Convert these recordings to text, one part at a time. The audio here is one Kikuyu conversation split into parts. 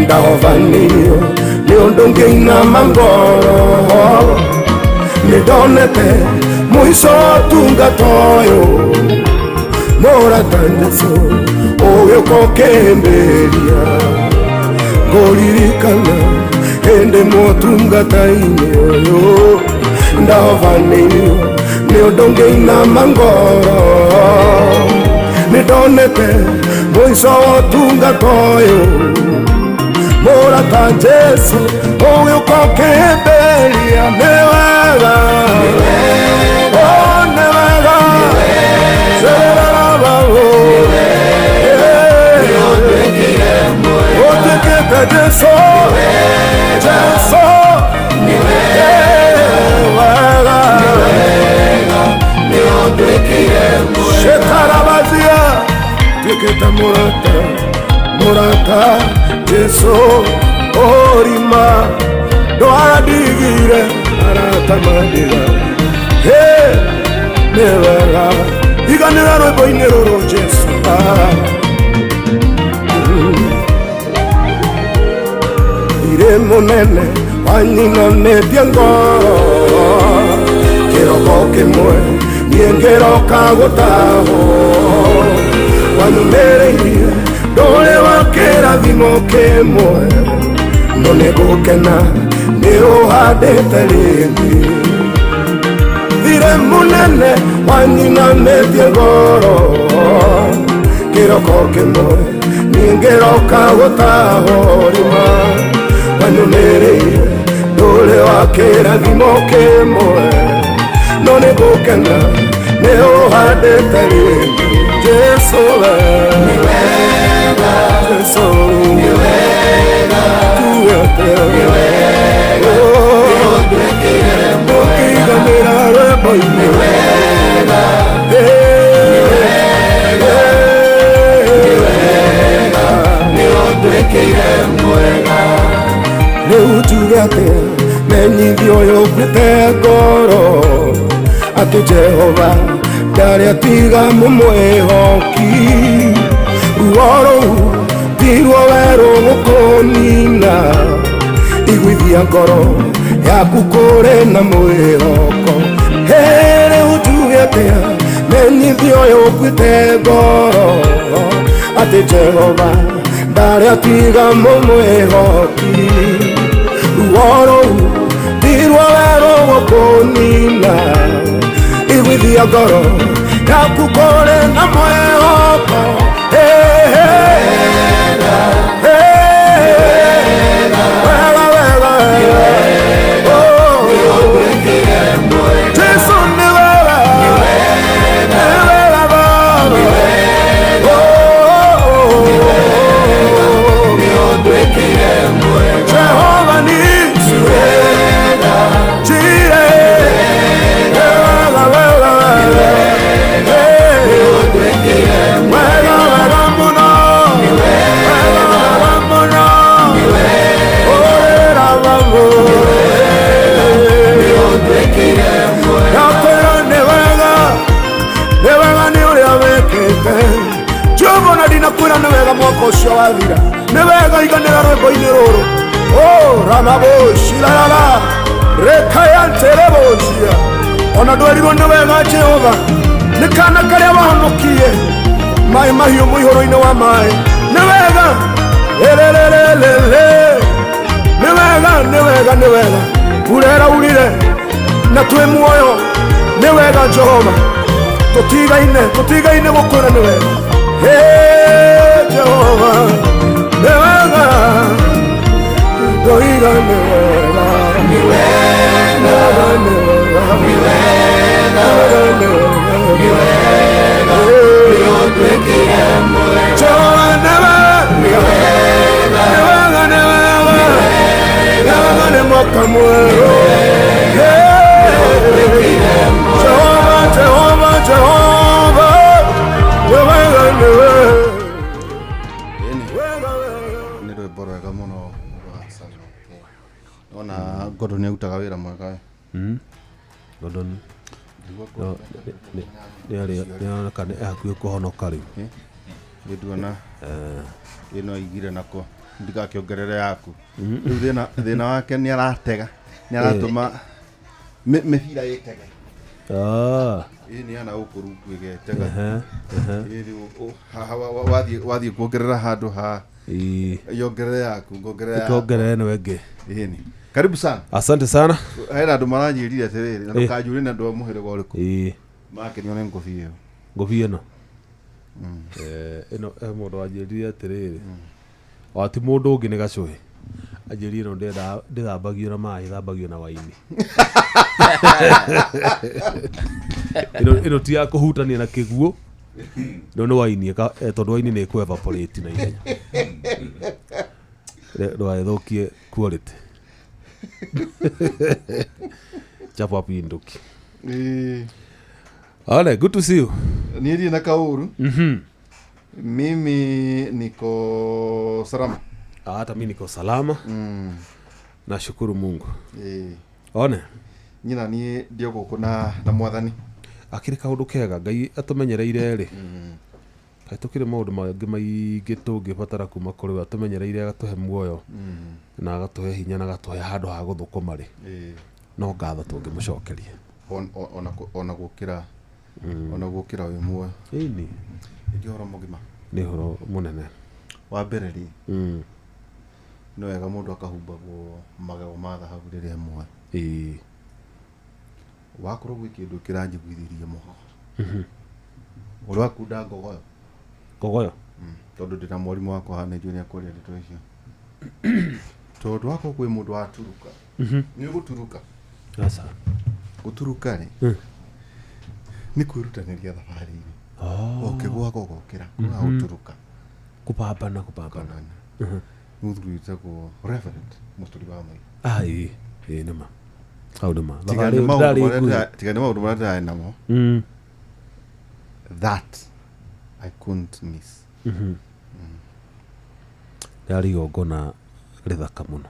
Ndahovanĩirio nĩ ũndũ ngĩinama ngoro. Nĩ ndonete mũico wa ũtungata ũyũ. Mũrata Jesũ ũgĩũka ũkĩhĩmbĩria. Ngũririkana hĩndĩ motungata-inĩ ũyũ. Ndahovanĩirio nĩ ũndũ ngĩinama ngoro. Nĩ ndonete mũico wa ũtungata ũyũ. Mũrata Jesũ ũgĩũka ũkĩhĩmbĩria. Nĩ wega, oh, nĩ wega. Sererarabao. Ũtuĩkĩte Jesũ, Jesũ, nĩ wega. Shekarabazia tuĩkĩte mũrata, mũrata Jesũ ũrima ndwarandigire arata mandiga. Hey, nĩ wega iganĩra rwĩmbo-inĩ rũrũ Jesũ. Ah. Irĩ mũnene wanyinamĩtie ngoro kĩroko kĩmwe niĩ ngĩroka gũtahwo wanyumĩrĩirie ndũrĩ wa kĩrathimo kĩmwe no nĩ ngũkena nĩ ũhandĩte rĩngĩ thirĩ mũnene wanyinamĩtie ngoro kĩroko kĩmwe niĩ ngĩroka gũtahwo rima wanyumĩrĩire ndũrĩ wa kĩrathimo kĩmwe no nĩ ngũkena nĩ ũhandĩte rĩngĩ Jesũ we Jesũ tuĩte ũkĩiganĩra rwĩmbo-inĩ. Rĩu tuge atĩa menyithio ũyũ ũkuĩte ngoro atĩ Jehova ndarĩ atiga mũmwĩhoki ruo rũu tiruo werũ gũkũnina iguithia ngoro yaku kũrĩ na mwĩhoko. Hey, rĩu tuge atĩa menyithio ũyũ ũkuĩte ngoro atĩ Jehova ndarĩ atiga mũmwĩhoki ruo rũu tiruo werũ gũkũnina iguithia ngoro yaku kũrĩ na mwĩhoko. Hey, hey, hey, wega, wega, oh, Jesu nĩ wega, nĩ wega Baba. Oh, Jehova nisi Jireh, wega, wega, hey, wega, wega mũno, wega, wega mũno, ũrĩra babo. Ndakwĩra nĩ wega, nĩ wega nĩ ũrĩa wĩkĩte Jehova na ndinakwĩra nĩ wega mwaka ũcio wathira nĩ wega iganĩra rwĩmbo-inĩ rũrũ o ramaboshirarara rekayanterebocia ona ndwerirwo nĩ wega Jehova nĩ kana karĩa wahonokie maĩ mahiũ mũihũro-inĩ wa maĩ nĩ wega ĩrĩrĩrĩrĩrĩ nĩ wega nĩ wega nĩ wega mbura ĩraurire na twĩ muoyo nĩ wega Jehova tũtigaine tũtigaine gũkwĩra nĩ wega. Hey, Jehova nĩ wega ndoiga nĩ wega nĩ wega nĩ wega nĩ wega nĩ wega Jehova nĩ wega nĩ wega nĩ wega nĩ wega nĩ mwaka mwerũ. Hey, Jehova Jehova Jehova nĩ wega nĩ wega. Ĩni Wega wega. Nĩ rwĩmbo rwega mũno rwa Sano. Ona Gordon nĩ arutaga wĩra mwega we. Gordon Nĩguo no, nĩ aroneka nĩ hakuhĩ kũhonoka rĩu. Nĩ nduona ĩno aigire nako. Ndikakĩongerere yaku. Rĩu thĩna wake nĩ aratega, nĩ aratũma mĩbira ĩtege. Ah. Ĩ nĩ ana gũkũ rungu ĩgetega. Ehe, ehe. Ĩ rĩu haha wathiĩ kuongerera handũ ha Ĩĩ. yongerere yaku, ngongerere yaku. Tuongerere ĩno ĩngĩ. Ĩni. Karibu sana. Asante sana. Hena andũ maranjĩrire atĩrĩrĩ, na ndũkanjũrie nĩ andũ a mũhĩrĩga ũrĩkũ. Ĩĩ. Makenio nĩ ngũbia ĩyo. Ngũbia ĩno. Ĩno he mũndũ wanjĩrire atĩrĩrĩ, o ti mũndũ ũngĩ nĩ gacũhĩ, anjĩrire ĩno ndĩthambagio na maĩ, ĩthambagio na waini. Ĩno ti ya kũhutania na kĩguũ, ĩno nĩ waini, tondũ waini nĩ ĩkũ evaporate na ihenya. Ndũgagĩthũkie quality. Chapo apinduki. Ĩĩ. Ole, good to see you. Niĩ ndirĩ na kaũru. Mimi niko salama. Hata mi niko salama. Nashukuru Mungu. Ĩĩ. One. Nyina niĩ ndĩ o gũkũ na mwathani. Akĩrĩ kaũndũ kega Ngai atũmenyereire rĩ. Kaĩ tũkĩrĩ maũndũ mangĩ maingĩ tũngĩbatara kuma kũrĩ we, atũmenyereire agatũhe muoyo na agatũhe hinya na agatũhe handũ ha gũthũkũma rĩ. Ĩĩ. No ngatho tũngĩmũcokeria. Ona gũkĩra wĩ muoyo. Ĩni. Nĩ ũhoro mũgima. Nĩ ũhoro mũnene. Wa mbere rĩ, nĩ wega mũndũ akahumbagwo magego ma thahabu rĩrĩa e muoyo. Ĩĩ. Wakorwo gwĩ kĩndũ kĩranjiguithĩria mũno. Ũrĩa wakunda ngogoyo. Ngogoyo? Tondũ ndĩna mwarimũ wakwa haha nĩ njũĩ nĩ akwaria ndeto icio. Tondũ wakorwo kwĩ mũndũ waturuka. Nĩ ũgũturuka. Aca. Gũturuka rĩ, nĩ kwĩrutanĩria thabarĩ-inĩ. Ũkĩgũaga ũgokĩra, kũga gũturuka. Kũpambana, kũpambana. Kũpambana. Mũthuri wĩtagwo Reverend Mũturi wa Maitho. Ah, ĩĩ, ĩĩ, nĩ ma. Hau nĩ ma. Tiga Thabarĩ nĩ ĩyo maũndũ ndĩrarĩ marĩa nguhĩ. tiga nĩ maũndũ marĩa ndĩrarĩ namo. That I couldn't miss. Rĩarĩ igongona rĩthaka mũno.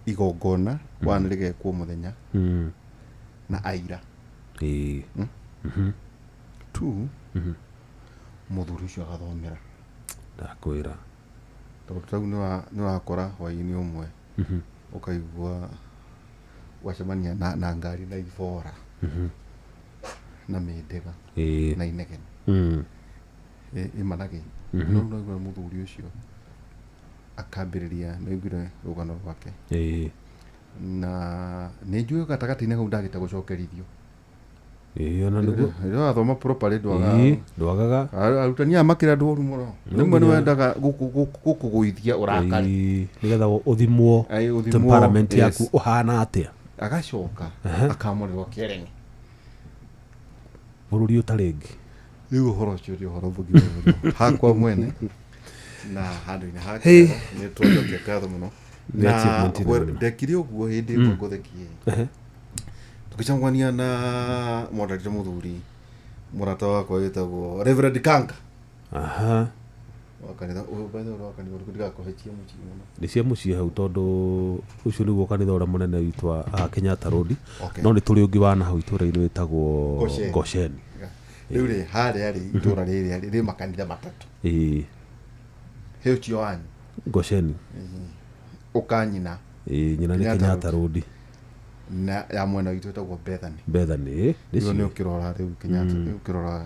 Igongona one rĩgekwo mũthenya na aira. Ĩĩ. Two, mũthuri ũcio agathomera. Ndakwĩra. Tondũ ta rĩu nĩ ũrakora hwaĩ-inĩ ũmwe ũkaigua wacemania na ngari na ibora na mĩndega Ĩĩ. na inegene. Ĩmanagĩ. No rĩu naigua mũthuri ũcio akambĩrĩria, nĩaiguire rũgano rwake. Ĩĩ. Na nĩ njũĩ gatagatĩ-inĩ hau ndagĩte gũcokerithio. Ĩĩ, ona nĩguo. Rĩrĩa wathoma properly ndwagaga. Ĩĩ, ndwagaga. Arutani aya makĩrĩ andũ oru mũno. No Rĩmwe nĩ nginya. wendaga gũkũgũithia ũrakare. Ĩĩ, nĩgetha ũthimwo Aĩ, ũthimwo, temperament yes. yaku ũhana atĩa. Agacoka akamũrĩrwo kĩereni. Bũrũri ũtarĩ ĩngĩ. Rĩu ũhoro ũcio nĩ ũhoro mũgima mũno. Hakwa mwene na handũ-inĩ ha Hey. kĩero, nĩ twacokia ngatho mũno. Nĩ Na achievement nene mũno. ndekire ũguo hĩndĩ ĩmwe ngũthekie. Tũgĩcemania na mwandarĩte mũthuri mũrata wakwa wĩtagwo Reverend Kanga. Aha. Wa kanitha, ũyũ by the way wa kanitha ũrĩkũ ndigakũhĩtie mũciĩ mũno. Nĩ cia mũciĩ hau tondũ ũcio nĩguo kanitha ũrĩa mũnene witũ wa haha Kenyatta Road. Okay. No nĩ tũrĩ ũngĩ wa nahau itũũra-inĩ wĩtagwo Gosheni. Gosheni. Rĩu rĩ, harĩa rĩ, itũũra rĩrĩa rĩ, rĩ makanitha matatũ. Ĩĩ. He ũcio wanyu. Gosheni. Ũkanyina. Ĩĩ, nyina nĩ Kenyatta Kenyatta Road. Road. Na ya mwena witũ ĩtagwo Bethany. Bethany, ĩĩ, nĩ Rĩu nĩ cio. ũkĩrora rĩu Kenyatta, nĩ ũkĩrora,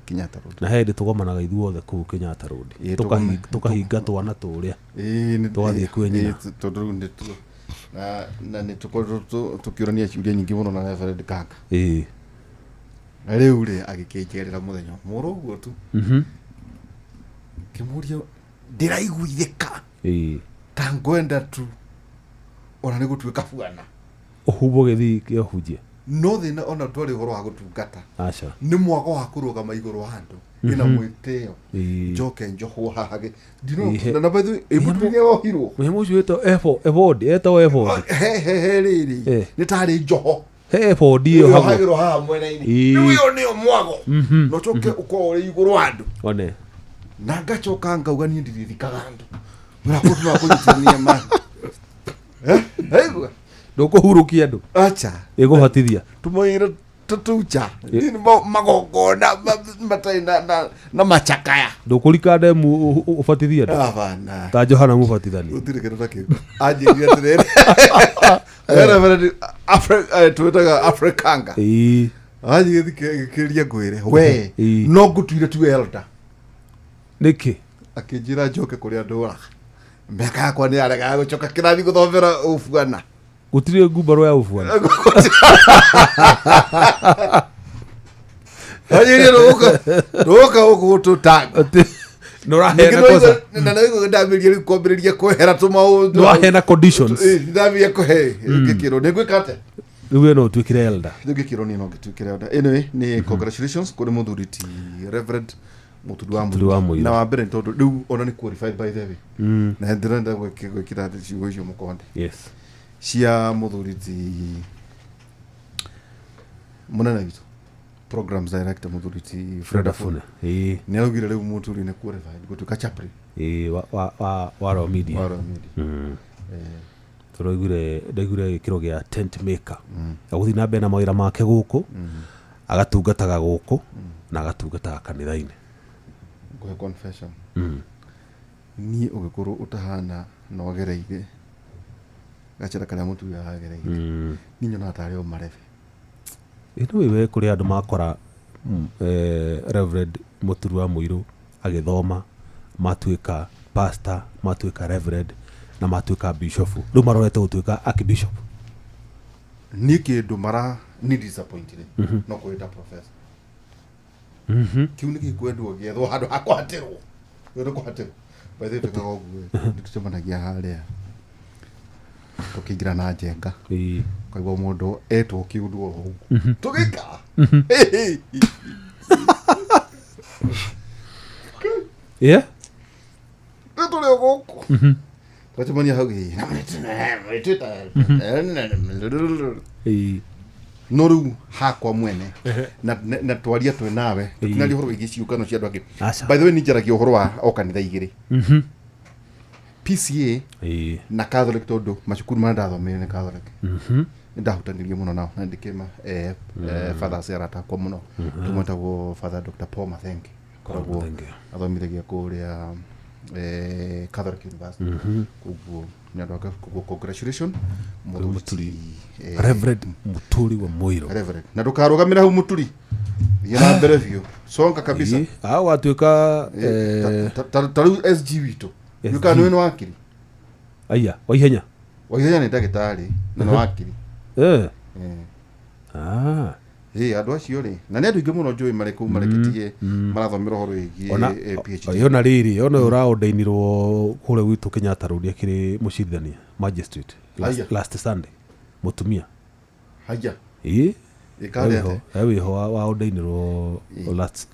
Kenyatta Road. Na he hĩndĩ tũgomanaga ithuothe kũu Kenyatta Road. Ĩĩ, Tũkahinga twana tũrĩa. Ĩĩ, nĩ Tũgathiĩ kwĩ nyina. ĩĩ, tondũ rĩu nĩ na nĩ tũkoretwo tũkĩũrania ciũria nyingĩ mũno na Reverend Kanga. Ĩĩ. Na rĩu rĩ, agĩkĩnjerera mũthenya ũmwe oro ũguo tu. Ngĩmũria, ndĩraiguithĩka. Ĩĩ. Ta ngwenda tu. Ona nĩ gũtuĩka buana. Ũhumbwo gĩthii kĩa ũhunjia. No thĩna ona ndwarĩ ũhoro wa gũtungata. Aca. Nĩ mwago wa kũrũgama igũrũ wa andũ. Ĩna mwĩtĩo. Ĩĩ. Njoke njohwo haha Ĩĩ. ndino na by the way, ĩmwe rĩrĩa wohirwo. Mũnyamũ ũcio wĩtagwo ebodi, etagwo ebodi. He, he, he, rĩrĩ. Eh. Nĩ tarĩ njoho. He ebodi ĩyo hagwo. Yohagĩrwo haha mwena-inĩ. Ĩĩ. Rĩu ĩyo nĩyo mwago. Na ũcoke ũkorwo ũrĩ igũrũ wa andũ. One. Na ngacoka ngauga niĩ ndirĩthikaga andũ. Mũrakũtũma kũnyitithania ma. Aigua? Ndũkũhurũkia andũ. Acha. Ĩgũbatithia. Tũmwĩre tũtucha magongona matarĩ na macakaya. Ndũkũrika ndemu ũbatithie andũ Abana. ta Johana mũbatithania. Gũtirĩ kĩndũ ta kĩu. Anjĩrire atĩrĩrĩ, Reverend twĩtaga Afrikanga. Ĩĩ. Anjĩgĩthikĩrĩria ngwĩre we Ĩĩ. no ngũtuire tu elder. Nĩkĩ? Akĩnjĩra njoke kũrĩa ndũraga, mĩaka yakwa nĩ yaregaga gũcoka kĩrathi gũthomera ũbuana. Gũtirĩ ngumbarũ ya ũbuana. Anjĩrire ndũka gũkũ gũtũtanga. Atĩ nĩũraheana kosa. Na nĩguo ndambĩrĩria rĩu kwambĩrĩria kwehera tũmaũndũ. Nĩwaheana conditions. Ndambĩrĩria kũhe ngĩkĩrwo nĩ ngwĩka atĩa. Rĩu we no ũtuĩkire elder. Rĩu ngĩkĩrwo niĩ no ngĩtuĩkĩre elder. Anyway, nĩ congratulations kũrĩ mũthuri ti Reverend Mũturi wa Mũturi wa Mũirũ. Mũirũ. Na wa mbere nĩ tondũ rĩu ona nĩ qualified by the way. Na ndĩrenda gwĩkĩra ciugo icio mũkonde Yes. cia mũthuri ti mũnene witũ programs director mũthuri ti Fred Afune. Ĩĩ. Nĩ araugire rĩu Mũturi nĩ qualified gũtuĩka chaplain Ĩĩ, wa Royal Media. wa Royal Media. Tũraiguire ndaiguire gĩkĩro gĩa tent maker. Agũthiĩ na mbere na mawĩra make gũkũ, agatungataga gũkũ na agatungataga kanitha-inĩ. Ngũhe confession. Niĩ ũngĩkorwo ũtahana na wagereire gacĩra karĩa Mũturi aragereire, niĩ nyonaga tarĩ o marebe. Ĩ nĩ we kũrĩ andũ makora Reverend Mũturi wa Mũirũ agĩthoma, matuĩka pastor, matuĩka reverend na matuĩka bishop. Rĩu marorete gũtuĩka archbishop. Niĩ kĩndũ mara ni disappointed no kwĩta professor. Kĩu nĩ gĩkwendwo gĩethwo handũ ha kũhatĩrwo. Nĩ kũhatĩrwo. By the way, twĩkaga ũguo nĩ tũcemanagia harĩa tũkĩingĩra na njenga. Ĩĩ. Kaigua mũndũ etwo kĩũndũ oro ũguo tũgĩka. Yeah? Nĩ tũrĩ o gũkũ twacemania hau ĩ, Ĩĩ. no rĩu hakwa mwene na twaria twĩ nawe tũtinaria ũhoro wĩgiĩ ciũngano cia andũ angĩ. Aca. By the way, nĩ njaragia ũhoro wa o kanitha igĩrĩ, PCA Ĩĩ. na Catholic, tondũ macukuru marĩa ndathomeire nĩ Catholic. Nĩ ndahutanirie mũno nao na ndĩkĩma fathers arata akwa mũno tũmwetagwo Father Dr. Paul Mathenge, koragwo Mathenge. athomithagia kũrĩa Catholic University. Koguo nĩ andũ ake, koguo congratulation Mũthuri Reverend Mũturi wa Mũirũ. Reverend, na ndũkarũgamĩre hau Mũturi, thiĩ na mbere biũ, songa kabisa. Ĩĩ. Ah, watuĩka Ta rĩu SG witũ SG. nĩũkaga nĩwe nĩ wakiri. Aya, wa ihenya. Waihenya nĩ ndagĩtarĩ na nĩ wakiri. Eh. Eh. Ah. Ĩ, andũ acio rĩ, na nĩ andũ aingĩ mũno njũĩ marĩ kũu mareketie marathomera ũhoro wĩgiĩ Ona PhD. ona rĩrĩ ona ũyũ ũraondainirwo kũrĩa gwitũ Kenyatta Road akĩrĩ mũcirithania magistrate Aya. last Sunday mũtumia. Haya. Ĩĩ. Ĩkarĩ atĩa? Wĩho waondainirwo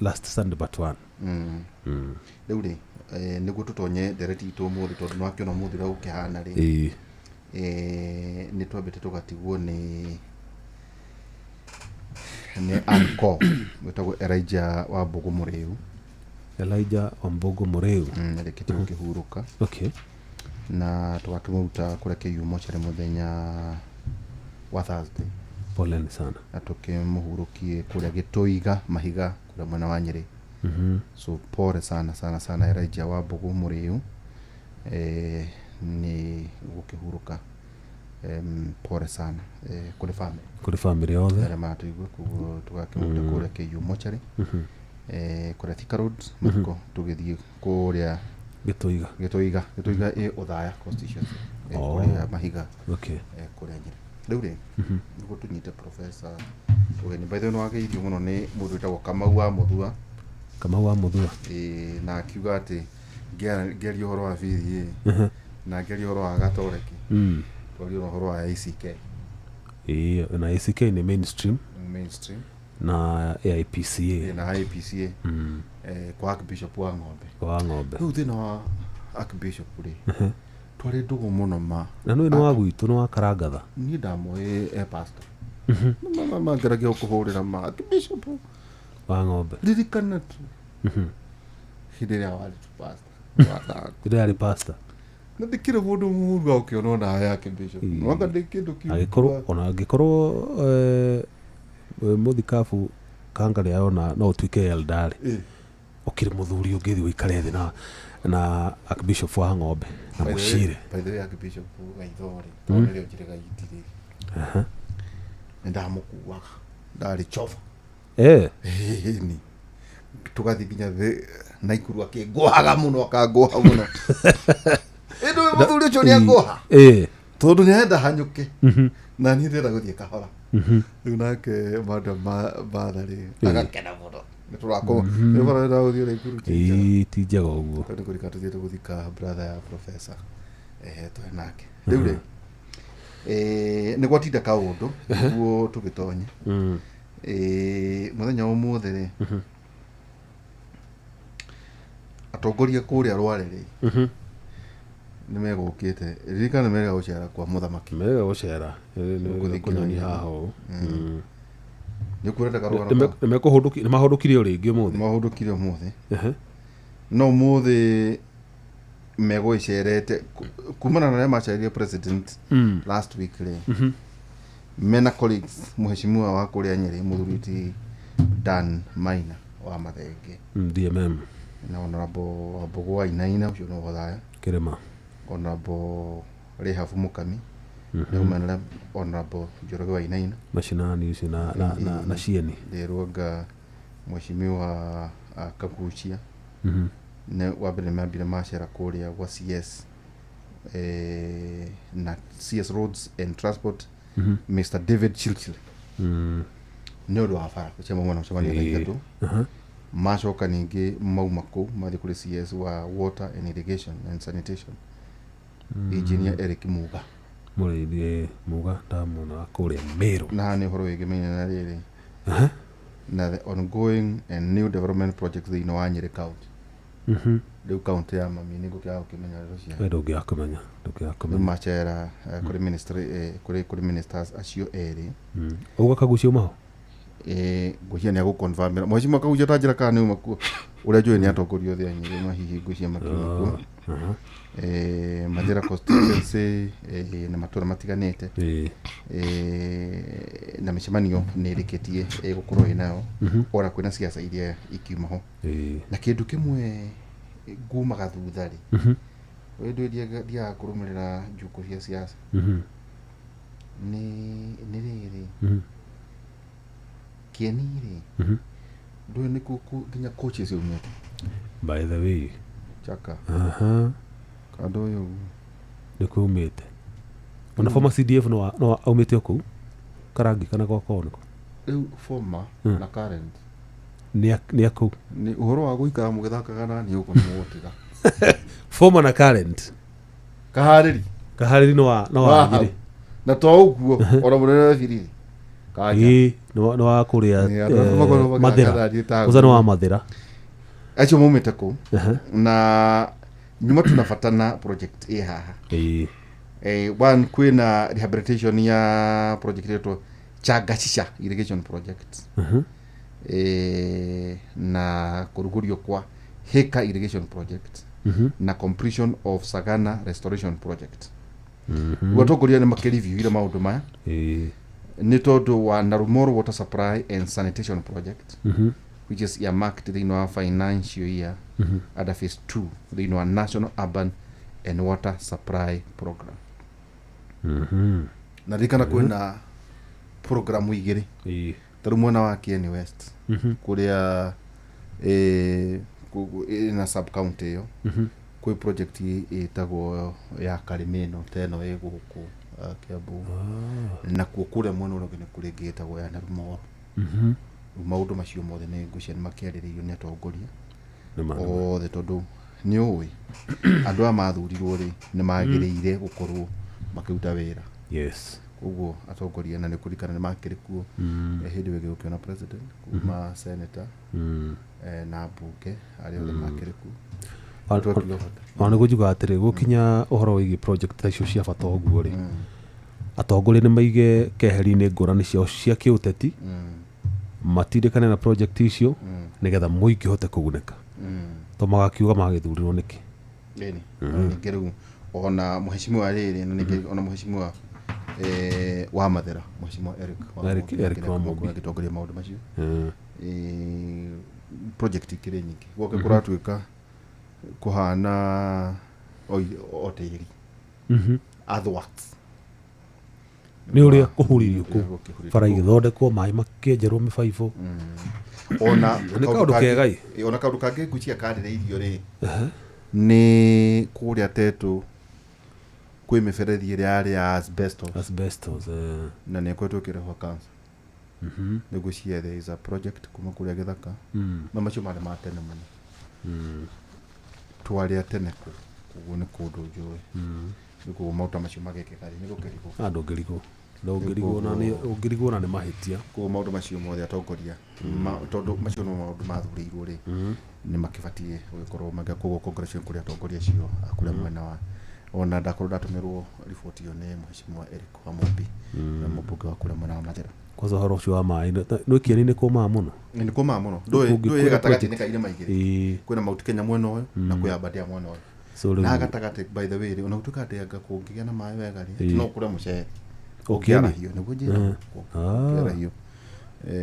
last Sunday but one. Rĩu rĩ, nĩguo tũtonye ndereti itũ ũmũthĩ, tondũ nĩwakĩona ũmũthĩ ũrĩa gũkĩhana rĩ, Ĩĩ. nĩ twambĩte tũgatigwo nĩ uncle wĩtagwo Elijah wa Mbũgũ Mũrĩu. Elijah Wambugu Mũrĩu. Arĩkĩtie gũkĩhurũka. Okay. Na tũgakĩmũruta kũrĩa KU mocarĩ mũthenya wa Thursday. Poleni sana. Na tũkĩmũhurũkie kũrĩa Gĩtũiga Mahiga kũrĩa mwena wa Nyĩrĩ. So pole sana sana sana Elijah wa Mbũgũ Mũrĩu, nĩ gũkĩhurũka. Pole sana kũrĩ family, Kũrĩ family yothe. arĩa maratũigua. Koguo tũgakĩmũruta kũrĩa KU mocarĩ, kũrĩa Thika Road mathiko, tũgĩthiĩ kũrĩa Gĩtũiga. Gĩtũiga ĩ Othaya constituency, Oh. kũrĩa Mahiga, Okay. kũrĩa Nyĩrĩ. Rĩu rĩ, nĩguo tũnyite professor ũgeni, by the way, nĩwageithio mũno nĩ mũndũ wĩtagwo Kamau wa Mũthua. Kamau wa Mũthua. Na akiuga atĩ ngĩaria ũhoro wa bithi na ngĩaria ũhoro wa gatoreki, twaria ũhoro wa ACK. Ĩĩ, na ACK nĩ mainstream. Mainstream. Na AIPCA. Na IPCA, kwa Archbishop wa Ng'ombe. Wa Ng'ombe. Rĩu thĩna wa Archbishop rĩ, twarĩ ndũgũ mũno ma. Na nĩũĩ nĩ wa gwitũ, nĩ wa Karangatha. Niĩ ndamũĩ e pastor. Mangeragia gũkũhũrĩra ma Archbishop Wa Ng'ombe. Ririkana tu hĩndĩ ĩrĩa warĩ tu pastor Wathaka. Rĩrĩa arĩ pastor. Na ndĩkĩrĩ mũndũ mũru agũkĩona ona yake bishop. Wanga ndĩ kĩndũ Angĩkorwo ona angĩkorwo Mũthikabu kangarĩ ayona no ũtuĩke eldarĩ ũkĩrĩ mũthuri ũngĩthiĩ ũikare thĩ na archbishop wa ng'ombe na mũcire. By the way, Archbishop Gaithori tondũ nĩrĩo njĩrĩ gaiti rĩ, nĩ ndamũkuaga ndarĩ choba. Ĩni tũgathiĩ nginya thĩ Naikuru, akĩngũhaga mũno, akangũha mũno. Ĩndũ mũthuri ũcio nĩ angũha tondũ nĩ arenda hanyũke na niĩ ndĩrenda gũthiĩ kahora. Rĩu nake madam Martha rĩ agakena mũno nĩ tũrakoma nĩ bara ndĩrenda gũthiĩ Naikuru ti njega. Ĩĩ, ti njega ũguo. Tondũ kũrika tũthiĩte gũthika brother ya professor, tũhe nake rĩu rĩ, nĩ gwatinda kaũndũ nĩguo tũgĩtonye. Mũthenya wa ũmũthĩ rĩ, atongoria kũrĩa Rware rĩ nĩ megũkĩte. Ririkana nĩ merega gũcera kwa mũthamaki. Merega gũcera. Gũthiĩ kũnyoni kĩnyoni. Haha ũũ. Nĩ ũkuonete karũgano kau? Nĩ mahũndũkire o rĩngĩ ũmũthĩ. Nĩ mahũndũkire ũmũthĩ. No ũmũthĩ megũgĩcerete kumana na arĩa macerire president last week rĩ, mena colleagues, mũheshimiwa wa kũrĩa Nyĩrĩ, mũthuri ti Dan Maina wa Mathenge, DMM. na honorable Wambũgũ wa Inaina ũcio no Othaya, Kĩrĩma. Honorable Rehabu Mũkami nĩ umanĩra, honorable Njoroge wa Inaina. Macinani ũcio na cieni. Ndĩrwanga mheshimiwa Kaguchia. Nĩ wa mbere nĩ mambire macera kũrĩa gwa CS, na CS Roads and Transport, Mr David Chilchil, nĩ ũndũ wa bara gũcema mwana mũcemanio thaa 3. Macoka ningĩ mauma kũu mathiĩ kũrĩ CS wa Water and Irrigation and Sanitation, Engineer Eric Muga. Mũrĩithi muga ndamwona kũrĩa Meru. Na haha nĩ ũhoro wĩgĩmaine na rĩrĩ na the ongoing and new development projects thĩinĩ wa Nyĩrĩ county. Rĩu county ya mami nĩ ngũkĩaga gũkĩmenya rĩro cia We ndũngĩaga kũmenya, ndũngĩaga rĩu kũmenya. macera kũrĩ ministry, kũrĩ ministers acio erĩ. Uga Kaguchia umaho. Ngwĩciria nĩ agũconfirmĩra mheshimiwa Kaguchia ta njĩra kana nĩ uma kuo. Ũrĩa njũĩ nĩ atongoria othe a Nyĩrĩ ma hihi ngwĩciria makiuma kuo. Mathĩra constituency, na matũra matiganĩte. Na mĩcemanio nĩ ĩrĩkĩtie ĩgũkorwo ĩnayo ona kwĩna ciaca iria ikiuma ho. Na kĩndũ kĩmwe ngumaga thutha rĩ, ũyũ ndũĩ ndiaga kũrũmĩrĩra njukũ cia siasa nĩ rĩrĩ kĩeni rĩ, ndũĩ nĩ nginya coaches ciaumĩte. By the way. Chaka. Kando ũyũ ũguo. Nĩ kumĩte ona former CDF no aumĩte o kũu Karangi kana gwakwa nĩkũ. Rĩu former na current nĩ akũu. Nĩ ũhoro wa gũikara mũgĩthakaga na niĩ ũguo nĩ mũgũtiga. Former na current. Kaharĩri. Kaharĩri no wa Wa hau. Nyĩrĩ. Na to ũguo ona mũnene wa biriri kanja. Ĩĩ, nĩ wa kũrĩa. Nĩ, andũ arĩa makoragwo magĩthaka Mathĩra. na niĩ ta Ũcio nĩ wa Mathĩra. Acio maumĩte kũu na nyuma tuna bata na project ĩ haha. One, kwĩna rehabilitation ya project ĩtwo Changashisha irrigation project, na kũrugũrio kwa Heka irrigation project na completion of Sagana restoration project. Rĩu atongoria nĩ makĩreviewire maũndũ maya nĩ tondũ wa Narumoro water supply and sanitation project, which is earmarked thĩinĩ wa financial year under phase 2 thĩinĩ wa National Urban and Water Supply Program. Na ririkana kwĩna programu igĩrĩ. Ta rĩu mwena wa Kieni West kũrĩa ĩna sub county ĩyo, kwĩ project ĩtagwo ya Karĩmĩno ĩno ta ĩno ĩ gũkũ Kiambu, nakuo kũrĩa mwena ũrĩa ũngĩ nĩ kũrĩ ĩngĩ ĩtagwo ya Narumoro. Rĩu maũndũ macio mothe nĩ ngwĩciria nĩ makĩarĩrĩirio nĩ atongoria Nĩ ma. Othe, tondũ nĩ ũĩ andũ aya mathurirwo rĩ nĩ magĩrĩire gũkorwo makĩruta wĩra. Koguo atongoria na nĩ kũririkana nĩ makĩrĩ kuo. Hĩndĩ ĩyo ĩngĩ gũkĩona president kuma senator na mbunge arĩa othe makĩrĩ kuo. Twakiuga bata. Ona nĩguo njugaga atĩrĩ, gũkinya ũhoro wĩgiĩ project ta icio cia bata ũguo rĩ, atongoria nĩ maige keheri-inĩ ngũrani ciao cia kĩũteti, matindĩkane na project icio nĩgetha mũingĩ ũhote kũgunĩka, to magakiuga magĩthurirwo nĩkĩ. Ĩni. Na ningĩ rĩu ona mheshimiwa rĩrĩ na ningĩ ona mheshimiwa Wa Mathera, Mheshimiwa Eric wa Eric- Mumbi, Eric wa Mumbi. agĩtongoria maũndũ macio. Eh, Project ikĩrĩ nyingĩ gwake kũratuĩka kũhana o tĩri, earthworks. Nĩ ũrĩa kũhuririo kũu. Gũkĩhurĩrio Bara kũu. igĩthondekwo, maĩ makĩenjerwo mĩbaibũ. Ona Nĩ kaũndũ kega ĩ. Ona kaũndũ kangĩ ngwĩciria karĩrĩirio rĩ, nĩ kũrĩa Tetũ kwĩ mĩberethi ĩrĩa yarĩ ya asbestos. Asbestos, eh. Na nĩ ĩkoretwo ĩkĩrehwo cancer. Nĩ ngwĩciria there is a project kuma kũrĩa gĩthaka, na macio marĩ ma tene mũno, twarĩ a tene kũ koguo nĩ kũndũ njũĩ. Nĩ koguo maũndũ macio magekĩka rĩ, nĩ gũkĩrigwo. Ah, ndũngĩrigwo, ndũngĩrigwo, na nĩ ũngĩrigwo na nĩ mahĩtia. Koguo maũndũ macio mothe atongoria tondũ macio no maũndũ mathurĩirwo rĩ, nĩ makĩbatiĩ gũgĩkorwo mage. Koguo congratulation kũrĩ atongoria acio a kũrĩa mwena wa, ona ndakorwo ndatũmĩrwo riboti ĩyo nĩ Mheshimiwa Eric wa Mumbi na mũmbunge wa kũrĩa mwena wa Mathera. Kwanza ũhoro ũcio wa maĩ nĩ kĩeni nĩ kũmaa mũno. Nĩ kũmaa mũno, ndũĩ Kũngĩ- ndũĩ kwĩna gatagatĩ project. nĩ ka irĩma igĩrĩ. Kwĩna Mount Kenya mwena ũyũ na kwĩ Aberdare mwena ũyũ. So Na rĩu gatagatĩ, by the way rĩ, ona gũtuĩka atĩ anga kũngĩgĩa na maĩ wega rĩ, no kũrĩa mũcere Ũkĩeni? ũngĩarahio nĩguo njĩra Ah. ũngĩarahio.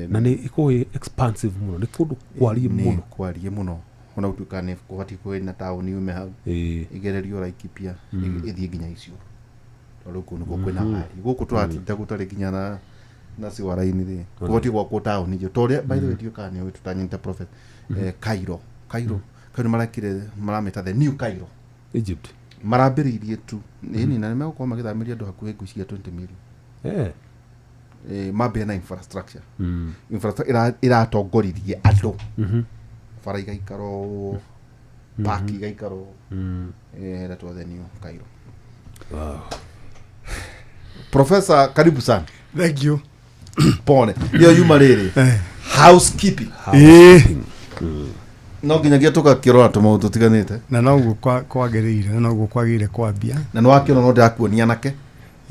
Na nĩ ĩkoragwo ĩ expansive mũno, nĩ kũndũ kwariĩ Nĩ mũno. kwariĩ mũno, ona gũtuĩka nĩ kũbatiĩ kwĩna taũni ume hau, ĩgererio Laikipia, ĩthiĩ nginya Isiolo, tondũ kũu nĩkuo kwĩna wariĩ. Gũkũ tũratinda gũtarĩ nginya na ciwara-inĩ rĩ, kũbatiĩ gwakwo taũni njerũ. Tondũ ũrĩa, by the way, ndiũĩ kana nĩũĩ tũtanyita prophet, Cairo, Cairo, Cairo marakire, maramĩta the new Cairo. Egypt. Marambĩrĩirie tu ĩni, na nĩmegũkorwo magĩthamĩria andũ hakuhĩ ngwĩciria 20 million. Mambĩre na infrastructure, infrastructure ĩratongoririe andũ, bara igaikarwo, park igaikarwo. That was the new Cairo. Wow. Professor, karibu sana. Thank you. Pone iyo yuma rĩrĩ, housekeeping. Ĩĩ. No nginyagia tũgakĩrora tũmaũndũ tũtiganĩte. Na noguo kwagĩrĩire, na noguo kwagĩrĩire kwambia. Na nĩ wakĩona no ndĩrakuonia nake.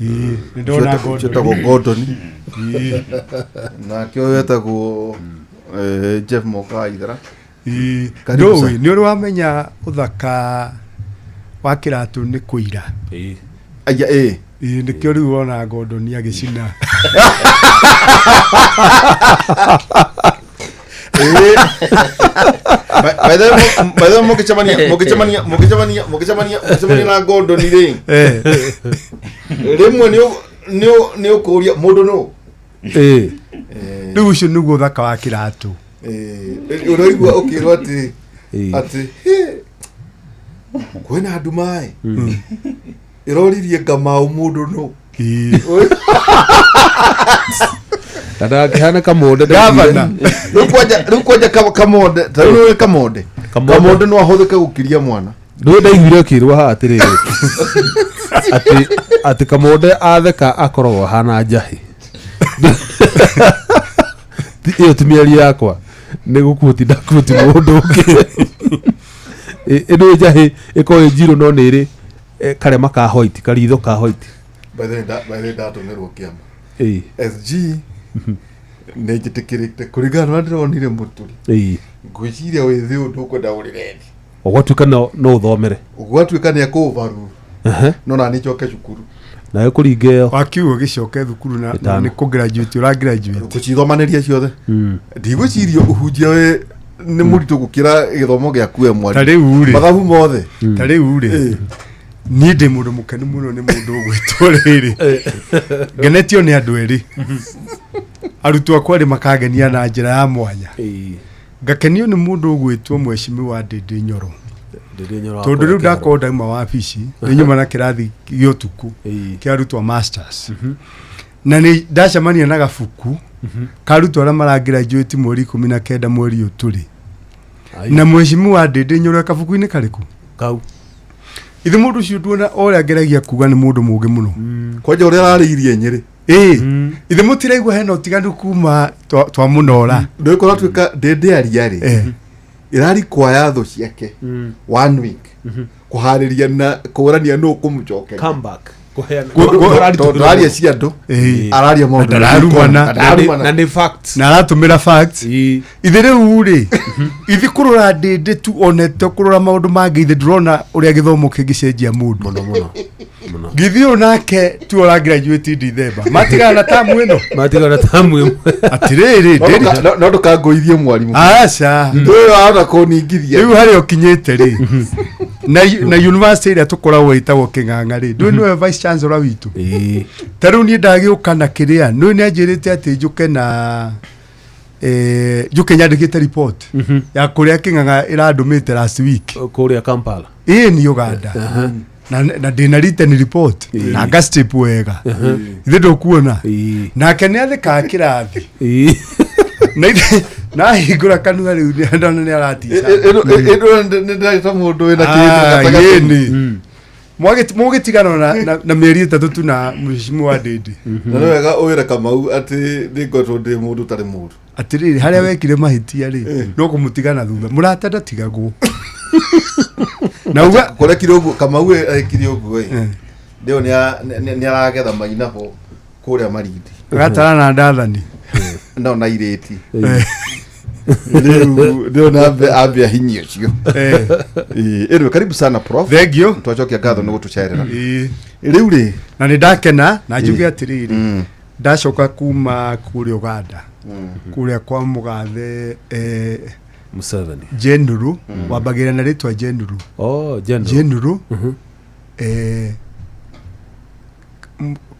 Ĩĩ, nĩ ndona. Ũcio Gordon. Ĩĩ. Nake ũyũ wetagwo Jeff Moka Ithera. Ĩĩ. Karibu Ndũĩ sana. nĩ ũrĩ wamenya ũthaka wa kĩratũ nĩ kũira. Aya, ĩ. Ĩĩ, nĩkĩo rĩu wona Gordon agĩcina. By the way, mũgĩcemania na Gordon rĩ, rĩmwe nĩ ũkũria mũndũ nũ. Rĩu ũcio nĩguo ũthaka wa kĩratũ. Ũraigua ũkĩrwo atĩ atĩ "Hĩ, kwĩna nduma ĩ ĩroririe ngamau mũndũ nũ." Ĩĩ. Na ndakĩhana kamonde. Gavana. Rĩu kwanja kamonde, ta rĩu nĩ kamonde. Kamonde. Kamonde no ahũthĩke gũkiria mwana. Ndũĩ ndaiguire ũkĩrwo haha atĩrĩrĩ, atĩ kamonde atheka akoragwo ahana njahĩ. Ĩyo ti mĩario yakwa, nĩ gũkuoti ndakuoti mũndũ ũngĩ. Ĩno njahĩ ĩkoragwo ĩ njirũ, no nĩ ĩrĩ karema ka white, karitho ka white. By the way, by the way, ndatũmĩrwo kĩama SG nĩ njĩtĩkĩrĩte kũringana na ndĩronire mũturi. Ngwĩciria wĩthĩ ũyũ ndũkwenda ũrĩre thĩ. Ũgwatuĩka no ũthomere. Gwatuĩka nĩ ekũvaru, no nani njoke cukuru. Nawe kũringa ĩyo. Wakiuga gĩcoke thukuru na Ĩtano. nĩ kũ-graduate, ũra graduate. Gũcithomanĩria ciothe, ndigwĩciria ũhunjia wĩ nĩ mũritũ gũkĩra gĩthomo gĩaku we Ta mwari rĩu rĩ, mathabu mothe. Ta rĩu rĩ, niĩ ndĩ mũndũ mũkenu mũno nĩ mũndũ ũgwĩtwo rĩrĩ, ngenetio nĩ andũ erĩ, arutwo akwa erĩ makangenia na njĩra ya mwanya. Ngakenio nĩ mũndũ ũgwĩtwo Mheshimiwa Ndĩndĩ Nyoro, tondũ rĩu ndakorwo ndauma wabici nĩ nyuma na kĩrathi gĩa ũtukũ kĩa arutwo a masters, na nĩ ndacemania na gabuku ka arutwo arĩa maragraduate mweri 19 mweri ũyũ tũrĩ, na Mheshimiwa Ndĩndĩ Nyoro e kabuku-inĩ karĩkũ? Kau. Ithe mũndũ ũcio nduona ũrĩa ngeragia kuga nĩ mũndũ mũũgĩ mũno. Kwanja ũrĩa ararĩirie Nyĩrĩ. Ĩĩ, ithe mũtiraigua hena ũtiganu kuma twamũnora. Ndũgĩkorwo atuĩka ndĩndĩ aria rĩ, ĩrarikwaya thũ ciake one week kũharĩria na kũrania nũ kũmũcokeria. Comeback kũheana. Tondũ araria cia andũ, araria maũndũ. Ndararumana. Ndararumana. Na nĩ facts. Na aratũmĩra facts. Ithe rĩu rĩ, ithe kũrora ndĩndĩ tu onete kũrora maũndũ mangĩ, ithe ndũrona ũrĩa gĩthomo kĩngĩcenjia mũndũ. Mũno mũno. Mũno. Githĩ ũyũ nake tu ũra graduate December matigana na tamu ĩno. Matigana tamu ĩmwe. Atĩrĩrĩ, ndĩri No ndũkangũithie mwarimũ. Aca. Ũyũ ahota kũningithia. Rĩu harĩa ũkinyĩte rĩ, na university ĩrĩa tũkoragwo ĩtagwo Kĩng'ang'a rĩ, ndũĩ nĩwe vice chancellor witũ. Ĩĩ. Ta rĩu niĩ ndagĩũka na kĩrĩa nĩũĩ nĩ anjĩrĩte atĩ njũke na njũke nyandĩkĩte report ya kũrĩa Kĩng'ang'a ĩrandũmĩte last week. Kũrĩa Kampala. Ĩĩ, nĩ Uganda, na ndĩna written report na ngastep wega, ithe ndũkuona. Ĩĩ. Nake nĩ athĩkaga kĩrathi. Ĩĩ. Na nahingũra kanua rĩu ndona nĩ aratica. Ĩno nĩ ndĩraita mũndũ wĩna kĩndũ gatagatĩ. Ĩni mũgĩtigana na mĩeri 3 tu na mheshimiwa Ndĩndĩ. Na nĩ wega ũwĩre Kamau atĩ nĩ ngoretwo ndĩ mũndũ ũtarĩ mũru. Atĩrĩrĩ, harĩa wekire mahĩtia rĩ, no kũmũtigana thutha, mũrata ndatigagwo na uga. Kũrekire ũguo Kamau ekire ũguo ĩ, ndĩo nĩ aragetha mainabo kũrĩa Marindi. Gatara na ndathani. No na irĩti rĩu ndĩo nambe ambe ahinyie ũcio. Ĩrĩ karibu sana, prof. Thank you. Twacokia ngatho nĩ gũtũcerera. Ĩĩ. Rĩu rĩ, Na nĩ ndakena na njuge atĩrĩrĩ, ndacoka kuma kũrĩa Uganda, kũrĩa kwa mũgathe Museveni. General, wambagĩra na rĩtwa General. Oh, general. General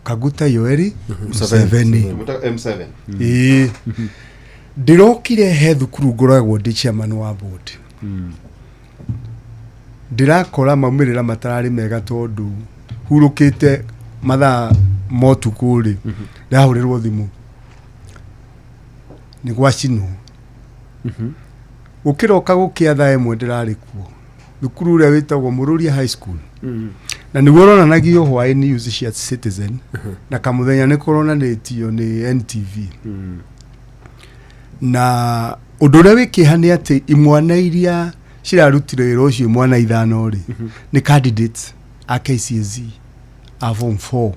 Kaguta Yoweri Museveni. Tũmwĩtaga M7. Ĩĩ, ndĩrokire he thukuru ngoragwo ndĩ chairman wa board, ndĩrakora maumĩrĩra matararĩ mega, tondũ hurũkĩte mathaa ma ũtukũ rĩ, ndahũrĩrwo thimũ nĩ gwacinwo. Gũkĩroka gũkĩa thaa 1 ndĩrarĩ kuo thukuru ũrĩa wĩtagwo Mũrũria High School, na nĩguo ũronanagio hwaĩ news cia Citizen, na kamũthenya nĩ kũronanĩtio nĩ NTV. Na ũndũ ũrĩa wĩ kĩeha nĩ atĩ imwana iria cirarutire wĩra ũcio, imwana 5 rĩ, nĩ candidates a KCSE a form 4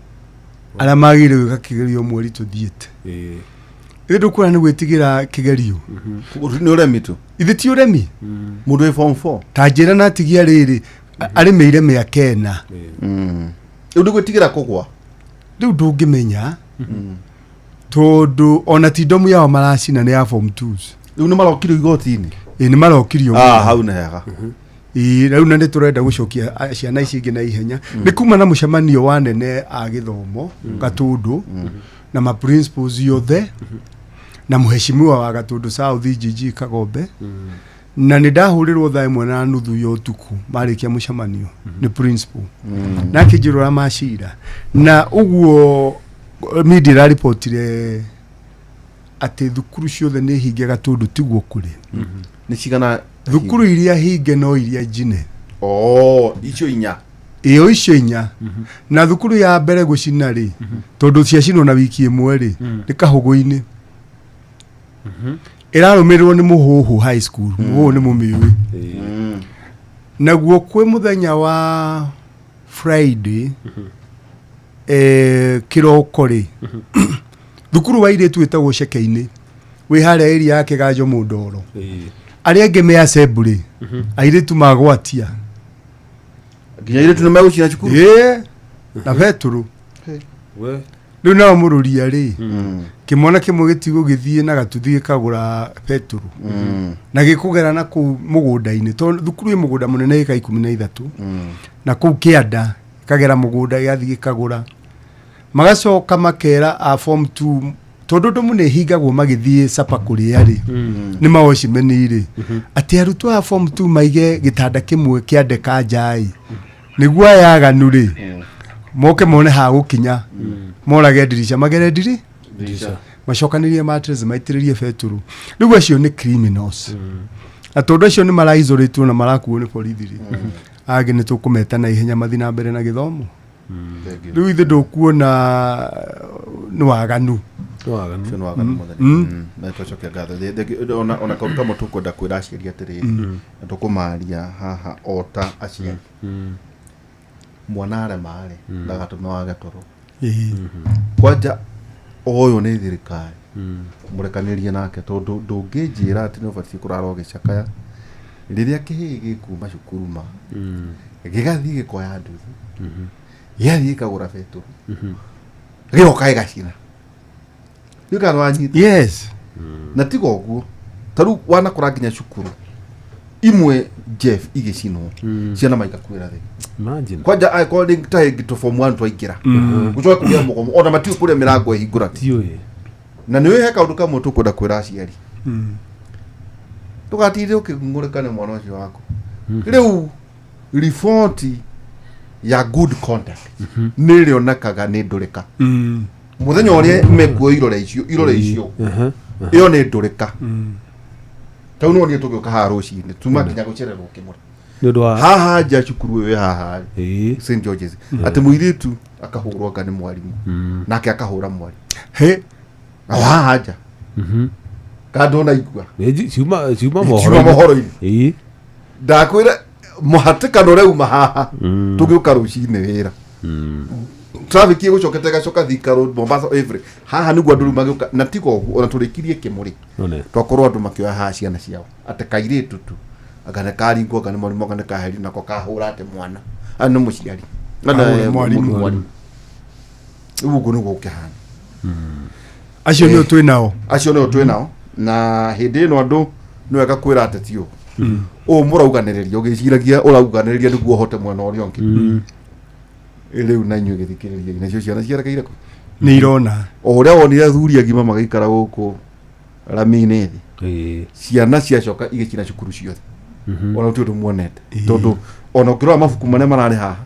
arĩa magĩrĩire gwĩka kĩgerio mweri tũthiĩte. Ĩĩ. Ithe ndũkuona nĩ gwĩtigĩra kĩgerio? Nĩ ũremi tu. Ithe ti ũremi. Mũndũ wĩ form 4. Ta njĩra na atigia rĩrĩ arĩmĩire mĩaka 4. Rĩu nĩ gwĩtigĩra kũgwa. Rĩu ndũngĩmenya, tondũ ona ti ndomu yao maracina, nĩ ya form 2s. Rĩu nĩ marokirio igoti-inĩ? Ĩ, nĩ marokirio. Ah, hau nĩ hega. Ĩĩ, rĩu na nĩ tũrenda gũcokia ciana ici ingĩ na ihenya. Nĩ kuma na mũcemanio wa nene a gĩthomo Gatũndũ na ma principals yothe na mũheshimiwa wa Gatũndũ South GG Kagombe, na nĩ ndahũrĩrwo thaa 1:30 ya ũtukũ marĩkia mũcemanio nĩ principal, na akĩnjĩra ũrĩa macira na ũguo media ĩraribotire atĩ thukuru ciothe nĩ hinge Gatũndũ, tiguo kũrĩ. Nĩ cigana? Thukuru iria hinge no iria njine. Oh, icio 4. Ĩyo icio 4, na thukuru ya mbere gũcina rĩ, tondũ ciacinwo na wiki ĩmwe rĩ, nĩ Kahũgũ-inĩ, ĩrarũmĩrĩrwo nĩ Mũhũhũ High School. Mũhũhũ nĩ mũmĩũĩ. Naguo kwĩ mũthenya wa Friday kĩroko rĩ, thukuru wa airĩtu wĩtagwo Ceke-inĩ, wĩ harĩa area ya Kĩganjo Mũndoro. Ĩĩ. Arĩa angĩ me assembly, airĩtu magwatia. Nginya airĩtu nĩ megũcina cukuru? Ĩĩ, na betũrũ. We. Rĩu nao mũrũria rĩ, kĩmwana kĩmwe gĩtigũgĩthiĩ na gatuthi gĩkagũra betũrũ na gĩkũgera na kũu mũgũnda-inĩ, tondũ thukuru ĩ mũgũnda mũnene ĩka 13, na kũu kĩanda kagera mũgũnda gĩgathiĩ gĩkagũra. Magacoka makera a form 2, tondũ ndomu nĩ hingagwo magĩthiĩ capa kũrĩa rĩ, nĩ mawocimeni rĩ, atĩ arutwo a form 2 maige gĩtanda kĩmwe kĩa ndeka nja-ĩ, nĩguo aya aganu rĩ moke mone ha gũkinya, morage ndirica, magere ndiri. Dirisha. Macokanĩrie mattress, maitĩrĩrie betũrũ. Rĩu acio nĩ criminals, na tondũ acio nĩ maraicoretwo na marakuo nĩ borithi rĩ, angĩ nĩ tũkũmeta na ihenya mathiĩ na mbere na gĩthomo. Rĩu ithe ndũkuona nĩ waganu? Nĩ waganu. Ũcio nĩ waganu mũtheri. Na twacokia ngatho. Ona kaũndũ kamwe tũkwenda kwĩra aciari atĩrĩrĩ, na tũkũmaria haha o ta aciari, mwana arema rĩ, ndagatũme wage toro. Kwanja ũyũ nĩ thirikari, mũrekanĩrie nake, tondũ ndũngĩnjĩra atĩ nĩ ũbatiĩ kũrara ũgĩcakaya rĩrĩa kĩhĩĩ gĩkuma cukuru ma gĩgathiĩ gĩkoya nduthi. Gĩathiĩ gĩkagũra betũrũ, gĩgoka gĩgacina. Rĩu kana wanyita? Yes. Na tiga ũguo, ta rĩu wanakora nginya cukuru imwe, Jeff, igĩcinwo, ciana maikakuĩra thĩ. Imagine. Kwanja angĩkorwo nĩ ta hĩngĩ tũ form 1 twaingĩra, gũcoke kũgĩa mũgomo, ona matiũĩ kũrĩa mĩrango ĩhingũra. Tiũĩ. Na nĩ he kaũndũ kamwe tũkwenda kwĩra aciari: ndũgatinde ũkĩng'ũrĩka nĩ mwana ũcio waku. Rĩu riboti ya good conduct nĩ ĩrĩonekaga nĩ ndũrĩka mũthenya ũrĩa mekuo irore icio, irore icio ĩyo nĩ ndũrĩka. Tau no niĩ tũgĩũka haha rũcinĩ tuma nginya gũcererwo kĩmũrĩ Nĩ ũndũ wa haha nja cukuru ĩyo ĩ haha St George's, atĩ mũirĩtu akahũrwo anga nĩ mwarimũ, nake akahũra mwarimũ. He. Na haha nja kandå naigua. Nĩ ciuma ciuma mohoro-inĩ. Mohoro-inĩ. Ndakwĩra mũhatĩkano ũrauma haha tũgĩũka rũcinĩ wĩra, traffic ĩgũcokete ĩgacoka Thika Road, Mombasa, every haha nĩguo andũ rĩu magĩũka. Na tiga ũguo, ona tũrĩkirie kĩmũrĩ, None. twakorwo andũ makĩoya haha ciana ciao atĩ kairĩtu tu anga nĩ karingwo, anga nĩ mwarimũ, anga nĩ kaheri, nako kahũra atĩ mwana a nĩ mũciari. Ahũra mwarimũ. Mwarimũ. Rĩu ũguo nĩguo gũkĩhana. Acio nĩo twĩ nao. Acio nĩo twĩ nao, na hĩndĩ ĩno andũ nĩ wega kwĩra ateti ũũ ũũ mũrauganĩrĩria ũgĩciragia ũrauganĩrĩria nĩguo ũhote mwena ũrĩa ũngĩ. Rĩu na inyuĩ gĩthikĩrĩria, nacio ciana ciarekeire kũ? Nĩ irona. O ũrĩa wonire athuri agima magĩikara gũkũ rami-inĩ thĩ, ciana ciacoka igĩcina cukuru ciothe, ona gũtirĩ ũndũ muonete, tondũ ona ũngĩrora mabuku marĩa mararĩ haha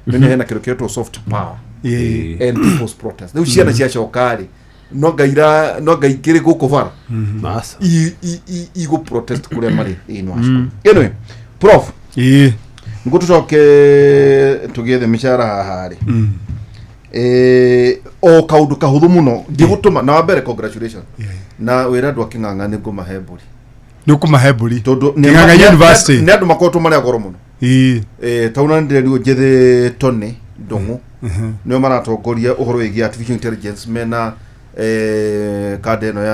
nĩ hena kĩndũ kĩretwo soft power and people's protest. Rĩu ciana ciacoka rĩ, no ngaira no ngaingĩrĩ gũkũ bara Masa. Igũ protest kũrĩa marĩ thĩinĩ wa cukuru. Anyway, prof, Ĩĩ. nĩguo tũcoke tũgĩethe mĩcara haha rĩ, o kaũndũ kahũthũ mũno ngĩgũtũma na wa mbere, congratulations, na wĩra andũ a Kĩng'ang'a nĩ ngũmahe mbũri. Nĩ ũkũmahe mbũri? Tondũ Kĩng'ang'a University. nĩ andũ makoretwo marĩ a goro mũno. Ĩĩ. Tauna ndĩrerirwo njethe Tony Ndong'u, nĩo maratongoria ũhoro wĩgiĩ artificial intelligence mena kanda ĩno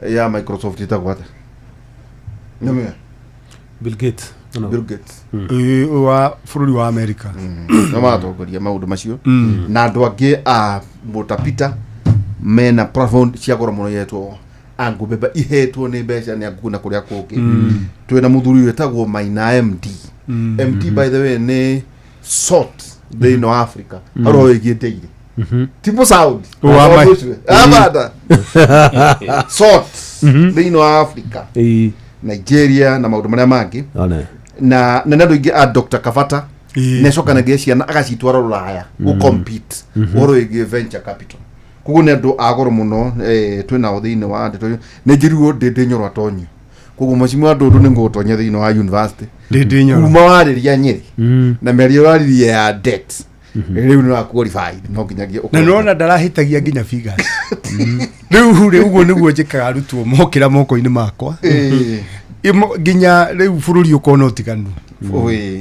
ya Microsoft ĩtagwo atĩa? Nĩmĩoĩ? Bill Gates. No. Bill Gates. Ĩĩ, wa bũrũri wa America. Nĩo maratongoria maũndũ macio, na andũ angĩ a Mũtapita mena platform cia goro mũno yetwo angũbeba ihetwo nĩ mbeca nĩ angu na kũrĩa kũngĩ. Twĩna mũthuri wĩtagwo Maina MD. MD, by the way, nĩ sort thĩinĩ wa Africa harĩa wĩgiĩ ndeire ti mũsaudi Wa abanda sort thĩinĩ wa Africa, Nigeria na maũndũ marĩa mangĩ. One. Na nĩ andũ aingĩ a Dr Kabata nĩacokanagia ciana agacitwara rũraya gũ-compete ũhoro wĩgiĩ venture capital. Koguo nĩ andũ a goro mũno, twĩ nao thĩinĩ wa ndeto. Nĩ njĩrirwo ndĩndĩ nyoro atonyio, koguo mheshimiwa Ndundu nĩ ngũgũtonya thĩinĩ wa university. Ndĩndĩ nyoro. Kuma warĩria Nyĩrĩ na mĩario ũraririe ya debt, rĩu nĩ wa qualified, no nginyagia Na ũkorwo- nĩwona ndarahĩtagia nginya figures rĩu rĩ. Ũguo nĩguo njĩkaga arutwo mokĩra moko-inĩ makwa. Nginya rĩu bũrũri ũkona ũtiganu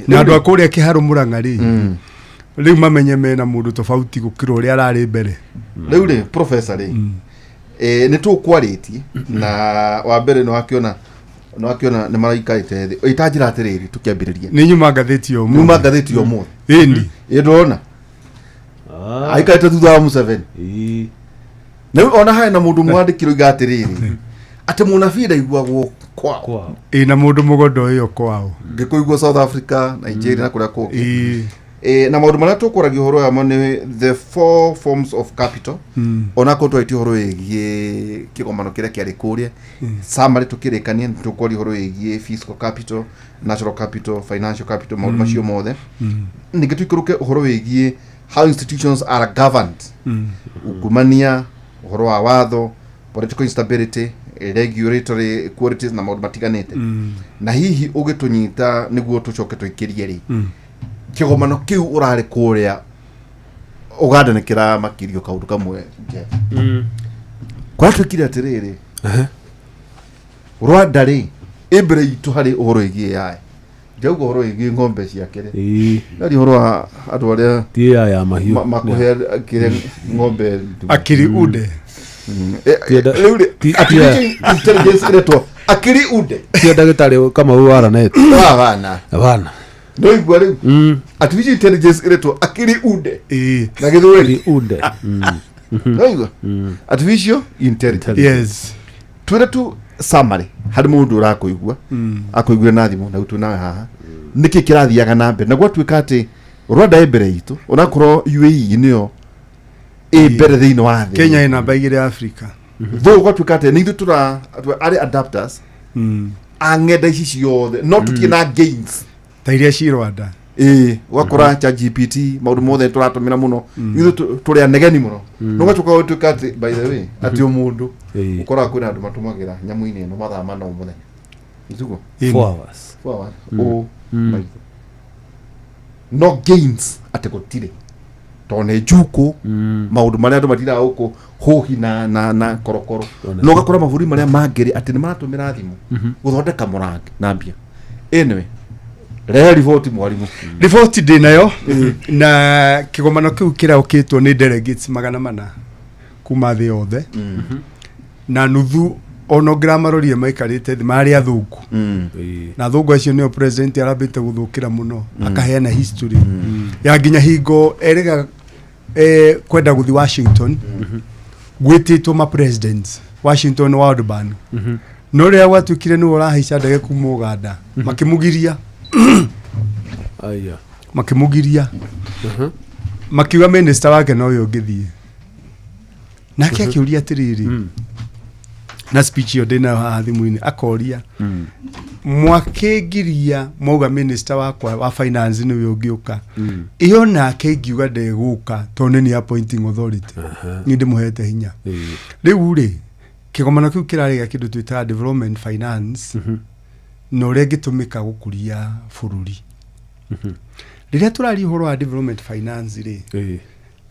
na andũ a kũrĩa kĩharũ Mũrang'a rĩ, rĩu mamenye mena mũndũ tofauti gũkĩra ũrĩa ararĩ mbere. Rĩu rĩ, professor rĩ, nĩ tũkwarĩtie na wa mbere nĩ wakĩona nĩ maraikarĩte thĩ. Ĩtanjĩra atĩrĩrĩ, tũkĩambĩrĩria, Nĩ nyuma ngathĩti ya numa ũmũthĩ. ngathĩti ya ũmũthĩ. Ĩni. Ĩ ndũrona aikarĩte thutha wa Museveni? Na rĩu ona harĩ na mũndũ mwandĩkirwo iga atĩrĩrĩ, atĩ mũnabii ndaiguagwo kwao. Kwao. Ĩ, na mũndũ mũgondo ĩyo kwao. Ngĩkũigua South Africa, Nigeria na kũrĩa kũngĩ. Ĩ. Na maũndũ marĩa tũkwaragia ũhoro wamo nĩ the four forms of capital, onakorwo twarĩtie ũhoro wĩgiĩ kĩgomano kĩrĩa kĩarĩ kũrĩa summary tũkĩrĩkania, nĩ tũkwaria ũhoro wĩgiĩ fiscal capital, natural capital, financial capital, maũndũ macio mothe. Ningĩ tũikũrũke ũhoro wĩgiĩ how institutions are governed, ungumania, ũhoro wa watho, political instability, regulatory qualities na maũndũ matiganĩte. Na hihi ũgĩtũnyita nĩguo tũcoke tũikĩrie rĩ kĩgomano kĩu ũrarĩ kũrĩa Ũganda, nĩ kĩramakirio kaũndũ kamwe. Jeff, kũrĩa twĩkire atĩrĩrĩ, Rwanda rĩ ĩ mbere itũ harĩ ũhoro wĩgiĩ AI. Ndauga ũhoro wĩgiĩ ng'ombe ciake rĩ, ndaria ũhoro wa andũ arĩa Ti ya mahiũ. Makũhe kĩrĩa ng'ombe ndume. Akiri unde. Rĩu rĩ, artificial intelligence ĩretwo akiri unde. Ti ndagĩtarĩ Kamau wa Ranet. Wabana. Bana. No igua rĩu artificial intelligence ĩretwo akili unde Ĩĩ. na gĩthweri. Unde. No igua artificial intelligence. Yes. Twĩre tu summary harĩ mũndũ ũrakũigua, akũiguire na thimũ na rĩu twĩ nawe haha, nĩkĩ kĩrathiaga na mbere na gwatuĩka atĩ Rwanda ĩ mbere itũ, onakorwo UAE nĩyo ĩ mbere thĩinĩ wa thĩ. Kenya ĩ namba igĩrĩ Africa. Though gwatuĩka atĩ nĩ ithuĩ tũra arĩ adapters a ng'enda ici ciothe, no tũtirĩ na gains Ta iria ci Rwanda. Ĩĩ, ũgakora ChatGPT maũndũ mothe tũratũmĩra mũno, ithuĩ tũrĩ anegeni mũno, no gwatuĩka gwatuĩka atĩ, by the way, atĩ o mũndũ ũkoraga kwĩna andũ matũmagĩra nyamũ-inĩ ĩno mathaa mana o mũthenya, nĩtiguo? Ĩni. 4 hours. 4 hours o maitho, no gains atĩ gũtirĩ, tondũ nĩ njukũ maũndũ marĩa andũ matindaga gũkũ hũhi na korokoro. No ũgakora mabũrũri marĩa mangĩrĩ atĩ nĩ maratũmĩra thimũ gũthondeka mũrangi na mbia. Anyway, rehe riboti, mwarimũ. Riboti ndĩ nayo, na kĩgomano kĩu kĩraũkĩtwo nĩ delegates 400 kuma thĩ yothe, na nuthu ona ũngĩramarorire maikarĩte thĩ marĩ athũngũ. Na athũngũ acio nĩo president arambĩte gũthũkĩra mũno, akaheana history ya nginya hingo erĩga kwenda gũthiĩ Washington, gwĩtĩtwo ma presidents Washington World Bank, no rĩrĩa gwatuĩkire nĩwe ũrahaica ndege kuma Uganda, makĩmũgiria. Aya. Makĩmũgiria, makiuga minister wake nowe ũngĩthiĩ. Nake akĩũria atĩrĩrĩ, na speech ĩyo ndĩnayo haha thimũ-inĩ, akoria, mwakĩngiria mwauga minister wakwa wa finance nĩwe ũngĩũka, ĩyo nake ingiuga ndegũka tondũ nĩ niĩ appointing authority, niĩ ndĩmũhete hinya. Rĩu rĩ, kĩgomano kĩu kĩrarĩ gĩa kĩndũ twĩtaga development finance na ũrĩa ĩngĩtũmĩka gũkũria bũrũri. Rĩrĩa tũraria ũhoro wa development finance rĩ,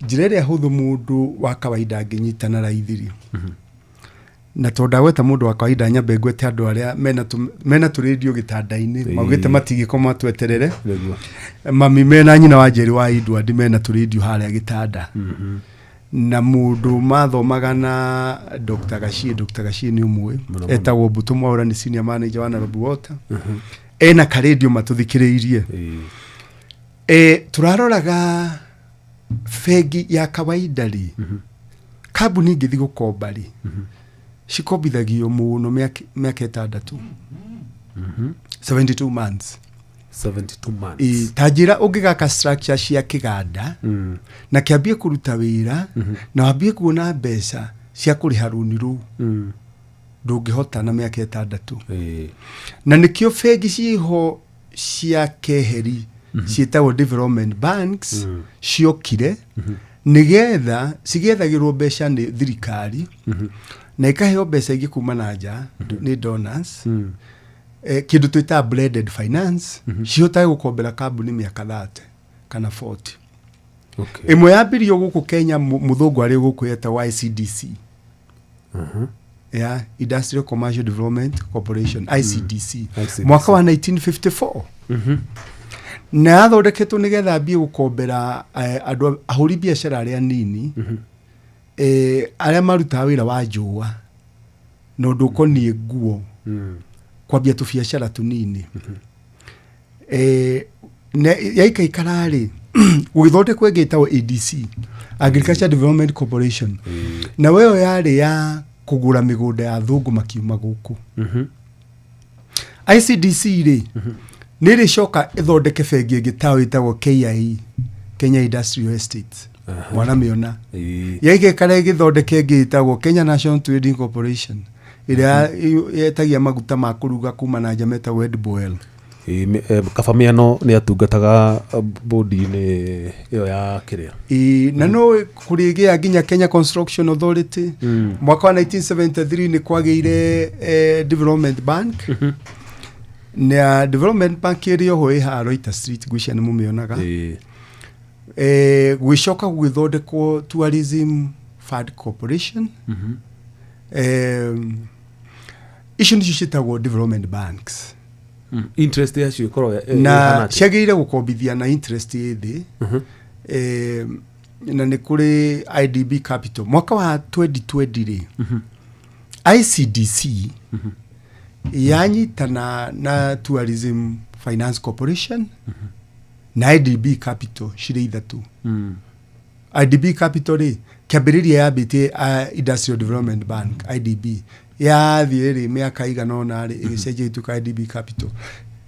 njĩra ĩrĩa hũthũ mũndũ wa kawaida angĩnyita na raithi rĩ, na tondũ ndagweta mũndũ wa kawaida, nyambe ngwete andũ arĩa mena tũrĩndio gĩtanda-inĩ, maugĩte matigĩkoma tweterere. Nĩguo. Mami mena nyina wa Njeri wa Edward mena tũrĩndio harĩa gĩtanda, na mũndũ mathomaga na Dr. Gachie. Dr. Gachie nĩ ũmwe etagwo Mbutu Mwaura, nĩ senior manager wa Nairobi Water, ena karĩndio matũthikĩrĩirie. Tũraroraga bengi ya kawaida rĩ, kambuni ingĩthiĩ gũkomba rĩ, cikombithagio mũno mĩaka 6, 72 months. 72 months. Ta njĩra ũngĩgaka structure cia kĩganda na kĩambie kũruta wĩra na wambie kuona mbeca cia kũrĩha rũni rũu, ndũngĩhota na mĩaka 6. Na nĩkĩo bengi ciĩho cia keheri ciĩtagwo development banks ciokire, nĩgetha cigethagĩrwo mbeca nĩ thirikari na ikaheo mbeca ingĩ kuma na nja nĩ donors, kĩndũ twĩtaga blended finance, cihotage gũkombera kambuni mĩaka 30 kana 40. Ĩmwe yambirio gũkũ Kenya mũthũngũ arĩ gũkũ, yetagwo ICDC, ya Industrial Commercial Development Corporation, ICDC. ICDC. Mwaka wa 1954, na yathondeketwo nĩgetha ambie gũkombera andũ ahũri biacara arĩa nini, arĩa marutaga wĩra wa njũa na ũndũ ũkoniĩ nguo, kwambia tũbiacara tũnini. Yaikaikara rĩ, gũgĩthondekwo ĩngĩ ĩtagwo ADC, Agriculture Development Corporation, na weyo yarĩ ya kũgũra mĩgũnda ya thũngũ makiuma gũkũ. ICDC rĩ, nĩ ĩrĩcoka ĩthondeke bengi ĩngĩ tayo ĩtagwo KIE, Kenya Industrial Estate, mwanamĩona. Yaigekara ĩgĩthondeka ĩngĩ ĩtagwo Kenya National Trading Corporation, ĩrĩa yetagia maguta ma kũruga kuma na nja metagwo Edboel. Kaba Mĩano nĩ atungataga bodi-inĩ ĩyo ya kĩrĩa. Ĩĩ, na no kũrĩgĩa nginya Kenya Construction Authority. Mwaka wa 1973 nĩ kwagĩire Development Bank, na Development Bank ĩrĩ oho ĩ haha Roita Street, ngwĩciria nĩ mũmĩonaga. Gwĩcoka gũgĩthondekwo Tourism Fund Corporation. Icio nĩcio ciĩtagwo development banks. Interest yacio ĩkoragwo Na ĩhana atĩa? ciagĩrĩire gũkombithia na interest ĩ thĩ. Na nĩ kũrĩ IDB Capital. Mwaka wa 2020 rĩ, ICDC yanyitana na Tourism Finance Corporation. Na IDB Capital cirĩ ithatũ. IDB Capital rĩ, kĩambĩrĩria yambĩtie Industrial Development Bank, IDB, yathiĩ rĩ mĩaka igana ũna rĩ, ĩgĩcenjia ĩtuĩka IDB Capital.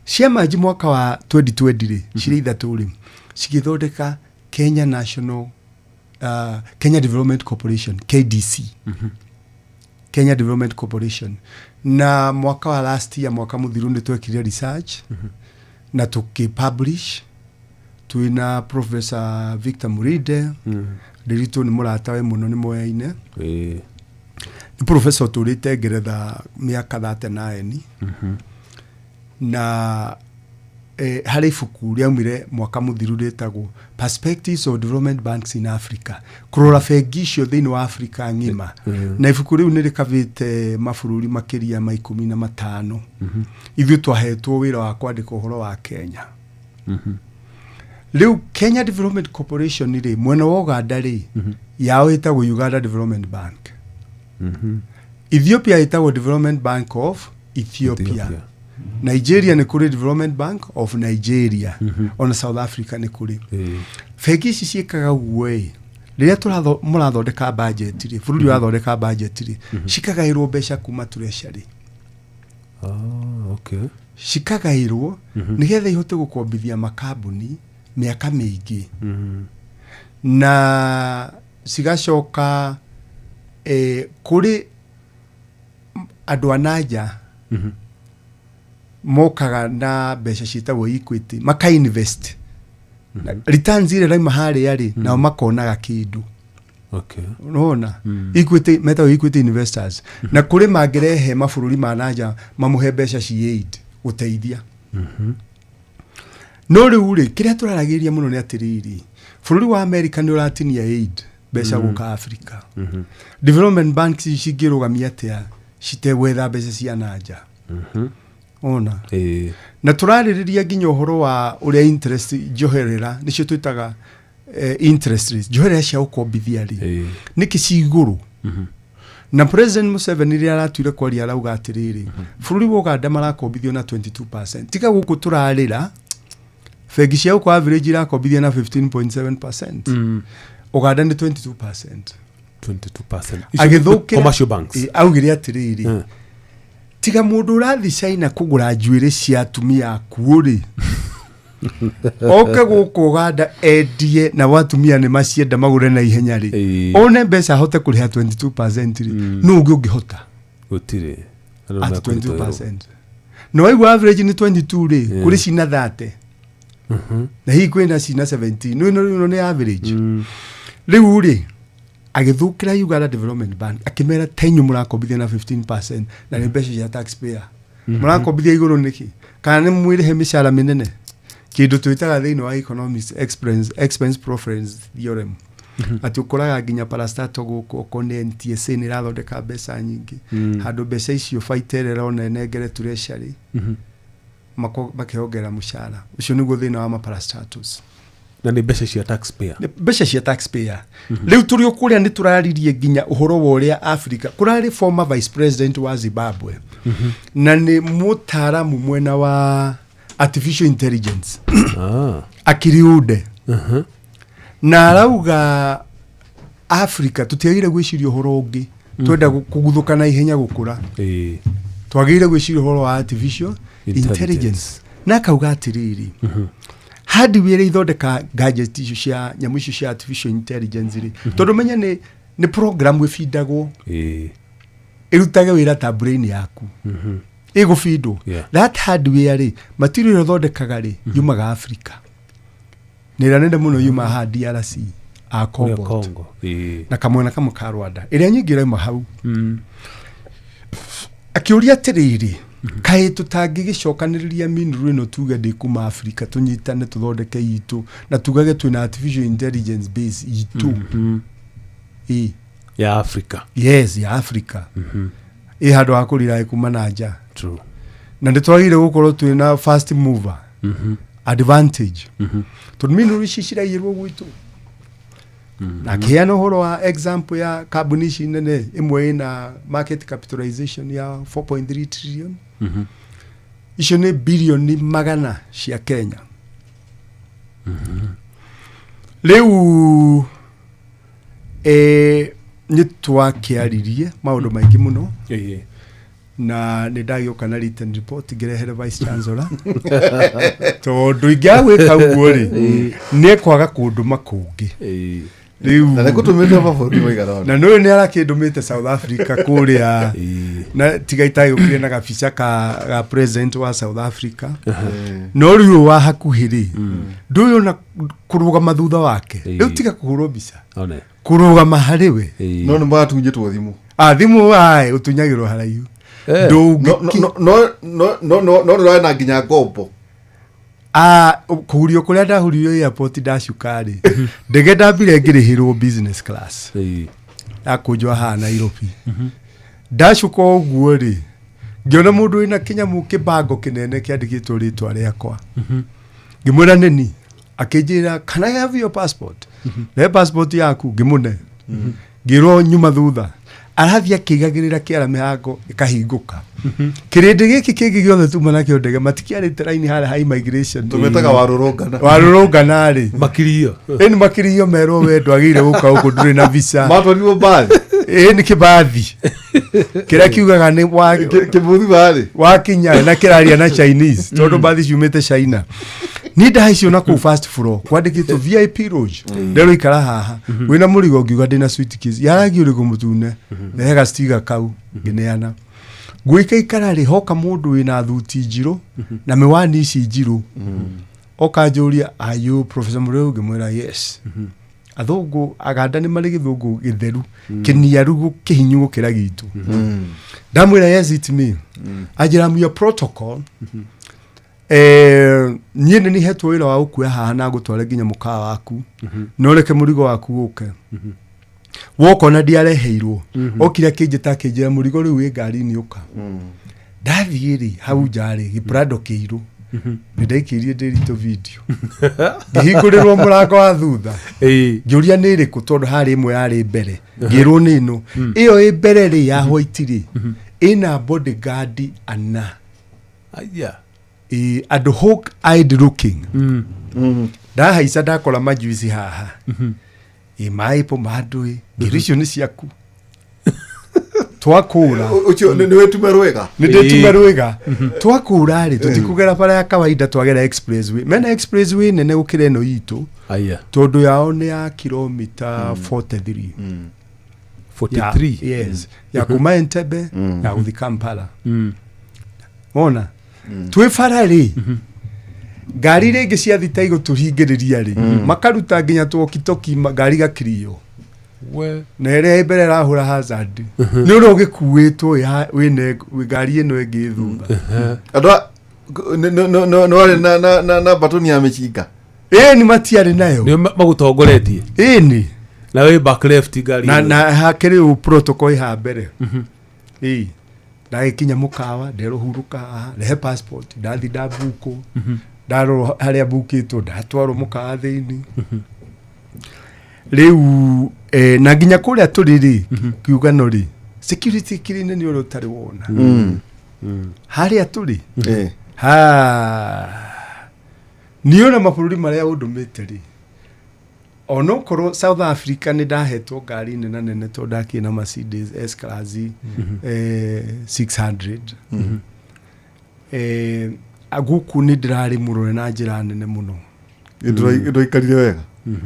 Ciamanji mwaka wa 2020 rĩ, cirĩ ithatũ rĩ, cigĩthondeka Kenya National Kenya Development Corporation, KDC. Kenya Development Corporation. Na mwaka wa last year, mwaka mũthiru, nĩ twekire research na tũkĩ-publish twĩna Professor Victor Murinde. Ndĩritũ nĩ mũratawe mũno, nĩ moyaine. Nĩ professor ũtũrĩte Ngeretha mĩaka 39. Na harĩ ibuku rĩaumire mwaka mũthiru rĩtagwo Perspectives of Development Banks in Africa, kũrora bengi icio thĩinĩ wa Africa ng'ima. Na ibuku rĩu nĩ rĩkabĩte mabũrũri makĩria ma 15. Ithuĩ twahetwo wĩra wa kwandĩka ũhoro wa Kenya. Rĩu Kenya Development Corporation rĩ, mwena wa Uganda rĩ, yao ĩtagwo Uganda Development Bank. Ethiopia ĩtagwo Development Bank of Ethiopia. Ethiopia. Nigeria nĩ kũrĩ Development Bank of Nigeria. Ona South Africa nĩ kũrĩ. Bengi ici ciĩkaga ũguo ĩ, rĩrĩa mũrathondeka budget rĩ, bũrũri ũrathondeka budget rĩ, cikagaĩrwo mbeca kuma treasury. Ah, okay. Cikagaĩrwo nĩgetha ihote gũkombithia makambuni mĩaka mĩingĩ. Na cigacoka kũrĩ andũ a nanja mokaga na mbeca ciĩtagwo equity, maka invest. Na returns iria raima harĩa rĩ, nao makonaga kĩndũ. Unaona, equity, metagwo equity investors. Na kũrĩ mangĩrehe mabũrũri ma nanja mamũhe mbeca ci aid gũteithia. No rĩu rĩ, kĩrĩa tũraragĩria mũno nĩ atĩrĩrĩ, bũrũri wa America nĩ ũratinia aid mbeca gũka Africa. Development banks ici cingĩrũgamia atĩa citegwetha mbeca cia nanja? Ona na tũrarĩrĩria nginya ũhoro wa ũrĩa interest, njoherera nĩcio twĩtaga interest rates, njoherera cia gũkombithia rĩ, nĩkĩ ci igũrũ? Na President Museveni rĩrĩa aratuire kwaria arauga atĩrĩrĩ, bũrũri wa Uganda marakombithio na 22%, tiga gũkũ tũrarĩra bengi cia gũkũ average irakombithia na 15.7%. Uganda nĩ 22%. 22%. Agĩthũkĩra Commercial banks. Augire atĩrĩrĩ, tiga mũndũ ũrathiĩ China kũgũra njuĩrĩ cia atumia akuũ rĩ, oke gũkũ Uganda endie, nao atumia nĩ macienda magũre na ihenya rĩ, one mbeca ahote kũrĩha 22% rĩ, nũ ũngĩ ũngĩhota? Gũtirĩ. Andũ At mekũritũhĩrwo. 22%, na waigua average nĩ 22 rĩ, kũrĩ cina 30 na hihi kwĩna cina 17, no ĩno nĩ average. Rĩu rĩ, agĩthũkĩra Uganda Development Bank, akĩmera tenyu mũrakombithia na 15% na nĩ mbeca cia taxpayer, mũrakombithia igũrũ nĩkĩ? Kana nĩ mwĩrĩhe mĩcara mĩnene? Kĩndũ twĩtaga thĩinĩ wa economics expense preference theorem, atĩ ũkoraga nginya parastatal gũkũ, okorwo nĩ NTSA, nĩ ĩrathondeka mbeca nyingĩ handũ mbeca icio baita ĩrĩa ĩrona ĩnengere treasury, makĩongerera mũcara. Ũcio nĩguo thĩna wa maparastatals. Na nĩ mbeca cia taxpayer. Nĩ mbeca cia taxpayer. Rĩu tũrĩ o kũrĩa nĩ tũraririe nginya ũhoro wa ũrĩa Africa kũrarĩ former vice president wa Zimbabwe na nĩ mũtaaramu mwena wa artificial intelligence, akiriunde, na arauga Africa tũtiagĩrĩire gwĩciria ũhoro ũngĩ twenda kũguthũka na ihenya gũkũra, twagĩrĩire gwĩciria ũhoro wa artificial Intelligence. intelligence. Na akauga atĩrĩrĩ, hardware ĩrĩa ithondeka gadget icio cia nyamũ icio cia artificial intelligence rĩ, tondũ menya nĩ program ĩbindagwo ĩrutage wĩra ta brain yaku ĩgũbindwo. That hardware rĩ, material ĩrĩa ĩthondekaga rĩ, yumaga Africa, na ĩrĩa nene mũno yumaga haha DRC a Kũrĩa cobalt Congo. Na kamwena kamwe ka Rwanda, ĩrĩa nyingĩ ĩrauma hau. Akĩũria atĩrĩrĩ, kaĩ tũtangĩgĩcokanĩrĩria mineral ĩno, tuge ndĩkuma Africa, tũnyitane tũthondeke itũ na tugage twĩna artificial intelligence base itũ? Ĩ. Ya Africa. Yes, ya Africa, ĩ handũ ha kũrira kuma na nja. True. Na nĩ twagĩrĩire gũkorwo twĩna fast mover advantage, tondũ mineral ici ciraiyĩrwo gwitũ. Na akĩheana ũhoro wa example ya kambuni ici nene, ĩmwe ĩna market capitalization ya 4.3 trillion. Icio nĩ bilioni magana cia Kenya. Rĩu nĩ twakĩaririe maũndũ maingĩ mũno Ĩĩ. na nĩ ndagĩũka na written report ngĩrehere vice chancellor tondũ ingĩaga gwĩka ũguo rĩ nĩ ekwaga kũndũma kũngĩ. Ĩĩ. Rĩu Na nä kå tå mä te mabå rũri maigana na nĩ ũyũ nĩ arakĩndũmĩte South Africa kũrĩa na tiga itagĩũkire na gabica ka president wa South Africa, no rĩu ũyũ wa hakuhĩ rĩ ndũyũ ona kũrũgama thutha wake rĩu tiga kũhũrwo mbica One. kũrũgama harĩ we. Ĩĩ. No nä maratunyä two thimå. A thimũ aĩ ũtunyagĩrwo haraihu. Eh. Ndũngĩki No nä rarä na nginya ngombo. Kũhurio kũrĩa ndahuririo airport ndacuka rĩ ndege ndambire ngĩrĩhĩrwo business class Ĩĩ. yakũnjwa haha Nairobi. Ndacuka ũguo rĩ ngĩona mũndũ wĩna kĩnyamũ kĩbango kĩnene kĩandĩkĩtwo rĩtwa rĩakwa, ngĩmwĩra nĩni, akĩnjĩra, "Can I have your passport?" Rehe passport yaku. Ngĩmũne, ngĩrwo nyuma thutha. Arathiĩ akĩigagĩrĩra kĩara mĩhango ĩkahingũka. Kĩrĩndĩ gĩkĩ kĩngĩ gĩothe tuma nakĩo ndege matikĩarĩte raini harĩa ha immigration. Tå mä taga warå rå ngana. Warũrũngana rĩ Makirio. ĩni makĩrio merwo we ndwagĩrĩire gũka gũkũ ndũrĩ na visa. Matwarirwo mbathi. Ĩ nĩ kĩbathi kĩrĩa kiugaga nĩ Kä må thi barä. Wakinya na kĩraria na Chinese tondũ mbathi ciumĩte China. Niĩ ndahaicio na kũu first floor kwandĩkĩtwo VIP lounge, nderwo ikara haha wĩna mũrigo. Ngiuga ndĩna suitcase ya rangi ũrĩkũ? Mũtune. Rehe gastiga kau. Ngĩneana. Ngũikaikara rĩ hoka mũndũ wĩna thuti njirũ na mĩwani ici njirũ oka njũria, "Are you Professor Muriu?" Ngĩmwĩra, "Yes." Athũngũ aganda nĩ marĩ gĩthũngũ gĩtheru kĩniaru kĩhinyu gũkĩra gitũ. Ndamwĩra, "Yes, it me." Anjĩra, "I'm your protocol. Niĩ nĩ nihetwo wĩra wa gũkuoya haha na ngũtware nginya mũkawa waku, no reke mũrigo waku ũke." Woka ona ndiareheirwo, okire akĩnjĩta akĩnjĩra mũrigo rĩu wĩ ngari-inĩ ũka. Ndathiĩ rĩ hau nja rĩ gĩprado kĩirũ nĩ ndaikĩirie ndĩritũ video, ngĩhingũrĩrwo mũrango wa thutha. Ĩĩ. Ngĩũria nĩ ĩrĩkũ tondũ harĩ ĩmwe yarĩ mbere, ngĩrwo nĩ ĩno. Ĩyo ĩ mbere rĩ ya white rĩ ĩna bodyguard ana. Aya. Ĩ, andũ hawk eyed looking. Ndahaica ndakora majuici haha ĩ maĩpo mandũĩ, ngĩrwo icio nĩ ciaku twakũra. Å cio nä wä tume rwä ga. Nĩ ndĩtume rwĩga. Twakũra rĩ tũtikũgera bara ya kawaida, twagera expressway. Mena expressway nene gũkĩra ĩno itũ Aya. tondũ yao nĩ ya kilomita 43. 43. Ya, yes, ya kuma Entebbe ya gũthiĩ Kampala. Wona twĩ bara rĩ ngari rĩngĩ ciathi ta igũtũhingĩrĩria rĩ makaruta nginya twokitoki ngari gakirio. We. Na ĩrĩa ĩ mbere ĩrahũra hazard nĩ ũrĩa ũgĩkuĩtwo wĩna ngari ĩno ĩngĩ thutha. Andå nä warä na mbatå ya mä cinga. Ĩni matiarĩ nayo. Nĩo magũtongoretie. Ĩni. Na wĩ back left ngari. Na ĩyo. na hakĩrĩ ũ protocol ĩha mbere ĩĩ ndagĩkinya mũkawa nderwo hurũka haha rehe passport. Ndathi ndambukwo ndarorwo harĩa mbukĩtwo ndatwarwo mũkawa thĩinĩ rĩu na nginya kũrĩa tũrĩ rĩ kiugano rĩ security kĩrĩ nĩ ũrĩa ũtarĩ wona harĩa tũrĩ ha niĩ ona mabũrũri marĩa ũndũmĩte rĩ onokorwo South Africa nĩ ndahetwo ngari nene nene tondũ ndakĩrĩ na Mercedes S Class 600. Gũkũ nĩ ndĩrarĩ mũrore na njĩra nene mũno. Ndåikarire wega.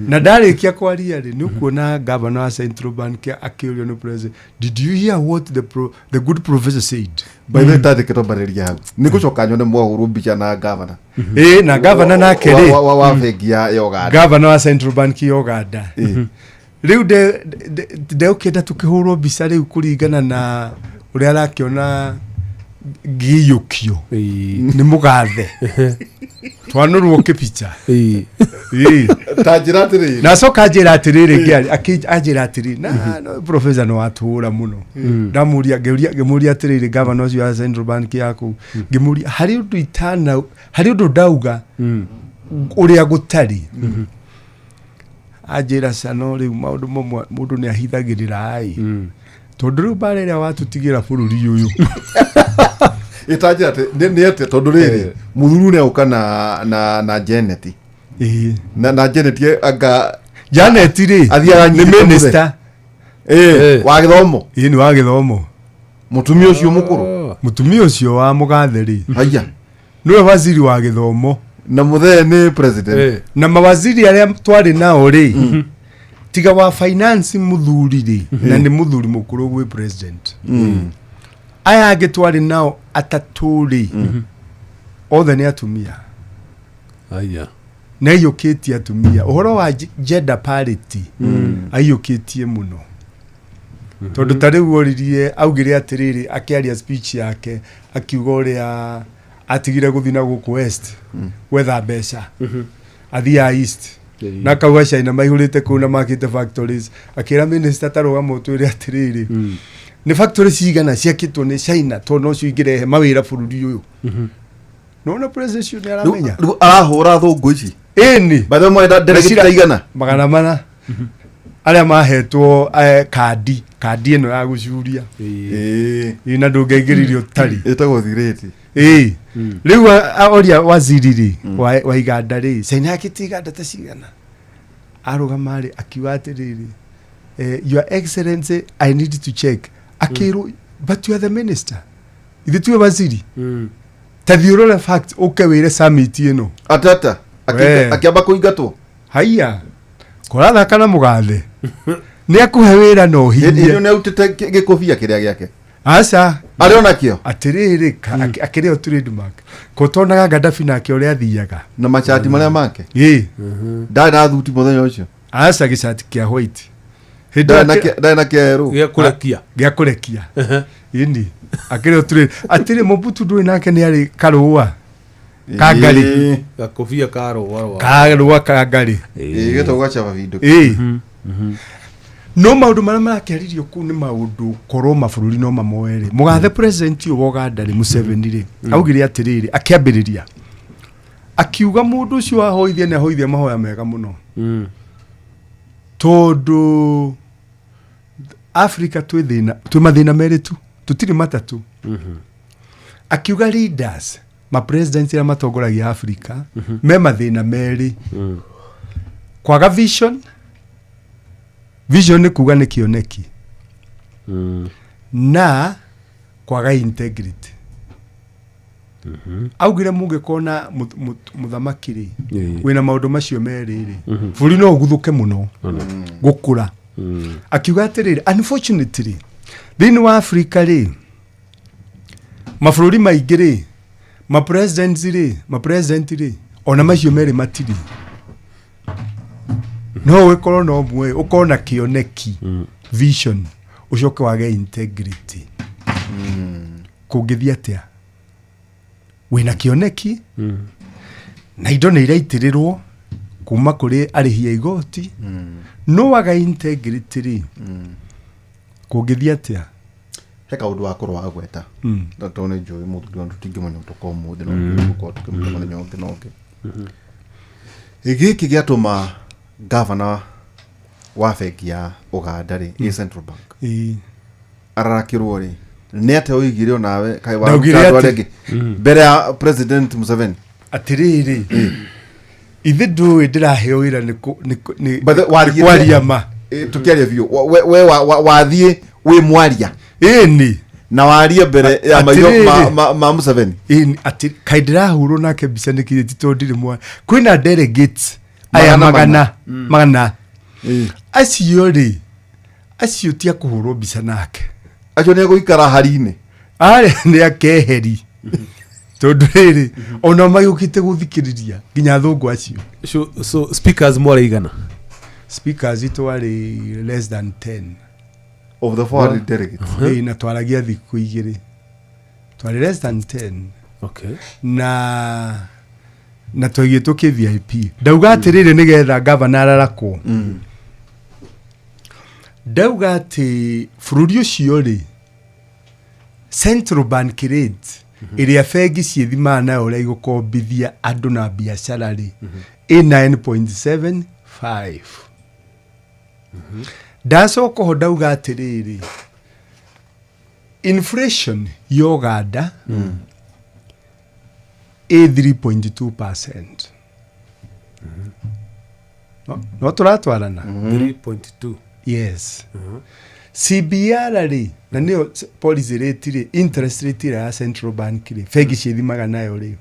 Na ndarĩkia kwaria rĩ nĩ ũkuona governor wa Central Bank akĩũrio nĩ president, "Did you hear what the good professor said?" By the way tandä ke twambarä hau nä gå coka nyone mwahå rwo mbica na gavana. Ĩ na governor nake rĩ wa bengi ya Uganda. Governor wa Central Bank ya Uganda rĩu ndeũkĩenda tũkĩhũrwo mbica rĩu kũringana na ũrĩa arakĩona ngĩiyũkio Ĩĩ. nĩ mũgathe twanũrwo kĩbica. Ĩĩ. Ĩĩ. Ta njä ra atä rä. Na acoka anjĩra atĩrĩrĩ anjĩra atĩrĩ na no, professor nĩ watũra mũno. Ndamũria ngĩũria ngĩmũria atĩrĩrĩ governor ũcio wa Central Bank yaku ngĩmũria harĩ ũndũ itana harĩ ũndũ ndauga ũrĩa gũtarĩ. Anjĩra cano rĩu maũndũ mamwe mũndũ nĩ ahithagĩrĩra ĩ tondũ rĩu mbara ĩrĩa watũtigĩra bũrũri ũyũ. Ä ta njä ra nä atä tondå rä rä må thuru nä aå na Janet. Ĩĩ. Na Janet ye anga Janet rĩ Athiaga nĩ anyitĩte minister. Eh, wa gĩthomo. Ĩĩ nĩ wa gĩthomo. Mũtumia ũcio mũkũrũ. Mũtumia ũcio wa mũgathe rĩ Haya. nĩwe waziri wa gĩthomo. Na mũthee nĩ president. Na mawaziri arĩa twarĩ nao rĩ, tiga wa finance mũthuri rĩ, na nĩ mũthuri mũkũrũ gwĩ president, aya angĩ twarĩ nao atatũ rĩ, othe nĩ atumia. Aya. Nĩ aiyũkĩtie atumia ũhoro wa gender parity, aiyũkĩtie mũno, tondũ ta rĩu oririe, augire atĩrĩrĩ, akĩaria speech yake akiuga ũrĩa atigire gũthiĩ na gũkũ west gwetha mbeca, athiaga east, na akauga China maihũrĩte kũu na makĩte factories. Akĩra minister, ta rũgama ũtwĩre atĩrĩrĩ, nĩ factory cigana ciakĩtwo nĩ China, tondũ nocio ingĩrehe mawĩra bũrũri ũyũ. Nona president ũcio nĩ aramenya. Rĩu arahũra thũngũ ici. Ĩni. By the way, mwenda delegate ta igana. 400 arĩa mahetwo kandi ĩno ya gũcuria. Ĩĩ. Ĩ, na ndũngĩaingĩririe ũtari. Ĩtagwo thirĩti. Ĩ, rĩu oria waziri rĩ wa iganda rĩ, China yakĩte iganda ta cigana? Arũgama rĩ, akiuga atĩrĩrĩ, "Your Excellency, I need to check." Akĩrwo, "But you are the minister, ithe tiwe waziri, ta thiĩ ũrore fact, ũke wĩre summit ĩno." Atata. We. Akĩamba kũingatwo. Haiya, kũrathaka na mũgathe nĩ akũhe wĩra na Hĩndĩ ĩyo ũhinyie. nĩ autĩte gĩkũbia kĩrĩa gĩake. Aca. Arĩ ona kĩo. Atĩrĩrĩ, akĩrĩ o trademark ko tonaga Gaddafi nake ũrĩa athiaga. Na macati marĩa make. Ĩ. Ndarĩ na thuti mũthenya ũcio. Aca, gĩcati kĩa white hĩndĩ Ndarĩ na ndarĩ na kĩerũ. Gĩa kũrekia. Gĩa kũrekia, ĩni akĩrĩ o trade. Atĩrĩ, Mobutu ndũĩ nake nĩ arĩ karũa Kangari. Ĩĩ. Gakobia ka rũa rwa. Karũa kangari. Ĩĩ, getagwo gacaba bindo. Ĩ, no maũndũ marĩa marakĩarĩrio kũu nĩ maũndũ korwo mabũrũri no mamoe rĩ. Mũgathe president ũyũ wa Uganda rĩ, Museveni rĩ, augire atĩrĩrĩ, akĩambĩrĩria akiuga mũndũ ũcio ahoithia nĩ ahoithia mahoya mega mũno, tondũ Africa twĩ thĩna, twĩ mathĩna merĩ tu, tũtirĩ matatũ. Akiuga leaders, ma presidents arĩa matongoragia Africa me mathĩna merĩ: kwaga vision. Vision nĩ kuga nĩ kĩoneki, na kwaga integrity. Augire mũngĩkorwo na mũthamaki rĩ wĩna maũndũ macio merĩ rĩ, bũrũri no ũguthũke mũno gũkũra. Akiuga atĩrĩrĩ, unfortunately thĩinĩ wa Africa rĩ, mabũrũri maingĩ rĩ, mapresidents rĩ, mapresident rĩ, ona macio merĩ matirĩ. No ũgĩkorwo no muoyo ũkorwo na kĩoneki, vision, ũcoke wage integrity, kũngĩthiĩ atĩa? Wĩna kĩoneki na indo nĩ iraitĩrĩrwo kuma kũrĩ arĩhi a igoti, no waga integrity rĩ, kũngĩthiĩ atĩa? He kaũndũ wa kũrwo agweta na tondũ nĩ njũĩ mũthuri wa tũtingĩmenya ũtoka ũmũthĩ, no tũgũkorwo tũkĩmũta mũthenya ũngĩ na ũngĩ. Gĩkĩ gĩatũma gavana wa bengi ya Ũganda rĩ, ĩ Central Bank, ararakĩrwo rĩ, nĩ atĩa ũigire onawe kaĩ Ndaugire waruta andũ arĩa atĩ- angĩ mbere ya President Museveni? Atĩrĩrĩ, ithe ndũĩ ndĩraheo wĩra nĩ By the- nĩ kwaria ma. Tũkĩaria biũ, we wathiĩ wĩ mwaria Ĩni. na warie mbere ya maitho Atĩrĩrĩ. ma Museveni. Ĩni, atĩ kaĩ ndĩrahũrwo nake mbica nĩkĩ? Ti tondũ ndirĩ mwana. Kwĩna delegates aya 400. magana acio rĩ, acio ti a kũhũrwo mbica nake. Acio nĩ egũikara hari-inĩ. Arĩa nĩ akeheri, tondũ rĩrĩ ona magĩũkĩte gũthikĩrĩria nginya athũngũ acio. So speakers mwarĩ igana? Speakers twarĩ less than 10. Of the 400 delegates. Ĩĩ, na twaragia thikũ 2, twarĩ less than 10. Na twaigĩtwo kĩ VIP. Ndauga atĩrĩrĩ, nĩgetha gavana ararakwo, ndauga atĩ bũrũri ũcio rĩ, central bank rate ĩrĩa bengi ciĩthimaga nayo ũrĩa igũkombithia andũ na biacara rĩ, ĩ 9.75. Ndacoka ho ndauga atĩrĩrĩ, inflation ya Uganda ĩ 3.2%. No tũratwarana. 3.2. Yes, CBR rĩ, na nĩyo policy rate rĩ, interest rate ĩrĩa ya central bank rĩ, bengi ciĩthimaga nayo rĩ.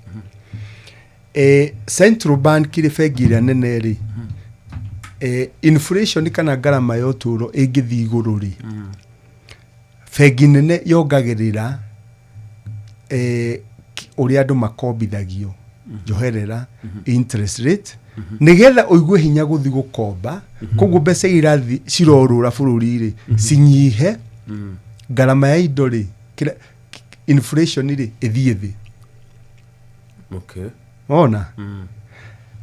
Central bank rĩ, bengi ĩrĩa nene rĩ, inflation kana ngarama ya ũtũũro ĩngĩthiĩ igũrũ rĩ, bengi nene yongagĩrĩra ũrĩa andũ makombithagio njoherera, interest rate, nĩgetha ũigue hinya gũthiĩ gũkomba. Koguo mbeca iria irathi cirorũra bũrũri rĩ, cinyihe, ngarama ya indo rĩ, inflation rĩ, ĩthiĩ thĩ. Ona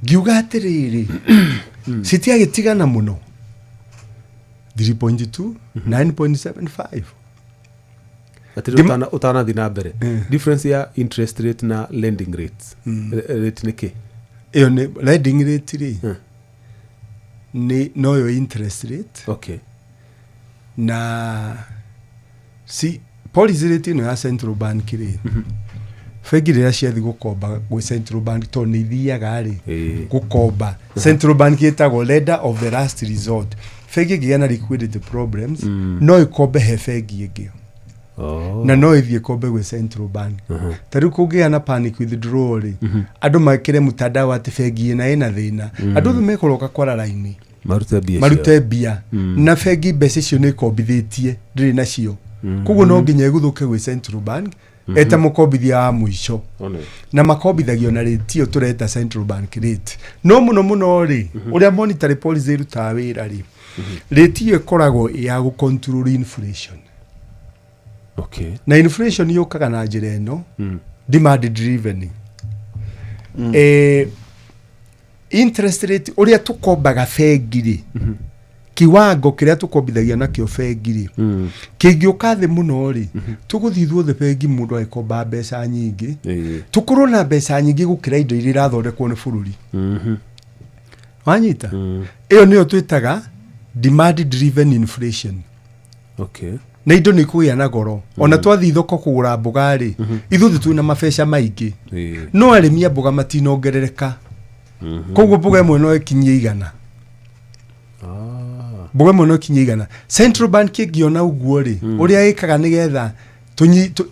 ngiuga atĩrĩrĩ, citiagĩtigana mũno, 3.2, 9.75. Atĩrĩ, ũtanathiĩ na mbere, difference ya interest rate na lending rates, rate nĩ kĩ? Ĩyo nĩ lending rate rĩ, nĩ noyo interest rate. Na si policy rate ĩno ya central bank rĩ, bengi rĩrĩa ciathiĩ gũkomba gwĩ central bank, tondũ nĩ ithiaga rĩ gũkomba central bank, ĩtagwo lender of the last resort. Bengi ĩngĩgĩa na liquidity problems, no ĩkombe he bengi ĩngĩ na no ĩthiĩ ĩkombe gwĩ central bank. Ta rĩu kũngĩgĩa na panic withdrawal rĩ, andũ makĩre mtandao atĩ bengi ĩna thĩna, andũ othe mekũroka kwara raini marute mbia. Marute mbia, na bengi mbeca icio nĩ ĩkombithĩtie, ndĩrĩ nacio. Koguo no nginya ĩguthũke gwĩ central bank eta mũkombithia wa mũico. One. Na makombithagio na rate ĩyo tũreta central bank rate. No mũno mũno rĩ, ũrĩa monetary policy ĩrutaga wĩra rĩ, rate ĩyo ĩkoragwo ĩ ya gũ control inflation. Na inflation yũkaga na njĩra ĩno, demand driven. Interest rate, ũrĩa tũkombaga bengi rĩ, kiwango kĩrĩa tũkombithagia nakĩo bengi rĩ, kĩngĩũka thĩ mũno rĩ, tũgũthiĩ ithuothe bengi, mũndũ agĩkomba mbeca nyingĩ, tũkorwo na mbeca nyingĩ gũkĩra indo iria irathondekwo nĩ bũrũri. Wanyita? Ĩyo nĩyo twĩtaga demand driven inflation. Na indo nĩ ikũgĩa na goro. Ona twathiĩ thoko kũgũra mboga rĩ, ithuothe twĩna mabeca maingĩ, no arĩmi a mboga matinongerereka. Koguo mboga ĩmwe no ĩkinyie 100. Mboga ĩmwe no ĩkinyie 100. Central bank ĩngĩona ũguo rĩ, ũrĩa ĩkaga nĩgetha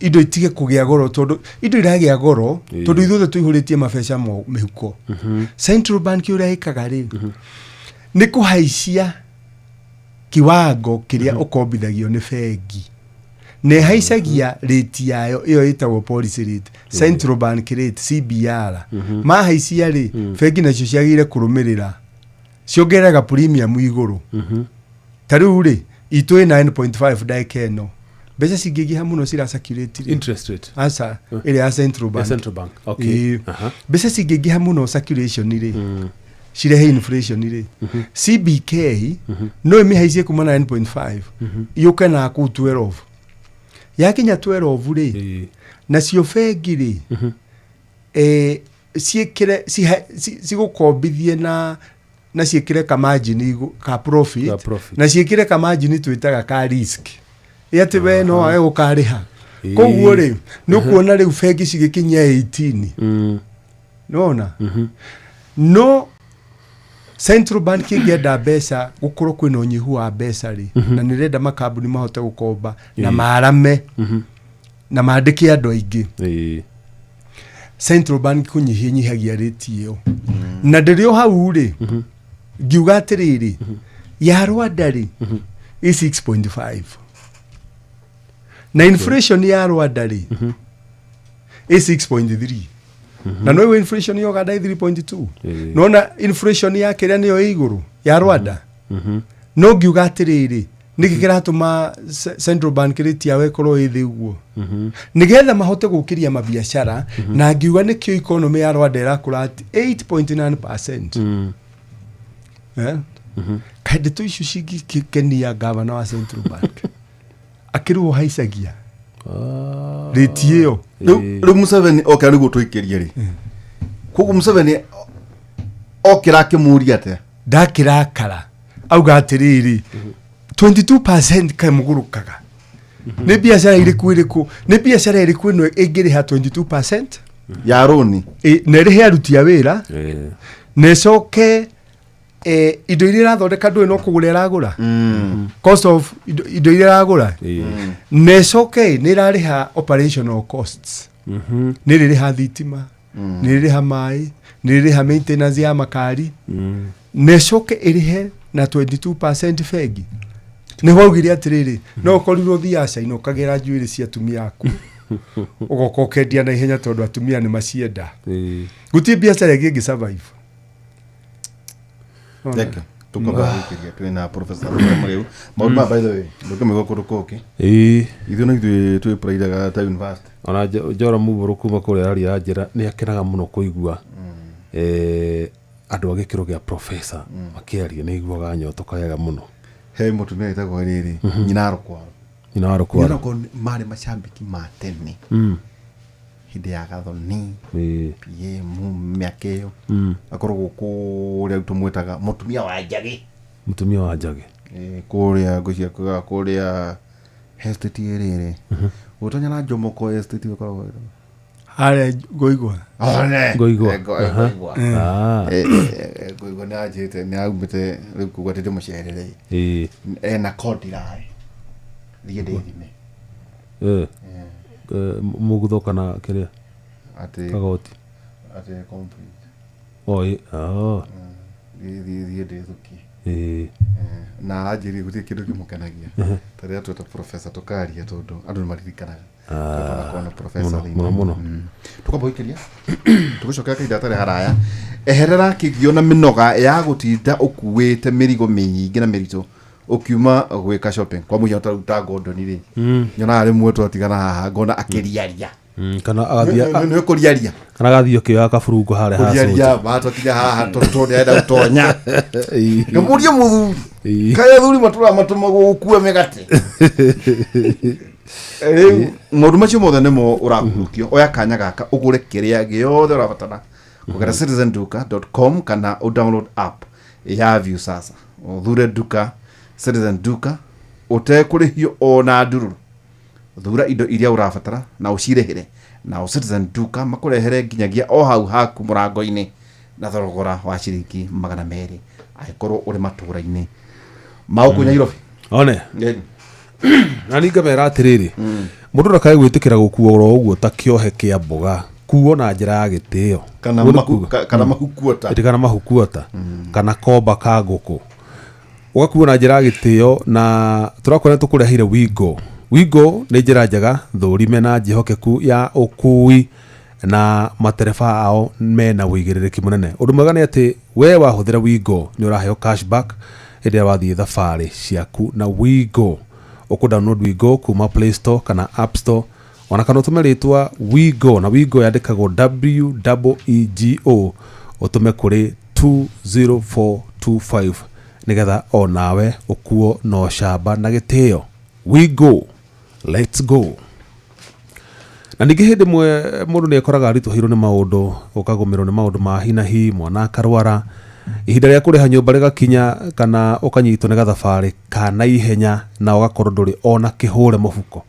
indo itige kũgĩa goro, tondũ indo iragĩa goro tondũ ithuothe tũihũrĩtie mabeca mĩhuko, central bank ũrĩa ĩkaga rĩ, nĩ kũhaicia kiwango kĩrĩa ũkombithagio nĩ bengi, na ĩhaicagia rate yayo ĩyo ĩtagwo policy rate, central bank rate, CBR. Mahaicia rĩ, bengi nacio ciagĩrĩire kũrũmĩrĩra, ciongereraga premium igũrũ. Ta rĩu rĩ, itũ ĩ 9.5 ndagĩka ĩno. Mbeca cingĩingĩha mũno cira circulate rĩ, Interest rate. Aca, ĩrĩa ya central ya bank. Central bank, okay. Ĩĩ. Mbeca cingĩingĩha mũno circulation rĩ, cirehe inflation rĩ, CBK no ĩmĩhaicie kuma 9.5 yũke na kũu 12. Yakinya 12 rĩ, nacio bengi rĩ, ciĩkĩre cigũkombithie na ciĩkĩre kamargin ka profit, Ka profit. Na ciĩkĩre kamargin twĩtaga ka risk, ĩ atĩ we no wage gũkarĩha. Koguo rĩ, nĩ ũkuona rĩu bengi cigĩkinyia 18. Nĩwona? No central bank ĩngĩenda mbeca, gũkorwo kwĩna ũnyihu wa mbeca rĩ, na nĩ ĩrenda makambuni mahote gũkomba na marame na mandĩke andũ aingĩ, central bank kũnyihia nyihagia rate ĩyo. Na ndĩrĩ o hau rĩ, ngiuga atĩrĩrĩ, ya Rwanda rĩ, ĩ 6.5, na inflation ya Rwanda rĩ, ĩ 6.3, na no inflation ya Uganda ĩ 3.2. Nona inflation ya kĩrĩa nĩyo ĩ igũrũ ya Rwanda. No ngiuga atĩrĩrĩ, nĩkĩ kĩratũma central bank rate yao ĩkorwo ĩ thĩ ũguo? Nĩgetha mahote gũkĩria mabiacara. Na ngiuga nĩkĩo economy ya Rwanda ĩrakũra at 8.9%. Eh? Kaĩ ndeto icio cingĩkenia gavana wa central bank, akĩrwo haicagia rate ĩyo? Rĩu Museveni okĩra nĩguo tũikĩrie rĩ, koguo Museveni okĩra akĩmũria atĩa? Ndakĩrakara, auga atĩrĩrĩ, 22% kaĩ mũgũrũkaga? Nĩ biacara ĩrĩkũ ĩrĩkũ, nĩ biacara ĩrĩkũ ĩno ĩngĩrĩha 22% Ya rũni? Na ĩrĩhe aruti a wĩra? Na ĩcoke indo iria ĩrathondeka ndũĩ no kũgũra ĩragũra, cost of indo iria ĩragũra. Na ĩcoke nĩ ĩrarĩha operational costs, nĩ ĩrĩrĩha thitima, nĩ ĩrĩrĩha maĩ, nĩ ĩrĩrĩha maintenance ya makari, na ĩcoke ĩrĩhe na 22% bengi. Nĩ waugire atĩrĩrĩ, no ũkorirwo ũthiaga China ũkagĩra njuĩrĩ cia atumia aku, ũgoka ũkendia na ihenya tondũ atumia nĩ macienda. Gũtirĩ biacara ĩngĩ ĩngĩ survive. Thank you. Tukwamba gwĩkĩria twĩ na Professor Mũrĩu maũndũ maya, by the way, ndũngĩmĩgua kũndũ kũngĩ. Ithuĩ no ithuĩ twĩ praidaga ta university. Ona Njora Muburu kuma kũrĩa aria njĩra nĩ akenaga mũno kũigua andũ a gĩkĩro gĩa professor makĩaria, nĩ aiguaga nyotoka wega mũno. He mũtumia wĩtagwo rĩrĩ nyina Rũkwaro. Nyina wa Nyina Rũkwaro. Rũkwaro marĩ macambĩki ma tene hĩndĩ ya Gathoni, PM mĩaka ĩyo, akoragwo kũrĩa tũmwĩtaga mũtumia wa Njagĩ. Mũtumia wa Njagĩ. Kũrĩa ngũcia kuga kũrĩa estate ĩrĩrĩ gũtonya na Jomoko estate ĩkoragwo Harĩa ngũigua. One. Ngoigua. Ngoigua. Ah. Ngoigua nĩ anjĩte nĩ aumĩte rĩu kuga atĩ ndĩmũcerere. Ena kondiraĩ thiĩ ndĩthime. Mũgutho kana kĩrĩa? Atĩ kagoti. Atĩ complete. Oh, oh. Thiĩ ndĩthukie. Na anjĩrire gũtirĩ kĩndũ kĩmũkenagia ta rĩrĩa tweta professor tũkaria tondũ andũ nĩ maririkanaga. Tondũ anakorwo na professor Mũno, thĩinĩ. mũno, mũno. Tukamba gũikĩria tũgũcokera kahinda gatarĩ haraya. Eherera kĩgio na mĩnoga ya gũtinda ũkuĩte mĩrigo mĩingĩ na mĩritũ ũkiuma gwĩka shopping. Kwa mũhiano ta rĩu ta Gordon rĩ, nyonaga rĩmwe twatigana haha ngona akĩriaria. Kana agathiĩ Nĩ kũriaria. Kana agathiĩ ũkĩoya kaburungo harĩa ha Kũriaria matwakinya haha tondũ nĩ arenda gũtonya. Ngamũria mũthuri, kaĩ athuri matũraga matũmagwo gũkua mĩgate? Rĩu maũndũ macio mothe nĩmo ũrakurukia. Oya kanya gaka ũgũre kĩrĩa gĩothe ũrabatara kũgera citizenduka.com kana ũdownload app ya Viusasa, ũthure nduka Citizen Duka ũtekũrĩhio ona ndururu. Thura indo iria ũrabatara na ũcirĩhĩre na Citizen Duka makũrehere nginyagia o hau haku mũrango-inĩ na thogora wa ciringi 200 angĩkorwo ũrĩ matũra-inĩ ma gũkũ Nairobi. One na ningĩ ngamera atĩrĩrĩ, mũndũ ndakae gwĩtĩkĩra gũkuo oro ũguo ta kĩohe kĩa mboga, kuo na njĩra ya gĩtĩo. Kana Ũguo nĩ mahu, kuga. kana mahukuota. Ĩtĩ kana mahukuota kana komba ka ngũkũ, ũgakuo na njĩra ya gĩtĩo. Na tũrakwĩra tũkũreheire Wingo. Wingo nĩ njĩra njega thũrime na njĩhokeku ya ũkui na matereba ao mena ũigĩrĩrĩki mũnene. Ũndũ mwega nĩ atĩ we wahũthĩra Wingo nĩ ũraheo cashback hĩndĩ ĩrĩa wathiĩ thabarĩ ciaku na Wingo. Ũkũ download Wingo kuma Play Store kana App Store, ona kana ũtũme rĩtwa Wingo, na Wingo yandĩkagwo WEEGO, ũtũme kũrĩ 20425 nĩgetha onawe ũkuo na ũcamba na gĩtĩo. Wingo, let's go. Na ningĩ hĩndĩ ĩmwe mũndũ nĩ ekoraga aritũhĩirwo nĩ maũndũ, ũkagũmĩrwo nĩ maũndũ ma hi na hi, mwana akarwara, ihinda rĩa kũrĩha nyũmba rĩgakinya, kana ũkanyitwo nĩ gathabarĩ ka naihenya na ũgakorwo ndũrĩ ona kĩhũre mũhuko.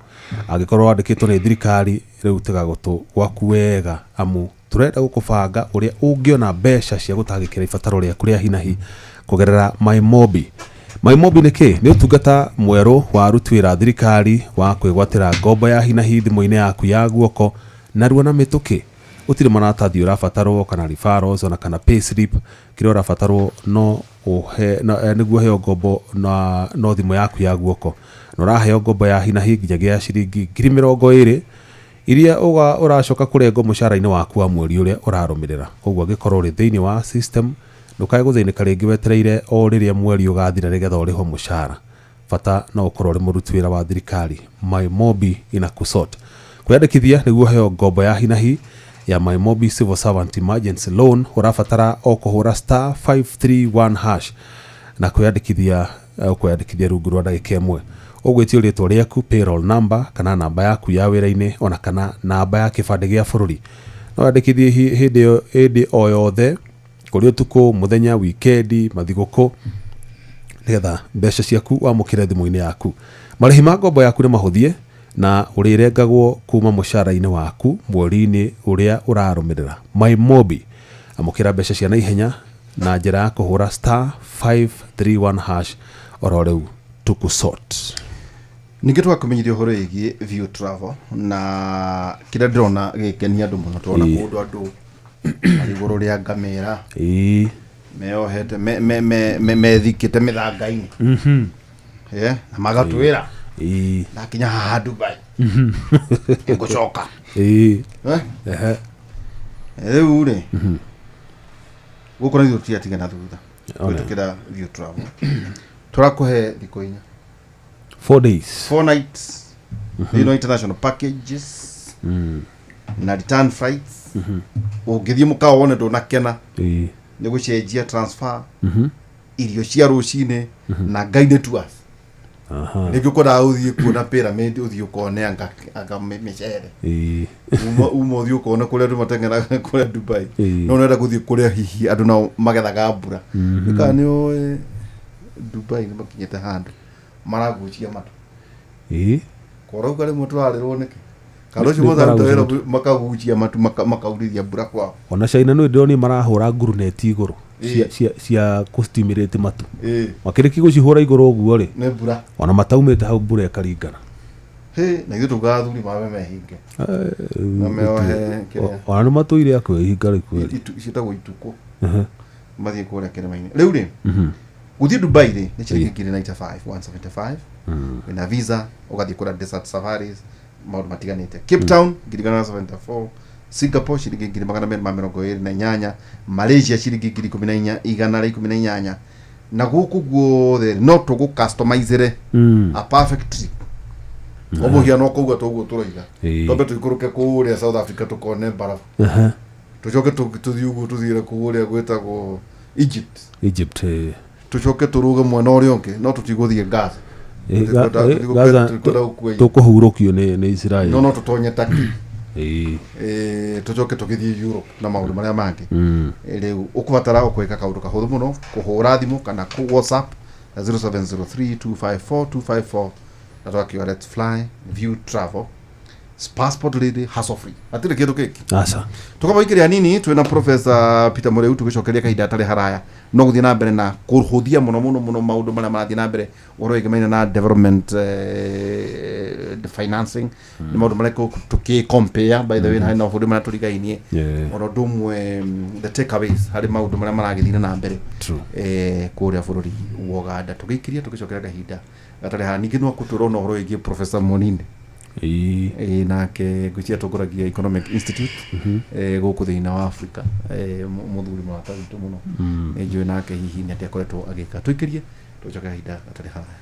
Angĩkorwo wandĩkĩtwo nĩ thirikari, rĩu tega gũtũ gwaku wega, amu tũrenda gũkũbanga ũrĩa ũngĩona mbeca cia gũtangĩkĩra ibataro rĩaku rĩa hi na hi kũgerera MyMobi. MyMobi nĩ kĩ? Nĩ ũtungata mwerũ wa aruti wĩra a thirikari wa kwĩgwatĩra ngombo ya hi na hi thimũ-inĩ yaku ya guoko narua na mĩtũkĩ. Gũtirĩ maratathi ũrabatarwo kana referrals ona kana payslip. Kĩrĩa ũrabatarwo no ũhe no, nĩguo ũheo ngombo na no thimũ yaku ya guoko. Na ũraheo ngombo ya hi na hi nginyagia ciringi 20,000 iria ũracoka kũrengwo mũcara-inĩ waku wa mweri ũrĩa ũrarũmĩrĩra. Koguo angĩkorwo ũrĩ thĩinĩ wa system, ndũkae gũthĩnĩka rĩngĩ wetereire o rĩrĩa mweri ũgathira nĩgetha ũrĩhwo mũcara. Bata no ũkorwo ũrĩ mũruti wĩra wa thirikari. MyMobi inakusort. Kwĩyandĩkithia nĩguo ũheo ngombo ya hi na hi ya MyMobi Civil Servant Emergency Loan, ũrabatara o kũhũra star 531 hash na kwĩyandĩkithia ũkwĩyandĩkithia rungu rwa ndagĩka ĩmwe. Ũgwĩtio rĩtwa rĩaku, payroll number kana namba yaku ya wĩra-inĩ, ona kana namba ya kĩbandĩ gĩa bũrũri. No wandĩkithie hĩndĩ o yothe, kũrĩ ũtukũ, mũthenya, wikendi, mathigũkũ, nĩgetha mbeca ciaku wamũkĩre thimũ-inĩ yaku. Marĩhi ma ngombo yaku nĩ mahũthie na ũrĩrengagwo kuma mũcara-inĩ waku mweri-inĩ ũrĩa ũrarũmĩrĩra. MyMobi, amũkĩra mbeca cia naihenya Na njĩra ya kũhũra star 531 hash oro rĩu tũkũsort. Ningĩ tũgakũmenyithia ũhoro wĩgiĩ View Travel, na kĩrĩa ndĩrona gĩkenia andũ mũno, tũrona kũndũ andũ marĩ igũrũ rĩa ngamĩra, meohete, methikĩte mĩthanga-inĩ. Yeah, na magatwĩra, ndakinya haha Dubai ngũcoka. Eh? Ehe. Rĩu rĩ, gũkũ na ithuĩ tũtiatige na thutha. Ona. Kũhĩtũkĩra View Travel tũrakũhe thikũ 4. 4 days. 4 nights, you know, international packages na return flights. Ũngĩthiĩ mũkawa wone ndũnakena, nĩ gũcenjia transfer, irio cia rũcinĩ na guided tours. Rĩngĩ ũkwendaga ũthiĩ kuona pyramid, ũthiĩ ũkone anga mĩcere. Uma ũthiĩ ũkone kũrĩa andũ mateng'eraga kũrĩa Dubai. No ũrenda gũthiĩ kũrĩa hihi andũ nao magethaga mbura. Nĩkaa nĩ ũĩ Dubai nĩ makinyĩte handũ maragucia matu. Korauga rĩmwe tũrarĩrwo nĩkĩ kana ũcio Nĩ mothe aruta maragucia. wĩra makagucia matu, makaurithia mbura kwao. Ona China nä ndĩronire marahũra nguruneti igũrũ cia, cia kũstimulate matu. Makĩrĩkia gũcihũra igũrũ ũguo rĩ, Nĩ mbura. ona mataumĩte hau mbura ĩkaringana. Hĩ, na ithuĩ tugaga athuri mawe mehinge na meohe kĩrĩa. Ona nĩ matũire akwĩhinga rĩ kweri. Ciĩtagwo itukũ, mathiĩ kũrĩa kĩrĩma-inĩ. Rĩu rĩ, gũthiĩ Dubai rĩ, nĩ ciringi ngiri 95 175 wĩna visa, ũgathiĩ kũrĩa desert safaris, maũndũ matiganĩte. Cape Town 1,174, Singapore ciringi 228,000, Malaysia ciringi 14,118. Na gũkũ guothe no tũgũ customizere a perfect trip. O mũhiano kũguo tũguo tũroiga, twambe tũikũrũke kũrĩa South Africa tũkone mbarabu, tũcoke tũthiĩ ũguo tũthiĩre kũrĩa gwĩtagwo Egypt, Egypt. Tũcoke tũrũge mwena ũrĩa ũngĩ, no tũtigũthiĩ Gaza. Gaza Tũtikwenda gũkua indo. tũkũhurũkio nĩ Israel. No tũtonye Turkey. Tũcoke tũgĩthiĩ Europe na maũndũ marĩa mangĩ. Rĩu ũkũbatara o gwĩka kaũndũ kahũthũ mũno, kũhũra thimũ kana kũ WhatsApp na 0703 254 254, na tũgakiuga let's fly. View Travel, passport ready, hassle free, hatirĩ kĩndũ kĩngĩ. Aca. Tukaba ikĩrĩ hanini twĩna Professor Peter Mũrĩu, tũgĩcokeria kahinda atarĩ haraya, no gũthiĩ na mbere na kũhũthia mũno mũno mũno maũndũ marĩa marathiĩ na mbere ũhoro wĩgemaine na development, financing, nĩ maũndũ marĩa tũkĩ compare, by the way, na bũrũri marĩa tũrigainie. Ona ũndũ ũmwe, the takeaways harĩ maũndũ marĩa maragĩthire na mbere kũrĩa bũrũri wa Uganda. Tũgĩikĩria tũgĩcokera kahinda gatarĩ haraya, ningĩ no akũtwĩra ona ũhoro wĩgiĩ Professor Moninde. Nake ngwĩciria atongoragia Economic Institute gũkũ thĩinĩ wa Africa. Mũthuri mũrata witũ mũno, nĩ njũĩ nake hihi nĩ atĩa akoretwo agĩka. Tũikĩrie tũcoke kahinda gatarĩ haraya.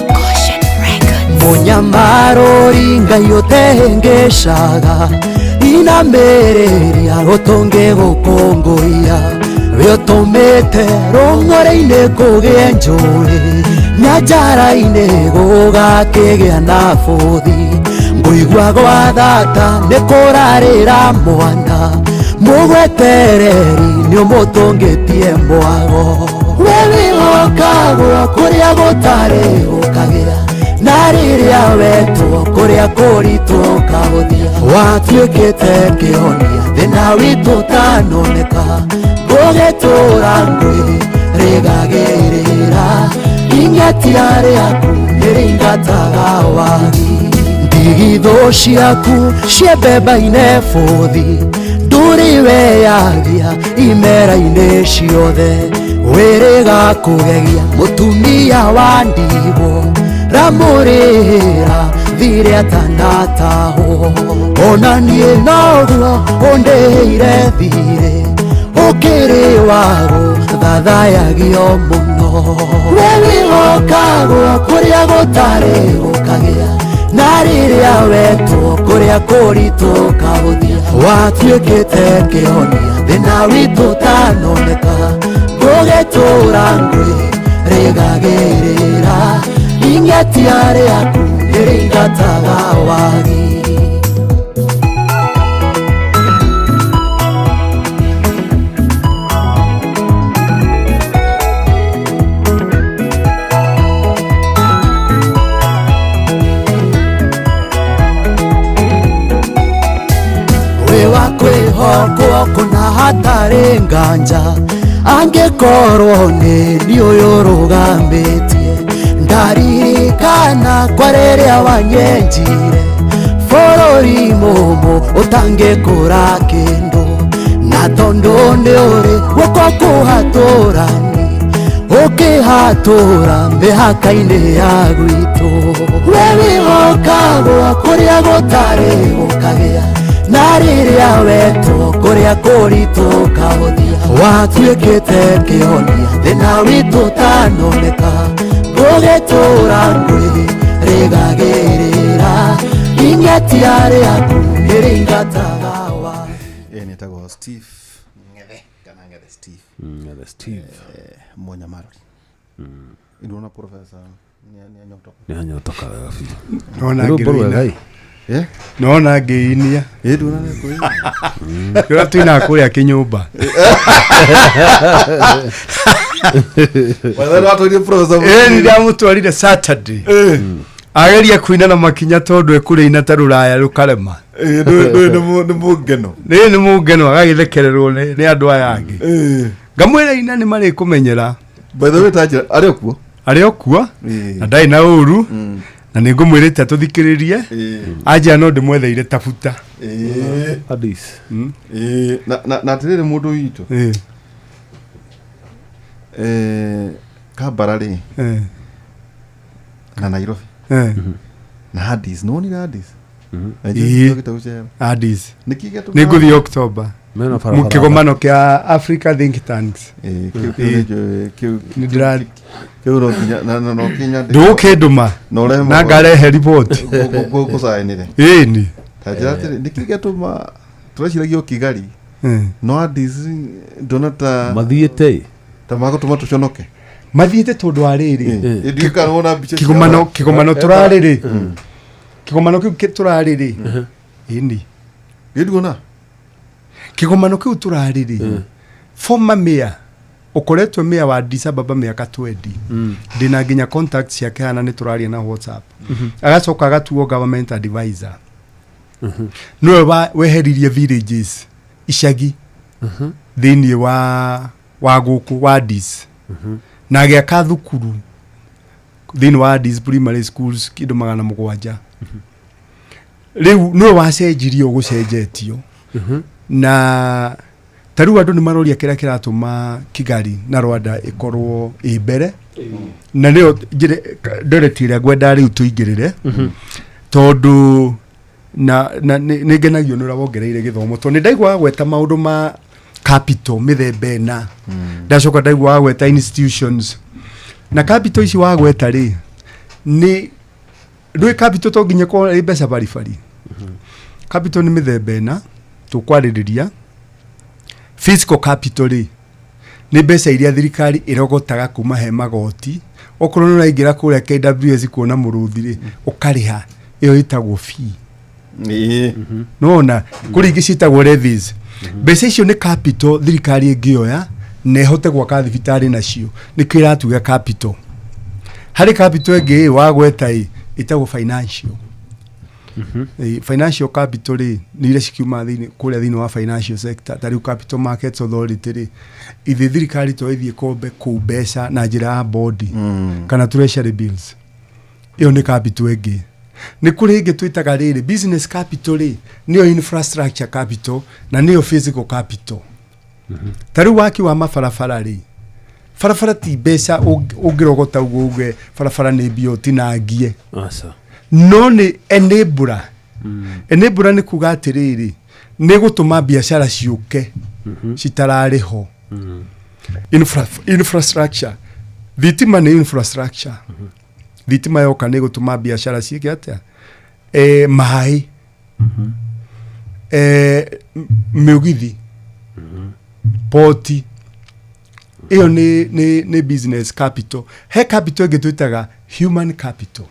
Caution Records. Mũnyamarũri Ngai ũtehengeshaga inamĩrĩria gũtũngĩgũkũngũiya wĩũtũmĩte rũng'ũrĩ-inĩ kũgĩe njũĩ, nyanjara-inĩ gũgakĩgĩa na bũthi. Ngũigua gwa thata nĩ kũrarĩra mwana mũgwetereri nĩ ũmũtũngĩtie mwago. We wĩhokagwo kũrĩa gũtarĩ gũkagĩa, na rĩrĩa wetwo kũrĩa kũritũ ũkahũthia. Watuĩkĩte kĩhonia thĩna witũ ũtanoneka, ngũgĩtũra ngwĩ rĩgagĩrĩra ing'etia rĩaku nĩrĩingataga wagi. Ndigithũ ciaku ciembemba-inĩ bũthi, ndũrĩ weyagia imera-inĩ ciothe. Wĩrĩga kũgegia mũtumia wa ndigwo, ramũrĩra thirĩ atanatahwo. Ona niĩ noguo ũndĩhĩire thirĩ, ũkĩrĩ wago thathayagio mũno. We wĩhokagwo kũrĩa gũtarĩ gũkagĩa, na rĩrĩa wetwo kũrĩa kũritũ ũkahũthia. Watuĩkĩte kĩhonia thĩna witũ ũtanoneka, ngũgĩtũra ngwĩ rĩgagĩrĩra ing'etia rĩaku nĩrĩingataga wagi. Kwĩhokwo kũna hatarĩ nganja angĩkorwo nĩ niĩ ũyũ ũrũgamĩtie ndaririkana kwa rĩrĩa wanyenjire bũrũri mũmũ ũtangĩkũra kĩndũ na tondũ nĩ ũrĩ guoko kũhatũrani ũkĩhatũra mĩhaka-inĩ ya gwitũ we wĩhokagwo kũrĩa gũtarĩ gũkagĩa na rĩrĩa wetwo kũrĩa kũritũ ũkahũthia watuĩkĩte kĩhonia thĩna witũ ũtanoneka ngũgĩtũra ngwĩ rĩgagĩrĩra ing'etia rĩaku nĩrĩingataga wa Ĩĩ nĩ etagwo Steve Ng'ethe kana Ng'ethe Steve. Ng'ethe Steve. Mũnyamarori. Nduona professor nĩ anyotoka. Nĩ anyotoka wega biũ. Nona Rwĩmbo ngĩrũina. rwega ĩ. Eh? Nona ngĩinia. Ĩ nduona nĩ kũina. Kĩrĩa twinaga kũrĩa kĩnyũmba. Wethe watwarire professor. Ĩ nĩ ndamũtwarire Saturday. Ageria kũina na makinya tondũ ekũrĩina ta rũraya rũkarema. Ĩ, ndũĩ nĩ mũngeno. Nĩ nĩ mũngeno agagĩthekererwo nĩ andũ aya angĩ. Ngamwĩra ina nĩ marĩkũmenyera. By the way tanjĩra arĩ o kuo? Arĩ o kuo Ĩ. na ndarĩ na ũru na nĩ ngũmwĩrĩte atũthikĩrĩrie anjĩra no ndĩmwetheire tabuta. Ĩ. Addis. Ĩ, na atĩrĩrĩ mũndũ witũ. Ĩ. Kambara rĩ Ĩ. na Nairobi Ĩ. na Addis nĩwonire Addis? Ĩ. Gĩtau cera. Addis. Nĩkĩ gĩatũmaga- Nĩ ngũthiĩ October. Mena barabara. Kĩgomano kĩa Africa Think Tanks. Ĩ, kĩu kĩu nĩnjũĩ, kĩu Nĩ ndĩra kĩu no nginya na no nginya ndũgũkĩndũma na ũrehe na ngarehe riboti. ngũcainĩre. Ĩni. Ta njĩra atĩrĩ nĩkĩ gĩatũma tũreciragia o Kigali Ĩ. no Addis ndona ta Mathiĩte ĩ. ta magũtũma tũconoke. Mathiĩte tondũ wa rĩrĩ. Ĩ, ndiũĩ kana wona mbica ciao. Kĩgomano kĩgomano tũrarĩ rĩ. Kĩgomano kĩu tũrarĩ rĩ. Ĩni. Ĩ nduona? Kĩgomano kĩu tũrarĩ rĩ. Former mayor ũkoretwo mayor wa Addis Ababa mĩaka 20 ndĩna nginya contact ciake hana nĩ tũraria na WhatsApp agacoka agatuo government advisor nĩwe weheririe villages icagi thĩinĩ wa gũkũ wa Addis na agĩaka thukuru thĩinĩ wa Addis primary schools kĩndũ 700 rĩu nĩwe wacenjirie ũgũcenjetio na ta rĩu andũ nĩ maroria kĩrĩa kĩratũma Kigali na Rwanda ĩkorwo ĩ mbere na nĩyo ndereti ĩrĩa ngwenda rĩu tũingĩrĩre tondũ na nĩ ngenagio nĩ ũrĩa wongereire gĩthomo tondũ nĩ ndaiguaga gweta maũndũ ma capital mĩthemba ĩna ndacoka ndaiguaga gweta institutions na capital ici wagweta rĩ nĩ ndũĩ capital to nginya ĩkorwo ĩ mbeca baribari capital nĩ mĩthemba ĩna tũkwarĩrĩria fiscal capital rĩ nĩ mbeca iria thirikari ĩrogotaga kuma he magoti okorwo nĩ ũraingĩra kũrĩa KWS kuona mũrũthi rĩ ũkarĩha ĩyo ĩtagwo fee Ĩ. nona kũrĩ ingĩ ciĩtagwo levies mbeca icio nĩ capital thirikari ĩngĩoya na ĩhote gwaka thibitarĩ nacio nĩkĩo ĩratuga capital harĩ capital ĩngĩ ĩ wagweta ĩ ĩtagwo financial Financial capital rĩ nĩ iria cikiuma thĩinĩ kũrĩa thĩinĩ wa financial sector ta rĩu Capital Markets Authority rĩ ithe thirikari to ĩthiĩ kombe kũu mbeca na njĩra ya bondi kana treasury bills ĩyo nĩ capital ĩngĩ nĩ kũrĩ ĩngĩ twĩtaga rĩrĩ business capital rĩ nĩyo infrastructure capital na nĩyo physical capital ta rĩu waki wa mabarabara rĩ barabara ti mbeca ũngĩrogota ũguo uge barabara nĩ mbia ũtinangie Aca. no nĩ enabler enabler nĩ kuga atĩrĩrĩ nĩ gũtũma biacara ciũke citararĩ ho infrastructure thitima nĩ infrastructure thitima yoka nĩ gũtũma biacara ciĩke atĩa maĩ mĩũgithi poti ĩyo nĩ business capital he capital ĩngĩ twĩtaga human capital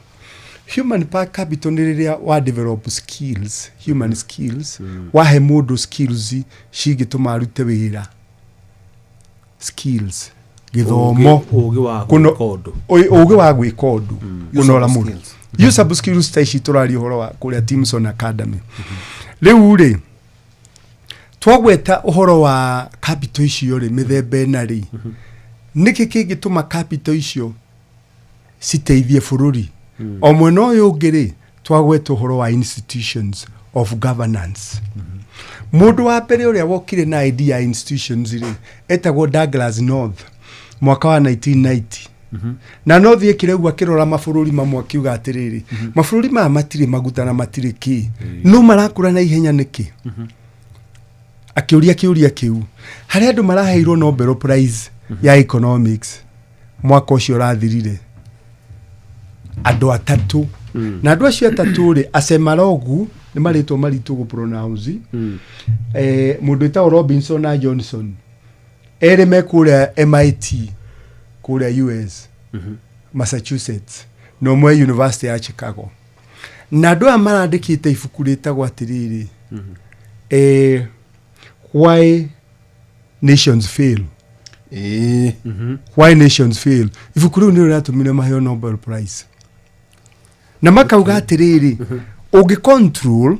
human capital nĩ rĩrĩa wa develop skills human skills wahe mũndũ skills cingĩtũma arute wĩra skills gĩthomo Ũgĩ wa gwĩka ũndũ. Ũgĩ wa gwĩka ũndũ kũnora Usable mũndũ skills. usable skills ta ici tũraria ũhoro wa kũrĩa Timson Academy rĩu rĩ Twagweta ũhoro wa capital icio rĩ, mĩthemba ĩna rĩ, nĩkĩ kĩngĩtũma capital icio citeithie bũrũri? O mwena ũyũ ũngĩ rĩ, twagweta ũhoro wa institutions of governance. Mũndũ wa mbere ũrĩa wokire na idea ya institutions rĩ, etagwo Douglas North mwaka wa 1990. Na North ekire ũguo akĩrora mabũrũri mamwe akiuga atĩrĩrĩ, mabũrũri maya matirĩ maguta na matirĩ kĩ, no marakũra na ihenya nĩkĩ? Akĩũria kĩũria kĩu. Harĩ andũ maraheirwo Nobel Prize ya economics mwaka ũcio ũrathirire, andũ atatũ. Na andũ acio atatũ rĩ, Acemoglu, nĩ marĩtwa maritũ gũ pronounce, mũndũ wĩtagwo Robinson na Johnson, erĩ me kũrĩa MIT kũrĩa US, Massachusetts, na ũmwe University ya Chicago. Na andũ aya marandĩkĩte ibuku rĩtagwo atĩrĩrĩ, Why Nations Fail. Ĩĩ. Why Nations Fail, ibuku rĩu nĩrĩo rĩratũmire maheo Nobel Prize. Na makauga atĩrĩrĩ, ũngĩ control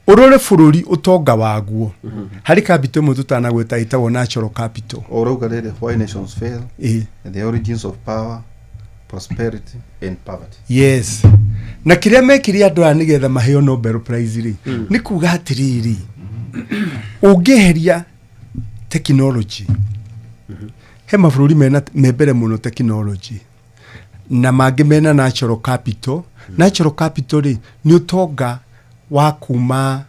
ũrore bũrũri ũtonga waguo harĩ capital ĩmwe tũtanagweta ĩtagwo natural capital. Ũrauga rĩrĩ, Why Nations Fail, The Origins of Power, Prosperity and Poverty. Yes, na kĩrĩa mekire andũ aya nĩgetha maheo Nobel Prize rĩ, nĩ kuga atĩrĩrĩ, ũngĩeheria technology, he mabũrũri mena me mbere mũno technology na mangĩ mena natural capital. Natural capital rĩ, nĩ ũtonga wa kuma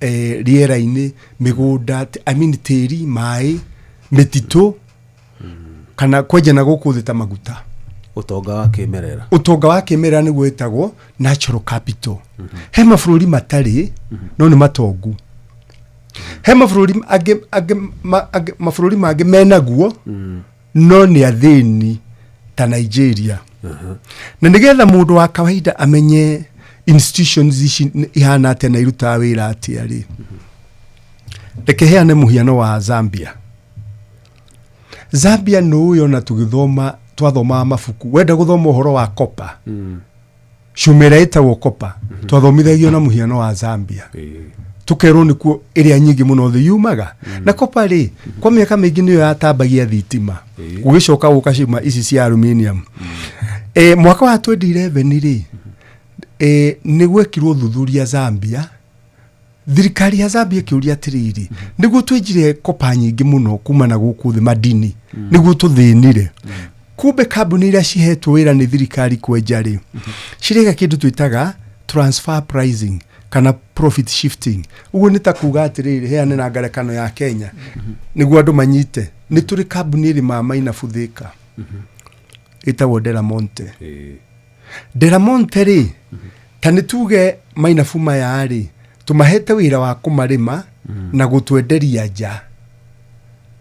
rĩera-inĩ, mĩgũnda, I mean tĩri, maĩ, mĩtitũ, kana kwenja na gũkũ thĩ ta maguta. Ũtonga wa kĩmerera. Ũtonga wa kĩmerera nĩguo wĩtagwo natural capital. He mabũrũri matarĩ no nĩ matongu. He mabũrũri angĩ mabũrũri mangĩ menaguo no nĩ athĩni ta Nigeria. Na nĩgetha mũndũ wa kawaida amenye institutions ici ihana atĩa na irutaga wĩra atĩa rĩ, reke heane mũhiano wa Zambia. Zambia nĩ ũĩ ona tũgĩthoma, twathomaga mabuku, wenda gũthoma ũhoro wa copper, cuma ĩrĩa ĩtagwo copper, twathomithagio na mũhiano wa Zambia. Tũkerwo nĩkuo ĩrĩa nyingĩ mũno thĩ yumaga. Na copper rĩ, kwa mĩaka mĩingĩ nĩyo yatambagia thitima, gũgĩcoka gũka cuma ici cia aluminium. Mwaka wa 2011 rĩ, nĩ gwekirwo ũthuthuria Zambia. Thirikari ya Zambia ĩkĩũria atĩrĩrĩ, nĩguo twenjire copper nyingĩ mũno kuma na gũkũ thĩ madini, nĩguo tũthĩnire, kumbe kambuni iria cihetwo wĩra nĩ thirikari kwenja rĩ, cireka kĩndũ twĩtaga transfer pricing kana profit shifting. Ũguo nĩ ta kuga atĩrĩrĩ, heane na ngarekano ya Kenya nĩguo andũ manyite. Nĩ tũrĩ kambuni ĩrĩmaga mainabu Thĩka ĩtagwo Delamonte. Delamonte rĩ, ta nĩ tuge mainabu maya rĩ, tũmahete wĩra wa kũmarĩma na gũtwenderia nja.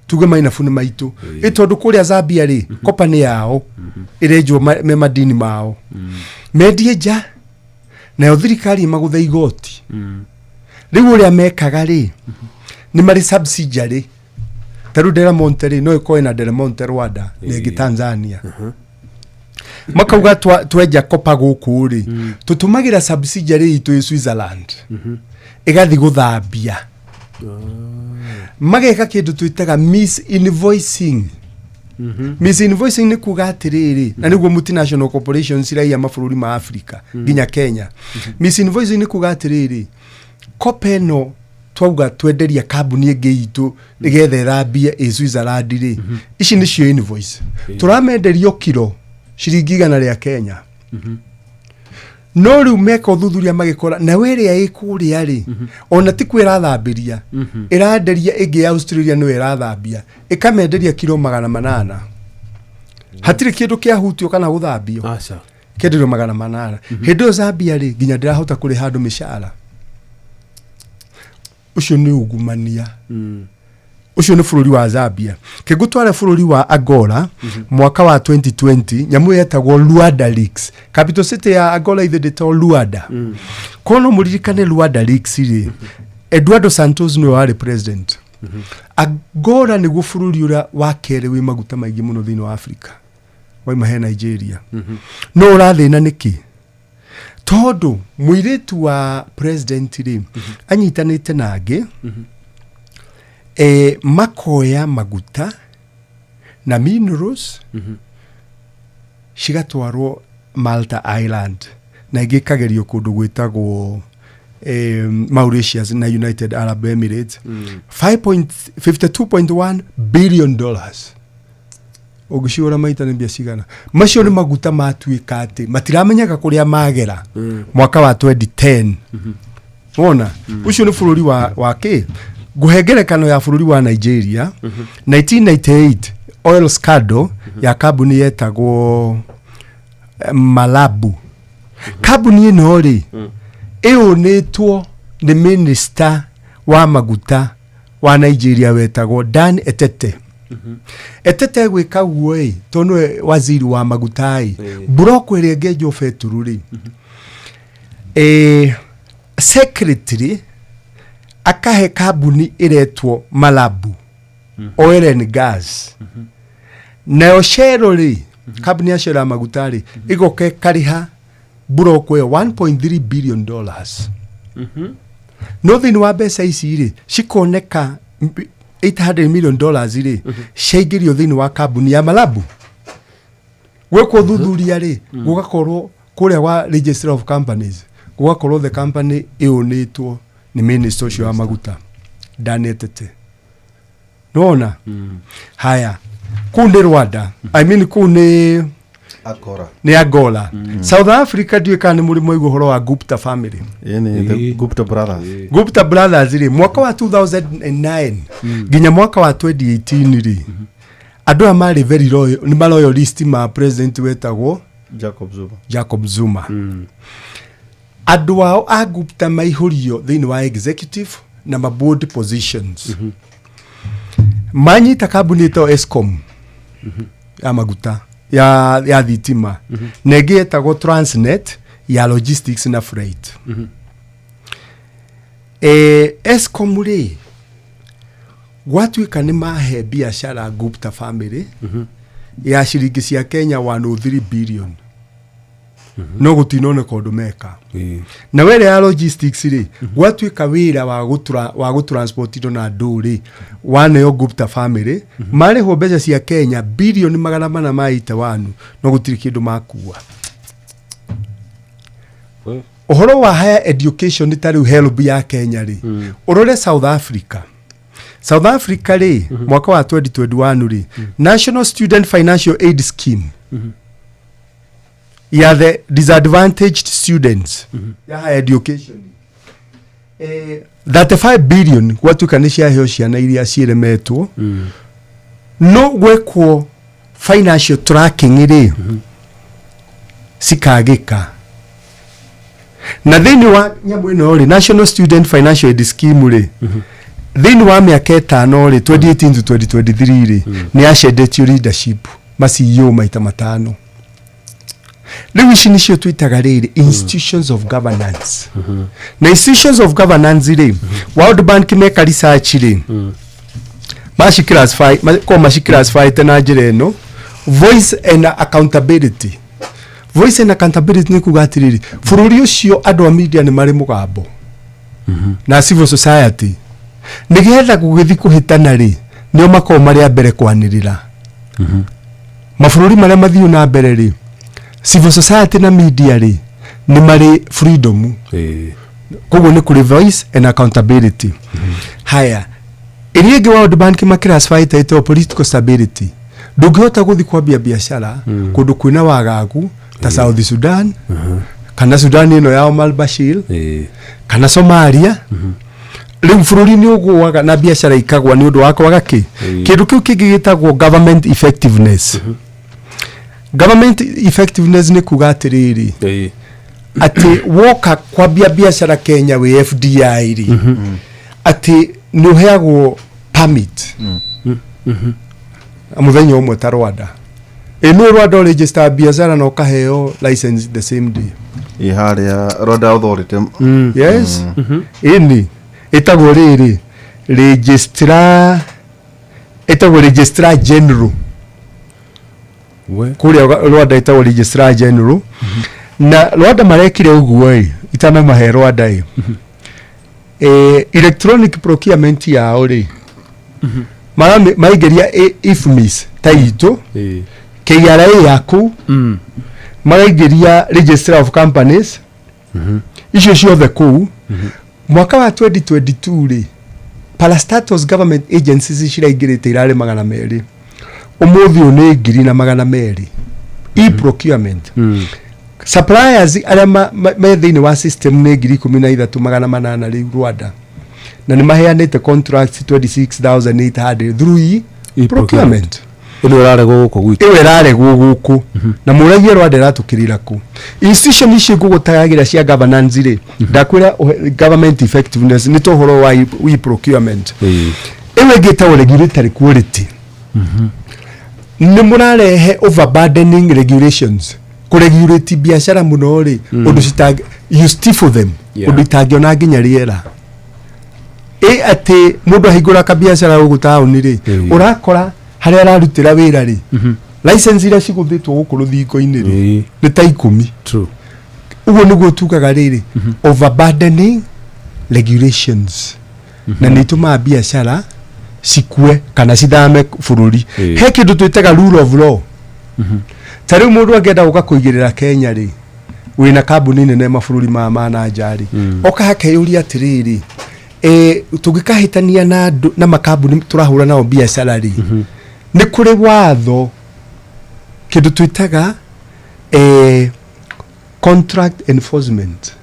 Tuge mainabu nĩ maitũ, ĩ tondũ kũrĩa Zambia rĩ, copper nĩ yao, ĩrenjwo me madini mao, mendie nja, nayo thirikari ĩmagũthe igoti. Rĩu ũrĩa mekaga rĩ, nĩ marĩ subsidiary. Ta rĩu Delamonte rĩ, no ĩkorwo ĩna Delamonte Rwanda na ĩngĩ Tanzania. Makauga twenja copper gũkũ rĩ, tũtũmagĩra subsidiary itũ ĩ Switzerland, ĩgathi gũthambia. Mageka kĩndũ twĩtaga misinvoicing. Misinvoicing nĩ kuga atĩrĩrĩ, na nĩguo multinational corporations iraiya mabũrũri ma Africa nginya Kenya. Misinvoicing nĩ kuga atĩrĩrĩ, copper ĩno twauga twenderia kambuni ĩngĩ itũ nĩgetha ĩthambie ĩ Switzerland rĩ, ici nĩcio invoice tũramenderio, kiro ciringi 100 rĩa Kenya. No rĩu meka ũthuthuria magĩkora nayo ĩrĩa ĩ kũrĩa rĩ, ona ti kuo ĩrathambĩria, ĩrenderia ĩngĩ ya Australia, nĩyo ĩrathambia, ĩkamenderia kiro 800. Hatirĩ kĩndũ kĩahutio kana gũthambio. Aca. Kĩenderio 800. Hĩndĩ ĩyo Zambia rĩ, nginya ndĩrahota kũrĩha andũ mĩcara. Ũcio nĩ ungumania. Ũcio nĩ bũrũri wa Zambia. Kĩngũtware bũrũri wa Angola mwaka wa 2020, nyamũ yetagwo Luanda Leaks. Capital city ya Angola ithe ndĩtagwo Luanda. Korwo no mũririkane Luanda Leaks rĩ, Eduardo Santos nĩwe warĩ president. Angola nĩguo bũrũri ũrĩa wa kerĩ wĩ maguta maingĩ mũno thĩinĩ wa Africa, waima he Nigeria. No ũrathĩna nĩkĩ? Tondũ mũirĩtu wa president rĩ anyitanĩte na angĩ makoya maguta na minerals cigatwarwo Malta Island na ingĩ ikagerio kũndũ gwĩtagwo Mauritius na United Arab Emirates. $52.1 billion ũngĩciũra maita nĩ mbia cigana? Macio nĩ maguta matuĩka atĩ matiramenyeka kũrĩa magera mwaka wa 2010. Wona ũcio nĩ bũrũri wa kĩ ngũhe ngerekano ya bũrũri wa Nigeria. 1998 oil scandal ya kambuni yetagwo Malabu. Kambuni ĩno rĩ ĩũnĩtwo nĩ minister wa maguta wa Nigeria wetagwo Dan Etete. Etete gwĩka guo ĩ tondũ nĩwe waziri wa maguta ĩ mburoko ĩrĩa ĩngĩenjwo betũrũ rĩ secretary akahe kambuni ĩretwo Malabu Oil and Gas, nayo Shell rĩ, kambuni ya Shell ya maguta rĩ, ĩgoka ĩkarĩha mburoko ĩyo $1.3 billion. No thĩinĩ wa mbeca ici rĩ cikoneka $800 million rĩ ciaingĩrio thĩinĩ wa kambuni ya Malabu. Gwĩkwo thuthuria rĩ gũgakorwo kũrĩa gwa Registrar of Companies gũgakorwo the company ĩũnĩtwo nĩ minister ũcio wa maguta Dan Etete. Nona haya kũu nĩ Rwanda, I mean kũu nĩ Akora. Nĩ Angola. South Africa, ndiũĩ kana nĩ mũrĩ mwaigua ũhoro wa Gupta family. Ĩni the Gupta brothers. Gupta brothers rĩ, mwaka wa 2009 nginya mwaka wa 2018 rĩ, andũ aya marĩ very loyal, nĩ maloyalist ma president wetagwo Jacob Zuma. Jacob Zuma. Andũ ao a Gupta maihũrio thĩinĩ wa executive na ma board positions. Manyita kambuni ĩtagwo Eskom ya maguta ya thitima na ĩngĩ yetagwo Transnet ya logistics na freight. Eskom rĩ gwatuĩka nĩ mahe biacara Gupta family ya ciringi cia Kenya 103 billion, no gũtinoneka ũndũ meka. Na were ya logistics rĩ gwatuĩka wĩra wa gũtura wa gũtransport indo na andũ rĩ waneo Gupta family, marĩhwo mbeca cia Kenya bilioni 481, no gũtirĩ kĩndũ makua. Ũhoro wa higher education ta rĩu HELB ya Kenya rĩ, ũrore South Africa. South Africa rĩ, mwaka wa 2021 rĩ, National Student Financial Aid Scheme ya the disadvantaged students ya higher education, 35 billion gwatuĩka nĩ ciaheo ciana iria ciĩremetwo, no gwekwo financial tracking rĩ cikagĩka. Na thĩinĩ wa nyamũ ĩno rĩ, National Student Financial Aid Scheme rĩ, thĩinĩ wa mĩaka 5 rĩ, 2018 to 2023 rĩ, nĩ yacenjetio leadership ma CEO maita matano. Rĩu ici nĩcio twĩtaga rĩrĩ institutions of governance. Na institutions of governance rĩ, World Bank meka research rĩ, maciclassify ko maciclassifyte na njĩra ĩno: voice and accountability. Voice and accountability nĩ kuga atĩrĩrĩ, bũrũri ũcio andũ a media nĩ marĩ mũgambo na civil society, nĩgetha gũgĩthiĩ kũhĩtana rĩ, nĩo makoragwo marĩ a mbere kwanĩrĩra. Mabũrũri marĩa mathiũ na mbere rĩ, civil society na media rĩ nĩ marĩ freedom, koguo nĩ kũrĩ voice and accountability. Haya, ĩrĩa ĩngĩ World Bank maclassify ĩtagwo political stability. Ndũngĩhota gũthiĩ kwambia biacara kũndũ kwĩna wagagu ta South Sudan kana Sudan ĩno ya Omar Bashir kana Somalia. Rĩu bũrũri nĩ ũgũaga na biacara ikagwa nĩ ũndũ wa kwaga kĩ kĩndũ kĩu kĩngĩ gĩtagwo government effectiveness. Government effectiveness nĩ kuga atĩrĩrĩ, atĩ woka kwambia biacara Kenya wĩ FDI rĩ, atĩ nĩ ũheagwo permit mũthenya ũmwe ta Rwanda. Ĩ nĩ Rwanda ũregister biacara na ũkaheo license the same day. Ĩ harĩa Rwanda Authority. Yes, ĩni ĩtagwo rĩrĩ registrar, ĩtagwo registrar general. We. Kũrĩa Rwanda ĩtagwo registrar general. Na Rwanda marekire ũguo ĩ, itanamahe Rwanda ĩ, electronic procurement yao rĩ, maingĩria IFMIS ta itũ, KRA yaku, maraingĩria registrar of companies icio ciothe kũu. Mwaka wa 2022 rĩ, parastatus government agencies ciraingĩrĩte irarĩ 200, ũmũthĩ ũyũ nĩ 1,200. E-procurement suppliers arĩa me thĩinĩ wa system nĩ 13,800 rĩu Rwanda, na nĩ maheanĩte contracts 26,800 through e-procurement. Ĩno ĩraregwo gũkũ gwitũ. Ĩyo ĩraregwo gũkũ na mũragie Rwanda ĩratũkĩrĩra kũ. Institution ici ngũgũtagagĩra cia governance rĩ, ndakwĩra government effectiveness nĩ ta ũhoro wa e-procurement. Ĩyo ĩngĩ ĩtagwo regulatory quality. Nĩ mũrarehe overburdening regulations, kũregulate biacara mũno rĩ, ũndũ citangĩ, you stifle them, ũndũ itangĩona nginya rĩera ĩ atĩ mũndũ ahingũra kabiacara gũkũ taũni rĩ, ũrakora harĩa ararutĩra wĩra rĩ, license iria cigũthĩtwo gũkũ rũthingo-inĩ rĩ, nĩ ta 10. True. Ũguo nĩguo tugaga rĩrĩ, overburdening regulations, na nĩ itũmaga biacara cikue kana cithame bũrũri. He kĩndũ twĩtaga rule of law. Ta rĩu mũndũ angĩenda gũka kũigĩrĩra Kenya rĩ, wĩna kambuni nene mabũrũri maya ma na nja rĩ, oka hakeyũria atĩrĩrĩ, tũngĩkahĩtania na andũ na makambuni tũrahũra nao biacara rĩ, nĩ kũrĩ watho, kĩndũ twĩtaga contract enforcement,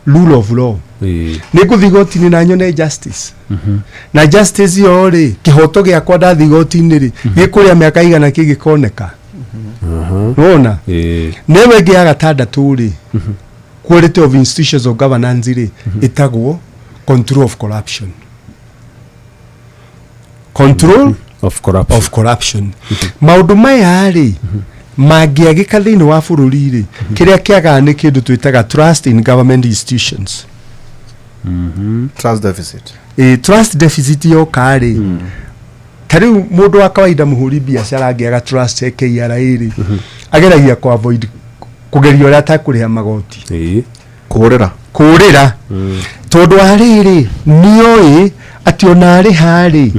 rule of law. Nĩ ngũthiĩ igoti-inĩ na nyone justice, na justice ĩyo rĩ, kĩhoto gĩakwa ndathiĩ igoti-inĩ rĩ, gĩkũrĩa mĩaka igana kĩngĩkoneka nona. Na ĩyo ĩngĩ ya gatandatũ rĩ, quality of institutions of governance rĩ, ĩtagwo control of corruption, control of corruption. Of corruption. Maũndũ maya rĩ, mangĩagĩka thĩinĩ wa bũrũri rĩ, kĩrĩa kĩagaga nĩ kĩndũ twĩtaga trust in government institutions. Trust deficit. Trust deficit yoka rĩ, ta rĩu mũndũ wa kawaida mũhũri biacara angĩaga trust he KRA rĩ, ageragia ku avoid kũgeria ũrĩa atakũrĩha magoti. Kũrĩra. Kũrĩra, tondũ wa rĩrĩ, nĩoĩ atĩ ona arĩha rĩ,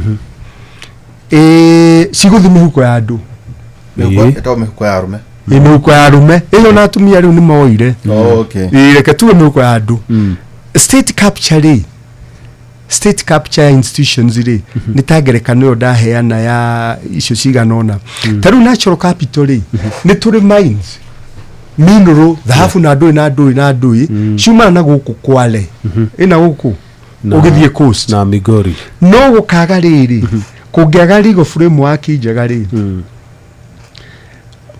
cigũthiĩ mĩhuko ya andũ. Ĩtagwo mĩhuko ya arũme. Ĩ, mĩhuko ya arũme ĩyo, na atumia rĩu nĩ moire. Oh, okay. Ĩ, reke tuge mĩhuko ya andũ. State capture rĩ, state capture institutions rĩ, nĩ ta ngerekano ĩyo ndaheana ya icio cigana ũna. Ta rĩu natural capital rĩ, nĩ tũrĩ mines, mineral, thahabu na ndũĩ na ndũĩ na ndũĩ ciumana na gũkũ Kwale, ĩna gũkũ ũgĩthiĩ coast na Migori. No gũkaga rĩrĩ, kũngĩaga legal framework njega rĩ,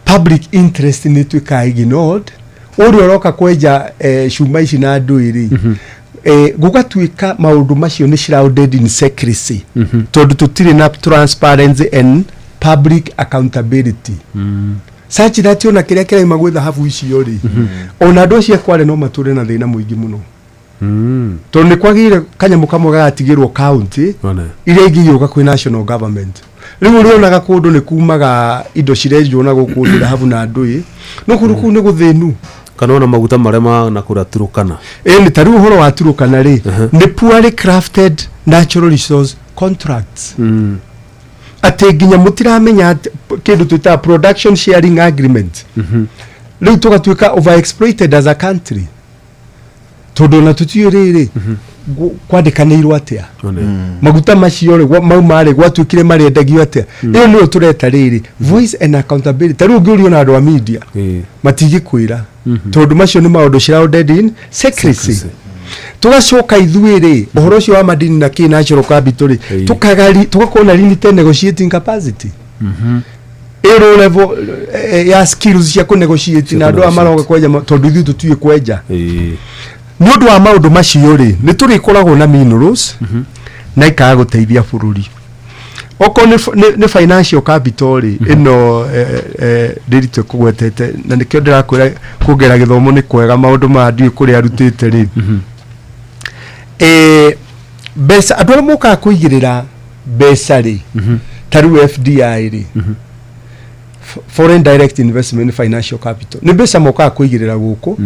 public interest nĩ ĩtuĩkaga ignored. Ũrĩa ũroka kwenja cuma ici na ndũĩ rĩ, gũgatuĩka maũndũ macio nĩ shrouded in secrecy, tondũ tũtirĩ na transparency and public accountability, such that ona kĩrĩa kĩraima gwĩ thahabu icio rĩ, ona andũ acio a Kware no matũre na thĩna mũingĩ mũno, tondũ nĩ kwagĩrĩire kanyamũ kamwe gagatigĩrwo county, One. iria ingĩ igĩũka kwĩ national government. Rĩu ũrĩonaga kũndũ nĩ kumaga indo cirenjwo na gũkũ thĩ, thahabu na ndũĩ, no kũndũ kũu nĩ gũthĩnu. Kana ona maguta marĩa ma na kũrĩa Turukana. Ĩni, ta rĩu ũhoro wa Turukana rĩ, nĩ poorly crafted natural resource contracts, atĩ nginya mũtiramenya atĩ kĩndũ twĩtaga production sharing agreement. Rĩu tũgatuĩka overexploited as a country, tondũ ona tũtiũĩ rĩrĩ kwandĩkanĩirwo atĩa. One. Maguta macio rĩ, mauma rĩ, gwatuĩkire marendagio atĩa? Ĩyo nĩyo tũreta rĩrĩ voice and accountability. Ta rĩu ũngĩũrio na andũ a media, matingĩkwĩra, tondũ macio nĩ maũndũ shrouded in secrecy. Secrecy. Tũgacoka ithuĩ rĩ, ũhoro ũcio wa madini na kĩ natural capital rĩ, tũgakorwo na limited negotiating capacity, ĩro level ya skills cia kũ negotiate na andũ aya maroka kwenja, tondũ ithuĩ tũtiũĩ kwenja. Nĩ ũndũ wa maũndũ macio rĩ, nĩ tũrĩkoragwo na minerals na ikaga gũteithia bũrũri. Okorwo nĩ financial capital rĩ, ĩno ndĩritũ kũgwetete, na nĩkĩo ndĩrakwĩra kuongerera gĩthomo nĩ kwega. Maũndũ maya ndiũĩ kũrĩa arutĩte rĩ, mbeca, andũ arĩa mokaga kũigĩrĩra mbeca rĩ, ta rĩu FDI rĩ, Foreign direct investment financial capital nĩ mbeca mokaga kũigĩrĩra gũkũ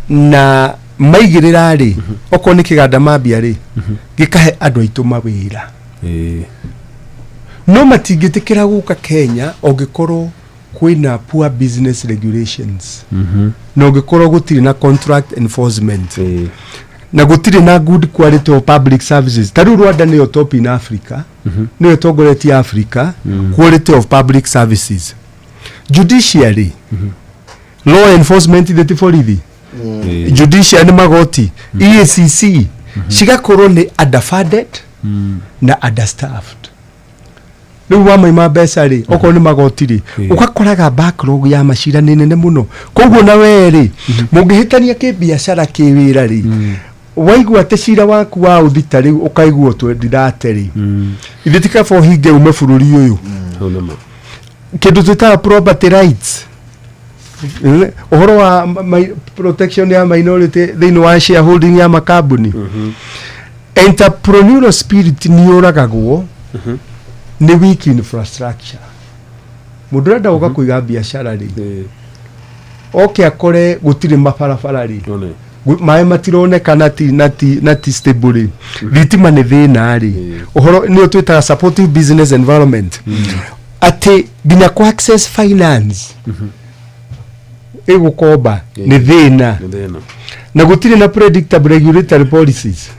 na maigĩrĩra rĩ, okorwo nĩ kĩganda mambia rĩ, gĩkahe andũ aitũ mawĩra. No matingĩtĩkĩra gũka Kenya ũngĩkorwo kwĩna poor business regulations na ũngĩkorwo gũtirĩ na contract enforcement na gũtirĩ na good quality of public services. Ta rĩu Rwanda nĩyo top in Africa, nĩyo ĩtongoretie Africa quality of public services, judiciary, law enforcement, ithe ti borithi, judiciary nĩ magoti, EACC, cigakorwo nĩ underfunded na understaffed. Rĩu wamaima mbeca rĩ, okorwo nĩ magoti rĩ, ũgakoraga backlog ya macira nĩ nene mũno. Koguo na we rĩ, mũngĩhĩtania kĩbiacara kĩwĩra rĩ, waigua atĩ cira waku wa ũthita rĩu ũkaigua twendirate rĩ, ithe ti kaba ũhinge ume bũrũri ũyũ. Hau nĩ ma. Kĩndũ twĩtaga property rights, ũhoro wa protection ya minority thĩinĩ wa shareholding ya makambuni. Entrepreneurial spirit nĩ yũragagwo nĩ weak infrastructure. Mũndũ ũrenda gũka kũiga biacara rĩ, oke akore gũtirĩ mabarabara rĩ, None. Maĩ matironeka na ti stable rĩ, thitima nĩ thĩna rĩ, ũhoro nĩyo twĩtaga supportive business environment, atĩ nginya ku access finance, ĩgũkomba nĩ thĩna. Nĩ thĩna. Na gũtirĩ na predictable regulatory policies,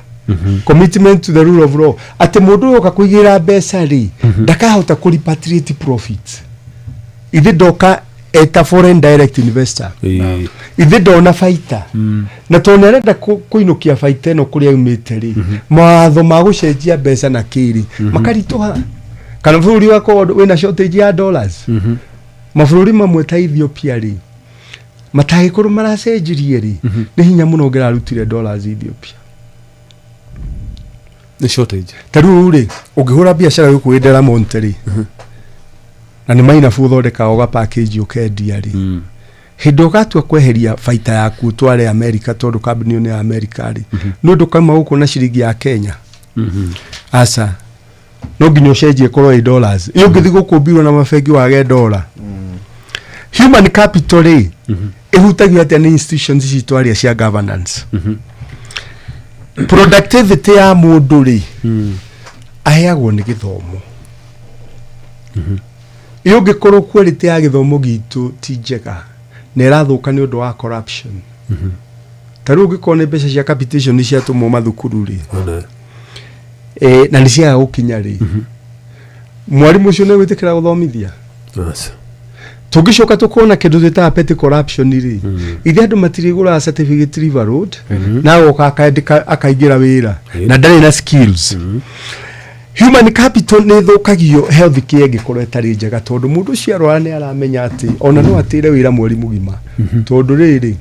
commitment to the rule of law, atĩ mũndũ ũyũ oka kũigĩra mbeca rĩ, ndakahota kũ repatriate profits. Ithe ndoka eta foreign direct investor, ithe ndona baita, na tondũ nĩ arenda kũinũkia baita ĩno kũrĩa aumĩte rĩ, mawatho ma gũcenjia mbeca na kĩrĩ makaritũha, kana bũrũri wakorwo wĩna shortage ya dollars. Mabũrũri mamwe ta Ethiopia rĩ, matangĩkorwo maracenjirie rĩ, nĩ hinya mũno ũngĩrarutire dollars Ethiopia. Nĩ shortage. Ta rĩu rĩ, ũngĩhũra biacara gũkũ wĩ Delamonte rĩ, na nĩ mainabu ũthondekaga ũga package ũkendia rĩ, hĩndĩ ũgatua kweheria baita yaku ũtware America, tondũ kambuni ĩyo nĩ ya America rĩ, nĩ ũndũ kauma gũkũ na ciringi ya Kenya, aca, no nginya ũcenjie ĩkorwo ĩ dollars. Ĩ ũngĩthiĩ gũkũ mbirwo na mabengi wage dola. Human capital rĩ, ĩhutagio atĩa nĩ institutions ici twaria cia governance? Productivity ya mũndũ rĩ, aheagwo nĩ gĩthomo. Ĩ ũngĩkorwo quality ya gĩthomo gitũ ti njega na ĩrathũka nĩ ũndũ wa corruption, ta rĩu ũngĩkorwo nĩ mbeca cia capitation nĩ ciatũmwo mathukuru rĩ, One. Na nĩ ciaga gũkinya rĩ, mwarimũ ũcio nĩ gwĩtĩkĩra gũthomithia? Aca. Tũngĩcoka tũkona kĩndũ twĩtaga petty corruption rĩ, ithe andũ matirĩgũraga certificate River Road, na agoka akandĩka akaingĩra wĩra na ndarĩ na skills. Human capital nĩ ĩthũkagio health care ĩngĩkorwo ĩtarĩ njega, tondũ mũndũ ũcio arwara nĩ aramenya atĩ ona no atĩre wĩra mweri mũgima, tondũ rĩrĩ,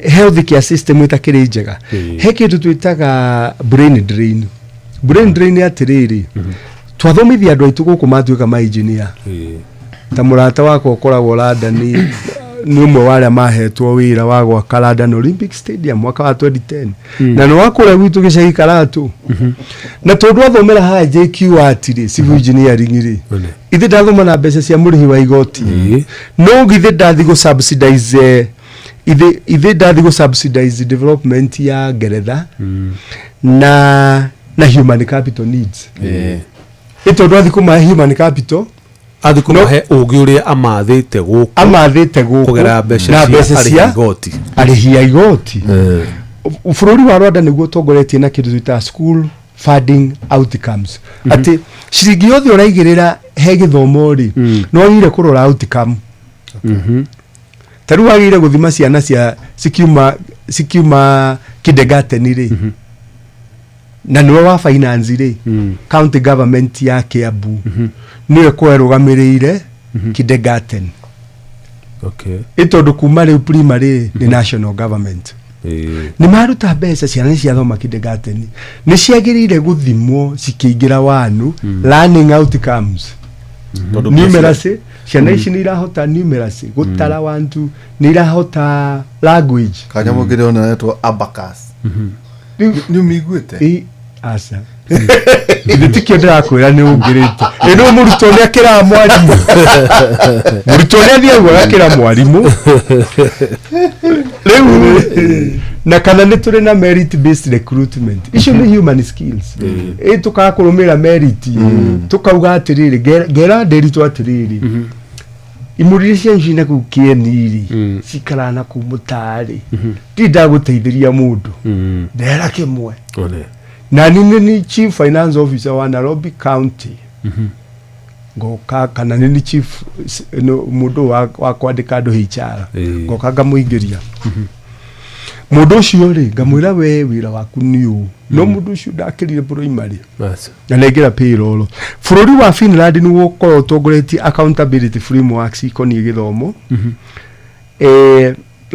health care system ĩtakĩrĩ njega, he kĩndũ twĩtaga brain drain. Brain drain nĩ atĩrĩrĩ, twathomithia andũ aitũ gũkũ matuĩka ma engineer, ta mũrata wakwa ũkoragwo London nĩ ũmwe wa arĩa mahetwo wĩra wa gwaka London Olympic Stadium mwaka wa 2010, na nĩ wa kũrĩa gwitũ gĩcagi Karatu, na tondũ athomera haha JKUAT rĩ, civil engineering rĩ, One. ithe ndathoma na mbeca cia mũrĩhi wa igoti, no githĩ ndathi gũ subsidize ithe ndathi gũ subsidize development ya Ngeretha na human capital needs? Ĩ tondũ athi kũmahe human capital, Athi kũmahe ũgĩ ũrĩa amathĩte gũkũ amathĩte gũkũ kũgerera mbeca na cia mbeca arĩhi cia igoti. Arĩhi a igoti. Bũrũri wa Rwanda nĩguo ũtongoretie na kĩndũ twĩtaga school funding outcomes, atĩ ciringi yothe ũraigĩrĩra he gĩthomo rĩ, nĩ wagĩrĩire kũrora outcome. Ta rĩu wagĩrĩire gũthima ciana cia cikiuma kindergarten rĩ, na nĩwe wa finance rĩ, county government ya Kiambu nĩyo ĩkorwo ĩrũgamĩrĩire kindergarten. Ĩ tondũ kuma rĩu primary nĩ national government, nĩ maruta mbeca, ciana nĩ ciathoma kindergarten, nĩ ciagĩrĩire gũthimwo cikĩingĩra wanu, learning outcomes, Tondũ numeracy, ciana ici nĩ irahota numeracy, gũtara one two, nĩ irahota language. Kanyamå ngä rä ona etwo abacus. Rĩu Nä å mä iguä te? Ĩ, aca. Githĩ tikĩo ndĩrakwĩra nĩ ũngĩrĩte ĩ no mũrutwo nĩ akĩraga mwarimũ, mũrutwo nĩ athiaga agakĩra mwarimũ rĩu. Na kana nĩ tũrĩ na merit based recruitment? Icio nĩ human skills. Ĩ tũkaga kũrũmĩrĩra merit, tũkauga atĩrĩrĩ, ngera ndĩritũ atĩrĩrĩ, imũrire cianyu ciina kũu kĩeni-rĩ, cikaraga na kũu mũtarĩ ndirĩ ndagũteithĩria mũndũ ndehera kĩmwe. One. Na nĩ ni chief finance officer wa Nairobi County, ngoka kana nĩ ni chief no, mũndũ wa kwandĩka andũ HR, ngoka ngamũingĩria mũndũ ũcio rĩ, ngamwĩra, "We wĩra waku nĩ ũũ." No mũndũ ũcio ndakĩrire primary. Basi. Na nengera payroll. Bũrũri wa Finland nĩ ũkorwo ũtongoretie accountability frameworks ikoniĩ gĩthomo.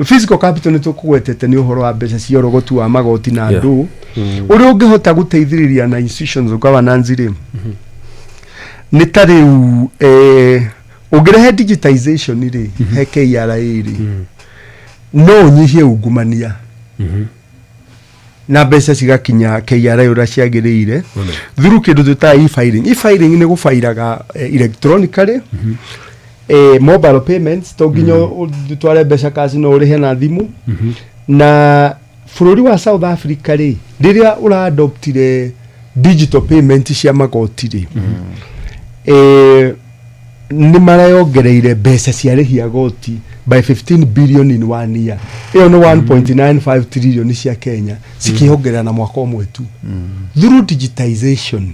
Physical capital nĩ tũkũgwetete, nĩ ũhoro wa mbeca cia ũrogoti wa magoti na andũ ũrĩa ũngĩhota gũteithĩrĩria na institutions of governance rĩ, nĩ ta rĩu ũngĩrehe digitization rĩ he KRA rĩ, no ũnyihie ungumania na mbeca cigakinya KRA ũrĩa ciagĩrĩire through kĩndũ twĩtaga e-filing. E-filing nĩ gũbairaga electronically, mobile payments, to nginya ũtware mbeca cash, no ũrĩhe na thimũ. Na bũrũri wa South Africa rĩ, rĩrĩa ũraadoptire digital payment cia magoti rĩ, nĩ marayongereire mbeca cia rĩhia goti by 15 billion in one year. Ĩyo nĩ 1.95 trillion cia Kenya cikĩongerera na mwaka ũmwe tu through digitization.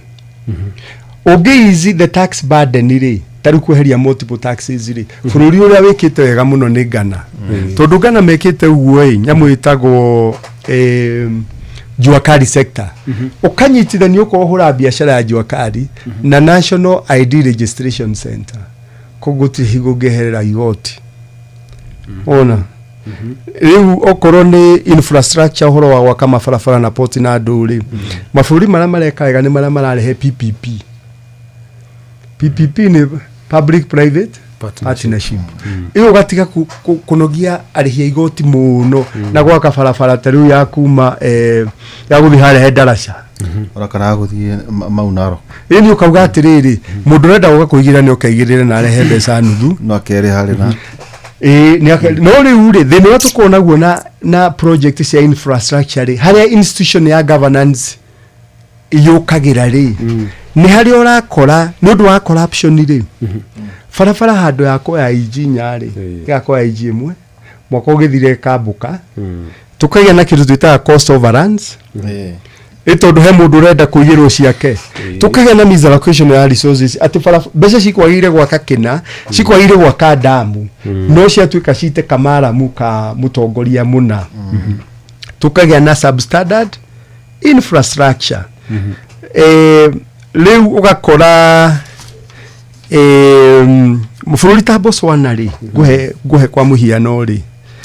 Ũngĩ easy the tax burden rĩ, ta rĩu kweheria multiple taxes rĩ, bũrũri ũrĩa wĩkĩte wega mũno nĩ Ghana, tondũ Ghana mekĩte ũguo ĩ nyamũ ĩtagwo jua kali sector, ũkanyitithania ũkorwo ũhũra biacara ya jua kali na National ID Registration Center, koguo gũtirĩ hingo ũngĩeherera igoti. Ona rĩu okorwo nĩ infrastructure, ũhoro wa gwaka mabarabara na port na andũ rĩ, mabũrũri marĩa mareka wega nĩ marĩa mararehe PPP. PPP nĩ public private partnership. Ĩyo ũgatiga kũnogia arĩhi a igoti mũno na gwaka barabara ta rĩu ya kuma ya gũthiĩ harĩa he ndaraca. Ona kana gũthiĩ Mau Narok. Ĩ nĩ ũkauga atĩrĩrĩ, mũndũ ũrenda gũka kũigĩrĩra nĩ ũkaigĩrĩre na arehe mbeca nuthu. No akerĩ harĩ na Ĩĩ, no rĩu rĩ, thĩna ũrĩa tũkoragwo naguo na project cia infrastructure rĩ, harĩa institution ya governance yũkagĩra rĩ, nĩ harĩa ũrakora nĩ ũndũ wa corruption rĩ, barabara handũ ya kuoya inji 4 rĩ, ĩgakoya inji 1, mwaka ũgĩthire ĩkambũka, tũkagĩa na kĩndũ twĩtaga cost overruns. Ĩ tondũ he mũndũ ũrenda kũiyĩrwo ciake, tũkagĩa na misallocation ya resources, atĩ bara mbeca cikwagĩrĩire gwaka kĩna, cikwagĩrĩire gwaka ndamu, no ciatuĩka cite kamaramu ka mũtongoria mũna, tũkagĩa na substandard infrastructure. Rĩu ũgakora bũrũri ta Botswana rĩ, ngũhe kwa mũhiano rĩ,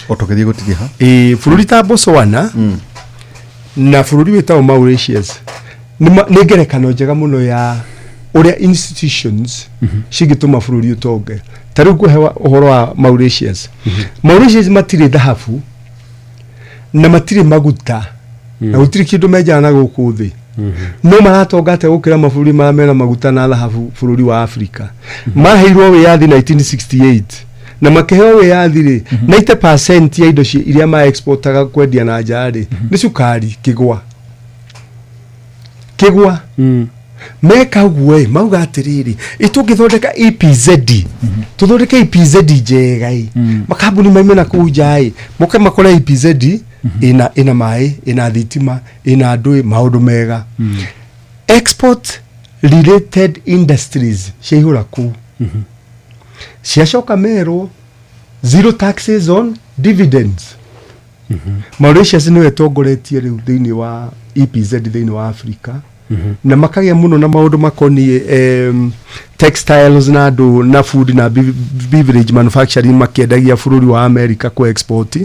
O tũgĩthiĩ gũtiriha. Bũrũri ta Botswana na bũrũri wĩtagwo Mauritius nĩ ngerekano njega mũno ya ũrĩa institutions cingĩtũma bũrũri ũtonge. Ta rĩu ngũhe ũhoro wa Mauritius. Mauritius matirĩ thahabu na matirĩ maguta na gũtirĩ kĩndũ menjaga na gũkũ thĩ, no maratonga atĩa gũkĩra mabũrũri marĩa mena maguta na thahabu bũrũri wa Afrika? Maheirwo wĩyathi 1968, na makĩheo wĩyathi rĩ, 90% ya indo iria maexportaga kwendia na nja rĩ, nĩ cukari, kĩgwa. Kĩgwa meka ũguo ĩ, mauga atĩrĩrĩ, ĩ tũngĩthondeka EPZ, tũthondeke EPZ njega ĩ, makambuni maime na kũu nja ĩ, moke makore EPZ ĩna maĩ, ĩna thitima, ĩna andũ ĩ, maũndũ mega, export related industries ciaihũra kũu. Ciacoka merwo zero taxes on dividends. Mauritius nĩyo ĩtongoretie rĩu thĩinĩ wa EPZ thĩinĩ wa Africa, na makagĩa mũno na maũndũ makoniĩ textiles na andũ na food na beverage manufacturing, makĩendagia bũrũri wa America kũ export.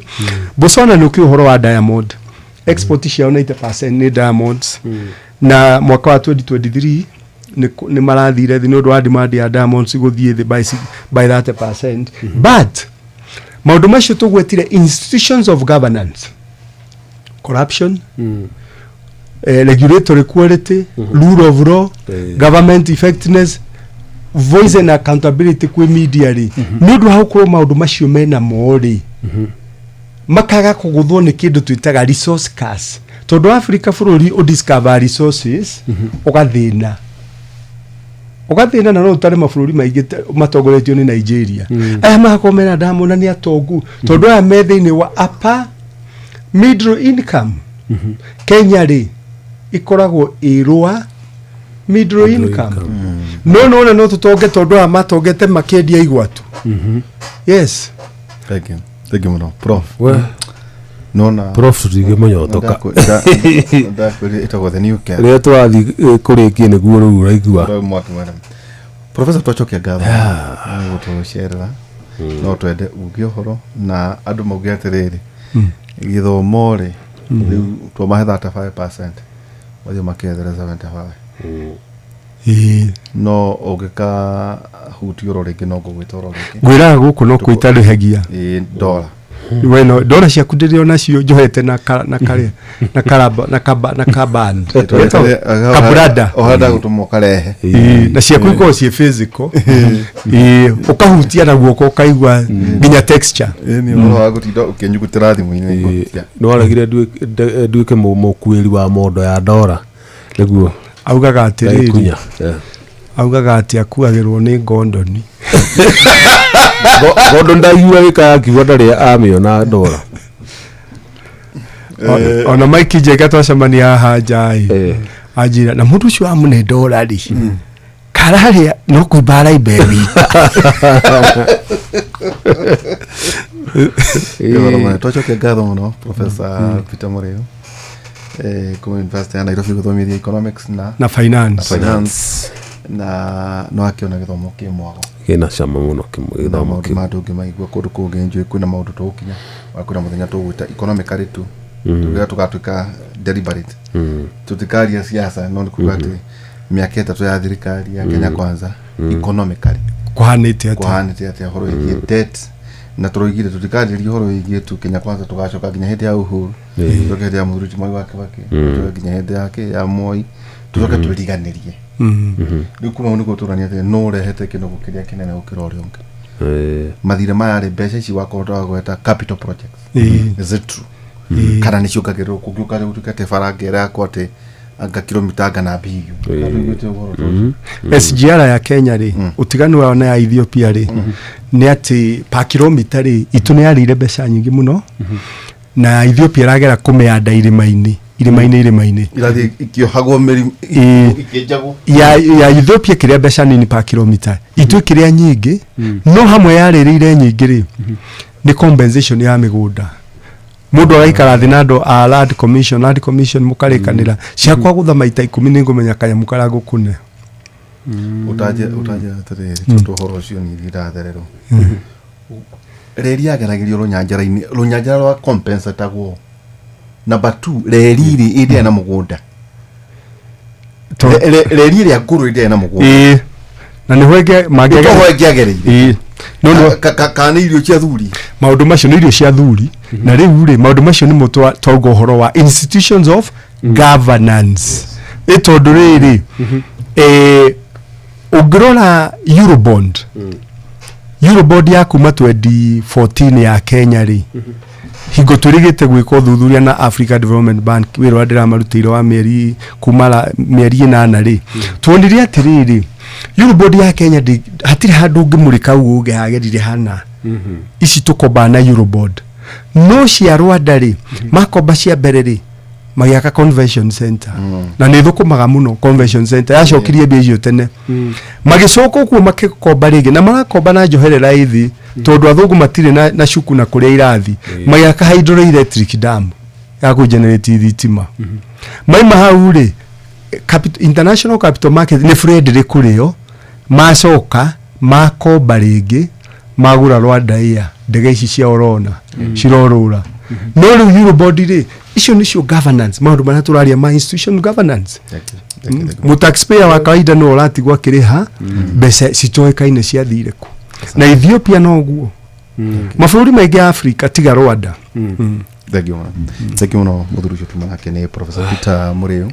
Botswana nĩ ũkĩ ũhoro wa diamond export ciao, 90% nĩ diamonds, na mwaka wa 2023 nĩ marathire thĩ nĩ ũndũ wa demand ya diamonds gũthiĩ thĩ by 30%. But maũndũ macio tũgwetire, institutions of governance, corruption, Regulatory quality, rule of law, government effectiveness, voice and accountability kwĩ media rĩ, nĩ ũndũ wa gũkorwo maũndũ macio mena mo rĩ, makaga kũgũthwo nĩ kĩndũ twĩtaga resource curse, tondũ Africa bũrũri ũdiscover resources ũgathĩna, ũgathĩna, na no ũtare mabũrũri maingĩ matongoretio nĩ Nigeria, aya magakorwo mena diamond na nĩ atongu, tondũ aya me thĩinĩ wa upper middle income. Kenya rĩ, ĩkoragwo ĩ lower middle income, no nona no tũtonge tondũ aya matongete makĩendia igwatu, yes. Thank you, thank you muno, prof. We. Nona. Prof, tũtingĩmanyotoka. Ndakwĩrire ĩtagwo the new Kenya. Rĩrĩa tũrathiĩ kũrĩkia nĩguo rĩu ũraigua. Rĩu mwaki mwene professor, twacokia ngatho nĩ gũtũcerera. No twende uge ũhoro na andũ mauge atĩrĩrĩ, gĩthomo rĩ, rĩu twamahe 35, mathiĩ makethere 75. Ĩĩ. No ũngĩkahutia oro rĩngĩ no ngũgwĩta oro rĩngĩ. Ngwĩraga gũkũ no kwĩtarĩhagia. Ĩĩ, ndora. We no ndora ciaku ndĩrĩ onacio njohete na ka, na karĩa na karaba na kaba na kaband kabrada. Ũhoro ndagũtũma ũkarehe. Ĩĩ, na ciaku ikoragwo ciĩ physical. Ĩĩ, ũkahutia na guoko ũkaigua nginya texture. Ĩĩ, nĩ ũhoro wa gũtinda ũkĩnyugutĩra thimũ-inĩ ngũhutia. Nĩ waregire nduĩke mũkuĩri wa mondo ya ndora nĩguo. Augaga atĩrĩrĩ, Ndaikunya. Augaga atĩ akuagĩrwo nĩ ngondoni. Ngondo ndaigua gĩkaya akiuga ndarĩ amĩona ndora. Ona Mike Njega twacemania haha nja ĩ, anjĩra na mũndũ ũcio amũne ndora rĩ, kararĩa no kũimba araimba e wika. Ũhoro mwega. Twacokia ngatho mũno Professor Peter Mũrĩu, kuma University ya Nairobi gũthomithia economics na na finance. Finance, na no akĩona gĩthomo kĩ mwago. Kĩna cama mũno na gĩthomo maũndũ kĩu. ma ndũngĩmaigua kũndũ kũngĩ. Njũĩ kwĩna maũndũ tũgũkinya wa kwĩna mũthenya tũgwĩta economically tu tũgĩra tũgatuĩka deliberate, tũtikaria siasa, no nĩ kuga atĩ mĩaka 3 ya thirikari ya Kenya Kwanza economically kũhanĩte atĩa? Kũhanĩte atĩa ũhoro wĩgiĩ debt? Na tũroigire tũtikarĩria ũhoro wĩgiĩ tu Kenya Kwanza, tũgacoka nginya hĩndĩ ya Uhuru, tũcoke hĩndĩ ya Mũthuri Mwai wa Kibaki, tũcoke nginya hĩndĩ yake ya Moi, tũcoke twĩriganĩrie. Rĩu kuma hau nĩguo tũrania atĩ no ũrehete kĩndũ kĩrĩa kĩnene gũkĩra ũrĩa ũngĩ. Mathirĩ maya rĩ, mbeca ici wakorwo twagweta capital projects, is it true kana nĩ ciũkagĩrĩrwo kũngĩũka rĩu tuĩke atĩ baranga ĩrakwo atĩ anga kilomita ngana mbirio? Tũiguĩte ũhoro ta ũcio. SGR ya Kenya rĩ, ũtiganu wao na ya Ethiopia rĩ, nĩ atĩ pa kilomita rĩ, itũ nĩ yarĩire mbeca nyingĩ mũno, na Ethiopia ĩragera kũmĩanda irĩma-inĩ, irĩma-inĩ, irĩma-inĩ. Irathiĩ ikĩohagwo mĩri ikĩenjagwo. Ya Ethiopia kĩrĩa mbeca nini pa kilomita, itũ kĩrĩa nyingĩ, no hamwe yarĩrĩire nyingĩ rĩ, nĩ compensation ya mĩgũnda. Mũndũ agaikara thĩ na andũ a land commission, land commission mũkarĩkanĩra ciakwa gũtha maita 10 nĩ ngũmenya kanyamũ karĩa ngũkũne. Ũtanjĩra atĩrĩrĩ, tondũ ũhoro ũcio niĩ ndathererwo reri yageragĩrio rũnyanjara-inĩ, rũnyanjara rwa compensatagwo. Number two, reri rĩ ĩrĩa na mũgũnda. Reri ĩrĩa ngũrũ ĩrĩa na mũgũnda. Ĩĩ, na nĩho mangĩagera. Ĩtoho ĩngĩagereire. Ĩĩ, no no. Kana nĩ irio cia thuri? Maũndũ macio nĩ irio cia thuri, na rĩu rĩ, maũndũ macio nĩmo twauga ũhoro wa institutions of governance. Ĩ tondũ rĩrĩ, ũngĩrora eurobond, eurobond ya kuma 2014 ya Kenya rĩ, hingo twĩrĩgĩte gwĩka ũthuthuria na Africa Development Bank, wĩra ũrĩa ndĩramarutĩire wa mĩeri kuma mĩeri 8 rĩ, tuonire atĩrĩrĩ, eurobond ya Kenya hatirĩ handũ ũngĩmũrĩka uge hagerire hana ici tũkombaga na eurobond. No cia Rwanda rĩ, makomba cia mbere rĩ, magĩaka convention center, na nĩ thũkũmaga mũno. Convention center yacokirie mbia icio tene. Magĩcoka ũguo makĩkomba rĩngĩ, na marakomba na njoherera ĩthĩ, tondũ athũngũ matirĩ na cuku na kũrĩa irathi. Magĩaka hydroelectric dam ya kũgenerate thitima. Maima hau rĩ, international capital market nĩ friendly kũrĩ o. Macoka makomba rĩngĩ, magũra Rwanda Air, ndege ici cia orona cirorũra. No rĩu eurobond rĩ, icio nĩcio governance, maũndũ marĩa tũraria ma institution governance. Mũtaxpayer wa kawaida no ũratigwo akĩrĩha mbeca citoĩkaine ciathire kũ. Na Ethiopia noguo, mabũrũri maingĩ ya Afrika tiga Rwanda. Thank you mũno. Thank you mũno mũthuri ũcio tuma nake nĩ Professor Peter Mũrĩu,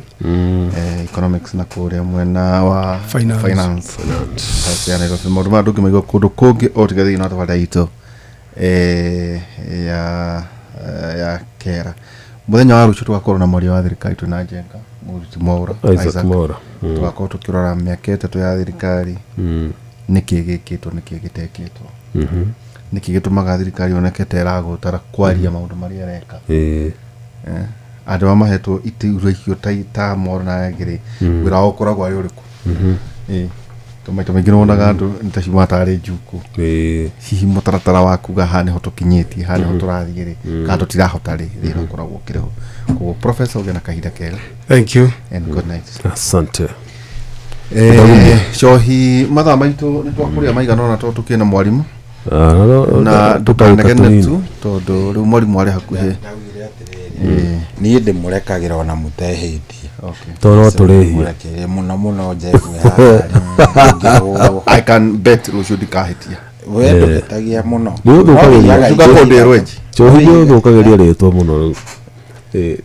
economics na kũrĩa mwena wa Finance. Finance ya Nairobi. Maũndũ maya ndũngĩmaigua kũndũ kũngĩ o tiga thĩinĩ wa tabarĩra itũ ya kera. Mũthenya wa rũciũ tũgakorwo na mwaria wa thirikari twĩna Njenga Mũruti Mwaura. Isaac Mwaura. Tũgakorwo tũkĩrora mĩaka 3 ya thirikari, nĩkĩ gĩkĩtwo, nĩkĩ gĩtekĩtwo, nĩkĩ gĩtũmaga thirikari yoneke ta ĩragũtara kwaria maũndũ marĩa ĩreka. Andũ arĩa mahetwo itĩ icio ta Mwaura na angĩ rĩ, wĩra wao ũkoragwo arĩ ũrĩkũ? Tondũ maita maingĩ nĩwonaga andũ nĩ ta ciuma tarĩ njukũ. Hihi mũtaratara wa kuga haha nĩho tũkinyĩtie, haha nĩho tũrathiĩ rĩ, kana tũtirahota rĩ, thĩna ũkoragwo ũkĩrĩ ho. Koguo Professor, ũgĩe na kahinda kega. Thank you. And good night. Asante. Cohi mathaa maitũ nĩ twakũrĩa maigana ũna tondũ tũkĩrĩ na mwarimũ na Tũkaruta ndũkanegene tũnini. tu tondũ rĩu mwarimũ arĩ hakuhĩ. Ndaugire atĩrĩrĩ, niĩ ndĩmũrekagĩra ona mũtehĩtie. Okay. Tondũ no tũrĩhie. Mũrekere mũno mũno Jeff haha. I can bet rũciũ ndikahĩtia. We ndũhĩtagia mũno. Nĩ ũthũkagĩria. No ũthiaga Ngakorwo ndĩ rwenji. Cohi nĩ ũthũkagĩria rĩtwa mũno rĩu.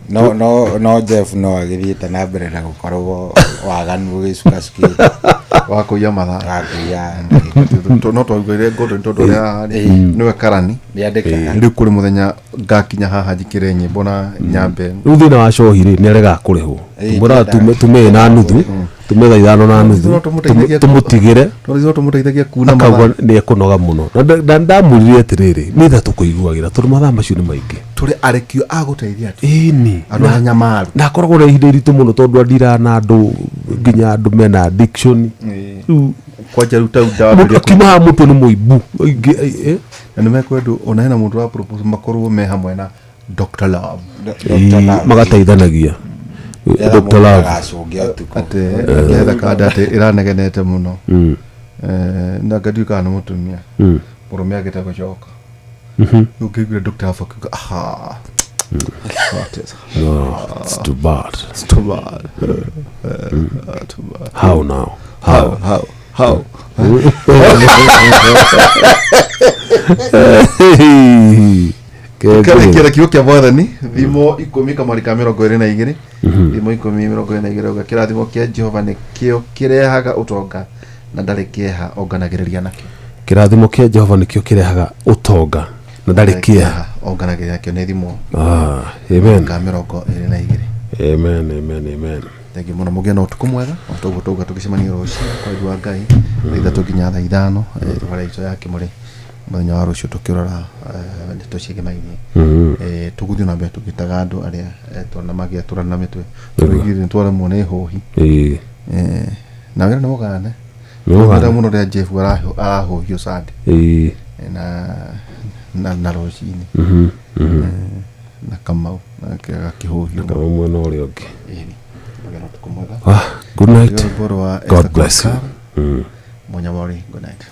No no no Jeff no agĩthiĩte na mbere na gũkorwo waganu ũgĩcukacukĩte. Wa kũiya mathaa. Wakuiya. No twaugire Gordon tondũ ũrĩa haha rĩ, nĩwe karani. Nĩandĩkaga. Rĩu kũrĩ mũthenya ngakinya haha njikĩre nyĩmbo na nyambe. Rĩu thĩna wa cohi rĩ, nĩ aregaga kũrĩhwo. Tũmwĩraga tume na nuthu, tume thaa 5 na nuthu, No tũmũteithagie tũmũtigĩre. Tondũ tũmũteithagia kuna Akauga mathaa. nĩ ekũnoga mũno. Na ndamwĩrire atĩrĩrĩ, nĩ tha tũkũiguagĩra tondũ mathaa macio nĩ maingĩ. Tũrĩ arekio a gũteithia andũ. Ĩni. Andũ arĩa nyamaru. Na akoragwo na ihinda iritũ mũno tondũ andiraga na andũ nginya andũ mena addiction. Rĩu Kwanja rĩu tau ndawambĩrĩria akiuma haha mũtwe nĩ mũimbu. Na nĩ mekwendwo ona hena mũndũ wa propose makorwo me hamwe na Dr. Love. Magateithanagia. Dr. Love. Agacũnge ũtukũ. Atĩ akĩhetha kanda atĩ ĩranegenete mũno. Na ngatiũĩ kana nĩ mũtumia. Mũrũme agĩte gũcoka. Rĩu ngĩiguire Dr. Love akiuga aha. What is No, it's too bad. It's too bad. Too bad. How now? How? How? How? Kĩra kiugo kĩa mwathani thimo 10 kamari ka 22 thimo 10 22 uga kĩrathimo kĩa Jehova nĩkĩo kĩrehaga ũtonga na ndarĩ kĩeha onganagĩrĩria nakĩo. Kĩrathimo kĩa Jehova nĩkĩo kĩrehaga ũtonga na ndarĩ kĩeha onganagĩrĩria nakĩo nĩ thimo Amen. ka 22. Amen, amen, amen. Thank you mũno, mũgĩe na ũtukũ mwega o ta ũguo tauga tũgĩcemania rũciũ kwa wendi wa Ngai thaa 3 nginya thaa 5 tabarĩra itũ ya kĩmũrĩ mũthenya wa rũciũ tũkĩrora ndeto ciĩgĩmainie. Tũgũthiĩ na mbere tũgĩtaga andũ arĩa tuona magĩatũrana na mĩtwe tũrĩgire nĩ twaremwo nĩ hũhi. Na wĩra nĩ mũgane. Nĩ mũgane. Wĩra mũno rĩa Jeff arahũhio Sunday na rũcinĩ na Kamau nake agakĩhũhio Kamau mwena ũrĩa ũngĩ. Mũgĩe na ũtukũ mwega. Good night. Rwĩmbo rwa God Esther bless you. Kwakar. Munyamori, good night.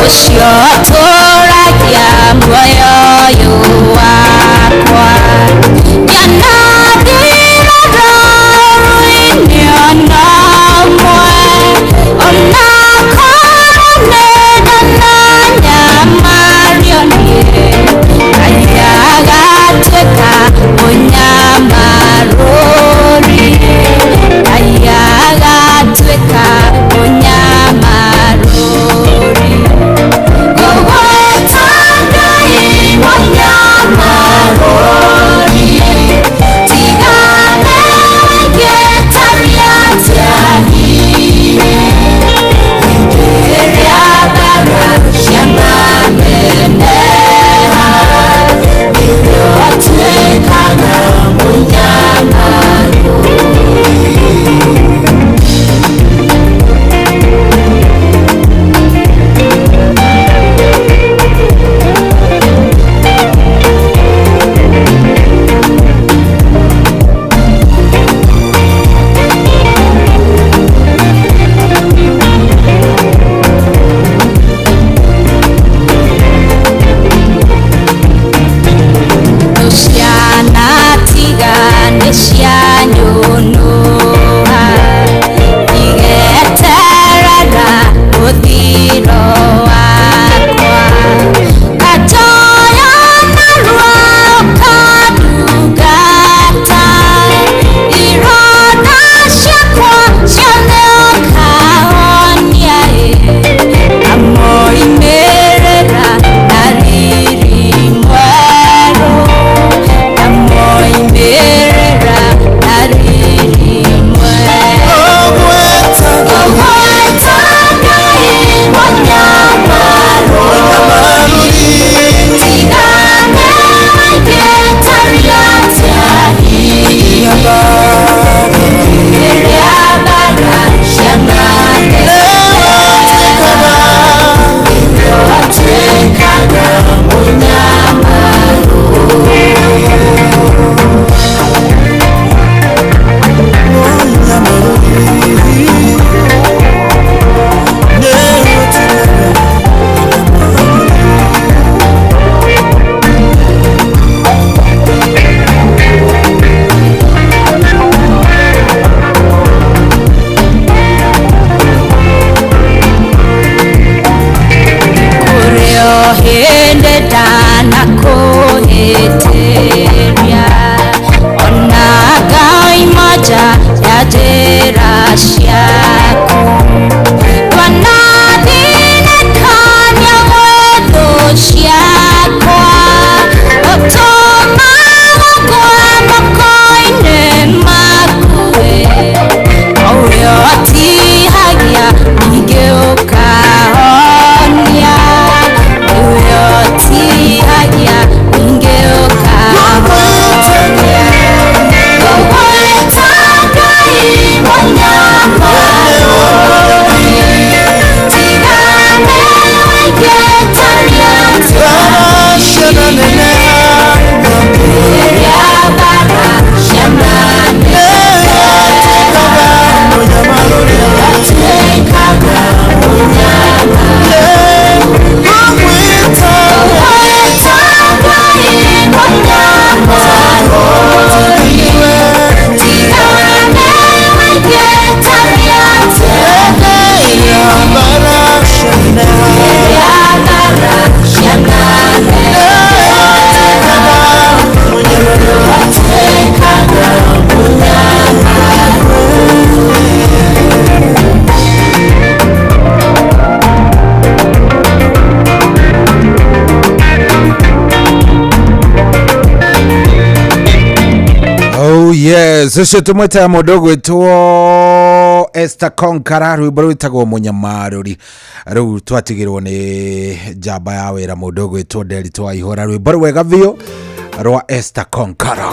Ucio tũragia muoyo ũyũ wa Yes, ũcio tũmwĩtaga mũndũ ũgwĩtwo Esther Konkara, rwĩmbo rwĩtagwo Mũnyamarũri. Rĩu twatigĩrwo nĩ njamba ya wĩra mũndũ ũgwĩtwo Nderitu Waihũra, rwĩmbo rwega biũ rwa Esther Konkara.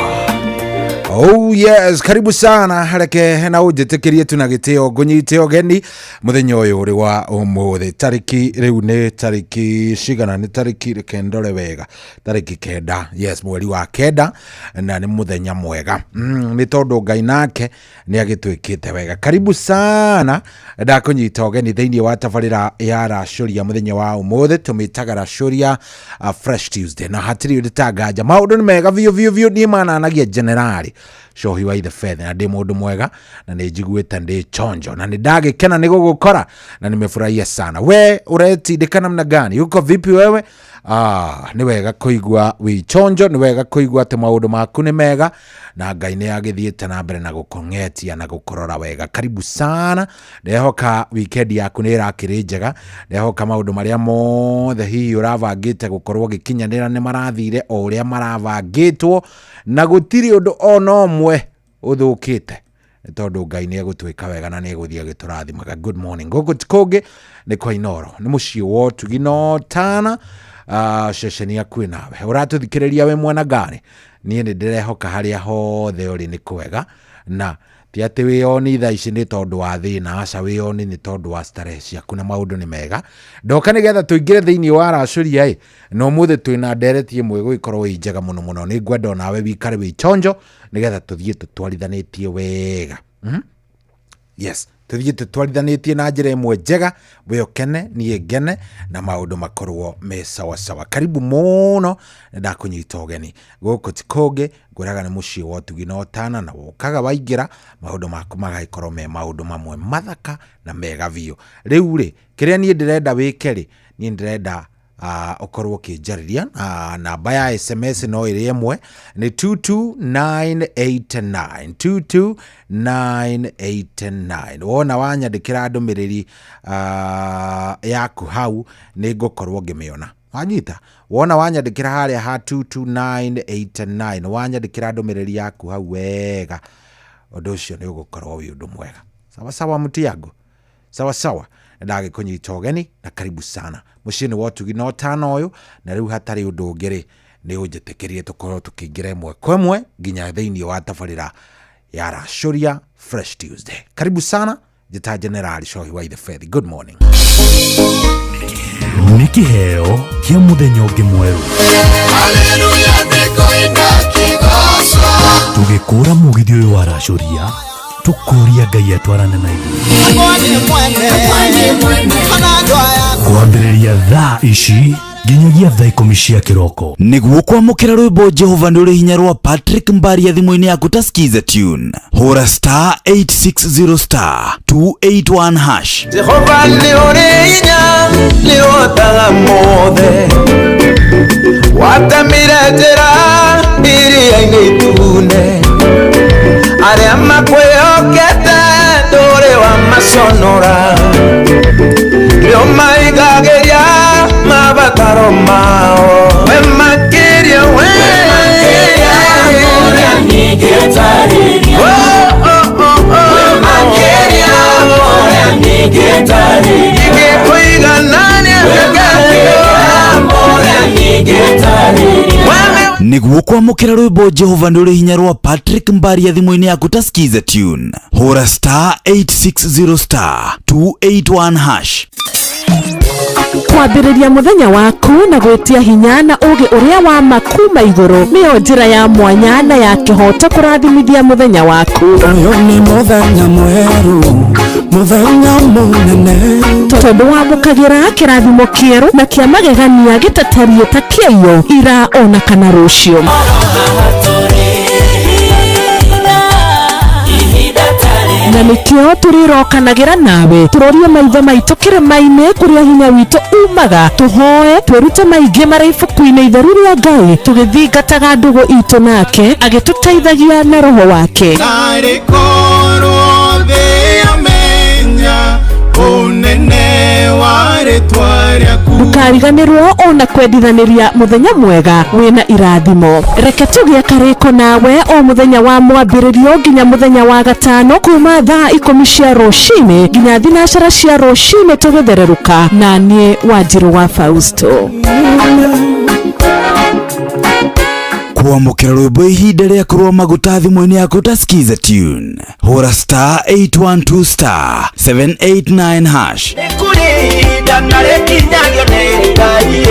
Oh yes, karibu sana, reke na ũnjĩtĩkĩrie tu na gĩtĩo ngũnyite ũgeni mũthenya ũyũ ũrĩ wa ũmũthĩ. Tarĩki rĩu nĩ tarĩki cigana? Nĩ tarĩki, reke ndore wega, tarĩki 9, yes, mweri wa 9, na nĩ mũthenya mwega nĩ tondũ Ngai nake nĩ agĩtwĩkĩte wega. Karibu sana, ndakũnyita ũgeni thĩinĩ wa tabarĩra ya Racũria mũthenya wa ũmũthĩ, tũmĩtaga Racũria Fresh Tuesday, na hatirĩ ũndũ tanganja, maũndũ nĩ mega biũ biũ biũ. Niĩ mananagia generali Cohi wa ithe Fethe, na ndĩ mũndũ mwega na nĩ njiguĩte ndĩ chonjo na nĩ ndagĩkena nĩ gũgũkora na nimefurahia sana. We ũretindĩka namna gani? Uko vipi wewe? Nĩ wega kũigua wĩ chonjo, nĩ wega kũigua atĩ maũndũ maku nĩ mega na Ngai nĩ agĩthiĩte na mbere na gũkũng'etia na gũkũrora wega. Karibu sana, ndehoka weekend yaku nĩ ĩrakĩrĩ njega, ndehoka maũndũ marĩa mothe hihi ũravangĩte gũkorwo ũgĩkinyanĩra nĩ marathire o ũrĩa maravangĩtwo na gũtirĩ ũndũ ona ũmwe ũthũkĩte, nĩ tondũ Ngai nĩ egũtwĩka wega na nĩ egũthiĩ agĩtũrathimaga. Good morning. Gũkũ ti kũngĩ nĩ kwa Inooro, nĩ mũciĩ wa ũtugi no tana ceceni yaku nawe ũratũthikĩrĩria wĩ mwena ngari. Niĩ nĩ ndĩrehoka harĩa hothe ũrĩ nĩ kwega, na ti atĩ wĩoni thaa ici nĩ tondũ wa thĩna, aca, wĩoni nĩ tondũ wa starehe ciaku na maũndũ nĩ mega. Ndoka nĩgetha tũingĩre thĩinĩ wa Racũria ĩ, na ũmũthĩ twĩna ndereti ĩmwe ĩgũgĩkorwo ĩ njega mũno mũno. Nĩ ngwenda onawe wikare wĩ chonjo nĩgetha tũthiĩ tũtwarithanĩtie wega. Yes, tũthiĩ tũtwarithanĩtie na njĩra ĩmwe njega, we ũkene, niĩ ngene, na maũndũ makorwo me sawasawa. Karibu mũno, nĩ ndakũnyita ũgeni. Gũkũ ti kũngĩ, ngwĩraga nĩ mũciĩ wa ũtugi na ũtana, na wokaga waingĩra maũndũ maku magagĩkorwo me maũndũ mamwe mathaka na mega biũ. Rĩu rĩ, kĩrĩa niĩ ndĩrenda wĩke rĩ, niĩ ndĩrenda ũkorwo ũkĩnjarĩria namba ya SMS no ĩrĩ ĩmwe, nĩ 22989, 22989. Wona wanyandĩkĩra ndũmĩrĩri yaku hau, nĩ ngũkorwo ngĩmĩona. Wanyita? Wona wanyandĩkĩra harĩa ha 22989, wanyandĩkĩra ndũmĩrĩri yaku hau wega, ũndũ ũcio nĩ ũgũkorwo wĩ ũndũ mwega. Sawa sawa, mtiago sawa sawa, ndagĩkũnyita ũgeni na karibu sana mũciĩ-inĩ wa ũtugi na ũtana ũyũ. Na rĩu hatarĩ ũndũ ũngĩ rĩ, nĩ ũnjĩtĩkĩrie tũkorwo tũkĩingĩra ĩmwe kwa ĩmwe nginya thĩinĩ wa tabarĩra ya Racũria Fresh Tuesday. Karibu sana, njĩta Generali Cohi wa ithe Fethi. Good morning. Nĩ kĩheo kĩa mũthenya ũngĩ mwerũ, tũgĩkũra mũgithi ũyũ wa Racũria, tũkũria Ngai atwarane na ithuĩ kwambĩrĩria thaa ici nginyagia thaa 10 cia kĩroko. Nĩguo kwamũkĩra rwĩmbo Jehova nĩ ũrĩ hinya rwa Patrick Mbaria thimũ-inĩ yaku ta skiza tune, hũra star 860 star 281 hash. Jehova nĩ ũrĩ hinya, nĩ ũhotaga mothe, watemire njĩra iria-inĩ itune, arĩa makwĩhokete ndũrĩ wa maconora, nĩ ũmaigagĩria mabataro mao, we makĩria, we Oh, oh, oh, oh. Ingĩkũiganania Nĩguo kwamũkĩra rwĩmbo Jehova nĩ ũrĩ hinya rwa Patrick Mbaria thimũ-inĩ yaku ta skiza tune, hũra star 860 star 281 hash. Kwambĩrĩria mũthenya waku na gwĩtia hinya na ũũgĩ ũrĩa wa ma kuma igũrũ nĩyo njĩra ya mwanya na ya kĩhoto kũrathimithia mũthenya waku. Ũyũ nĩ mũthenya mwerũ, mũthenya mũnene, tondũ wamũkagĩra kĩrathimo kĩerũ na kĩa magegania gĩtatariĩ ta kĩaiyo ira ona kana rũciũ. Na nĩkĩo tũrĩrokanagĩra nawe, tũrorie maitho maitũ kĩrĩma-inĩ kũrĩa hinya witũ umaga, tũhoe twĩrute maingĩ marĩ ibuku-inĩ itheru rĩa Ngai, tũgĩthingataga ndũgũ itũ nake agĩtũteithagia na roho wake. Narĩ korwo thĩ yamenya ũnene wa rĩtwa rĩaku. Ndũkariganĩrwo ona kwendithanĩria mũthenya mwega wĩna irathimo. Reke tũgĩe karĩko nawe o mũthenya wa mwambĩrĩrio nginya mũthenya wa gatano kuma thaa 10 cia rũcinĩ nginya 9 cia rũcinĩ tũgĩthererũka na niĩ Wanjirũ wa Fausto. Kwamũkĩra rwĩmbo ihinda rĩa kũrũa maguta thimũ-inĩ yaku ta Skiza Tune. Hũra star 812 star 789 hash. Ihinda na rĩkinyagio nĩ Ngai,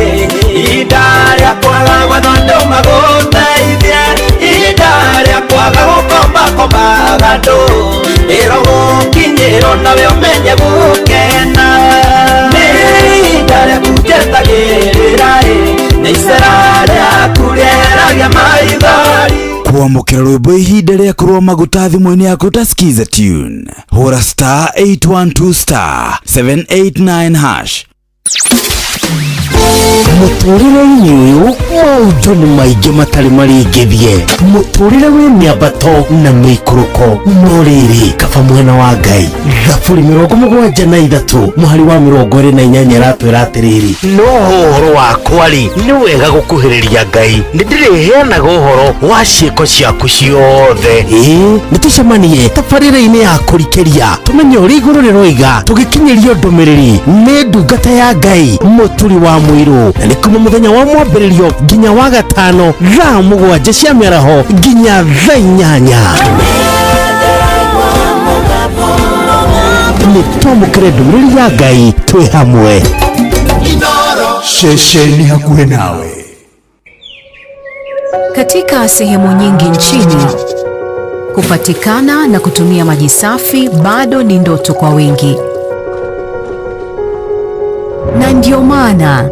ihinda rĩa kwaga gwatha andũ magũteithie, ihinda rĩa kwaga gũkombakombaga andũ, ĩrogũkinyĩrwo nawe ũmenye gũkena. Nĩ ihinda rĩaku njetagĩrĩra, nĩ icera rĩaku rĩeragia maithori. Kwamũkĩra rwĩmbo ihinda rĩa kũrũa maguta thimũ-inĩ yaku ta Skiza Tune. Hũra star 812 star 789 hash. Mũtũrĩre-inĩ ũyũ maũndũ nĩ maingĩ matarĩ marĩngĩthie. Mũtũrĩre wĩ mĩambato na mĩikũrũko, no rĩrĩ kaba mwena wa Ngai. Thaburi 73 mũhari wa 28 ĩratwĩra atĩrĩrĩ, no ũhoro wakwa rĩ, nĩ wega gũkuhĩrĩria Ngai, nĩ ndĩrĩheanaga ũhoro wa ciĩko ciaku ciothe. Ĩĩ, nĩ tũcemanie tabarĩra-inĩ ya kũrikĩria tũmenye ũrĩa igũrũ rĩroiga, tũgĩkinyĩrio ndũmĩrĩri nĩ ndungata ya Ngai Mũturi wa Mũirũ, na nĩ kuma mũthenya wa mwambĩrĩrio nginya wa gatano thaa 7 cia mĩaraho nginya thaa 8. Nĩ twamũkĩre ndũmĩrĩri ya Ngai twĩ hamwe. Ceceni hakuhĩ nawe. Katika sehemu nyingi nchini, kupatikana na kutumia maji safi bado ni ndoto kwa wengi. Na ndio maana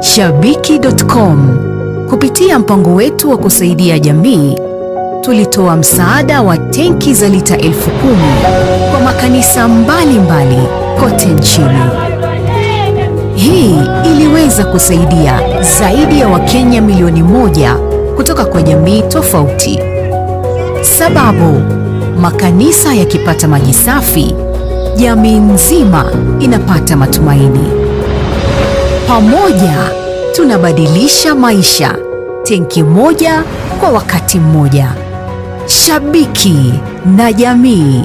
Shabiki.com kupitia mpango wetu wa kusaidia jamii tulitoa msaada wa tenki za lita 10,000 kwa makanisa mbalimbali kote nchini. Hii iliweza kusaidia zaidi ya Wakenya milioni 1 kutoka kwa jamii tofauti. Sababu, makanisa yakipata maji safi, jamii nzima inapata matumaini. Pamoja tunabadilisha maisha, tenki moja kwa wakati mmoja. Shabiki na jamii.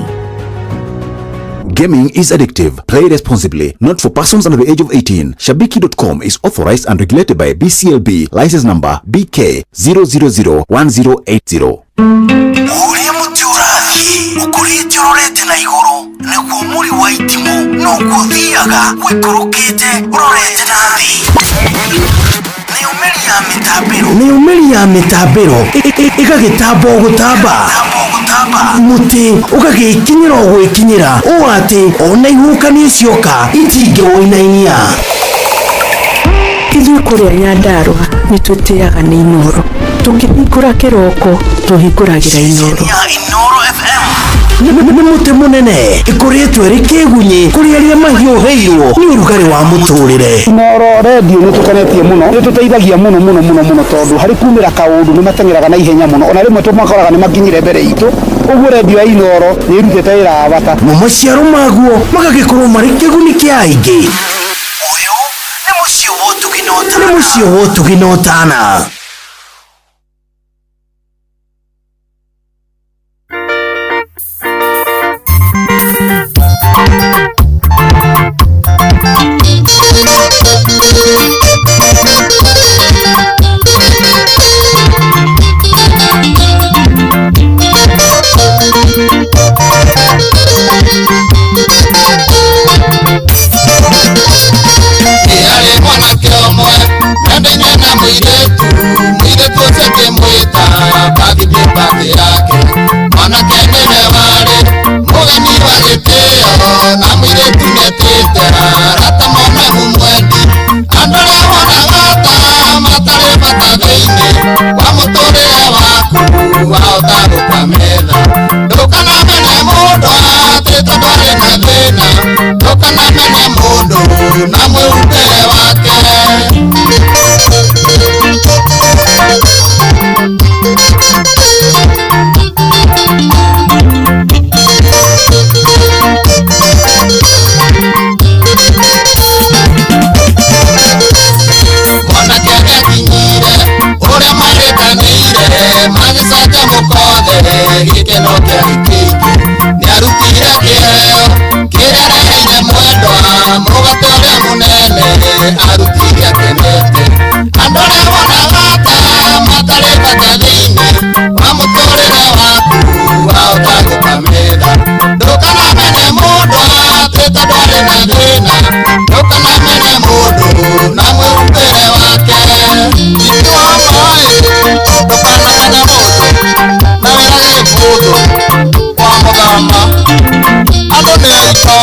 Gaming is addictive. Play responsibly. Not for persons under the age of 18. Shabiki.com is authorized and regulated by BCLB. License number BK 0001080. Ũrĩa mũtĩ ũrathiĩ ũkũrĩte ũrorete na igũrũ nĩguo mũri wa itimũ noguo ũthiaga ũikũrũkĩte ũrorete na thĩ. Nĩyo mĩri ya mĩtambĩro ĩgagĩtamba o gũtamba, mũtĩ ũgagĩkinyĩra o gwĩkinyĩra ũũ atĩ ona ihuhũkanio cioka itingĩwũinainia. Ithuĩ kũrĩa Nyandarũa nĩ twĩtĩaga nĩ Inooro. Tũkĩhingũra kĩroko tũhingũragĩra Inooro. Nĩ mũtĩ mũnene ĩkũrĩtwo ĩrĩ kĩgunyĩ kũrĩ arĩa mahiũhĩirwo nĩ ũrugarĩ wa mũtũrĩre. Inooro redio nĩ tũkenetie mũno, nĩ tũteithagia mũno mũno mũno mũno, tondũ harĩ kumĩra kaũndũ nĩ mateng'eraga na ihenya mũno, ona rĩmwe tũmakoraga nĩ makinyire mbere itũ. Ũguo redio ya Inooro nĩ ĩrutĩte wĩra wa bata. Mo maciaro maguo magagĩkorwo marĩ kĩguni kĩa aingĩ. Ũyũ nĩ mũciĩ wa ũtugi na ũtana. Nĩ mũciĩ wa ũtugi na ũtana. Mũkothe gĩkeno kĩarĩ kĩingĩ. Nĩarutire kĩheo kĩrĩa areheire mwendwa, mũgate ũrĩa mũnene arutire akenete. Andũ arĩa wonaga ta matarĩ bata thĩinĩ wa mũtũrĩre waku wahota gũkametha. Ndũkanamene mũndũ atĩ tondũ arĩ na thĩna, ndũkanamene mũndũ na mwĩhumbĩre wake. Itĩ wa maĩ, ndũkanamene mũndũ na wĩra gĩbũthũ wa mũthama. Andũ nĩ aito.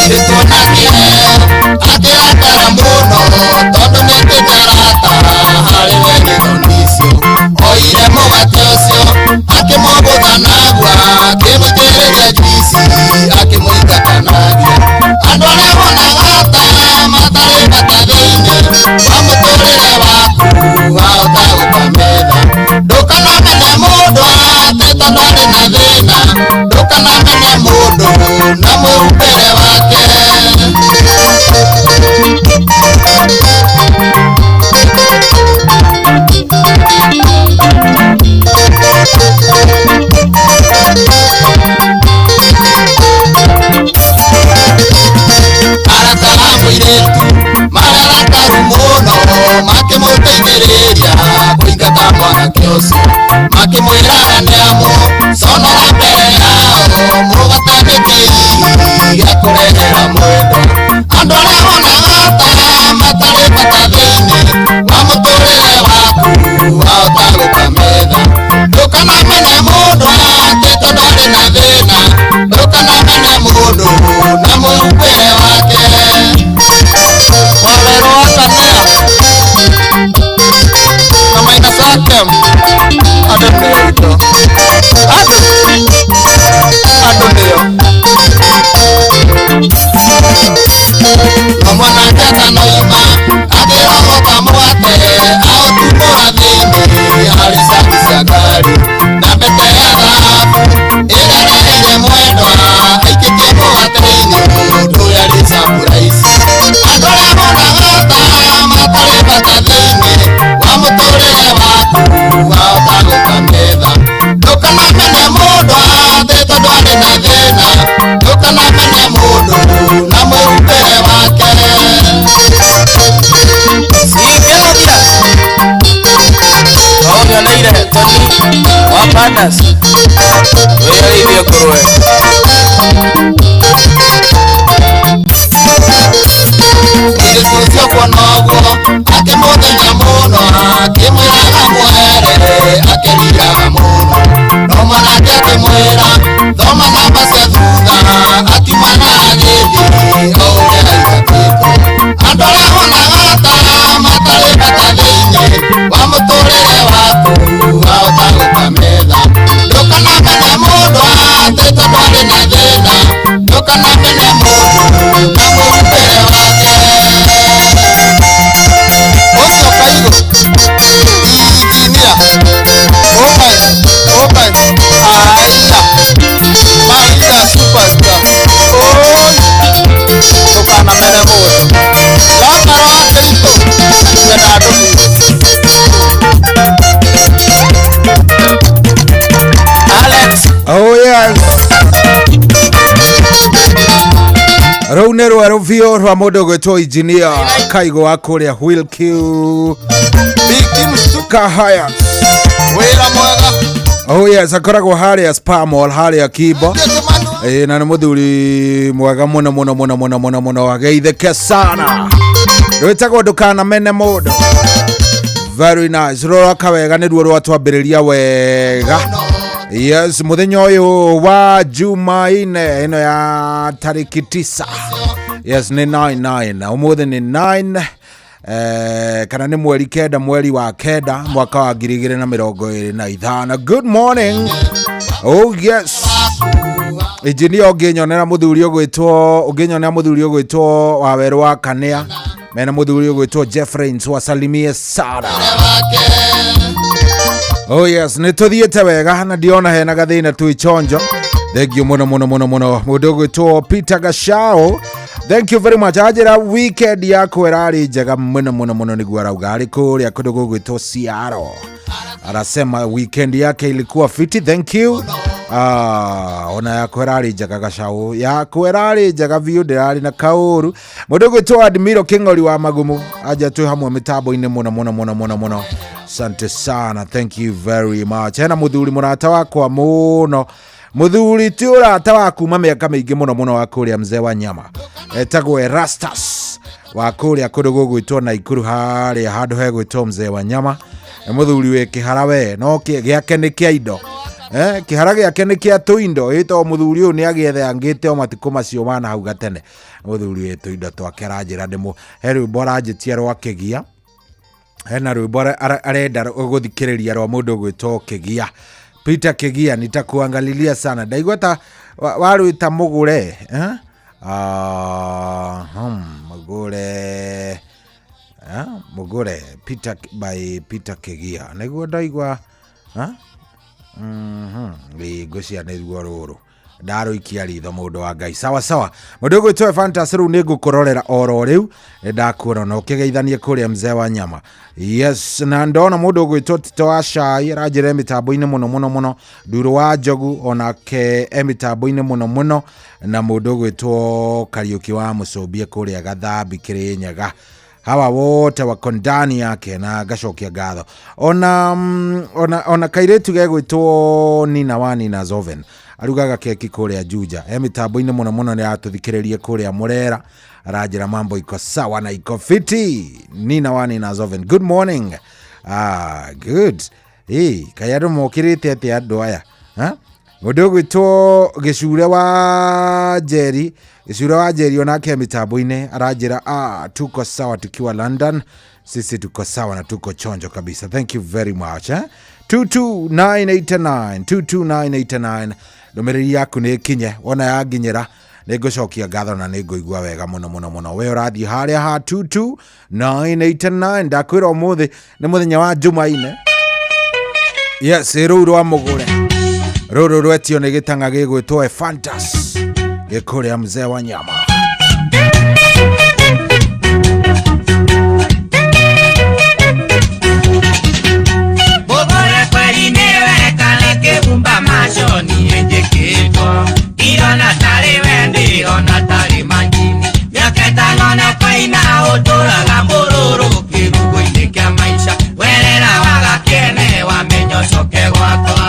Irĩtwo na kĩheo akĩrakara mũno tondũ nĩetĩte arata harĩ we nĩ thoni icio. Oire mũgate ũcio akĩmũgũtha nagua, akĩmũitĩrĩria njuici akĩmũingata nagia. Andũ arĩa wonaga ta matarĩ bata thĩinĩ wa mũtũrĩre waku wahota gũkametha. Ndũkanamene mũndũ atĩ tondũ arĩ na thĩna, ndũkanamene mũndũ na mwĩhumbĩre wake. Arata a mũirĩtu mararakaru mũno makĩmũteithĩrĩria kũingata mwanake ũcio, makĩmwĩraga nĩamũconora mbere yao mũgate nĩ kĩĩ gĩa kũrehera mwendo. Andũ arĩa wonaga ta matarĩ bata thĩinĩ wa mũtũrĩre waku wahota gũkametha. Ndũkanamene mũndũ atĩ tondũ arĩ na thĩna, ndũkanamene mũndũ na mwĩhumbĩre wake. Wawerũ wa Kanea na Maina Sakem, andũ nĩ aitũ. Andũ andũ nĩo. No mwanake atanoima akĩrogota mũgate aũtumũra thĩinĩ harĩ cabi cia ngari na mbete ya thahabu ĩrĩa areheire mwendwa aikĩtie mũgate-inĩ mũndũ yarĩ surprise. Andũ arĩa monaga ta matarĩ bata thĩinĩ wa mũtũrĩre waku wahota gũkametha. Ndũkanamene mũndũ atĩ tondũ arĩ na thĩna, ndũkanamene mũndũ na mwĩhumbĩre wake. Singĩhũthia no nyoneire Tony wa Pandas wĩyarĩithie ngũrwe. Mũirĩtu ũcio kuona ũguo akĩmũthenya mũno, akĩmwĩraga mwehere akĩriraga mũno. No mwanake akĩmwĩra thoma namba cia thutha, akiuma na agĩthiĩ o ũrĩa aingatĩtwo. Andũ arĩa wonaga ta matarĩ bata thĩinĩ wa mũtũrĩre waku wahota gũkametha. Ndũkanamene mũndũ atĩ tondũ arĩ na thĩna, ndũkanamene mũndũ na mwĩhumbĩre wake. Ũcio Kaigũ injinia ũkai ũkai aiya Maria superstar oi ndũkanamene mũndũ. Lazaro wa Kĩritũ nyenda ndũthi. Alex. Oh yes. Rũu nĩ rwerũ biũ rwa mũndũ ũgwĩtwo injinia Kaigũ wa kũrĩa Wheel Q Kahaya. Wĩra mwega. Oh yes, akoragwo harĩa Spa Mall harĩa Kimbo. Ĩĩ na nĩ mũthuri mwega mũno mũno mũno mũno mũno mũno, ageithĩke sana. Rwĩtagwo ndũkanamene mũndũ. Very nice. Rũroka wega nĩruo rwatwambĩrĩria wega. Yes, mũthenya ũyũ wa Jumaine ĩno ya tarĩki 9. Yes, nĩ 99. Ũmũthĩ nĩ 9 kana nĩ mweri 9 mweri wa 9 mwaka wa 2025. Good morning. Oh yes. Injinia ũngĩnyonera mũthuri ũgwĩtwo ũngĩnyonera mũthuri ũgwĩtwo Wawerũ wa Kanea mena mũthuri ũgwĩtwo Jeffrey wasalimie sana. Oh yes, nĩ tũthiĩte wega na ndiona hena gathĩna twĩ chonjo. Thank you mũno mũno mũno mũno. Mũndũ ũgwĩtwo Peter Gashao. Thank you very much. Anjĩra weekend yakwa ĩrarĩ njega mũno mũno mũno, nĩguo arauga arĩ kũrĩa kũndũ gũgwĩtwo Ciaro. Anasema weekend yake ilikuwa fiti. Thank you. Ah, ona yakwa ĩrarĩ njega gacau, yakwa ĩrarĩ njega biũ, ndĩrarĩ na kaũru. Mũndũ ũgwĩtwo Admiro Kĩng'ori wa Magumu anja twĩ hamwe mĩtambo-inĩ mũno mũno mũno mũno mũno. Asante sana, thank you very much. Hena mũthuri mũrata wakwa mũno, mũthuri ti ũrata wa kuma mĩaka mĩingĩ mũno mũno, wa kũrĩa mzee wa nyama, etagwo Erastus wa kũrĩa kũndũ gũgwĩtwo Naikuru, harĩa handũ hegwĩtwo mzee wa nyama. Nĩ mũthuri wĩ kĩhara we, no gĩake nĩ kĩa indo. Eh, kĩhara gĩake nĩ kĩa tũindo ĩtoo mũthuri ũyũ nĩ agĩethangĩte o matukũ macio mana hau gatene. Mũthuri wĩ tũindo twake aranjĩra ndĩmũ he rwĩmbo aranjĩtia rwa kĩgia, hena rwĩmbo arenda gũthikĩrĩria rwa mũndũ ũgwĩtwo Kĩgia, Peter Kĩgia. Nitakuangalilia sana, ndaigua ta warwĩta mũgũre, eh? Ah, mũgũre, eh? Mũgũre Peter by Peter Kĩgia nĩguo ndaigua, eh? Ngwĩciria nĩruo rũrũ ndarũikia ritho, mũndũ wa Ngai. Sawa sawa, mũndũ ũgwĩtwo Fantas, rĩu nĩ ngũkũrorera oro rĩu, nĩ ndakuona na ũkĩgeithanie kũrĩa mzee wa nyama. Yes, na ndona mũndũ ũgwĩtwo Tito wa Cai aranjĩra mĩtambo-inĩ mũno mũno mũno, Nduru wa Njogu onake e mĩtambo-inĩ mũno mũno, na mũndũ ũgwĩtwo Kariũki wa Mũcũmbie kũrĩa Gathambi Kĩrĩnyaga, hawa wote wako ndani yake na ngacokia ngatho. Ona ona kairĩtu gegwĩtwo Nina wa Nina Zoven arugaga keki kũrĩa Juja, e mĩtambo-inĩ mũno mũno, nĩ aratũthikĩrĩria kũrĩa Mũrera, aranjĩra mambo iko sawa na iko fiti. Nina wa Nina Zoven, good morning. Ah, good. Ĩ kaĩ andũ mokĩrĩte atĩa andũ aya, ha? Mũndũ ũgwĩtwo Gĩcure wa Njeri, Gĩcure wa Njeri onake mĩtambo-inĩ aranjĩra, ah, tuko sawa tukiwa London, sisi tuko sawa na tuko chonjo kabisa. Thank you very much, eh? 22989 22989, ndũmĩrĩri yaku nĩ ĩkinye, wona yanginyĩra nĩ ngũcokia ngatho na nĩ ngũigua wega mũno mũno mũno. We ũrathiĩ harĩa ha 22989, ndakwĩra ũmũthĩ nĩ mũthenya wa Jumaine. Yes, rũu rwa mũgũre rũrũ rwetio nĩ gĩtang'a gĩgwĩtwo Ephantus gĩkũrĩa mzee wa nyama. Mũgũre kweli nĩwe kana kĩbumba maco niĩ njĩkĩtwo ndirona tarĩ we, ndĩrona tarĩ manjini. Mĩaka ĩtano na kwaina ũtũraga mũrũrũ kĩrugo-inĩ kĩa maica, werera waga kĩene wamenya ũcoke gwakwa.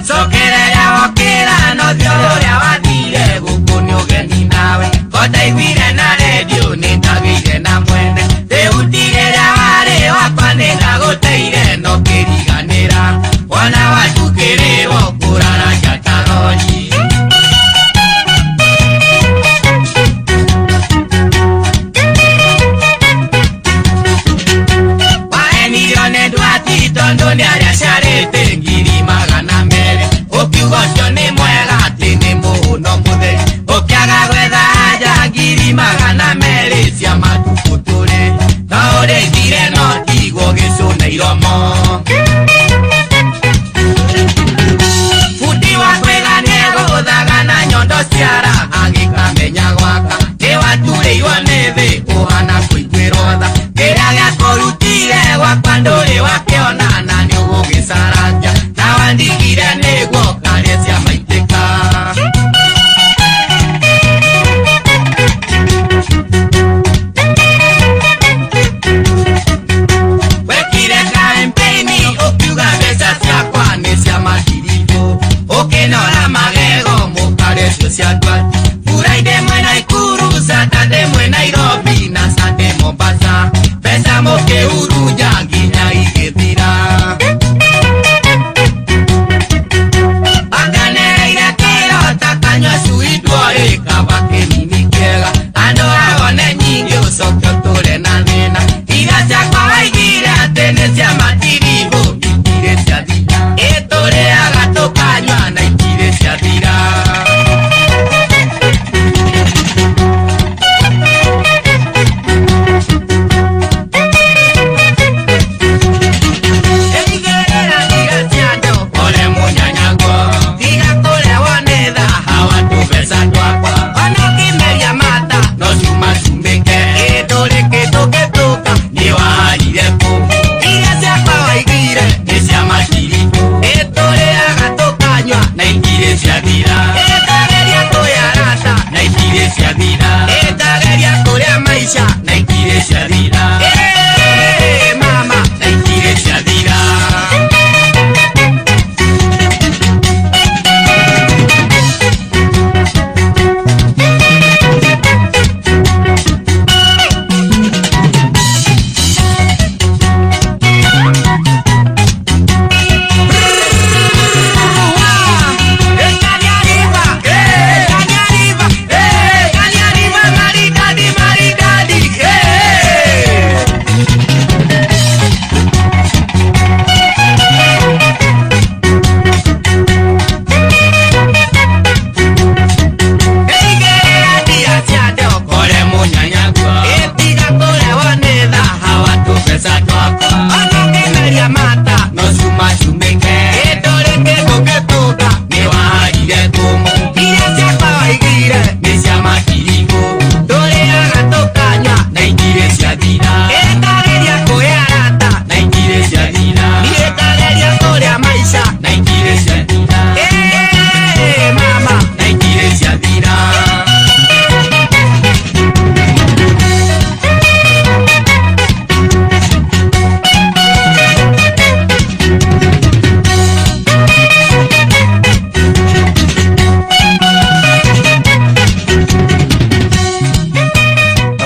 Cokerera wokĩra no thiĩ ũrĩa wathire, gũkũ nĩ ũgeni nawe kondaiguire na rendio nĩ ndagĩire na mwene. Rĩu ndirĩrĩa warĩ wakwa nĩ ndagũteire no kĩriganĩra, wona watukĩrĩrwo kũrara njata rori. Waenirio nĩ ndwati tondũ nĩ arĩa carĩte 200,000, ũkiuga ũcio nĩ mwega atĩ nĩ mũhũno mũtheri, ũkĩaga gwetha anja 200,000 cia matukũ.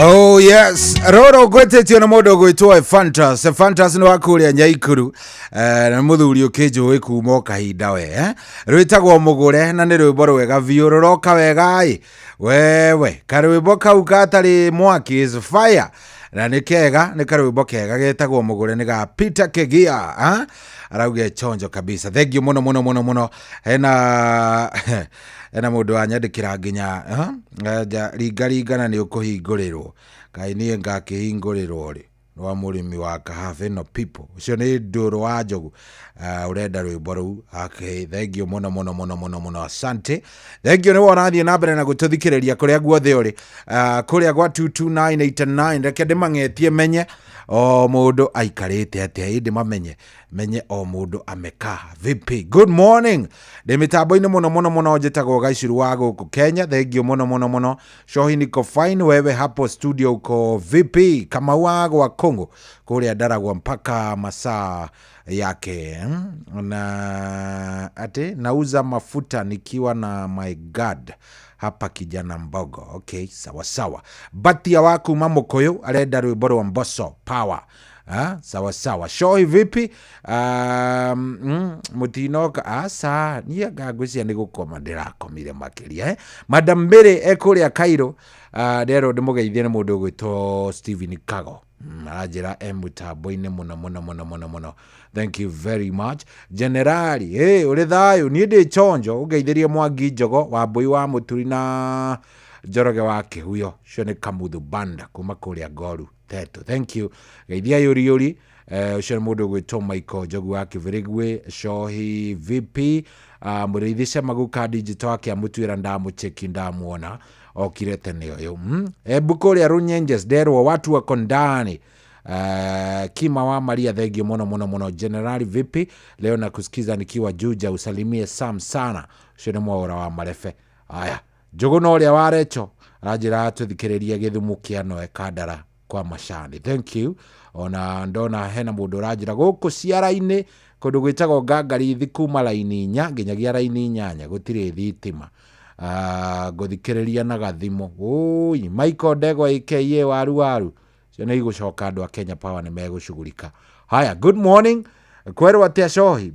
Oh yes, roro ngwĩtĩtio nĩ mũndũ ũgwĩtwo Ephantus. Ephantus nĩ wa kũrĩa Nyaikuru, na nĩ mũthuri ũkĩnjũĩ kuma o kahinda we, eh? Rwĩtagwo Mũgũre na nĩ rwĩmbo rwega biũ, rũroka wega ĩ wewe, karwĩmbo kau gatarĩ mwaki is fire na nĩ kega, nĩ karwĩmbo kega getagwo Mũgũre, nĩ ga Peter Kegia, ah? Arauga chonjo kabisa. Thank you mũno mũno mũno mũno. Hena mũndũ wanyandĩkĩra nginya, ah? Ringa ringa na nĩ ũkũhingũrĩrwo, kaĩ niĩ ngakĩhingũrĩrwo rĩ rwa mũrĩmi wa kahabe no people ũcio nĩ ndũrũ wa njogu, ũrenda rwĩmbo rũu. Okay, thank you mũno mũno mũno mũno mũno, asante, thank you. Nĩwe ũrathiĩ na mbere na gũtũthikĩrĩria kũrĩa guothe ũrĩ, kũrĩa gwa 22989. Reke ndĩmang'etie menye o mũndũ aikarĩte atĩa, ĩndĩ mamenye menye o mũndũ amekaa vipi. Good morning, ndĩ mĩtambo-inĩ mũno mũno mũno, njĩtagwo Gaicuru wa gũkũ Kenya. Thank you mũno mũno mũno. Shohi, niko fine, wewe hapo studio uko vipi? Kamau wa gwa Kongo kũrĩa Ndaragwa mpaka masaa yake, Na ati nauza mafuta nikiwa na my god hapa kijana mbogo. Okay, sawa sawa. Batia wa kuma Mukuyu arenda rwĩmbo rwa Mbosso Power. Ah, sawa sawa. Shohi vipi? Mutinoka asa niĩ anga ngwĩciria nĩ gũkoma ndĩrakomire makĩria, eh? Madam Mary ekũrĩa Cairo, nderwo ndĩmũgeithie nĩ mũndũ ũgwĩtwo Stephen Kago. Aranjĩra e mũtambo-inĩ mũno mũno mũno mũno mũno. Thank you very much. Generali, hey, ũrĩ thayũ? Niĩ ndĩ chonjo, ũngeithĩrie Mwangi Njogo wa Mbũi wa Mũturi na Njoroge wa Kĩhuyo. Ũcio nĩ Kamuthu Banda kuma kũrĩa Ngoru Tetu. Thank you. Geithia yũri yũri. Ũcio nĩ mũndũ ũgwĩtwo Michael Njogu wa Kĩbĩrĩgwĩ. Shohi VP, mũrĩithi Cemaguka digital akĩamũtuĩra ndamũcheki ndamuona okire tene ũyũ. Ebu kũrĩa Runyenjes nderwo watu wako ndani. Kima wa Maria, thank you mũno mũno mũno. Generali vipi? Leo nakusikiza nikiwa Juja, usalimie Sam sana. Ũcio nĩ mwaũra wa Marefe. Aya, Njũgũna ũrĩa wa Recho aranjĩra tũthikĩrĩrie gĩthumo kĩa Noe Kandara kwa Macani. Thank you. Ona ndona hena mũndũ ũranjĩra gũkũ ciara-inĩ kũndũ gwĩtagwo Ngangarithi kuma raini 4 nginyagia raini 8 gũtirĩ thitima. Ngũthikĩrĩria na gathimo. Oi, Michael Ndegwa aka waru waru. Cio nĩ igũcoka, andũ a Kenya Power nĩ megũcugurika. Haya, good morning. Kwerwo atĩa Shohi?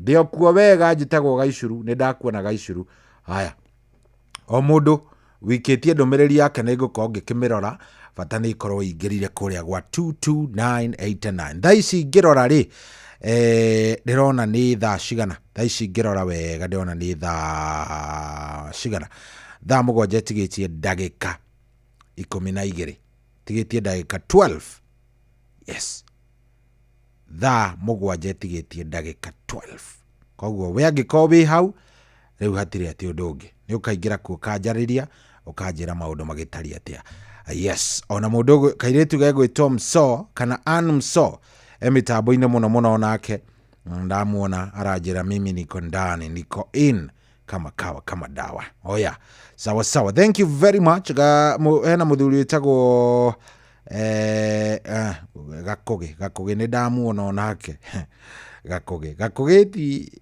Ndĩ okuo wega, njĩtagwo Gaicuru, nĩ ndakuona Gaicuru. Haya, o mũndũ wikĩtie ndũmĩrĩri yake nĩ ngũkorwo ngĩkĩmĩrora, bata nĩ ikorwo ingĩrire kũrĩa gwa 22989. Thaa ici ngĩrora rĩ, ndĩrona nĩ thaa cigana? Thaa ici ngĩrora wega ndĩrona nĩ thaa cigana? Thaa 7 ĩtigĩtie ndagĩka 12, tigĩtie ndagĩka 12. Yes, thaa 7 ĩtigĩtie ndagĩka 12. Koguo we angĩkorwo wĩ hau rĩu hatirĩ atĩ ũndũ ũngĩ, nĩ ũkaingĩra kuo ũkanjarĩria ũkanjĩra maũndũ magĩtariĩ atĩa. Yes, ona mũndũ kairĩtu gegwĩtwo Mso kana Ann Mso e mĩtambo-inĩ mũno mũno onake ndamuona aranjĩra mimi niko ndani, niko in kama kawa kama dawa. Oya, sawa sawa, thank you very much. Hena mũthuri wĩtagwo Gakũgĩ. Gakũgĩ nĩ ndamuona onake. Gakũgĩ, Gakũgĩ ti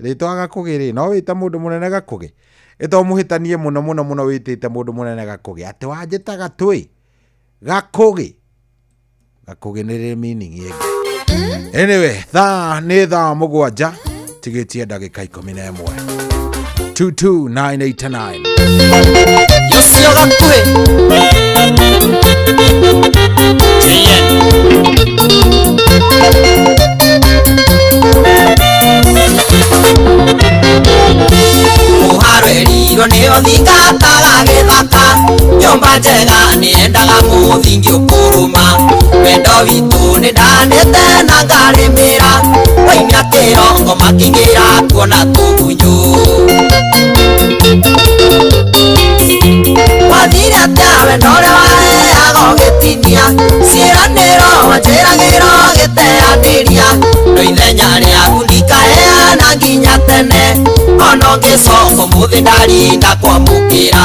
rĩtwa Gakũgĩ rĩ, no wĩta mũndũ mũnene Gakũgĩ, ĩto mũhĩtanie mũno mũno mũno wĩtĩte mũndũ mũnene Gakũgĩ, atĩ wanjĩta Gatũĩ Gakũgĩ. Gakũgĩ nĩ rĩ meaning ĩngĩ. Anyway, thaa nĩ thaa 7 tigĩtie ndagĩka 11. 22989. Yocio gakuhĩ JN Mũharĩrirwo nĩyo thingataga gĩthaka, nyũmba njega nĩendaga mũthingi ũkũrũma, wendo witũ nĩndanĩte na ngarĩmĩra, waimia kĩrongo makĩingĩra kuona tũgunyũ. Wathire atĩa wendo ũrĩa waheaga ũgĩtinia, ciĩranĩro wanjĩragĩra ũgĩteanĩria, no ithenya rĩaku ndikaheana nginya tene, ona ũngĩcoka ũmũthĩ ndarinda kwamũkĩra.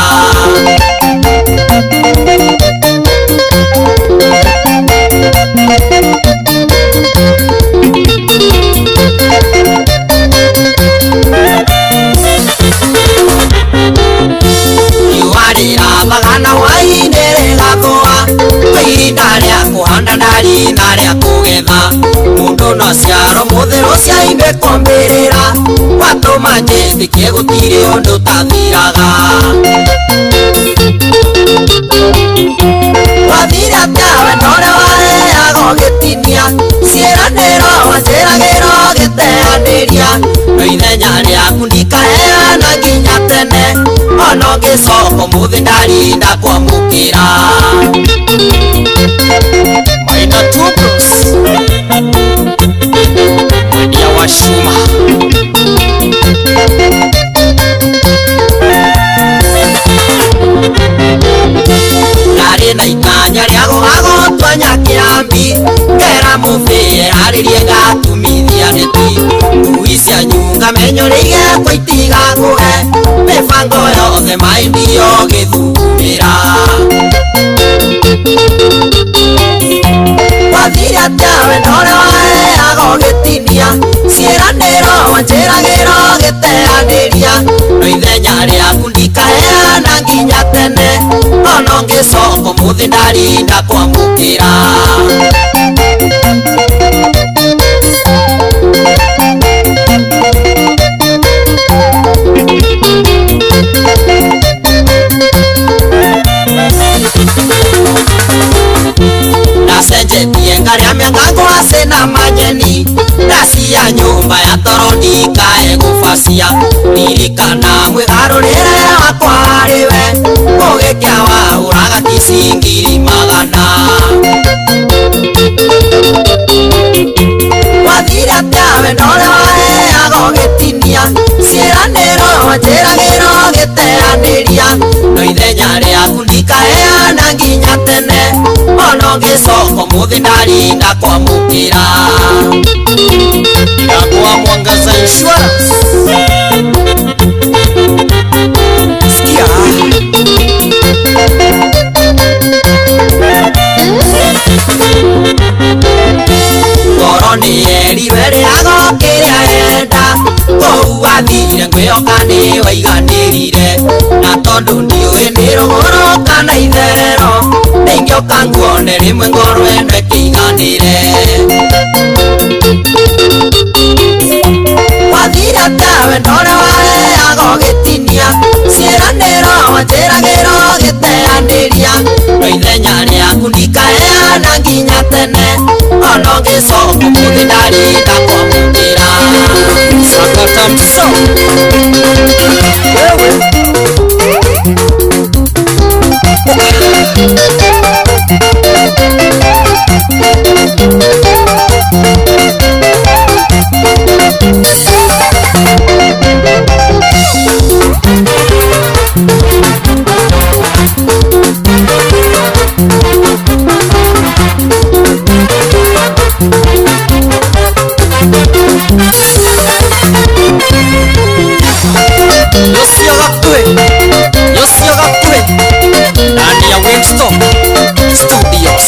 Riũa rĩrathaga na hwaĩ-inĩ rĩgathũa, Cia imekombĩrĩra watũma njĩtĩkie gũtirĩ ũndũ tathiraga. Wathire atĩa wendo ũrĩa waheaga ũgĩtinia ciĩranĩro wanjĩragĩra ũgĩteanĩria no ithenya rĩaku ndikaheana nginya tene ona ũngĩcoka ũmũthĩ ndarinda kwamũkĩra. Maina Two Bros mwendia wa cuma. Ndarĩ na itanya rĩa gũgagũtua Nyakĩambi ngera mũbĩe arĩrie ngatumithia nĩti ngui cianyu ngamenyo rĩigekwo itigakũhe mĩbango yothe maĩ ndio gĩthumĩra. Wathire atĩa wendo ũrĩa waheaga ũgĩtinia ciĩranĩro wanjĩragĩra ũgĩteanĩria no ithenya rĩaku ndikaheana nginya tene ona ũngĩcoka ũmũthĩ ndarinda kwamũkĩra. Ndacenjetie ngarĩa mĩanga ngwacĩ na manyeni ndacia nyũmba ya toro ndikae gũbacia ririkana mwĩgarũrĩre wakwa harĩ we ũgĩkĩa wahũraga kici ngiri magana. Wathire atĩa wendo ũrĩa waheaga ũgĩtinia ciĩranĩro wanjĩragĩra ũgĩteanĩria no ithenya rĩaku ndikaheana nginya tene ona ũngĩcoka ũmũthĩ ndarinda kwamũkĩra. Ndakwa Mwangaza Insurance. Sikia ngoro nĩ yerirwe rĩago kĩrĩa enda kũu wathire ngwĩhoka nĩ waiganĩrire na tondũ ndiũĩ nĩ rũgũrũ kana itherero nĩingĩũka nguone rĩmwe ngoro ĩno ĩkĩiganĩre. Wathire atĩa wendo ũrĩa waheaga ũgĩtinia ciĩranĩro wanjĩragĩra ũgĩteanĩria no ithenya rĩaku ndikaheana nginya tene ona ũngĩcoka ũmũthĩ ndarinda kwamũkĩra. Sakata mso wewe Yocio Gakue ndani ya Winston Studios.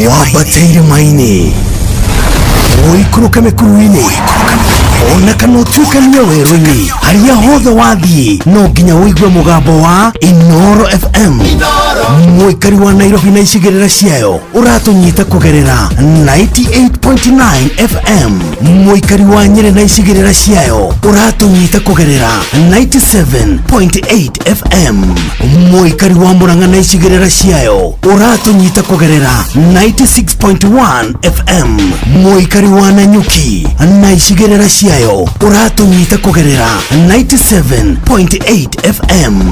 Wambataire maini ũikũrũke mĩkuru-inĩ ona kana ũtuĩkanie werũ-inĩ harĩa hothe wathiĩ no nginya ũigue mũgambo wa Inoro FM. Mũikari wa Nairobi na icigĩrĩra ciayo ũratũnyita kũgerera 98.9 FM. Mũikari wa Nyĩrĩ na icigĩrĩra ciayo ũratũnyita kũgerera 97.8 FM. Mũikari wa Murang'a na icigĩrĩra ciayo ũratũnyita kũgerera 96.1 FM. Mũikari wa Nanyuki na icigĩrĩra ciayo ũratũnyita kũgerera 97.8 FM.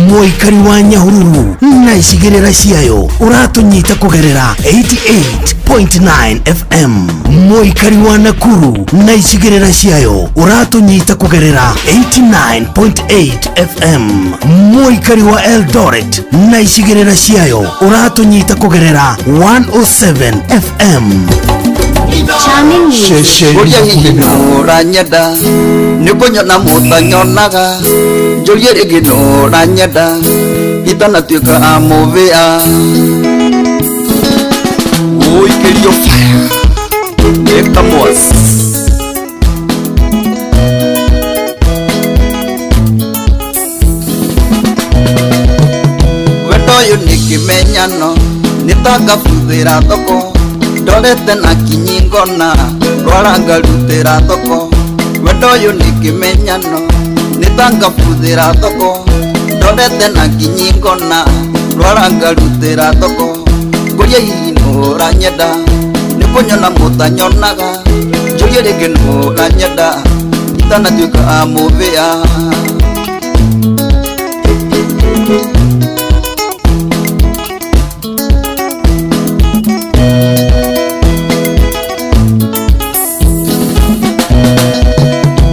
Mũikari wa Nyahururu na icigĩrĩra ciayo ũratũnyita kũgerera 88.9 FM. Mũikari wa Nakuru na icigĩrĩra ciayo ũratũnyita kũgerera 89.8 FM. Mũikari wa Eldoret na icigĩrĩra ciayo ũratũnyita kũgerera 107 FM. Charming music. Ũria hihi nũranyenda nĩ kũnyona mũtanyonaga njũrie rĩngĩ nũranyenda itanatuĩka amũvĩa ũikĩrio fire ĩkamwas. Wendo ũyũ nĩ kĩmenyano nĩ ta ngabuthĩra thoko ndorete na kinyi ngona rwara ngarutĩra thoko. Wendo ũyũ nĩ kĩmenyano nĩ ta ngabuthĩra thoko ndorete na kinyi ngona rwara ngarutĩra thoko. Ngũria hihi nũranyenda nĩ kũnyona mũtanyonaga njũrie rĩngĩ nũranyenda itanatuĩka amũvĩa.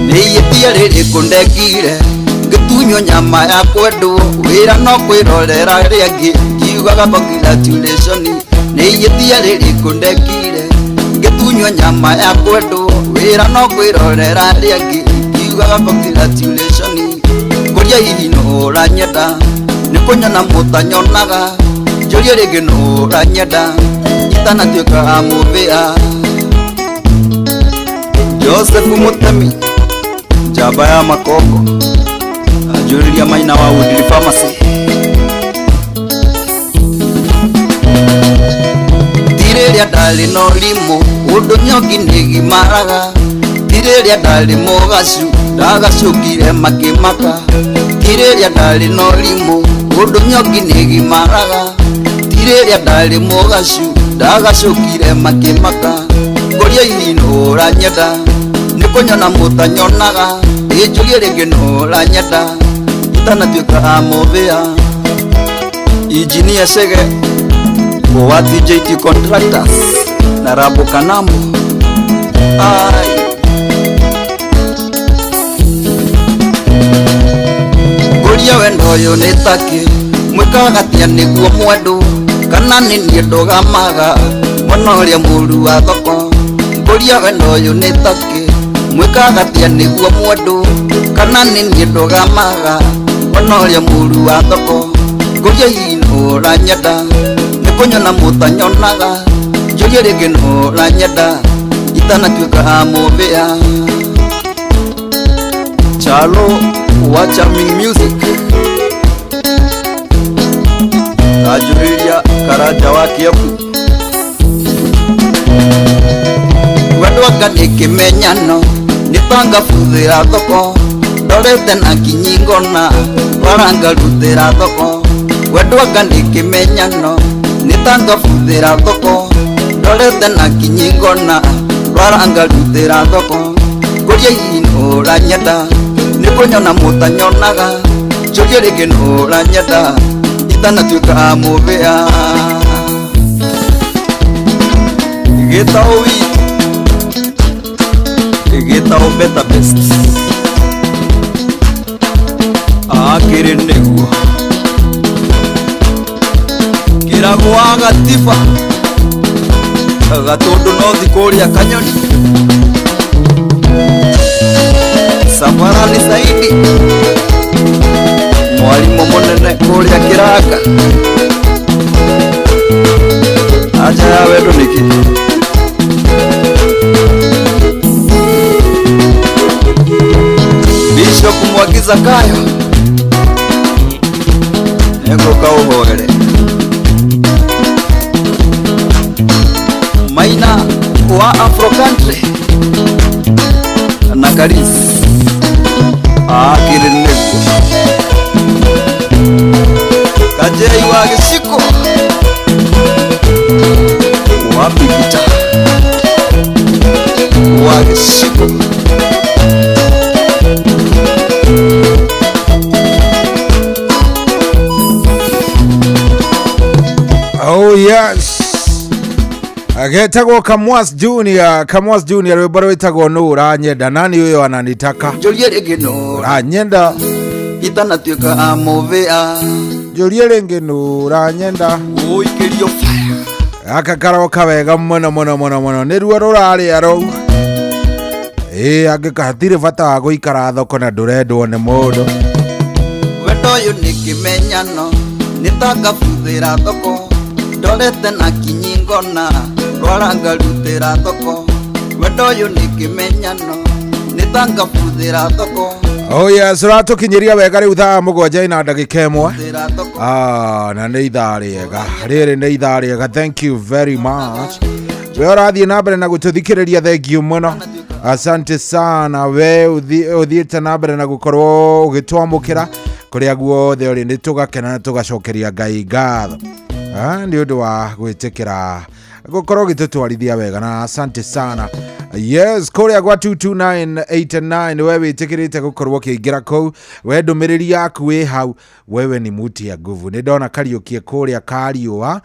Nĩihĩtia rĩrĩkũ ndekire ngĩtunywo nyama ya kwendwo wĩra no kwĩrorera rĩangĩ ngiugaga congratulation. Nĩihĩtia rĩrĩkũ ndekire ngĩtunywo nyama ya kwendwo wĩra no kwĩrorera rĩangĩ ngiugaga congratulation. Ngũria hihi nũranyenda nĩ kũnyona mũtanyonaga njũrie rĩngĩ nũranyenda itanatuĩka amũvĩa. Joseph Mutemi njamba ya makongo anjũrĩria maina wa Woodley Pharmacy. Ti rĩrĩa ndarĩ na ũrimũ ũndũ nyongi nĩgimaraga ti rĩrĩa ndarĩ mũgacu ndagacũkire makĩmaka ti rĩrĩa ndarĩ na ũrimũ ũndũ nyongi nĩgimaraga ti rĩrĩa ndarĩ mũgacu ndagacũkire makĩmaka. Ngũria hihi nũranyenda nĩ kũnyona mũtanyonaga ĩnjũrie rĩngĩ nũranyenda itanatuĩka amũvĩa. Injinia Chege wa TJT Contractors na Rabo Kanambo. Ai ngũria wendo ũyũ nĩ takĩ mwĩkaga atĩa nĩguo mwendwo kana nĩ niĩ ndũgamaga mwana ũrĩa mũru wa thoko. Ngũria wendo ũyũ nĩ takĩ mwĩkaga atĩa nĩguo mwendwo kana nĩ niĩ ndũgamaga mwana ũrĩa mũru wa thoko. Ngũria hihi nũranyenda nĩ kũnyona mũtanyonaga njũrie rĩngĩ nũranyenda itanatuĩka amũvĩa. Chalo wa Charming Music anjũrĩria Karanja wa Kĩambu. Wendo anga nĩ kĩmenyano nĩ ta ngabuthĩra thoko ndorete na kinyi ngona rwara ngarutĩra thoko. Wendo anga nĩ kĩmenyano nĩ ta ngabuthĩra thoko ndorete na kinyi ngona rwara ngarutĩra thoko. Ngũria hihi nũranyenda nĩ kũnyona mũtanyonaga njũrie rĩngĩ nũranyenda itanatuĩka amũvĩa. Gĩtaũ witũ gĩtaũ better best akĩrĩ nĩguo kĩragwo wa gatiba gatũndũ no thi kũrĩa kanyoni Safarani Saidi mwarimũ mũnene kũrĩa kĩranga aja ya wendo nĩkĩ. Bishop Mwangi Zakayo nĩngũka ũhoere. Maina wa Afro Country na Karis akĩrĩ nĩguo Kajei wa Gĩciko wa Bigita wa Gĩciko. Oh yes. Agetagwo Kamwas Junior, Kamwas Junior rwĩmbo rwĩtagwo nũ ũranyenda nani ũyũ ananitaka Njũrie rĩngĩ nũ ũranyenda itanatuĩka amũvĩa njũrie rĩngĩ nũ ũranyenda ũikĩrio fire Gaka karoka wega mũno mũno mũno mũno nĩ ruo rũrarĩa rũu. Ĩĩ angĩka hatirĩ bata wa gũikara thoko na ndũrendwo nĩ mũndũ. Wendo ũyũ nĩ kĩmenyano nĩ ta ngabuthĩra thoko ndorete na kinyi ngona rwara ngarutĩra thoko wendo ũyũ nĩ kĩmenyano nĩ ta ngabuthĩra thoko. Oh yes, ũratũkinyĩria wega rĩu thaa 7 ina ndagĩka 1. Ah, na nĩ ithaa rĩega rĩrĩ nĩ ithaa rĩega. Thank you very much. We ũrathiĩ na mbere na gũtũthikĩrĩria, thengiũ mũno, asante sana. We ũthiĩte na mbere na gũkorwo ũgĩtwamũkĩra kũrĩa guothe ũrĩ, nĩ tũgakena na tũgacokeria Ngai ngatho. Ah, nĩ ũndũ wa gwĩtĩkĩra gũkorwo ũgĩtũtwarithia wega, na asante sana. Yes, kũrĩa gwa 22989 we wĩtĩkĩrĩte gũkorwo ũkĩingĩra kũu, we ndũmĩrĩri yaku wĩ hau, wewe ni muti ya nguvu. Nĩ ndona Kariũkie kũrĩa Kariũa,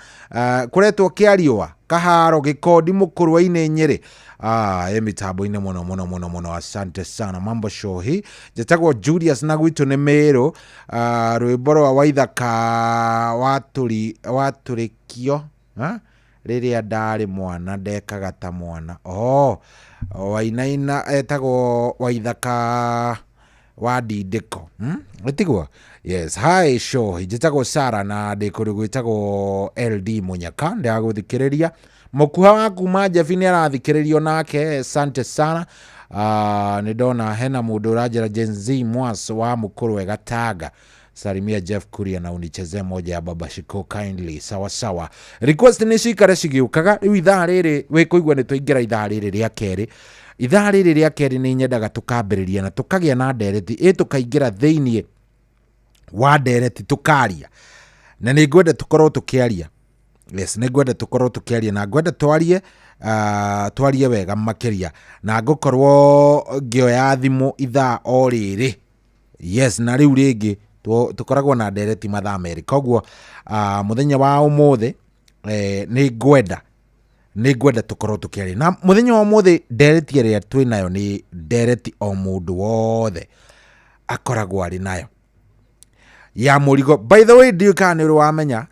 kũretwo Kĩariũa Kaharo Gĩkondi Mũkũrwe-inĩ Nyĩrĩ. Ah, ĩ mĩtambo-inĩ mũno mũno mũno mũno, asante sana. Mambo shohi, njĩtagwo Julius na gwitũ nĩ Mĩrũ. Ah, rwĩmbo rwa Waithaka watũrĩkio ha? Rĩrĩa ndarĩ mwana ndekaga ta mwana. Oh, wainaina etagwo Waithaka wa ndindĩko, Ĩtiguo? Yes, hi show, njĩtagwo Sara na ndĩ kũndũ gwĩtagwo LD Mũnyaka, ndĩragũthikĩrĩria. Mũkuha wa kuma Jebi nĩ arathikĩrĩrio nake, asante sana. Nĩ ndona hena mũndũ ũranjĩra Gen Z Mwas wa Mũkũrwe Gatanga, salimia Jeff Kuria na unichezee moja ya Baba Shiko kindly. Sawa sawa, request nĩ cikare cigĩũkaga. Rĩu ithaa rĩrĩ wĩkũigua nĩ twaingĩra ithaa rĩrĩ rĩa kerĩ. Ithaa rĩrĩ rĩa kerĩ nĩ nyendaga tũkambĩrĩria na tũkagĩa na ndereti, ĩ tũkaingĩra thĩiniĩ wa ndereti tũkaria, na nĩ ngwenda tũkorwo tũkĩaria. Yes, nĩ ngwenda tũkorwo tũkĩaria na ngwenda twarie, twarie wega makĩria, na ngũkorwo ngĩoya thimũ ithaa o rĩrĩ. Yes, na rĩu rĩngĩ tũkoragwo na ndereti mathaa 2, koguo mũthenya wa ũmũthĩ, nĩ ngwenda tũkorwo tũkĩaria. Na mũthenya wa ũmũthĩ ndereti ĩrĩa twĩ nayo nĩ ndereti o mũndũ wothe akoragwo arĩ nayo ya mũrigo. By the way, ndiũĩ kana nĩ ũrĩ wamenya,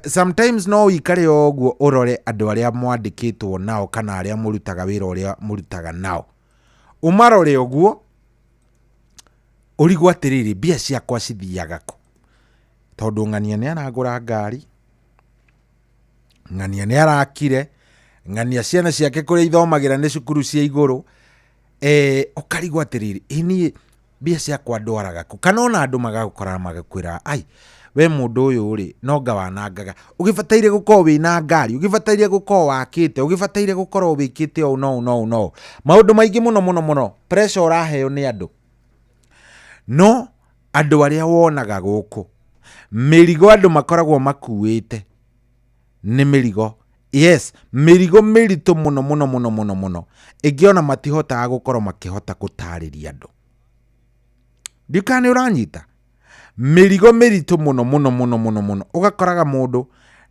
sometimes no ũikare o ũguo ũrore andũ arĩa mwandĩkĩtwo nao kana arĩa mũrutaga wĩra ũrĩa mũrutaga nao, ũmarore ũguo ũrigwo atĩrĩrĩ, mbia ciakwa cithiaga kũ? Tondũ ng'ania nĩ aragũra ngari, ng'ania nĩ arakire, ng'ania ciana ciake kũrĩa ithomagĩra nĩ cukuru cia igũrũ, ũkarigwo atĩrĩrĩ, ĩ niĩ mbia ciakwa ndwaraga kũ? Kana ona andũ magagũkora magakwĩra, ai we mũndũ ũyũ rĩ, no nga wanangaga, ũgĩbataire gũkorwo wĩna ngari, ũgĩbataire gũkorwo wakĩte, ũgĩbataire gũkorwo wĩkĩte ũũ na ũũ na ũũ na ũũ, maũndũ maingĩ mũno mũno mũno, pressure ũraheo nĩ andũ. No andũ arĩa wonaga gũkũ, mĩrigo andũ makoragwo makuĩte nĩ mĩrigo, yes, mĩrigo mĩritũ mũno mũno mũno mũno mũno, ĩngĩ ona matihotaga gũkorwo makĩhota gũtarĩria andũ. Ndiũĩ kana nĩ ũranyita. Mĩrigo mĩritũ mũno mũno mũno mũno mũno, ũgakoraga mũndũ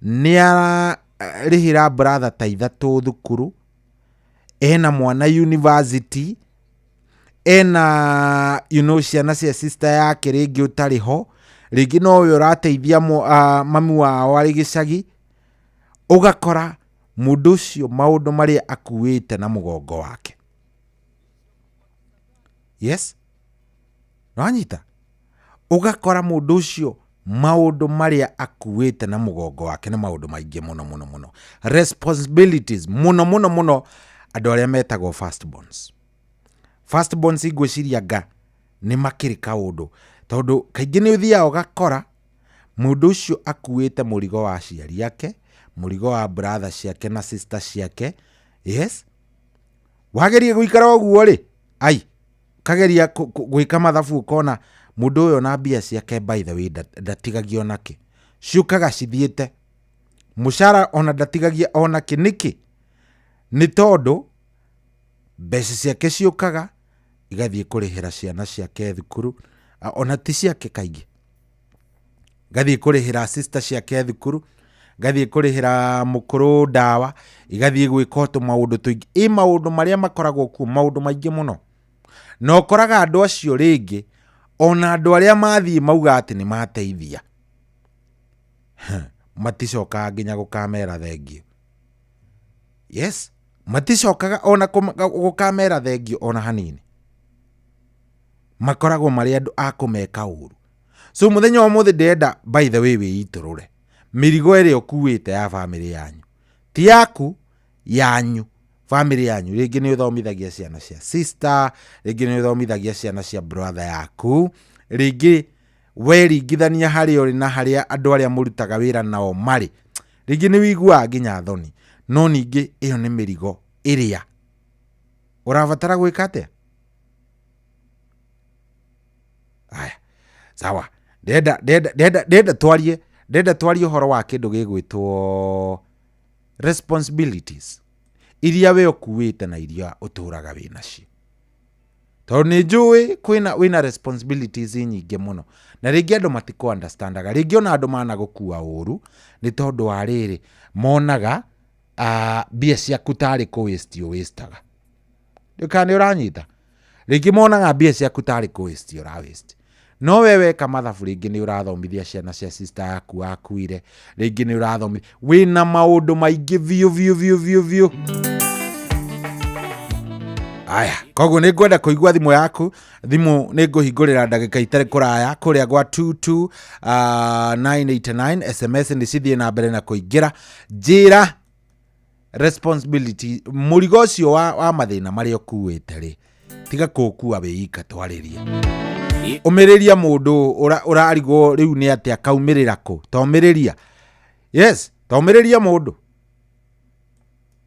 nĩ ararĩhĩra brother ta 3 thukuru, ena mwana university, ena ciana cia sister yake rĩngĩ ũtarĩ ho, rĩngĩ nowe ũrateithia mami wao arĩ gĩcagi. Ũgakora mũndũ ũcio maũndũ marĩa akuĩte na mũgongo wake. Yes, nĩwanyita? Ũgakora mũndũ ũcio maũndũ marĩa akuĩte na mũgongo wake nĩ maũndũ maingĩ mũno mũno mũno, responsibilities mũno mũno mũno, andũ arĩa metagwo firstborns. Firstborns ngwĩciria nga nĩ makĩrĩ kaũndũ, tondũ kaingĩ nĩ ũthiaga ũgakora mũndũ ũcio akuĩte mũrigo wa aciari ake, mũrigo wa brother ciake na sister ciake. Yes, wageria gũikara ũguo rĩ, ai kageria gwĩka mathabu ũkona mũndũ ũyũ na mbia ciake, by the way, ndatigagia onakĩ, ciũkaga cithiĩte mũcara ona ndatigagia onakĩ. Nĩkĩ? Nĩ tondũ mbeca ciake ciũkaga igathiĩ kũrĩhĩra ciana ciake thukuru, ona ti ciake kaingĩ, ngathiĩ kũrĩhĩra sister ciake thukuru, ngathiĩ kũrĩhĩra mũkũrũ ndawa, igathiĩ gwĩka tũmaũndũ tũingĩ, ĩ maũndũ marĩa makoragwo kuo, maũndũ maingĩ mũno. Na ũkoraga andũ acio rĩngĩ ona andũ arĩa mathiĩ mauga atĩ nĩ mateithia. Maticokaga nginya gũkamera thengio. Yes, maticokaga ona gũkamera thengio ona hanini. Makoragwo marĩ andũ a kũmeka ũru. So mũthenya wa ũmũthĩ ndĩrenda, by the way, wĩitũrũre mĩrigo ĩrĩa ũkuĩte ya bamĩrĩ yanyu, ti yaku, yanyu, bamĩrĩ yanyu. Rĩngĩ nĩ ũthomithagia ciana cia sister, rĩngĩ nĩ ũthomithagia ciana cia brother yaku, rĩngĩ weringithania harĩa ũrĩ na harĩa andũ arĩa mũrutaga wĩra nao marĩ, rĩngĩ nĩ wĩiguaga nginya thoni. No ningĩ ĩyo nĩ mĩrigo ĩrĩa ũrabatara gwĩka atĩa. Aya, sawa, ndĩrenda twarie ũhoro wa kĩndũ gĩgwĩtwo responsibilities iria we ũkuĩte na iria ũtũraga wĩ nacio, tondũ nĩ njũĩ kwĩna wĩna responsibilities nyingĩ mũno, na rĩngĩ andũ matikũ understandaga. Rĩngĩ ona andũ mana gũkua ũru nĩ tondũ wa rĩrĩ, monaga mbia ciaku tarĩ kũ waste ũwastaga. Kana nĩ ũranyita? Rĩngĩ monaga mbia ciaku tarĩ kũ waste ũra waste, no we weka mathabu, rĩngĩ nĩ ũrathomithia ciana cia sister yaku wakuire, rĩngĩ nĩ ũrathomithia, wĩna maũndũ maingĩ biũ biũ biũ biũ biũ. Aya, koguo nĩ ngwenda kũigua thimũ yaku. Thimũ nĩ ngũhingũrĩra ndagĩka itarĩ kũraya kũrĩa gwa 22 989. SMS nĩ cithiĩ na mbere na kũingĩra. Njĩra responsibility, mũrigo ũcio wa mathĩna marĩa ũkuĩte rĩ, tiga kũũkua wĩ ika. Twarĩrie, ũmĩrĩria mũndũ ũrarigwo rĩu nĩ atĩa kaumĩrĩra kũ. Tomĩrĩria, yes, tomĩrĩria mũndũ,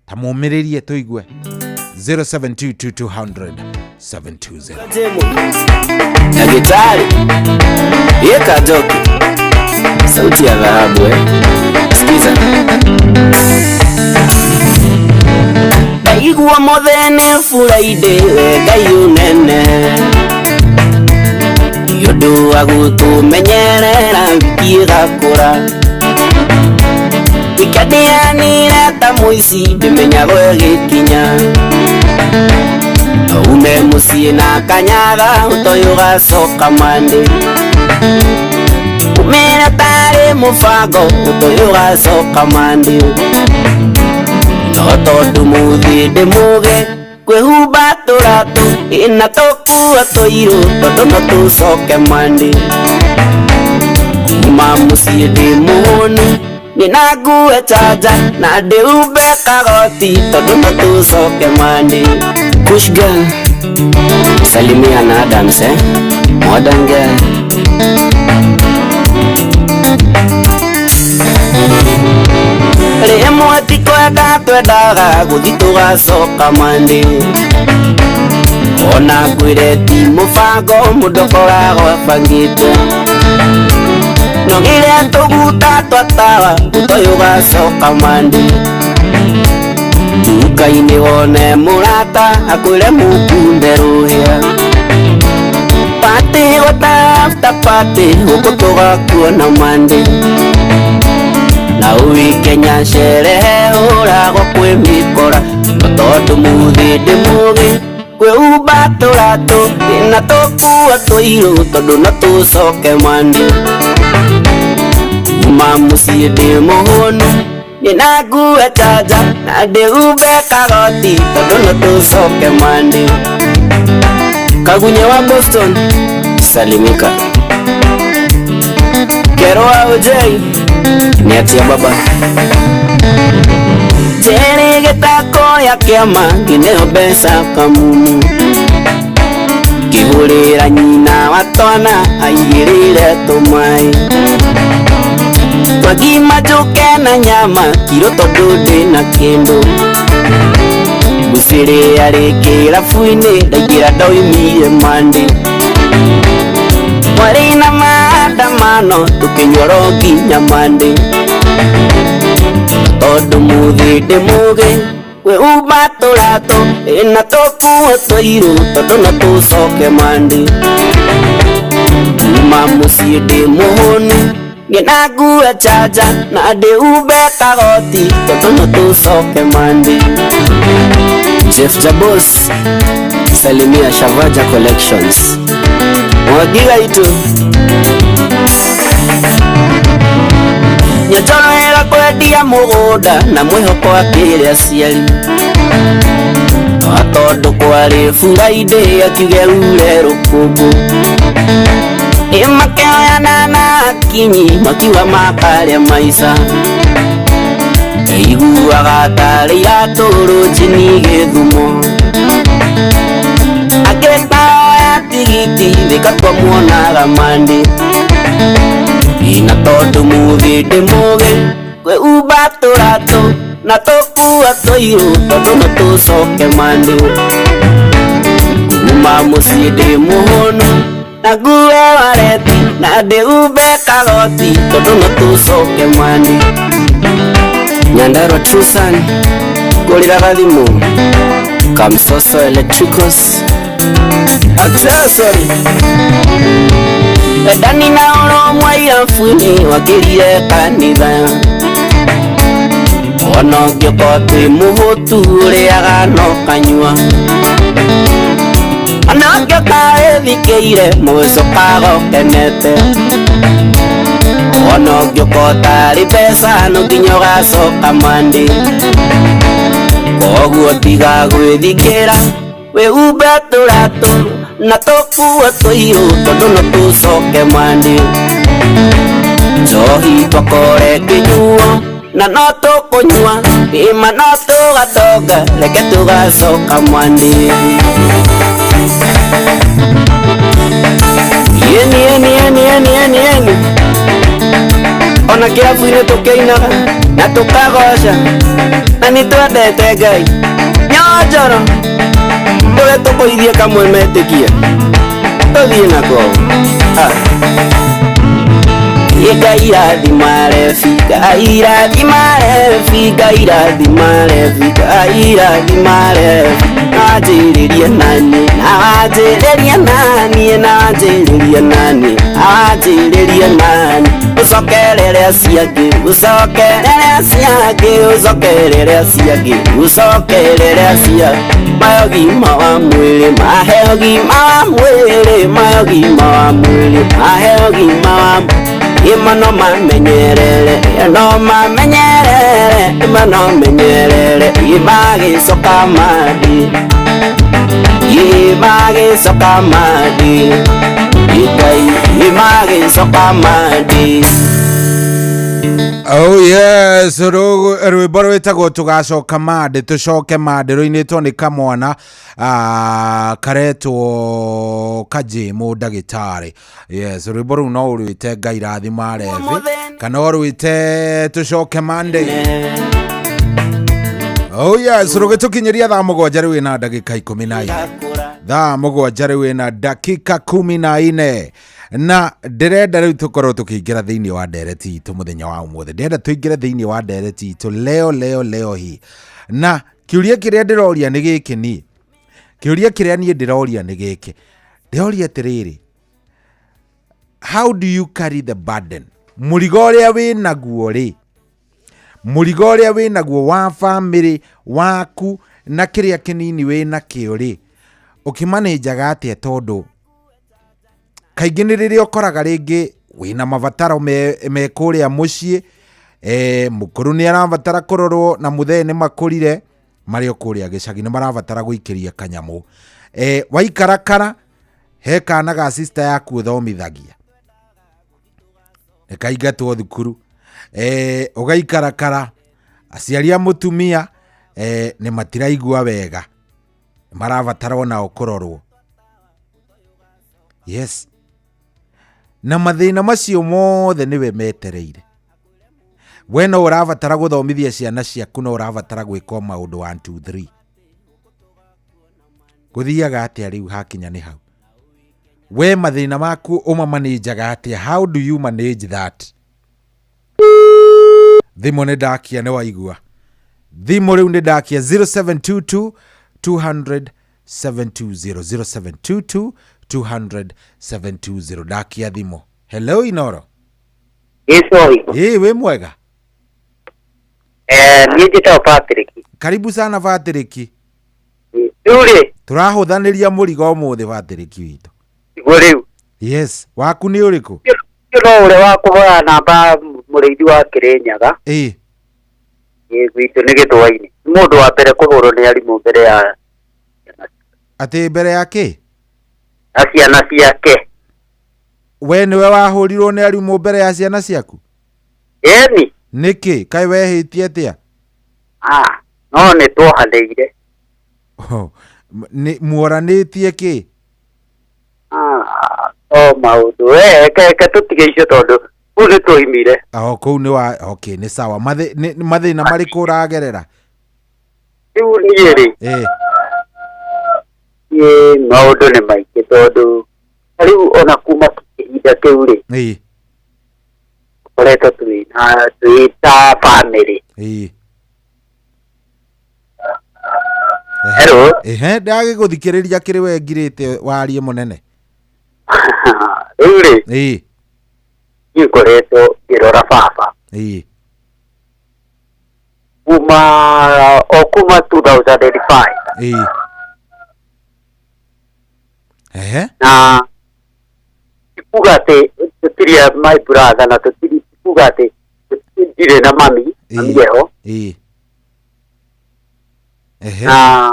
ta mũmĩrĩrie tũigue. 0722 720. Daktari yeka joki, sauti ya dhahabu, eh. Sikiza, ndaigua muthene Friday, we Ngai unene nĩ ũndũ wa gũtũmenyerera wiki ĩgakũra. Wikendi yanire ta mũici, ndĩmenyagwo ĩgĩkinya. No ume mũciĩ na kanyaga ũtoĩ ũgacoka Monday, umĩre tarĩ mũbango ũtoĩ ũgacoka Monday. No tondũ mũthĩ ndĩ mũge kwĩhumba tũratũ ĩna tũkuo tũirũ, tondũ no tũcoke Monday. Kuma mũciĩ ndĩ mũhũnu, nĩna ngue chanja na ndĩhumbe kagoti, tondũ no tũcoke Monday. Kush girl, salimia na Adams, eh? Modern girl. Rĩmwe ti kwenda twendaga gũthi tũgacoka Monday, ona ngwĩre ti mũbango mũndũ akoragwo abangĩte. No rĩrĩa tũguta twatawa ũtoĩ ũgacoka Monday, nduka-inĩ wone mũrata akwĩre mũkunde rũhĩa, party gwata after party, gũkũ tũgakuona Monday. Na ũĩ Kenya sherehe ũragwo kwĩ mĩkora, no tondũ mũthĩ ndĩ mũgĩ kwĩhumba tũratũ na tũkuo tũirũ, tondũ no tũcoke Monday. Kuma mũciĩ ndĩ mũhũnu, nĩna ngue chanja na ndĩhumbe kagoti, tondũ no tũcoke Monday. Kagunye wa Boston, salimika. Kero wa Ojei, ni atia baba. Jere gĩtako ya kĩama ngĩneo mbeca kamumu, ngĩhũrĩra nyina wa twana aigĩrĩire tũmaĩ twagima njũke na nyama kiro, tondũ ndĩna kĩndũ. Mũcĩrĩ arĩ kĩrabu-inĩ, ndaingĩra ndoimire Monday. Kwarĩ na maandamano tũkĩnyuoro nginya Monday, tondũ mũthĩ ndĩ mũgĩ kwĩhumba tũratũ ĩna tũkuo tũirũ, tondũ no tũcoke Monday. Kuma mũciĩ ndĩ mũhũnu, nĩna ngue chanja na ndĩhumbe kagoti, tondũ no tũcoke Monday. Jeff Jabos, salimia Shavaja Collections, Mwagiga itu. Nyochoro. Akĩendia mũgũnda na mwĩhoko akĩre aciari no tondũ kwarĩ Friday akiuge ure rũkũngũ ĩmakĩoyana na akinyi makiuga makarĩa maica iguaga tarĩ iratũ rũcinĩ gĩthumo akĩtaoya tigiti thika twamuonaga Monday ina tondũ mũthĩ ndĩ mũgĩ kwĩumba tũratũ na tũkua tũirũ tondũ no tũcoke Monday kuma mũciĩ ndĩ mũhũnu na ngue wareti na ndĩumbe kagoti tondũ no tũcoke Monday Nyandarua Trusan ngũrĩraga thimũ Kamsoso Electricals Accessory Endani na ũrũmwe irabu-inĩ wakĩrire kanitha ona ũngĩkorwo twĩ mũhũtu ũrĩaga no kanyua ona ũngĩũka wĩthikĩire mũgĩcokaga ũkenete ona ũngĩũka ũtarĩ mbeca no nginya ũgacoka Monday koguo tiga gwĩthikĩra wĩumbe tũratũ na tũkuo tũirũ tondũ no tũcoke Monday njohi twakore kĩnyuo na no tũkũnyua ĩma no tũgatonga reke tũgacoka Monday yeni yeni yeni yeni yeni yeni ona kĩrabu-inĩ tũkĩinaga na tũkagoca na nĩ twendete Ngai nyonjoro tũrĩa tũkũithie kamwe metĩkie tũthiĩ nako Ngai rathima rebi Ngai rathima rebi Ngai rathima rebi Ngai rathima rebi nanjĩrĩrie nani nanjĩrĩrie nani nanjĩrĩrie nani nanjĩrĩrie nani ũcokerere acio angĩ ũcokerere acio angĩ ũcokerere acio angĩ ũcokerere acio mahe ũgima wa mwĩrĩ mahe ũgima wa mwĩrĩ mahe ũgima wa mwĩrĩ mahe ũgima wa ima no mamenyerere no mamenyerere ima no menyerere imagĩcoka Monday imagĩcoka Monday Ngai imagĩcoka Monday. Oh yes, rwĩmbo rwĩtagwo tũgacoka Monday tũcoke Monday rũinĩtwo nĩ kamwana karetwo Kajĩmũ ndagĩtarĩ. Yes, rwĩmbo rũu no ũrwĩte Ngai rathima rebi kana ũrwĩte tũcoke Monday. Oh yes, rũgĩtũkinyĩria thaa 7 rĩu ĩna ndagĩka 14. Thaa 7 rĩu ĩna dakika 14. Na ndĩrenda rĩu tũkorwo tũkĩingĩra thĩinĩ wa ndereti itũ mũthenya wa ũmũthĩ. Ndĩrenda tũingĩre thĩinĩ wa ndereti itũ leo leo leo hii. Na kĩũria kĩrĩa ndĩroria nĩ gĩkĩ niĩ. Kĩũria kĩrĩa niĩ ndĩroria nĩ gĩkĩ. Ndĩroria atĩrĩrĩ, how do you carry the burden? Mũrigo ũrĩa wĩnaguo rĩ, mũrigo ũrĩa wĩnaguo wa family waku na kĩrĩa kĩnini wĩnakĩo rĩ, ũkĩmanĩnjaga atĩa tondũ kaingĩ nĩ rĩrĩa ũkoraga rĩngĩ wĩna mabataro me kũrĩa mũciĩ, mũkũrũ nĩ arabatara kũrorwo na mũthee nĩ makũrire marĩ o kũrĩa gĩcagi nĩ marabatara gũikĩria kanyamũ. Waikarakara he kana ga sister yaku ũthomithagia nĩ kaingatwo thukuru, ũgaikarakara aciari a mũtumia nĩ matiraigua wega marabatara onao kũrorwo. Yes, na mathĩna macio mothe nĩwe metereire. We no ũrabatara gũthomithia ciana ciaku, no ũrabatara gwĩka maũndũ 1 2 3. Gũthiaga atĩa rĩu hakinya nĩ hau? We mathĩna maku ũmamanĩnjaga atĩa? How do you manage that? Thimũ nĩ ndakia, nĩ waigua thimũ rĩu nĩ ndakia 0722 200 720 0722 200 720 ndakia thimũ. Hello Inoro. Ĩcoi. Ĩ wĩ mwega? Niĩ njĩtagwo Patrick. Karibu sana Patrick. Rĩu rĩ, Tũrahũthanĩria mũrigo ũmũthĩ Patrick witũ. Guo rĩu. Yes, waku nĩ ũrĩkũ? Ũcio no ũrĩa wa kũhoya namba mũrĩithi wa Kĩrĩnyaga. Ĩ. Ĩ gwitũ nĩ Gĩthũa-inĩ. Nĩ mũndũ wa mbere kũhũrwo nĩ arimũ mbere ya Atĩ mbere ya kĩ? ya ciana ciake. We nĩwe wahũrirwo nĩ arimũ mbere ya ciana ciaku? Ĩni. Nĩkĩ? Kaĩ wehĩtie atĩa? Ah, no nĩ twohanĩire. Oh, nĩ muoranĩtie kĩ? Ah, o maũndũ. We reke tũtige icio tondũ kũu nĩ twoimire. Oh, kũu nĩ wa okay, nĩ sawa. Mathĩna marĩkũ ũragerera? Rĩu niĩ rĩ, Eh, niĩ maũndũ nĩ maingĩ tondũ rĩu ona kuma ihinda kĩu rĩ, ĩĩ, tũkoretwo twĩna twĩ ta bamĩrĩ. Ĩĩ. Hello? Ehe, ndagĩgũthikĩrĩria kĩrĩ we ngirĩte warie mũnene. Rĩu rĩ, Ĩĩ, niĩ ngoretwo ngĩrora baba ĩĩ. kuma o kuma 2005. Ĩĩ. Ehe. Na ti kuga atĩ tũtirĩ a my brother na tũtirĩ ti kuga atĩ ndirĩ na mami, mami eho. Ĩĩ. Ehe. Na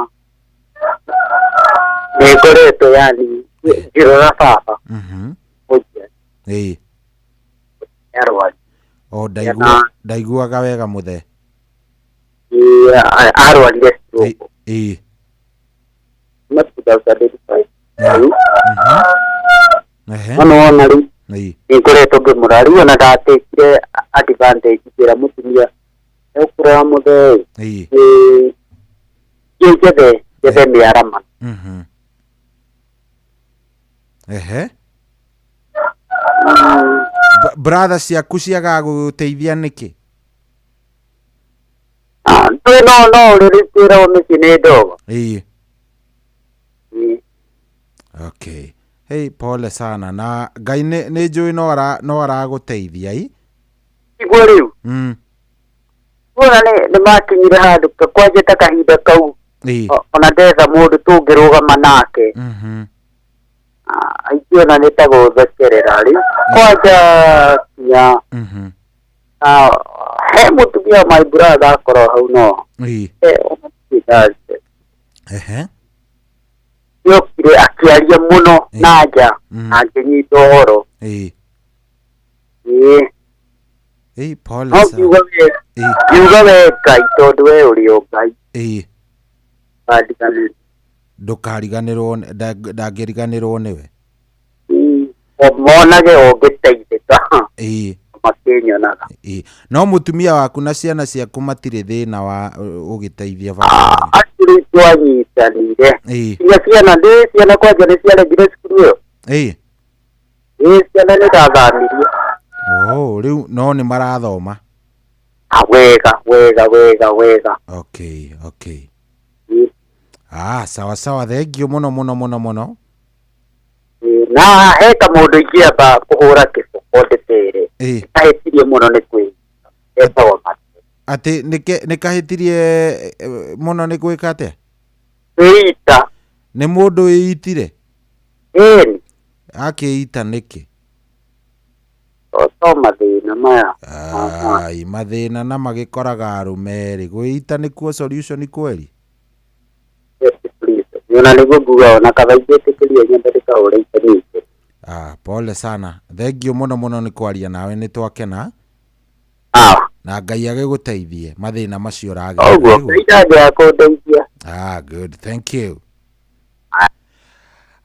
nĩ ngoretwo yani ngĩrora baba Mhm. mũnjia Ĩĩ. arwaru. O ndaigua ndaiguaga wega mũthee. Ĩĩ, arwarire stroke Ĩĩ. kuma 2005 rĩu. Ehe. No nĩwona rĩu Ĩĩ. nĩ ngoretwo ngĩmũrora rĩu ona ndatekire advantage ngĩra mũtumia ekũrora mũthee Ĩĩ. ĩ njethe njethe mĩarama. Mhm. Ehe. Brother ciaku ciagaga gũgũteithia nĩkĩ? Ndũĩ no no ũrĩ kwĩragwo mĩciĩ nĩ ndogo. Ĩĩ. Ĩĩ. Okay. Hey, pole sana na Ngai nĩ nĩ njũĩ no ara no aragũteithia i. Tiguo rĩu Wona nĩ nĩ makinyire handũ kwanja ta kahinda kau Ĩĩ. Ona ndetha mũndũ tũngĩrũgama nake. Mhm. Aingĩ ona nĩ ta gũthekerera rĩu kwanja kinya Mhm. he mũtumia my brother akorwo hau no Ĩĩ. Ona ndirĩ ndace. Ehe. Nĩokire akĩaria mũno na nja na ngĩnyita ũhoro. Ĩĩ. Ĩĩ. Ĩĩ, pole No sana. ngiuga we ngiuga we Ngai tondũ we ũrĩ o Ngai. Ĩĩ. Ndũkandiganĩrwo. Ndũkariganĩrwo ndangĩriganĩrwo nĩwe. O monage ũngĩteithĩka Ĩĩ. makĩnyonaga. Ĩĩ. No mũtumia waku na ciana ciaku matirĩ thĩna wa ũgĩteithia baba. Acio rĩu twanyitanire. Ĩĩ. Nginya ciana ndĩ ciana kwanja nĩ ciaregire cukuru ĩyo. Ĩĩ. Ĩĩ ciana nĩ ndathamirie. Oh, rĩu no nĩ marathoma. Ah, wega wega wega wega. Okay, okay. Ĩĩ. Ah, sawa sawa, thank you mũno mũno mũno mũno. Ĩĩ, na he kamũndũ ingĩamba kũhũra kĩboko ndĩtere. Ĩĩ. Kahĩtirie mũno nĩ kwĩita. Etagwo Mate. Atĩ nĩ kahĩtirie mũno nĩ gwĩka atĩa? Kwĩita. Nĩ mũndũ wĩitire? Ĩni. Akĩita nĩkĩ? To mathĩna maya. Ai, mathĩna na magĩkoraga arũme rĩ, gwĩita nĩkuo solution kweri? Ona nĩguo nguga ona kaba ingĩtĩkĩria nyambe ndĩkahũre ita nyingĩ. Ah, pole sana. Thank you mũno mũno nĩ kwaria nawe nĩ twakena. Na Ngai agĩgũteithie mathĩna macio ũragerera. Ũguo Ngai ndangĩaga kũndeithia. Ah, good. Thank you.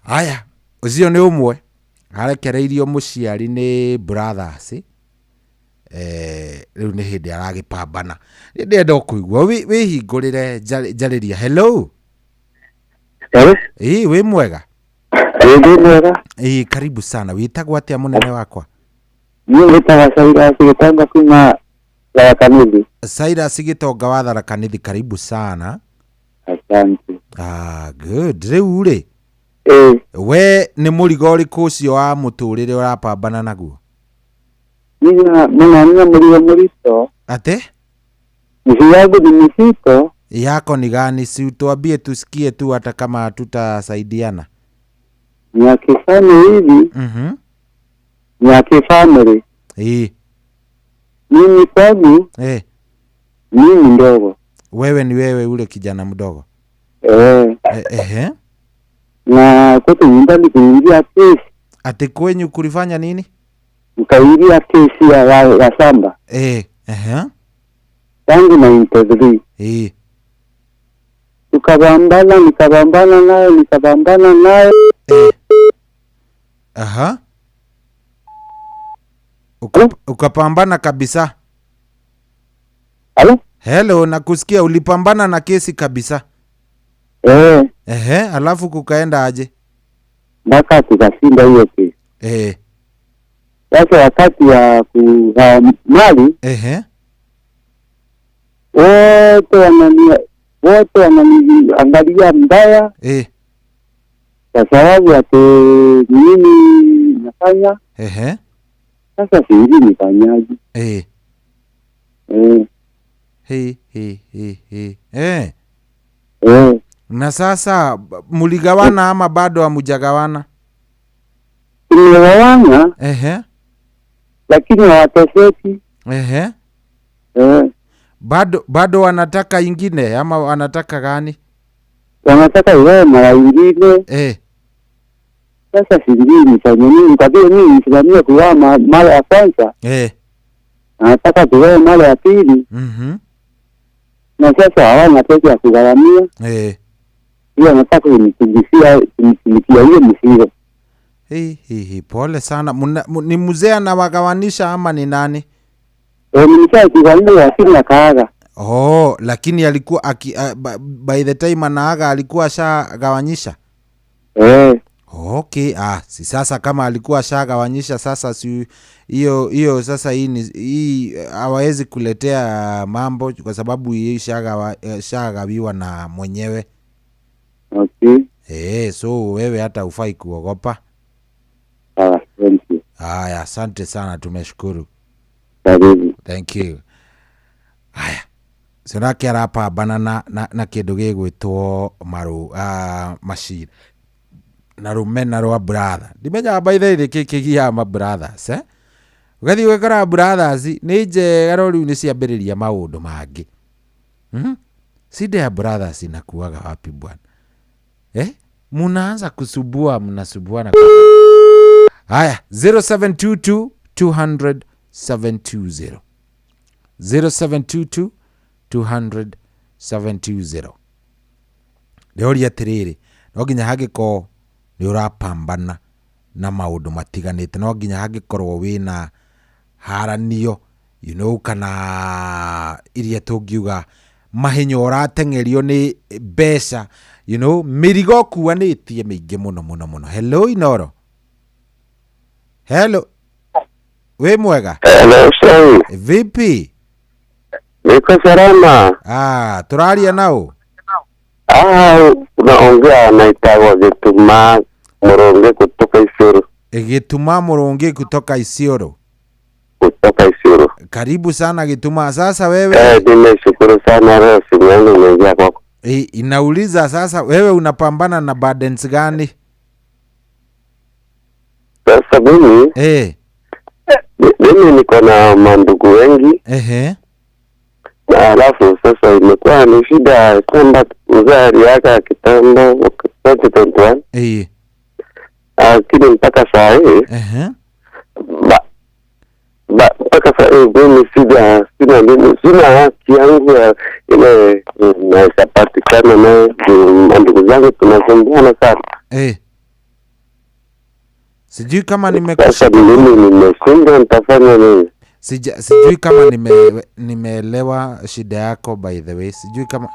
Aya, ũcio nĩ ũmwe arekereirio mũciari nĩ brothers. Rĩu nĩ hĩndĩ aragĩpambana. Nĩ ndĩrenda o kũigua wĩhingũrĩre njarĩria. Hello. Ĩĩ, wĩ mwega? Ĩĩ, mwega. Ĩĩ, karibu sana. Wĩtagwo atĩa mũnene wakwa? Niĩ ngĩtaga Cyrus Gĩtonga kuma Tharaka Nithi. Cyrus Gĩtonga wa Tharaka Nithi, karibu sana. Asante. Ah, good. Rĩu rĩ, Ĩĩ. we nĩ mũrigo ũrĩkũ ũcio wa mũtũrĩre ũrapambana naguo? Niĩ mũno nĩ mũrigo mũritũ. Ate? Misi yangu ni mizito. Yako ni gani? Si utuambie tusikie tu hata kama tutasaidiana. Ni ya kifamily hivi. Ni ya kifamily. Ĩĩ. Mimi kwangu Eh. Mimi ndogo. Wewe ni wewe ule kijana mdogo. Eh. Ehe. Na kwetu nyumbani kuingia kesi. Ati kwenyu kulifanya nini? Mkaingia kesi ya shamba. Eh, ehe. Tangu 93. Eh. Tukapambana, nikapambana naye. Eh. Aha. Ukapambana kabisa. Halo? Hello, nakusikia. Ulipambana na kesi kabisa. Eh. Ehe, alafu kukaenda aje? Mpaka tukashinda hiyo kesi. Eh. Sasa wakati ya kugawa mali, ehe, wote wananiangalia mbaya. Eh. Kwa sababu ati mimi nafanya. Ehe. Sasa sijui nifanyaje. Eh. Eh. He he he he. Eh. Eh. Na sasa muligawana ama bado hamujagawana? Tumegawana. Ehe. Lakini hawatoseki. Ehe. Eh. Bado wanataka ingine ama wanataka gani? Wanataka ile mara ingine. Eh. Sasa sijui nifanye nini kwa vile mimi nisimamia kugawa mara ya kwanza. Eh. Anataka kugawa mara ya pili. Mhm. Na sasa hawana pesa ya kugharamia. Eh. Hiyo anataka kunipunguzia hiyo mzigo. Hei, pole sana. Ni mzee anawagawanisha ama ni nani? Eh, ni mzee akigawanisha lakini akaaga. Oh, lakini alikuwa by the time anaaga alikuwa ashagawanyisha. Eh. Okay, si sasa kama alikuwa ashagawanyisha sasa si hiyo sasa hii hawawezi kuletea mambo kwa sababu hii shagawiwa na mwenyewe. Okay. Eh, so wewe hata hufai kuogopa. Thank you. Haya, asante sana, tumeshukuru. Karibu. Thank you. Haya. Sinake arapambana na kindu gigwitwo maru machine. Na rumena rwa brother. Ndimenyaga by the way nĩkĩ kĩgiaga ma brothers, eh? Ũgathiĩ ũgakora brothers nĩ njega no rĩu nĩ ciambĩrĩria maũndũ mangĩ. Shida ya brothers inakuwaga wapi bwana? Eh? Munaanza kusubua, mnasubuana. Haya, 0722 200 720. 0722 200 720. Ndĩroria atĩrĩrĩ, no nginya hangĩkorwo nĩ ũrapambana na maũndũ matiganĩte, no nginya hangĩkorwo wĩna haranio, you know, kana iria tũngiuga mahinya ũrateng'erio nĩ mbeca, you know, mĩrigo ũkuanĩtie mĩingĩ mũno mũno mũno. Hello Inoro. Hello. We mwega? Hello, sorry. Vipi? Niko salama. Turaria nao? Unaongea na Itago Gituma Muronge kutoka Isiolo. Gituma Muronge kutoka Isiolo. Kutoka Isiolo. Karibu sana Gituma. Sasa wewe? Nimeshukuru sana leo simu yangu imeingia kwako. Inauliza sasa wewe unapambana na burdens gani? Sasa mimi mimi niko na mandugu wengi. Ehe. Na alafu sasa imekuwa ni shida kwamba mzee aliaga kitambo 2021. Lakini mpaka saa hii mpaka saa hii mimi sina haki yangu ile naweza patikana naye. Ndugu zangu tunasumbuana sana. Sijui kama nimekushika. Sasa mimi nimeshindwa, nitafanya nini? Sijui kama nimeelewa shida yako by the way. Sijui kama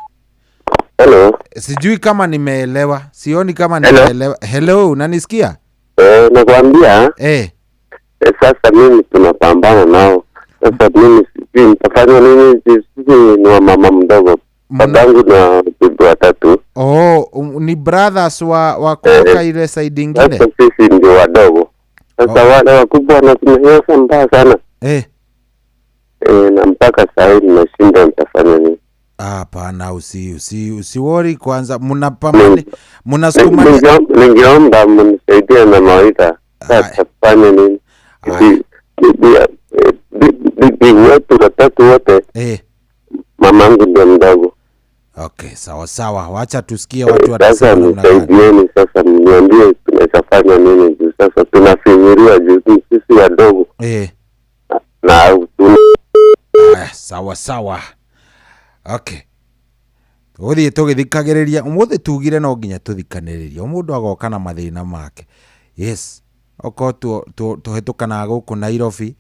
Hello. Sijui kama nimeelewa. Sioni kama nimeelewa. Hello, unanisikia? Nakwambia. Sasa mimi tunapambana nao. Sasa mimi sijui nitafanya nini. Sisi ni wa mama mdogo. Babangu na bibi watatu. Oh, ni brothers wa kutoka ile side nyingine. Sasa sisi ndio wadogo. Sasa wale wakubwa wanatunyanyasa mbaya sana. Na mpaka sasa hivi nimeshinda, nitafanya nini? Hapana, usiwori kwanza. Mnapambana, mnasukuma. Ningeomba mnisaidie na mawaidha. Sasa tufanye nini? Bibi wetu watatu wote. Mamangu ndio mdogo. Okay, sawa sawa, wacha tusikie watu Sasa watasema namna gani. nisaidieni sasa, mniambie tunaweza fanya nini juu sasa tunafinyiliwa juu sisi wadogo na tuna Aya, sawa sawa, okay, tũgũthiĩ tũgĩthikagĩrĩria ũmũthĩ, tugire no nginya tũthikanĩrĩrie o mũndũ agoka na mathĩna make. Yes, okorwo tũhĩtũkanaga gũkũ Nairobi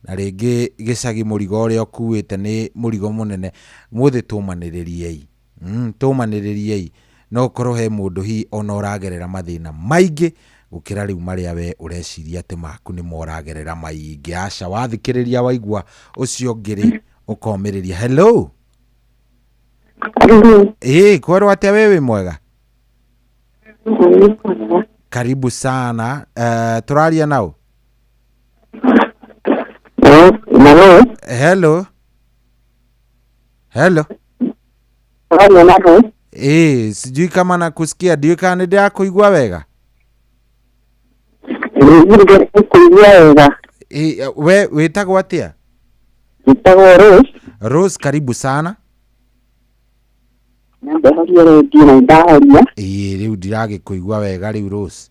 na rĩngĩ gĩcagi, mũrigo ũrĩa ũkuĩte nĩ mũrigo mũnene. Ũmũthĩ tũmanĩrĩriei, tũmanĩrĩriei, no ũkorwo he mũndũ hihi ona ũragerera mathĩna maingĩ gũkĩra rĩu marĩa we ũreciria atĩ maku nĩmo ũragerera maingĩ. Aca, wathikĩrĩria waigua ũcio ũngĩ rĩ, ũkomĩrĩria. Hello. Ĩĩ, kwerwo atĩa? We wĩ mwega? Karibu sana. Tũraria nao. Hello, hello. Ĩĩ, sijui kama nakusikia, ndiũĩ kana nĩ ndĩrakũigua wega. Kũigua wega. Ĩĩ, we wĩtagwo atĩa? Njĩtagwo Rose. Rose, karibu sana. Na ndehoria redio na ndahoria. Ĩĩ, rĩu ndiragĩkũigua wega rĩu, Rose.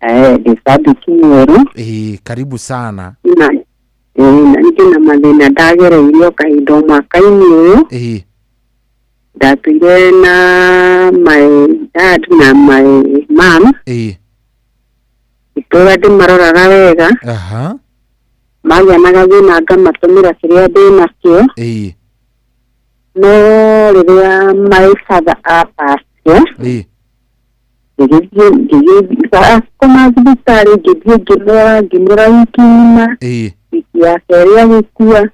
Eh, ndĩ cambĩki mwerũ. Ĩĩ, karibu sana. Na ĩĩ, na niĩ na mathĩna ndagereire o kahinda o mwaka-inĩ ũyũ. Ndatũire na my dad na my mom. Itũra ndĩmaroraga wega. Magĩa na gathĩna ngamatũmĩra kĩrĩa ndĩnakĩo. No rĩrĩa my father apacire, ngĩgĩthiĩ ngĩgĩthiĩ akoma thibitarĩ, ngĩthiĩ ngĩmũrora, ngĩmũrora wiki ng'ima. Wiki ya kerĩ agĩkua.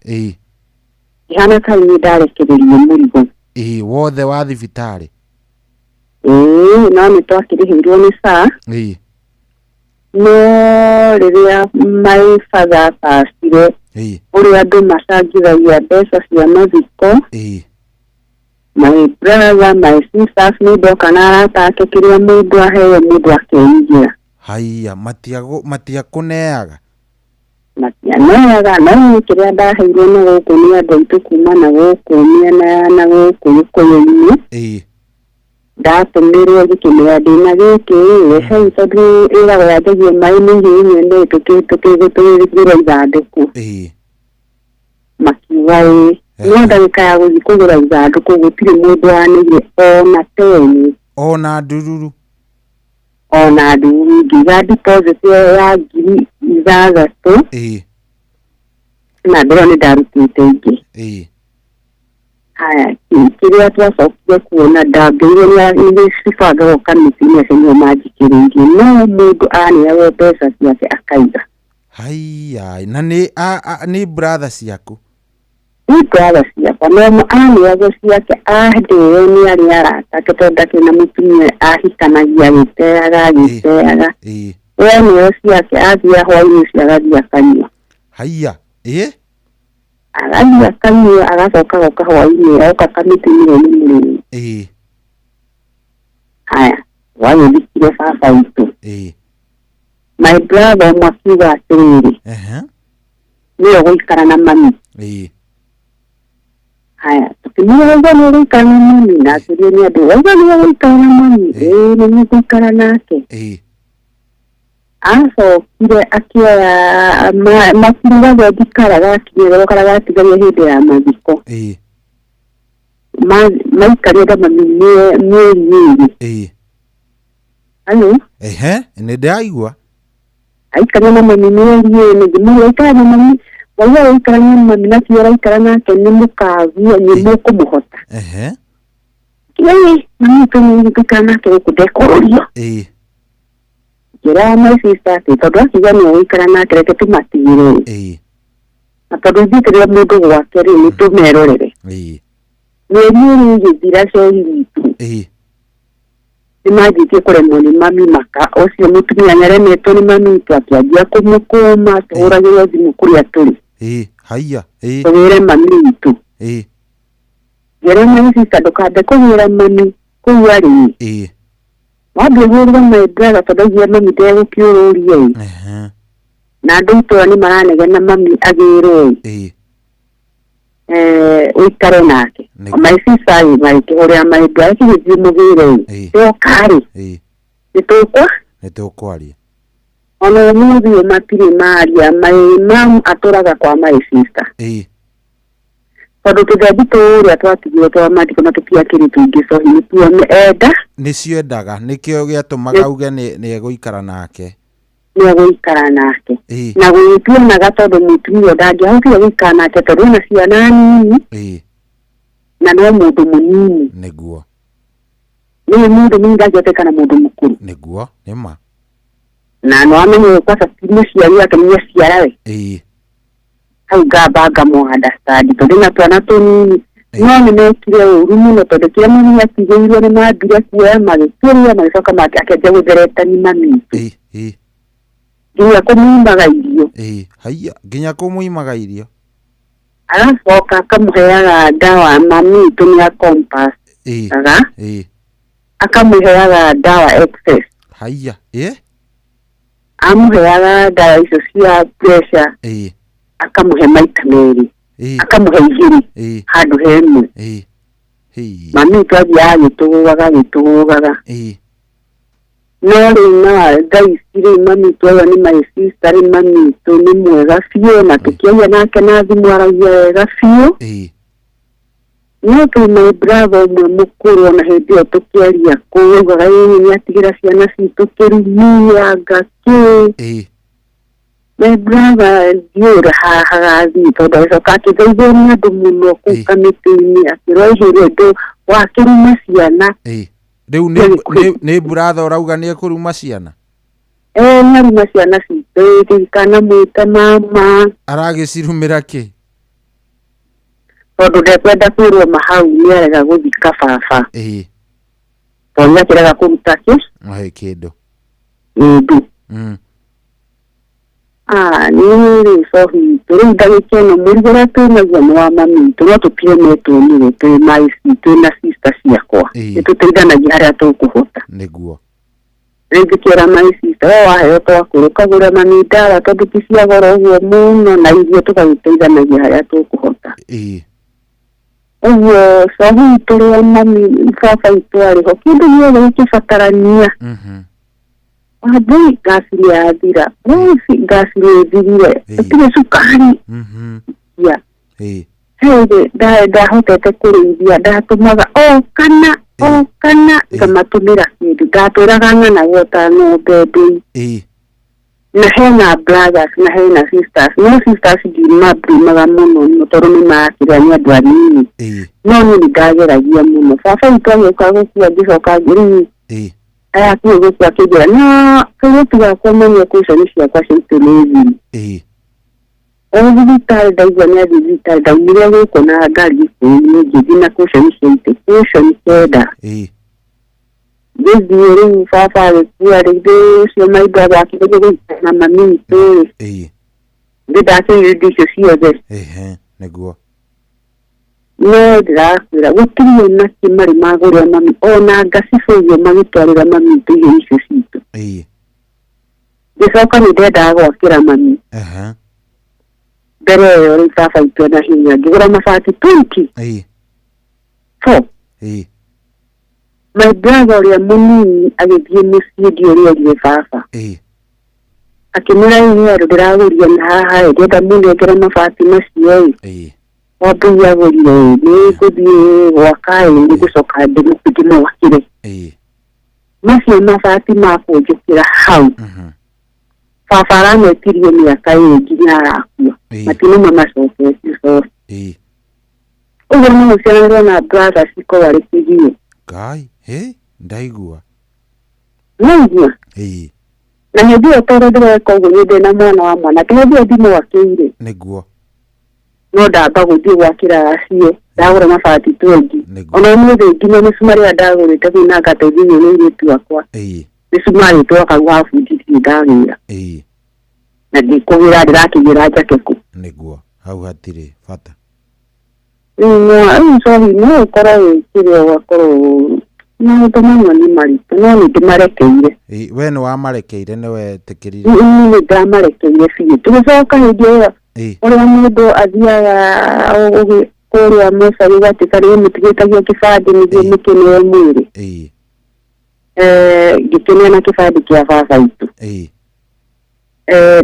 Ihana ta niĩ ndarekereirie mũrigo. Ĩĩ, wothe wa thibitarĩ? Ĩĩ, no nĩ twakĩrĩhĩirwo nĩ SHA. No rĩrĩa my father apacire, ũrĩa andũ macangithagia mbeca cia mathiko, my brother, my sisters, nĩ ndoka na arata ake, kĩrĩa mũndũ aheo mũndũ akeigĩra. Haiya, matiakũneaga? Matianeaga, no niĩ kĩrĩa ndaheirwo na gũkũ nĩ andũ aitũ kuma na gũkũ mĩena ya na gũkũ gĩkũyũ-inĩ, ndatũmĩrwo ngĩkĩmĩra ndĩna gĩkĩ ĩ hau, tondũ ĩragwo yanjagia maĩ nĩ irio nyene tũkĩgũra ithandũkũ. Makiuga ĩ, no ndagĩka ya gũthiĩ kũgũra ithandũkũ gũtirĩ mũndũ waneire ona teni. Ona ndururu? Ona ndururu. Ngiuga deposit ĩyo ya 6,000 na ndĩrona nĩ ndarutĩte ingĩ. Haya, kĩrĩa twacokire kuona ndambĩire nĩ cibangagwo kamĩtĩ-inĩ, acio nĩo manjikĩrĩirie, no mũndũ aneagwo mbeca ciake akaiga. Haiya, na nĩ nĩ brother ciaku? Nĩ brother ciakwa, no aneagwo ciake andĩo nĩ arĩa arata ake, tondũ ndakĩrĩ na mũtumia, ahikanagia agĩteaga agĩteaga. We nĩo ciake athiĩ hwainĩ ũcio agathiĩ akanyua. Haiya, ĩĩ. Agathiĩ akanyua, agacoka agoka hwainĩ, oka kamĩtĩ-inĩ we nĩ mũrĩmi. Haya, wagĩthikire baba witũ, my brother ũmwe akiuga atĩrĩrĩ, nĩwe gũikara na mami. Haya, tũkĩmwĩra, waigua nĩ ũgũikara na mami? Na akĩũrio nĩ andũ, waigua nĩ ũgũikara na mami? Ĩĩ, nĩ gũikara nake. Acokire akĩoya makiuga gendi kara gakinyĩra kara gatigario hĩndĩ ya mathiko. Maikarire na mami mĩeri 2. Alo. Ehe, nĩ ndĩraigua. Aikarire na mami mĩeri 2. Ngĩmwĩra aikara na mami, waigua ũikara na mami na ti ũraikara nake nĩ mũkaguo nĩ mũkũmũhota. Ĩĩ, mami tũnĩ nake gũkũ ndekũrũrio. Ngĩra my sister atĩ tondũ akiuga nĩ ũgũikara nake, reke tũmatigĩre. Na tondũ ithuĩ tũrĩ o mũndũ gwake rĩ, nĩ tũmerorere. Mĩeri 2 ĩgĩthira, cei witũ nĩ manjĩtie kũremwo nĩ mami, maka ũcio mũtumia nĩaremetwo nĩ mami witũ, akĩanjia kũmũkũma, tũhũragĩrwo thimũ kũrĩa tũrĩ. Haiya. Tũgĩre mami witũ. Ngĩra my sister, ndũkambe kũgĩra mami kũu arĩ. Wambia hũrĩra my brother, tondũ aiguire mami ndegũkĩũrũria ĩ. Na andũ itũra nĩ maranegena mami agĩrwo ĩ. Ũikare nake. My sister magĩkĩhũrĩra my brother kĩgĩthiĩ mũgĩre ĩ twoka rĩ nĩtũkwa nĩtũkwaria. Ona ũmũthĩ ũyũ matirĩ maria. My mom atũraga kwa my sister tondũ tũthembi tũrĩa twatigirwo twa mathiko na tũtiakĩrĩ tũingĩ cohi nĩtuo enda nĩcio endaga nĩkĩo gĩatũmaga uge nĩ egũikara nake. Nĩegũikara nake na gũgĩtuonaga tondũ mũtumia ndangĩahotire gũikara nake tondũ ena ciana nini na no mũndũ mũnini. Nĩguo. Nĩ mũndũ mũnini ndangĩhoteka na mũndũ mũkũrũ. Nĩguo nĩma. Na no amenye kwanza ti mũciari wake nĩ aciarawe. Hau ngamba ngamũ understand tondũ na twana tũnini no nĩ mekire ũru mũno tondũ kĩrĩa mami atigĩirwo nĩ mambire kuoya magĩkĩria magĩcoka akĩanjia gũtheretani mami nginya kũmũimaga irio. Haiya nginya kũmũimaga irio. Aracoka akamũheaga ndawa mami witũ nĩ a compass akamũheaga ndawa excess. Haiya amũheaga ndawa icio cia pressure akamũhe maita merĩ akamũhe igĩrĩ handũ he ĩmwe. Mami witũ athiaga agĩtũgũgaga agĩtũgũgaga. No rĩu na thaa ici rĩu mami witũ aya nĩ my sister rĩu mami witũ nĩ mwega biũ na tũkĩaria nake na thimũ aragia wega biũ. No twĩ my brother ũmwe mũkũrũ ona hĩndĩ ĩyo tũkĩaria kũu augaga ĩĩ nĩatigĩra ciana citũ kĩrumi anga kĩ. My brother ndiũĩ ũrĩa hagathiĩ tondũ agĩcoka akĩgeithio nĩ andũ mũno kũu kamĩtĩ-inĩ akĩrwo aihĩre ndũ wakĩruma ciana. Rĩu nĩ brother ũrauga nĩ ekũruma ciana? Nĩaruma ciana citũ ririkana mwĩte mama. Aragĩcirumĩra kĩ? Tondũ ndekwenda kwĩrwo mahau nĩarega gũthika baba. Tondũ nĩakĩrega kũruta kĩ? Kĩndũ. Kĩndũ. Niĩ rĩu cohi rĩu ndagĩka ĩno mũrigo ũrĩa twĩnaguo nĩ wa mami witũ no tũtiremetwo nĩwe twĩ my twĩ na sister ciakwa nĩtũteithanagia harĩa tũkũhota. Nĩguo. Rĩu ngĩkĩra my sister we waheo twakũrũ ũkagũra mami ndawa tondũ ti cia goro ũguo mũno na irio tũgagĩteithanagia harĩa tũkũhota. Ũguo cohi witũ rĩa mami baba witũ arĩ ho kĩndũ gĩothe gĩkĩbatarania. Wambui ngasi nĩ yathira ngasi nĩ ĩthirire gũtirĩ cukari ya ndahotete kũrĩithia ndatũmaga o kana ngamatũmĩra kĩndũ ndatũraga ng'anagwo ta ng'ombe ndĩi. Na hena brothers na hena sisters no sisters ndimabrimaga mũno tondũ nĩ makĩrĩa nĩ andũ anini no niĩ nĩndageragia mũno. Baba witũ agĩũka gũkua ngĩcoka rĩu aya kuo gũkua akĩnjĩra na kairĩtu gakwa menye cushion ciakwa cia itĩ nĩ thiru. O thibitarĩ ndaigua nĩ athiĩ thibitarĩ ndaumire gũkũ na ngari gĩkũyũ-inĩ ngĩthiĩ na cushion cia itĩ cushion 9. Ngĩthiĩ rĩu baba agĩkua rĩngĩ ũcio my brother akĩgeria gũikara na mami witũ rĩ ndĩ ndakĩrire indo icio ciothe. Nĩguo. No ndĩrakwĩra gũtirĩ ona kĩ marĩ magũrĩra mami ona ngacibũ ũguo magĩtwarĩra mami witũ irio icio citũ. Ngĩcoka nĩ ndendaga gwakĩra mami. Mbere ĩyo rĩu baba witũ ena hinya ngĩgũra mabati 24. My brother ũrĩa mũnini agĩthiĩ mũciĩ ndiũĩ ũrĩa erire baba. Akĩmwĩra ĩĩ andũ ndĩragũria na haha ĩ ndĩrenda mũnengere mabati macio ĩ. Wambui agũrire ĩ nĩngũthiĩ gwaka ĩ nĩngũcoka ndĩmwakĩre. Macio mabati makũnjũkĩra hau. Baba arametirie mĩaka ĩrĩ nginya arakua. Matinuma macoketie coke. Ũguo no ũciaranĩrwo na brothers ikorwo arĩ kĩgio. Ngai ndaigua. Nĩwaigua? Na hĩndĩ ĩyo tondũ ndĩreka ũguo niĩ ndĩ na mwana wa mwanake hĩndĩ ĩyo ndimwakĩire. Nĩguo. No ndamba gũthiĩ gwakĩra acio ndagũra mabati 20. Ona ũmũthĩ nginya mĩcumarĩ ĩrĩa ndagũrĩte kũu na ngateithio nĩ mũirĩtu wakwa. Mĩcumarĩ twakaguo ha bundi ndirĩ ndagĩra. Na ndikũgĩra ndĩrakĩgĩra njake kũ. Nĩguo hau hatirĩ bata. Rĩu cohi no ũkorwo wĩkĩre ũgakorwo maũndũ mamwe nĩ maritũ no nĩ ndĩmarekeire. We nĩ wamarekeire nĩ wetĩkĩrire? Nĩ ndamarekeire biũ. Tũgĩcoka hĩndĩ ĩyo ũrĩa mũndũ athiaga Kũrĩa mocarĩ gatuĩka rĩu mũtigĩtagia kĩbandĩ nĩguo mũkĩneo mwĩrĩ. Ngĩkĩneana kĩbandĩ kĩa baba witũ.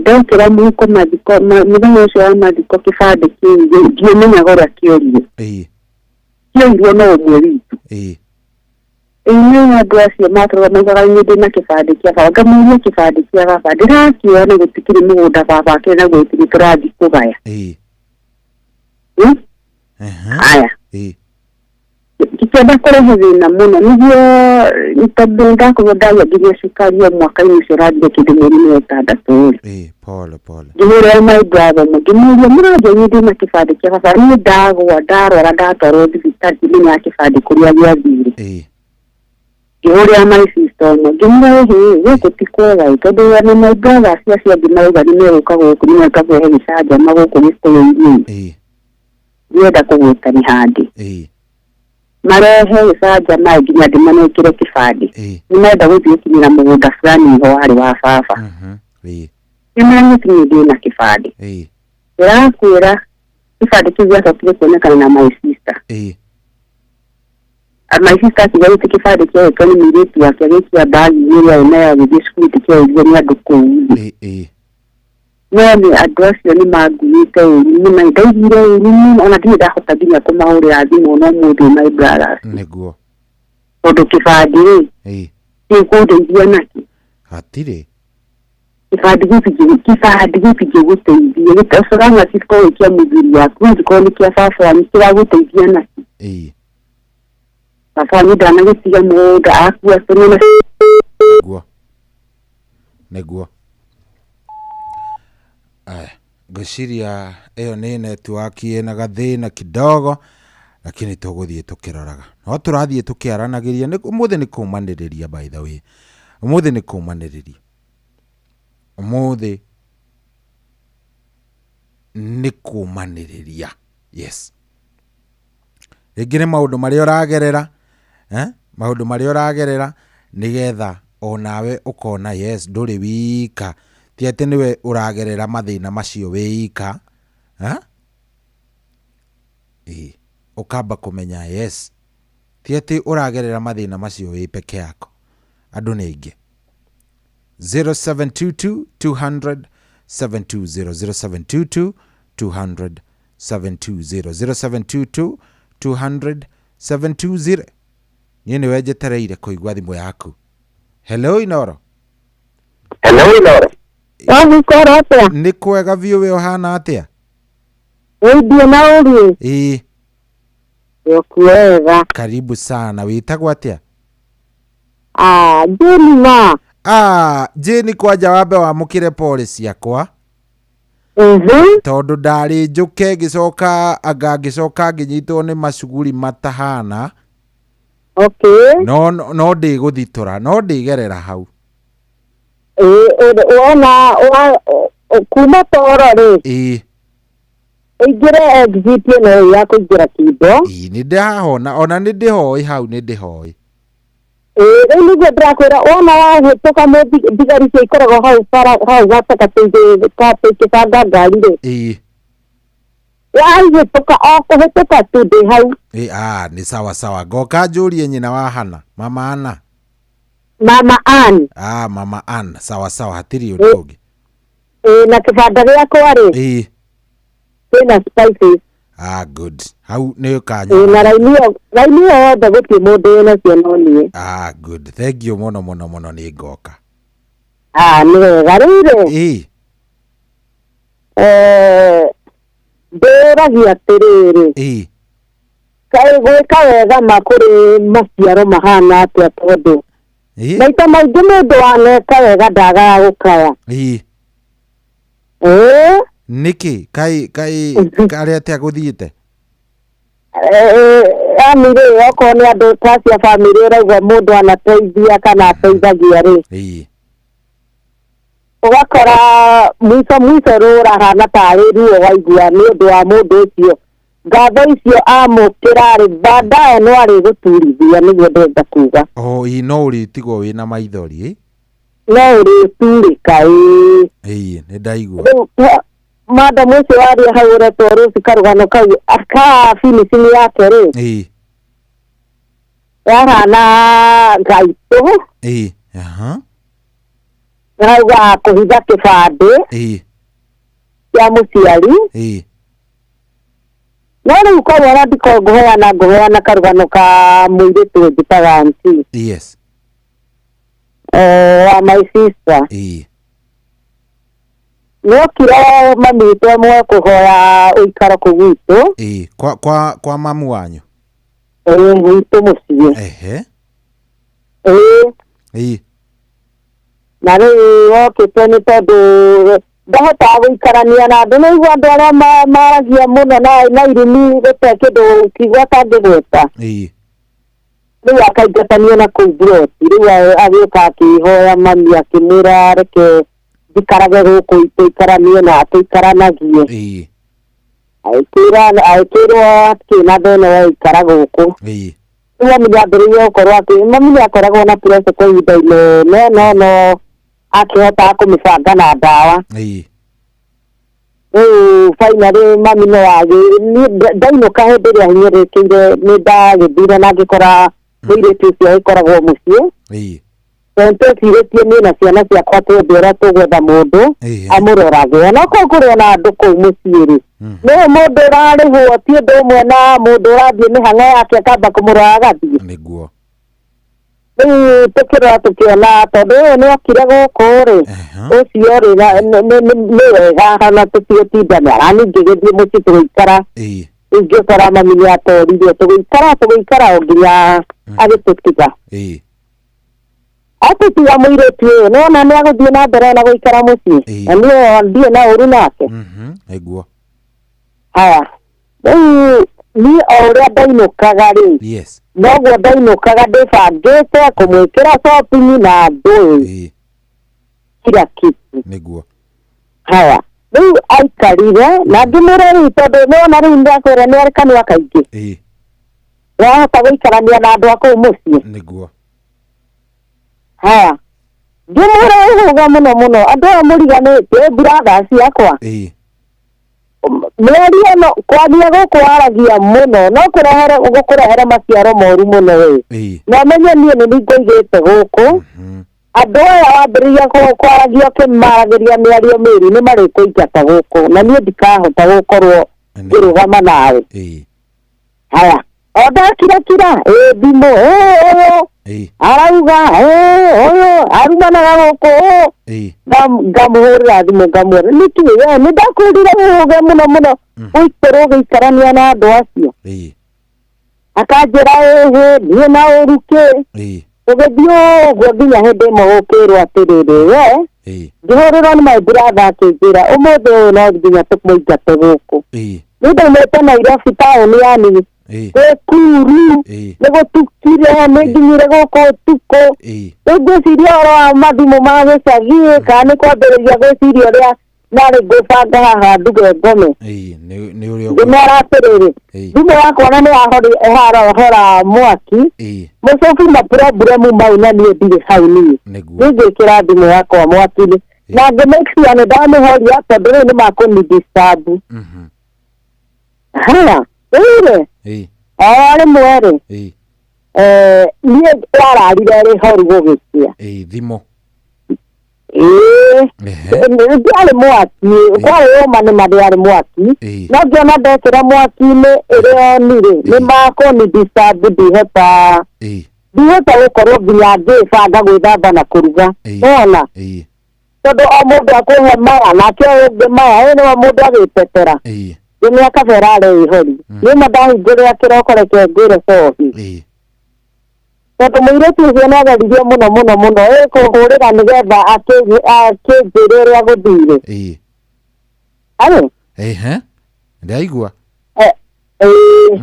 Ndekĩra mũhuko mathiko mũthenya ũcio wa mathiko kĩbandĩ kĩu ndiũmenyaga ũrĩa kĩorire. Kĩoirwo no ũmwe witũ. Ĩĩ andũ acio matũraga maugaga niĩ ndĩna kĩbandĩ kĩa baba, ngamũria kĩbandĩ kĩa baba ndĩrakĩoya na gũtikĩrĩ mũgũnda baba akĩrĩ naguo gũtirĩ tũrathiĩ kũgaya. Aya. Ngĩkĩenda kũrehe thĩna mũno nĩguo tondũ ndakorwo ndagĩa nginya cukari o mwaka-inĩ ũcio ũrathire kĩndũ mweri-inĩ wa ĩtandatũ rĩ. Pole pole. Ngĩhũrĩra my brother ũmwe ngĩmũria mũranjia niĩ ndĩna kĩbandĩ kĩa baba, niĩ ndagwa ndarwara ndatwarwo thibitarĩ ndimenyaga kĩbandĩ kũrĩa gĩathire. Ngĩhũrĩra my sister ũmwe ngĩmwĩra ĩhĩ gũkũ ti kwega ĩ tondũ ona my brothers acio angĩ marauga nĩ megũka gũkũ nĩ megũka kũrehe gĩcanjama gũkũ gĩkũyũ-inĩ. Ndĩrenda kũgwĩtani handĩ. Marehe gĩcanjama nginya ndĩmanengere kĩbandĩ. Nĩ marenda gũthiĩ gũkinyĩra mũgũnda fulani ho warĩ wa baba. Nĩmaragĩkinyia ndĩna kĩbandĩ. Ndĩrakwĩra kĩbandĩ kĩu gĩacokire kuonekana na my sister. My sister akiuga gĩtĩ kĩbandĩ kĩoetwo nĩ mũirĩtu wake agĩikia mbagi-inĩ ĩrĩa arĩ nayo agĩthiĩ cukuru tĩkĩoirwo nĩ andũ kũu rĩ. No nĩ andũ acio nĩ manguĩte ũru mũno, ndaiguire ũru mũno ona ndirĩ ndahota nginya kũmahũrĩra thimũ ona ũmũthĩ my brothers. Nĩguo. Tondũ kĩbandĩ rĩ gĩkũndeithia nakĩ? Hatirĩ. Kĩbandĩ gĩtingĩgũteithia gĩtacũranga gĩkorwo kĩa mũthuri waku gĩkorwo nĩ kĩa baba wanyu kĩragũteithia nakĩ? Baba wanyu ndanagĩtiga mũgũnda akua tũnene. Nĩguo. Nĩguo. Aya, ngwĩciria ĩyo nĩ network ĩna gathĩna kidogo lakini tũgũthiĩ tũkĩroraga. No tũrathiĩ tũkĩaranagĩria ũmũthĩ nĩ kũmanĩrĩria by the way. Ũmũthĩ nĩ kũmanĩrĩria. Ũmũthĩ nĩ kũmanĩrĩria. Yes. Rĩngĩ nĩ maũndũ marĩa ũragerera, maũndũ marĩa ũragerera nĩgetha onawe ũkona yes ndũrĩ wika. Ti atĩ nĩwe ũragerera mathĩna macio wĩika, ũkamba kũmenya yes ti atĩ ũragerera mathĩna macio wĩ peke yako, andũ nĩ aingĩ. 0722 200 720 0722 200 720 0722 200 720. Niĩ nĩwe njetereire kũigua thimũ yaku. Hello Inoro. Hello Inoro. Wagũikara atĩa? Nĩ kwega biũ, we ũhana atĩa? Wĩimbie na ũriĩ? Ĩĩ. Kwega. Karibu sana. Wĩtagwo atĩa? Jane ma. Jane kwanja wambe wamũkĩre pole ciakwa. Tondũ ndarĩ njũke ngĩcoka anga ngĩcoka ngĩnyitwo nĩ macuguri matahana. Okay. No no ndĩgũthitũra, no ndĩgerera hau. Wona kuma toro rĩ. Ũingĩre exit ĩno ya kũingĩra Kimbo. Nĩ ndĩhahona ona nĩ ndĩhoĩ hau nĩ ndĩhoĩ. Rĩu nĩguo ndĩrakwĩra wona wahĩtũka thigari icio ikoragwo hau bara hau gatagatĩ ka kĩbanga ngari rĩ. Wahĩtũka o kũhĩtũka tu ndĩ hau. Nĩ sawa sawa. Ngoka njũrie nyina wa Hana, mama Anna. Mama Ann. Mama Ann, sawa sawa, hatirĩ ũndũ ũngĩ. Na kĩbanda gĩakwa rĩ. Kwĩna spices. Good. Hau nĩ ũkanya. Na raini ĩyo yothe gũtirĩ mũndũ wĩnacio no niĩ. Good. Thank you mũno mũno mũno, nĩ ngoka. Nĩ wega. Rĩu rĩ. Ndĩragia atĩrĩrĩ. Kaĩ gwĩka wega ma kũrĩ maciaro mahana atĩa tondũ maita maingĩ mũndũ waneka wega ndagaga gũkaya. Nĩkĩ? Kaĩ karĩa atĩa gũthiĩte? Yaani rĩ okorwo nĩ andũ ta cia bamĩrĩ ũraigua mũndũ anateithia kana ateithagia rĩ. Ũgakora mwico mwico rũrahana tarĩ ruo waigua nĩ ũndũ wa mũndũ ũcio. Ngatho icio amũkĩra rĩ baadaye no arĩgũturithia, nĩguo ndĩrenda kuga. No ũrĩtigwo wĩna maithori. No ũrĩturĩka ĩĩ. Ĩĩ nĩ ndaigua. Rĩu Madam ũcio waria hau ũretwo Rose karũgano kau aka finishing yake rĩ yahana ngaitũ Ĩĩ. Aha. rauga kũhitha kĩbandĩ kĩa mũciari no rĩu korwo ona ndiko ngũheana karũgano ka mũirĩtu njĩtaga aunty Yes. Wa my sister nĩokire mami witũ amwe kũhoya ũikaro kũu gwitũ Ĩĩ. Kwa mamu wanyu. Ĩĩ gwitũ mũciĩ Ehe. Ĩĩ Ĩĩ. Na rĩu okĩte nĩ tondũ ndahotaga gũikarania na andũ nĩigua andũ arĩa maragia mũno na irumi gũte kĩndũ kiugo atangĩgweta Ĩĩ. Rĩu akaingatanio na kũu mburoti rĩu agĩũka akĩhoya mami akĩmwĩra reke njikarage gũkũ tũikaranie na tũikaranagie Ĩĩ. Agĩkĩrwo hatikĩrĩ na thĩna wa gũikara gũkũ Ĩĩ. Rĩu mami nĩambĩrĩirie gũkorwo akĩ mami nĩakoragwo na pressure kwa ihinda inene no akĩhotaga kũmĩbanga na ndawa Ĩĩ. Rĩu finally mami no agĩ ndainũka hĩndĩ ĩrĩa hinyĩrĩkĩire nĩ ndagĩthire na ngĩkora mũirĩtu ũcio agĩkoragwo mũciĩ Ĩĩ. Tondũ twecirĩtie niĩ na ciana ciakwa twethe ũrĩa tũgwetha mũndũ amũrorage onokorwo kũrĩ ona andũ kũu mũciĩ rĩ nĩwe mũndũ ũrarĩhwo ti ũndũ ũmwe na mũndũ ũrathiĩ mĩhang'o yake akamba kũmũrora agathiĩ Nĩguo. Rĩu tũkĩrora tũkĩona tondũ ũyũ nĩokire gũkũ rĩ ũcio rĩ nĩ wega na tũtigũtinda ningĩ gĩthiĩ mũciĩ tũgĩikara Ĩĩ. Ingĩkora mami nĩatoririe tũgĩikara o nginya agĩtũtiga Ĩĩ. Atũtiga mũirĩtu ũyũ nĩwona nĩagũthiĩ na mbere na gũikara mũciĩ na niĩ ndirĩ na ũru nake Nĩguo. Haya rĩu niĩ o ũrĩa ndainũkaga rĩ Yes. noguo ndainũkaga ndĩbangĩte kũmwĩkĩra shopping na ndũĩ kila kitu Nĩguo. Haya rĩu aikarire na ngĩmwĩra rĩu tondũ nĩwona rĩu nĩakwĩra nĩ arĩ kanua kaingĩ Ĩĩ. wahota gũikarania na andũ a kũu mũciĩ Nĩguo. Haya ngĩmwĩra ũhũga mũno mũno andũ aya mũriganĩtie brothers ciakwa Ĩĩ. Mĩario ĩno kwaria gũkũ waragia mũno no kũrehere gũkũrehere maciaro moru mũno we Ĩĩ. Na ũmenye niĩ nĩ niĩ ngũigĩte gũkũ andũ aya wambĩrĩria kwaragia ũkĩmaragĩria mĩario mĩũru nĩ marĩkũingata gũkũ na niĩ ndikahota gũkorwo ngĩrũgama nawe Ĩĩ. Haya o ndakirakira ĩ thimũ ũyũ Ĩĩ. arauga ũyũ arumanaga gũkũ Ĩĩ. Ngamũhũrĩra thimũ ngamwĩra nĩkĩ we nĩ ndakwĩrire wĩhũge mũno mũno ũikorwo ũgĩikarania na andũ acio Ĩĩ. Akanjĩra ĩhĩ niĩ na ũru kĩ Ĩĩ. Tũgĩthiĩ ũguo nginya hĩndĩ ĩmwe gũkĩrwo atĩrĩrĩ we Ĩĩ. ngĩhũrĩrwo nĩ my brother akĩnjĩra ũmũthĩ ũyũ no nginya tũmũingate gũkũ Ĩĩ. Nĩ ndaumĩte Nairobi taũni yani Ĩĩ. gwĩkuru Ĩĩ. nĩ gũtukire nĩ nginyire gũkũ ũtukũ Ĩĩ. Rĩu ngwĩciria ũhoro wa mathimũ ma gĩcagi kana nĩ kwambĩrĩria gwĩciria ũrĩa narĩ ngũbanga haha nduge ngome Ĩĩ. Nĩ ũrĩa ngĩmera atĩrĩrĩ Ĩĩ. thimũ yakwa na nĩ yahora mwaki Ĩĩ. mũcobu ma problem mau na niĩ ndirĩ hau niĩ Nĩguo. Niĩ ngĩkĩra thimũ yakwa mwaki-inĩ na ngĩ make sure nĩ ndamĩhoria tondũ rĩu nĩ makũni disturb haya rĩu rĩ Ĩĩ. o rĩmwe rĩ Ĩĩ. Niĩ wararire rĩ horu gũgĩkĩa Ĩĩ. Thimũ. Ĩĩ ndiarĩ mwaki kwarĩ ũma nĩ ma ndĩarĩ mwaki no ngĩona ndekĩra mwaki-inĩ ĩrĩ oni rĩ nĩ makũni disturb ndihota Ĩĩ. Ndihota gũkorwo nginya ngĩbanga gwĩthamba na kũruga nĩwona Ĩĩ. Tondũ o mũndũ akũhe maya nake ũyũ ũngĩ maya ĩ nĩwe mũndũ agĩtetera Ĩĩ. Ngĩmĩa kabera arĩ ihori nĩma ndahingũrĩra kĩroko reke ngwĩre cohi tondũ mũirĩtu ũcio nĩageririe mũno mũno mũno ĩ kũhũrĩra nĩgetha akĩnjĩre ũrĩa gũthire Ĩĩ. Arĩ Ehe. Ndaigua. Ĩĩ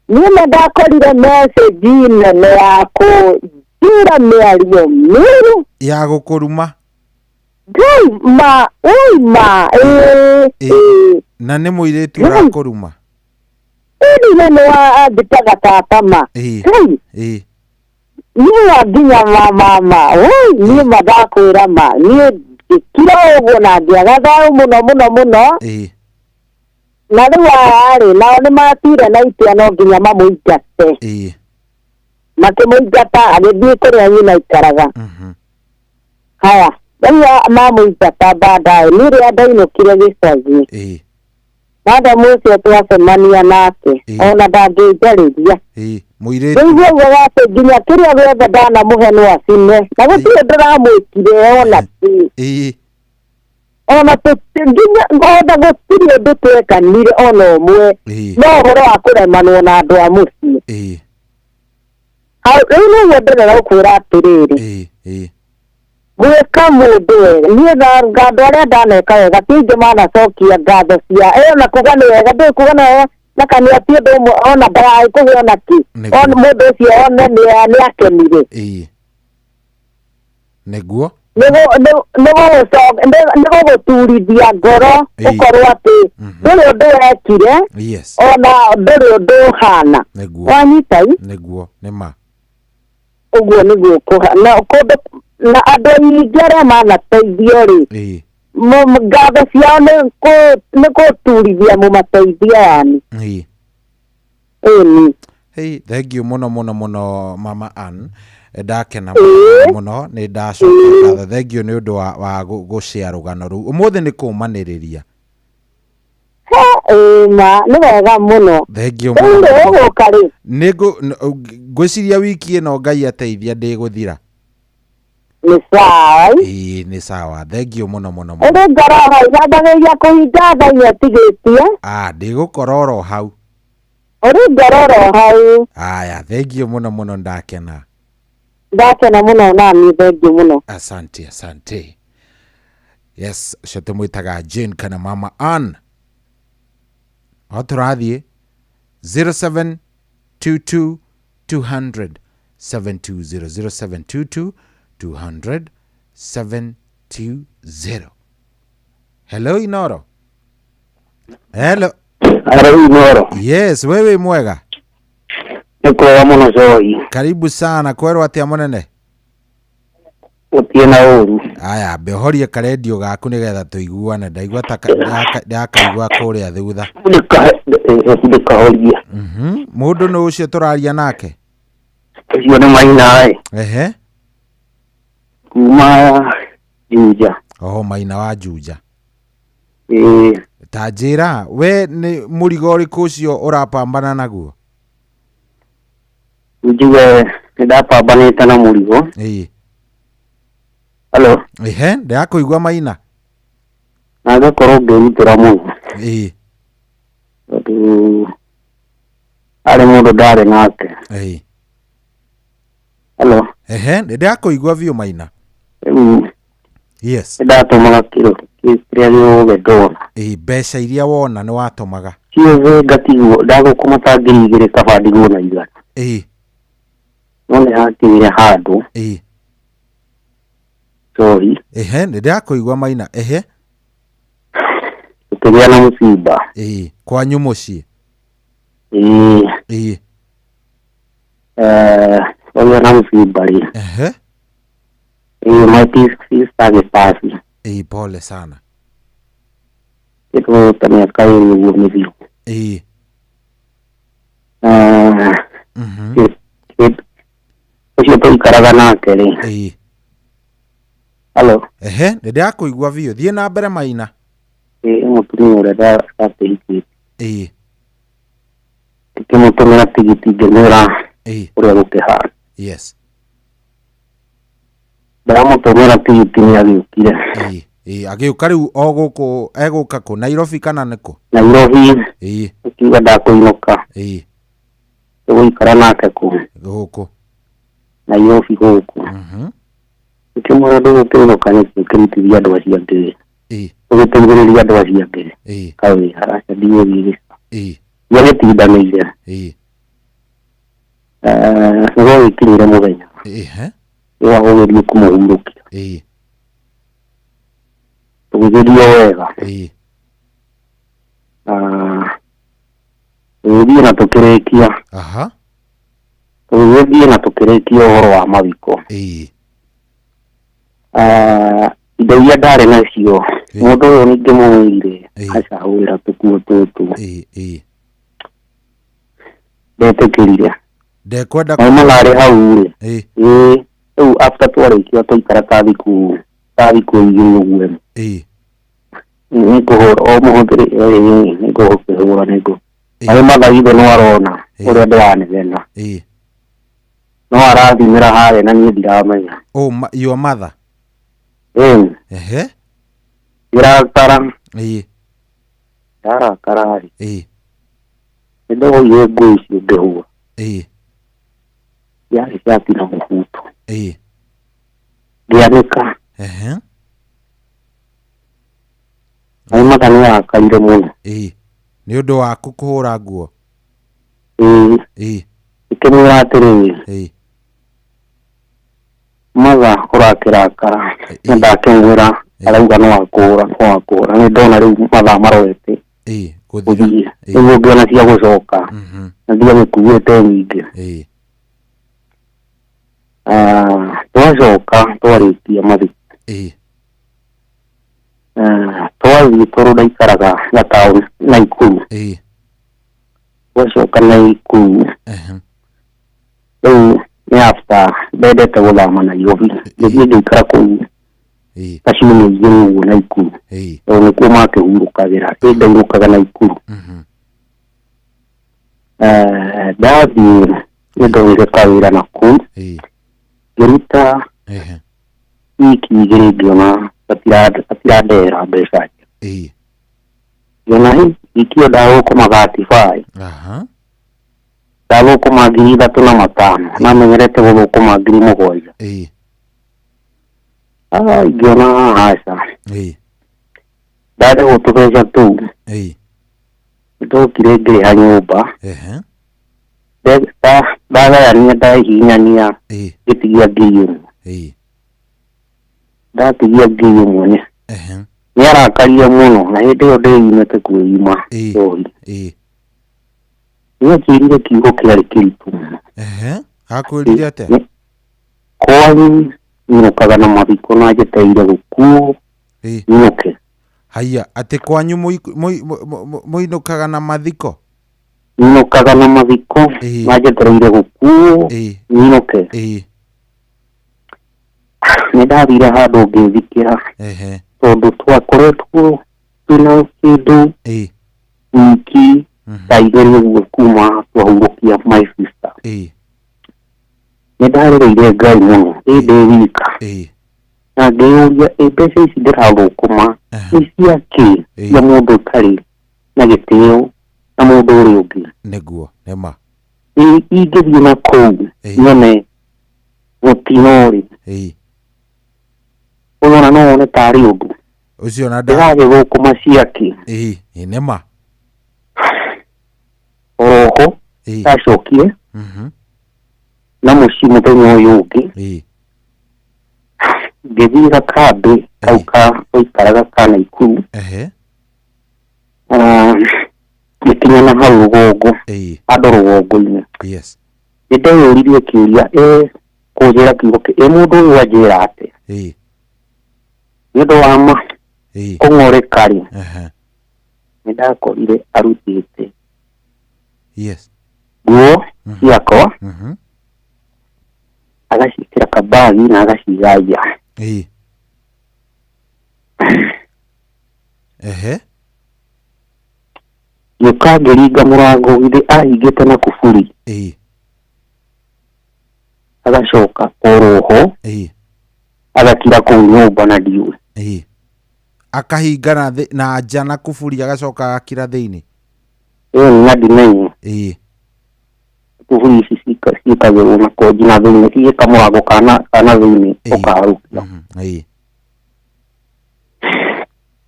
niĩ nĩ ndakorire message nene ya kũnjĩra mĩario mĩũru Ya gũkũruma. Ngai ma ũi ma ĩĩ Ĩĩ. Na nĩ mũirĩtu ũrakũruma. Ĩni nĩ wa anjĩtaga tata ma Ĩĩ. Ngai Ĩĩ. Niĩ wa nginya ma mama ũi niĩ ma ndakwĩra ma niĩ Ngĩkira ũguo na ngĩaga thayũ mũno mũno mũno. Na rĩu aya rĩ nao nĩ matuire na itua no nginya mamũingate. Makĩmũingata agĩthiĩ kũrĩa nyina aikaraga. Haya rĩu mamũingata baadaye niĩ rĩrĩa ndainũkire gĩcagi, madamu ũcio twacemania nake ona ndangĩnjarĩria. Mũirĩtu Rĩu augaga atĩ nginya kĩrĩa gĩothe ndanamũhe no acine na gũtirĩ ndĩramwĩkire ona kĩ. Ona nginya ona gũtirĩ ũndũ twekanire ona ũmwe, no ũhoro wa kũremanwo na andũ a mũciĩ. Hau rĩu nĩguo ndĩrenda gũkwĩra atĩrĩrĩ, gwĩka mũndũ wega niĩ andũ arĩa ndaneka wega ti aingĩ manacokia ngatho cia ĩyo na kuga nĩ wega, ndũĩ kuga nĩ wega na kanua ti ũndũ ũmwe ona ndagagĩkũhe ona kĩ, mũndũ ũcio one nĩ akenire. Nĩguo nĩ gũgũturithia ngoro ũkorwo atĩ ndũrĩ ũndũ wekire ona ndũrĩ ũndũ ũhana. Wanyita i? Nĩguo nĩ ma. Ũguo nĩguo na kũndũ na andũ aingĩ arĩa manateithio rĩ, ngatho ciao nĩ gũturithia mũmateithia yani. Ĩni. Hey, thank you mũno mũno mũno Mama Ann. Ndakena mũno nĩ ndacokia ngatho. Thank you nĩ ũndũ wa gũshare rũgano rũu. Ũmũthĩ nĩ kũũmanĩrĩria. Ma nĩ wega mũno. Thank you mũno. Rĩu ũgũka rĩ? Ngwĩciria wiki ĩno Ngai ateithia ndĩgũthira. Nĩ sawa. Ĩĩ nĩ sawa. Thank you mũno mũno mũno. Rĩu ngorwo hau nyambagĩrĩria kũhinga thaa inya tigĩtie. Ndĩgũkorwo oro hau. Rĩu ngorwo oro hau. Aya, thank you mũno mũno ndakena. Ndakena mũno nani, thank you mũno. Asante, asante. Yes, ũcio tũmwĩtaga Jane kana Mama Ann. O tũrathiĩ 0722 200 720 0722 200 720. Hello Inoro. Hello. Hello Inoro. Yes, wewe mwega. Nĩ kwega mũno Joy. Karibu sana, kwerwo atĩa mũnene? Gũtirĩ na ũru. Aya, mbe ũhorie karendio gaku nĩgetha tũiguane. Ndaigua ta ndakaigua kũrĩa thutha. Ndĩkahorie. Mũndũ nĩ ũcio tũraria nake? Ũcio nĩ Maina ĩ. Ehe. Kuma Juja. Oho, Maina wa Juja. Ĩĩ. Ta njĩra, we nĩ mũrigo ũrĩkũ ũcio ũrapambana naguo? Njuge nĩ ndapambanĩte na mũrigo. Ĩĩ. Hello. Ehe, ndĩrakũigua Maina. Na ngakorwo ngĩrutĩra mũno. Ĩĩ. Tondũ arĩ mũndũ ndarĩ nake. Ĩĩ. Hello. Ehe, ndĩrakũigua biũ Maina. Rĩu Yes. nĩ ndatũmaga kĩro kĩrĩa gĩothe ndona. Ĩĩ, mbeca iria wona nĩ watũmaga. Ciothe ngatigwo ndagũkũma ta 2,000 kaba ndigwo na 100. Ĩĩ. No nĩ hakinyire handũ. Ĩĩ. Sorry. Ehe, ndĩrakũigua Maina. Ehe. Tũkĩgĩa na mũciba. Ĩĩ, kwanyu mũciĩ. Ĩĩ. Ĩĩ. Twagĩa na mũciba rĩ. Ehe. Ĩĩ, my sister agĩpasi. Ĩĩ, pole sana. Kĩndũ ta mĩaka ĩrĩ ũguo mĩthiru. Ĩĩ. Ũcio tũikaraga nake rĩ. Ĩĩ. Hello. Ehe, ndĩrakũigua biũ. Thiĩ na mbere Maina. Ĩĩ, mũtumia ũrĩa ndakĩhikĩtie. Ĩĩ. Ngĩkĩmũtũmĩra tigiti ngĩmwĩra ũrĩa gũkĩhana. Yes. Ndamũtũmĩra tigiti nĩ agĩũkire. Ĩĩ, ĩĩ, agĩũka rĩu o gũkũ, egũka kũ? Nairobi kana nĩ kũ? Nairobi. Ĩĩ. Akiuga ndakũinũka. Ĩĩ. Tũgũikara nake kũ? Gũkũ. Nairobi gũkũ. Ngĩkĩmwĩra ndũgũkĩinũka nĩkĩ ũkĩrutithia andũ acio angĩ wĩra. Ĩĩ. Ũgĩteithĩrĩria andũ acio angĩ. Ĩĩ. Kawĩra aca ndigũthiĩ gĩcagi. Ĩĩ. Nĩagĩtindanĩire. Ĩĩ. Nĩgwagĩkinyire mũthenya. Ehe. Wa gũgĩthiĩ kũmũhurũkia. Ĩĩ. Tũgĩgĩthiĩ wega. Ĩĩ. Tũgĩthiĩ na tũkĩrĩkia. Aha. Tũgĩgĩthiĩ na tũkĩrĩkia ũhoro wa mathiko. Ĩĩ. Indo iria ndarĩ nacio mũndũ ũyũ ningĩ mũwĩire acahũrĩra tũkuo tũtũ. Ĩĩ. Ndetĩkĩrire. Ndekwenda. Mauma marĩ hau rĩ. Ĩĩ. Ĩĩ, rĩu after twarĩkia twaikara ta thikũ 2 ũguo. Ĩĩ. Nĩngũhũra o mũhũthĩre ĩĩ nĩngũkĩhũra nĩngũ. Arĩ mathagithe no arona ũrĩa ndĩranegena. Ĩĩ. No arathimĩra harĩa na niĩ ndiramenya. Oh, your mother. Ĩĩ. Ehe. Ngĩrakara. Ĩĩ. Ndarakara rĩ. Ĩĩ. Nĩndoire nguo icio ngĩhũra. Ĩĩ. Yarĩ cati na mũbuto. Ĩĩ. Ngĩanĩka. Ehe. Maithe nĩarakarire mũno. Ĩĩ. Nĩ ũndũ waku kũhũra nguo. Ĩĩ. Ĩĩ. Ngĩkĩmwĩra atĩrĩrĩ. Ĩĩ. Matha ũrakĩrakara na ndakĩmwĩra arauga no akũra no akũra nĩ ndona rĩu mathaa marorete Ĩĩ. gũthiĩ nĩguo ngĩona cia gũcoka na ndiagĩkuĩte nyingĩ. Ĩĩ. Twacoka twarĩkia mathiko. Ĩĩ. Twathiĩ tondũ ndaikaraga na taũni Naikuru. Ĩĩ. Twacoka Naikuru rĩu nĩ after ndendete gũthama Nairobi ngĩthiĩ ngĩikara kũu ta ciumia 2 ũguo Naikuru. Ĩĩ. Tondũ nĩkuo makĩhurũkagĩra ĩ ndainũkaga Naikuru. Ndathiĩ nĩndonire kawĩra nakũu ngĩruta wiki 2 ngĩona gatirandehera mbeca njega. Ĩĩ. Ngĩona hĩ wiki ĩyo ndathũkũma 35. Aha. Ndathũkũma 3,500 namenyerete gũthũkũma 7,000. Ĩĩ. Ngĩona aca. Ĩĩ. Ndarĩhwo tũbeca tũu. Ĩĩ. Nĩndokire ngĩrĩha nyũmba. Ehe. Ndagayania ndahihinyania ngĩtigia 1,000. Ĩĩ. Ndatigia 1,000 nĩ Ehe. nĩarakarire mũno na hĩndĩ ĩyo ndĩimĩte kwĩima njohi. Ĩĩ. Nĩanjĩrire kiugo kĩarĩ kĩritũ mũno. Ehe. Akwĩrire atĩa? Kwanyu nyinũkaga na mathiko na njetereire gũkuo nyinũke. Haiya, atĩ kwanyu mũinũkaga na mathiko? Nyinũkaga na mathiko na njetereire gũkuo nyinũke. Ĩĩ. Nĩndathire handũ ngĩthikĩra. Ehe. Tondũ twakoretwo twĩna kĩndũ wiki ta 2 ũguo kuma twahurũkia my sister. Ĩĩ. Nĩndarĩrĩire Ngai mũno ĩ ndĩ wika. Na ngĩyũria ĩ mbeca ici ndĩrathũkũma nĩ cia kĩ cia mũndũ ũtarĩ na gĩtĩo na mũndũ ũrĩa ũngĩ. Nĩguo, nĩma. Ĩ ingĩthiĩ na kũu nyone mũtino rĩ. Ĩĩ. Ũyũ no wone tarĩ ũndũ. Ũcio na ndĩragĩthũkũma cia kĩ. Ĩĩ, nĩma. Oroho ndacokire na mũciĩ mũthenya ũyũ ũngĩ. Ĩĩ. Ngĩthiĩ gakambĩ kau ka twaikaraga ka Naikuru. Ehe. Ngĩkinya na hau rũgongo. Handũ rũgongo-inĩ. Yes. Nĩndeyũririe kĩũria ĩ kũnjĩra kiugo kĩ ĩ mũndũ ũyũ anjĩra atĩa. Ĩĩ. Nĩ ũndũ wa ma Ĩĩ. kũng'oreka rĩ. Ehe. Nĩndakorire arutĩte. Yes. Nguo ciakwa. Agaciĩkĩra kabagi na agaciga nja. Ĩĩ. Ehe. Ngĩũka ngĩringa mũrango githĩ ahingĩte na kuburi. Ĩĩ. Agacoka oroho. Ĩĩ. Agakira kũu nyũmba na ndiũĩ. Ĩĩ. Akahinga na nja na kuburi agacoka agakira thĩinĩ. Ĩĩ na ndimenya. Ĩĩ. Kuburi ici ciĩkagĩrwo na konji na thĩinĩ igĩka mũrango kana thĩinĩ ũkaharũkia. Ĩĩ.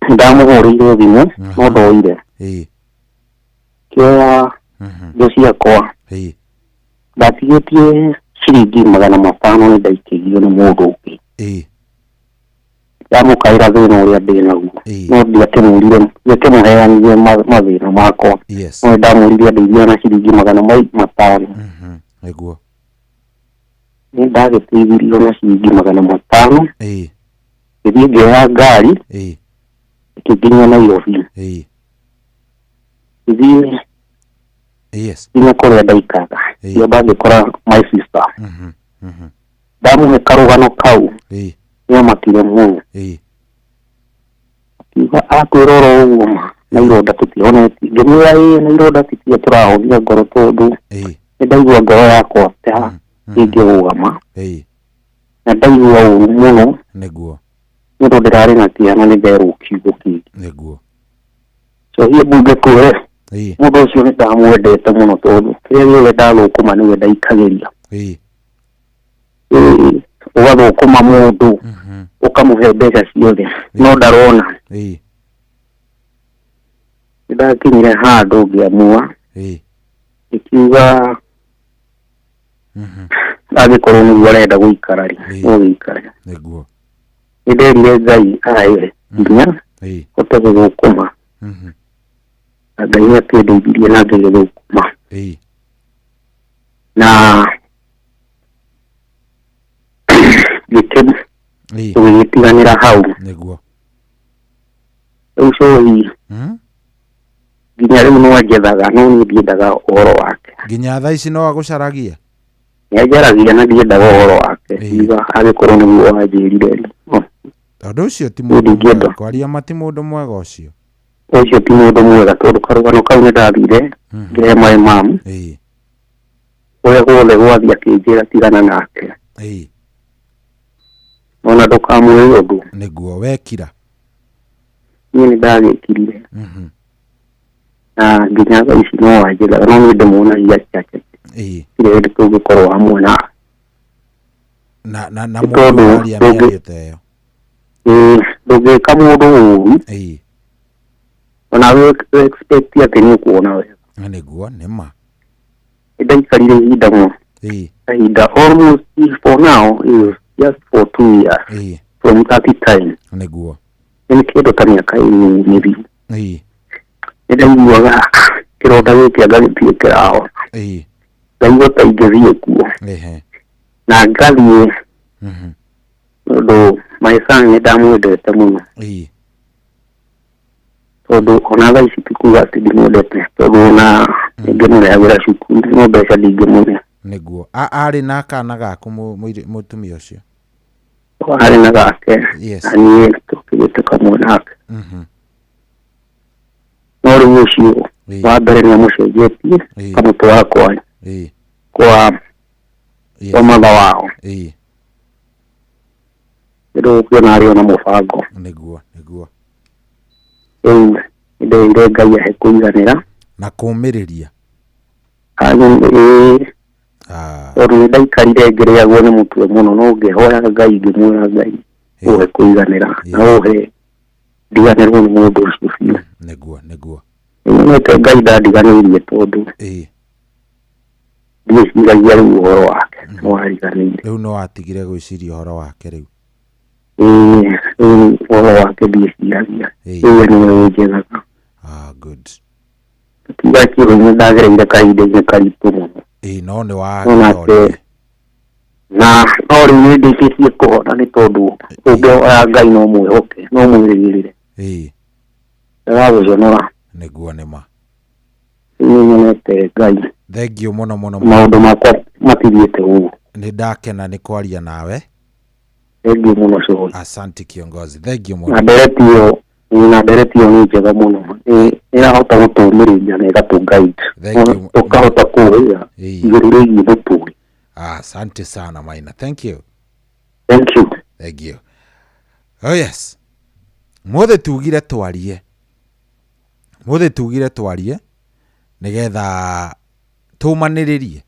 Ndamũhũrĩire thimũ no ndoire. Ĩĩ. Kĩoya indo ciakwa. Ĩĩ. Ndatigĩtie ciringi 500 nĩ ndaikĩirio nĩ mũndũ ũngĩ. Ĩĩ. Ndamũkaĩra thĩna ũrĩa ndĩ naguo. No ndiakĩmwĩrire ndiakĩmũheanire mathĩna makwa. Yes. No ndamwĩrire ndeithia na ciringi 500. Nĩguo. Nĩ ndagĩteithirio na ciringi 500. Ĩĩ. Ngĩthiĩ ngĩoya ngari ĩkĩnginyia Nairobi. Ngĩthiĩ nginya kũrĩa ndaikaraga, ngĩamba ngĩkora my sister. Ndamũhe karũgano kau, nĩamakire mũno. Akiuga akwĩra oro ũguo ma na ironda tũtihonetie. Ngĩmwĩra ĩĩ, na ironda titia tũrahonia ngoro, tondũ nĩ ndaigua ngoro yakwa ta ĩngĩrũgama, na ndaigua ũru mũno nĩ ũndũ ndĩrarĩ na kĩeha na nĩ nderwo kiugo kĩngĩ. So hiĩ mbunge kwĩre mũndũ ũcio nĩ ndamwendete mũno, tondũ kĩrĩa gĩothe ndathũkũma nĩwe ndaikagĩria. Ĩĩ, ũgathũkũma mũndũ ũkamũhe mbeca ciothe no ndarona. Nĩ ndakinyire handũ ngĩamua, ngĩkiuga angĩkorwo nĩguo arenda gũikara rĩ, no gĩikare. Nĩ nderire Ngai ahe nginya hote gũthũkũma, na Ngai nĩ akĩndeithirie na ngĩgĩthũkũma na gĩkĩ tũgĩgĩtiganĩra hau. Rĩu cohi nginya rĩu no anjethaga, no niĩ ndiendaga ũhoro wake. Nginya thaa ici no agũcaragia? Nĩ anjaragia na ndiendaga ũhoro wake. Ndiuga angĩkorwo nĩguo wanjĩrire rĩ, Tondũ ũcio ti niĩ mũndũ ndingĩenda. mwega, kwaria ma ti mũndũ mwega ũcio. Ũcio ti mũndũ mwega, tondũ karũgano kau nĩ ndathire ngĩhe my mom, ũrĩa guothe gwathiĩ akĩnjĩra tigana nake, ona ndũkamwĩre ũndũ. Nĩguo wekira. Niĩ nĩ ndagĩkirire, na nginya thaa ici no wanjĩraga, no niĩ ndĩmuonagia chache tirĩ hĩndĩ tũngĩkorwo hamwe na Na Nĩ mũndũ tondũ ũraria mĩario ta ĩyo. Ĩĩ, ndũngĩka mũndũ ũru ona we expect atĩ nĩ ũkuona wega. Nĩguo nĩ ma. Nĩ ndaikarire ihinda mũno, kahinda almost for now is just for 2 years from that time. Nĩ kĩndũ ta mĩaka ĩrĩ mĩthiru. Nĩ ndaiguaga kĩronda gĩkĩ anga gĩtirĩ kĩrahona, ngaigua ta ingĩthiĩ kuo na ngathiĩ, tondũ my son nĩ ndamwendete mũno, tondũ ona thaa ici ti kuga atĩ ndimwendete, tondũ ona nĩngĩmũrehagĩra cukuru, no mbeca ndingĩmũhe. Nĩguo. Arĩ na kana gaku mũtumia ũcio? Arĩ na gake, na niĩ tũkĩgĩte kamwe nake. No rĩu ũcio wa mbere nĩ amũcenjetie, kamũtwara kwa matha wao. Rĩu ũkĩona arĩ ona mũbango. Nĩguo, nĩguo. Rĩu nĩndeire Ngai ahe kũiganĩra na kũũmĩrĩria. Ĩĩ, tondũ nĩ ndaikarire ngĩrĩagwo nĩ mũtwe mũno, no ngĩhoya Ngai, ngĩmwĩra Ngai ũhe kũiganĩra na ũhe ndiganĩrwo nĩ mũndũ ũcio biũ. Nĩguo, nĩguo. Nĩnyonete Ngai ndandiganĩirie, tondũ ndiĩciragia rĩu ũhoro wake, nĩ wariganĩire. Rĩu no watigire gwĩciria ũhoro wake rĩu? Ĩĩ, rĩu ũhoro wake ndiĩciragia, rĩu we nĩwe ũnjethaga. Ah, good. Tiga kĩrũ nĩ ndagereire kahinda-inĩ karitũ mũno. Ĩĩ, no nĩ wa No nake na no rĩu nĩ ndĩkĩtie kũhona, nĩ tondũ ũngĩhoya Ngai no mwĩhoke, no mwĩrĩgĩrĩre, ndagagũconora. Nĩguo, nĩ ma. Rĩu nĩ nyonete Ngai. Thengiũ mũno mũno. Maũndũ makwa matithiĩte ũguo. Nĩ ndakena nĩ kwaria nawe. Thengiũ mũno Cũi. Asante kiongozi, thengiũ Na mũno. ndereti ĩyo, na ndereti ĩyo nĩ njega mũno, nĩ ĩrahota gũtũũmĩrĩria na ĩgatũ guide, Thank you. ũkahota kũũria igũrũ rĩgiĩ mũtũũri. Asante sana Maina, thank you. Thank you. Thank you. Oh yes, mũthĩ tugire twarie, mũthĩ tugire twarie nĩgetha tũmanĩrĩrie.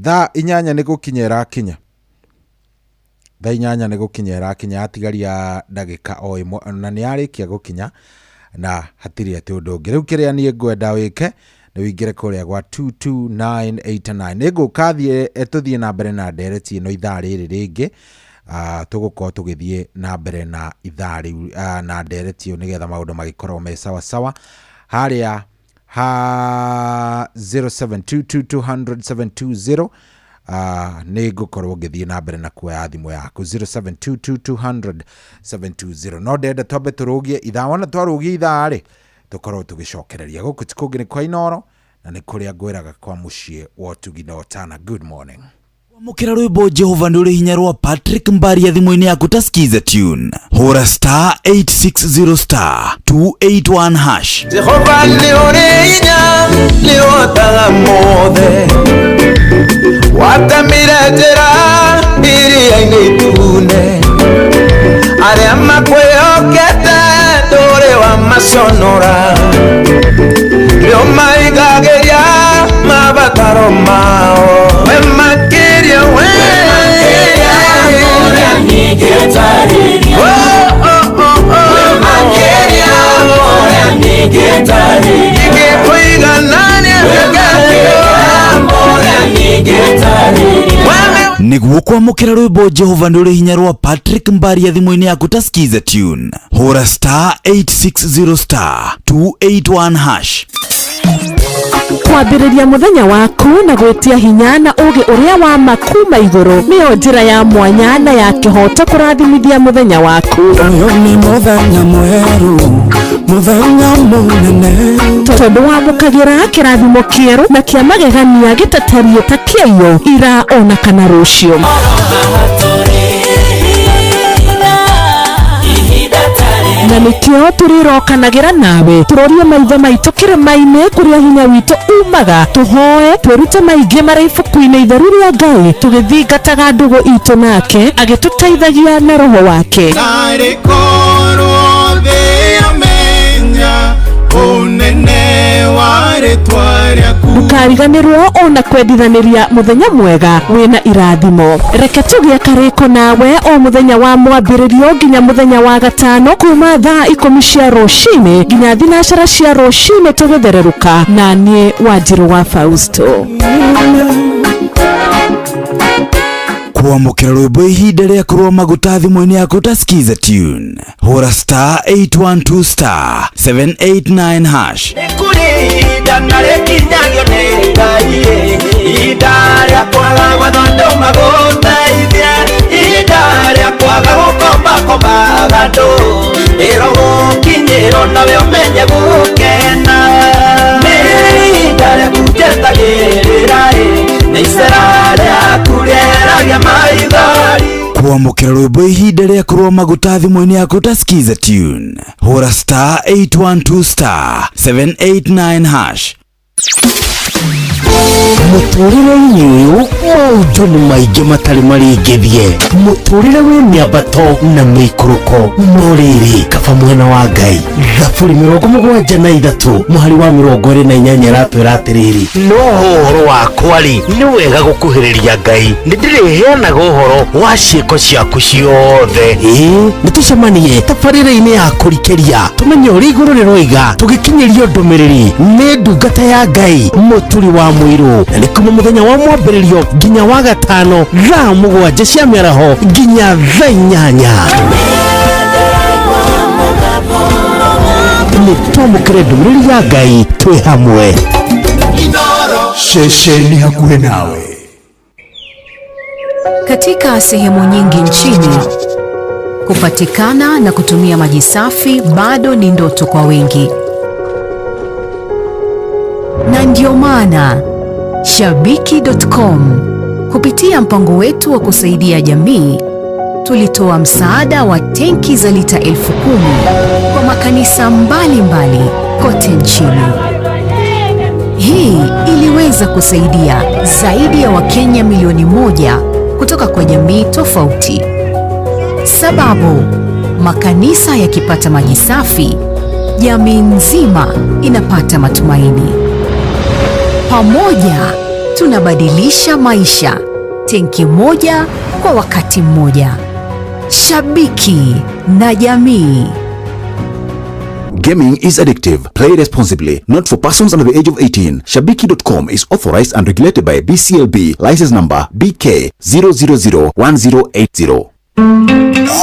Thaa 8 nĩ gũkinya ĩrakinya, thaa 8 nĩ gũkinya ĩrakinya, yatigaria ndagĩka o ĩmwe na nĩ yarĩkia gũkinya, na hatirĩ atĩ ũndũ ũngĩ. Rĩu kĩrĩa niĩ ngwenda wĩke nĩ wĩingĩre kũrĩa gwa 22989. Nĩ ngũka thiĩ tũthiĩ na mbere na ndereti ĩno ithaa rĩrĩ rĩngĩ. Tũgũkorwo tũgĩthiĩ na mbere na ithaa rĩu na ndereti ĩyo, nĩgetha maũndũ magĩkorwo me sawa sawa harĩa ha 0722200720. Nĩ ngũkorwo ngĩthiĩ na mbere na kuoya thimũ yaku 0722200720. No ndenda twambe tũrũgie ithaa, wona twarũgia ithaa rĩ, tũkorwo tũgĩcokereria gũkũ ti kũngĩ nĩ kwa Inooro na nĩ kũrĩa ngwĩraga kwa mũciĩ wa ũtugi na ũtana. Good morning. Mukira rwimbo Jehova nĩ ũrĩ hinya rwa Patrick Mbaria thimũ-inĩ yaku ta skiza tune. Hũra star 860 star 281 hash. Jehova nĩ ũrĩ hinya, nĩ ũhotaga mothe, watemire njĩra iria-inĩ itune, arĩa makwĩhokete ndũrĩ wamaconora, nĩũmaigagĩria mabataro mao, we makĩria we Nĩguo kwamũkĩra rwĩmbo Jehova nĩ ũrĩ hinya rwa Patrick Mbaria thimũ-inĩ yaku ta skiza tune. Hũra star 860 star 281 hash. Kwambĩrĩria mũthenya waku na gwĩtia hinya na ũũgĩ ũrĩa wa ma kuma igũrũ nĩyo njĩra ya mwanya na ya kĩhooto kũrathimithia mũthenya waku. Ũyũ nĩ mũthenya mwerũ, mũthenya mũnene, tondũ wamũkagĩra kĩrathimo kĩerũ na kĩa magegania gĩtatariĩ ta kĩaiyo ira ona kana rũciũ. Na nĩkĩo tũrĩrokanagĩra nawe tũrorie maitho maitũ kĩrĩma-inĩ kũrĩa hinya witũ umaga, tũhoe twĩrute maingĩ marĩ ibuku-inĩ itheru rĩa Ngai, tũgĩthingataga ndũgũ itũ nake agĩtũteithagia na roho wake. Narĩ korwo thĩ yamenya ũnene wa rĩtwa rĩaku. Ndũkariganĩrwo ona kwendithanĩria mũthenya mwega wĩna irathimo. Reke tũgĩe karĩko nawe o mũthenya wa mwambĩrĩrio nginya mũthenya wa gatano kuma thaa 10 cia rũcinĩ nginya 9 cia rũcinĩ tũgĩthererũka, na niĩ Wanjirũ wa Fausto. Kwamũkĩra rwĩmbo ihinda rĩa kũrũa maguta thimũ-inĩ yaku ta skiza tune. Hũra star 812 star 789 hash. Nĩ kũrĩ ihinda na rĩkinyagio nĩ Ngai, ihinda rĩa kwaga gwatha andũ magũteithie, ihinda rĩa kwaga gũkombakombaga andũ, ĩrogũkinyĩrwo nawe ũmenye gũkena. Nĩ ihinda rĩaku njetagĩrĩra, nĩ icera rĩaku rĩeragia maithori. Kwamũkĩra rwĩmbo ihinda rĩa kũrũa maguta thimũ-inĩ yaku ta skiza tune. Hũra star 812 star 789 hash. Mũtũrĩre-inĩ ũyũ maũndũ nĩ maingĩ matarĩ marĩngĩthiĩ, mũtũrĩre wĩ mĩambato na mĩikũrũko, no rĩrĩ kaba mwena wa Ngai. Thaburi 73 mũhari wa 28 ĩratwĩra atĩrĩrĩ, no ũhoro wakwa rĩ, nĩ wega gũkuhĩrĩria Ngai, nĩ ndĩrĩheanaga ũhoro wa ciĩko ciaku ciothe. Ĩĩ, nĩ tũcemanie tabarĩra-inĩ ya kũrikĩria, tũmenye ũrĩa igũrũ rĩroiga, tũgĩkinyĩrio ndũmĩrĩri nĩ ndungata ya Ngai Mũturi wa Mũirũ, na nĩ kuma mũthenya wa mwambĩrĩrio nginya wa gatano thaa 7 cia mĩaraho nginya thaa 8. Nĩ twamũkĩre ndũmĩrĩri ya Ngai twĩ hamwe. Ceceni hakuhĩ nawe. Katika sehemu nyingi nchini, kupatikana na kutumia maji safi bado ni ndoto kwa wengi. Na ndio maana Shabiki.com kupitia mpango wetu wa kusaidia jamii tulitoa msaada wa tenki za lita 10,000 kwa makanisa mbalimbali kote nchini. Hii iliweza kusaidia zaidi ya Wakenya milioni 1 kutoka kwa jamii tofauti. Sababu, makanisa yakipata maji safi, jamii nzima inapata matumaini. Pamoja tunabadilisha maisha, tenki moja kwa wakati mmoja. Shabiki na jamii. Gaming is addictive. Play responsibly. Not for persons under the age of 18. Shabiki.com is authorized and regulated by BCLB. License number BK 0001080.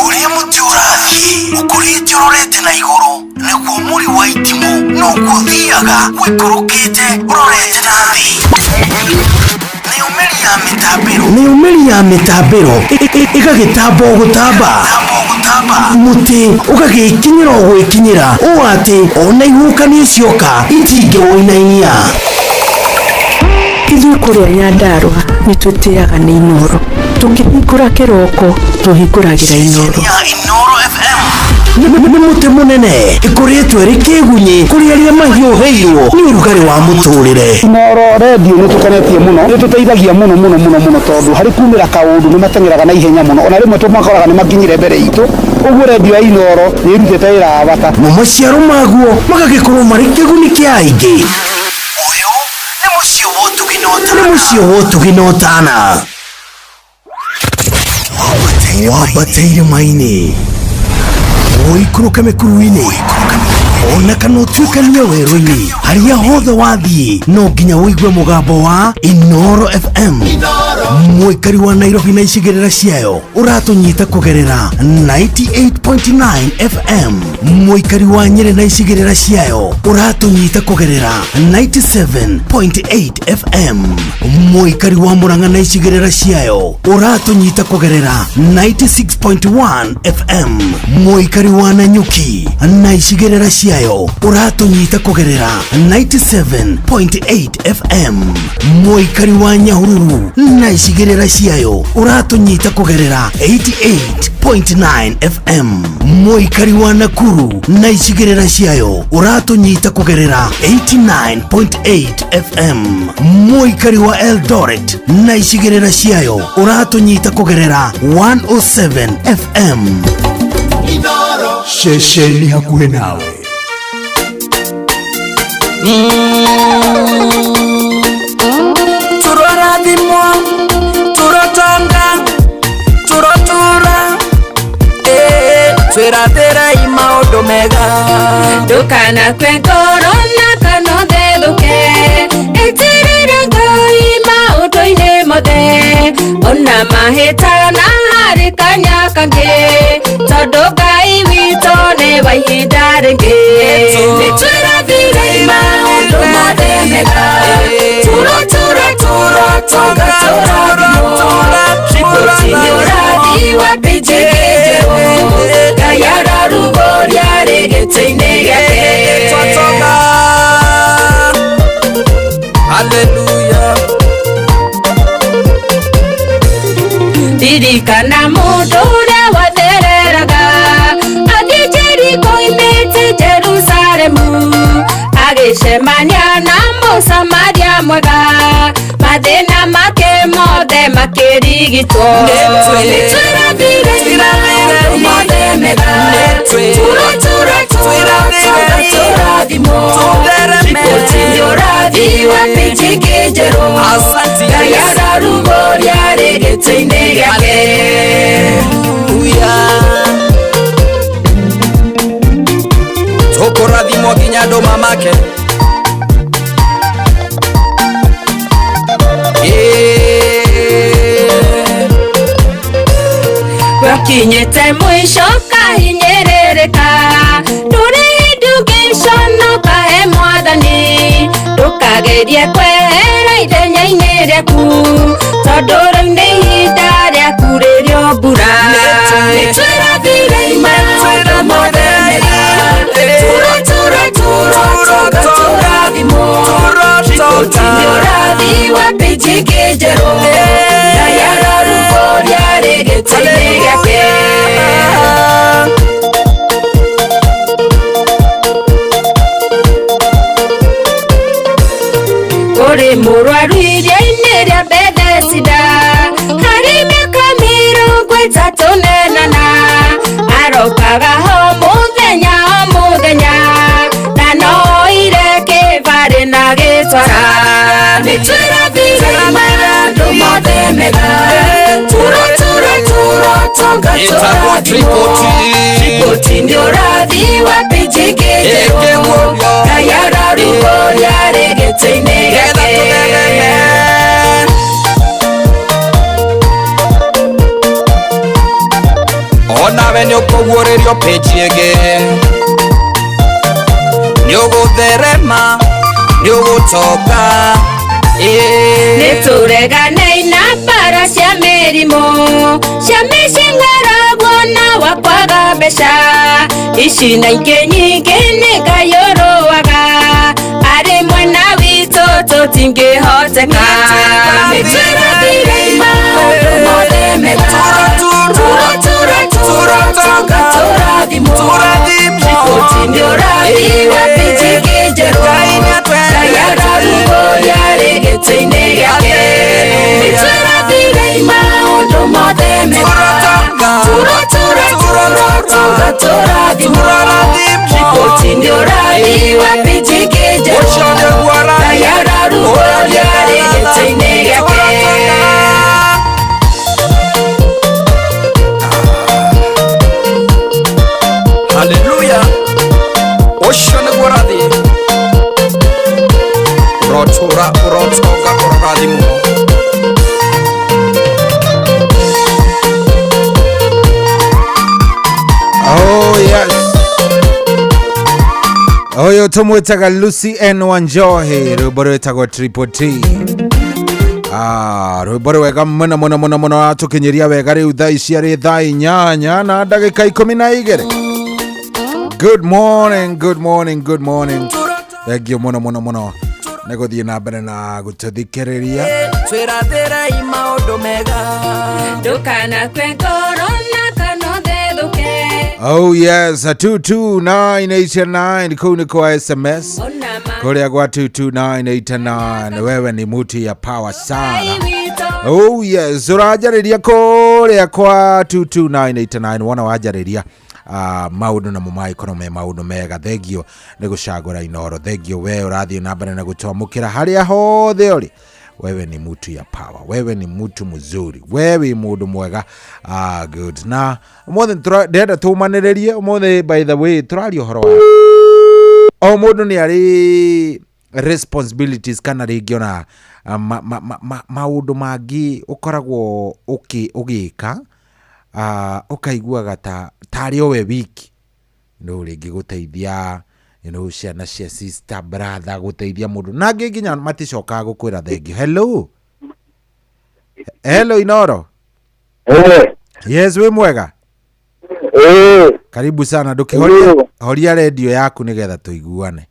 Ũrĩa mũtĩ ũrathiĩ ũkũrĩte ũrorete na igũrũ nĩguo mũri wa itimũ noguo ũthiaga wĩikũrũkĩte ũrorete na thĩ. Nayo mĩri ya mĩtambo Ya mĩtambĩro ĩgagĩtamba o gũtamba, mũtĩ ũgagĩkinyĩra o gwĩkinyĩra ũũ atĩ ona ihuhũkanio cioka itingĩwũinainia. Ithuĩ kũrĩa Nyandarũa nĩ twĩtĩaga nĩ Inooro. Tũkĩhingũra kĩroko tũhingũragĩra Inooro. Nĩ mũtĩ mũnene ĩkoretwo ĩrĩ kĩgunyĩ kũrĩ arĩa mahiũhĩirwo nĩ ũrugarĩ wa mũtũrĩre. Inooro redio nĩ tũkenetie mũno, nĩ tũteithagia mũno mũno mũno mũno tondũ harĩ kumĩra kaũndũ nĩ mateng'eraga na ihenya mũno, ona rĩmwe tũmakoraga nĩ makinyire mbere itũ. Ũguo redio ya Inooro nĩ ĩrutĩte wĩra wa bata. Mo maciaro maguo magagĩkorwo marĩ kĩguni kĩa aingĩ. Ũyũ nĩ mũciĩ wa ũtugi na ũtana. Nĩ mũciĩ wa ũtugi na ũtana. Wambate irĩma-inĩ, ũikũrũke mĩkuru-inĩ, ona kana ũtuĩkanie werũ-inĩ, harĩa hothe wathiĩ no nginya ũigue mũgambo wa Inooro FM. Mũikari wa Nairobi na icigĩrĩra ciayo ũratũnyita kũgerera 98.9 FM. Mũikari wa Nyĩrĩ na icigĩrĩra ciayo ũratũnyita kũgerera 97.8 FM. Mũikari wa Murang'a na icigĩrĩra ciayo ũratũnyita kũgerera 96.1 FM. Mũikari wa Nanyuki na icigĩrĩra ciayo ũratũnyita kũgerera 97.8 FM. Mũikari wa Nyahururu na icigĩrĩra ciayo ũratũnyita kũgerera 88.9 FM. Mũikari wa Nakuru na icigĩrĩra ciayo ũratũnyita kũgerera 89.8 FM. Mũikari wa Eldoret na icigĩrĩra ciayo ũratũnyita kũgerera 107 FM. Ceceni hakuhĩ nawe. Turorathimwo, turotonga, turotura, twĩrathĩrei maũndũ mega. Ndũkanakue ngoro na kana ũthethũke, ĩtĩrĩra Ngai maũndũ-inĩ mothe, ona mahĩtana harĩ kanya kangĩ, tondũ Ngai witũ nĩ wa ihinda rĩngĩ. Nĩtwĩrathĩrei maũndũ mothe mega, turo turo turo tonga tũrathimwo, riboti nĩ ũrathi wa pĩnji njerũ, Ngai ararugũria rĩ gĩtĩ-inĩ gĩake. Twatonga, haleluya. Ririkana mũndũ ũrĩa wathereraga athiĩ Jeriko oimĩte Jerusalemu, agĩcemania na Mũsamaria mwega, mathĩna make mothe makĩrigitwo. Nĩtwĩrathĩrei maũndũ mothe mega, turo turo turo tonga tũrathimwo, riboti nĩ ũrathi wa pĩnji njerũ, Ngai ararugũria rĩ gĩtĩ-inĩ gĩake. Tũkũrathimwo nginya andũ mamake. Gwakinyĩte mũico kahinyĩrĩrĩka, ndũrĩ hĩndĩ ũngĩconoka he Mwathani, ndũkagerie kwehera ithenya-inĩ rĩaku, tondũ rĩu nĩ ihinda rĩaku rĩrĩa mbura. Nĩtwĩrathĩrei maũndũ mothe mega, turo turo turo tonga tũrathimwo, riboti nĩ ũrathi wa pĩnji njerũ, Ngai ararugũria rĩ gĩtĩ-inĩ gĩake. Kũrĩ mũrwaru iria-inĩ rĩa Bethesida, harĩ mĩaka 34, arokaga ho mũthenya o mũthenya, na no oire kĩbarĩ na gĩtwara. Nĩtwĩrathĩrei maũndũ mothe mega, turo turo turo tonga tũrathimwo, riboti nĩ ũrathi wa pĩnji njerũ, Ngai ararugũria rĩ gĩtĩ-inĩ gĩake. Onawe nĩ ũkũguũrĩrio pĩnji ĩngĩ, nĩ ũgũtherema, nĩ ũgũtonga. Nĩtũreganei na mbara cia mĩrimũ, mĩrimũ cia mĩcing'aragwo na wa kwaga mbeca ici na ingĩ nyingĩ nĩ Ngai ũrũaga arĩ mwena witũ tũtingĩhoteka nĩtwĩrathire maũndũ mothe mega tũrotonga tũrathimwo riboti nĩ ũrathi wa pinjiki njerũ Ngai ararugũria arĩ gĩtĩ-inĩ gĩake nĩtwĩrathire maũndũ mothe mega tũrotonga tũrathimwo riboti nĩ ũrathi wa pinjiki njerũ Ngai ararugũria arĩ gĩtĩ-inĩ gĩake. Haleluya ũcio nĩguo ũrathi ũrotũra ũrotonga ũrorathimwo. Oh yes. Oyo tumwitaga Lucy N Wanjohi rwimbo rwitagwo Triple T. Rwimbo rwega muno muno muno muno atukinyiria wega riu thaa ici arĩ thaa 8 na ndagĩka 12. Good morning, good morning, good morning. Thank you muno muno muno nĩ gũthiĩ na mbere na gũtũthikĩrĩria. Twĩrathĩrei maũndũ mega ndũkanakue ngoro na kana ũthethũke. Oh yes, 22989 kuu ni kwa SMS kuria kwa 22989. Wewe ni muti ya power sana. Oh yes, ũranjarĩria kuria kwa 22989 wona wanjarĩria maũndũ namo magĩkorwo me maũndũ mega. Thengio nĩ gũcagũra Inoro. Thengio we ũrathiĩ na mbere na gũtwamũkĩra harĩa hothe ũrĩ. Wewe ni mutu ya power, wewe ni mutu mzuri, wewe mundu mwega. Good. Na umuthi ndĩrenda tũmanĩrĩrie umuthi, by the way tũraria ũhoro wa o mũndũ nĩ arĩ responsibilities kana rĩngĩ ona maũndũ mangĩ ũkoragwo ũgĩka ũkaiguaga tarĩ o we wiki no rĩngĩ gũteithia ciana cia sister brother gũteithia mũndũ na angĩ nginya maticokaga gũkwĩra thengio. Hello hello Inoro. Yes, wĩ mwega. Karibu sana. Ndũkĩhoria horia redio yaku nĩgetha tũiguane.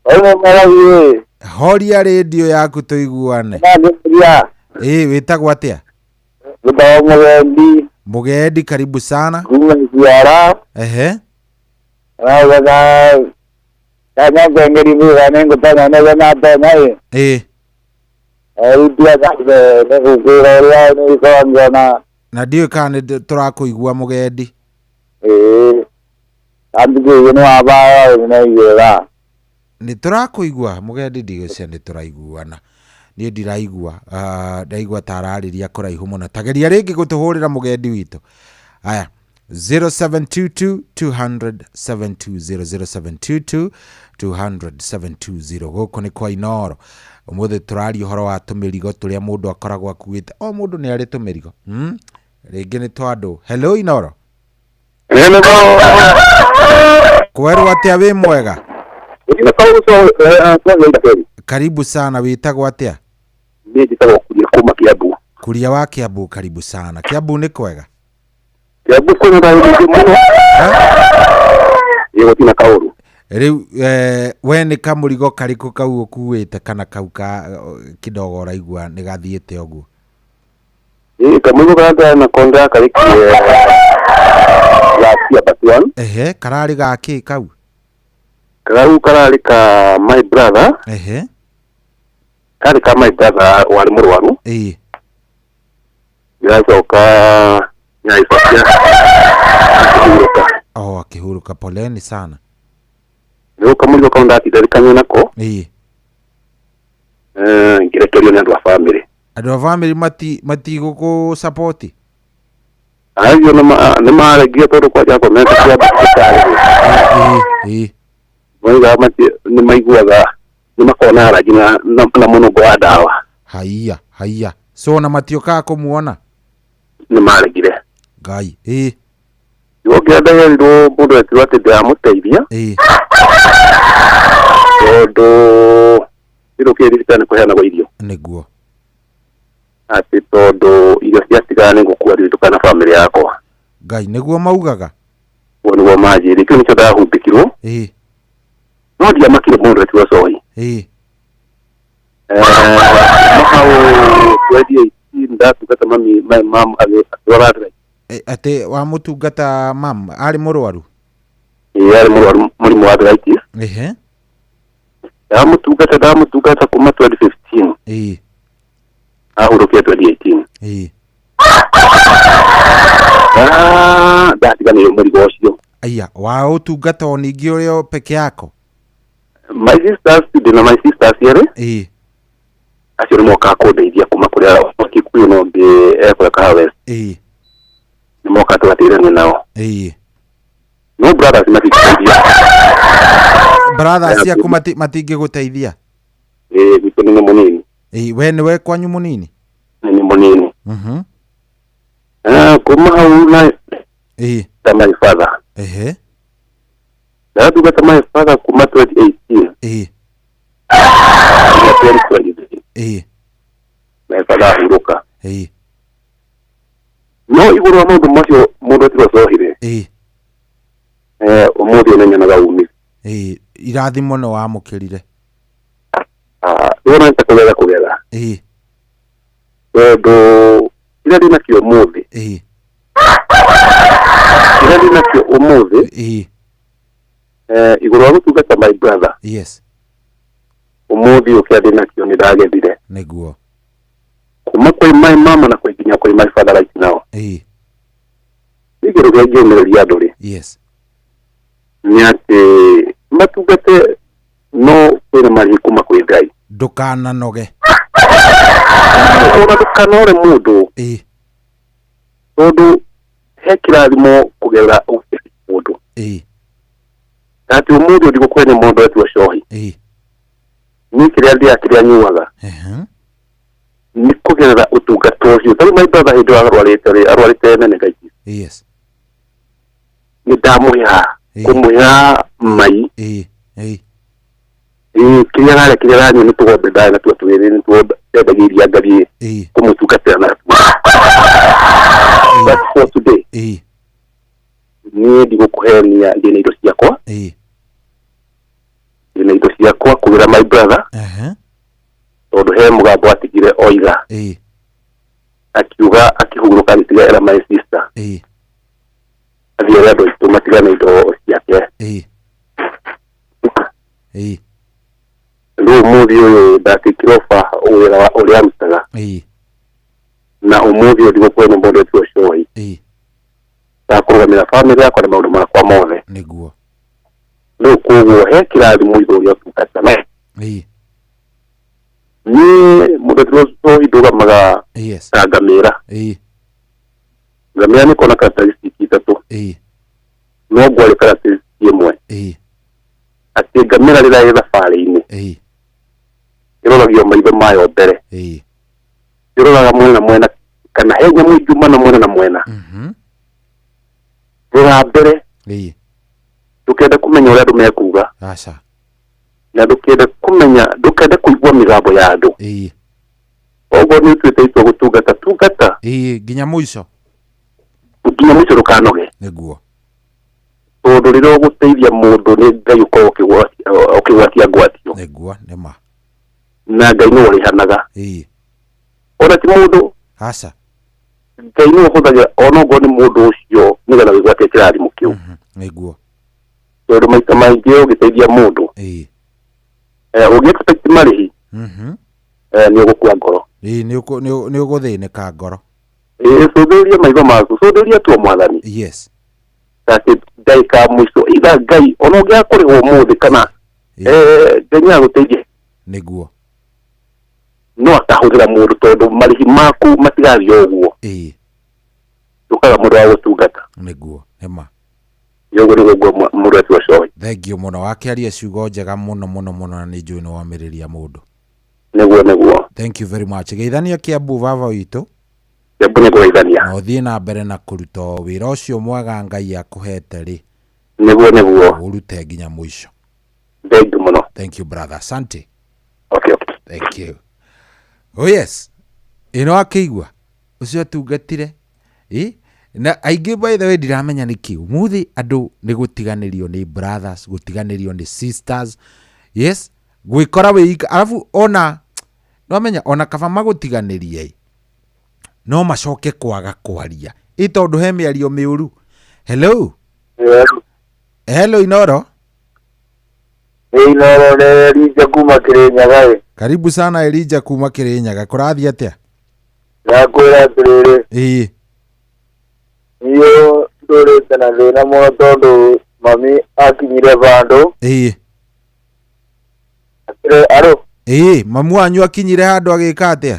Horia redio yaku tũiguane. Wĩtagwo atĩa? Mũgendi. Mũgendi, karibu sana. Ehe. Na ndiũĩ kana nĩ tũrakũigua Mũgendi. Nĩ tũrakũigua Mũgendi, ndigũcia nĩ tũraiguana. Niĩ ndiraigua, ndaigua ta ararĩria kũraihu mũno. Tageria rĩngĩ gũtũhũrĩra Mũgendi witũ. Aya 0722 200 720 0722 200 720. Gũkũ nĩ kwa Inoro. Ũmũthĩ tũraria ũhoro wa tũmĩrigo tũrĩa mũndũ akoragwo akuĩte. O mũndũ nĩ arĩ tũmĩrigo. Rĩngĩ nĩ twa andũ. Hello Inoro. Hello. Kwerwo atĩa wĩ mwega? Karibu sana. Wĩtagwo atĩa? Niĩ njĩtagwo Kuria kuma Kiambu. Kuria wa Kiambu, karibu sana. Kiambu nĩ kwega? Kiambu kwĩna thayũ mũingĩ mũno. Ĩĩ gũtirĩ na kaũru. Rĩu we nĩ kamũrigo karĩkũ kau ũkuĩte kana kau ka kidogo ũraigua nĩ gathiĩte ũguo? Ĩĩ kamũrigo karĩa ndĩrarĩ nako ndĩrakarĩkirie last year but one. Ehe, kararĩ ga kĩ kau? Kau kararĩ ka my brother. Ehe. Karĩ ka my brother warĩ mũrwaru. Ĩĩ. Ndĩracoka nyaicokia akĩhurũka. Oh, akĩhurũka, poleni sana. Rĩu kamũrigo kau ndatindarĩkania nako. Ĩĩ. Ngĩrekerio nĩ andũ a bamĩrĩ. Andũ a bamĩrĩ matigũkũ support? Acio nĩ maregire tondũ kwanja komete Kiambu thibitarĩ. Ĩĩ. Moigaga nĩ maiguaga nĩ makoragwo na allergy na mũnungo wa ndawa. Haiya haiya. So ona matiokaga kũmuona? Nĩ maregire. Ngai. Ĩĩ. Ngiuga ndaherirwo mũndũ etirwo atĩ ndĩramũteithia. Ĩĩ. Tondũ kĩndũ kĩrĩ thibitarĩ nĩ kũheanagwo irio. Nĩguo. Atĩ tondũ irio ciatigara nĩ ngũkua ndĩtukana na bamĩrĩ yakwa. Ngai nĩguo maugaga. Ũguo nĩguo manjĩrire, kĩu nĩkĩo ndahumbĩkirwo. No ndiamakire mũndũ etiwo cohi. Mwaka wa 2018 ndatungata mami, my mom akĩrwara arthritis. Atĩ wamũtungata mam arĩ mũrwaru? Ĩĩ, arĩ mũrwaru mũrimũ wa arthritis. Ndamũtungata kuma 2015. Ahurũkire 2018. Ah, ndatiganĩirio mũrigo ũcio. Aya, wa ũtungata o ningĩ ũrĩ o peke yako? My sisters, ndĩna my sisters erĩ. Acio nĩ mokaga kũndeithia kuma kũrĩa Kikuyu na ũngĩ ekũrĩa Kahawa West. Nĩ mokaga tũgateithania nao. No brothers matingĩteithia. Brothers ciaku matingĩgũteithia? Ĩĩ, gwitũ nĩ mũnini. Ĩĩ, we nĩwe kwanyu mũnini? Nĩ mũnini. Kuma hau na ta my father. Ndatungata my father kuma 2018. Nginya 2023. My father ahurũka. No igũrũ wa maũndũ macio mũndũ etirwo cohire. Ũmũthĩ nĩ nyonaga umithio. Irathimo nĩ wamũkĩrire. Wona nĩ ta kũgetha kũgetha. Tondũ kĩrĩa ndĩnakĩo ũmũthĩ. Kĩrĩa ndĩnakĩo ũmũthĩ. Igũrũ wa gũtungata my brother. Yes. Ũmũthĩ ũyũ kĩrĩa ndĩnakĩo nĩ ndagethire. Nĩguo. Kuma kwĩ my mama na kwĩ nginya kwĩ my father right now. Niĩ kĩndũ kĩrĩa ingĩũmĩrĩria andũ rĩ. Yes. Nĩ atĩ matungate no kwĩna marĩhi kuma kwĩ Ngai. Ndũkananoge. Ona ndũkanore mũndũ. Tondũ he kĩrathimo kũgerera mũndũ. Atĩ ũmũthĩ ndigũkũhe nĩ mũndũ etuo cohi. Niĩ kĩrĩa ndĩaga kĩrĩa nyuaga. Nĩ kũgerera ũtungata ũcio. Tarĩu my brother hĩndĩ ĩyo arwarĩte rĩ, arwarĩte meningitis. Yes. Nĩ ndamũheaga kũmũheaga mai. Kĩrĩa ararĩa kĩrĩa aranyua nĩ tũgombe ndarĩ natuo twĩrĩ nĩtuo ndendagia iria ngathiĩ kũmũtungatĩra natuo. But for today, niĩ ndigũkũhenia ndĩna indo ciakwa. Ndĩna indo ciakwa kũgĩra my brother. Tondũ he mũgambo atigire oiga. Akiuga akĩhurũka agĩtiga era my sister. Athiĩ ere andũ aitũ matigane indo ciake. Rĩu ũmũthĩ ũyũ ndatikire oba wĩra ũrĩa arutaga. Na ũmũthĩ ũyũ ndigũkũhe nĩ mũndũ etuo cohi. Ndakũrũgamĩra bamĩrĩ yakwa na maũndũ makwa mothe. Nĩguo. Rĩu koguo he kĩrathimo igũrũ rĩa ũtungata. Niĩ mũndũ etuo cohi ndũgamaga ta ngamĩra. Ngamĩra nĩ ĩkoragwo na characteristic ithatũ. No ngwarĩ characteristic ĩmwe. Atĩ ngamĩra rĩrĩa ĩ thabarĩ-inĩ. Ĩroragio maitho mayo mbere. Ĩroraga mwena na mwena kana he nyamũ ingiuma na mwena na mwena. Rora mbere. Ndũkende kũmenya ũrĩa andũ mekuga. Aca. Na ndũkende kũmenya, ndũkende kũigua mĩgambo ya andũ. Oguo nĩ ũtuĩte itua gũtungata, tungata. Nginya mũico. Nginya mũico ndũkanoge. Nĩguo. Tondũ rĩrĩa ũgũteithia mũndũ nĩ Ngai ũkoragwo ũkĩgwatia ngwatio. Nĩguo, nĩ ma. Na Ngai nĩwe ũrĩhanaga. Ona ti mũndũ. Aca. Ngai nĩwe ũhũthagĩra ona okorwo nĩ mũndũ ũcio nĩgetha wĩgwatie kĩrathimo kĩu. Nĩguo. Tondũ maita maingĩ ũgĩteithia mũndũ. Ũngĩ expect marĩhi. Nĩ ũgũkua ngoro. Nĩ ũgũthĩnĩka ngoro. Cũthĩrĩria maitho maku, cũthĩrĩria tu mwathani. Yes. Atĩ ndagĩka ya mũico either Ngai ona ũngĩaga kũrĩhwo ũmũthĩ kana Ngai nĩ agũteithia. Nĩguo. No akahũthĩra mũndũ tondũ marĩhi maku matigathiĩ ũguo. Ndũkaga mũndũ wa gũtungata. Nĩguo, nĩ ma. Nĩguo nĩguo mũndũ etuo cohi. Thank you mũno, wakĩaria ciugo njega mũno mũno mũno na nĩ njũĩ nĩ wamĩrĩria mũndũ. Nĩguo nĩguo. Thank you very much. Geithania Kiambu baba witũ. Kiambu nĩ kũgeithania. Na ũthiĩ na mbere na kũruta wĩra ũcio mwega Ngai akũhete rĩ. Nĩguo nĩguo. Ũrute nginya mũico. Thank you mũno. Thank you brother. Asante. Okay, okay. Thank you. Oh yes. Ĩno akĩigua ũcio atungatire ĩ na aingĩ by the way ndiramenya nĩkĩ ũmũthĩ andũ nĩ gũtiganĩrio nĩ brothers, gũtiganĩrio nĩ sisters, yes, gwĩkora wĩ ika. Arabu ona nwamenya ona kaba magũtiganĩrie ĩ, no macoke kwaga kwaria ĩ tondũ he mĩario mĩũru. Hello. Hello Inoro. Inoro nĩ Elija kuma Kĩrĩnyaga ĩ. Karibu sana Elija kuma Kĩrĩnyaga, kũrathiĩ atĩa? Ndakwĩra atĩrĩrĩ, ĩĩ niĩ ndũrĩte na thĩna mũno tondũ mami akinyire vandũ ĩĩ akĩre arũ ĩĩ mamu wanyu akinyire handũ agĩka atĩa?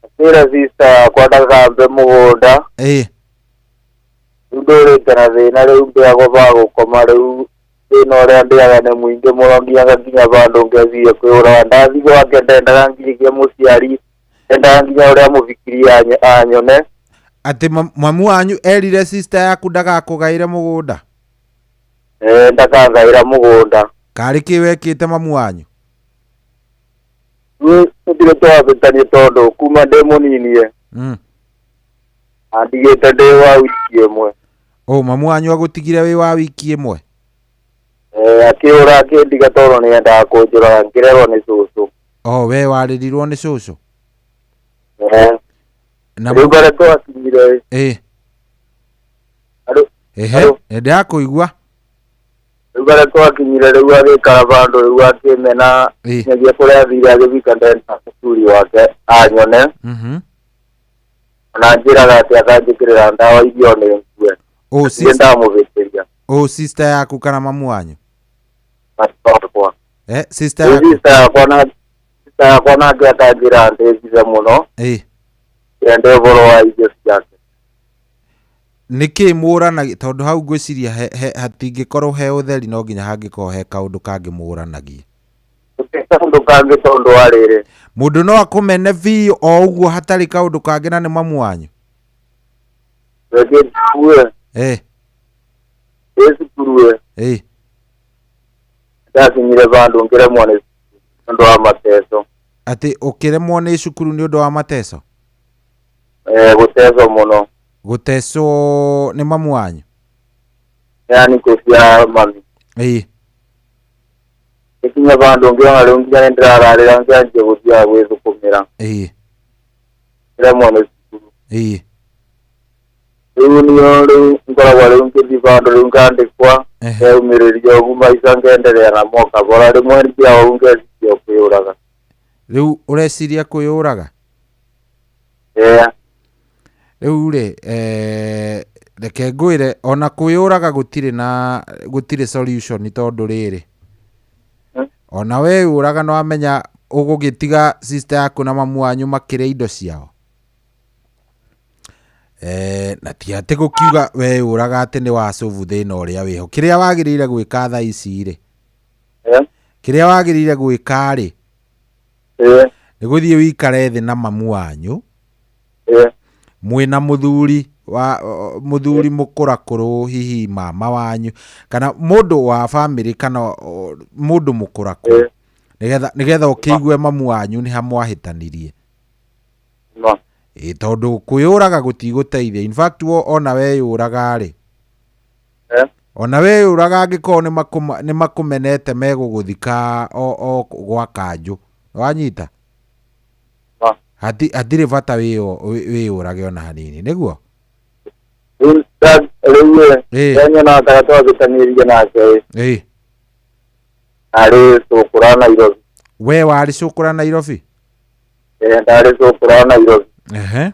Akĩra sister yakwa ndakambe mũgũnda. Ĩĩ Rĩu ndũrĩte na thĩna, rĩu ndĩagwo va gũkoma, rĩu thĩna ũrĩa ndĩaga nĩ mũingĩ mũno nginya ngakinya vandũ ngeciria kwĩyũraga. Ndathiĩ gwake ndendaga nginyagia mũciari, ndendaga nginya ũrĩa mũbikirie anyone. Atĩ mamu wanyu erire sister yaku ndagakũgaĩre mũgũnda? Ĩĩ, ndakangaĩra mũgũnda. Karĩ kĩ wekĩte mamu wanyu? Niĩ tũtirĩ twahĩtania tondũ kuma ndĩ mũnini ĩ, andigĩte ndĩ wa wiki ĩmwe. O mamu wanyu agũtigire wĩ wa wiki ĩmwe? Ĩĩ, akĩũra akĩndiga tondũ nĩendaga kũnjũraga, ngĩrerwo nĩ cũcũ. O we warĩrirwo nĩ cũcũ? Ĩĩ. Na rĩu barĩa twakinyire ĩ. Arũ. Ehe, nĩndĩrakũigua. Rĩu barĩa twakinyire rĩu agĩikara vandũ rĩu akĩmena nginyagia kũrĩa athire agĩthika ndenda mũthuri wake anyone. Ona njĩraga atĩ akanjĩkĩrĩra ndawa irio nĩ ngue. O Niĩ sister, ndamũhĩtĩria. o sister yaku kana mamu wanyu? Wakwa. Eh, sister Rĩu yaku. sister yakwa na sister yakwa nake akanjĩra ndĩthithe mũno. Ĩ. Ende ũhoro wa irio ciake. Nĩkĩ mũranagia tondũ hau ngwĩciria hatingĩkorwo he ũtheri no nginya hangĩkorwo he kaũndũ kangĩ mũranagia. Gũtirĩ kaũndũ kangĩ tondũ wa rĩrĩ. Mũndũ no akũmene biũ o ũguo hatarĩ kaũndũ kangĩ na nĩ mamu wanyu? Reke ngue. Eh. Ndĩ cukuru ĩ. Ĩ. Ndakinyire vandũ ngĩremwo nĩ ũndũ wa mateco. Atĩ ũkĩremwo nĩ cukuru nĩ ũndũ wa mateco? Eh, gũtecwo mũno. Gũtecwo nĩ mamu wanyu? Yani kũ cia mami. Ĩ. Gĩkinya vandũ ngĩona rĩu nginya nĩ ndĩrararĩra ngĩanjia gũthiaga gwĩthũkũmĩra. Ĩ. Ngĩremwo nĩ cukuru. Ĩ. Rĩu niyo rĩu ngoragwo rĩu ngĩthiĩ vandũ rĩu ngandĩkwa ngeumĩrĩria ũguo maica ngenderea namo kabora rĩmwe thiaga ũguo ngeciria kwĩyũraga. Rĩu ũreciria kwĩyũraga? Ĩĩ. Rĩu rĩ, reke ngwĩre ona kwĩyũraga gũtirĩ na gũtirĩ solution tondũ rĩrĩ ona we ũraga no amenya ũgũgĩtiga sister yaku na mamu wanyu makĩrĩa indo ciao. Na ti atĩ gũkiuga we ũraga atĩ nĩ wacobu thĩna ũrĩa wĩho. Kĩrĩa wagĩrĩire gwĩka thaa ici rĩ, kĩrĩa wagĩrĩire gwĩka rĩ, nĩ gũthiĩ wĩikare thĩ na mamu wanyu mwĩna mũthuri wa mũthuri mũkũrakũrũ hihi mama wanyu kana mũndũ wa bamĩrĩ kana mũndũ mũkũrakũrũ nĩgetha ũkĩigue mamu wanyu nĩ hamwahĩtanirie. Ĩ tondũ kwĩyũraga gũtigũteithia. In fact wo ona weyũraga rĩ, ona weyũraga angĩkorwo nĩ makũmenete megũgũthika o gwa kanjũ. Wanyita? Hatirĩ bata wĩyũrage ona hanini, nĩguo? Rĩu ĩ nyonaga ta twahĩtanĩirie nake ĩ. Ĩ. Arĩ cũkũra Nairobi. We warĩ cũkũra Nairobi? Ĩ, ndarĩ cũkũra Nairobi. Ehe.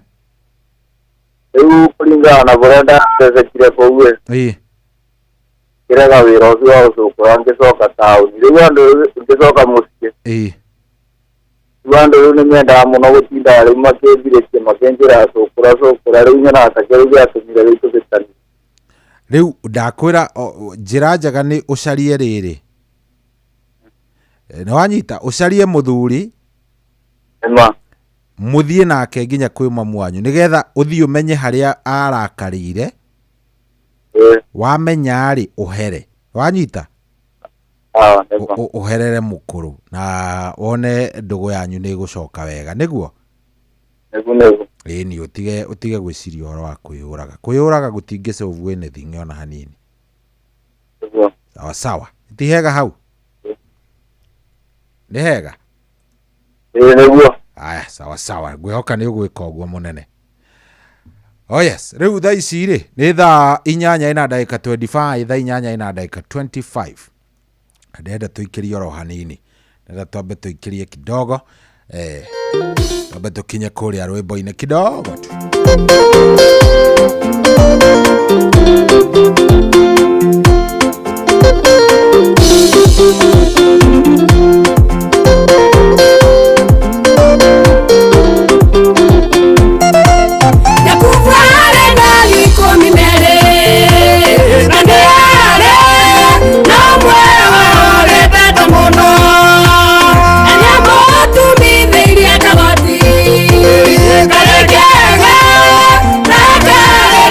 Rĩu kũringana na ũrĩa ndatecekire kũu ĩ. Ĩ. Ngĩrega wĩra ũcio wa gũcũkũra ngĩcoka taũni. Rĩu andũ ngĩcoka mũciĩ. Ĩ. Rĩu andũ rĩu nĩmendaga mũno gũtinda rĩu makĩnjirĩtie makĩnjĩra cũkũra cũkũra rĩu nyonaga ta kĩo rĩu gĩatũmire rĩu tũhĩtanie. Rĩu ndakwĩra njĩra njega nĩ ũcarie rĩrĩ. Nĩ wanyita ũcarie mũthuri Nĩma. Mũthiĩ nake nginya kwĩ mamu wanyu nĩgetha ũthiĩ ũmenye harĩa arakarĩire. Wamenya rĩ ũhere. Wanyita? Ũherere mũkũrũ na wone ndũgũ yanyu nĩ ĩgũcoka wega, nĩguo? Nĩguo nĩguo. Ĩni ũtige gwĩciria ũhoro wa kwĩyũraga. Kwĩyũraga gũtingĩ solve anything ona hanini. Nĩguo. Sawa sawa. Ti hega hau? Nĩ hega? Ĩĩ nĩguo. Aya, sawa sawa. Ngwĩhoka nĩ ũgwĩka ũguo mũnene. Oh yes, rĩu thaa ici rĩ nĩ thaa 8 ina ndagĩka 25, thaa 8 ina ndagĩka 25. Ndĩrenda tũikĩrie oro hanini. Ndĩrenda twambe tũikĩrie kidogo. Twambe tũkinye kũrĩa rwĩmbo-inĩ kidogo tu. Jakubu arĩ na 12 na nĩ arĩ na ũmwe warorete mũno na nĩamũtumithĩirie kagoti karĩ kega na karĩ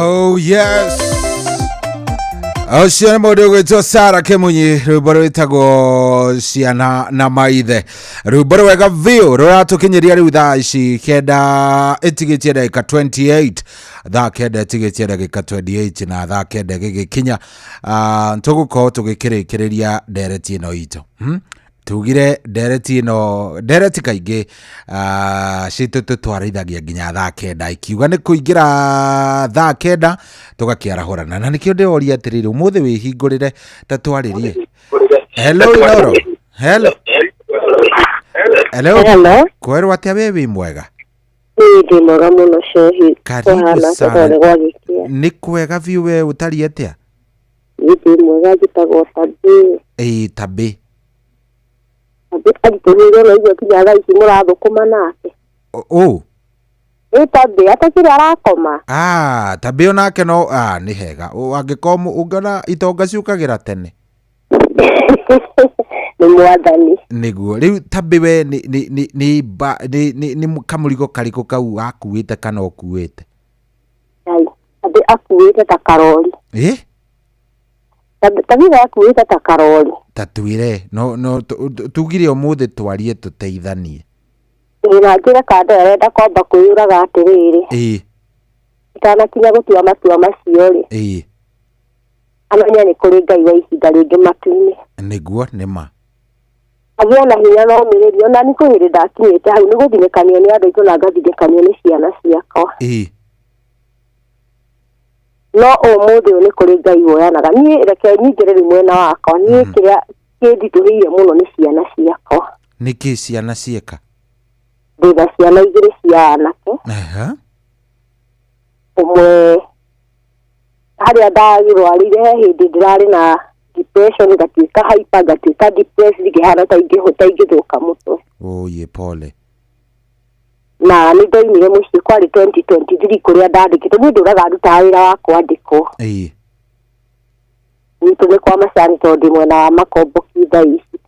Oh yes. Ũcio nĩ mũndũ ũgwĩtwo Sara Kĩmunyi, rwĩmbo rwĩtagwo Ciana na Maithe, rwĩmbo rwega biũ rũratũkinyĩria rĩu thaa ici 9 ĩtigĩtie ndagĩka 28, thaa 9 ĩtigĩtie ndagĩka 28, na thaa 9 gĩgĩkinya tũgũkorwo tũgĩkĩrĩkĩrĩria ndereti ĩno itũ. Tugire ndereti ĩno, ndereti kaingĩ citũ tũtwarithagia nginya thaa 9, ikiuga nĩ kũingĩra thaa 9 tũgakĩarahũrana, na nĩkĩo ndĩroria atĩrĩrĩ, ũmũthĩ wĩhingũrĩre ta twarĩrie. Hello Inoro. Hello. Hello. Hello. Kwerwo atĩa, we wĩ mwega? Niĩ ndĩ mwega mũno Shehi. Karibu Kũhana sana. atĩa gwagĩkia? Nĩ kwega biũ, we ũtariĩ atĩa? Niĩ ndĩ mwega, njĩtagwo Tabĩ. Ĩĩ, Tabĩ. Tabĩ aritũhĩirwo na icio nginya thaa ici mũrathũkũma nake. Ũ Ĩ Tabĩ atakĩrĩ arakoma. Ah, Tabĩ onake no nĩ hega. Angĩkorwo ũngĩona itonga ciũkagĩra tene. Nĩ mwathani. Nĩguo rĩu Tabĩ, we nĩ nĩ nĩ nĩ ba nĩ nĩ nĩ kamũrigo karĩkũ kau wakuĩte kana ũkuĩte? Ngai. Tabĩ akuĩte ta karori. Ĩ? Tabĩ akuĩte ta karori. Ta twĩre, no tugire ũmũthĩ twarie tũteithanie. Ĩ na njĩre kando arenda kwamba kwĩyũraga atĩrĩrĩ. Itanakinya gũtua matua macio rĩ. Amenye nĩ kũrĩ Ngai wa ihinda rĩngĩ matu-inĩ. Nĩguo nĩ ma. Agĩe na hinya na ũmĩrĩrio, ona nĩ kwĩ hĩndĩ ndakinyĩte hau nĩ gũthinĩkanio nĩ andũ aitũ na ngathinĩkanio nĩ ciana ciakwa. No ũmũthĩ ũyũ nĩ kũrĩ Ngai woyanaga. Niĩ reke nyingĩre rĩu mwena wakwa, niĩ kĩrĩa kĩnditũhĩire mũno nĩ ciana ciakwa. Nĩkĩ ciana cieka? Ndĩna ciana 2 cia anake. Ũmwe harĩa ndagĩrwarĩire he hĩndĩ ndĩrarĩ na depression, ngatuĩka hyper, ngatuĩka depressed, ngĩhana ta ingĩthũka mũtwe. Oye pole. Na nĩ ndoimire mũciĩ kwarĩ 2023 kũrĩa ndandĩkĩtwo, niĩ ndũraga ndutaga wĩra wa kwandĩkwo. Gwitũ nĩ kwa macani tondũ ndĩ mwena wa Makomboki thaa ici.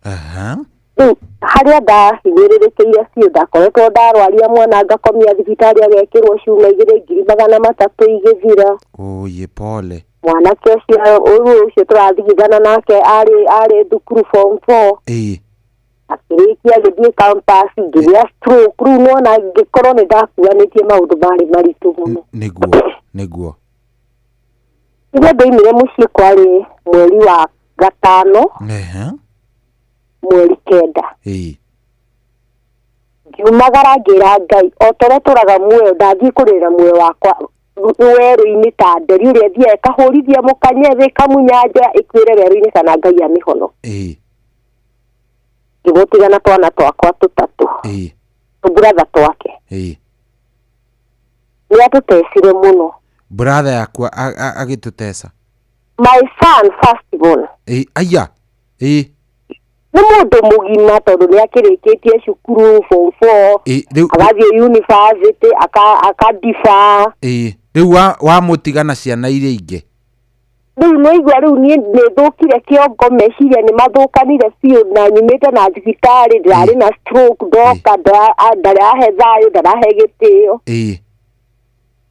Rĩu harĩa ndahinyĩrĩrĩkĩire biũ, ndakoretwo ndarwaria mwana ngakomia thibitarĩ agekĩrwo cuma 2 300,000 igĩthira. Oye pole. Mwanake ũcio ũyũ ũcio tũrathigithana nake arĩ thukuru form 4. Akĩrĩkia agĩthiĩ campus, ngĩgĩa stroke, rĩu nĩwona ngĩkorwo nĩ ndakuanĩtie maũndũ marĩ maritũ mũno. Nĩguo, nĩguo. Rĩrĩa ndoimire mũciĩ kwarĩ mweri wa 5. Mweri 9. Ngiumagara ngĩra Ngai o ta ũrĩa tũraga muoyo, ndathiĩ kũrĩra muoyo wakwa werũ-inĩ ta nderi ũrĩa ĩthiaga ĩkahũrithia mũkanye thĩ ĩkamunya njoya ĩkuĩre werũ-inĩ kana Ngai amĩhonokie. Ngĩmũtiga na twana twakwa 3. Tũburatha twake. Nĩ atũtecire mũno. Brother yakwa agĩtũteca. My son first born. Aya. Nĩ mũndũ mũgima tondũ nĩ akĩrĩkĩtie cukuru form 4. Agathiĩ university akadiba. Rĩu wamũtiga na ciana iria ingĩ. Rĩu nĩigua rĩu niĩ nĩ thũkire kĩongo, meciria nĩ mathũkanire biũ, na nyumĩte na thibitarĩ, ndĩrarĩ na stroke, ndoka ndarahe thayũ, ndarahe gĩtĩo.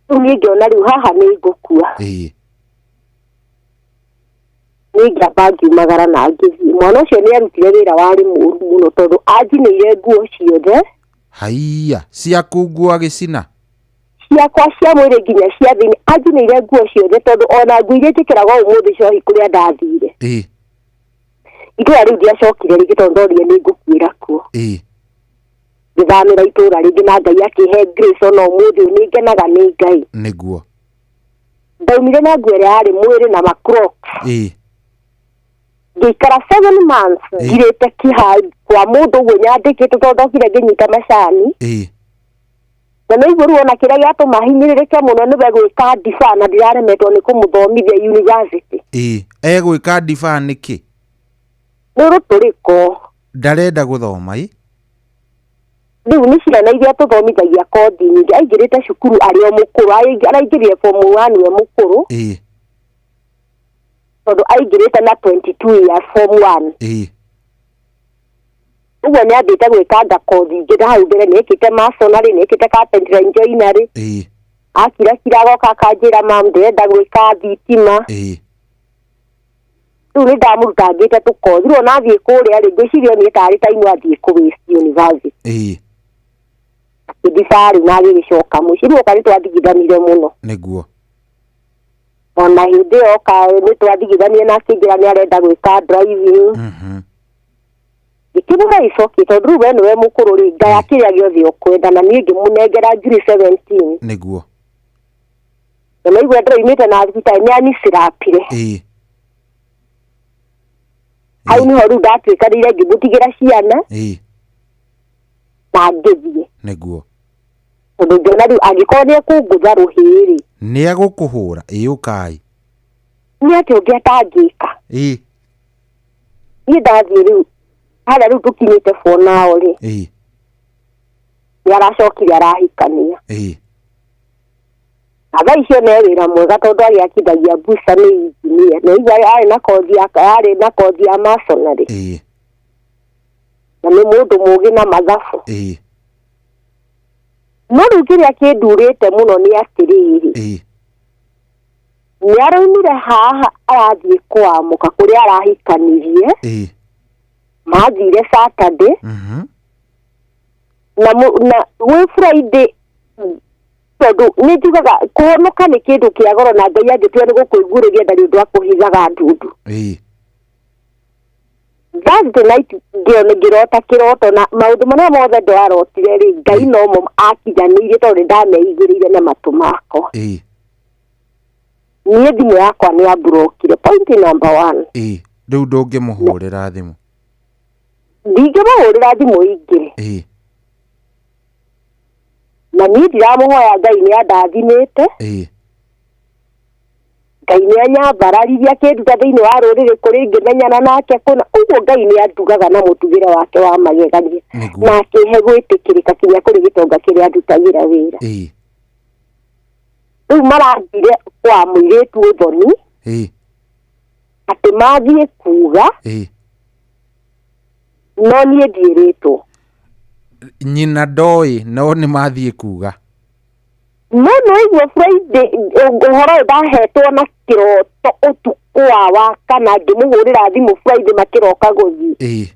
Rĩu niĩ ngĩona rĩu haha nĩ ngũkua. Niĩ ngĩamba ngiumagara na ngĩthiĩ. Mwana ũcio nĩ arutire wĩra warĩ mũũru mũno tondũ anjinĩire nguo ciothe. Haiya, ciaku nguo agĩcina? Ciakwa cia mwĩrĩ nginya cia thĩinĩ, anjinĩire nguo ciothe tondũ ona nguo iria njĩkĩraga ũmũthĩ cohi kũrĩa ndathire. Itũra rĩu ndiacokire rĩngĩ tondũ ndonire nĩ ngũkuĩra kuo. Ngĩthamĩra itũra rĩngĩ na Ngai akĩhe grace, ona ũmũthĩ ũyũ nĩ ngenaga nĩ Ngai. Nĩguo. Ndaumire na nguo ĩrĩa yarĩ mwĩrĩ na macrocs. Ngĩikara 7 months ngirĩte kĩha kwa mũndũ ũguo nyandĩkĩtwo tondũ ndokire ngĩnyita macani. Na nĩguo rĩu ona kĩrĩa gĩatũma hinyĩrĩrĩke mũno nĩwe gwĩka diba na ndiraremetwo nĩ kũmũthomithia university. Egwĩka diba nĩkĩ? Nĩ rũtũrĩko. Ndarenda gũthoma ĩ? Rĩu nĩ ciana iria tũthomithagia kothi nyingĩ, aingĩrĩte cukuru arĩ o mũkũrũ, araingĩrire form 1 we mũkũrũ. Tondũ aingĩrĩte na 22 years form 1. Ũguo nĩ ambĩte gwĩkanga kothi ingĩ na hau mbere nĩ ekĩte masonry, nĩ ekĩte carpentry and joinery. Akira kira agoka akanjĩra mam ndĩrenda gwĩka thitima. Rĩu nĩ ndamũrutangĩte tũkothi rĩu ona athiĩ kũrĩa rĩ ngwĩciria niĩ tarĩ time athiĩ kũ waste university. Akĩthiĩ rĩu na agĩgĩcoka mũciĩ rĩu oka nĩ twathigithanire mũno. Nĩguo. Ona hĩndĩ ĩyo oka nĩ twathigithanire na akĩnjĩra nĩ arenda gwĩka driving. Ngĩkĩmwĩra icokie tondũ rĩu we nĩwe mũkũrũ rĩ ngaya kĩrĩa gĩothe ũkwenda na niĩ ngĩmũnengera 17,000. Nĩguo. Na naigua ndĩroimĩte na thibitarĩ nĩ anicirapire. Hau nĩho rĩu ndatuĩkanĩire ngĩmũtigĩra ciana. Na ngĩthiĩ. Nĩguo. Tondũ ngĩona rĩu angĩkorwo nĩ ekũngũtha rũhĩ rĩ. Nĩ egũkũhũra ĩ ũkai. Nĩ atĩ ũngĩ atangĩka. Niĩ ndathiĩ rĩu harĩa rĩu tũkinyĩte for now rĩ. Nĩ aracokire arahikania. Thaa icio nĩ wĩra mwega tondũ agĩakithagia mbuca nĩ engineer. Na igua arĩ na kothi ya arĩ na kothi ya masonry. Na nĩ mũndũ mũũgĩ na mathabu. No rĩu kĩrĩa kĩndurĩte mũno nĩ atĩrĩrĩ. Nĩ araumire haha arathiĩ kwamũka kũrĩa arahikanirie. Mathire Saturday. Na gwĩ Friday tondũ nĩ njugaga kũhonoka nĩ kĩndũ kĩa goro na Ngai angĩtua nĩ gũkũiguĩrĩria ndarĩ ũndũ akũhithaga ndundu. Thursday night ngĩrota kĩroto na maũndũ marĩa mothe ndĩrarotire rĩ Ngai nomo akinyanĩirie tondũ nĩ ndameiguĩrĩire na matũ makwa. Niĩ thimũ yakwa nĩ yamburokire point number 1. Rĩu ndũngĩmũhũrĩra thimũ. Ndingĩmũhũrĩra thimũ ingĩ. Na niĩ ndiramũhoya Ngai nĩ andathimĩte. Ngai nĩ anyambararirie akĩnduta thĩinĩ wa rũrĩrĩ kũrĩ ngĩmenyana nake kũna ũguo Ngai nĩ andugaga na mũtugĩre wake wa magegania na akĩhe gwĩtĩkĩrĩka kinya kũrĩ gĩtonga kĩrĩa andutagĩra wĩra. Rĩu marathire kwa mũirĩtu ũthoni. Atĩ mathiĩ kuga. No niĩ ndiĩrĩtwo. Nyina ndoĩ no nĩ mathiĩ kuga. No no igua Friday ũhoro ũyũ ndahetwo na kĩroto ũtukũ wa kana ngĩmũhũrĩra thimũ Friday makĩroka gũthiĩ.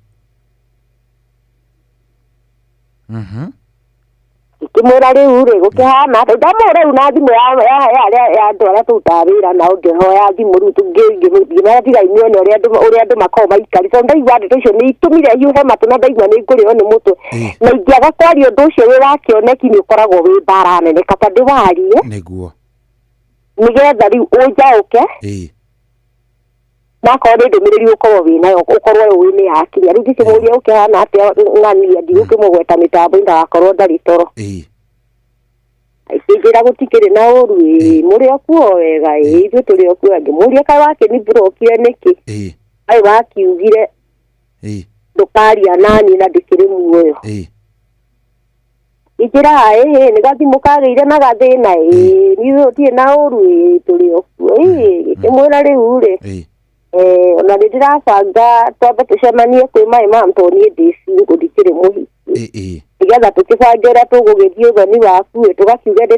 Ngĩmwĩra rĩu rĩ gũkĩhana atĩa ndamũhũra rĩu na thimũ ya andũ arĩa tũrutaga wĩra nao ngĩhoya thimũ rĩu ngĩmera tigai muone ũrĩa andũ makoragwo maikarĩte tondũ ndaigua ndeto icio nĩ itũmire hiũhe matũ na ndaigua nĩ ngũrĩo nĩ mũtwe na ingĩaga kwaria ũndũ ũcio wĩ wa kĩoneki nĩ ũkoragwo wĩ mbara nene kaba ndĩwarie. Nĩguo. Nĩgetha rĩu ũnjaũke. Nakorwo nĩ ndũmĩrĩri ũkorwo wĩnayo ũkorwo ũĩ nĩ yakinya rĩu ngĩkĩmũria ũkĩhana atĩa ng'ania ndigũkĩmũgweta mĩtambo-inĩ ndagakorwo ndarĩ toro. Akĩnjĩra gũtikĩrĩ na ũru ĩ mũrĩ o kuo wega ĩ ithuĩ tũrĩ o kuo ngĩmũria kaĩ wakĩnimburokire nĩkĩ kaĩ wakiugire ndũkaria naniĩ na ndĩkĩrĩ muoyo. Ngĩnjĩra ĩhĩ nĩ gathimũ kagĩire na gathĩna ĩ niĩ gũtirĩ na ũru ĩ tũrĩ o kuo ĩ ngĩkĩmwĩra rĩu rĩ ona nĩ ndĩrabanga twambe tũcemanie kwĩ maĩ mam tondũ niĩ ndĩ single ndikĩrĩ mũhiki nĩgetha tũkĩbange ũrĩa tũgũgĩthiĩ ũthoni waku ĩ tũgakiuge nĩ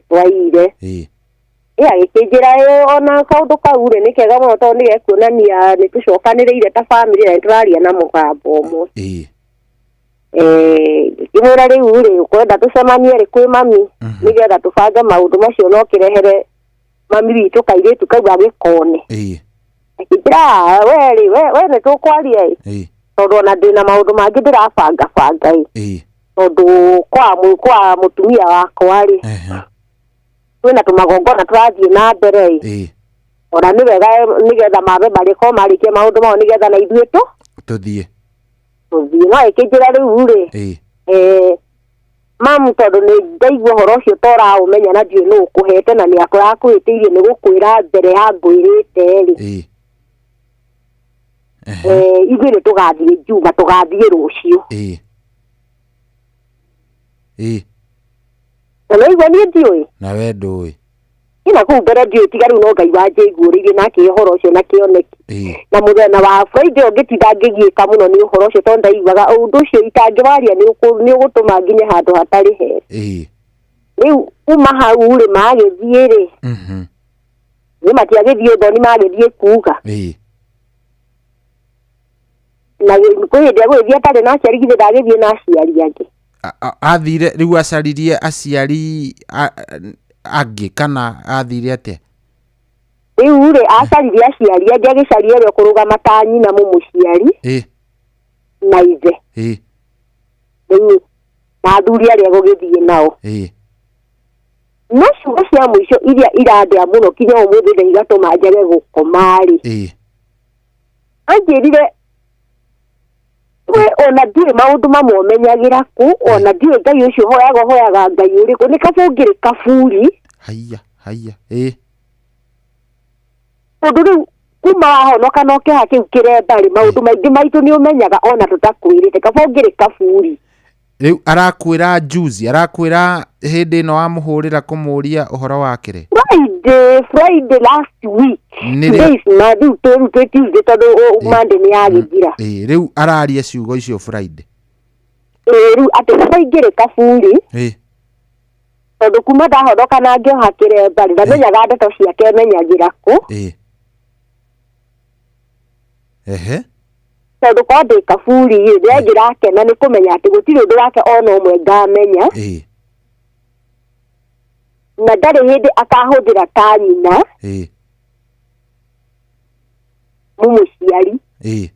twaire. Ĩ agĩkĩnjĩra ona kaũndũ kau rĩ nĩ kega mũno tondũ nĩgekuonania nĩ tũcokanĩrĩire ta bamĩrĩ na nĩtũraria na mũgambo ũmwe. Ngĩmwĩra rĩu rĩ ũkwenda tũcemanie rĩ kwĩ mami nĩgetha tũbange maũndũ macio no kĩrehere mami witũ kairĩtu kau agĩkone. Akĩnjĩra we rĩ we nĩ tũkwaria ĩ tondũ ona ndĩna maũndũ mangĩ ndĩrabanga banga ĩ tondũ kwa mũtumia wakwa rĩ kwĩna tũmagongona tũrathiĩ na mbere ĩ ona nĩ wega nĩgetha mabe marĩkorwo marĩkie maũndũ mao nĩgetha na ithuĩ tũthiĩ no ĩkĩnjĩra rĩu rĩ mamu tondũ nĩ ndaigua ũhoro ũcio toraũmenya na ndiũĩ nũ ũkũhete na nĩ akũrakwĩhĩtĩirie nĩ gũkwĩra mbere ya ngwĩrĩte rĩ ithuĩ nĩ tũgathiĩ Juma tũgathiĩ rũciũ. Na naigua niĩ ndiũĩ. Na we ndũĩ. Ina kũu mbere ndiũĩ tiga rĩu no Ngai wanjĩiguĩrĩirie na akĩhe ũhoro ũcio na kĩoneki. Na mũthenya wa Friday ũngĩtinda ngĩgiĩka mũno nĩ ũhoro ũcio tondũ ndaiguaga ũndũ ũcio itangĩwaria nĩ ũgũtũma nginye handũ hatarĩ hega. Rĩu kuma hau rĩ magĩthiĩ rĩ nĩ matiagĩthiĩ ũthoni magĩthiĩ kuga na kwĩ hĩndĩ agũgĩthiĩ atarĩ na aciari githĩ ndagĩthiĩ na aciari angĩ. Athire rĩu acaririe aciari angĩ kana athire atĩa? Rĩu rĩ acaririe aciari angĩ agĩcaria ũrĩa ũkũrũgama ta nyina mũmũciari na ithe. Rĩu na athuri arĩa egũgĩthiĩ nao. No ciugo cia mũico iria irandĩa mũno kinya ũmũthĩ na igatũma njage gũkoma rĩ anjĩrire we ona ndiũĩ maũndũ mamwe ũmenyagĩra kũ ona ndiũĩ Ngai ũcio ũhoyaga ũhoyaga Ngai ũrĩkũ nĩ kaba ũngĩrĩ kaburi. Haiya haiya. Tondũ rĩu kuma wahonoka na ũkĩoha kĩu kĩremba rĩ maũndũ maingĩ maitũ nĩ ũmenyaga ona tũtakwĩrĩte kaba ũngĩrĩ kaburi. Rĩu arakwĩra juzi arakwĩra hĩndĩ ĩno wamũhũrĩra kũmũria ũhoro wake rĩ? Friday last week. Today is na rĩu twĩ Tuesday tondũ Monday nĩ yagĩthira. Rĩu araria ciugo icio Friday. Rĩu atĩ kaba ingĩrĩ kaburi tondũ kuma ndahonoka na ngĩoha kĩremba rĩ ndamenyaga ndeto ciake menyagĩra kũ. Ehe. Tondũ korwo ndĩ kaburi rĩ ndĩrakena nĩ kũmenya atĩ gũtirĩ ũndũ wake ona ũmwe ngamenya. Na ndarĩ hĩndĩ akahũthĩra ta nyina mũmũciari.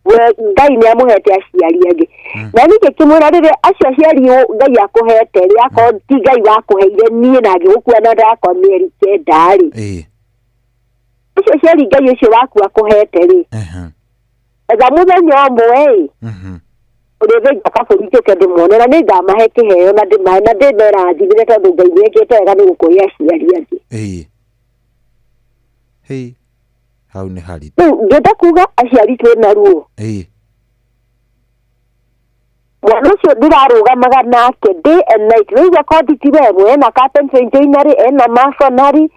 We Ngai nĩ amũhete aciari angĩ. Na niĩ ngĩkĩmwĩra rĩrĩa acio aciari Ngai akũhete rĩ akorwo ti Ngai wakũheire niĩ na ngĩgũkua na ndakwa mĩeri 9 rĩ. Acio aciari Ngai ũcio waku akũhete rĩ. Etha mũthenya ũmwe ĩ ũrĩthĩnja kabũri njũke ndĩmuone na nĩngamahe kĩheo na ndĩmerathimire tondũ Ngai nĩekĩte wega nĩ gũkũhe aciari angĩ. Hei hau nĩ haritũ. Rĩu ngĩenda kuga aciari twĩna ruo. Mwana ũcio ndĩrarũgamaga nake day and night. Rĩu akorwo ti we ena carpentry joinery ena masonry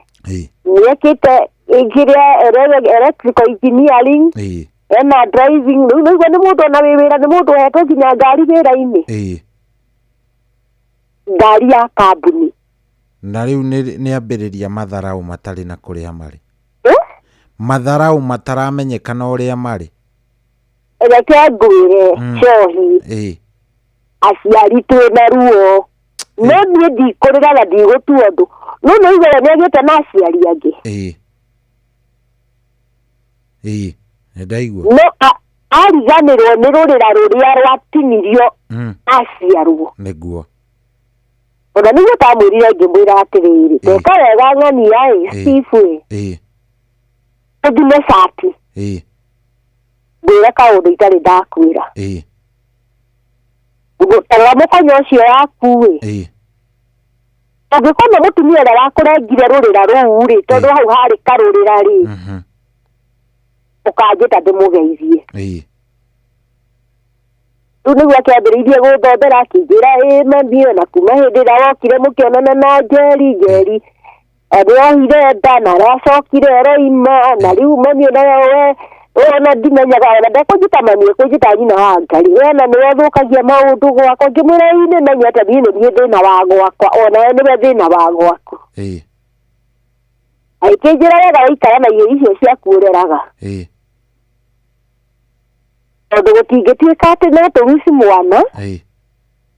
nĩekĩte kĩrĩa electrical engineering ena driving. Rĩu nĩguo nĩ mũndũ ona wĩ wĩra nĩ mũndũ ũhetwo nginya ngari wĩra-inĩ. Ngari ya kambuni. Na rĩu nĩ ambĩrĩria matharaũ matarĩ na kũrĩa marĩ. Matharaũ mataramenyekana ũrĩa marĩ. Reke ngwĩre cohi aciari twĩna ruo no niĩ ndikũrĩra na ndigũtua ũndũ no nĩ igũrũ nĩ agĩte na aciari angĩ. Ndaigua. No ariganĩrwo nĩ rũrĩra rũrĩa rwatinirio aciarwo. Nĩguo. Ona nĩguo ndamwĩrire ngĩmwĩra atĩrĩrĩ ndeka wega ng'ania ĩ Steve ĩ ũthime cati ngwĩre kaũndũ itarĩ ndakwĩra. Tarora mũkonyo ũcio waku ĩ ũngĩkona mũtumia ũrĩa wakũrengire rũrĩra rũu rĩ tondũ hau harĩ karũrĩra rĩ ũkanjĩta ndĩmũgeithie. Rĩu nĩguo akĩambĩrĩirie gũthombera akĩnjĩra ĩ mami ona kuma hĩndĩ ĩrĩa wokire mũkĩonana na Njeri nĩohire nda na aracokire aroima na rĩu mami ona we ona ndimenyaga ona ndekũnjĩta mami ekũnjĩta nyina wa Ngai we na nĩwe ũthũkagia maũndũ gwakwa ngĩmwĩra ĩ nĩmenyete niĩ nĩ niĩ thĩna wa gwakwa ona we nĩwe thĩna wa gwaku. Agĩkĩnjĩra wega waikara na irio icio ciaku ũreraga. Tondũ gũtingĩtuĩka atĩ no tũruci mwana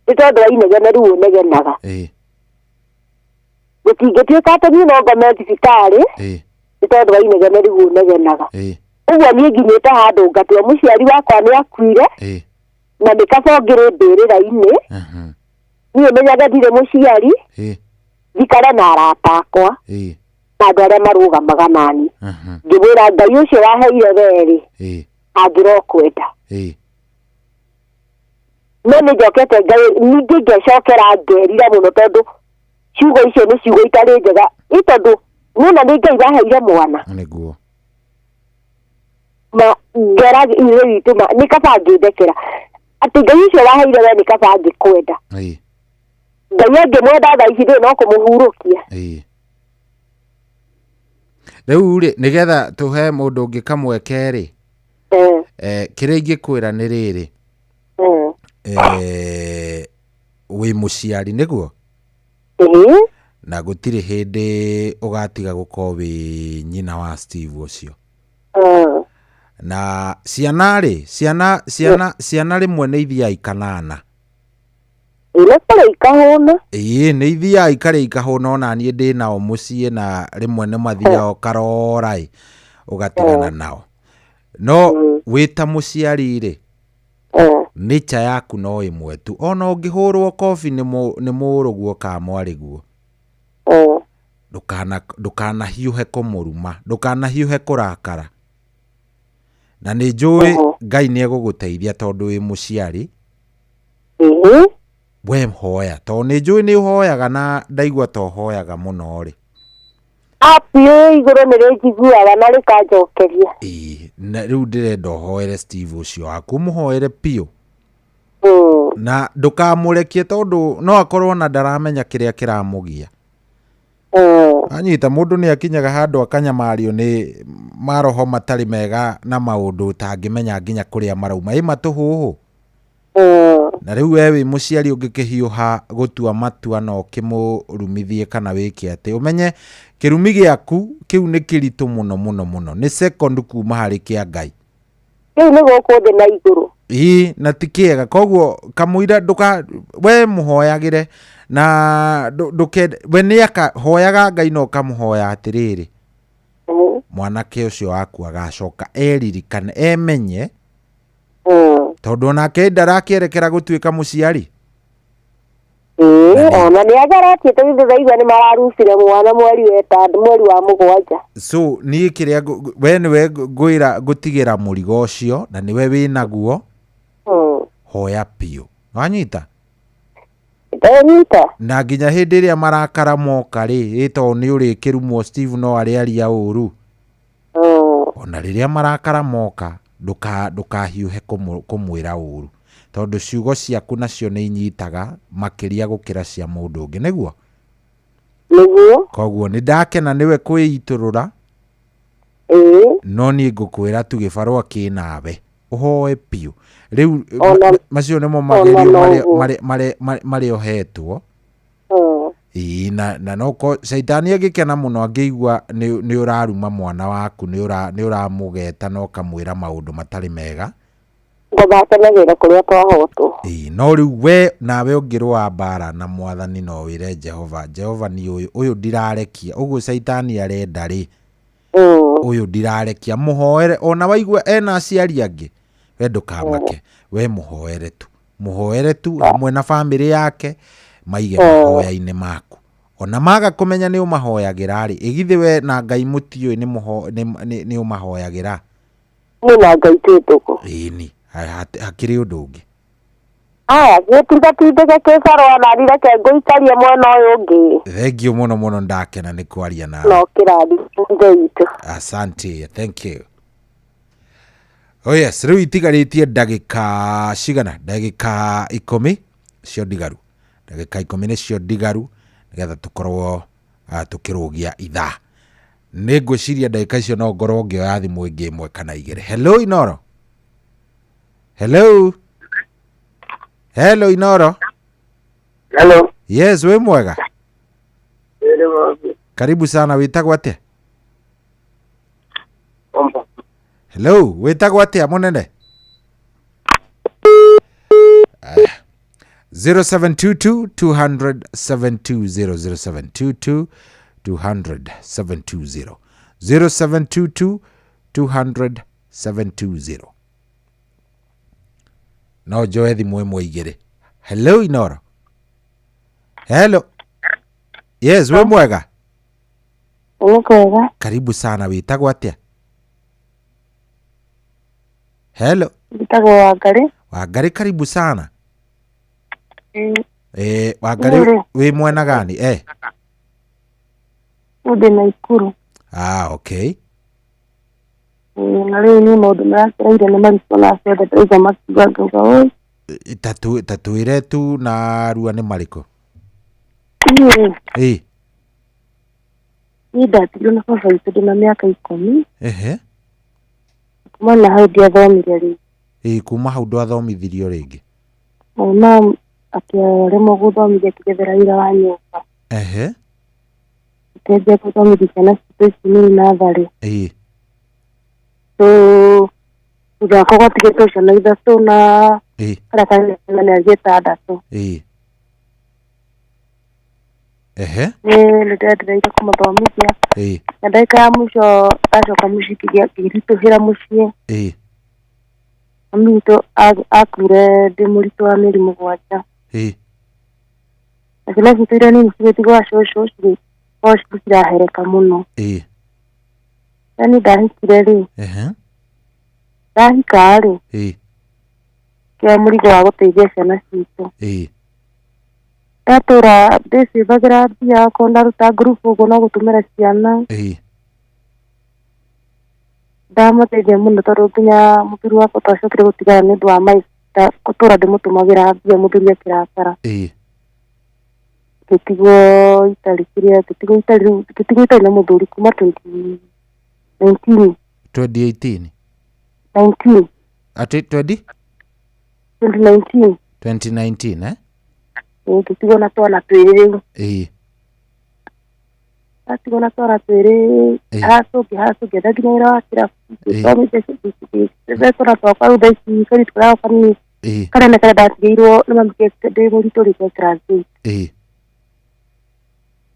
nĩ tondũ wa inegene rĩu ũnegenaga. Gũtingĩtuĩka atĩ niĩ no ngome thibitarĩ nĩ tondũ wa inegene rĩu ũnegenaga. Ũguo niĩ nginyĩte handũ ngatua mũciari wakwa nĩ akuire na nĩ kaba ngĩrĩ mbĩrĩra-inĩ niĩ menyaga ndirĩ mũciari njikare na arata akwa na andũ arĩa marũgamaga nani. Ngĩmwĩra Ngai ũcio waheire we rĩ angĩrokwenda. No nĩ njokete Ngai ningĩ ngecokera ngerira mũno tondũ ciugo icio nĩ ciugo itarĩ njega ĩ tondũ nĩwona nĩ Ngai waheire mwana. Nĩguo. Ma ngera ithe witũ ma nĩ kaba ngĩthekera atĩ Ngai ũcio waheire we nĩ kaba angĩkwenda. Ngai angĩmwenda thaa ici ndũĩ no kũmũhurũkia. Rĩu rĩ nĩgetha tũhe mũndũ ũngĩ kamweke rĩ kĩrĩa ingĩkwĩra nĩ rĩrĩ wĩ mũciari nĩguo? Na gũtirĩ hĩndĩ ũgatiga gũkorwo wĩ nyina wa Steve ũcio. Na ciana rĩ, ciana ciana ciana rĩmwe nĩ ithiaga ikanana. Ĩ kũrĩa ikahũna. Ĩĩ nĩ ithiaga ikarĩa ikahũna, ona niĩ ndĩ nao mũciĩ, na rĩmwe nĩ mathiaga ũkarora ĩ ũgatigana nao. No wĩ ta mũciari rĩ, nature yaku no ĩmwe tu. Ona ũngĩhũrwo kobi nĩ mũrũguo kana mwarĩguo, ndũkanahiũhe kũmũruma, ndũkanahiũhe kũrakara. Na nĩ njũĩ Ngai nĩ egũgũteithia tondũ wĩ mũciari. We hoya, tondũ nĩ njũĩ nĩ ũhoyaga, na ndaigua ta ũhoyaga mũno rĩ. App ĩ igũrũ nĩ rĩnjiguaga na rĩkanjokeria. Ĩĩ, na rĩu ndĩrenda ũhoere Steve ũcio waku, ũmũhoere biũ. Na ndũkamũrekie, tondũ no akorwo na ndaramenya kĩrĩa kĩramũgia. Anyita mũndũ nĩ akinyaga handũ akanyamario nĩ maroho matarĩ mega na maũndũ ũtangĩmenya nginya kũrĩa marauma. Ĩ matũhũhũ. Na rĩu we wĩ mũciari ũngĩkĩhiũha gũtua matua na ũkĩmũrumithie kana wĩke atĩ, ũmenye kĩrumi gĩaku kĩu nĩ kĩritũ mũno mũno mũno, nĩ second kuma harĩ kĩa Ngai. Kĩu nĩ gũkũ thĩ na igũrũ. Ĩĩ, na ti kĩega. Koguo kamũira ndũka we mũhoyagĩre na ndũkende we nĩ akahoyaga Ngai na ũkamũhoya atĩrĩrĩ, mwanake ũcio waku agacoka eririkane, emenye, tondũ onake ndarakĩerekera gũtuĩka mũciari. Ĩĩ, ona nĩ ageretie, tondũ ndĩraigua nĩ mararucire mwana mweri wetandũ, mweri wa 7. So niĩ kĩrĩa we nĩwe ngwĩra ngũtigĩra mũrigo ũcio, na nĩwe wĩnaguo. Hoya biũ, wanyita? Ndanyita. Na nginya hĩndĩ ĩrĩa marakara moka rĩ, ĩ tondũ nĩ ũrĩkĩrumwo Steve no arĩaria ũru. Ona rĩrĩa marakara moka, ndũkahiũhe kũmwĩra ũru, tondũ ciugo ciaku nacio nĩ inyitaga makĩria gũkĩra cia mũndũ ũngĩ, nĩguo? Nĩguo. Koguo nĩ ndakena nĩwe kwĩitũrũra. No niĩ ngũkwĩra tu gĩbarũa kĩnawe, ũhoe biũ. Rĩu macio nĩmo magerio marĩa ũhetwo. Ĩĩ, na no caitani angĩkena mũno angĩigua nĩ ũraruma mwana waku, nĩ ũramũgeta na ũkamwĩra maũndũ matarĩ mega. Ngũthakenagĩra kũrĩa twahotwo. Ĩĩ, no rĩu we nawe ũngĩrũa mbara na mwathani no wĩre Jehova, Jehova ni ũyũ, ũyũ ndirarekia, ũguo caitani arenda rĩ, ũyũ ndirarekia, mũhoere. Ona waigua ena aciari angĩ, we ndũkamake, we mũhoere tu, mũhoere tu hamwe na bamĩrĩ yake, maige mahoya-inĩ maku. Ona maga kũmenya nĩ ũmahoyagĩra rĩ, ĩgithĩ we na Ngai mũtiũĩ nĩ ũmahoyagĩra. Nĩ na Ngai twĩ ndũgũ. Ĩni, hakĩrĩ ũndũ ũngĩ. Aya, gĩtindatindĩke kĩbarũa na reke ngũikarie mwena ũyũ ũngĩ. Thank you mũno mũno, ndakena nĩ kwaria nawe. No kĩrathi ithe witũ. Asante, thank you. Oh yes, rĩu itigarĩtie ndagĩka cigana? Ndagĩka 10 cio ndigaru. Ndagĩka 10 nĩcio ndigaru nĩgetha tũkorwo tũkĩrũgia ithaa. Nĩ ngwĩciria ndagĩka icio no ngorwo ngĩoya thimũ ĩngĩ ĩmwe kana igĩrĩ. Hello Inoro. Hello. Hello Inoro. Hello. Yes, wĩ mwega? Karibu sana, wĩtagwo atĩa? Hello, wĩtagwo atĩa mũnene? 0722 200 720, 0722 200 720, 0722 200 720. No njoe thimũ ĩmwe igĩrĩ. Hello Inoro. Hello. Yes, wĩ mwega? Nĩ kwega. Karibu sana, wĩtagwo atĩa? Hello. Njĩtagwo Wangarĩ. Wangarĩ, karibu sana. Wangarĩ, wĩ mwena gani? Ndĩ Naikuru. Ah, okay. Na rĩu niĩ maũndũ marakĩraire nĩ maritũ na ciothe ndĩraigua makiuga ngauga oi. Tatwĩre tu na rua nĩ marĩkũ? Niĩ Ĩĩ. Niĩ ndatigirwo na baba witũ ndĩna mĩaka 10. Ehe. Kuma na hau ndiathomire rĩngĩ. Ĩĩ, kuma hau ndwathomithirio rĩngĩ. Na akĩremwo gũthomithia akĩgethera wĩra wa nyũmba. Ehe. Tukĩanjia gũthomithia ciana citũ ici nini natharĩ. So thutha wakwa gwatigĩtwo ciana ithatũ na karĩa kanene na mĩeri ĩtandatũ. Ehe. Nĩ nĩndendereire kũmathomithia. Na ndagĩka ya mũico ndacoka mũciĩ ngĩritũhĩra mũciĩ. Mami witũ akuire ndĩ mũritũ wa mĩeri 7. Na ciana citũ iria nini cigĩtigwo cũcũ cigĩkorwo cirahereka mũno. Na niĩ ndahikire rĩ. Ndahika rĩ. Kĩoya mũrigo wa gũteithia ciana citũ. Ndatũra ndĩcĩbagĩra mbia okorwo ndaruta ngurubu ũguo no gũtũmĩra ciana. Ndamateithia mũno tondũ nginya mũthuri wakwa twacokire gũtigana nĩ ũndũ wa maica gũtũra ndĩmũtũmagĩra mbia mũthuri akĩrakara. Ngĩtigwo itarĩ kĩrĩa ngĩtigwo itarĩ ngĩtigwo itarĩ na mũthuri kuma 2019. 2018. 19. Ati 20? 2019. 2019 eh? Ngĩtigwo na twana twĩrĩ rĩu. Ndatigwo na twana twĩrĩ hacũ ngĩetha nginya wĩra wa kĩrabu ngĩthomithia twana twakwa rĩu thaa ici kairĩtu karĩa kanini kanene karĩa ndatigĩirwo nĩ mami ndĩ mũritũ rĩ ke class 8.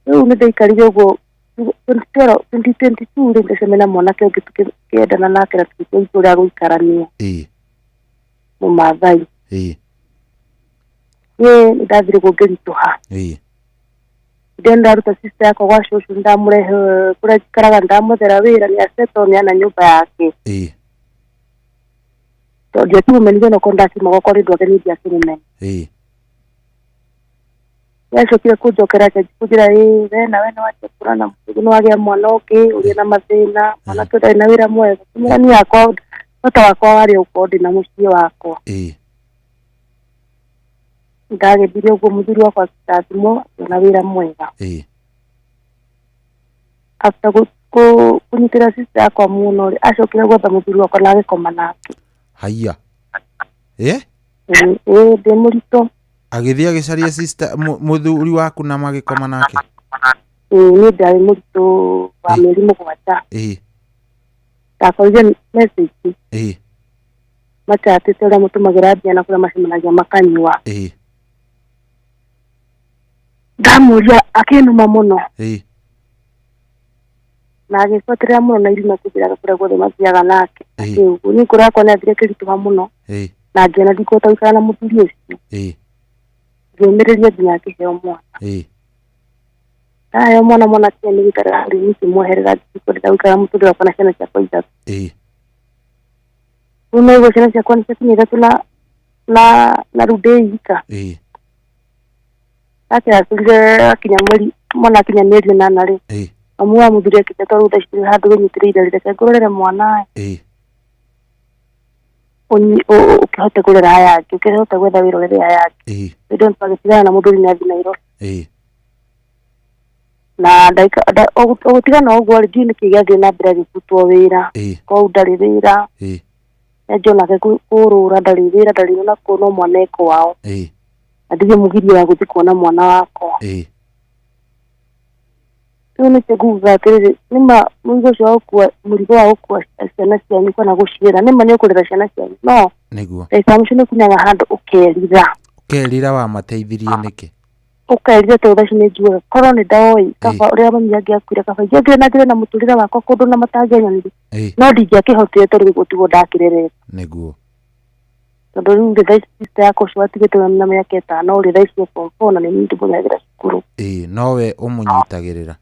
Rĩu nĩ ndaikarire ũguo 2022 rĩ ngĩcemania na mwanake ũngĩ tũkĩendana nake na tũgĩtua itua rĩa gũikarania. Mũmathai. Niĩ nĩ ndathire ũguo ngĩritũha. Ndĩ ndaruta sister yakwa gwa cũcũ ndamũrehe kũrĩa njikaraga ndamwethera wĩra nĩ acetwo nĩ ana nyũmba yake. Tondũ ndiakĩmũmenire onokorwo ndakiuma gwakwa nĩ ũndũ wake niĩ ndiakĩmũmenya. Nĩacokire kũnjokera akĩnjĩra ĩ we nawe nĩwanjia kũrana nĩwagĩa mwana ũngĩ ũrĩ na mathĩna mwanake ũtarĩ na wĩra mwega. Ngĩmwĩra niĩ yakwa bata wakwa warĩ gũkorwo ndĩna mũciĩ wakwa. Ndagĩthire ũguo mũthuri wakwa akĩrathimwo akĩona wĩra mwega. After kũnyitĩra sister yakwa mũno rĩ acokire gwetha mũthuri wakwa na agĩkoma nake. Haiya. Ĩ ndĩ mũritũ. Agĩthiĩ agĩcaria sister mũthuri waku na magĩkoma nake. Niĩ ndarĩ mũritũ wa mĩeri 7. Ndakorire message. Macatĩte ũrĩa mũtũmagĩra mbia na kũrĩa macemanagia makanyua. Ndamũria akĩnuma mũno. Na agĩbuatĩrĩra mũno na irima kũnjĩraga kũrĩa guothe mathiaga nake. Ũguo niĩ ngoro yakwa nĩyathire ĩkĩritũha mũno. Na ngĩona ndikũhota gũikara na mũthuri ũcio. Ngĩũmĩrĩria nginya ngĩheo mwana. Ndaheo mwana mwana akinya nĩ gũikara rĩu ngĩmweherera ndikwenda gũikara mũtũrĩre wakwa na ciana ciakwa ithatũ. Rĩu naigua ciana ciakwa nĩciakinya ithatũ na rĩu ndĩ ika. Akĩracũrire akinya mweri mwana akinya mĩeri 8 rĩ. Mamu wa mũthuri akĩte tondũ thaa ici handũ wĩnyitĩrĩire rĩ reke ngũrorere mwana ĩ. Ũkĩhote kũrera aya angĩ ũkĩhote gwetha wĩra ũrere aya angĩ. Hĩndĩ ĩyo twagĩtigana na mũthuri nĩ athiĩ Nairobi. Na ndagĩka ũgũtigana ũguo rĩ ndiũĩ nĩkĩ gĩathiĩ na mbere agĩbutwo wĩra. Kũu ndarĩ wĩra. Nĩanjia onake kũrũra ndarĩ wĩra ndarĩ ona kũ no mwana e kwao. Na ndirĩ mũgiria wa gũthiĩ kuona mwana wakwa. Rĩu nĩkĩo ngugaga atĩrĩrĩ nĩma mũrigo ũcio wa gũkua mũrigo wa gũkua ciana cianyu kana gũcirera nĩma nĩ ũkũrera ciana cianyu no nĩguo ndagĩka ya mũico nĩ ũkinyaga handũ ũkerira. Ũkerira wamateithirie nĩkĩ? Ũkerira tondũ thaa ici nĩ njugaga korwo nĩ ndoĩ kaba ũrĩa mami angĩakuire kaba ingĩathire na mbere na mũtũrĩre wakwa kũndũ na matangĩanyonire no ndingĩakĩhotire tondũ ũguo tiguo ndakĩrerete. Nĩguo. Tondũ rĩu rĩ thaa ici sister yakwa ũcio watigĩtwo na mĩaka 5 rĩ thaa ici e form 4 na nĩ niĩ ndĩmũrehagĩra cukuru. Nowe ũmũnyitagĩrĩra.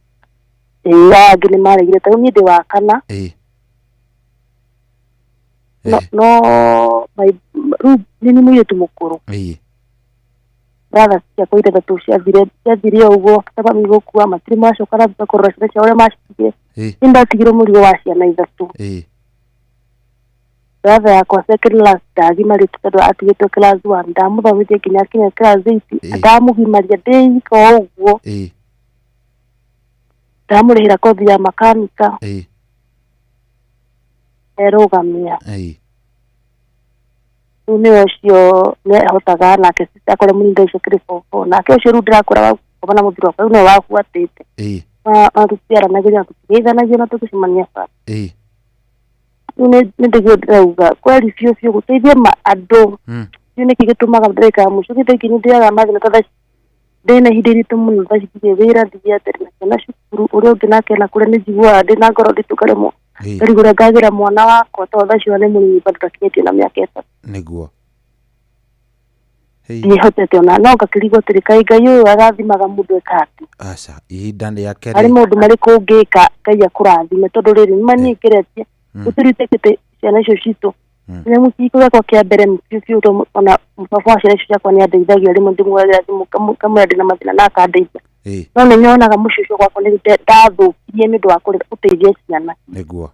Aya angĩ nĩ maregire tondũ niĩ ndĩ wa kana. No rĩu nĩ niĩ mũirĩtu mũkũrũ. Brother ciakwa ithathatũ ciathire ũguo after mami gũkua matirĩ macoka na thutha kũrora ciana ciao ũrĩa macitigire. Nĩ ndatigirwo mũrigo wa ciana ithatũ. Brother yakwa second last ndagimarĩte tondũ atigĩtwo class 1 ndamũthomithia nginya akinya class 8 ndamũgimaria ndĩ ika o ũguo. Ndamũrĩhĩra kothi ya makanika. Erũgamia. Rĩu nĩwe ũcio nĩehotaga nake sister akore mũnini thaa ici akĩrĩ form 4 nake ũcio rĩu ndĩrakũra wa gũkoma na mũthuri wakwa rĩu nĩwe wabuatĩte. Na tũtiaranagĩria na tũtigeithanagia na tũgĩcemania bara. Ĩĩ. Rĩu nĩ ndĩguo ndĩrauga kweri biũ biũ gũteithia andũ. Kĩu nĩkĩ gĩtũmaga ndagĩka ya mũico gĩthaa ingĩ nĩ ndĩaga mathĩna ta thaa ici ndĩna ihinda iritũ mũno thaa ici ndirĩ wĩra ndirĩ atĩrĩ na ciana cukuru ũrĩa ũngĩ nake na kũrĩa nĩ njiguaga ndĩna ngoro nditũ ngaremwo ngarigwo ũrĩa ngagĩra mwana wakwa tondũ thaa icio nĩ mũnini bado ndakinyĩtie na mĩaka 3. Nĩguo. Ndiĩhotete ona no ngakĩrigwo atĩrĩ kaĩ Ngai ũyũ arathimaga mũndũ eka atĩa. Aca ihinda rĩake harĩ maũndũ marĩkũ ũngĩka Ngai akũrathime tondũ rĩrĩ nĩma niĩ ngeretie gũtirĩ ciana icio citũ nĩ mũkiko gĩakwa kĩa mbere biũ biũ tondũ ona baba wa ciana icio ciakwa nĩ andeithagia rĩmwe ndĩmuoyagĩra thimũ ngamwĩra ndĩna mathĩna na akandeithia. No nĩ nyonaga mũciĩ ũcio gwakwa nĩ ndathũkirie nĩ ũndũ wa gũteithia ciana. Nĩguo.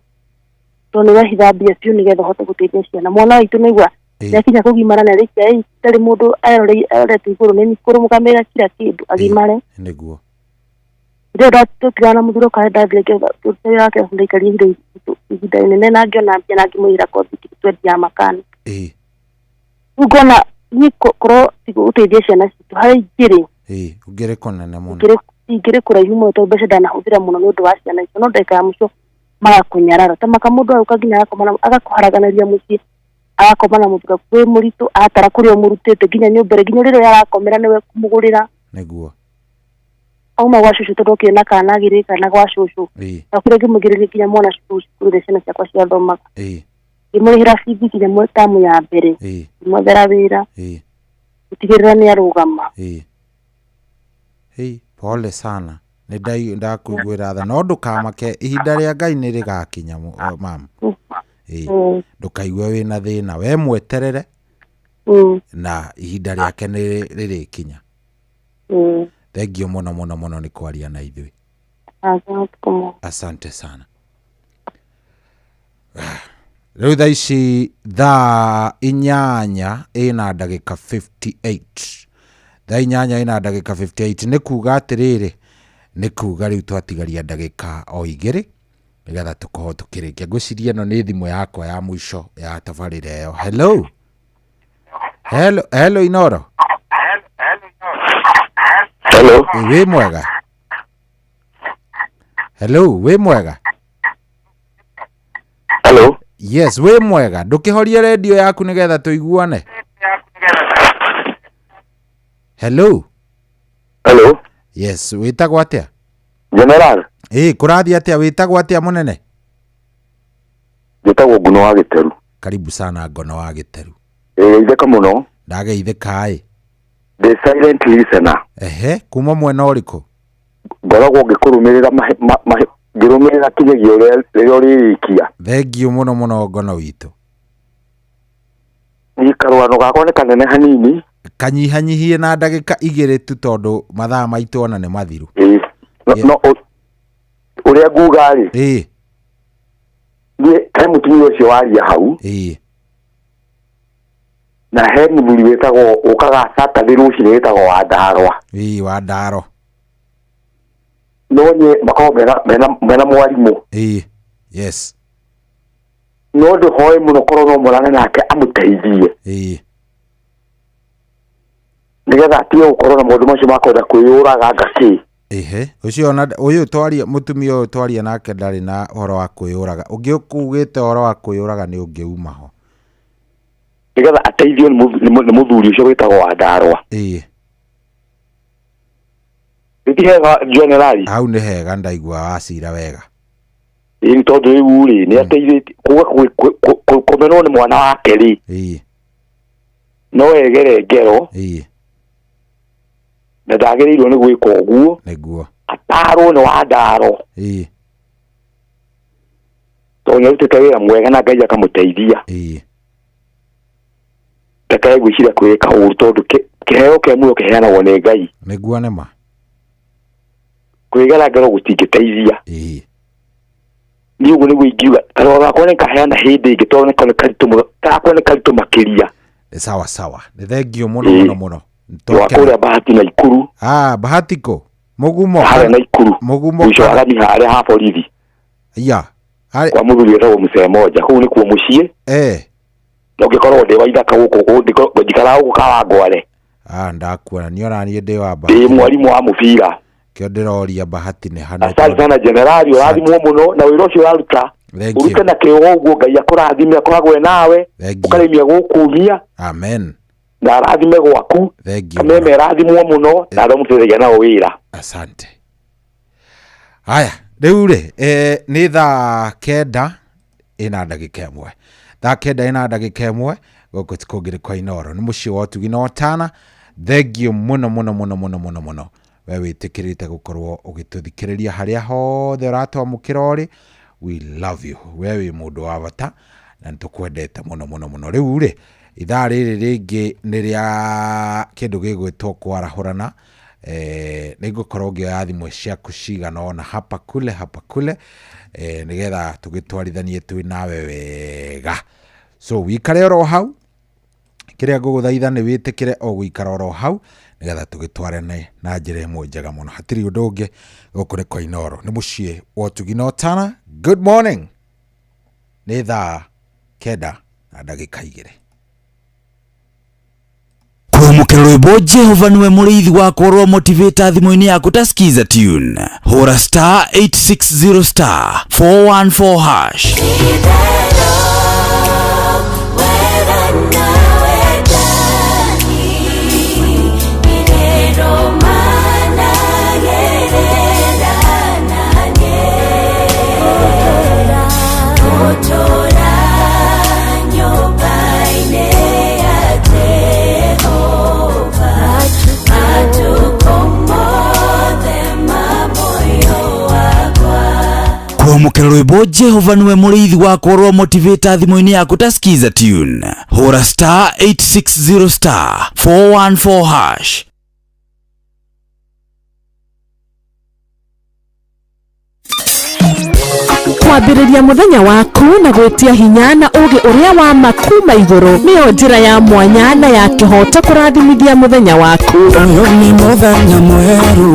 Tondũ nĩ wehitha mbia biũ nĩgetha ũhote gũteithia ciana. Mwana witũ nĩaigua nĩakinya kũgimara na arĩkia itarĩ mũndũ arorete igũrũ nĩ kũrũgamĩrĩra kila kĩndũ agimare. Nĩguo. Rĩrĩa tũtigana na mũthuri ũkaya ndathire ngĩetha wake ndaikarire ihinda inene na ngĩona mbia na ngĩmũrĩhĩra kothi twendia makana. Ĩĩ. Rĩu ngona niĩ korwo ti gũteithia ciana citũ harĩa ingĩrĩ. Ĩĩ ũngĩrĩ kũnene mũno. Ingĩrĩ kũraihu mũno tondũ mbeca ndanahũthĩra mũno nĩ ũndũ wa ciana icio no ndagĩka ya mũico magakũnyarara ta maka mũndũ agũka nginya agakũharaganĩria mũciĩ agakoma na mũthuri wĩ mũritũ atara kũrĩa ũmũrutĩte nginya nyũmba ĩrĩa nginya rĩrĩa arakomera nĩwe kũmũgũrĩra. Nĩguo. Auma gwa cũcũ tondũ okire na kana agĩrĩ kana gwa cũcũ. Na kũrĩa ngĩmũgĩrĩria nginya mwana cukuru cukuru ĩrĩa ciana ciakwa ciathomaga. Ngĩmũrĩhĩra bithi nginya tamu ya mbere. Ngĩmwethera wĩra. Gũtigĩrĩra nĩ arũgama. Pole sana. Nĩ ndakũiguĩra tha no ndũkamake ihinda rĩa Ngai nĩ rĩgakinya mama. Ndũkaigue wĩna thĩna we mweterere na ihinda rĩake nĩ rĩrĩkinya. Thank you mũno mũno mũno nĩ kwaria na ithuĩ. Asante sana. Rĩu thaa ici thaa 8 ĩna ndagĩka 58. Thaa 8 ĩna ndagĩka 58 nĩ kuga atĩrĩrĩ nĩ kuga rĩu twatigaria ndagĩka o 2 nĩgetha tũkorwo tũkĩrĩkia. Ngwĩciria ĩno nĩ thimũ yakwa ya mũico ya tabarĩra ĩyo. Hello. Hello, hello Inoro. Hello. Wĩ mwega? Hello, wĩ mwega? Hello. Yes, wĩ mwega. Ndũkĩhorie redio yaku nĩgetha tũiguane. Hello. Hello. Yes, wĩtagwo atĩa? General. Ĩĩ, kũrathiĩ atĩa? Wĩtagwo atĩa mũnene? Njĩtagwo Ngono wa Gĩteru. Karibu sana Ngono wa Gĩteru. Ĩĩ, geithĩka mũno. Ndageithĩka ĩ. The silent listener. Ehe, kuma mwena ũrĩkũ? Ngoragwo ngĩkũrũmĩrĩra ngĩrũmĩrĩra kinyagia ũrĩa rĩrĩa ũrĩrĩkia. Thengiũ mũno mũno Ngono witũ. Niĩ karũgano gakwa nĩ kanene hanini. Kanyihanyihie na ndagĩka 2 tu tondũ mathaa maitũ ona nĩ mathiru. Ĩĩ. No ũrĩa nguga rĩ. Ĩĩ. Niĩ he mũtumia ũcio waria hau. Ĩĩ. Na he mũthuri wĩtagwo ũkaga Saturday rũcinĩ wĩtagwo Wandarwa. Ĩĩ, Wandarwa. No niĩ makoragwo mena mwarimũ. Ĩĩ. Yes. No ndũhoe mũno korwo no mũrane nake amũteithie. Ĩĩ. Nĩgetha atige gũkorwo na maũndũ macio ma kwenda kwĩyũraga ngakĩ. Ehe, ũcio ona ũyũ twaria mũtumia ũyũ twaria nake ndarĩ na ũhoro wa kwĩyũraga. Ũngĩ ũkugĩte ũhoro wa kwĩyũraga nĩ ũngĩuma ho. Nĩgetha ateithio nĩ mũthuri ũcio wĩtagwo Wandarwa. Ĩĩ. Ti hega generali. Hau nĩ hega ndaigua wacira wega. Ĩĩ nĩ tondũ rĩu rĩ nĩ ateithĩtie kuga kũmenwo nĩ mwana wake rĩ. Ĩĩ. No egere ngero. Ĩĩ. Na ndagĩrĩirwo nĩ gwĩka ũguo. Nĩguo. Atarwo nĩ Wandarwa. Ĩĩ. Tondũ nĩarutĩte wĩra mwega na Ngai akamũteithia. Ĩĩ. Ndakae gwĩciria kwĩka ũru tondũ kĩheo kĩa muoyo kĩheanagwo nĩ Ngai. Nĩguo nĩ ma. Kwĩgera ngero gũtingĩteithia. Ĩĩ. Niĩ ũguo nĩguo ingiuga karũgano gakwa nĩ kaheana hĩndĩ ĩngĩ tondũ nĩ karitũ mũno gakwa nĩ karitũ makĩria. Sawa sawa. Nĩ thengio mũno mũno mũno. Wa kũrĩa Bahati na Ikuru. Ah, Bahati kũ? Mũgumo. Harĩa na Ikuru. Mũgumo. Mũico wa Rami harĩa ha borithi. Ya. Kwa mũthuri wĩtagwo Mũcee Moja kũu nĩkuo mũciĩ. Eh. Na ũngĩkorwo ndĩ wa ithaka gũkũ njikaraga gũkũ Kawangware. Ah, ndakuona niĩ ona niĩ ndĩ wa Bahati. Ndĩ mwarimũ wa mũbira. Kĩo ndĩroria Bahati nĩ hano. Asante sana generali, ũrathimwo mũno na wĩra ũcio ũraruta. Thank you. Ũrute na kĩo ũguo, Ngai akũrathime, akoragwo e nawe. Thank you. Ũkarĩmia gũkumia Amen. Na arathime gwaku. Thank you. Kameme ĩrathimwo mũno na arĩa mũteithagia nao wĩra. Asante. Haya, rĩu rĩ, nĩ 9:01, 9:01, gũkũ ti kũngĩ nĩ kwa Inooro, nĩ mũciĩ wa ũtugi na ũtana. Thengiũ mũno mũno mũno mũno mũno mũno we wĩtĩkĩrĩte gũkorwo ũgĩtũthikĩrĩria harĩa hothe ũratwamũkĩra ũrĩ. We love you, we wĩ mũndũ wa bata na nĩtũkwendete mũno mũno mũno. Rĩu rĩ, ithaa rĩrĩ rĩngĩ nĩ rĩa kĩndũ gĩgwĩtwo kwarahũrana. Nĩ ngũkorwo ngĩoya thimũ ciaku cigana ũna hapa kule hapa kule, nĩgetha tũgĩtwarithanie twĩ nawe wega. So wikare oro hau, kĩrĩa ngũgũthaitha nĩ wĩtĩkĩre o gũikara oro hau nĩgetha tũgĩtwarane na njĩra ĩmwe njega mũno. Hatirĩ ũndũ ũngĩ, gũkũ nĩ kwa Inooro, nĩ mũciĩ wa ũtugi na ũtana. Good morning. Nĩ 9:02. Kwamũkĩra rwĩmbo Jehova nĩwe mũrĩithi wakwa rwa motivator thimũ-inĩ yaku ta Skiza tune, hũra star 860 star 414 hash. Kwamũkĩra rwĩmbo Jehova nĩwe mũrĩithi wakwa rwa motivator thimũ-inĩ yaku ta Skiza tune, hũra star 860 star 414 hash. Kwambĩrĩria mũthenya waku na gwĩtia hinya na ũũgĩ ũrĩa wa ma kuma igũrũ nĩyo njĩra ya mwanya na ya kĩhooto kũrathimithia mũthenya waku. Ũyũ nĩ mũthenya mwerũ,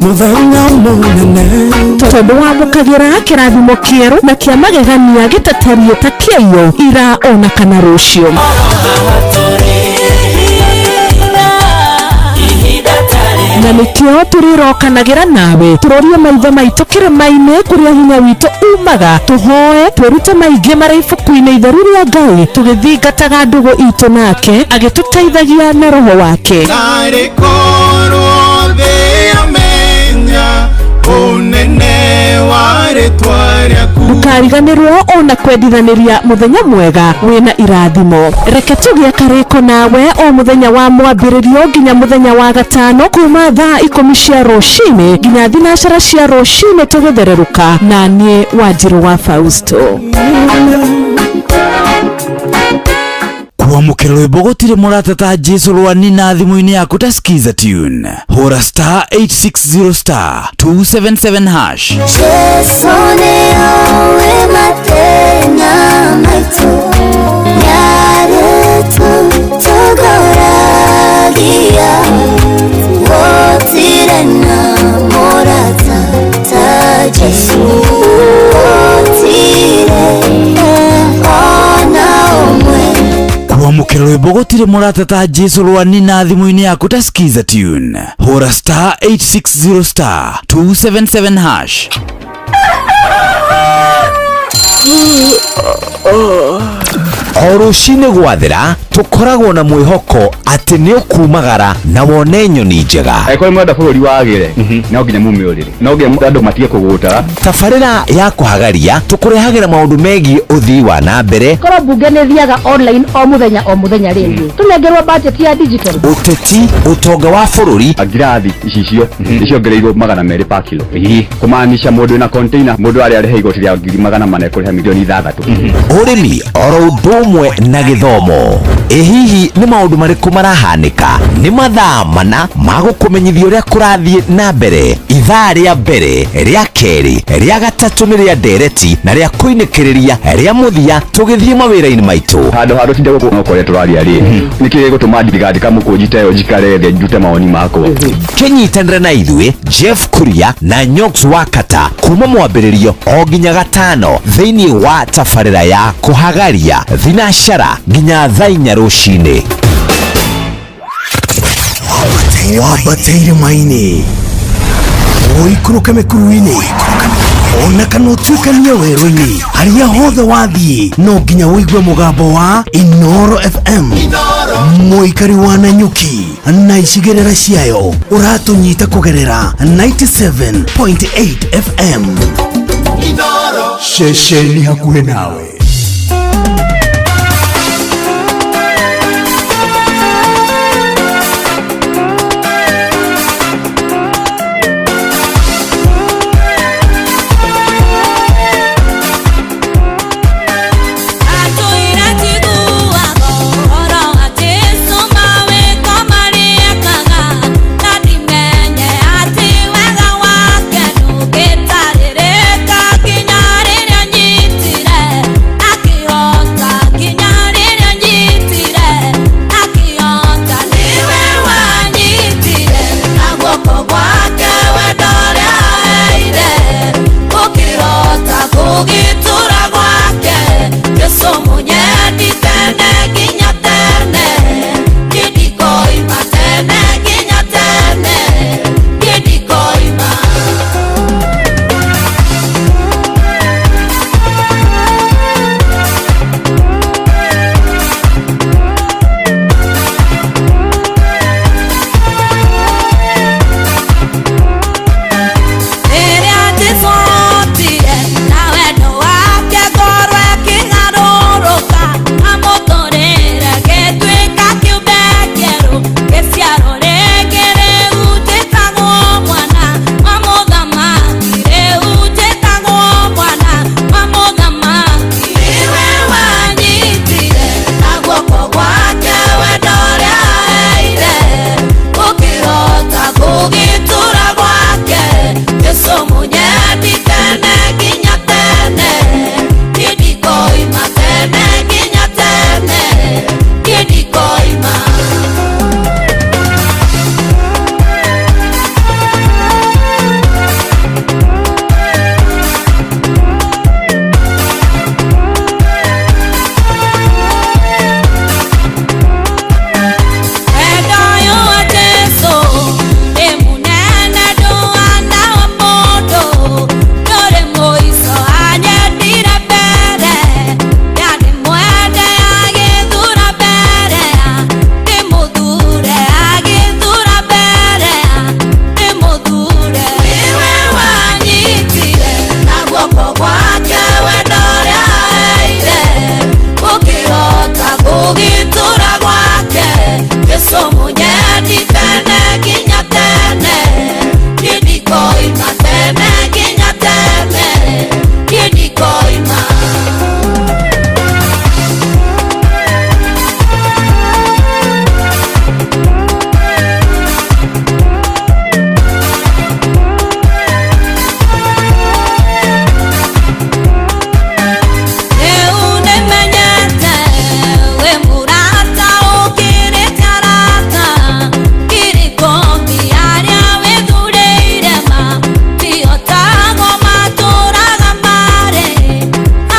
mũthenya mũnene, tondũ wamũkagĩra kĩrathimo kĩerũ na kĩa magegania gĩtatariĩ ta kĩaiyũ ira ona kana rũciũ. Na nĩkĩo tũrĩrokanagĩra nawe, tũrorie maitho maitũ kĩrĩma-inĩ kũrĩa hinya witũ umaga, tũhoe twĩrute maingĩ marĩ ibuku-inĩ itheru rĩa Ngai, tũgĩthingataga ndũgũ itũ nake agĩtũteithagia na roho wake. Narĩ korwo thĩ yamenya ũnene wa rĩtwa rĩaku. Ndũkariganĩrwo ona kwendithanĩria mũthenya mwega wĩna irathimo. Reke tũgĩe karĩko nawe o mũthenya wa mwambĩrĩrio nginya mũthenya wa gatano, kuma 10:00 cia rũcinĩ nginya 4:00 cia rũcinĩ tũgĩthererũka, na niĩ Wanjirũ wa Fausto. Kwamũkĩra rwĩmbo gũtirĩ mũrata ta Jesu rwa Nina thimũ-inĩ yaku ta Skiza tune, hũra star 860 star 277 hash. Jesu nĩoĩ mathĩna maitũ, nĩarĩtũtongoragia, gũtirĩ na mũrata ta Jesu, gũtirĩ ona ũmwe. Kwamũkĩra rwĩmbo gũtirĩ mũrata ta Jesu rwa Nina thimũ-inĩ yaku ta Skiza tune, hũra star 860 star 277 hash. O rũcinĩ gwathera tũkoragwo na mwĩhoko atĩ nĩ ũkumagara na wone nyoni njega. Angĩkorwo mwenda bũrũri wagĩre, no nginya mume ũrĩrĩ, no nginya andũ matige kũgũtara. Tabarĩra ya kũhagaria tũkũrehagĩra maũndũ megiĩ ũthii wa na mbere. Korwo mbunge nĩ thiaga online o mũthenya o mũthenya rĩngĩ, tũnengerwo budget ya digital. Ũteti, ũtonga wa bũrũri. Ngirathi icicio nĩciongereirwo 200 per kilo, kũmaanisha mũndũ wĩna container, mũndũ arĩa arĩha igoti rĩa 400,000 ekũrĩha 6 million. Ũrĩmi oro ũndũ ũmwe na gĩthomo. Ĩ hihi nĩ maũndũ marĩkũ marahanĩka? Nĩ mathaa mana ma gũkũmenyithia ũrĩa kũrathiĩ na mbere. Ithaa rĩa mbere, rĩa kerĩ, rĩa gatatũ nĩ rĩa ndereti na rĩa kũinĩkĩrĩria rĩa mũthia tũgĩthiĩ mawĩra-inĩ maitũ. Handũ ha tũtinde gũkũ no kũrĩa tũraria rĩ, nĩkĩ gĩgũtũma ndigandĩka mũkũnji ta ĩyo njikare thĩ ndute mawoni makwa? Kĩnyitanĩre na ithuĩ Jeff Kuria na Nyox Wakata kuma mwambĩrĩrio o nginya gatano thĩinĩ wa tabarĩra ya kũhagaria thinacara nginya 4:00 rũcinĩ. Wambateire maini. Ũikũrũke mĩkuru-inĩ ona kana ũtuĩkanie werũ-inĩ, harĩa hothe wathiĩ no nginya ũigue mũgambo wa Inoro FM. Mũikari wa Nanyuki na icigĩrĩra ciayo ũratũnyita kũgerera 97.8 FM. Ceceni hakuhĩ nawe. Atũira tiguaga ũhoro wa Jesũ mawĩko marĩa ekaga, na ndimenye atĩ wega wake ndũngĩtarĩrĩka nginya rĩrĩa nyitire akĩhota, nginya rĩrĩa nyitire akĩhota, nĩwe wanyitire na guoko gwake wendo ũrĩa aheire, ũkĩhota kũgitũra gwake. Jesu munyendi tene nginya tene, niĩ ndikoima tene nginya tene, niĩ ndikoima. Rĩrĩa Jesũ okire na wendo wake ngoro ĩkĩgarũrũka, amũtũrĩre gĩtuĩka kĩũmbe kĩerũ, gĩciaro rĩngĩ rĩu njĩtagwo mwana wa mũthamaki, rĩu njĩtagwo mwana wa mũthamaki. Nĩwe wanyitire na guoko gwake wendo ũrĩa aheire, ũkĩhota kũgitũra gwake. Jesu munyendi tene nginya tene, niĩ ndikoima tene nginya tene, niĩ ndikoima. Wendo ũyũ wa Jesũ nĩ mũnene ndũhana wa mũndũ, ndũrĩ mũico anyendire mbere, ndamwende agĩthura mbere, ndĩmũthure agĩthura mbere, ndĩmũthure. Nĩwe wanyitire na guoko gwake wendo ũrĩa aheire, ũkĩhota kũgitũra gwake. Jesu munyendi tene nginya tene, niĩ ndikoima tene nginya tene, niĩ ndikoima. Rĩu nĩmenyete wĩ mũrata ũkĩrĩte arata ngiri ikũmi arĩa wĩthurĩire matihotago matũraga marĩ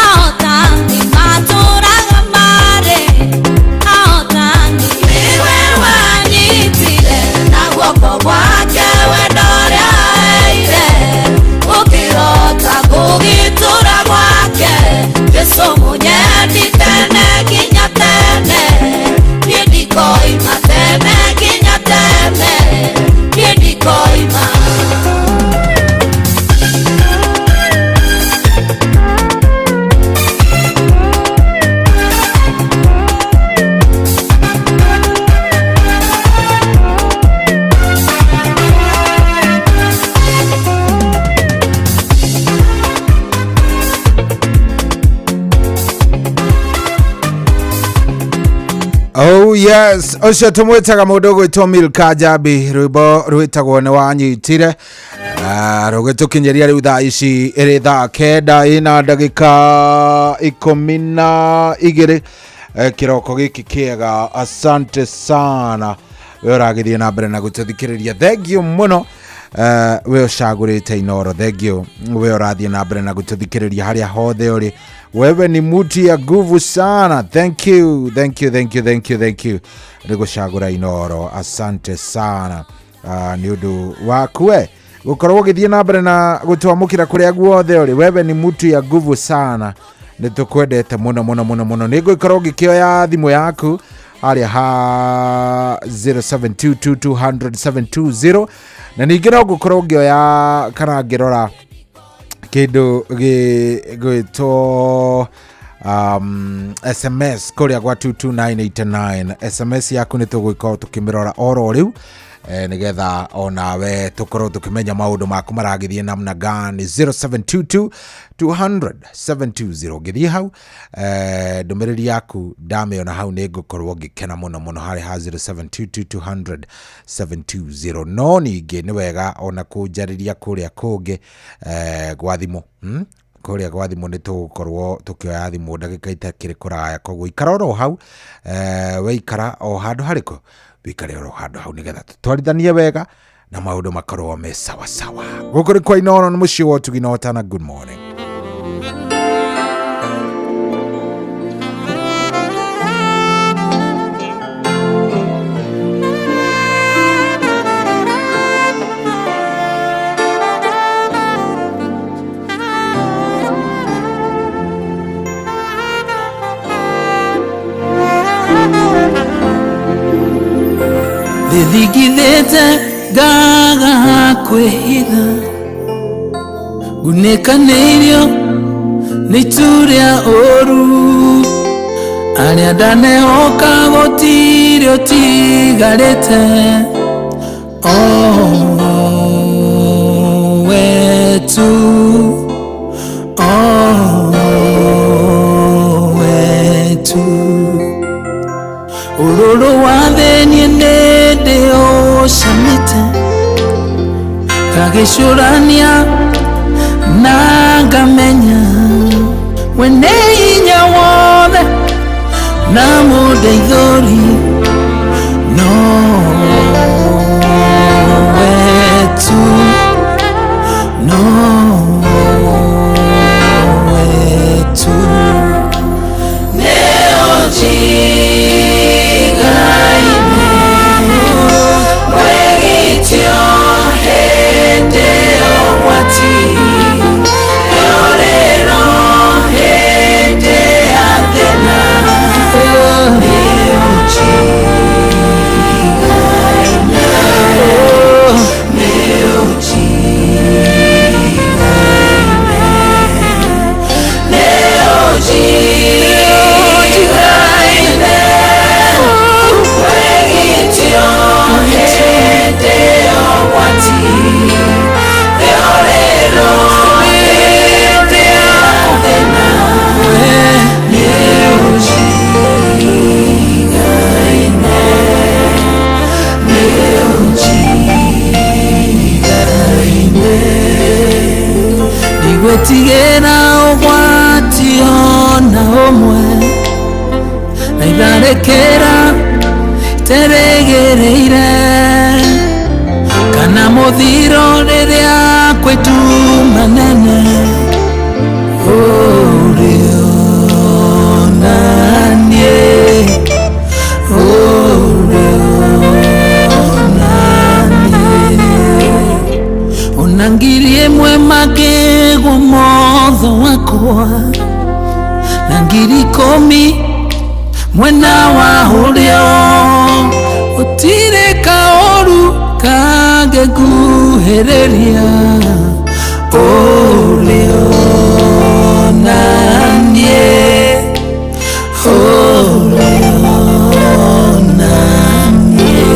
ahotani, matũraga marĩ ahotani. Nĩwe wanyitire na guoko gwake wendo ũrĩa aheire, ũkĩhota kũgitũra gwake. Jesu munyendi tene nginya tene, niĩ ndikoima tene nginya tene, niĩ ndikoima. Oh yes, ũcio tũmwĩtaga mũndũ ũgwĩtwo Milka Njambi, rwĩmbo rwĩtagwo nĩ wanyitire. Rũgĩtũkinyĩria rĩu thaa ici ĩrĩ thaa 9 ĩna ndagĩka 12, kĩroko gĩkĩ kĩega. Asante sana we ũragĩthiĩ na mbere na gũtũthikĩrĩria, thank you mũno. We ũcagũrĩte Inoro, thank you. We ũrathiĩ na mbere na gũtũthikĩrĩria harĩa hothe ũrĩ, wewe ni muti ya nguvu sana, thank you, thank you, thank you, thank you, thank you nĩ gũcagũra Inoro, asante sana. Nĩ ũndũ waku we. Gũkorwo ũgĩthiĩ na mbere na gũtwamũkĩra kũrĩa guothe ũrĩ. Wewe ni mtu ya nguvu sana, nĩ tũkwendete mũno mũno mũno mũno. Nĩ ngũgĩkorwo ngĩkĩoya thimũ yaku harĩa ha 0722200720, na ningĩ no ngũkorwo ngĩoya kana ngĩrora kĩndũ gĩgwĩtwo SMS kũrĩa gwa 22989. SMS yaku nĩ tũgũgĩkorwo tũkĩmĩrora oro rĩu, nĩgetha onawe tũkorwo tũkĩmenya maũndũ maku maragĩthiĩ namna gani. 0722 200 720, ngĩthiĩ hau, ndũmĩrĩri yaku ndamĩona hau nĩ ngũkorwo ngĩkena mũno mũno harĩ ha 0722 200 720. No ningĩ nĩ wega ona kũnjarĩria kũrĩa kũngĩ, gwa thimũ, Kũrĩa gwa thimũ nĩ tũgũkorwo tũkĩoya thimũ ndagĩka itakĩrĩ kũraya, koguo ikara oro hau, weikara o handũ harĩkũ, wikare oro handũ hau nĩgetha tũtwarithanie wega na maũndũ makorwo me sawa sawa. Gũkũ nĩ kwa Inooro, nĩ mũciĩ wa ũtugi na ũtana. Good morning. Thithigithĩte ngaga kwĩhitha, ngunĩkanĩirio nĩ itu rĩa ũru, arĩa ndanehoka gũtirĩ ũtigarĩte, o we tu, o we tu. Ũrũrũ wa thĩ niĩ nĩndĩũcamĩte, ngagĩcũrania na ngamenya we nĩ hinya wothe na mũndeithũri, no we tu, no we tu. Nĩũnjigaine wĩgitio hĩndĩ ya ũgwati, rĩũrĩro hĩndĩ ya thĩna. Nĩũnjigaine, nĩũnjigaine, nĩũnjigaine, wĩgitio hĩndĩ ya ũgwati, rĩũrĩro hĩndĩ ya thĩna. Nĩũnjigaine, nĩũnjigaine. Ndigwĩtigĩra ũgwati ona ũmwe, na itharĩkĩra iterĩgĩrĩire, kana mũthiro rĩrĩa kwĩ nduma nene. Ũrĩ ona niĩ, ũrĩ ona niĩ. Ona ngiri ĩmwe makĩgwo motho wakwa, na 10,000 mwena wa ũrĩo, gũtirĩ kaũru kangĩnguhĩrĩria. Ũrĩ ona niĩ, ũrĩ ona niĩ.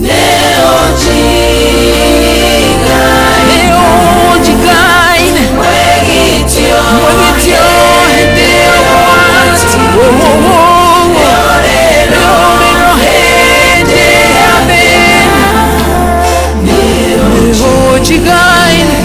Nĩũnjigaine, wĩgitio hĩndĩ ya ũgwati, rĩũrĩro hĩndĩ ya thĩna. Nĩũnjigaine,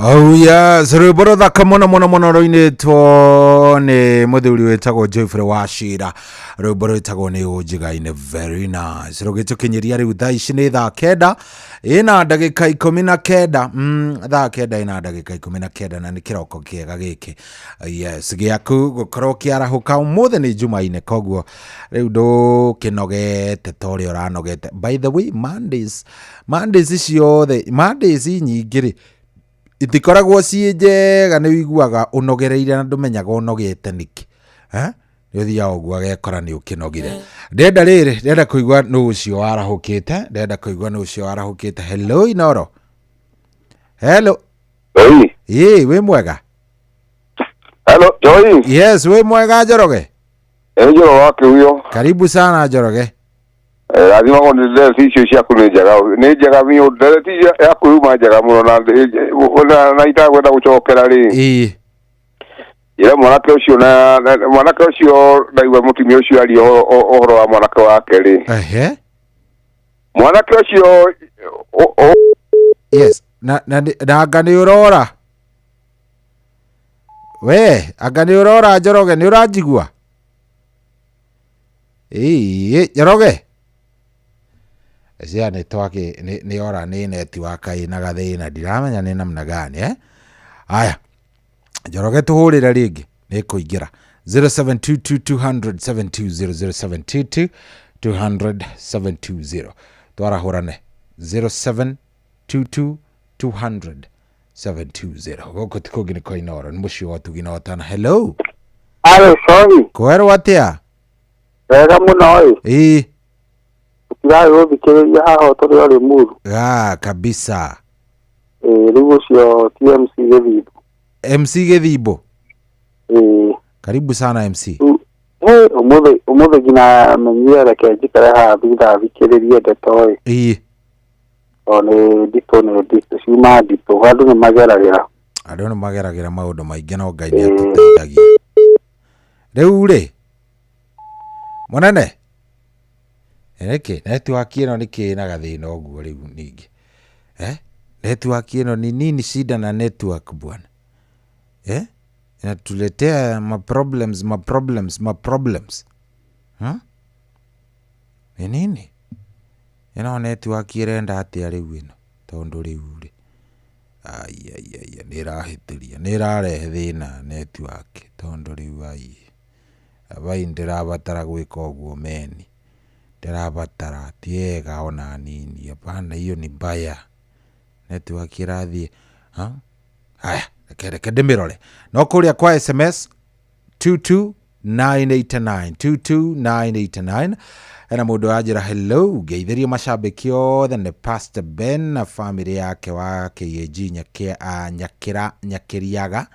Oh yes, rwĩmbo rũthaka mũno mũno mũno rũinĩtwo nĩ mũthuri wĩtagwo Geoffrey Wachira. Rwĩmbo rwĩtagwo nĩ ũnjigaine, very nice. Rũgĩtũkinyĩria rĩu thaa ici nĩ thaa 9 ĩna ndagĩka 19. Thaa 9 ĩna ndagĩka 19, na nĩ kĩroko kĩega gĩkĩ, yes, gĩaku gũkorwo kĩarahũka. Ũmũthĩ nĩ Jumaine, koguo rĩu ndũkĩnogete ta ũrĩa ũranogete. By the way, Mondays ciothe, Mondays nyingĩ rĩ, itikoragwo ciĩ njega. Nĩ ũiguaga ũnogereire na ndũmenyaga ũnogete nĩkĩ, eh? Nĩ ũthiaga ũguo agekora nĩ ũkĩnogire. Ndĩrenda rĩrĩ, ndĩrenda kũigua nũ ũcio warahũkĩte, ndĩrenda kũigua nũ ũcio warahũkĩte. Hello Inoro, hello. Oi. Ĩ, wĩ mwega? Hello, Joy. Yes, wĩ mwega Njoroge? Ĩ, Njoro wa Kĩhuyo. Karibu sana Njoroge. Rathimagwo nĩ ndereti icio ciaku, nĩ njega, nĩ njega biũ. Ndereti yaku yuma njega mũno na itagwenda gũcokera rĩ. Njĩra mwanake ũcio na mwanake ũcio, ndaigua mũtumia ũcio aria ũhoro wa mwanake wake rĩ. Mwanake ũcio Yes, na anga nĩ ũrora we, anga nĩ ũrora Njoroge, nĩ ũranjigua? Ĩĩ Njoroge, cia nĩ twaki nĩ ora nĩ network ĩna gathĩna, ndiramenya nĩ namna gani, eh? Aya Njoroge, tũhũrĩre rĩngĩ, nĩ kũingĩra 0722 200 720, 0722 200 720, twarahũrane 0722 200 720. Gũkũ ti kũngĩ, nĩ kwa Inoro, nĩ mũciĩ wa ũtugi na ũtana. Hello. Alo, sorry. Kwerwo atĩa? Wega mũno ĩ. Tũtirarĩ gũthikĩrĩria haha tũrĩ o Limuru. Ah, kabisa. Ĩ, rĩu ũcio TMC Gĩthimbo. MC Gĩthimbo. Ĩ. Karibu sana MC. Ĩ, ũmũthĩ nginya menyire reke njikare haha thutha thikĩrĩrie ndeto ĩ. Tondũ nĩ nditũ, nĩ nditũ, ciuma nditũ, andũ nĩ mageragĩra. Andũ nĩ mageragĩra maũndũ maingĩ, no Ngai nĩ atũteithagia. Rĩu rĩ, mũnene, nĩkĩ network ĩno nĩkĩ ĩna gathĩna ũguo rĩu ningĩ, eh? Network ĩno ni nini shida na network bwana, eh? Inatuletea ma problems, ma problems, ma problems, Nĩ nini ĩno network ĩrenda atĩa rĩu ĩno? Tondũ rĩu rĩ, ai ai ai, nĩ ĩrahĩtĩria, nĩ ĩrarehe thĩna network, tondũ rĩu ai abai ndĩrabatara gwĩka ũguo meni ndĩrabatara tiega ona nini. Hapana, hiyo ni mbaya. Network ĩrathiĩ ha? Haya, reke ndĩmĩrore no kũrĩa kwa SMS 22989, 22989. Hena mũndũ wanjĩra, "Hello, ngeithĩrio macambĩki othe, nĩ Pastor Ben na family yake wa KAG Nyakĩra Nyakĩriaga.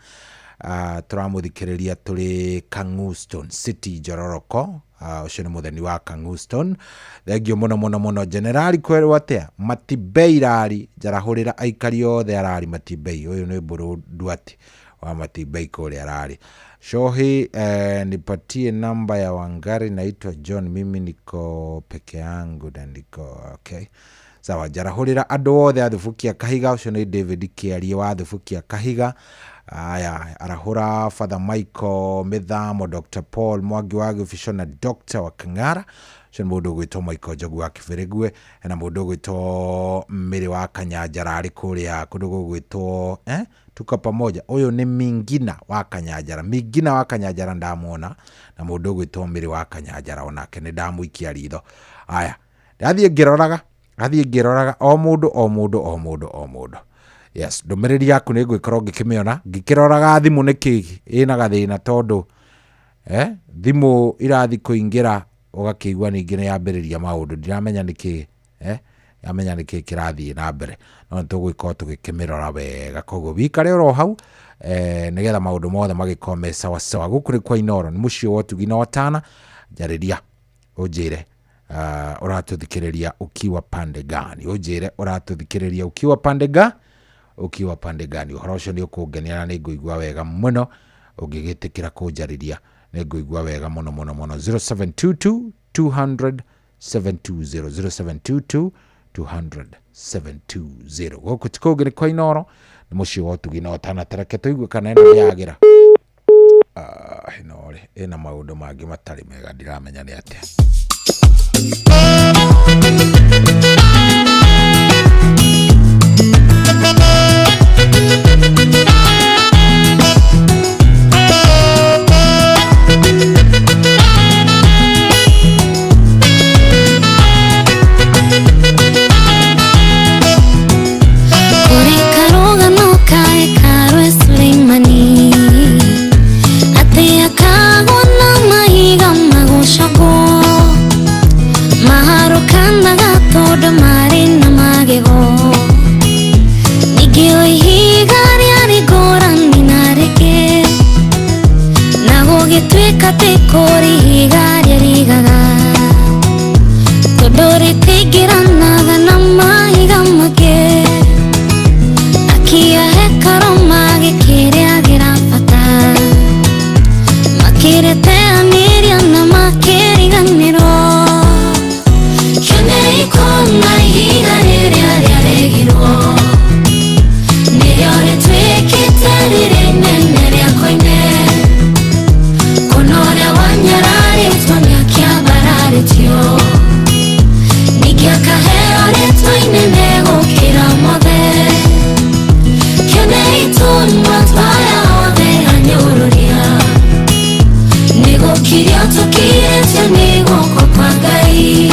Tũramũthikĩrĩria tũrĩ Kang'uston City, Njororoko." Ũcio nĩ mũtheni wa Kang'uston, thengio mũno mũno mũno. Generali, kwerwo atĩa? Matibei rari, njarahũrĩra aikari othe arari Matibei. Ũyũ nĩ Mbũrũ Nduati wa Matibei kũrĩa arari Shohi. "Nipatie namba ya Wangari, naitwa John, mimi niko peke yangu na niko okay." Sawa, njarahũrĩra andũ othe athubukia Kahiga. Ũcio nĩ David Kĩarie wa Thubukia Kahiga. Aya, arahũra Father Michael Mĩthamo, Dr Paul Mwangi wa Gĩbico na Dr wa Kang'ara. Ũcio nĩ mũndũ ũgwĩtwo Michael Njogu wa Kĩbĩrĩgue. Hena mũndũ ũgwĩtwo Mĩrĩ wa Kanyanjara, arĩ kũrĩa kũndũ gũgwĩtwo, eh? Tuko pamoja. Ũyũ nĩ Mingina wa Kanyanjara, Mingina wa Kanyanjara ndamwona, na mũndũ ũgwĩtwo Mĩrĩ wa Kanyanjara onake nĩ ndamũikia ritho. Aya, ndathiĩ ngĩroraga, ndathiĩ ngĩroraga o mũndũ, o mũndũ, o mũndũ, o mũndũ. Yes, ndũmĩrĩri yaku nĩ ngwĩkorwo ngĩkĩmĩona ngĩkĩroraga thimũ nĩkĩ ĩna gathĩna, tondũ thimũ irathi kũingĩra ũgakĩigua ningĩ nĩ yambĩrĩria maũndũ, ndiramenya nĩkĩ, amenya nĩkĩ kĩrathiĩ na mbere, no nĩ tũgũgĩkorwo tũgĩkĩmĩrora wega. Koguo wikare oro hau, nĩgetha maũndũ mothe magĩkorwo me sawa sawa. Gũkũ nĩ kwa Inoro, nĩ mũciĩ wa ũtugi na ũtana. Njarĩria ũnjĩre ũratũthikĩrĩria ukiwa pande gani, ũnjĩre ũratũthikĩrĩria ukiwa pande ga ukiwa pande gani. Ũhoro ũcio nĩ ũkũngenia na nĩ ngũigua wega mũno ũngĩgĩtĩkĩra kũnjarĩria, nĩ ngũigua wega mũno mũno mũno. 0722 200 720, 0722 200 720. Gũkũ ti kũngĩ nĩ kwa Inooro, nĩ mũciĩ wa ũtugi na ũtana. Tareke tũigue kana ĩno nĩ yagĩra. Ah, ĩno rĩ ĩna maũndũ mangĩ matarĩ mega, ndiramenya nĩ atĩa. Kũrĩ karũgano ka hekarũ e Suleimani, atĩ akagwo na mahiga magũcogwo, maharũkanaga tondũ marĩ na magego. Ningĩ o ihiga rĩarĩ ngũrani na rĩngĩ, na gũgĩtuĩka atĩ kũrĩ ihiga rĩarigaga, tondũ rĩtingĩranaga na mahiga mangĩ. Akia hekarũ magĩkĩrĩagĩra bata, makĩrĩteanĩria na makĩriganĩrwo. Kĩonei kuona ihiga rĩrĩa rĩaregirwo, nĩrĩo rĩtuĩkĩte rĩrĩa inene rĩa koine. Kuona ũrĩa wanyararĩtwo nĩakĩambararĩtio, ningĩ akaheo rĩtwa inene gũkĩra mothe. Kĩonei tũnua twaya othe anyũrũria, nĩgũkirio tũkirĩtio nĩ guoko kwa Ngai,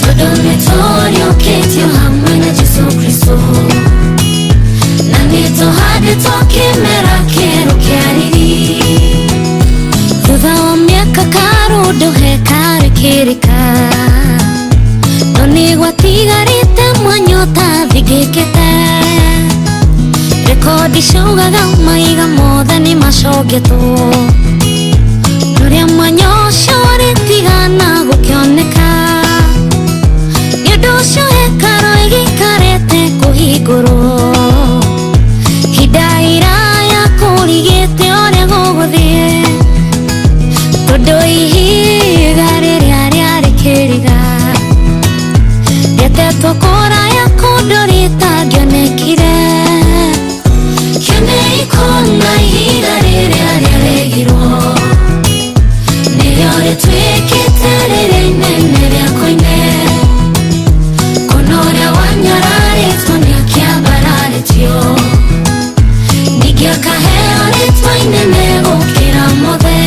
tondũ nĩtũriũkĩtio hamwe na Jesũ Kristũ, na nĩtũhandĩtwo kĩmera kĩerũ kĩa riri. Thutha wa mĩaka karũndũ hekarũ ĩkĩrĩka, no nĩgwatigarĩte mwanya ũtathingĩkĩte. Rekodi ciaugaga mahiga mothe nĩmacongetwo, ũrĩa mwanya ũcio ũrĩtigana gũkĩoneka. Nĩ ũndũ ũcio hekarũ ĩgĩikarĩte kũhingũrwo ihinda iraya, kũrigĩte ũrĩa gũgũthiĩ, tondũ ihiga rĩrĩa rĩarĩ kĩriga rĩatetwo kũraya kũndũ rĩtangĩonekire. Kĩonei kuona ihiga rĩrĩa rĩaregirwo, nĩrĩo rĩtuĩkĩte rĩrĩa inene rĩa koine. Kuona ũrĩa wanyararĩtwo nĩakĩambararĩtio, ningĩ akaheo rĩtwa inene gũkĩra mothe.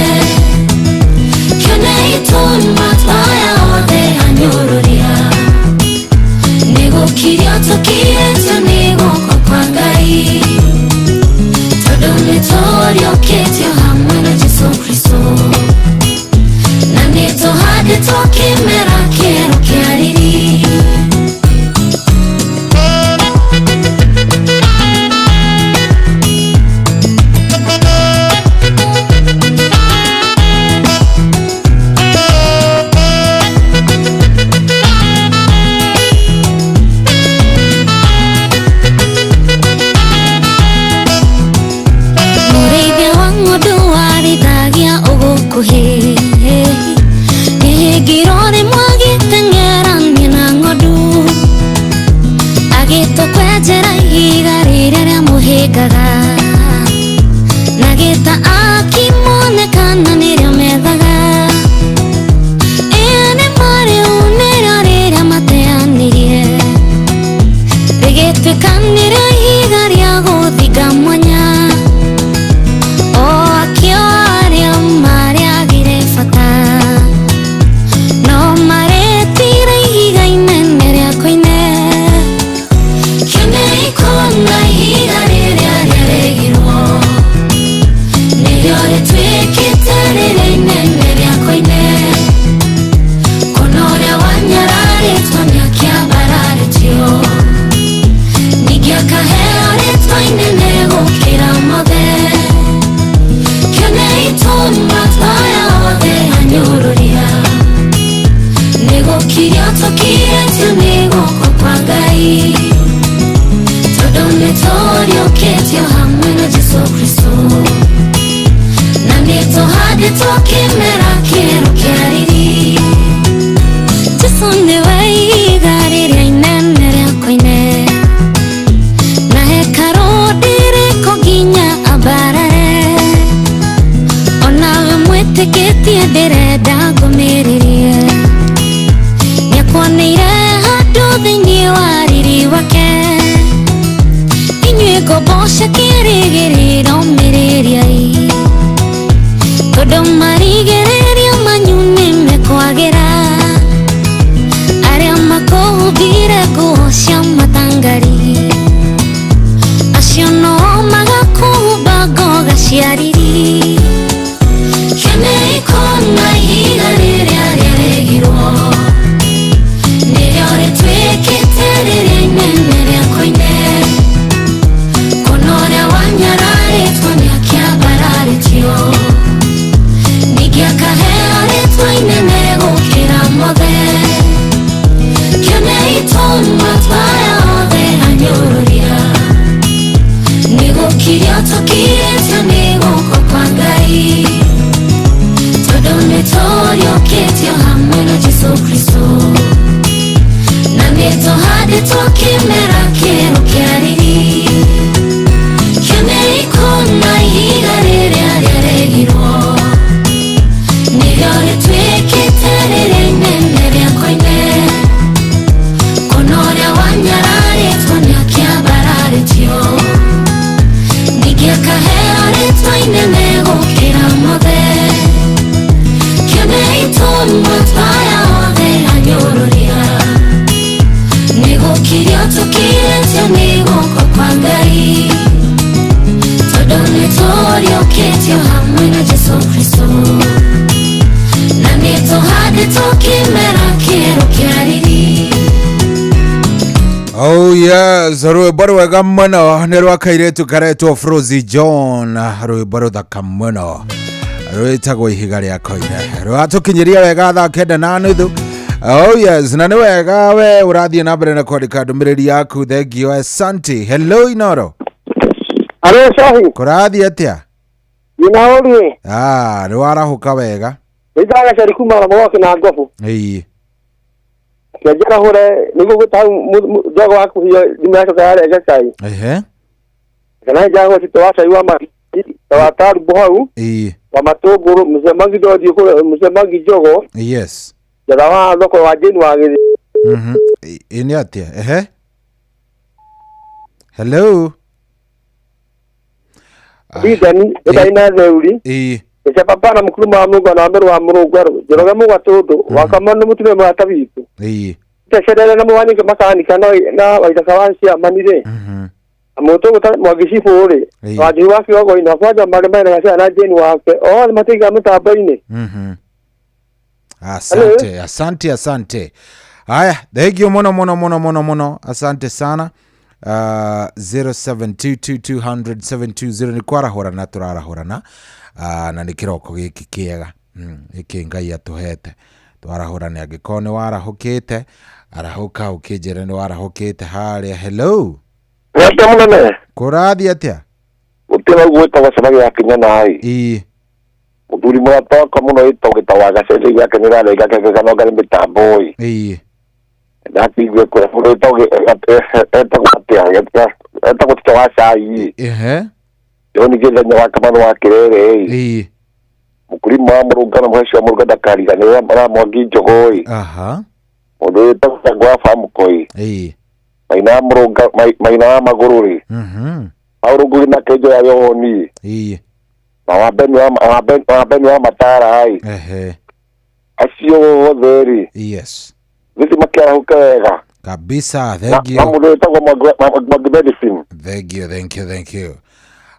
Kĩonei tũnua twaya othe anyũrũria, nĩgũkirio tũkirĩtio nĩ guoko kwa Ngai, tondũ nĩtũriũkĩtio hamwe na Jesũ Kristũ, na nĩtũhandĩtwo kĩmera kĩerũ kĩa riri. Mũrĩithia wa ng'ondu warĩithagia ũgũkuhĩ, nĩhĩngirwo rĩmwe agĩteng'erania na ng'ondu, agĩtũkwenjera ihiga rĩrĩa rĩamũhĩngaga, na gĩta akĩmonekana nĩrĩo methaga. Ĩĩ nĩ marĩu nĩrĩo rĩrĩa mateanĩrie, rĩgĩtuĩka nĩrĩo ihiga rĩa gũthinga mwanya. O akĩo arĩa marĩagire bata, no marĩtire ihiga inene rĩa koine. Kĩonei kuona ihiga rĩrĩa rĩaregirwo, nĩrĩo rĩtuĩkĩte rĩrĩa inene rĩa koine. Kuona ũrĩa wanyararĩtwo nĩakĩambararĩtio, ningĩ akaheo rĩtwa inene gũkĩra mothe. Kĩonei tũnua twaya othe anyũrũria, nĩgũkirio tũkirĩtio nĩ guoko kwa Ngai, tondũ nĩtũriũkĩtio hamwe na Jesũ Kristũ, na nĩtũhandĩtwo kĩmera kĩerũ kĩa riri. Jesũ nĩwe ihiga rĩrĩa inene Ngombo cia kĩrĩgĩrĩro mĩrĩriai tondũ marigĩrĩrio manyu nĩmekwagĩra arĩa makũhumbire nguo cia matangari acio no magakũhumba ngoga cia riri. Kĩonei kuona ihiga rĩrĩa rĩaregirwo nĩrĩo rĩtuĩkĩte rĩrĩa inene rĩa koine kuona ũrĩa wanyararĩtwo nĩakĩambararĩtio ningĩ akaheo rĩtwa inene gũkĩra mothe. Kĩonei tũmatwa othe anyũrũria nĩgũkirio tũkirĩtio nĩ guoko kwa Ngai tondũ nĩtũriũkĩtio hamwe na Jesũ Kristo na nĩtũhandĩtwo kĩmera kĩerũ kĩa riri. Kĩonei kuona ihiga rĩrĩa rĩaregirwo nĩrĩo rĩtuĩkĩte rĩrĩa inene rĩa koine kuona ũrĩa wanyararĩtwo nĩakĩambararĩtio ningĩ akaheo rĩtwa inene gũkĩra mothe. Kĩonei tũmatwa othe anyũrũria nĩgũkirio tũkirĩtio nĩ guoko kwa Ngai tondũ nĩtũriũkĩtio hamwe na Jesũ Kristo na nĩtũhandĩtwo kĩmera kĩerũ kĩa riri. Oh yes, rwĩmbo rwega mũno nĩ rwa kairĩtu karetwo Frozy John, rwĩmbo rũthaka mũno rwĩtagwo ihiga rĩa koine rwatũkinyĩria wega thaa 9:30. Oh yes, na nĩ wega we ũrathiĩ na mbere na kwandĩka ndũmĩrĩri yaku. Thank you, asante. Hello Inoro. Alo Shahi. Kũrathiĩ atĩa? Nina ũrie. Ah, nĩ warahũka wega. Nĩndaga cari kuma na mũgoke na ngobu. Ĩĩ. Kĩanjĩra hũre nĩguo gwĩta hau njogo waku hiyo thimũ yacoka yarega cai. Ehe. Kana njago tito wa cai wa magi wa tarubu hau. Ĩĩ. Wa matũngũrũ mũcemangi ndothiĩ kũrĩa mũcemangi njogo. Yes. Njatha wa thoko wa Jane wa gĩthĩ. Mhm. Ĩ nĩ atĩa? Ehe. Hello. Bidani ĩtarĩ na theuri. Ĩĩ. Ĩca papa na mũkuru wa mũrũngo na mbere wa mũrũngo njoroge mũgatũndũ wakamano mũtumia mũrata witũ. Ĩĩ. Tecerere na mũwanĩke makanika na waithaka wa ciamani rĩ. Mũtũ mwagicibũ rĩ wanjui wa kĩongo-inĩ na kwanja marĩ mena gacia na Jane wake othe matiga mũtambo-inĩ. Asante, asante, asante. Haya, thank you mono mono mono mono mono. Asante sana. 0722200720 ni kwarahũrana tũrarahũrana na nĩ kĩroko gĩkĩ kĩega gĩkĩ Ngai atũhete twarahũrane. Angĩkorwo nĩ warahũkĩte arahũka ũkĩnjĩre nĩ warahũkĩte harĩa. Hello. Wete mũnene. Kũrathiĩ atĩa? Gũtirĩ gwĩtagwo cemagi ya kinya naĩ. Ĩĩ. Mũthuri mũrata wakwa mũno ĩtagwo gĩtawa gacece gĩake nĩrarenga keke kana ngarĩ mĩtambo ĩ. Ĩĩ. Ndakiigue kũrĩa mũndũ ĩtagwo atĩa etagwo tito wa cai. Ehe. Yo ningĩ thenya wa kamano wa kĩrere ĩ. Ĩĩ. Mũkulima wa mũrũnga na mũheci wa mũrũnga ndakariganĩrwo na mwangi njogo ĩ. Aha. Mũndũ wĩtagwo Cango wa Bamũkoi. Ĩĩ. Maina wa mũrũnga maina wa magũrũ rĩ. Mhm. Aurũngũri na kenjo ya yohoni. Ĩĩ. Na wa Beni wa matara ĩ. Ehe. Acio othe rĩ. Yes. Gĩthi makĩarahũka wega. Kabisa, thank you. Na mũndũ wĩtagwo Mwangi Medicine. Thank you, thank you, thank you.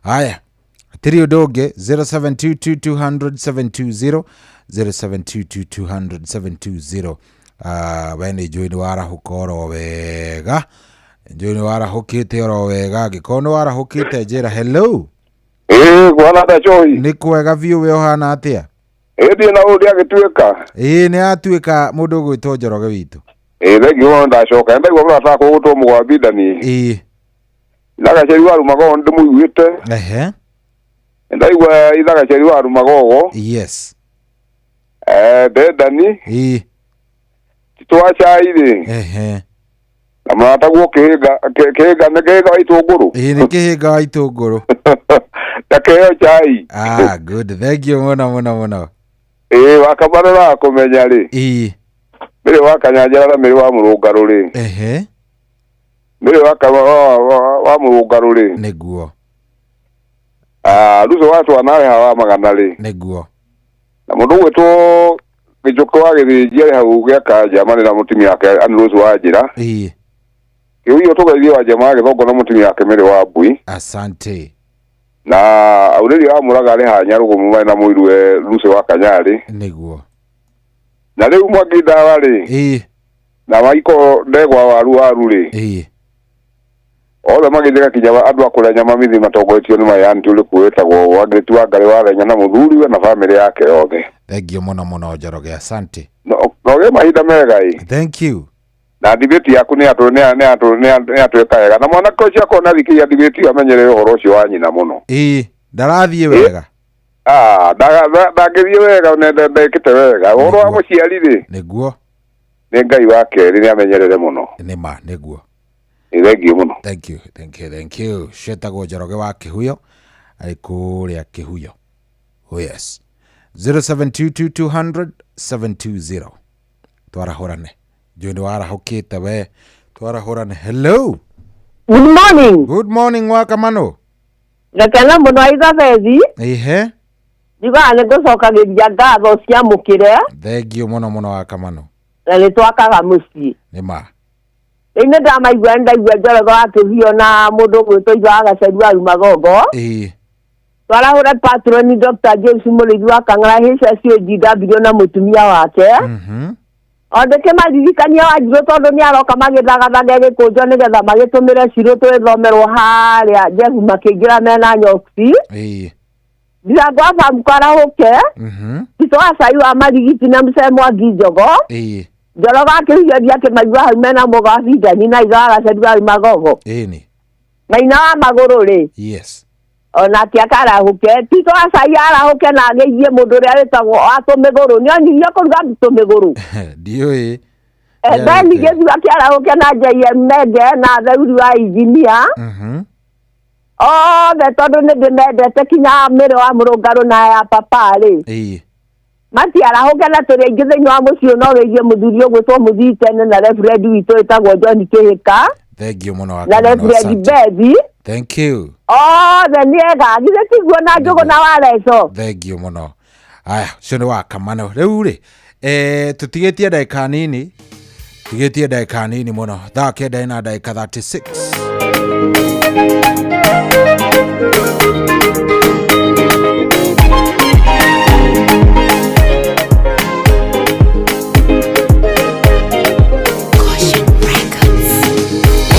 Haya. Tiri ũndũ ũngĩ 0722200720 0722200720. We nĩ njũĩ nĩ warahũka oro wega. Njũĩ nĩ warahũkĩte oro wega. Angĩkorwo nĩ warahũkĩte njĩra hello. Ĩĩ kũhana atĩa Joy? Nĩ kwega biũ. We ũhana atĩa? Ĩĩ ndiĩ na ũndũ agĩtuĩka. Ĩĩ nĩ atuĩka mũndũ ũgwĩtwo Njoroge witũ. Ĩĩ thengiũ mũno ndacoka. Ndaigua mũrata wakwa ũgwĩtwo Mũgwambi Ndani. Ĩĩ. Ithagaceri wa Rumagogo nĩndĩmũiguĩte. Ehe. Ndaigua ithagaceri wa Rumagogo. Yes. Ndendani. Ĩĩ. Tito wa cai rĩ. Ehe. Na mũrataguo kĩhĩnga kĩhĩnga nĩ kĩhĩnga wa itũngũrũ. Ĩĩ nĩ kĩhĩnga wa itũngũrũ. Na kĩheo cai. Ah, good. Thank you mũno mũno mũno. Ĩĩ wakamarora kũmenya rĩ. Ĩĩ. Mĩrĩ wa Kanyanjara na mĩrĩ wa Mũrũngarũ rĩ. Ehe. Mĩrĩ wa Mũrũngarũ rĩ. Nĩguo. Lucy wa Twana arĩ haha wa Magana rĩ. Nĩguo. Na mũndũ ũgwĩtwo Gĩchũkũ wa Gĩthĩnji arĩ hau gĩa Kanja marĩ na mũtumia wake Ann Rose wa Njĩra. Ĩĩ. Kĩũria tũgeithie wa Njama wa Gĩthongo na mũtumia wake Mary wa Mbui. Asante. Na Aurelia wa Mũraga arĩ haha Nyarũgũmũ marĩ na mũiruwe Lucy wa Kanyarĩ. Nĩguo. Na rĩu Mwangi Ndawa rĩ. Ĩĩ. Na Maiko Ndegwa waru waru rĩ. Ĩĩ. Othe magĩthika kinya andũ a kũrĩa nyama mithi matongoretio nĩ mayanti ũrĩkũ wĩtagwo Wangĩti wa Ngarĩ wa Renya na mũthuriwe na bamĩrĩ yake yothe. Thank you mũno mũno Njoroge, asante. No ũgĩe mahinda mega ĩ. Thank you. Na debate yaku nĩ atwĩka wega na mwanake ũcio akorwo nĩ athikĩrĩria debate ĩyo amenyerere ũhoro ũcio wa nyina mũno. Ĩĩ, ndarathiĩ wega. Ndangĩthiĩ wega ndekĩte wega. Ũhoro wa mũciari rĩ. Nĩguo. Nĩ Ngai wa kerĩ nĩ amenyerere mũno. Nĩ ma, nĩguo. Thank you mũno. Thank you, thank you, thank you. Cietagwo Njoroge wa Kĩhuyo, arĩ kũrĩa Kĩhuyo. Oh yes. 0722 200 720. Twarahũrane. Njũĩ nĩ warahũkĩte we. Twarahũrane. Hello. Good morning. Good morning wa Kamano. Ngakena mũno Isabeli. Ehe. Njugaga nĩ ngũcokagĩria ngatho ciamũkĩre. Thank you mũno mũno wa Kamano. Na nĩ twakaga mũciĩ. Nĩ ma. Rĩu nĩ ndamaigua nĩ ndaigua Njoroge wa Kĩhuyo na mũndũ ũgwĩtwo Ithe wa Gaceru wa Rumagongo. Ĩĩ. Twarahũre patroni Dr. James Mũrĩithi wa Kang'ara HSAGW na mũtumia wake. Ondĩke maririkania Wanjirũ tondũ nĩ aroka magĩthagathaga gĩkũnjo nĩgetha magĩtũmĩre cirũ twĩthomerwo harĩa Jeff makĩingĩra mena nyoksi. Ĩĩ. Ndirango wa Babu karahũke. Tito wa Cai wa Marigiti na Mũcee Mwangi Njogo. Ĩĩ. Njoroge akĩhiũria akĩmaigua hau mena mũga wa Bindani na Ithe wa Gaceru wa Magogo. Ĩni. Maina wa Magũrũ rĩ. Yes. Onake akarahũke. Tito wa Cai arahũke na ageithie mũndũ ũrĩa wĩtagwo wa Tũmĩgũrũ. Nĩonirio kũruga tũmĩgũrũ. Ndiũĩ. Ben Gĩthua akĩarahũke na JM Menge na Theuri wa Injinia. Othe tondũ nĩ ndĩmendete kinya Mĩrĩ wa Mũrũngarũ na ya papa rĩ. Ĩĩ. Matiarahũke na tũrĩ aingĩ thĩinĩ wa mũciĩ no wĩigie mũthuri ũgwĩtwo Mũthii Tene na reverend witũ wĩtagwo John Kĩhĩka. Thank you mũno wa Na Kamano, reverend asante. Bethi. Thank you. Othe nĩ ega githĩ tiguo na Njũgũ na Wareco. Thank you mũno. Aya, ũcio nĩ wa Kamano. Rĩu rĩ, tũtigĩtie ndagĩka nini. Tigĩtie ndagĩka nini mũno. Thaa 9 na ndagĩka 36.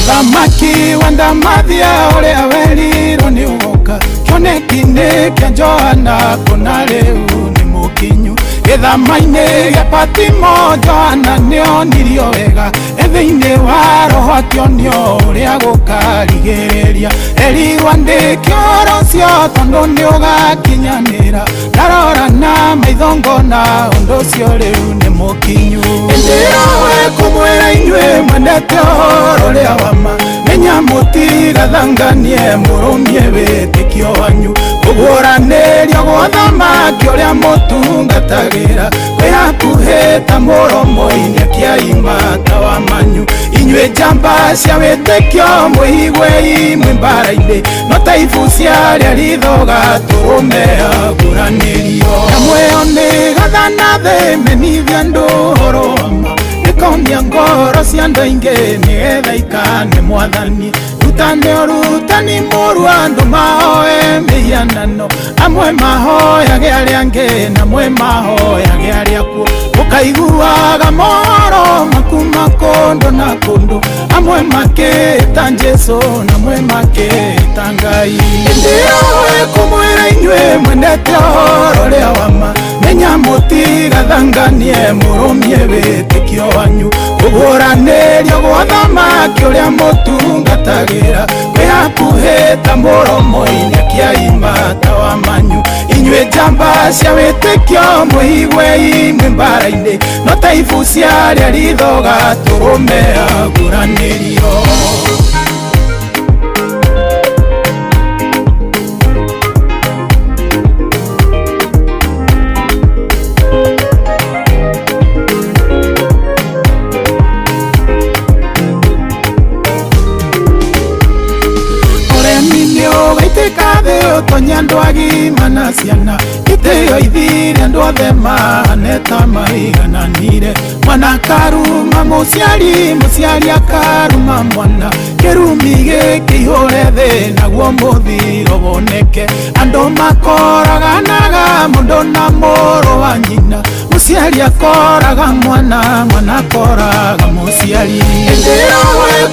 Mũthamaki wa Ndamathia ũrĩa werirwo nĩ ũgoka kĩoneki-inĩ kĩa Johana kũna rĩu nĩ mũkinyu gĩthama-inĩ gĩa Patimo Johana nĩonirio wega e thĩinĩ wa roho akĩonio ũrĩa gũkarigĩrĩria erirwo andĩke ũhoro ũcio tondũ nĩũgakinyanĩra ndarora na maitho ngona ũndũ ũcio rĩu nĩ mũkinyu ĩndĩ yowe kũmwĩra inyuĩ mwendete ũhoro ũrĩa wa ma menya mũtigathanganie mũrũmie wĩtĩkio wanyu kũguũranĩrio gwa thamaki ũrĩa mũtungatagĩra kwĩ hakuhĩ ta mũromo-inĩ akĩaima ta wa manyu inyuĩ njamba cia wĩtĩkio mwĩiguei mwĩ mbara-inĩ no ta ibu cia arĩa rithoga tũrũme aguũranĩrio nyamũ ĩyo nĩ gathana thĩ menithia andũ ũhoro wa ma nĩkonia ngoro cia andũ aingĩ nĩgetha ikane mwathani rutane ũrutani mũru andũ mahoe mĩhianano amwe mahoyage arĩa angĩ na amwe mahoyage arĩa akuũ ũkaiguaga mohoro makuma kũndũ na kũndũ amwe makĩta Jesũ na amwe makĩta Ngai ĩndĩ yowe kũmwĩra inyuĩ mwendete ũhoro ũrĩa wa ma menya mũtigathanganie mũrũmie wĩtĩkio wanyu kũguũranĩrio gwa thamaki ũrĩa mũtungatagĩra kwĩ hakuhĩ ta mũromo-inĩ akĩaima ta wa manyu inyuĩ njamba cia wĩtĩkio mwĩiguei mwĩ mbara-inĩ no ta ibu cia arĩa rithoga tũrũme aguũranĩrio. Ũtonye andũ agima na ciana Itĩo ithire andũ othe mahane ta maigananire Mwana akaruma mũciari, mũciari akaruma mwana Kĩrumi gĩkĩihũre thĩ naguo mũthiro woneke Andũ makoraganaga mũndũ na mũrũ wa nyina Mũciari akoraga mwana, mwana akoraga mũciari Ĩndĩ ĩyo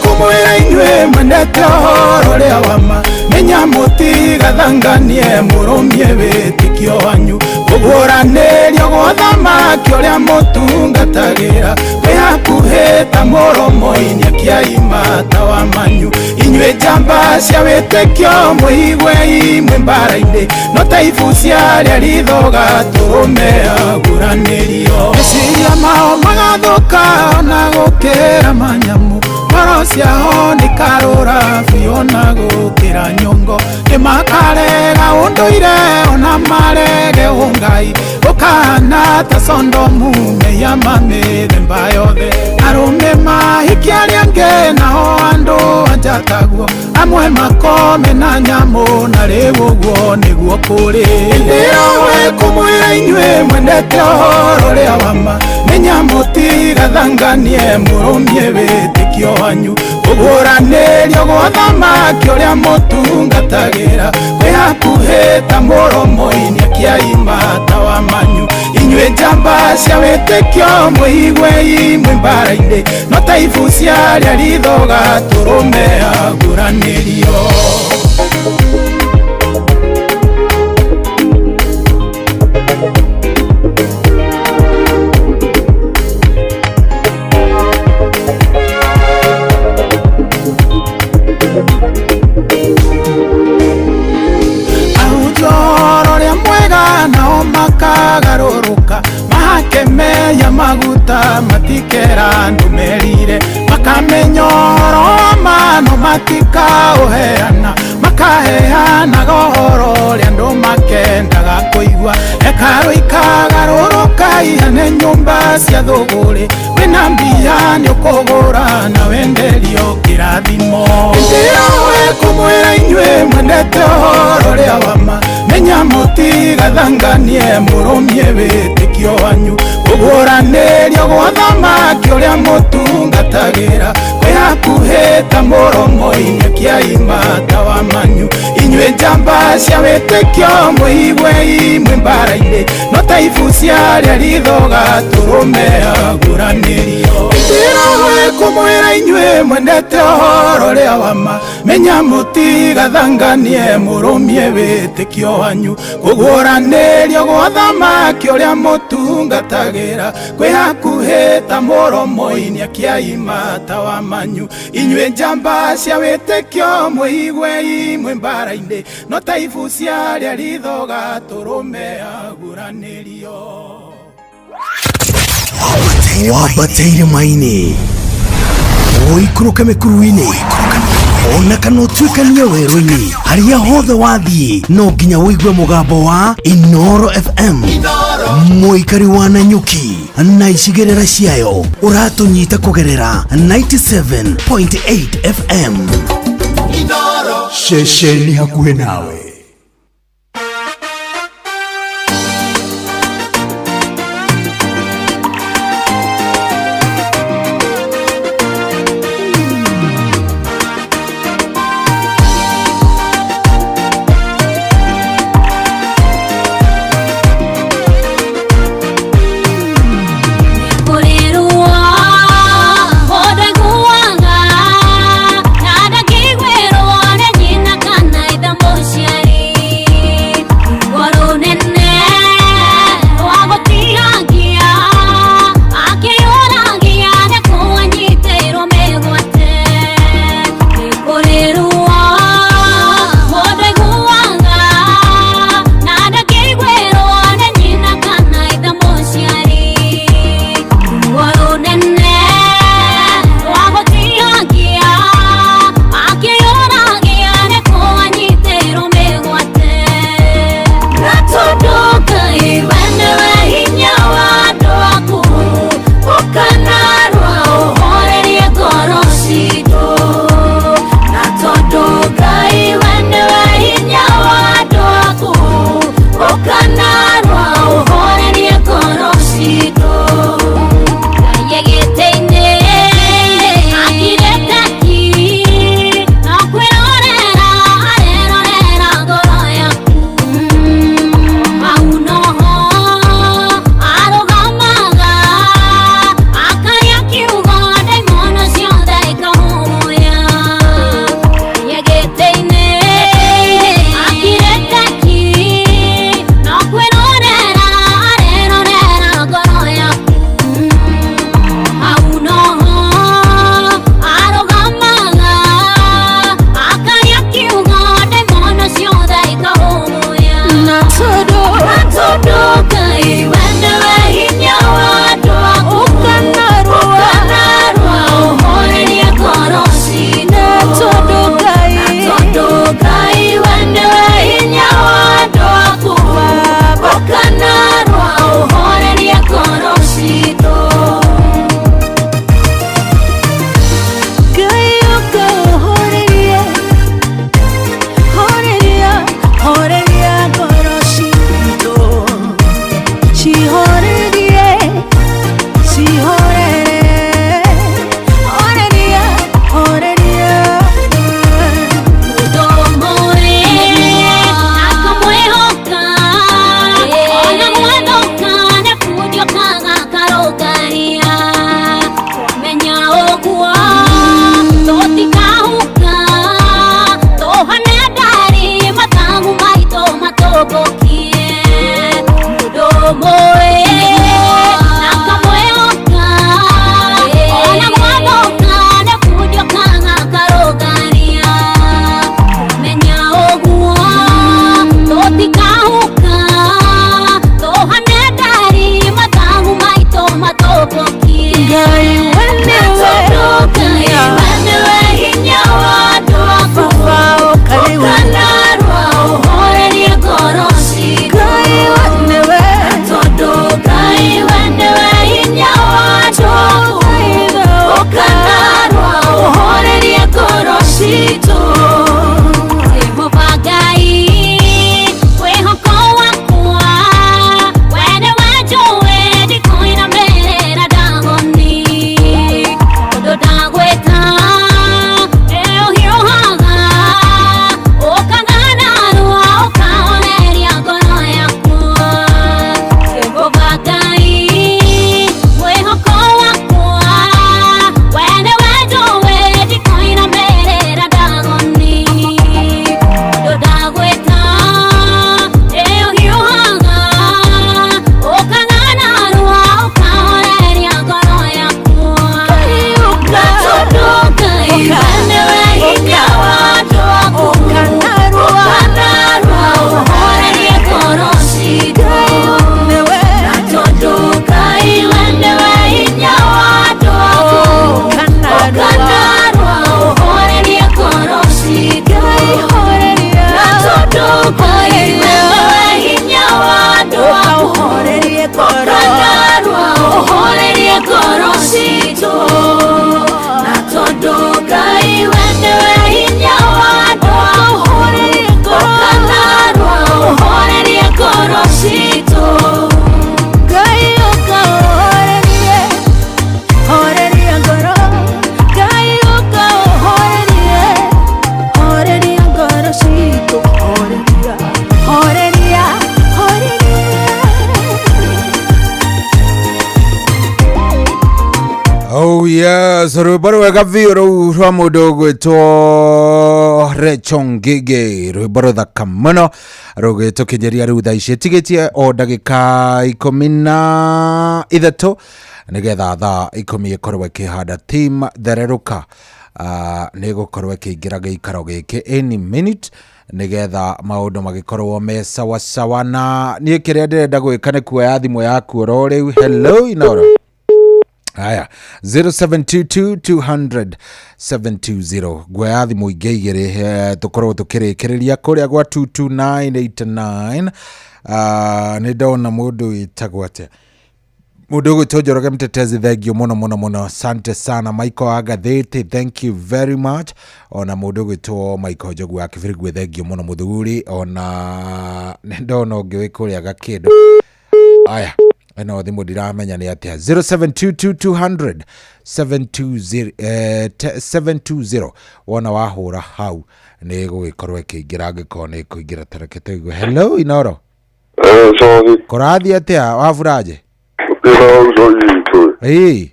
kũmwĩra inyuĩ mwendete ũhoro ũrĩa wa ma Menya mũtigathanganie mũrũmie wĩtĩkio wanyu Kũguũranĩrio gwa thamaki ũrĩa mũtungatagĩra Kwĩ hakuhĩ ta mũromo-inĩ akĩaima tawa manyu Inyuĩ njamba cia wĩtĩkio mũigue imwe mbara-inĩ No ta ibucia rĩa ritho gatũrũme aguranĩrio Meciria mao magathũka ona gũkĩra manyamũ Ngoro ciao nĩ karũra biũ na gũkĩra nyongo Nĩ makarega ũndũire ona marege ũngai Gũkahana ta Sondomu mehia ma mĩthemba yothe Arũme mahikia arĩa angĩ nao andũ anja taguo Amwe makome na nyamũ na rĩu ũguo nĩguo kũrĩ Ĩndĩ ĩyo kũmwĩra inyuĩ mwendete ũhoro ũrĩa wa ma Menya mũtigathanganie mũrũmie wĩtĩkio wanyu Kũguũranĩrio gwa thamaki ũrĩa mũtungatagĩra Kwĩ hakuhĩ ta mũromo-inĩ akĩaima tawa manyu Inyuĩ njamba cia wĩtĩkio mũigue imwe mbara-inĩ No ta ibucia rĩa ritho gatũrũme aguranĩrio Ahunjia ũrĩa mwega nao makagarũrũka Mahake meya maguta matikera andũ merire Makamenya ũhoro wa ma no matikaũheana Makaheanaga ũhoro ũrĩa andũ makendaga kũigua Hekarũ ikagarũrũka ihane nyũmba cia thũgũrĩ Wĩna mbia nĩ ũkũgũra na wenderio kĩrathimo Ĩndĩ ĩyo kũmwĩra inyuĩ mwendete ũhoro ũrĩa wa ma Menya mũtigathanganie mũrũmie wĩtĩkio wanyu Kũguũranĩrio gwa thamaki ũrĩa mũtungatagĩra Kwĩ hakuhĩ ta mũromo-inĩ akĩaima tawa manyu Inyuĩ njamba cia wĩtĩkio mũigue imwe mbara-inĩ No ta ibucia rĩa ritho gatũrũme aguranĩrio Ĩndĩ ĩyo kũmwĩra inyuĩ mwendete ũhoro ũrĩa wa ma Menya mũtigathanganie mũrũmie wĩtĩkio wanyu Kũguũranĩrio gwa thamaki ũrĩa mũtungatagĩra Kwĩ hakuhĩ ta mũromo-inĩ akĩaima tawa manyu Inyuĩ njamba cia wĩtĩkio mũigue imwe mbara-inĩ No ta ibucia rĩa ritho gatũrũme aguranĩrio Wambateire maini ũikũrũke mĩkuru-inĩ ona kana ũtuĩkanie werũ-inĩ harĩa hothe wathiĩ no nginya ũigue mũgambo wa Inoro FM Mũikari wa Nanyuki na icigĩrĩra ciayo ũratũnyita kũgerera 97.8 FM Ceceni hakuhĩ nawe. Nyina kana itha mũciari. Yes, rwĩmbo rwega biũ rũu rwa mũndũ ũgwĩtwo Rachel Ngige, rwĩmbo rũthaka mũno rũgĩtũkinyĩria rĩu thaa ici ĩtigĩtie o ndagĩka 13 nĩgetha thaa 10 ĩkorwo ĩkĩhanda team thererũka. Nĩ ĩgũkorwo ĩkĩingĩra gĩikaro gĩkĩ any minute nĩgetha maũndũ magĩkorwo me sawasawa. Na niĩ kĩrĩa ndĩrenda gwĩka nĩ kuoya thimũ yaku oro rĩu. Hello Inoro. Haya, 0722 200 720 guoya thimũ ingĩ igĩrĩ, tũkorwo tũkĩrĩkĩrĩria kũrĩa gwa 22989. Nĩ ndona mũndũ wĩtagwo atĩa, mũndũ ũgwĩtwo Njoroge Mtetezi, thank you mũno mũno mũno, asante sana. Michael Agathĩti, thank you very much. Ona mũndũ ũgwĩtwo Michael Njogu wa Kĩbirigwe, thank you mũno mũthuri. Ona nĩ ndona ũngĩ wĩ kũrĩa Gakĩndũ. Aya, ĩno thimũ ndiramenya nĩ atĩa. 0722 200 720, 720 wona wahũra hau nĩ ĩgũgĩkorwo ĩkĩingĩra, angĩkorwo nĩ ĩkũingĩra. Tareke tũigue. Hello Inoro. Sorry. Kũrathiĩ atĩa waburaje? Ndĩra sorry tu. Ĩĩ.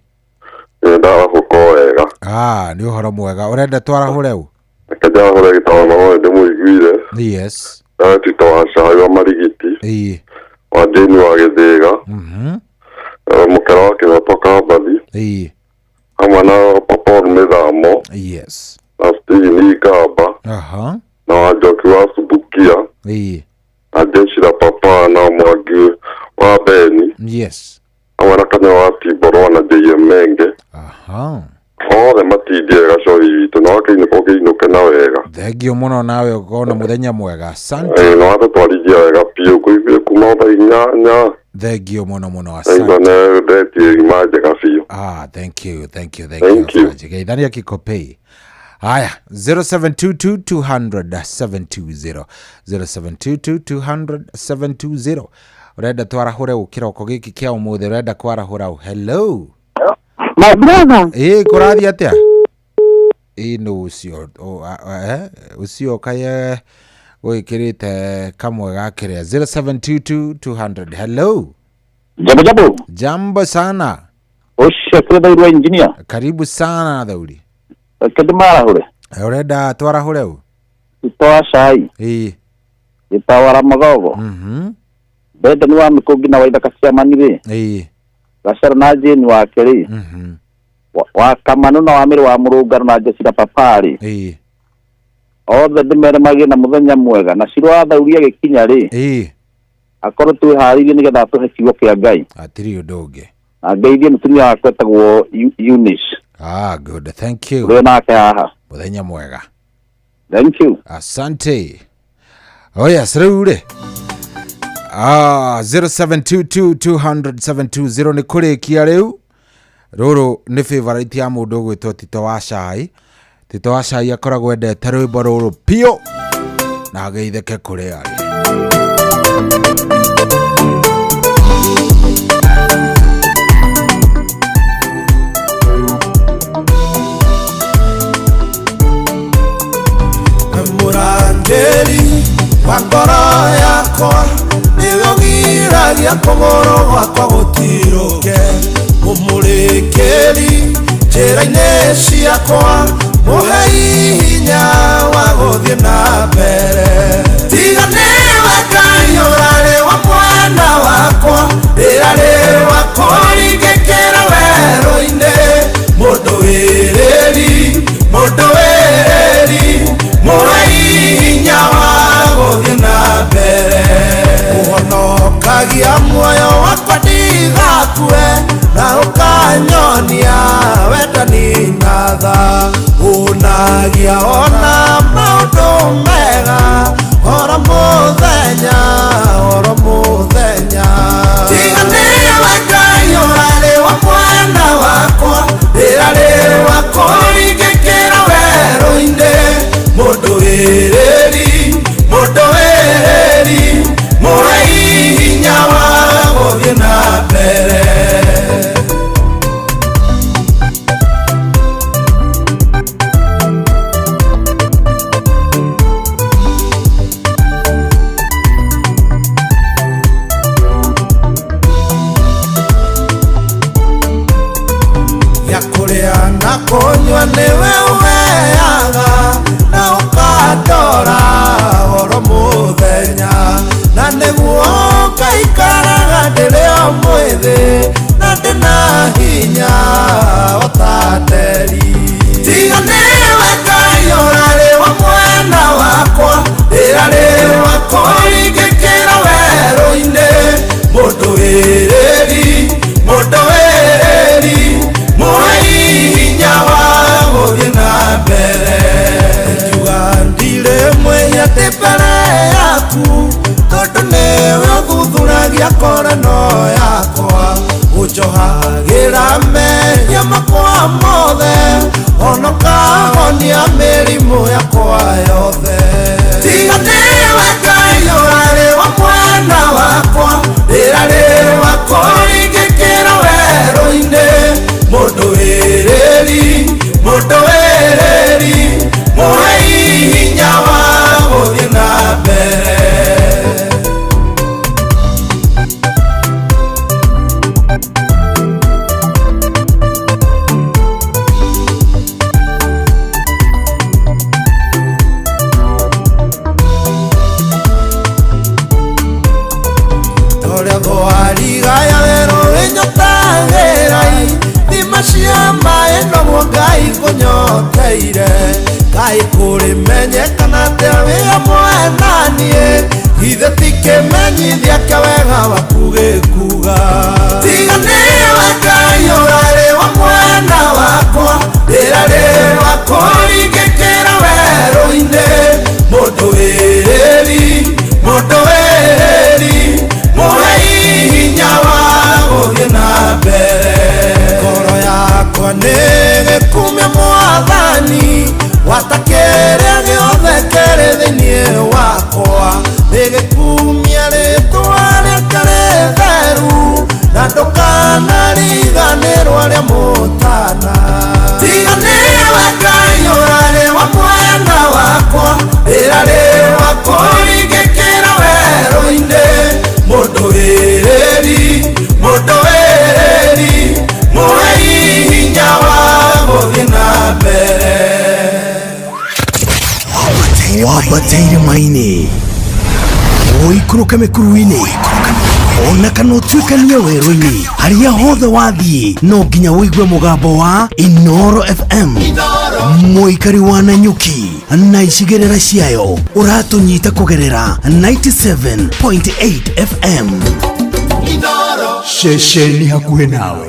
Ndarahũka wega. Nĩ ũhoro mwega. Ũrenda twarahũre ũ? Reke njarahũre gĩtaro na ndĩmũiguire. Yes. Tito wa Cai wa Marigiti. Ĩĩ. Wa Jane wa Gĩthĩga. Mũkera wa Kĩhoto Kambathi. Ĩĩ. Hamwe na Paul Mĩthamo. Yes. Na Steven Ikamba. Aha. Na Wanjoki wa Subukia. Ĩĩ. Na Jeshira Papa na Mwangi wa Beni. Yes. Hamwe na Kanya wa Tiborwa na JM Menge. Aha. Othe matindie gacori witũ na wakĩinũka ũkĩinũke na wega. Thank you mũno, nawe ũkorwo na mũthenya mwega. Asante. Na watũtwarithia wega biũ kũiguire kuma thaa 8. Thank you mũno mũno, Aigua asante. nĩ ndetie ima njega biũ. Thank you, thank you, thank Thank you. you. Geithania Kikopei. Haya, 0722 200 720, 0722 200 720. Ũrenda twarahũre ũ kĩroko gĩkĩ kĩa ũmũthĩ? Ũrenda kwarahũra ũ? Hello. My brother. Ĩĩ, kũrathiĩ atĩa? Ĩĩ, nũ ũcio? Ũcio kaye gwĩkĩrĩte kamwe ga kĩrĩa. 0722 200. Hello. Jambo jambo. Jambo sana. Ũcio kĩrĩ engineer. Karibu sana thauri. Reke ndĩmarahũre. Ũrenda twarahũre ũ? Tito wa Cai. Ĩĩ. Gĩtawara Magogo. Bendani wa Mĩkũngi na Waithaka Ciamani rĩ. Ĩĩ. Gacero na Jane wake rĩ. Wa Kamanu na wa Mĩrĩ wa Mũrũngano na Jecira Papa rĩ. Ĩĩ. Othe ndĩmere magĩe na mũthenya mwega. Na Ciro wa Thauri agĩkinya rĩ. Ĩĩ. Akorwo twĩharĩirie nĩgetha atũhe kiugo kĩa Ngai. Hatirĩ ũndũ ũngĩ. Na ngeithie mũtumia wakwa etagwo Eunice. Good, thank you. Ũrĩ nake haha. Mũthenya mwega. Thank you. Asante. Oh yes, rĩu rĩ. 0722 200 720 nĩ kũrĩkia rĩu. Rũrũ nĩ favorite ya mũndũ ũgwĩtwo Tito wa Cai. Tito wa Cai akoragwo endete rwĩmbo rũrũ biũ na ageithĩke kũrĩa arĩ. Mũrangĩri wa ngoro yakwa nĩwe ũgiragia kũgũrũ gwakwa gũtirũke, mũmũrĩkĩri njĩra-inĩ ciakwa, mũhei hinya wa gũthiĩ na mbere. Tiga nĩwe Ngai ũrarĩ wa mwena wakwa, rĩrarĩ wa kũringĩkĩra werũ-inĩ, mũndũ wĩrĩri, mũndũ wĩrĩri, mũhei hinya wa gũthiĩ na mbere. Ũhonokagia muoyo wakwa ndigakue, na ũkanyonia wendani na tha, ũnagia ona maũndũ mega oro mũthenya, oro mũthenya. Tiga nĩwe Ngai ũrarĩ wa mwena wakwa, rĩrarĩ wa kũringĩkĩra werũ-inĩ, mũndũ wĩrĩri, mũndũ wĩrĩri, mũhei hinya wa gũthiĩ na mbere. Ya kũrĩa mbere yaku tondũ nĩwe ũthuthuragia korano yakwa ũnjohagĩra mehia makwa mothe onokahonia mĩrimũ yakwa yothe tiga nĩwe Ngai ũrarĩ wa mwena wakwa ndĩrarĩ wakwa ingĩkĩra werũ-inĩ mũndũ wĩrĩri mũhe hinya wa gũthiĩ na mbere. Ngai kũrĩmenyekana atĩa wĩ hamwe na niĩ ithe ti kĩmenyithia kĩa wega waku gĩkuga tiga nĩwe Ngai ũrarĩ wa mwena wakwa ndĩrarĩ wakwa ingĩkĩra werũ-inĩ mũndũ wĩrĩri mũhe hinya wa gũthiĩ na mbere ngoro yakwa nĩ gĩkumia mwathani watakĩrĩa gĩothe kĩrĩ thĩinĩ wakwa nĩgĩkumia rĩtwa rĩake rĩtheru na ndũkanariganĩrwo arĩa mũtana tiga nĩwe Ngai ũrarĩ wa mwena wakwa ndĩrarĩ wakwa ingĩkĩra werũ-inĩ mũndũ wĩrĩri mũhe hinya wa gũthiĩ na mbere. Wabataire maini ũikũrũke mĩkuru-inĩ ona kana ũtuĩkanie werũ-inĩ harĩa hothe wathiĩ no nginya ũigue mũgambo wa Inoro FM mũikari wa Nanyuki na icigĩrĩra ciayo ũratũnyita kũgerera 97.8 FM. Ceceni hakuhĩ nawe.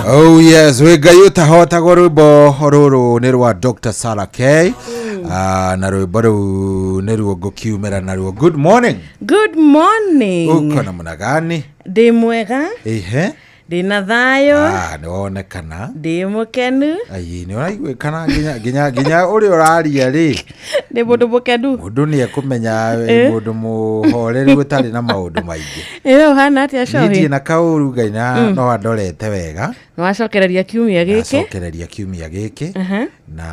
Oh yes, we Ngai ũtahotagwo rwĩmbo rũrũ nĩ rwa Dr. Sarah K. Na rwĩmbo rũu nĩruo ngũkiumĩra naruo. Good morning. Good morning. Uko namna gani? Ndĩ mwega. Ehe. Ndĩ na thayũ. Nĩ wonekana. Ndĩ mũkenu. Ai, nĩ ũraiguĩkana nginya nginya nginya ũrĩa ũraria rĩ. Ndĩ mũndũ mũkenu. Mũndũ nĩ ekũmenya mũndũ mũhoreru ũtarĩ na maũndũ maingĩ. Ĩ ũhana atĩa Niĩ ndirĩ Cohi? na kaũru Ngai na no andorete wega. Nĩwacokereria kiumia gĩkĩ? Nacokereria kiumia gĩkĩ na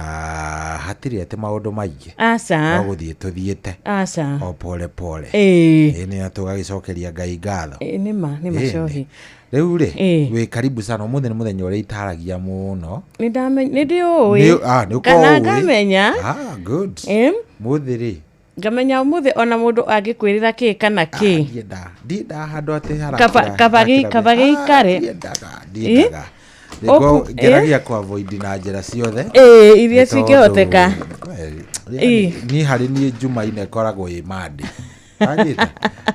hatirĩ atĩ maũndũ maingĩ. Aca. No gũthiĩ tũthiĩte. Aca. O pole pole. Ĩĩ. Ĩĩ nĩ tũgagĩcokeria Ngai ngatho. Ĩ nĩma nĩma Ĩĩ, Cohi. Rĩu rĩ, wĩ karibu sana ũmũthĩ nĩ mũthenya ũrĩa itaragia mũno. Nĩ ndĩũĩ. Nĩ ũkoragwo Kana ũĩ. ngamenya. Ah, good. Ĩ Mũthĩ rĩ, ngamenya ũmũthĩ ona mũndũ angĩkwĩrĩra kĩ kana kĩ. Ndiendaga handũ atĩ Kaba gĩikare. Ndiendaga. Ngeragia kũ avoid na njĩra ciothe. Ĩĩ, iria Nĩ tondũ, cingĩhoteka. Yaani, niĩ harĩ niĩ Jumaine ĩkoragwo ĩ Monday. Wanyita?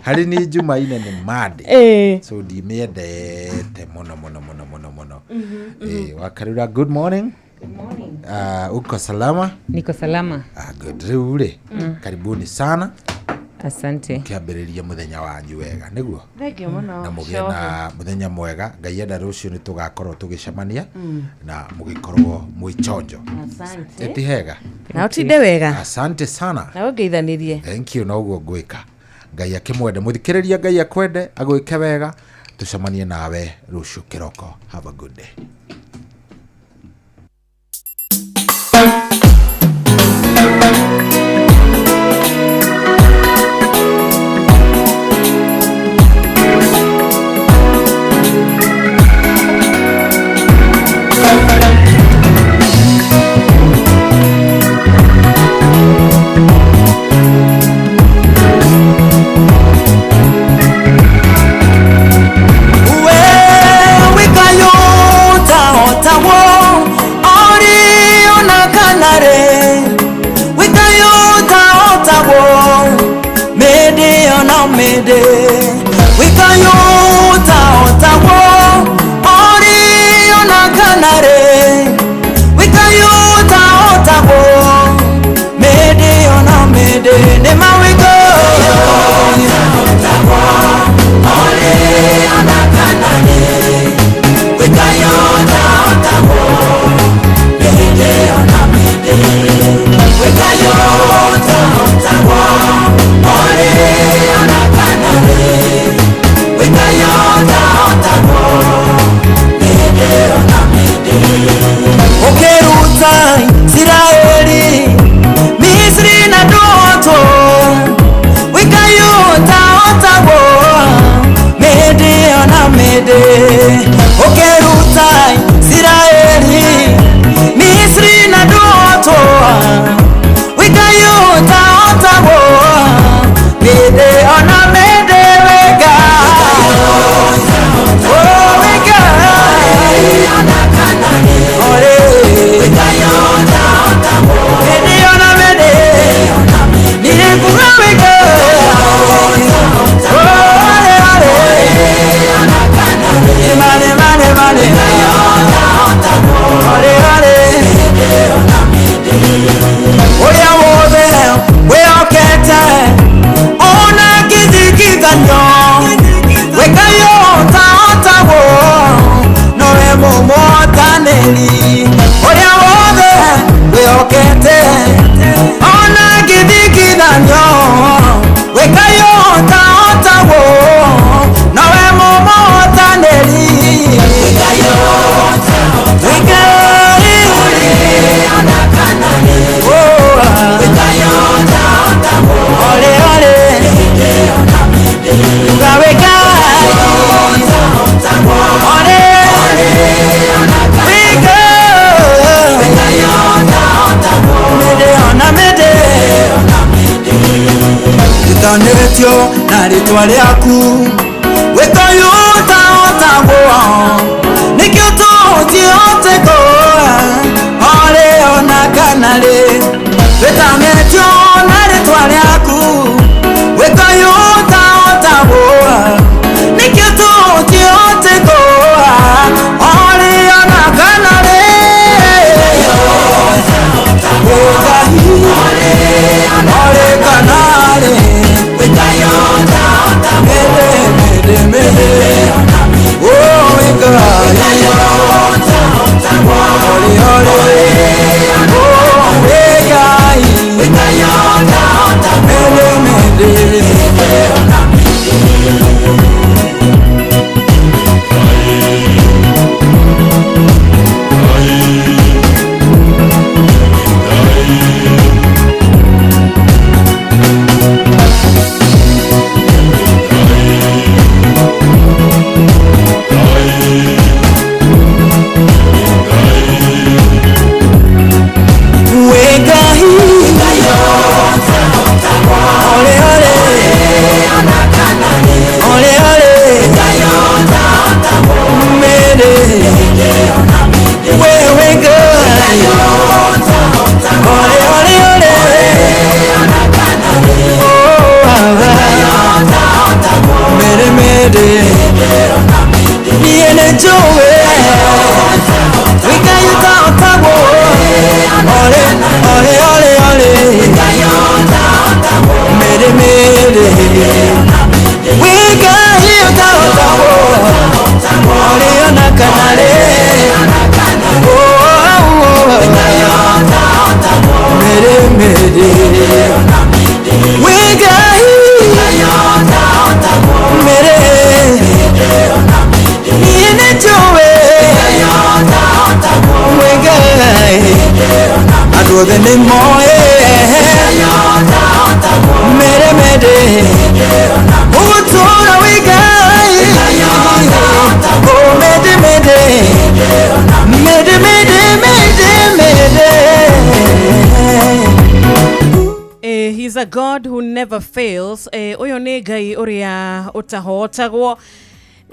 Harĩ niĩ Jumaine nĩ Monday. So ndimĩendete mũno mũno mũno mũno mũno. Wakarura, good morning. Uko salama? Niko salama. Ah, good. Rĩu rĩ, karibuni sana. Asante. Kĩambĩrĩria mũthenya wanyu wega nĩguo? Thengiũ mũno. Na mũgĩe na mũthenya mwega. Ngai enda rũciũ nĩ tũgakorwo tũgĩcemania na mũgĩkorwo mwĩ chonjo. Asante. Ĩti hega. Na ũtinde wega. Asante sana. Na ũngeithanĩrie. Thank you, noguo ngwĩka. Ngai akĩmwende mũthikĩrĩria, Ngai akwende agwĩke wega. Tũcemanie nawe rũciũ kĩroko. Have a good day. Na rĩtwa rĩaku wĩtoyũta otagwo nĩkĩo tũtioteko orĩ ona kana rĩ wĩtanĩtio na rĩtwa rĩaku wĩtoyũta otagwo nĩkĩo tũtioteko orĩ ona kana rĩ orĩ kana rĩ oh, Andũ othe nĩ moĩ Mede mede Ũgũtũũra wĩ Ngai. Oh, mede mede Mede mede mede mede. He's a God who never fails. Ũyũ nĩ Ngai ũrĩa ũtahotagwo.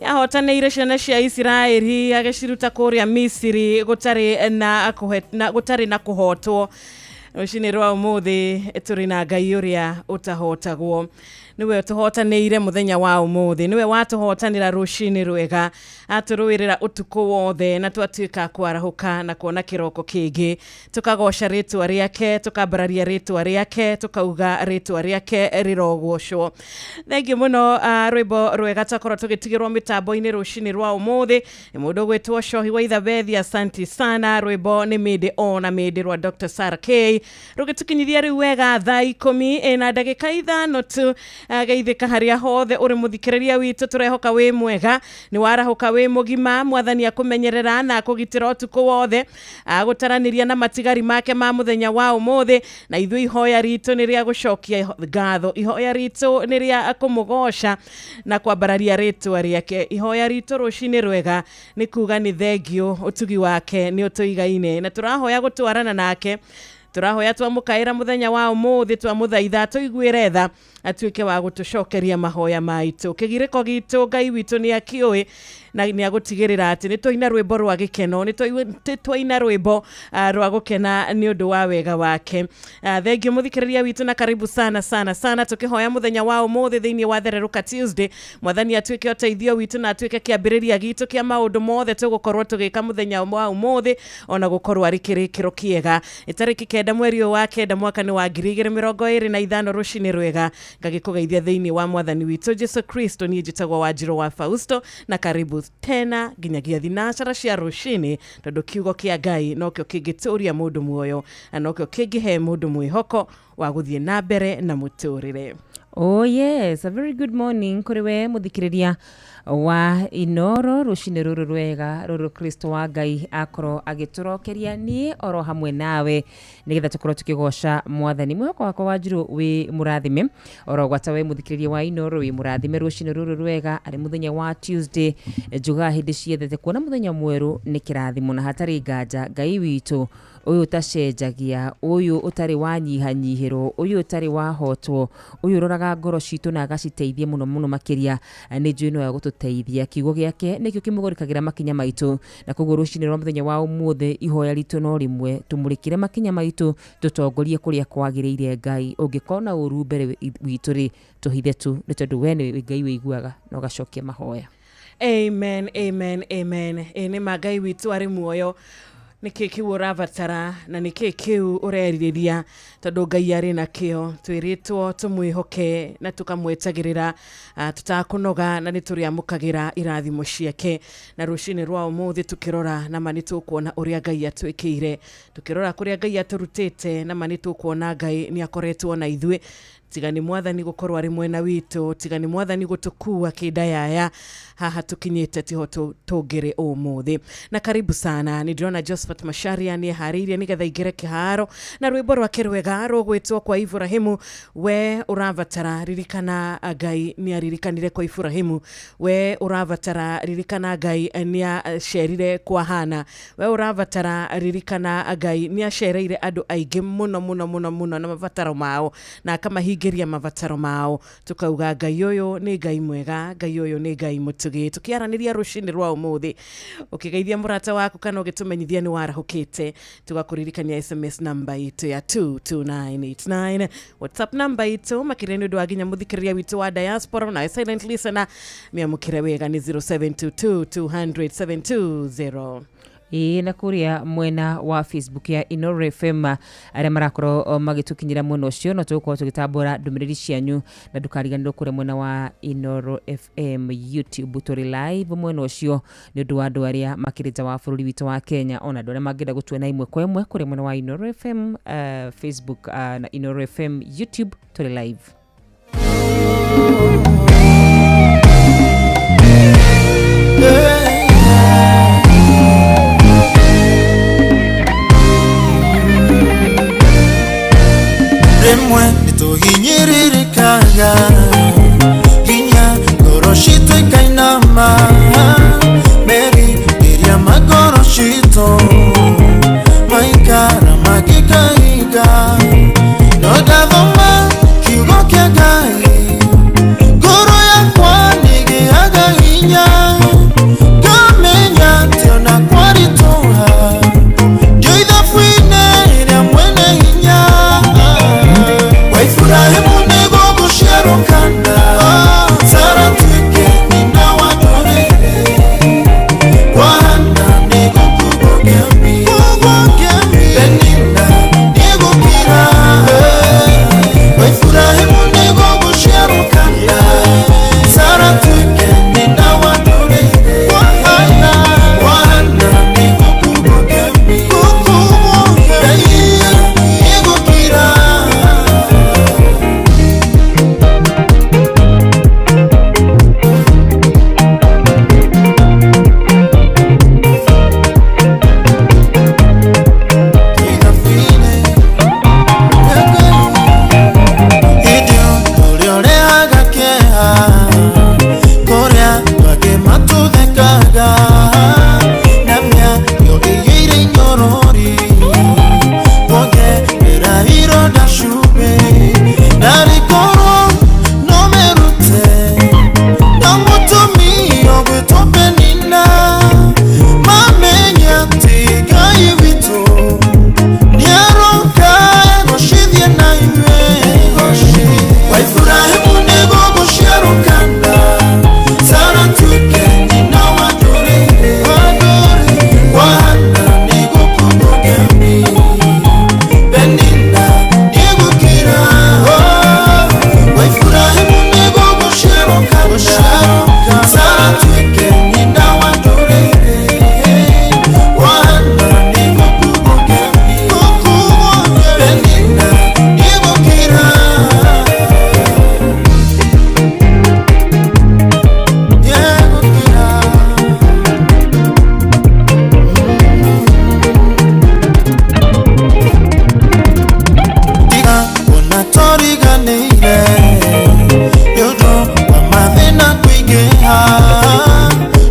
Ahotanĩire ciana cia Isiraeli agĩciruta kũrĩa Misiri gũtarĩ na gũtarĩ na kũhotwo. Rũcinĩ rwa ũmũthĩ tũrĩ na Ngai ũrĩa ũtahotagwo. Nĩwe ũtũhotanĩire mũthenya wa ũmũthĩ, nĩwe watũhotanĩra rũcinĩ rwega, atũrũĩrĩra ũtukũ wothe na twatuĩka kwarahũka na kuona kĩroko kĩngĩ, tũkagoca rĩtwa rĩake, tũkambararia rĩtwa rĩake, tũkauga rĩtwa rĩake rĩrogocwo. Thengiũ mũno. Rwĩmbo rwega twakorwo tũgĩtigĩrwo mĩtambo-inĩ rũcinĩ rwa ũmũthĩ nĩ mũndũ ũgwĩtwo Cohi wa Ithabethi, asanti sana. Rwĩmbo nĩ Mĩndĩ ona Mĩndĩ rwa Dr. Sarah K rũgĩtũkinyithia rĩu wega thaa 10:05 tu. Geithĩka harĩa hothe ũrĩ mũthikĩrĩria witũ, tũrehoka wĩ mwega, nĩ warahũka wĩ mũgima, mwathani akũmenyerera na akũgitĩra ũtukũ wothe, agũtaranĩria na matigari make ma mũthenya wa ũmũthĩ. Na ithuĩ ihoya ritũ nĩ rĩa gũcokia ngatho, ihoya ritũ nĩ rĩa kũmũgoca na kwambararia rĩtwa rĩake. Ihoya ritũ rũcinĩ rwega nĩ kuga nĩ thengio, ũtugi wake nĩ ũtũigaine, na tũrahoya gũtwarana nake, tũrahoya twamũkaĩra mũthenya wa ũmũthĩ, twamũthaitha tũiguĩre tha, atuĩke wa gũtũcokeria mahoya maitũ. Kĩgirĩko gitũ Ngai witũ nĩ akĩũĩ na nĩ agũtigĩrĩra atĩ nĩ twaina rwĩmbo rwa gĩkeno, nĩ twaina rwĩmbo rwa gũkena nĩ ũndũ wa wega wake. Thengio mũthikĩrĩria witũ na karibu sana sana sana, tũkĩhoya mũthenya wa ũmũthĩ thĩinĩ wa Thererũka Tuesday, mwathani atuĩke ũteithio witũ na atuĩke kĩambĩrĩria gitũ kĩa maũndũ mothe tũgũkorwo tũgĩka mũthenya wa ũmũthĩ, ona gũkorwo arĩ kĩrĩkĩro kĩega. Tarĩki 9 mweri ũyũ wa 9 mwaka nĩ wa 2025 rũcinĩ rwega, ngagĩkũgeithia thĩinĩ wa mwathani witũ Jesu Kristo. Niĩ njĩtagwo Wanjirũ wa Fausto, na karibu tena nginyagia thinacara cia rũcinĩ, tondũ kiugo kĩa Ngai nokĩo kĩngĩtũria mũndũ muoyo na nokĩo kĩngĩhe mũndũ mwĩhoko wa gũthiĩ na mbere na mũtũrĩre. Oh yes, a very good morning kũrĩ we mũthikĩrĩria wa Inoro rũcinĩ rũrũ rwega rũrũ Kristo wa Ngai akorwo agĩtũrokeria niĩ oro hamwe nawe nĩgetha tũkorwo tũkĩgoca mwathani. Mwĩhoko wakwa Wanjirũ wĩ mũrathime, oro gwata we mũthikĩrĩria wa Inoro wĩ mũrathime rũcinĩ rũrũ rwega arĩ mũthenya wa Tuesday. Njugaga hĩndĩ ciothe kuona mũthenya mwerũ nĩ kĩrathimo, na hatarĩ nganja Ngai witũ ũyũ ũtacenjagia, ũyũ ũtarĩ wanyihanyihĩrwo, ũyũ ũtarĩ wahotwo, ũyũ ũroraga ngoro citũ na agaciteithia mũno mũno makĩria, nĩ njũĩ no agũtũteithia. Kiugo gĩake nĩkĩo kĩmũgũrĩkagĩra makinya maitũ, na koguo rũcinĩ rwa mũthenya wa ũmũthĩ ihoya ritũ no rĩmwe, tũmũrĩkĩre makinya maitũ, tũtongorie kũrĩa kwagĩrĩire. Ngai ũngĩkona ũru mbere witũ rĩ, tũhithe tu, nĩ tondũ we nĩ Ngai wĩiguaga na ũgacokia mahoya. Amen, amen, amen. Nĩ ma Ngai witũ arĩ muoyo. Nĩkĩ kĩu ũrabatara na nĩkĩ kĩu ũrerirĩria, tondũ Ngai arĩ nakĩo. Twĩrĩtwo tũmwĩhoke na tũkamwetagĩrĩra tũtakũnoga, na nĩ tũrĩamũkagĩra irathimo ciake. Na rũcinĩ rwa ũmũthĩ tũkĩrora na ma nĩ tũkuona ũrĩa Ngai atwĩkĩire, tũkĩrora kũrĩa Ngai atũrutĩte, na ma nĩ tũkuona Ngai nĩ akoretwo na ithuĩ. Tiga nĩ mwathani gũkorwo arĩ mwena witũ, tiga nĩ mwathani gũtũkua kĩndayaya haha tũkinyĩte tiho tũngĩrĩ ũmũthĩ. Na karibu sana, nĩ ndĩrona Josephat Macharia nĩ eharĩirie nĩgetha aingĩre kĩharo na rwĩmbo rwake rwega rũgwĩtwo kwa Ibrahimu. We ũrabatara ririkana Ngai nĩ aririkanire kwa Ibrahimu, we ũrabatara ririkana Ngai nĩ acerire kwa Hana, we ũrabatara ririkana Ngai nĩ acereire andũ aingĩ mũno mũno mũno mũno na mabataro mao na akamahingĩria mabataro mao. Tukauga Ngai ũyũ nĩ Ngai mwega, Ngai ũyũ nĩ Ngai mũtugi. Tũkĩaranĩria rũcinĩ rwa ũmũthĩ, ũkĩgeithia mũrata waku kana ũgĩtũmenyithia nĩ warahũkĩte, tũgakũririkania SMS namba itũ ya 22989, WhatsApp namba itũ makĩria nĩ ũndũ wa nginya mũthikĩrĩria witũ wa diaspora na silent listener, mĩamũkĩre wega nĩ 0722 200 720. Ĩĩ, na kũrĩa mwena wa Facebook ya Inoro FM arĩa marakorwo magĩtũkinyĩra mwena ũcio, no tũgũkorwo tũgĩtambũra ndũmĩrĩri cianyu, na ndũkariganĩrwo kũrĩa mwena wa Inoro FM YouTube tũrĩ live mwena ũcio nĩ ũndũ wa andũ arĩa makĩrĩ nja wa bũrũri witũ wa Kenya, ona andũ arĩa mangĩenda gũtuona ĩmwe kwa ĩmwe kũrĩa mwena wa Inoro FM Facebook na Inoro FM YouTube tũrĩ live. Rĩmwe nĩtũhinyĩrĩrĩkaga nginya ngoro citũ ikainama meri ĩrĩa magoro citũ maikara magĩkaiga no ndathoma kiugo kĩa Ngai ngoro yakwa nĩgĩaga hinya ngamenya atĩ ona kwaritũha ndio ithabu-inĩ rĩa mwene hinya wa Iburahĩmu nĩguo gũciarwo kana Sara atuĩke nyina wa ndũrĩrĩ kwa Hana nĩguo kugwo kĩambi Penina nĩgũkira wa Iburahĩmu nĩguo gũciarwo kana Sara atuĩke nyina wa ndũrĩrĩ kwa Hana nĩguo kugwo kĩambi Penina nĩgũkira. Hĩndĩ ũrĩa ũrehaga kĩeha kũrĩa andũ angĩ matũthekaga na mĩario ĩiyũire inyorori kuongerera ironda cumbĩ narĩ korwo no merute na mũtumia ũgwĩtwo Penina mamenye atĩ Ngai witũ nĩaroka egocithie na ithuĩ wa Iburahĩmu nĩguo gũciarwo kana Sara atuĩke nyina wa ndũrĩrĩ kwa Hana nĩguo kugwo kĩambi Penina nĩgũkira wa Iburahĩmu nĩguo gũciarwo kana Sara atuĩke nyina wa ndũrĩrĩ kwa Hana nĩguo kugwo kĩambi Penina nĩgũkira. Tiga kuona tũriganĩire nĩ ũndũ wa mathĩna kũingĩha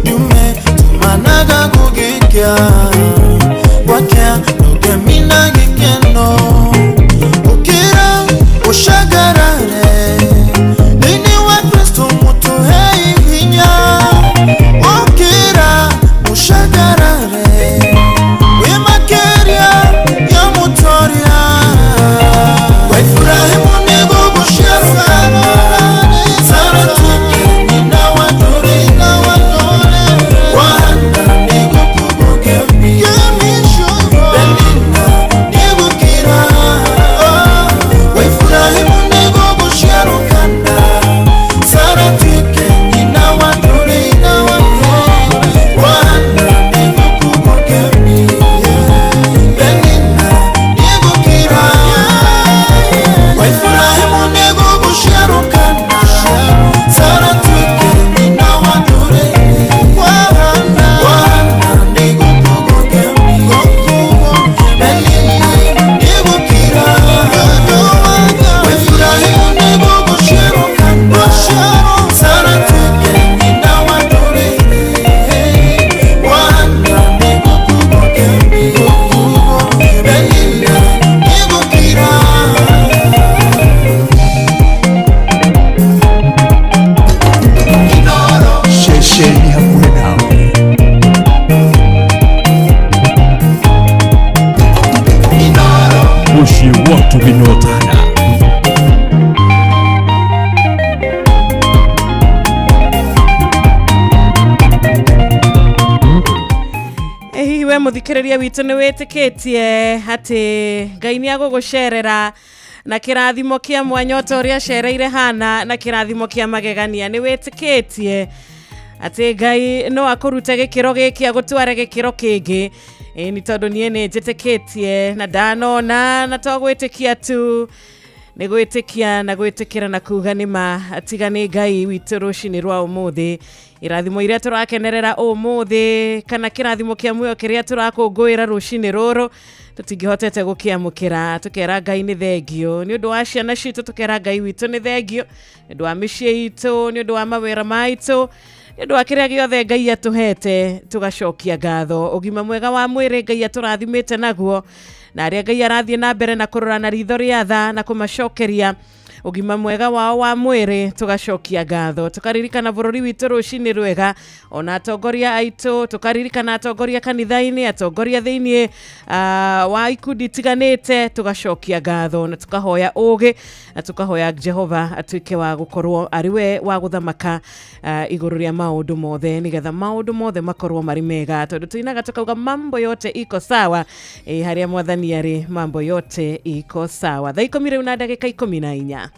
njume tumanaga gũgĩkĩa gwakĩa rũgemi na gĩkeno ũkĩra ũcangarare thĩinĩ wa Kristo mũtũhei hinya ũkĩra ũcangarare wĩ makĩria ya mũtoria wa Iburahĩmu nĩguo gũciarwo kana Sara atuĩke nyina wa ndũrĩrĩ kwa Hana nĩguo kugwo kĩambi Penina nĩgũkira wa Iburahĩmu nĩguo gũciarwo kana Sara atuĩke nyina wa ndũrĩrĩ kwa Hana nĩguo kugwo kĩambi Penina nĩgũkira wa Iburahĩmu nĩguo gũciarwo kana Sara atuĩke nyina wa ndũrĩrĩ kwa Hana nĩguo kugwo kĩambi Penina nĩgũkira wa Iburahĩmu nĩguo gũciarwo kana Sara atuĩke nyina wa ndũrĩrĩ kwa Hana nĩguo kugwo kĩambi Penina nĩgũkira. Ceceni hakuhĩ nawe. Mũciĩ wa Tũgĩnyotana. Ĩ hihi we mũthikĩrĩria witũ nĩ wĩtĩkĩtie atĩ Ngai nĩ agũgũcerera na kĩrathimo kĩa mwanya ota ũrĩa acereire Hana na kĩrathimo kĩa magegania nĩ wĩtĩkĩtie atĩ Ngai no akũrute gĩkĩro gĩkĩ agũtware gĩkĩro kĩngĩ ĩ nĩ tondũ niĩ nĩ njĩtĩkĩtie na ndanona na to gwĩtĩkia tu nĩ gwĩtĩkia na gwĩtĩkĩra na kuga nĩ ma tiga nĩ Ngai witũ rũcinĩ rwa ũmũthĩ irathimo iria tũrakenerera ũmũthĩ kana kĩrathimo kĩa muoyo kĩrĩa tũrakũngũĩra rũcinĩ rũrũ Tũtingĩhotete gũkĩamũkĩra, tũkera Ngai nĩ thengio nĩ ũndũ wa ciana citũ, tũkera Ngai witũ nĩ thengio nĩ ũndũ wa mĩciĩ itũ, nĩ ũndũ wa mawĩra maitũ, nĩ ũndũ wa kĩrĩa gĩothe Ngai atũhete, tũgacokia ngatho. Ũgima mwega wa mwĩrĩ Ngai atũrathimĩte naguo, na arĩa Ngai arathiĩ na mbere na kũrora na ritho rĩa tha na kũmacokeria ũgima mwega wao wa mwĩrĩ, tũgacokia ngatho. Tũkaririkana bũrũri witũ rũcinĩ rwega, ona atongoria aitũ, tũkaririkana atongoria kanitha-inĩ, atongoria thĩinĩ wa ikundi itiganĩte, tũgacokia ngatho na tũkahoya ũgĩ na tũkahoya Jehova atuĩke wa gũkorwo arĩ we wa gũthamaka igũrũ rĩa maũndũ mothe, nĩgetha maũndũ mothe makorwo marĩ mega, tondũ tũinaga tũkauga mambo yote iko sawa. Harĩa mwathani arĩ mambo yote iko sawa. Thaa 10 rĩu na ndagĩka 14.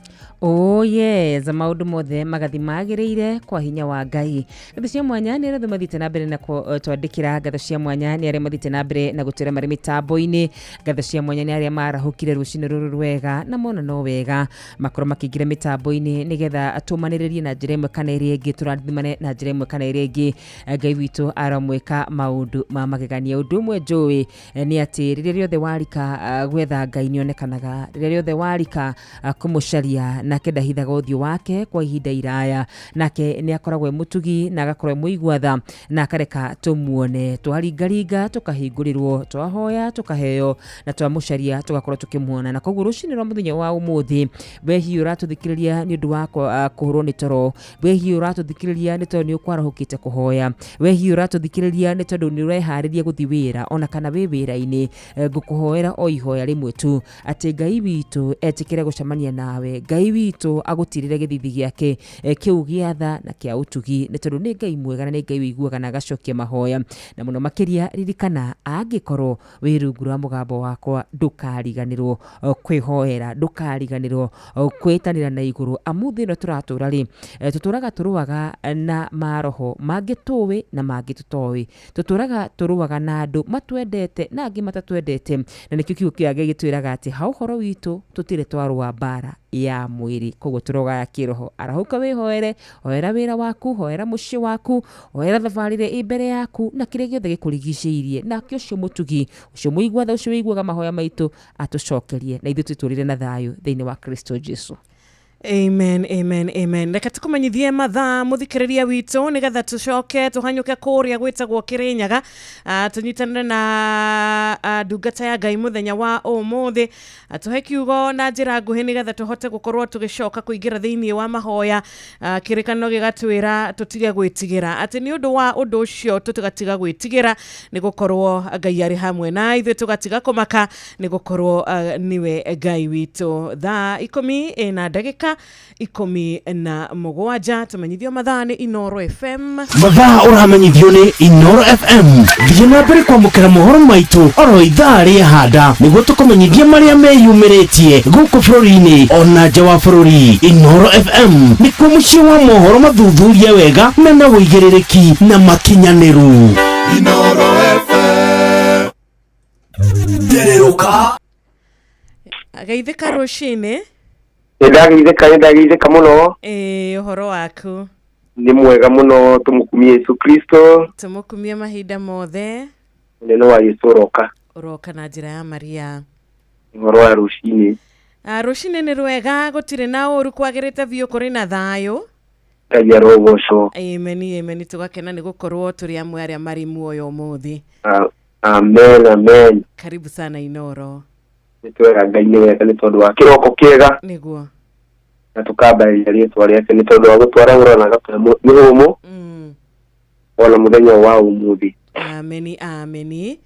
Oh yes, maũndũ mothe magathi magĩrĩire kwa hinya wa Ngai. Ngatho cia mwanya nĩ arĩa mathiĩte na mbere na twandĩkĩra, ngatho cia mwanya nĩ arĩa mathiĩte na mbere na gũtwĩra marĩ mĩtambo-inĩ, ngatho cia mwanya nĩ arĩa marahũkire rũcinĩ rũrũ rwega na mona no wega makorwo makĩingĩra mĩtambo-inĩ nĩgetha tũmanĩrĩrie na njĩra ĩmwe kana ĩrĩa ĩngĩ, tũrathimane na njĩra ĩmwe kana ĩrĩa ĩngĩ. Ngai witũ aramwĩka maũndũ ma magegania. Ũndũ ũmwe njũĩ nĩ atĩ rĩrĩa rĩothe warika gwetha Ngai nĩonekanaga, rĩrĩa rĩothe warika kũmũcaria nake ndahithaga ũthiũ wake kwa ihinda iraya, nake nĩ akoragwo e mũtugi na agakorwo e mũigua tha na akareka tũmuone. Twaringaringa tũkahingũrĩrwo, twahoya tũkaheo, na twamũcaria tũgakorwo tũkĩmuona. Na koguo rũcinĩ rwa mũthenya wa ũmũthĩ, we hihi ũratũthikĩrĩria nĩ ũndũ wa kũhũrwo nĩ toro, we hihi ũratũthikĩrĩria nĩ tondũ nĩ ũkwarahũkĩte kũhoya, we hihi ũratũthikĩrĩria nĩ tondũ nĩ ũreharĩria gũthiĩ wĩra ona kana wĩ wĩra-inĩ, ngũkũhoera o ihoya rĩmwe tu atĩ Ngai witũ etĩkĩre gũcemania nawe, Ngai witũ agũtirĩre gĩthithi gĩake kĩu gĩa tha na kĩa ũtugi, nĩ tondũ nĩ Ngai mwega na nĩ Ngai ũiguaga na agacokia mahoya. Na mũno makĩria ririkana, angĩkorwo wĩ rungu rwa mũgambo wakwa, ndũkariganĩrwo kwĩhoera, ndũkariganĩrwo kwĩtanĩra na igũrũ, amu thĩ ĩno tũratũra rĩ, tũtũraga tũrũaga na maroho mangĩ tũĩ na mangĩ tũtoĩ, tũtũraga tũrũaga na andũ matwendete na angĩ matatwendete, na nĩkĩo kiugo kĩa Ngai gĩtwĩraga atĩ ha ũhoro witũ tũtirĩ twarũa mbara ya mwĩrĩ, koguo tũroga ya kĩroho. Arahũka wĩhoere, hoera wĩra waku, hoera mũciĩ waku, hoera thabarĩ ĩrĩa ĩ mbere yaku na kĩrĩa gĩothe gĩkũrigicĩirie, nake ũcio mũtugi, ũcio mũigua tha, ũcio wĩiguaga mahoya maitũ atũcokerie, na ithuĩ twĩtũrĩre na thayũ thĩinĩ wa Kristo Jesu. Amen, amen, amen. Reke tũkũmenyithie mathaa mũthikĩrĩria witũ nĩgetha tũcoke tũhanyũke kũrĩa gwĩtagwo Kĩrĩnyaga, tũnyitanĩre na ndungata ya Ngai mũthenya wa ũmũthĩ, tũhe kiugo na njĩra nguhĩ nĩgetha tũhote gũkorwo tũgĩcoka kũingĩra thĩinĩ wa mahoya. Kĩrĩkanĩro gĩgatwĩra tũtige gwĩtigĩra, atĩ nĩ ũndũ wa ũndũ ũcio tũtigatiga gwĩtigĩra, nĩ gũkorwo Ngai arĩ hamwe na ithuĩ, tũgatiga kũmaka nĩ gũkorwo nĩwe Ngai witũ. Thaa 10 na ndagĩka 17 tũmenyithio mathaa nĩ Inoro FM. Mathaa ũramenyithio nĩ Inoro FM. Thiĩ na mbere kwamũkĩra mohoro maitũ oro ithaa rĩa handa nĩguo tũkũmenyithie marĩa meyumĩrĩtie gũkũ bũrũri-inĩ ona nja wa bũrũri. Inoro FM nĩkuo mũciĩ wa mohoro mathuthurie wega mena ũigĩrĩrĩki na makinyanĩru. Inoro FM. Ndererũka. Geithĩka rũcinĩ. Nĩndagĩithĩka mũno. Ũhoro waku? Nĩ mwega mũno, tũmũkumie Yesu Kristo. Tũmũkumie mahinda mothe. Mũnene wa Yesu ũroka. Ũroka na njĩra ya Maria. Ũhoro wa rũcinĩ? Rũcinĩ nĩ rwega, gũtirĩ na ũru, kwagĩrĩte biũ, kũrĩ na thayũ. Ngai arogocwo. Amen, amen. Tũgakena nĩ gũkorwo tũrĩ amwe arĩa marĩ muoyo ũmũthĩ. Amen, amen. Karibu sana Inoro. Nĩtwega Ngai nĩ wega nĩ tondũ wa kĩroko kĩega. Nĩguo. Na tũkambarĩria rĩtwa rĩake nĩ tondũ wa gũtwarahũra na agatũhe mĩhũmũ ona mũthenya wa ũmũthĩ. Ameni, ameni.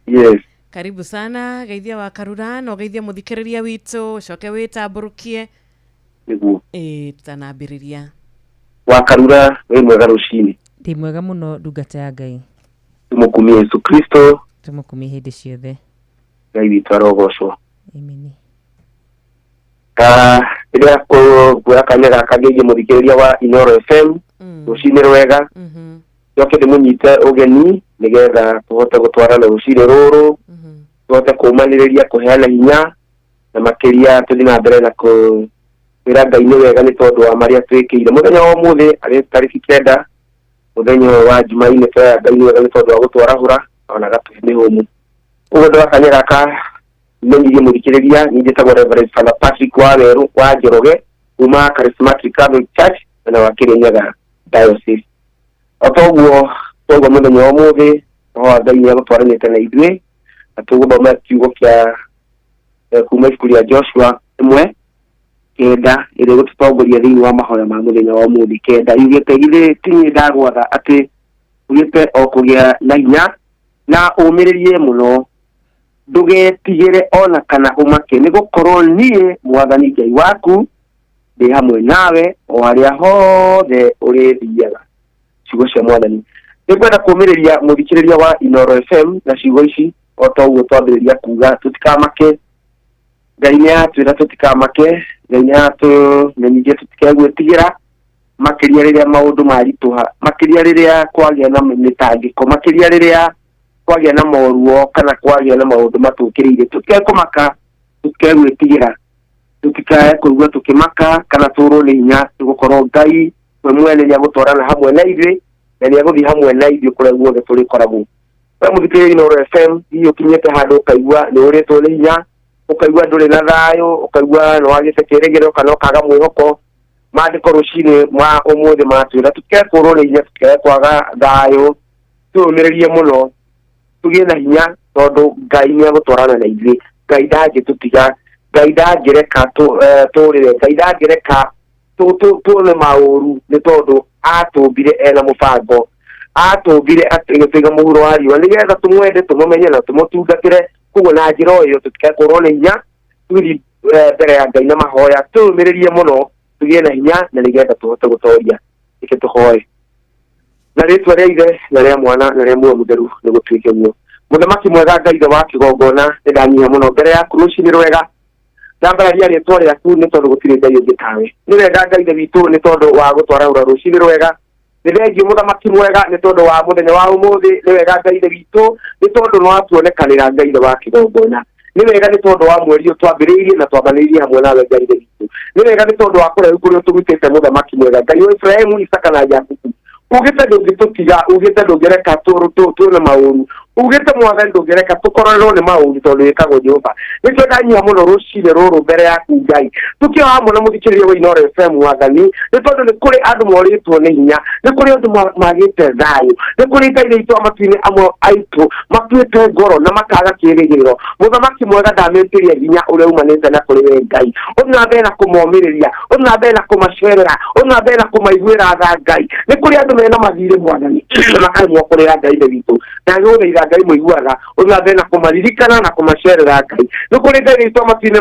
Yes. Karibu sana geithia wa Karura na ũgeithie mũthikĩrĩria witũ, ũcoke wĩtambũrũkie. Nĩguo. Tũtanambĩrĩria. Wa Karura wĩ mwega rũcinĩ? Ndĩ mwega mũno ndungata ya Ngai. Tũmũkumie Yesu Kristo. Tũmũkumie hĩndĩ ciothe. Ngai witũ arogocwo. Amen. Rĩrĩa kuoya kanya gaka ngeithie mũthikĩrĩria wa Inoro FM rũcinĩ rwega, njoke ndĩmũnyite ũgeni nĩgetha tũhote gũtwarana rũcinĩ rũrũ, tũhote kũũmanĩrĩria, kũheana hinya, na makĩria tũthiĩ na mbere na kwĩra Ngai nĩ wega nĩ tondũ wa marĩa twĩkĩire mũthenya wa ũmũthĩ arĩ tarĩki 9 mũthenya ũyũ wa Jumaine. Tũrera Ngai nĩ wega nĩ tondũ wa gũtwarahũra ona agatũhe mĩhũmũ. Ũguo ndwakanya gaka menyithie mũthikĩrĩria niĩ njĩtagwo Reverend Father Patrick Wawerũ wa Njoroge kuma Charismatic Catholic Church mwena wa Kirinyaga Diocese. O toguo twaigua mũthenya wa ũmũthĩ roho wa Ngai nĩegũtwaranĩte na ithuĩ na tũgũthoma kiugo kĩa kuma ibuku rĩa Joshua 1:9 ĩrĩa ĩgũtũtongoria thĩinĩ wa mahoya ma mũthenya wa ũmũthĩ. 9 yugĩte githĩ ti niĩ ndagwatha atĩ ugĩte o kũgĩa na hinya na ũmĩrĩrie mũno, ndũgetigĩre ona kana ũmake, nĩgũkorwo niĩ Mwathani Ngai waku ndĩ hamwe nawe o harĩa hothe ũrĩthiaga. Ciugo cia Mwathani. Nĩngwenda kũũmĩrĩria mũthikĩrĩria wa Inooro FM na ciugo ici o ta ũguo twambĩrĩria kuga tũtikamake. Ngai nĩatwĩra tũtikamake, Ngai nĩatũmenyithia tũtikegwĩtigĩra, makĩria rĩrĩa maũndũ maritũha, makĩria rĩrĩa kwagĩa na mĩtangĩko, makĩria rĩrĩa kwagĩa na moruo kana kwagĩa na maũndũ matũkĩrĩire. Tũtikekũmaka, tũtikegwĩtigĩra, tũtikae kũigua tũkĩmaka kana tũrwo nĩ hinya, nĩgũkorwo Ngai we mwene nĩagũtwarana hamwe na ithuĩ na nĩegũthiĩ hamwe na ithuĩ kũrĩa guothe tũrĩkoragwo. We mũthikĩrĩria Inooro FM, hihi ũkinyĩte handũ ũkaigua nĩ ũrĩtwo nĩ hinya, ũkaigua ndũrĩ na thayũ, ũkaigua nĩ wagĩte kĩrĩgĩrĩro kana ũkaga mwĩhoko, maandĩko rũcinĩ ma ũmũthĩ matwĩra tũtikekũrwo nĩ hinya, tũtikae kwaga thayũ, twĩyũmĩrĩrie mũno, tũgĩe na hinya tondũ Ngai nĩegũtwarana na ithuĩ. Ngai ndangĩtũtiga, Ngai ndangĩreka tũrĩre, Ngai ndangĩreka tuone maũru, nĩ tondũ atũmbire ena mũbango, atũmbire agĩtũiga mũhuro wa riũa nĩgetha tũmwende, tũmũmenye na tũmũtungatĩre. Koguo na njĩra o ĩyo tũtikekũrwo nĩ hinya, tũthiĩ mbere ya Ngai na mahoya, twĩyũmĩrĩrie mũno, tũgĩe na hinya na nĩgetha tũhote gũtoria. Reke tũhoe. Na rĩtwa rĩa Ithe na rĩa Mwana na rĩa Muoyo Mũtheru nĩgũtuĩke guo. Mũthamaki mwega Ngai Ithe wa kĩgongona, nĩndanyiha mũno mbere yaku rũcinĩ rwega, ndambararia rĩtwa rĩaku nĩ tondũ gũtirĩ Ngai ũngĩ tawe. Nĩ wega Ngai Ithe witũ nĩ tondũ wa gũtwarahũra rũcinĩ rwega. Nĩ thengiũ mũthamaki mwega nĩ tondũ wa mũthenya wa ũmũthĩ. Nĩ wega Ngai Ithe witũ nĩ tondũ nĩ watuonekanĩra Ngai Ithe wa kĩgongona. Nĩ wega nĩ tondũ wa mweri ũyũ twambĩrĩirie na twambanĩirie hamwe nawe Ngai Ithe witũ. Nĩ wega nĩ tondũ wa kũraihu kũrĩa ũtũrutĩte mũthamaki mwega Ngai wa Ibrahimu, Isaka na Jakubu. Ugĩte ndũngĩtũtiga, ugĩte ndũngĩreka tuone maũru, ugĩte Mwathani ndũngĩreka tũkorerwo nĩ maũru tondũ wĩkagwo Jehova. Nĩkĩo ndanyiha mũno rũcinĩ rũrũ mbere yaku Ngai, tũkĩo hamwe na mũthikĩrĩria wa Inooro FM Mwathani, nĩ tondũ nĩ kũrĩ andũ morĩtwo nĩ hinya, nĩ kũrĩ andũ magĩte thayũ, nĩ kũrĩ Ngai witũ wa matu-inĩ amwe aitũ makuĩte ngoro na makaga kĩĩrĩgĩrĩro. Mũthamaki mwega ndamĩtĩria hinya ũrĩa umanĩte na kũrĩ we Ngai, ũthiĩ na mbere na kũmomĩrĩria, ũthiĩ na mbere na kũmacerera, ũthiĩ na mbere na kũmaiguĩra tha Ngai. Nĩ kũrĩ andũ mena mathirĩ Mwathani makaremwo kũrĩha Ngai Ithe witũ, na gũthaitha Ngai mũiguaga, ũthiĩ na mbere na kũmaririkana na kũmacerera Ngai. Nĩ kũrĩ Ngai witũ wa matu-inĩ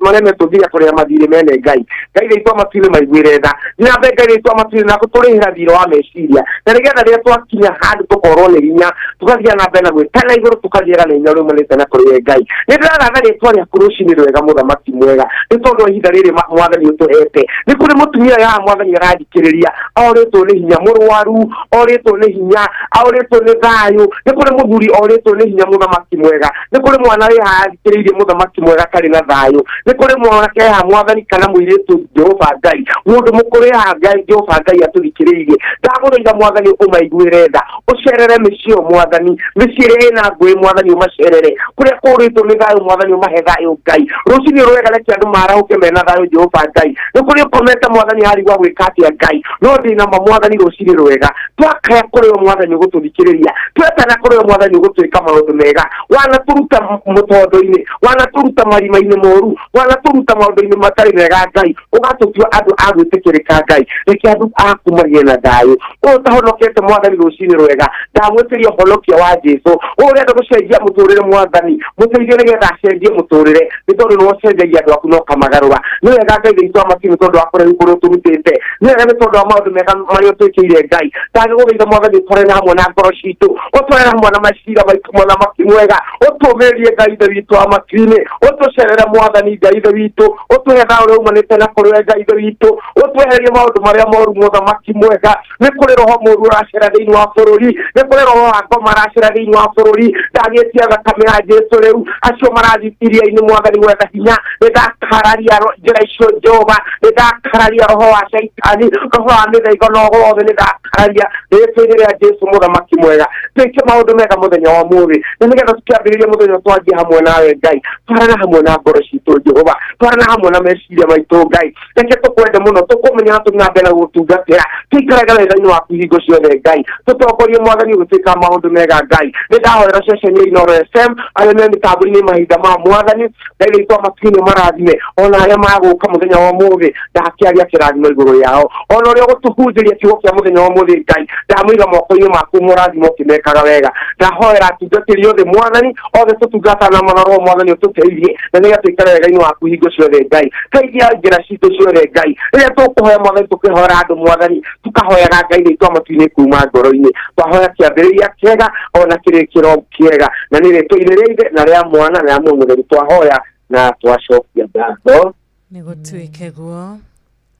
maremetwo nginya kũrĩha mathirĩ mene Ngai. Ngai witũ wa matu-inĩ maiguĩre tha. Thiĩ na mbere Ngai witũ wa matu-inĩ na gũtũrĩhĩra thirĩ wa meciria, na nĩgetha rĩrĩa twakinya handũ tũkorwo nĩ hinya, tũgathiĩ na mbere na gwĩtana igũrũ, tũkagĩaga na hinya ũrĩa umanĩte na kũrĩ we Ngai. Nĩ ndĩraratha rĩtwa rĩaku rũcinĩ rwega mũthamaki mwega, nĩ tondũ wa ihinda rĩrĩ Mwathani ũtũhete. Nĩ kũrĩ mũtumia haha Mwathani arathikĩrĩria, orĩtwo nĩ hinya, mũrwaru orĩtwo nĩ hinya, orĩtwo nĩ thayũ. Nĩ kũrĩ mũthuri orĩtwo nĩ hinya mũthamaki mwega. Nĩ kũrĩ mwana wĩ haha athikĩrĩirie mũthamaki mwega atarĩ na thayũ. Nĩ kũrĩ mwanake haha Mwathani kana mũirĩtu Jehova Ngai, mũndũ mũkũrũ haha Ngai Jehova Ngai atũthikĩrĩirie. Ndagũthaitha Mwathani ũmaiguĩre tha, ũcerere mĩciĩ ĩyo Mwathani, mĩciĩ ĩrĩa ĩna ngũĩ Mwathani ũmacerere, kũrĩa kũrĩtwo nĩ thayũ Mwathani ũmahe thayũ Ngai. Rũcinĩ rwega reke andũ marahũke mena thayũ Jehova Ngai. Nĩ kũrĩ ũkomete Mwathani harigwa gwĩka atĩa Ngai, no ndĩna ma Mwathani rũcinĩ rwega twakaya kũrĩ we Mwathani ũgũtũthikĩrĩria, twetana kũrĩ we Mwathani ũgũtwĩka maũndũ mega. Wanatũruta mũtondo-inĩ, wanatũruta marima-inĩ moru, wanatũruta maũndũ-inĩ matarĩ mega Ngai, ũgatũtua andũ a gwĩtĩkĩrĩka Ngai. Reke andũ aku magĩe na thayũ. Ũyũ ũtahonokete Mwathani rũcinĩ rwega, ndamwĩtĩria ũhonokia wa Jesũ. Ũyũ ũrenda gũcenjia mũtũrĩre Mwathani, mũteithie nĩgetha acenjie mũtũrĩre, nĩ tondũ nĩwe ũcenjagia andũ aku na ũkamagarũra. Nĩ wega Ngai witũ wa matu-inĩ tondũ wa kũraihu kũrĩa ũtũrutĩte. Nĩ wega nĩ tondũ wa maũndũ mega marĩa ũtwĩkĩire Ngai. Ndagũthaitha Mwathani ũtwarane hamwe na ngoro citũ, ũtwarane hamwe na macira maitũ mũthamaki mwega, ũtũmĩrĩrie Ngai Ithe witũ wa matu-inĩ. bũrũri-inĩ. Ũtũcerere Mwathani Ngai Ithe witũ, ũtũhe thayũ ũrĩa umanĩte na kũrĩ we Ngai Ithe witũ, ũtweherie maũndũ marĩa moru Mũthamaki mwega. Nĩ kũrĩ roho mũru ũracera thĩinĩ wa bũrũri, nĩ kũrĩ roho wa ngoma aracera thĩinĩ wa bũrũri. Ndagĩtia thakame ya Jesu rĩu, acio marathiĩ iria-inĩ Mwathani gwetha hinya, nĩ ndakararia njĩra icio Jehova, nĩ ndakararia roho wa shaitani, roho wa mĩthaigo na wothe nĩ ndakararia rĩĩtwa-inĩ rĩa Jesu Mũthamaki mwega. Twĩke maũndũ mega mũthenya wa ũmũthĩ, na nĩgetha tũkĩambĩrĩria mũthenya twanjie hamwe nawe Ngai. Twarana hamwe na ngoro citũ Jehova, twarana hamwe na meciria maitũ Ngai. Reke tũkwende mũno, tũkũmenya na tũthiĩ na mbere na gũgũtungatĩra, tũikarage wega-inĩ waku hingo ciothe Ngai. Tũtongorie Mwathani ũgĩtwĩka maũndũ mega Ngai. Nĩ ndahoera ceceni ya Inooro FM arĩa me mĩtambo-inĩ mahinda ma Mwathani, Ngai rĩtwa matuinĩ marathime, ona arĩa magũka mũthenya wa ũmũthĩ ndakĩaria kĩrathimo igũrũ rĩao, ona ũrĩa ũgũtũhunjĩria kiugo kĩa mũthenya wa ũmũthĩ Ngai, ndamũiga moko-inĩ maku mũrathimo ũkĩmekaga wega. Ndahoera atungatĩri othe Mwathani, othe tũtungataga na maroho Mwathani ũtũteithie, na nĩgetha tũikare wega-inĩ waku hingo ciothe Ngai. Teithia njĩra citũ ciothe Ngai, rĩrĩa tũkũhoya Mwathani tũkĩhoera andũ Mwathani, tũkahoyaga Ngai rĩtwa matu-inĩ kuma ngoro-inĩ. Twahoya kĩambĩrĩria kĩega ona kĩrĩkĩro kĩega, na nĩ rĩtwa-inĩ rĩa Ithe na rĩa Mwana na rĩa Muoyo Mũtheru twahoya na twacokia ngatho. Nĩ gũtuĩke guo.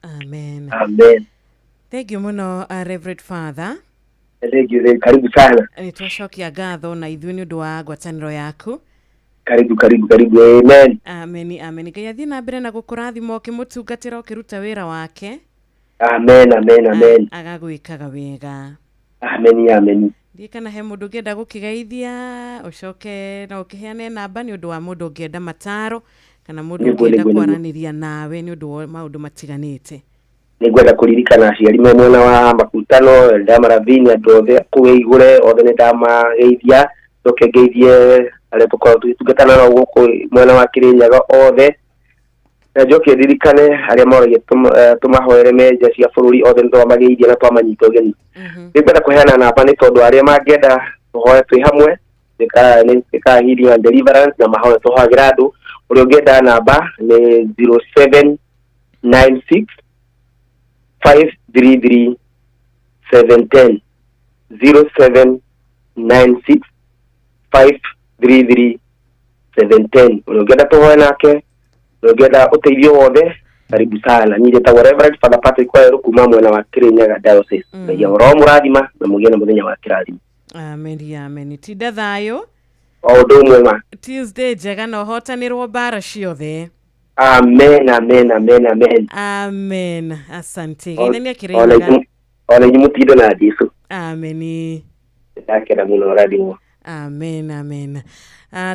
Amen. Amen. Thank you mũno Reverend Father. Thank you, karibu sana. Nĩ twacokia ngatho na ithuĩ nĩ ũndũ wa ngwatanĩro yaku. Karibu, karibu, karibu. Amen. Amen, amen. Ngai athiĩ na mbere na gũkũrathima ũkĩmũtungatĩra ũkĩruta wĩra wake. Amen, amen, amen. Agagwĩkaga wega. Amen, amen. Ndiĩ kana he mũndũ ũngĩenda gũkĩgeithia, ũcoke no ũkĩheane namba nĩ ũndũ wa mũndũ ũngĩenda mataro kana mũndũ ũngĩenda kwaranĩria nawe nĩ ũndũ wa maũndũ matiganĩte. Nĩngwenda kũririkana aciari me mwena wa Makutano, Eldama Ravine, andũ othe kũu Ĩigũre, othe nĩ ndamageithia. Njoke ngeithie arĩa tũkoragwo tũgĩtungatana nao gũkũ mwena wa Kĩrĩnyaga othe. Na njoke ndirikane arĩa moragia tũmahoere me nja cia bũrũri, othe nĩ twamageithia na twamanyita ũgeni. Nĩngwenda kũheana namba nĩ tondũ arĩa mangĩenda tũhoe twĩ hamwe, nĩkaga healing and deliverance na mahoya tũhoyagĩra andũ. Ũrĩa ũngĩenda namba nĩ 0796 533 710, 0796 533 710. Ũrĩa ũngĩenda tũhoe nake, ũrĩa ũngĩenda ũteithio wothe, karibu sana. Niĩ njĩtagwo Reverend Father Patrick Waweru kuma mwena wa Kĩrĩnyaga Diocese. Ngai oro mũrathima na mũgĩe na mũthenya wa kĩrathimo. Amen, amen. Tinda thayũ. O ũndũ ũmwe ma. Tuesday njega na ũhotanĩrwo mbara ciothe. Amen, amen, amen, amen. Amen. Asante. Geithania Kĩrĩnyaga. Ona inyuĩ mũtinde na Jesu. Amen. Ndakena mũno ũrathimwo. Amen, amen.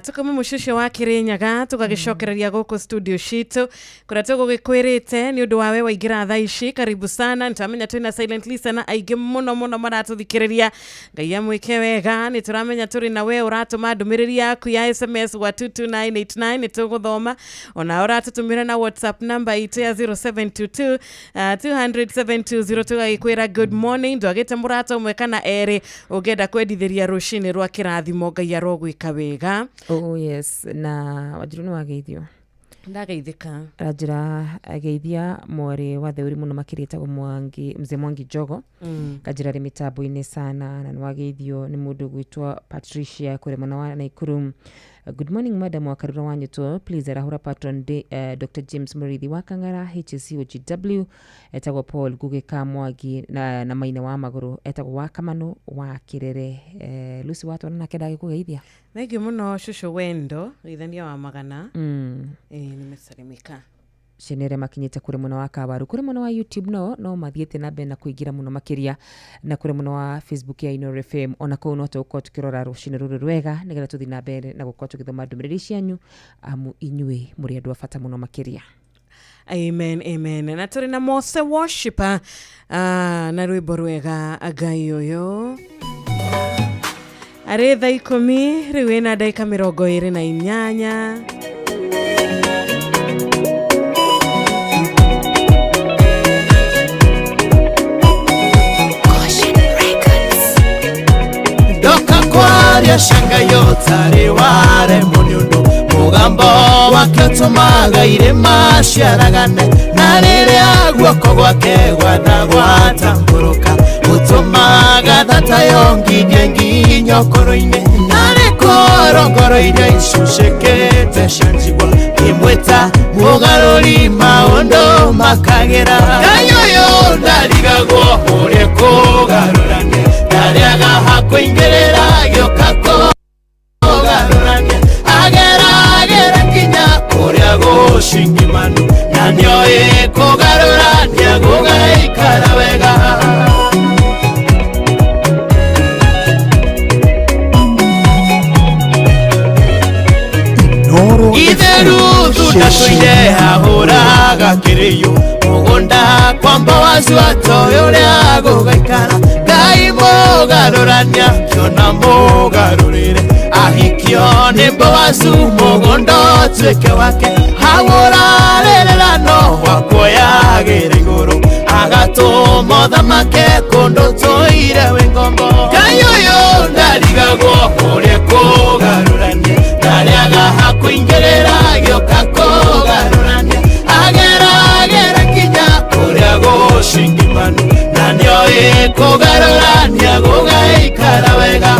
Tukauma mũciĩ ũcio wa Kĩrĩnyaga tũgagĩcokereria gũkũ studio citũ kũrĩa tũgũgĩkwĩrĩte nĩ ũndũ wa we waingĩra thaa ici. Karibu sana. Nĩtũramenya twĩna silent listener aingĩ mũno mũno maratũthikĩrĩria. Ngai amwĩke wega. Nĩ tũramenya tũrĩ na we ũratũma ndũmĩrĩri yaku ya SMS gwa 22989, nĩ tũgũthoma. Ona ũratũtũmĩra na WhatsApp namba itũ ya 0722 200 720 tũgagĩkwĩra good morning. Ndwagĩte mũrata ũmwe kana erĩ ũngĩenda kwendithĩria rũcinĩ rwa kĩrathimo. Ngai arogwĩka wega. Oh yes, na Wanjiru nĩ wageithio. Ndageithĩka. Ranjĩra ageithia mwarĩ wa theuri mũno makĩria etagwo Mwangi, mzee Mwangi Njogo. Kanjĩra arĩ mĩtambo-inĩ sana, na nĩ wageithio nĩ mũndũ ũgwĩtwo Patricia kũrĩa mwena wa Nakuru. Good morning madam wa Karura wa Nyuto, please arahũra patron Dr. James Mũrĩithi wa Kang'ara HCOGW, etagwo Paul Ngugi ka Mwangi na Maina wa Magũrũ, etagwo wa Kamanu wa Kĩrere. Lucy watwana nake ndagĩkũgeithia. Thank you mũno cũcũ Wendo, geithania wa magana. Nimesalimika. Cenere makinyĩte kũrĩ mwena wa Kawaru, kũrĩ mwena wa YouTube no mathiĩte na mbere na kũingĩra mũno makĩria, na kũrĩ mwena wa Facebook ya Inooro FM ona kũu no tũgũkorwo tũkĩrora rũcinĩ rũrũ rwega nĩgetha tũthiĩ na mbere na gũkorwo tũgĩthoma ndũmĩrĩri cianyu, amu inyuĩ mũrĩ andũ a bata mũno makĩria. Amen, amen. Na tũrĩ na Mose Worshiper na rwĩmbo rwega Ngai ũyũ. Arĩ thaa 10 rĩu ĩna ndagĩka 28. Ndoka kwaria shanga yotari waremwo nĩ ũndũ mũgambo wake ũtũmaga irĩma ciaragane, na rĩrĩa guoko gwake gwatagwatambũrũka ũtũmaga thata yongithie nginya ũkũrũ-inĩ. Narĩ ũhoro ngoro iria icucĩkĩte cia njigua ngĩmwĩta mũgarũri maũndũ makagĩra. Ngai ũyũ ndarigagwo ũrĩa kũgarũrania, ndarĩaga hakũingĩrĩra gĩũka kũgarũrania, ageragĩra nginya kũrĩa gũcingimanu, na nĩoĩ kũgarũrania gũgaikara wega. Ithe Ruthu ndatũire ahũraga kĩrĩyo mũgũnda kwa Boazu atoĩ ũrĩa gũgaikara. Ngai mũgarũrania kĩona mũgarũrĩre, ahikio nĩ Boazu mũgũnda ũtuĩke wake. Hau ũrarĩrĩra no wakuoyagĩra igũrũ, agatũma ũthamake kũndũ tũire wĩ ngombo. Ngai ũyũ ndarigagwo ũrĩa kũgarũrania, ndarĩaga hakũingĩrĩra gĩũka kũgarũrania, ageragĩra nginya kũrĩa gũcingimanu, na nĩoĩ kũgarũrania gũgaikara wega.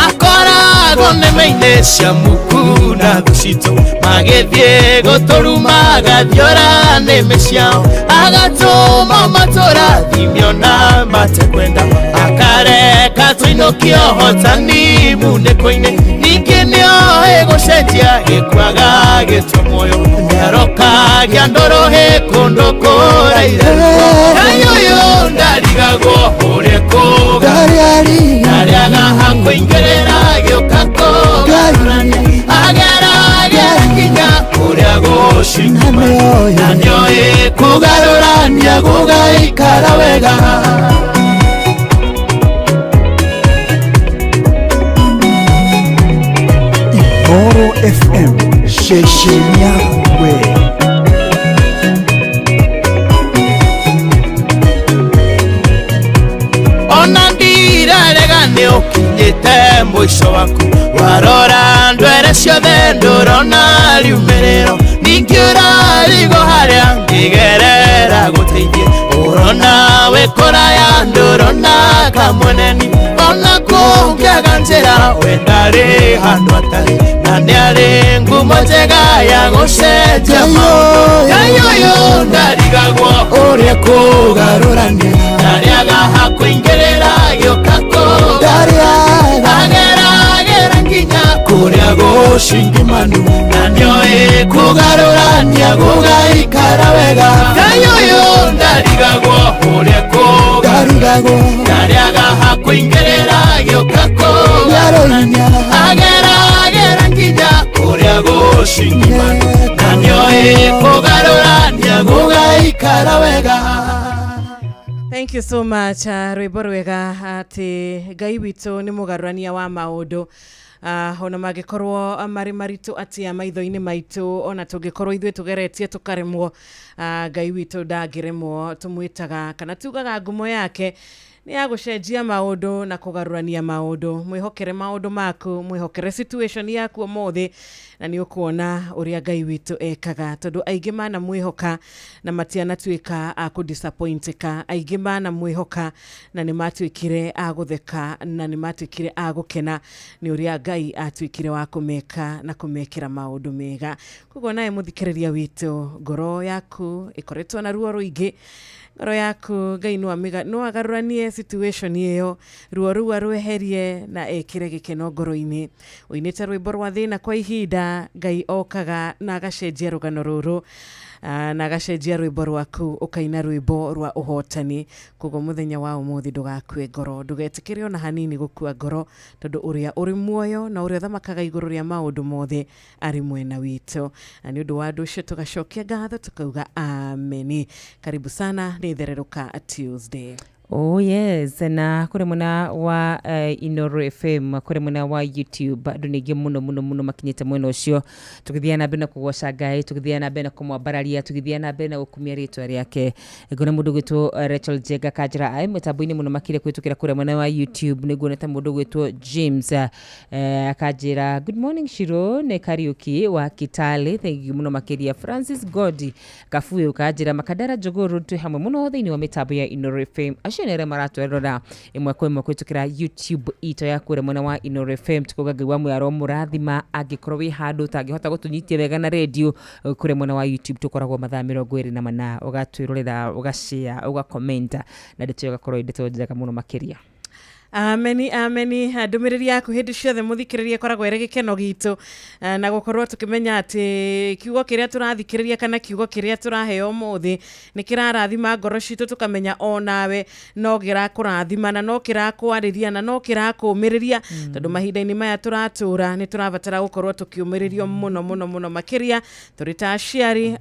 Akoragwo nĩme-inĩ cia muku na thũ citũ, magĩthiĩ gũtũruma agathiora nĩmĩ ciao, agatũma matũrathimio na matekwenda, akareka tũinũkie ũhotani munĩko-inĩ. Ningĩ nĩoĩ gũcenjia gĩkuaga gĩtwe muoyo, nĩarokagia ndũrũhĩ kũndũ kũraire. Ngai ũyũ ndarigagwo ũrĩa kũgarũrania, ndarĩaga hakũingĩrĩra gĩũka kũgarũrania, ageragĩra nginya kũrĩa gũcingimanu, na nĩoĩ kũgarũrania gũgaikara wega. Inooro FM ceceni yaku we. Ona ndirarega nĩ ũkinyĩte mũico waku, warora ndwere ciothe ndũrona riumĩrĩro, ningĩ ũrarigwo harĩa ngĩgerera gũteithie, ũrona wĩ kũraya ndũrona kamweneni, ona kũngĩaga njĩra we ndarĩ handũ atarĩ, na nĩarĩ ngumo njega ya gũcenjia maũndũ. Ngai ũyũ ndarigagwo ũrĩa kũgarũrania, ndarĩaga hakũingĩrĩra gĩũka kũgarũrania, ageragĩra nginya kũrĩa gũcingimanu, na nĩoĩ kũgarũrania gũgaikara wega. Ngai ũyũ ndarigagwo ũrĩa kũgarũrania, ndarĩaga hakũingĩrĩra gĩũka kũgarũrania, ageragĩra nginya kũrĩa gũcingimanu, na nĩoĩ kũgarũrania gũgaikara wega. Thank you so much, rwĩmbo rwega atĩ Ngai witũ nĩ mũgarũrania wa maũndũ. Ona mangĩkorwo marĩ maritũ atĩa maitho-inĩ maitũ, ona tũngĩkorwo ithuĩ tũgeretie tũkaremwo, Ngai witũ ndangĩremwo. Tũmwĩtaga kana tugaga ngumo yake nĩ ya gũcenjia maũndũ na kũgarũrania maũndũ. Mwĩhokere maũndũ maku, mwĩhokere situation yaku ũmũthĩ, na nĩ ũkuona ũrĩa Ngai witũ ekaga, tondũ aingĩ mana mwĩhoka na matianatuĩka a kũdisappointĩka, aingĩ mana mwĩhoka na nĩ matuĩkire a gũtheka na nĩ matuĩkire a gũkena nĩ ũrĩa Ngai atuĩkire wa kũmeka na kũmekĩra maũndũ mega. Koguo nawe mũthikĩrĩria witũ, ngoro yaku ĩkoretwo na ruo rũingĩ, ngoro yaku Ngai no agarũranie situation ĩyo, ruo rũu arweherie na ekĩre gĩkeno ngoro-inĩ. Ũinĩte rwĩmbo rwa thĩna kwa ihinda, Ngai okaga na agacenjia rũgano rũrũ, na agacenjia rwĩmbo rwaku ũkaina rwĩmbo rwa ũhotani. Koguo mũthenya wa ũmũthĩ ndũgakue ngoro, ndũgetĩkĩre ona hanini gũkua ngoro, tondũ ũrĩa ũrĩ muoyo na ũrĩa ũthamakaga igũrũ rĩa maũndũ mothe arĩ mwena witũ. Na nĩ ũndũ wa ũndũ ũcio tũgacokia ngatho tũkauga ameni. Karibu sana, nĩ Thererũka Tuesday. Oh yes, na kũrĩ mwena wa Inoro FM, kũrĩ mwena wa YouTube, andũ nĩ aingĩ mũno mũno mũno makinyĩte mwena ũcio, tũgĩthiĩ na mbere na kũgoca Ngai, tũgĩthiĩ na mbere na kũmwambararia, tũgĩthiĩ na mbere na gũkumia rĩtwa rĩake. Nguona mũndũ ũgwĩtwo Rachel Jenga kanjĩra aĩ mĩtambo-inĩ mũno makĩria kũhĩtũkĩra kũrĩa mwena wa YouTube. Nĩ nguonete mũndũ ũgwĩtwo James akanjĩra good morning Shiro, nĩ Kariuki wa Kitale, thank you mũno makĩria. Francis Godi Kabuyu kanjĩra Makandara Njogoo twĩ hamwe mũno thĩinĩ wa mĩtambo ya Inoro FM. Acio nĩ arĩa maratwerora ĩmwe kwa ĩmwe kũhĩtũkĩra YouTube itũ ya kũrĩa mwena wa Inoro FM. Tukuga Ngai wa muoyo aromũrathima, angĩkorwo wĩ handũ ũtangĩhota gũtũnyitia wega na radio, kũrĩa mwena wa YouTube tũkoragwo mathaa 24, ũgatwĩrorera, ũgashare, ũgakomenta, na ndeto ĩyo ĩgakorwo ĩ ndeto njega mũno makĩria. Ameni, ameni. Ndũmĩrĩri yaku hĩndĩ ciothe mũthikĩrĩria ĩkoragwo ĩrĩ gĩkeno gitũ, na gũkorwo tũkĩmenya atĩ kiugo kĩrĩa tũrathikĩrĩria kana kiugo kĩrĩa tũraheo ũmũthĩ nĩ kĩrarathima ngoro citũ, tũkamenya onawe no kĩrakũrathima na no kĩrakwarĩria na no kĩrakũũmĩrĩria, tondũ mahinda-inĩ maya tũratũra nĩ tũrabatara gũkorwo tũkĩũmĩrĩrio mũno mũno mũno makĩria tũrĩ ta aciari.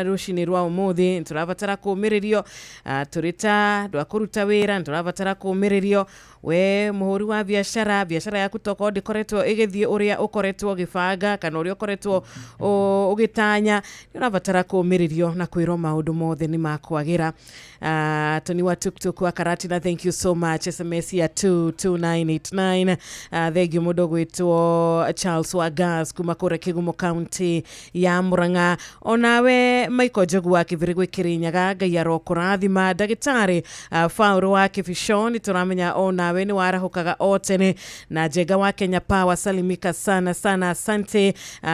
Rũcinĩ rwa ũmũthĩ nĩ tũrabatara kũũmĩrĩrio, tũrĩ ta andũ a kũruta wĩra nĩ tũrabatara kũũmĩrĩrio. We mũhũri wa biacara, biacara yaku tokorwo ndĩkoretwo ĩgĩthiĩ ũrĩa ũkoretwo ũgĩbanga kana ũrĩa ũkoretwo ũgĩtanya, nĩ ũrabatara kũũmĩrĩrio na kwĩrwo maũndũ mothe nĩ makwagĩra. Tony wa Tuktuk wa Karatina, thank you so much. SMS ya 22989. Thank you mũndũ ũgwĩtwo Charles wa Gas kuma kũrĩa Kĩgumo County ya Murang'a. Onawe Michael Njogu wa Kĩbĩrĩgwe Kĩrĩnyaga, Ngai arokũrathima. Ndagĩtarĩ Faũrũ wa Kĩbico, nĩ tũramenya onawe nĩ warahũkaga o tene. Na Njenga wa Kenya Power, salimika sana sana, asante.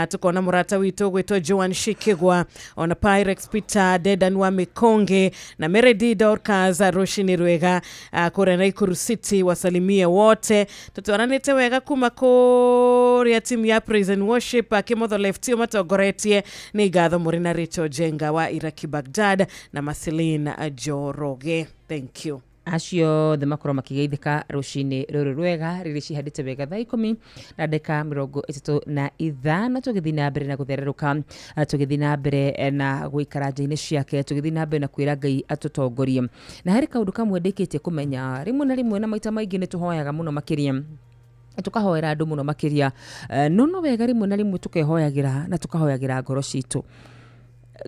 Tukona mũrata witũ ũgwĩtwo Joan Shikigwa, ona Pyrex Peter Dedan wa Mikonge na Meredi Dorcas, rũcinĩ rwega kũrĩa Nakuru City, wasalimie wote. Tũtwaranĩte wega kuma kũrĩa timu ya Praise and Worship, Kĩmotho Left matongoretie nĩ ngatho mũrĩ na Rachel Jenga wa Iraki Baghdad na Marceline Njoroge, thank you. Acio othe makorwo makĩgeithĩka rũcinĩ rũrũ rwega rĩrĩ cihandĩte wega thaa 10:35, tũgĩthiĩ na mbere na gũthererũka, tũgĩthiĩ na mbere na gũikara nja-inĩ ciake, tũgĩthiĩ na mbere na kwĩra Ngai atũtongorie. Na harĩ kaũndũ kamwe ndĩkĩtie kũmenya rĩmwe na rĩmwe na maita maingĩ nĩ tũhoyaga mũno makĩria, tũkahoera andũ mũno makĩria, no wega rĩmwe na rĩmwe tũkehoyagĩra na tũkahoyagĩra ngoro citũ.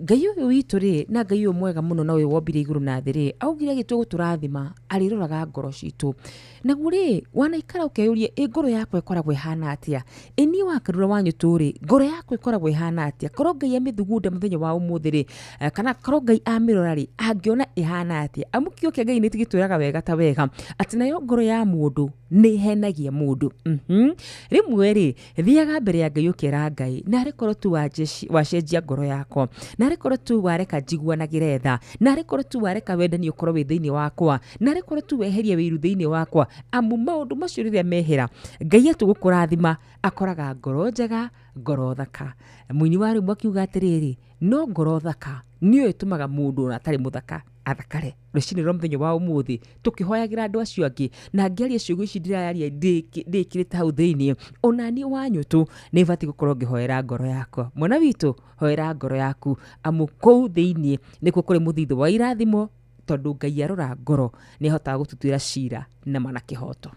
Ngai ũyũ witũ rĩ, na Ngai ũyũ mwega mũno na ũyũ wombire igũrũ na thĩ rĩ, augire agĩtua gũtũrathima arĩroraga ngoro citũ. Naguo rĩ, wanaikara ũkeyũria, ĩ ngoro yakwa ĩkoragwo ĩhana atĩa? Ĩ niĩ wakarura wa nyũtũ rĩ, ngoro yakwa ĩkoragwo ĩhana atĩa? Korwo Ngai amĩthugunda mũthenya wa ũmũthĩ rĩ, kana korwo Ngai amĩrora rĩ, angĩona ĩhana atĩa? Amu kiugo kĩa Ngai nĩ gĩtwĩraga wega ta wega atĩ nayo ngoro ya mũndũ nĩ ĩhenagia mũndũ. Rĩmwe rĩ, thiaga mbere ya Ngai ũkera Ngai, narĩ korwo tu wacenjia ngoro yakwa, narĩ korwo tu wareka njiguanagĩre tha, narĩ korwo tu wareka wendani ũkorwo wĩ thĩinĩ wakwa, narĩ korwo tu weheria wĩiru thĩinĩ wakwa. Amu maũndũ macio rĩrĩa mehera, Ngai atũgũkũrathima akoraga ngoro njega, ngoro thaka. Mũini wa rwĩmbo akiuga atĩrĩrĩ, no ngoro thaka nĩyo ĩtũmaga mũndũ ona atarĩ mũthaka athakare. Rũcinĩ rwa mũthenya wa ũmũthĩ tũkĩhoyagĩra andũ acio angĩ, na ngĩaria ciugo ici ndĩraria ndĩkĩrĩte hau thĩinĩ, ona niĩ wa nyũtũ nĩ batiĩ gũkorwo ngĩhoera ngoro yakwa. Mwana witũ, hoera ngoro yaku, amu kũu thĩinĩ nĩkuo kũrĩ mũthithũ wa irathimo, tondũ Ngai arora ngoro nĩ ahotaga gũtũtuĩra cira na mana kĩhoto.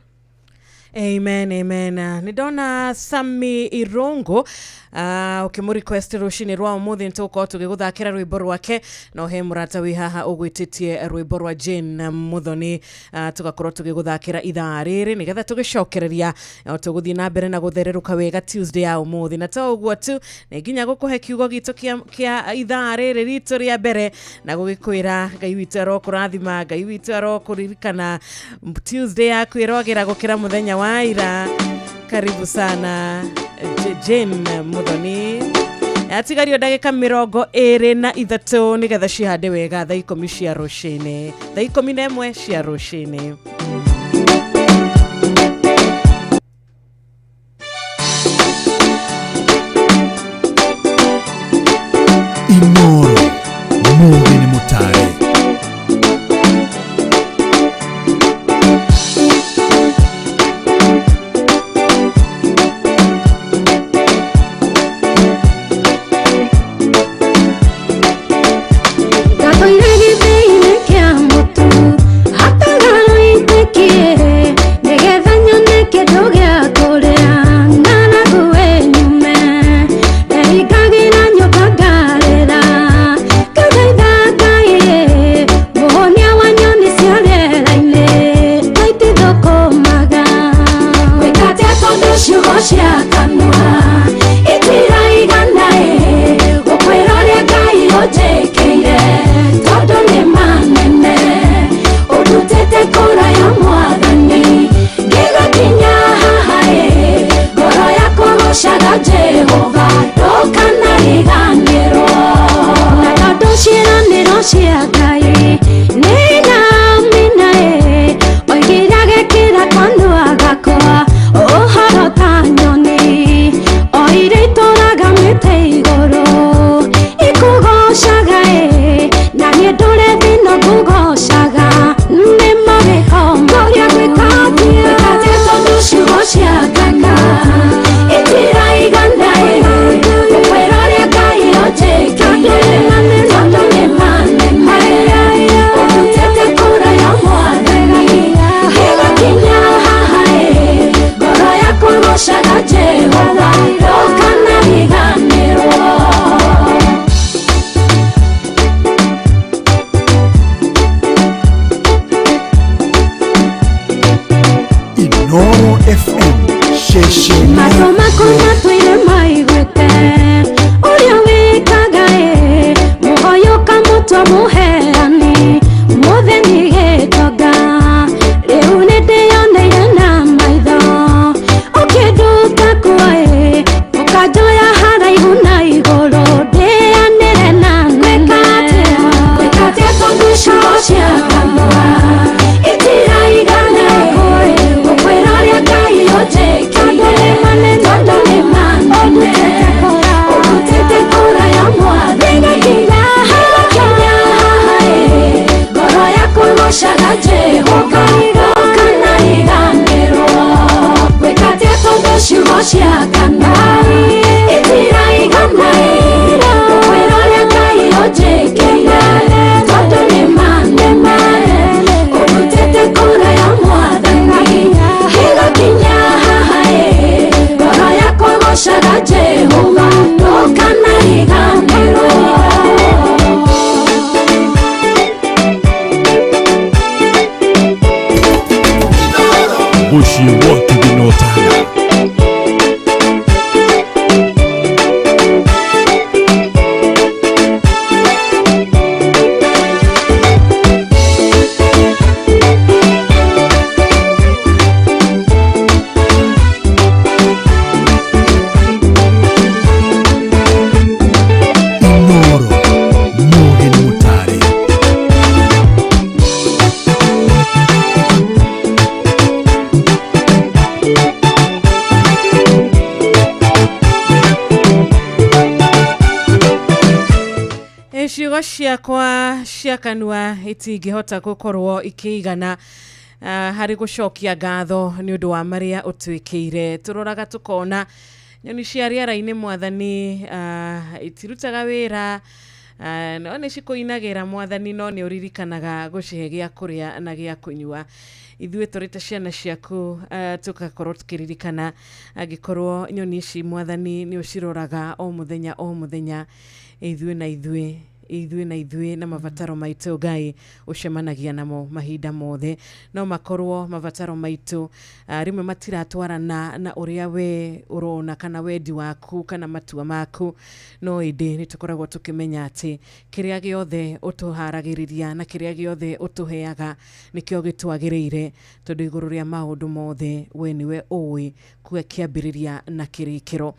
Amen, amen. Nĩ ndona Sami Irongo ũkĩmũ request rũcinĩ rwa ũmũthĩ, nĩ tũgũkorwo tũgĩgũthakĩra rwĩmbo rwake, no he mũrata wĩ haha ũgwĩtĩtie rwĩmbo rwa Jane Muthoni, tũgakorwo tũgĩgũthakĩra ithaa rĩrĩ nĩgetha tũgĩcokereria tũgũthiĩ na mbere na gũthererũka wega Tuesday ya ũmũthĩ. Na to ũguo tu, nĩ nginya gũkũhe kiugo gitũ kĩa ithaa rĩrĩ ritũ rĩa mbere na gũgĩkwĩra Ngai witũ arokũrathima, Ngai witũ arokũririkana. Tuesday yaku ĩrogĩra gũkĩra mũthenya wa ira. Karibu sana Jane Muthoni. Atigario ndagĩka 23 nĩgetha cihande wega thaa 10 cia rũcinĩ, thaa 11 cia rũcinĩ. Inoro mũgĩ nĩ mũtare. Ndatũire gĩthĩinĩ kĩa mũtu. cia kanua itiraigana gũkwĩra ũrĩa Ngai ũnjĩkĩire tondũ nĩ manene ũndutĩte kũraya Mwathani ngĩgakinya haha ngoro yakwa gũcaga Jehova ndũkanariganĩrwo na tondũ ciĩranĩro cia Ngai nĩ namina oigire agekĩra kanua gakwa ũhoro ta nyoni o iria itũraga mĩtĩ igũrũ ikũgocaga na niĩ ndũre thĩna ngũgocaga nĩ mawĩko ngũria gwĩkatia tondũ ciugo cia kanua itiraigana gũkwĩra ũrĩa Ngai ũnjĩkĩire tondũ nĩ manene ũndutĩte kũraya Mwathani ngĩgakinya haha ngoro yakwa gũcaga Jehova ndũkanariganĩrwo. Inoro FM ceceni Matũ makwa matũire maiguĩte ũrĩa wĩkaga mũhoyũka mũtwe mũheani mũthĩni gĩtonga rĩu nĩndĩyoneire na maitho ũkĩnduta kuo ũkanjoya haraihu na igũrũ ndĩanĩre na nene gwĩkatia tondũ ciugo cia kanua itiraigana gũkwĩra ũrĩa Ngai ũnjĩkĩire tondũ nĩ manene ũndutĩte kũraya Mwathani ngĩgakinya haha ngoro yakwa gũcaga Jehova ndũkanariganĩrwo gwĩkatia tondũ ciugo cia kanua itiraigana gũkwĩra ũrĩa Ngai ũnjĩkĩire tondũ nĩ manene ũndutĩte kũraya Mwathani ngĩgakinya haha ngoro yakwa gũcaga Jehova ndũkanariganĩrwo. Mũciĩ wa Kĩgĩnotana. Inoro Mũgeni Mũtare. Ciugo ciakwa cia kanua itingĩhota gũkorwo ikĩigana harĩ gũcokia ngatho nĩ ũndũ wa marĩa ũtwĩkĩire. Tũroraga tũkona nyoni cia rĩera-inĩ Mwathani itirutaga wĩra no nĩ cikũinagĩra Mwathani no nĩ ũririkanaga gũcihe gĩa kũrĩa na gĩa kũnyua. Ithuĩ tũrĩ ta ciana ciaku tũgakorwo tũkĩririkana angĩkorwo nyoni ici Mwathani nĩ ũciroraga o mũthenya o mũthenya ithuĩ na ithuĩ ithuĩ na ithuĩ na mabataro maitũ Ngai ũcemanagia namo mahinda mothe no makorwo mabataro maitũ rĩmwe matiratwarana na ũrĩa we ũrona kana wendi waku kana matua maku no ĩndĩ nĩ tũkoragwo tũkĩmenya atĩ kĩrĩa gĩothe ũtũharagĩrĩria na kĩrĩa gĩothe ũtũheaga nĩkĩo gĩtwagĩrĩire tondũ igũrũ rĩa maũndũ mothe we nĩwe ũĩ kuga kĩambĩrĩria na kĩrĩkĩro.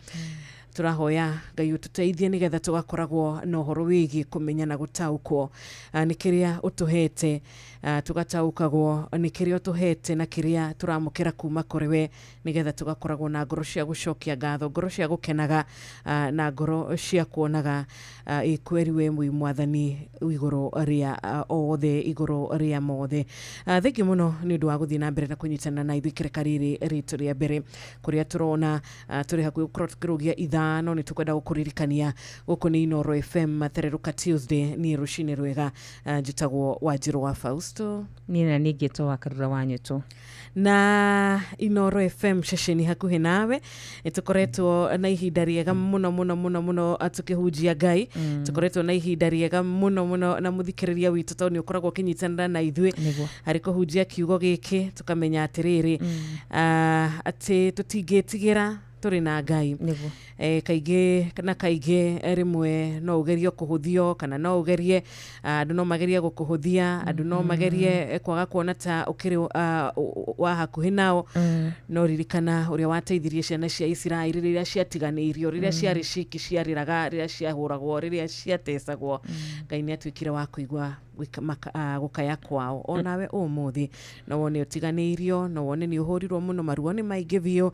Tũrahoya Ngai ũtũteithie nĩgetha tũgakoragwo na ũhoro wĩgiĩ kũmenya na gũtaũkwo nĩ kĩrĩa ũtũhete tũgataũkagwo nĩ kĩrĩa ũtũhete na kĩrĩa tũramũkĩra kuma kũrĩ we nĩgetha tũgakoragwo na ngoro cia gũcokia ngatho ngoro cia gũkenaga na ngoro cia kuonaga kweri we mwĩ Mwathani igũrũ rĩa othe igũrũ rĩa mothe. Thengiũ mũno nĩ ũndũ wa gũthiĩ na mbere na kũnyitana na ithuĩ ikereka rĩrĩ rĩtũ rĩa mbere kũrĩa tũrona tũrĩ hakuhĩ gũkorwo tũkĩrũgia ithaa no nĩ tũkwenda gũkũririkania gũkũ nĩ Inoro FM Thererũka Tuesday niĩ rũcinĩ rwega njĩtagwo Wanjirũ wa Fausto niĩ na niĩ ngĩtwo wa Karura wa Nyũtũ na Inoro FM ceceni hakuhĩ nawe nĩ tũkoretwo na ihinda rĩega mũno mũno mũno mũno tũkĩhunjia Ngai tũkoretwo na ihinda rĩega mũno mũno na mũthikĩrĩria witũ tondũ nĩ ũkoragwo ũkĩnyitanĩra na ithuĩ harĩ kũhunjia kiugo gĩkĩ tũkamenya atĩrĩrĩ atĩ tũtingĩtigĩra Tũrĩ na Ngai. Kaingĩ na kaingĩ rĩmwe no ũgerie kũhũthio kana no ũgerie, andũ no magerie gũkũhũthia, andũ no magerie kwaga kuona ta ũkĩrĩ wa hakuhĩ nao. No ririkana ũrĩa wateithirie ciana cia Isiraeli rĩrĩa ciatiganĩirio, rĩrĩa ciarĩ ciki, ciarĩraga, rĩrĩa ciahũragwo, rĩrĩa ciatecagwo. Ngai nĩ atuĩkire wa kũigua gũkaya kwao. Onawe ũmũthĩ no wone ũtiganĩirio, no wone nĩ ũhũrirwo mũno, maruo nĩ maingĩ biũ.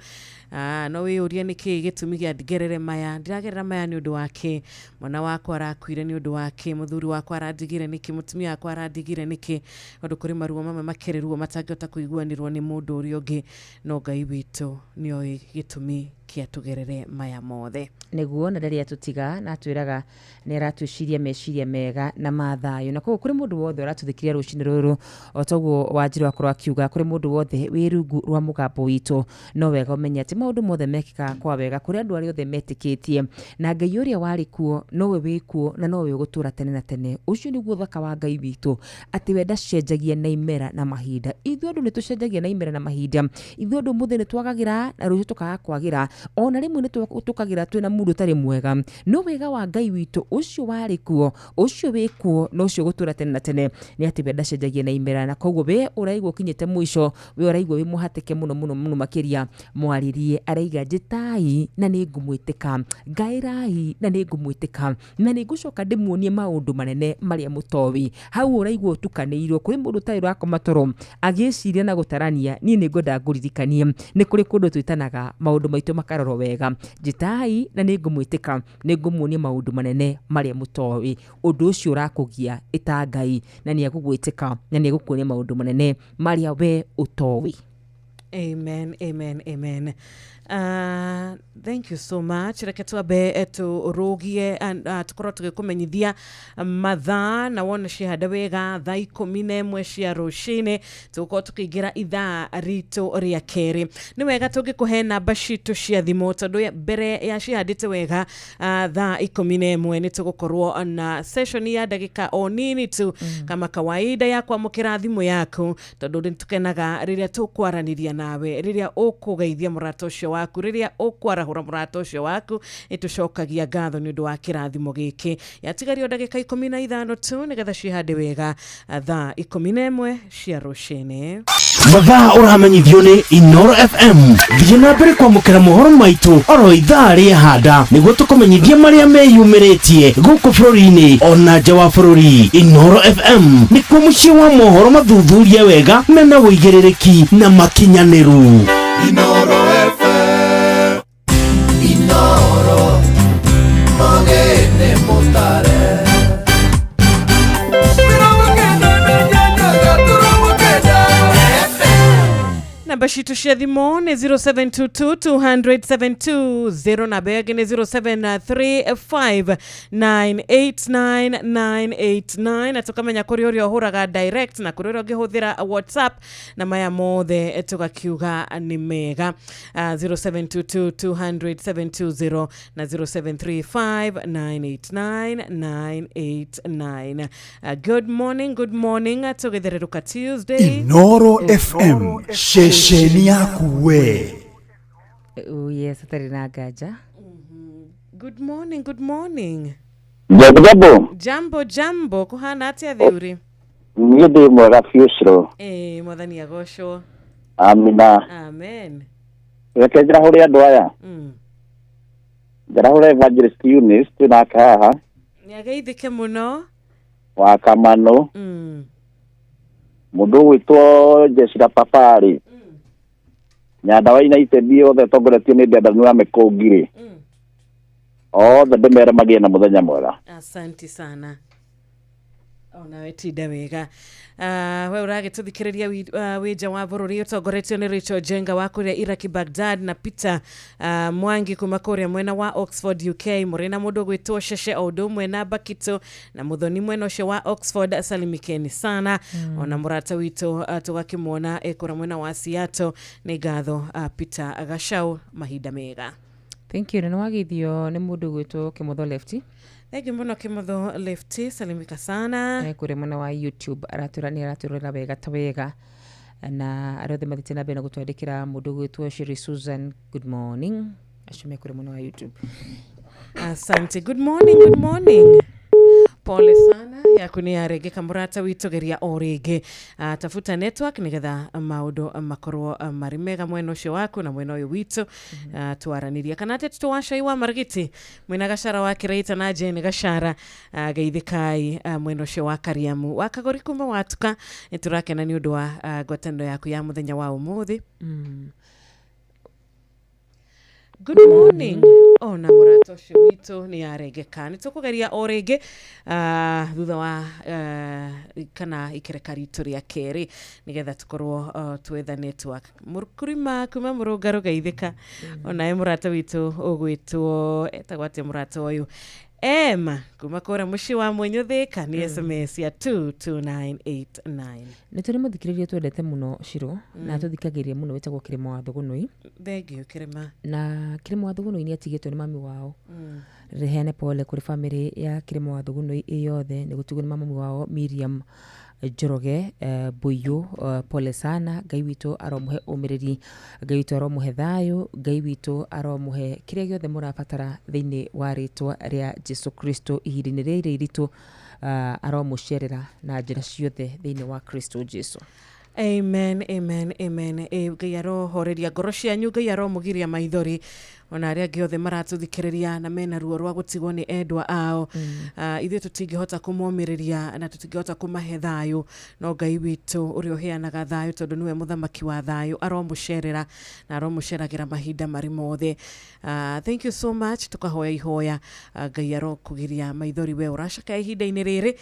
No wĩyũrie nĩkĩĩ gĩtũmi gĩa ngerere maya, ndĩragerera maya nĩ ũndũ wa kĩ, mwana wakwa arakuire nĩ ũndũ wa kĩ, mũthuri wakwa arandigire nĩkĩ, mũtumia wakwa arandigire nĩkĩ, tondũ kũrĩ maruo mamwe makĩrĩ ruo matangĩhota kũiguanĩrwo nĩ mũndũ ũrĩa ũngĩ, no Ngai witũ nĩoĩ gĩtũmi kĩa tũgerere maya mothe. Nĩguo, na ndarĩ atũtiga, na atwĩraga nĩ aratwĩciria meciria mega na ma thayũ. Na koguo kũrĩ mũndũ wothe ũratũthikĩrĩria rũcinĩ rũrũ, o toguo Wanjirũ akorwo akiuga, kũrĩ mũndũ wothe wĩ rungu rwa mũgambo witũ, no wega ũmenye atĩ maũndũ mothe mekĩkaga kwa wega kũrĩ andũ arĩa othe metĩkĩtie, na Ngai ũrĩa warĩ kuo nowe wĩ kuo na nowe ũgũtũra tene na tene. Ũcio nĩguo ũthaka wa Ngai witũ, atĩ we ndacenjagia na imera na mahinda. Ithuĩ andũ nĩ tũcenjagia na imera na mahinda. Ithuĩ andũ ũmũthĩ nĩ twagagĩra na rũciũ tũkaga kwagĩra, ona rĩmwe nĩ tũkagĩra twĩna mũndũ ũtarĩ mwega. No wega wa Ngai witũ ũcio warĩ kuo, ũcio wĩ kuo na ũcio ũgũtũra tene na tene, nĩ atĩ we ndacenjagia na imera. Na koguo we ũraigua ũkinyĩte mũico, we ũraigua wĩ mũhatĩke mũno mũno mũno makĩria, mwarĩrie, araiga njĩtai na nĩ ngũmwĩtĩka, ngaĩrai na nĩ ngũmwĩtĩka, na nĩ ngũcoka ndĩmuonie maũndũ manene marĩa mũtoĩ. Hau ũraigua ũtukanĩirwo, kũrĩ mũndũ ũtarĩ ũrakoma toro agĩciria na gũtarania, niĩ nĩ ngwenda ngũririkanie nĩ kũrĩ kũndũ twĩtanaga maũndũ maitũ makarorwo wega. Njĩtai na nĩ ngũmwĩtĩka, nĩ ngũmuonia maũndũ manene marĩa mũtoĩ. Ũndũ ũcio ũrakũgia ĩta Ngai na nĩ egũgwĩtĩka na nĩ egũkuonia maũndũ manene marĩa we ũtoĩ. Amen, amen, amen. Thank you so much. Reke twambe tũrũgie, tũkorwo tũgĩkũmenyithia mathaa na wona ciahanda wega thaa 11 cia rũcinĩ tũgũkorwo tũkĩingĩra ithaa ritũ rĩa kerĩ. Nĩ wega tũngĩkũhe namba citũ cia thimũ, tondũ mbere ya cihandĩte wega thaa 11 nĩ tũgũkorwo na session ya ndagĩka o nini tu kama kawaida ya kwamũkĩra thimũ yaku, tondũ nĩ tũkenaga rĩrĩa tũkwaranĩria nawe, rĩrĩa ũkũgeithia mũrata ũcio waku, rĩrĩa ũkwarahũra mũrata ũcio waku, nĩtũcokagia ngatho nĩ ũndũ wa kĩrathimo gĩkĩ. Yatigario ndagĩka 15 tu nĩgetha cihande wega thaa 11 cia rũcinĩ. Mathaa ũramenyithio nĩ Inoro FM. Thiĩ na mbere kwamũkĩra mohoro maitũ oro ithaa rĩahanda nĩguo tũkũmenyithie marĩa meyumĩrĩtie gũkũ bũrũri-inĩ ona nja wa bũrũri. Inoro FM nĩkuo mũciĩ wa mohoro mathuthurie wega mena ũigĩrĩrĩki na makinyanĩru. Inoro FM, Inoro Mogene Mutare. Namba citũ cia thimũ nĩ 0722 200 720, namba ĩyo ĩngĩ nĩ 0735 989 989, na tũkamenya kũrĩ ũrĩa ũhũraga direct na kũrĩ ũrĩa ũngĩhũthĩra WhatsApp, na maya mothe tũgakiuga nĩ mega. 0722 200 720 na 0735 989 989. Good morning, good morning, tũgĩthererũka Tuesday. Inoro FM, ceceni yaku we. Oh yes, atarĩ na nganja. Good morning, good morning. Jambo, jambo. Jambo, jambo. Kuhana atĩa Theuri? Niĩ ndĩ mwega biũ Ciro. Mwathani agocwo. Amina. Amen. Reke njĩrahũre andũ aya. Njĩrahũre Evangelist Eunice twĩ nake haha. Nĩageithĩke mũno. Wa Kamano. Mũndũ ũgwĩtwo Jessica Papari. Nyanda wa United othe tongoretio nĩ Dedan wa Mĩkũngi rĩ. Othe ndĩmere magĩe na mũthenya mwega. Asanti sana. Onawe tinda wega. We ũragĩtũthikĩrĩria wĩ nja wa bũrũri ũtongoretio nĩ Rachel Jenga wa kũrĩa Iraki Baghdad na Peter Mwangi kuma kũrĩa mwena wa Oxford UK, mũrĩ na mũndũ ũgwĩtwo Cece o ũndũ ũmwe na Bakito na mũthoni mwena ũcio wa Oxford, salimikeni sana. Ona mũrata witũ tũgakĩmuona ekũrĩa mwena wa Seattle, nĩ ngatho Peter Gachau, mahinda mega. Thank you. Na nĩwageithio nĩ mũndũ ũgwĩtwo Kĩmotho Lefty. Thank you mũno Kĩmotho Lefty, salimika sana. Kũrĩa mwena wa YouTube aratwĩra nĩ aratwĩrorera wega ta wega, na arĩa othe mathiĩte na mbere na gũtwandĩkĩra, mũndũ ũgwĩtwo Shiri Susan, good morning. Acio mekũrĩ mwena wa YouTube. Asante. Good morning, good morning. Pole sana yaku nĩ yarengeka mũrata witũ, geria o rĩngĩ. Tafuta network nĩgetha maũndũ makorwo marĩ mega mwena ũcio waku na mwena ũyũ witũ. Twaranĩria kana atĩ tũtũ wa cai wa Marigiti mwena Gachara wa Kĩraita na Jane Gachara, geithĩkai mwena ũcio wa Kariamu wa Kagori kuma watuka. Nĩ tũrakena nĩ ũndũ wa ngwatanĩro yaku ya mũthenya wa ũmũthĩ. Good morning. Ona mũrata ũcio witũ nĩ yarengeka. Nĩ tũkũgeria o rĩngĩ thutha wa kana ikereka ritũ rĩa kerĩ nĩgetha tũkorwo twetha network. Mũkurima kuma mũrũngarũ geithĩka. Onawe mũrata witũ ũgwĩtwo etagwo atĩa mũrata ũyũ Emma kuma kũrĩa mũciĩ wa Mwenyũthĩka nĩ SMS ya 22989. Nĩ tũrĩ mũthikĩrĩria twendete mũno Shiro na tũthikagĩrĩria mũno wĩtagwo Kĩrĩma wa Thũgũnũi. Thengiũ Kĩrĩma. Na Kĩrĩma wa Thũgũnũi nĩ atigĩtwo nĩ mami wao. Reheane pole kũrĩ famĩlĩ ya Kĩrĩma wa Thũgũnũi ĩ yothe nĩ gũtigwo nĩ mami wao Miriam Njoroge Mbuyu. Pole sana. Ngai witũ aromũhe ũmĩrĩri, Ngai witũ aromũhe thayũ, Ngai witũ aromũhe kĩrĩa gĩothe mũrabatara thĩinĩ wa rĩtwa rĩa Jesu Kristo ihinda-inĩ rĩrĩ iritũ. Aromũcerera na njĩra ciothe thĩinĩ wa Kristo Jesu. Amen, amen, amen. Ngai arohoreria ngoro cianyu, Ngai aromũgiria maithori ona arĩa angĩ othe maratũthikĩrĩria na mena ruo rwa gũtigwo nĩ endwa ao. Ithuĩ tũtingĩhota kũmomĩrĩria na tũtingĩhota kũmahe thayũ, no Ngai witũ ũrĩa ũheanaga thayũ tondũ nĩwe mũthamaki wa thayũ aromũcerera na aromũceragĩra mahinda marĩ mothe. Thank you so much. Tũkahoya ihoya Ngai arokũgiria maithori we ũracakaya ihinda-inĩ rĩrĩ,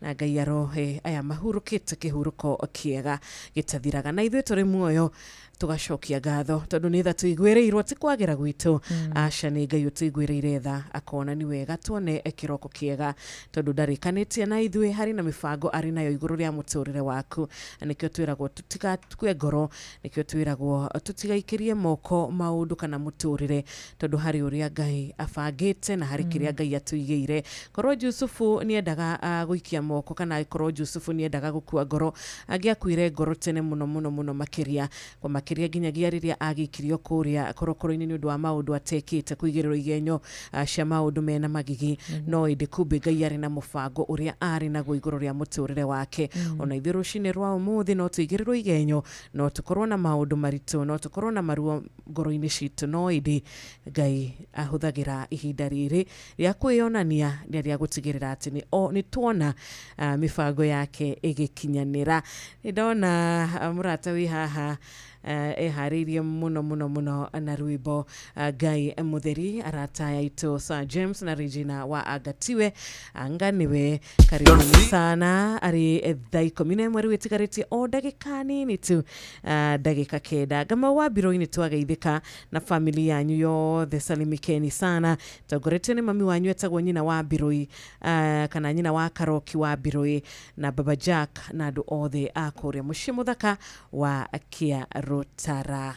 na Ngai arohe aya mahurũkĩte kĩhurũko kĩega gĩtathiraga, na ithuĩ tũrĩ muoyo tũgacokia ngatho tondũ nĩ tha tũiguĩrĩirwo ti kwagĩra gwitũ. Aca nĩ Ngai ũtũiguĩrĩire tha akona nĩ wega tuone kĩroko kĩega tondũ ndarĩkanĩtie na ithuĩ, harĩ na mĩbango arĩ nayo igũrũ rĩa mũtũrĩre waku. Na nĩkĩo twĩragwo tũtigakue ngoro, nĩkĩo twĩragwo tũtigaikĩrie moko maũndũ kana mũtũrĩre tondũ harĩ ũrĩa Ngai abangĩte na harĩ kĩrĩa Ngai atũigĩire. Korwo Jusufu nĩendaga gũikia moko kana korwo Jusufu nĩendaga gũkua ngoro, angĩakuire ngoro tene mũno mũno mũno makĩria, kwa makĩria nginyagia rĩrĩa agĩikirio kũrĩa korokoro-inĩ nĩ ũndũ wa maũndũ atekĩte kũigĩrĩrwo igenyo cia maũndũ mena magigi. No ĩndĩ kumbe Ngai arĩ na mũbango ũrĩa arĩ naguo igũrũ rĩa mũtũrĩre wake. Ona ithuĩ rũcinĩ rwa ũmũthĩ no tũigĩrĩrwo igenyo, no tũkorwo na maũndũ maritũ, no tũkorwo na maruo ngoro-inĩ citũ, no ĩndĩ Ngai ahũthagĩra ihinda rĩrĩ rĩa kwĩyonania na rĩa gũtigĩrĩra atĩ nĩ tuona mĩbango yake ĩgĩkinyanĩra. Nĩ ndona mũrata wĩ haha eharĩirie mũno mũno mũno na rwĩmbo Ngai mũtheri, arata aitũ Sir James na Regina wa Agatiwe anga nĩwe. Karibu sana. Arĩ thaa 11 rĩu ĩtigarĩtie o ndagĩka nini tu, ndagĩka 9. Ngama wa biro-inĩ twageithĩka na family yanyu yothe, salimikeni sana. Tongoretio nĩ mami wanyu etagwo nyina wa Biroi, kana nyina wa Karoki wa Biroi na Baba Jack na andũ othe a kũrĩa mũciĩ mũthaka wa Kia Rotara.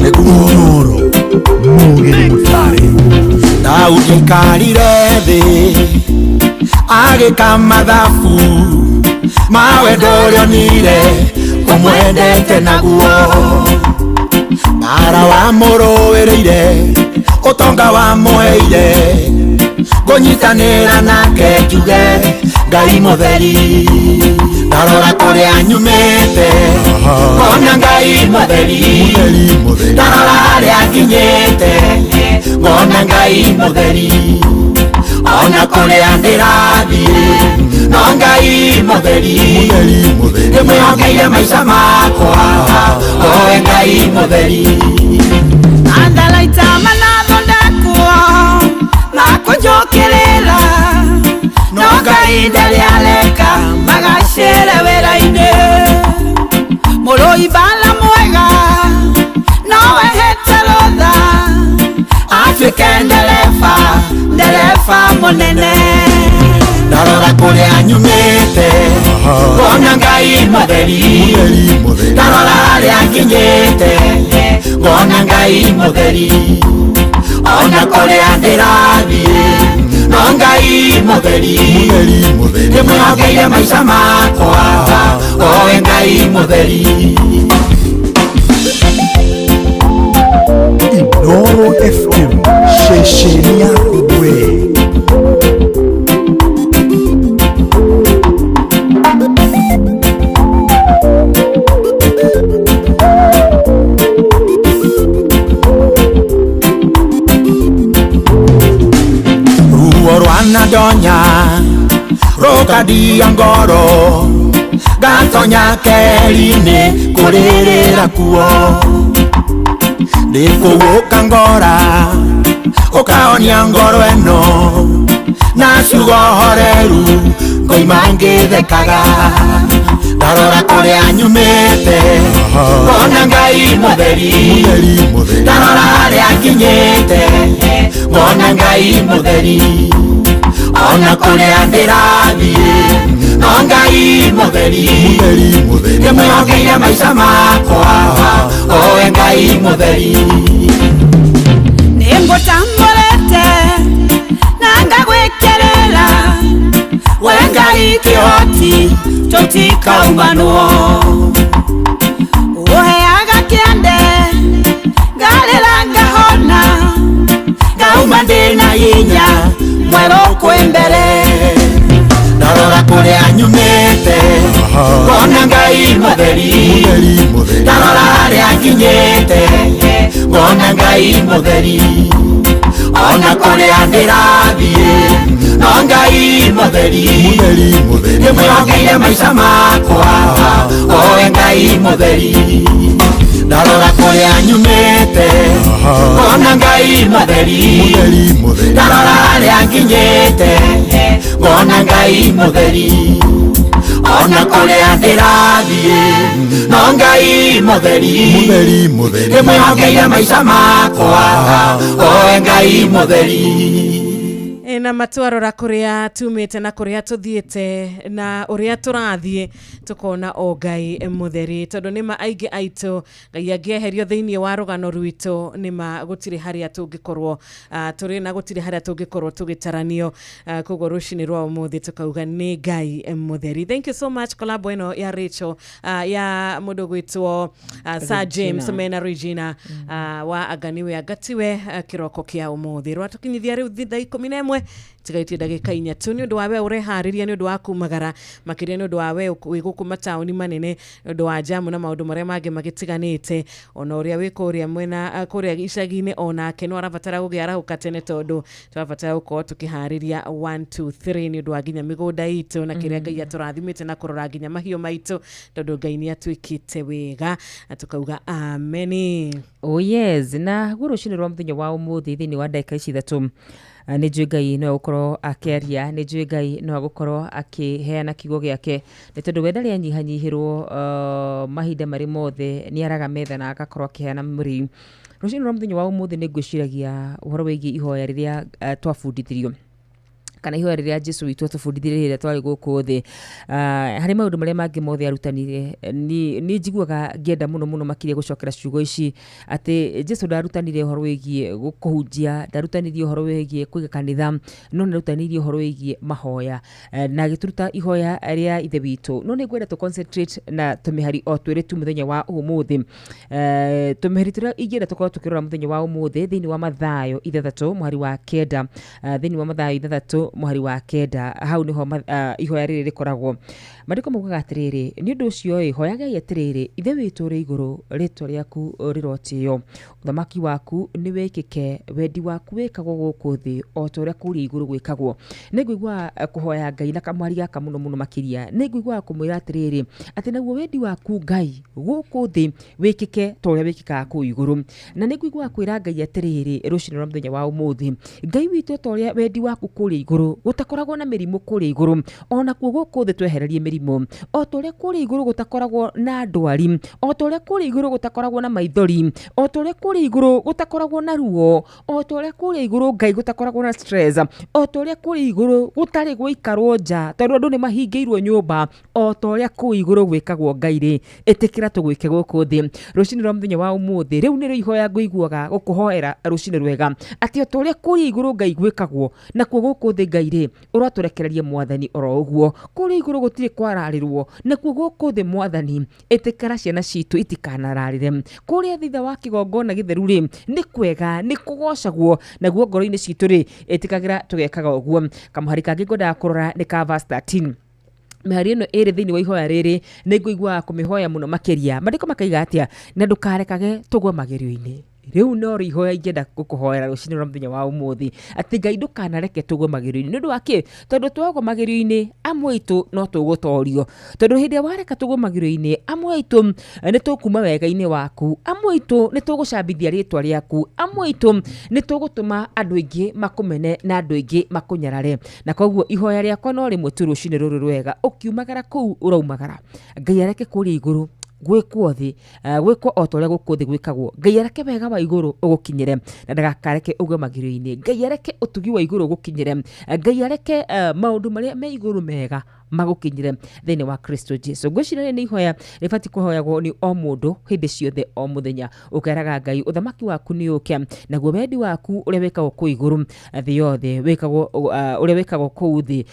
Nĩguo mũgeni mũtare Daudi aikarire thĩ agĩka mathabu mawendo ũrĩa onire ũmwendete naguo mara wamũrũĩrĩire ũtonga wamũheire ngũnyitanĩra nake njuge Ngai mũtheri ndarora kũrĩa nyumĩte ngona Ngai mũtheri ndarora harĩa nginyĩte ngona Ngai mũtheri ona kũrĩa ndĩrathiĩ no Ngai mũtheri ndĩmwĩhokeire maica makwa oe Ngai mũtheri Andalaita manathondekwo makũnjũkĩrĩra no Ngai ndarĩ areka magacĩre wĩra-inĩ mũrũi mbara mwega no ehete rũtha atuĩke ndereba ndereba mũnene ndarora kũrĩa nyumĩte ngona Ngai mũtheri ndarora harĩa nginyĩte Ngona Ngai mũtheri ona kũrĩa ndĩrathiĩ no Ngai mũtheri ndĩmwĩhokeire maica makwa owe Ngai mũtheri. Inoro FM ceceni yaku we. Ruo rwanandonya rũkandia ngoro ngatonya keri-inĩ kũrĩrĩra kuo ndĩkũgũka ngora ũkahonia ngoro ĩno na ciugo horeru ngoima ngĩthekaga ndarora kũrĩa nyumĩte ngona Ngai mũtheri ndarora harĩa nginyĩte ngona Ngai mũtheri ona kũrĩa ndĩrathiĩ no Ngai mũtheri ndĩmwĩhokeire maica makwa owe Ngai mũtheri. Nĩngũtambũrĩte na ngagwĩkĩrĩra we Ngai kĩhoti tũtikaumanwo ũheaga kĩande ngarĩra ngahona ngauma ndĩna hinya mwerũ kwĩ mbere ndarora kũrĩa nyumĩte ngona Ngai mũtheri ndarora harĩa nginyĩte ngona Ngai mũtheri ona kũrĩa ndĩrathiĩ no Ngai mũtheri ndĩmwĩhokeire maica makwa owe Ngai mũtheri ndarora kũrĩa nyumĩte ngona Ngai mũtheri ndarora harĩa nginyĩte ngona Ngai mũtheri ona kũrĩa ndĩrathiĩ no Ngai mũtheri ndĩmwĩhokeire maica makwa owe Ngai mũtheri. Na matwarora kuria tumite na kuria tuthiite na uria turathie tukona o Ngai mutheri tondu nima aingi aitu Ngai angieherio thiini wa rugano rwitu nima gutiri haria tungikorwo turi na gutiri haria tungikorwo tugitaranio koguo rucini rwa umuthi tukauga ni Ngai mutheri. Thank you so much collab ino ya Rachel ya mundu gwitwo Sir James mena Regina wa aganiwe agatiwe kiroko kia umuthi rwatukinyithia riu thaa 11 tigaitie ndagika inya tu ni undu wa we urehariria ni undu wa kumagara makiria ni undu wa we wi guku matauni manene ni undu wa jamu na maundu maria mangi magitiganite ona uria wi kuria mwena kuria icagi-ini onake no arabatara gugiarahuka tene tondu turabatara gukorwo tukihariria 1 2 3 ni undu wa nginya migunda itu na kiria Ngai aturathimite na kurora nginya mahiũ maitu tondu Ngai ni atwikite wega na tukauga ameni. Oh yes, na guo rucini rwa muthenya wa umuthi thiini wa ndagika ici ithatu nĩ njũĩ Ngai no agũkorwo akĩaria, nĩ njũĩ Ngai no agũkorwo akĩheana kiugo gĩake, nĩ tondũ we ndarĩ anyihanyihĩrwo mahinda marĩ mothe nĩ araga metha na agakorwo akĩheana mũrĩi. Rũcinĩ rwa mũthenya wa ũmũthĩ nĩ ngwĩciragia ũhoro wĩgiĩ ihoya rĩrĩa twabundithirio kana ihoya rĩrĩa Jesu witũ atũbundithirie rĩrĩa twarĩ gũkũ thĩ. Harĩ maũndũ marĩa mangĩ mothe arutanire, nĩ njiguaga ngĩenda mũno mũno makĩria gũcokera ciugo ici atĩ Jesu ndarutanire ũhoro wĩgiĩ kũhunjia, ndarutanire ũhoro wĩgiĩ kũiga kanitha, no nĩarutanirie ũhoro wĩgiĩ mahoya na agĩtũruta ihoya rĩa Ithe witũ. No nĩngwenda tũ concentrate na tũmĩhari o twĩrĩ tu mũthenya wa ũmũthĩ. Tũmĩhari tũrĩa ingĩenda tũkorwo tũkĩrora mũthenya wa ũmũthĩ thĩinĩ wa Mathayo 6 mũhari wa 9, thĩinĩ wa Mathayo 6 mũhari wa 9, hau niho ihoya rĩrĩ rĩkoragwo. Maandĩko maugaga atĩrĩrĩ, nĩ ũndũ ũcio ĩ, hoyagai atĩrĩrĩ, Ithe witũ ũrĩ igũrũ, rĩtwa rĩaku rĩrotĩo, ũthamaki waku nĩ wĩkĩke, wendi waku wĩkagwo gũkũ thĩ o ta ũrĩa kũrĩa igũrũ gwĩkagwo. Nĩ ngũigua kũhoya Ngai na kamwari gaka mũno mũno makĩria, nĩ ngũigua kũmwĩra atĩrĩrĩ, atĩ naguo wendi waku Ngai gũkũ thĩ wĩkĩke ta ũrĩa wĩkĩkaga kũu igũrũ. Na nĩ ngũigua kwĩra Ngai atĩrĩrĩ, rũcinĩ rwa mũthenya wa ũmũthĩ, Ngai witũ ta ũrĩa wendi waku kũrĩa igũrũ Igũrũ gũtakoragwo na mĩrimũ, kũrĩa igũrũ onakuo gũkũ thĩ twehererie mĩrimũ. O ta ũrĩa kũrĩa igũrũ gũtakoragwo na ndwari, o ta ũrĩa kũrĩa igũrũ gũtakoragwo na maithori, o ta ũrĩa kũrĩa igũrũ gũtakoragwo na ruo, o ta ũrĩa kũrĩa igũrũ Ngai gũtakoragwo na stress, o ta ũrĩa kũrĩa igũrũ gũtarĩ gũikarwo nja tondũ andũ nĩ mahingĩirwo nyũmba, o ta ũrĩa kũu igũrũ gwĩkagwo Ngai rĩ, ĩtĩkĩra tũgwĩke gũkũ thĩ rũcinĩ rwa mũthenya wa ũmũthĩ. Rĩu nĩrĩo ihoya ngũiguaga gũkũhoera rũcinĩ rwega, atĩ o ta ũrĩa kũrĩa igũrũ Ngai gwĩkagwo, nakuo gũkũ thĩ Ngai rĩ, ũratũrekereria Mwathani oro ũguo. Kũrĩa igũrũ gũtirĩ kwararĩrwo, nakuo gũkũ thĩ Mwathani ĩtĩkĩra ciana citũ itikanararĩre. Kũrĩa thutha wa kĩgongona gĩtheru rĩ, nĩ kwega, nĩ kũgocagwo, naguo ngoro-inĩ citũ rĩ, ĩtĩkagĩra tũgekaga ũguo. Kamũhari kangĩ ngwendaga kũrora nĩ ka verse 13. Mĩhari ĩno ĩrĩ thĩinĩ wa ihoya rĩrĩ nĩ ngũiguaga kũmĩhoya mũno makĩria. Maandĩko makaiga atĩa? Na ndũkarekage tũgwe magerio-inĩ. Rĩu no rĩ ihoya ingĩenda gũkũhoera rũcinĩ rwa mũthenya wa ũmũthĩ, atĩ Ngai ndũkanareke tũgwe magerio-inĩ. Nĩ ũndũ wa kĩ? Tondũ twagwa magerio-inĩ amwe aitũ no tũgũtorio. Tondũ hĩndĩ ĩrĩa wareka tũgwe magerio-inĩ amwe aitũ nĩ tũkuma wega-inĩ waku, amwe aitũ nĩ tũgũcambithia rĩtwa rĩaku, amwe aitũ nĩ tũgũtũma andũ aingĩ makũmene na andũ aingĩ makũnyarare. Na koguo ihoya rĩakwa no rĩmwe tu rũcinĩ rũrũ rwega, ũkiumagara kũu ũraumagara, Ngai areke kũrĩa igũrũ gwĩkwo thĩ, gwĩkwo o ta ũrĩa gũkũ thĩ gwĩkagwo. Ngai areke wega wa igũrũ ũgũkinyĩre na ndagakareke ũgwe magerio-inĩ. Ngai areke ũtugi wa igũrũ ũgũkinyĩre. Ngai areke maũndũ marĩa me igũrũ mega magũkinyĩre thĩinĩ wa Kristo Jesu. Ngwĩciria rĩrĩ nĩ ihoya rĩbatiĩ kũhoyagwo nĩ o mũndũ hĩndĩ ciothe o mũthenya, ũkeraga Ngai ũthamaki waku nĩ ũke, naguo wendi waku ũrĩa wĩkagwo kũu igũrũ thĩ yothe wĩkagwo, ũrĩa wĩkagwo kũu thĩ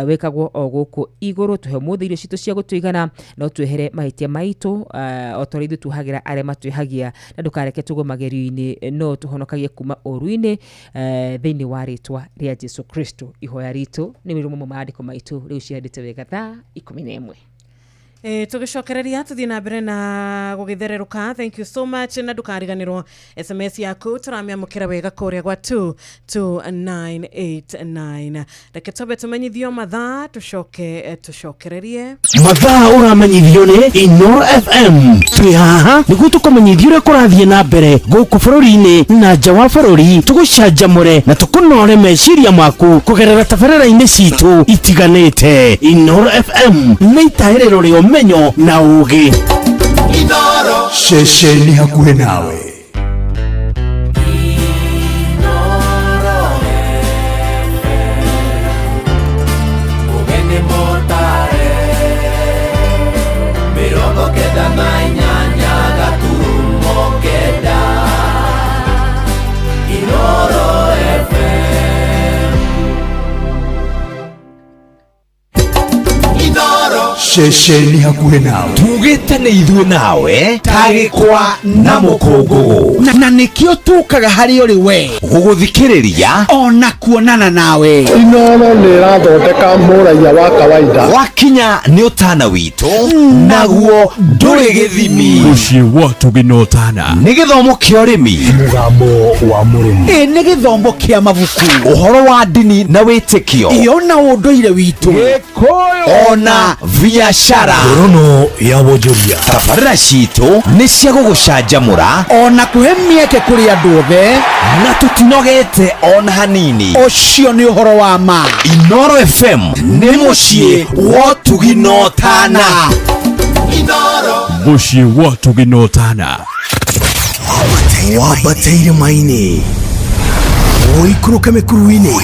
wĩkagwo o gũkũ igũrũ. Tũhe ũmũthĩ irio citũ cia gũtũigana, no twehere mahĩtia maitũ o ta ũrĩa ithuĩ tuohagĩra arĩa matwĩhagia, na ndũkareke tũgwe magerio-inĩ, no tũhonokagie kuma ũũru-inĩ thĩinĩ wa rĩtwa rĩa Jesu Kristo. Ihoya ritũ nĩ rĩmwe maandĩko maitũ rĩu ciandĩte wega thaa 11. Tũgĩcokereria tũthiĩ na mbere na gũgĩthererũka. Thank you so much, na ndũkariganĩrwo SMS yaku tũramĩamũkĩra wega kũrĩa gwa 22989. Reke twambe tũmenyithio mathaa, tũcoke tũcokererie. Mathaa ũramenyithio nĩ Inoro FM. Twĩ haha nĩguo tũkũmenyithia ũrĩa kũrathiĩ na mbere gũkũ bũrũri-inĩ na nja wa bũrũri, tũgũcanjamũre na tũkũnore meciria maku kũgerera tabarĩra-inĩ citũ itiganĩte. Inoro FM nĩ itahĩrĩro rĩa ũmenyo na ũũgĩ. Ceceni hakuhĩ nawe. Ũgeni mũtare 98.9 Inoro FM. Inoro. Ceceni hakuhĩ nawe. Tugĩte nĩ ithuĩ nawe tagĩkwa na mũkũngũgũ, na nĩkĩo tũkaga harĩ ũrĩ we gũgũthikĩrĩria ona kuonana nawe. Inoro nĩ ĩrathondeka mũraiya wa kawaida. Wakinya nĩ ũtana witũ, naguo ndũrĩ gĩthimi. Mũciĩ wa tũgĩnotana nĩ gĩthomo kĩa ũrĩmi, mũgambo wa mũrĩmi, ĩ nĩ gĩthomo kĩa mabuku, ũhoro wa ndini na wĩtĩkio, ĩyo na ũndũire witũ, ona biacara, ngorono ya wonjoria. Tabarĩra citũ nĩ cia gũgũcanjamũra ona kũhe mĩeke kũrĩ andũ othe, na tũtinogete ona hanini. Ũcio nĩ ũhoro wa ma. Inoro FM nĩ mũciĩ wa ũtugi na ũtana. Mũciĩ wa ũtugi na ũtana. Wambate irĩma-inĩ, ũikũrũke mĩkuru-inĩ,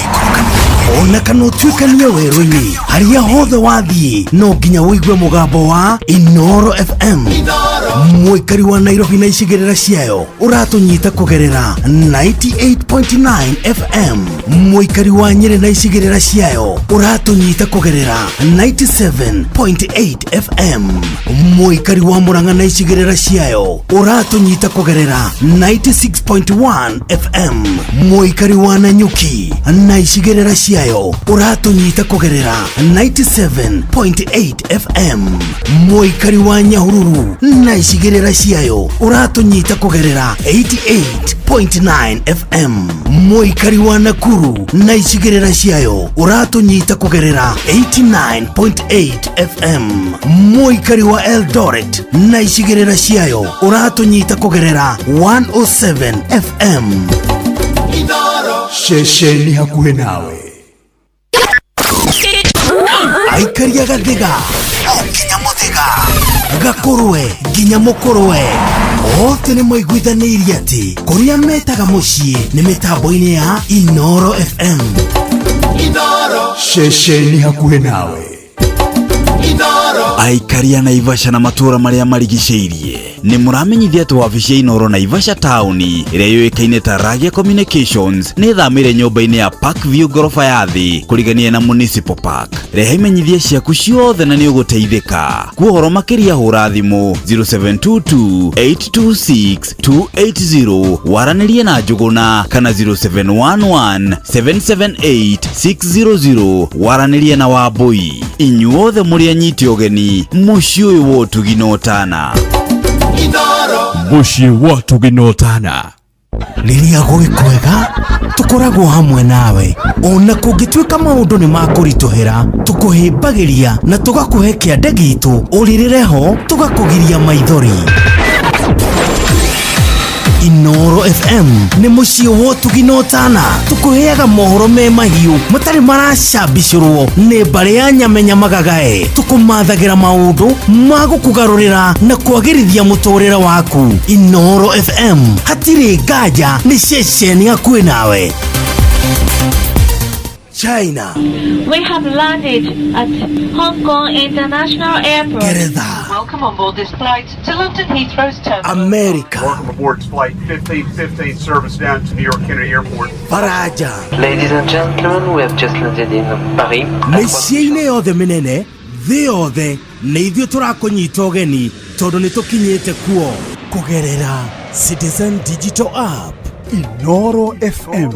ona kana ũtuĩkanie werũ-inĩ, harĩa hothe wathiĩ no nginya ũigue mũgambo wa Inoro FM. Mũikari wa Nairobi na icigĩrĩra ciayo ũratũnyita kũgerera 98.9 FM. Mũikari wa Nyĩrĩ na icigĩrĩra ciayo ũratũnyita kũgerera 97.8 FM. Mũikari wa Murang'a na icigĩrĩra ciayo ũratũnyita kũgerera 96.1 FM. Mũikari wa Nanyuki na icigĩrĩra ciayo ũratũnyita kũgerera 97.8 FM. Mũikari wa Nyahururu na icigĩrĩra ciayo ũratũnyita kũgerera 88.9 FM. Mũikari wa Nakuru na icigĩrĩra ciayo ũratũnyita kũgerera 89.8 FM. Mũikari wa Eldoret na icigĩrĩra ciayo ũratũnyita kũgerera 107 FM. Ceceni hakuhĩ nawe. Aikaria gathiga o nginya muthiga, gakurwe nginya mukurwe, othe nĩ maiguithanĩirie atĩ kũrĩa metaga mũciĩ nĩ mĩtambo-inĩ ya Inoro FM. Inoro. Ceceni hakuhĩ nawe. Inoro. Aikaria Naivasha na matura maria marigicĩirie nĩ mũramenyithia atĩ wabici ya Inoro Naivasha taũni ĩrĩa yũĩkaine ta Ragia Communications nĩ ĩthamĩire nyũmba-inĩ ya Park View ngoroba ya thĩ kũrigania na Municipal Park. Rehe imenyithia ciaku ciothe na nĩ ũgũteithĩka. Kwa ũhoro makĩria hũra thimũ 0722 826 280 waranĩrie na Njũgũna kana 0711 778 600 waranĩrie na Wambui. Inyuothe mũrĩ anyiti ũgeni mũciĩ ũyũ wa ũtugi na ũtana. Inoro. Mũciĩ wa ũtugi na ũtana. Rĩrĩa gwĩ kwega tũkoragwo hamwe nawe, ona kũngĩtuĩka maũndũ nĩ makũritũhĩra, tũkũhĩmbagĩria na tũgakũhe kĩande gitũ, ũrĩrĩre ho tũgakũgiria maithori. Inoro FM nĩ mũciĩ wa ũtugi na ũtana, tũkũheaga mohoro me mahiũ matarĩ maracambicũrwo nĩ mbarĩ ya nyamenya magagae, tũkũmathagĩra maũndũ ma gũkũgarũrĩra na kwagĩrithia mũtũrĩre waku. Inoro FM hatirĩ nganja, nĩ ceceni hakuhĩ nawe. China. We have landed at Hong Kong International Airport. Geretha. Welcome on board this flight to London Heathrow's terminal. America. Welcome aboard flight 1515 service down to New York Kennedy Airport. Faraja. Ladies and gentlemen, we have just landed in Paris. Mĩciĩ-inĩ yothe mĩnene thĩ yothe nĩ ithuĩ tũrakũnyita ũgeni tondũ nĩ tũkinyĩte kuo kũgerera Citizen Digital App. Inoro FM,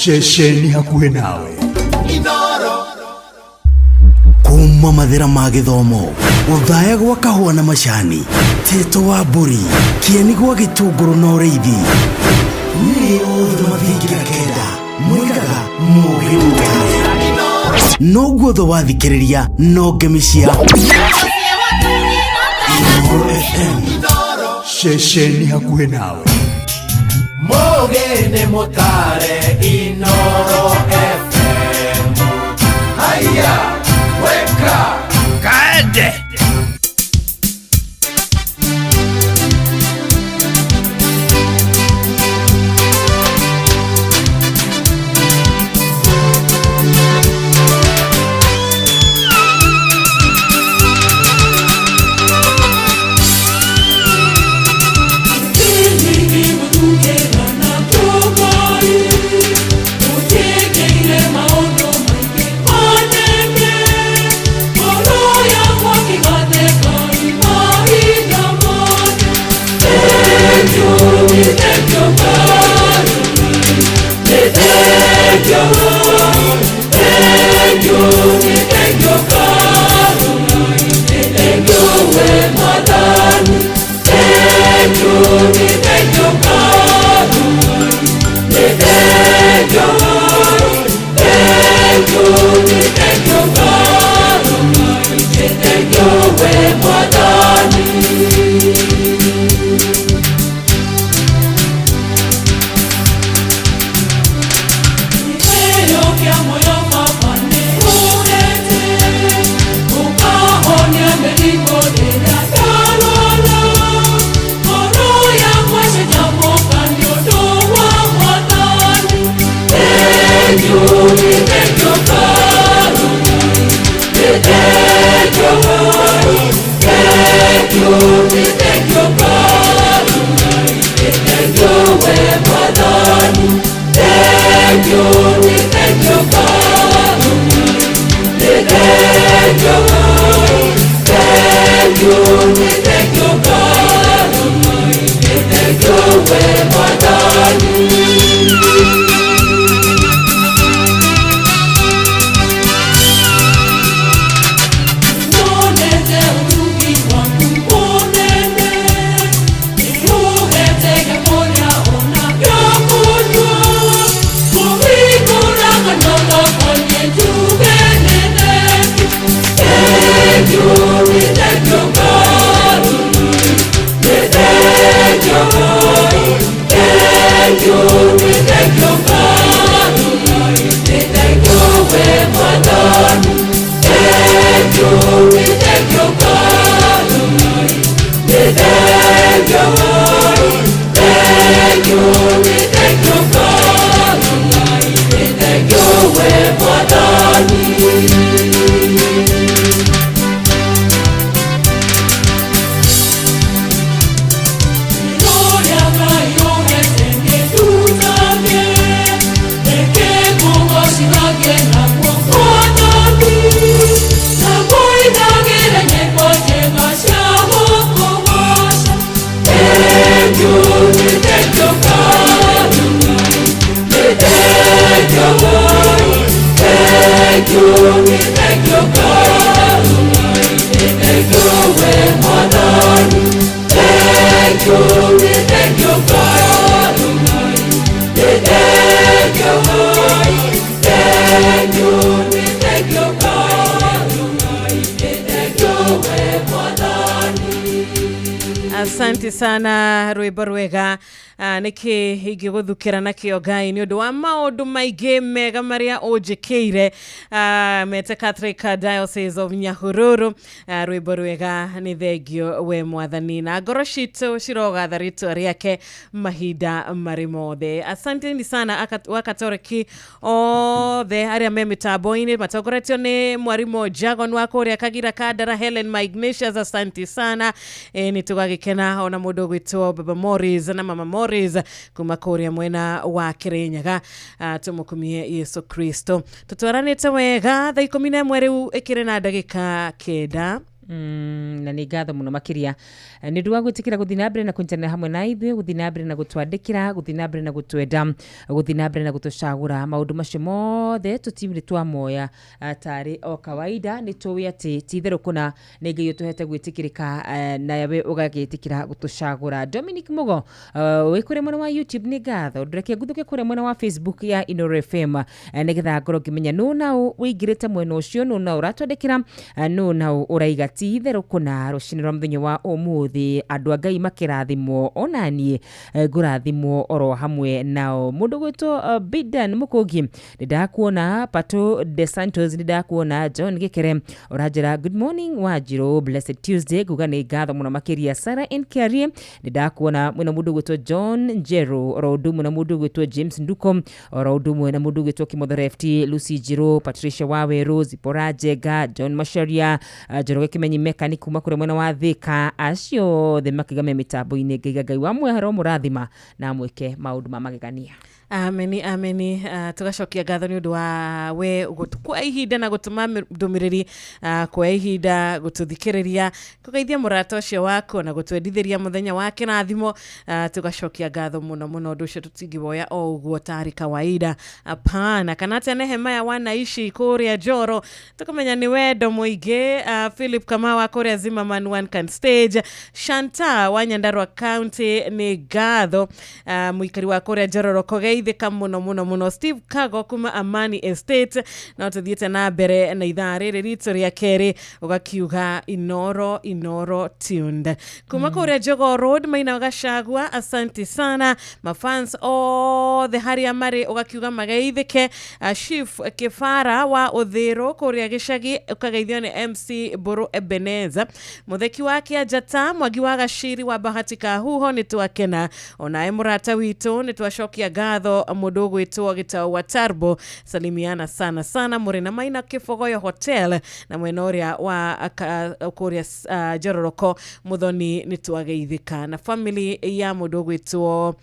ceceni hakuhĩ nawe. Inoro. Kuma mathĩra ma gĩthomo, ũthaya gwa kahũa na macani, teto wa mbũri, kĩeni gwa gĩtũngũrũ na ũrĩithi, nĩ othe mathingira kenda mwĩkaga mũgĩ mũtare noguo thũ wathikĩrĩria no ngemi cia Inoro FM. Ceceni hakuhĩ nawe. Mũgĩ nĩ mũtare Inoro FM. Haya, weka kaende. Asante sana rwimbo rwega. Niki ingĩgũthukĩra nakĩo Ngai nĩ ũndũ wa maũndũ maingĩ mega marĩa ũnjĩkĩire. Mete Catholic Diocese of Nyahururu. Rwimbo rwega nĩ thengio we mwathani na ngoro citũ cirogatha rĩtwa rĩake mahinda marĩ mothe. Asanteni sana wakatoreki othe arĩa me mĩtambo-inĩ matongoretio nĩ mwarimũ Jagon wa kũrĩa Kagira Kandara, Helen Maignatius, asante sana. Nĩ tũgagĩkena ona mũndũ ũgwĩtwo Baba Morris na Mama Morris kuma kũrĩa mwena wa Kirinyaga. Tũmũkumie Yesu Kristo. Tũtwaranĩte wega thaa 11 rĩu ĩkĩrĩ na ndagĩka 9. Na nä ngatho må no makä nä ndå wa gwä tä kä ra gå thiä na mbere na kå hamwe na ithuä gå thiä na mbere na gå twandä kä ra gå thiä na mbere na gå twenda gå thiä na mbere na gå tå cagå ra maå ndå macio mothe tå timä twamoya tarä o kawaida nä tå ä atä ti itherå kå na nä Ngai å tå hete gwä tä kä rä ka nawe å gagä tä kä ra gå tå cagå ra. Dominic Mugo wä kå rä mwena wa YouTube nä ngatho ndåreke nguthå ke kå rä mwena wa Facebook ya Inoro FM nä getha ngorwo ngä menya nå naå wä ingä rä te mwena å cio nå naå å ratwandä kä ra nå naå å raiga ti itherå kå rũcinĩ rwa mũthenya wa ũmũthĩ andũ a Ngai makĩrathimwo ona niĩ ngũrathimwo oro hamwe nao. Mũndũ gwĩtwo Bidan Mũkũngi nĩ ndakuona, Pato de Santos nĩ ndakuona, John Gĩkere ũranjĩra good morning Wanjirũ, blessed Tuesday, nguga nĩ ngatho mũno makĩria. Sarah N Kiarie nĩ ndakuona, mwena mũndũ gwĩtwo John Njeru oro ũndũ ũmwe na mũndũ gwĩtwo James Nduko oro ũndũ ũmwe na mũndũ gwĩtwo Kimotho Left, Lucy Njirũ, Patricia Wawerũ, Zipporah Njenga, John Macharia, Njoroge Kimenyi mechanic kuma kũrĩa mwena wa Thika, acio othe makĩgame mĩtambo-inĩ. Ngai Ngai wa mwehero mũrathima na mwĩke maũndũ ma magegania. Ameni ameni. Tugacokia ngatho nĩ ũndũ wa we kwa ihinda na gũtũma ndũmĩrĩri, kwa ihinda gũtũthikĩrĩria, kũgeithia mũrata ũcio waku na gũtwendithĩria mũthenya wa kĩrathimo. Tugacokia ngatho mũno mũno, ũndũ ũcio tũtingĩwoya o ũguo tarĩ kawaida, hapana. Kana atĩa Nehemaya wanaishi kũrĩa Njoro, tũkamenya nĩ wendo mũingĩ. Philip Kamau wa kũrĩa Zimmerman One Can Stage, Shanta wa Nyandarua County nĩ ngatho. Mũikari wa kũrĩa Njororo kũgeithĩka mũno mũno mũno. Steve Kago kuma Amani Estate, no tũthiĩte na mbere na ithaa rĩrĩ ritũ rĩa kerĩ ũgakiuga Inoro Inoro tuned kuma kũrĩa Jogoo Road Maina Gachagua, asante sana mafans othe harĩa marĩ ũgakiuga mageithĩke. Chief Kĩbara wa Ũthĩrũ kũrĩa gĩcagi ũkageithio nĩ MC Mbũrũ Ebeneza, Mũtheki wa Kĩanjata, Mwangi wa Gaciri wa Bahati Kahuho nĩ twakena, onawe mũrata witũ nĩ twacokia ngatho. Mũndũ ũgwĩtwo Gĩtau wa Tarbo, salimiana sana sana mũrĩ na Maina Kĩbogoyo Hotel na mwena ũrĩa wa kũrĩa Njororoko Mũthoni nĩ twageithĩka, na family ya mũndũ ũgwĩtwo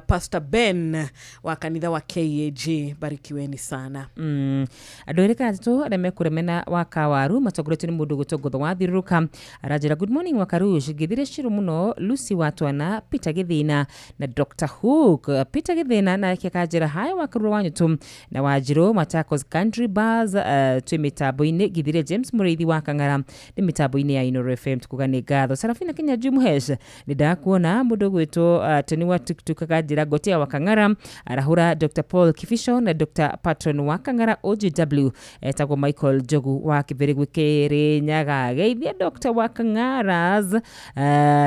Pastor Ben wa kanitha wa KAG, barikiweni sana. Andũ erĩ kana atatũ arĩa mekũrĩa mena wa Kawaru matongoretio nĩ mũndũ ũgwĩtwo Ngotho wa Thiũrũrũka aranjĩra good morning Wakarush, ngĩthire Shiro mũno, Lucy Watwana, Peter Gĩthĩna na Dr Hook. Peter Gĩthĩna nake akanjĩra hi Wakarura wa Nyũtũ na Wanjirũ Machakos Country Bars, twĩ mĩtambo-inĩ. Ngĩthire James Mũrĩithi wa Kang'ara nĩ mĩtambo-inĩ ya Inoro FM, tukuga nĩ ngatho. Sarafina Kenya Jumuhesh nĩ ndakuona, mũndũ ũgwĩtwo Tony wa Tuktuk akanjĩra Gotea wa Kang'ara arahũra Dr Paul Kifisho na Dr Patron wa Kang'ara OGW etagwo Michael Njogu wa Kĩbĩrĩgwe Kĩrĩnyaga, geithia Dr wa Kang'aras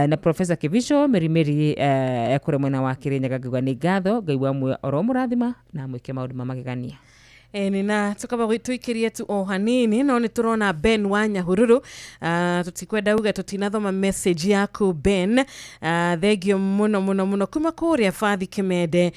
na Professor Kifisho Merimeri ekũrĩa mwena wa Kĩrĩnyaga, ngauga nĩ ngatho. Ngai wa muoyo oro mũrathima na mwĩke maũndũ ma magegania. Nina tukaba tuikirie tu o hanini no nĩ tũrona Ben wa Nyahururu. Tũtikwenda uge tũtinathoma message yaku Ben. Thengio mũno mũno mũno kuma kũrĩa Fathi Kĩmende,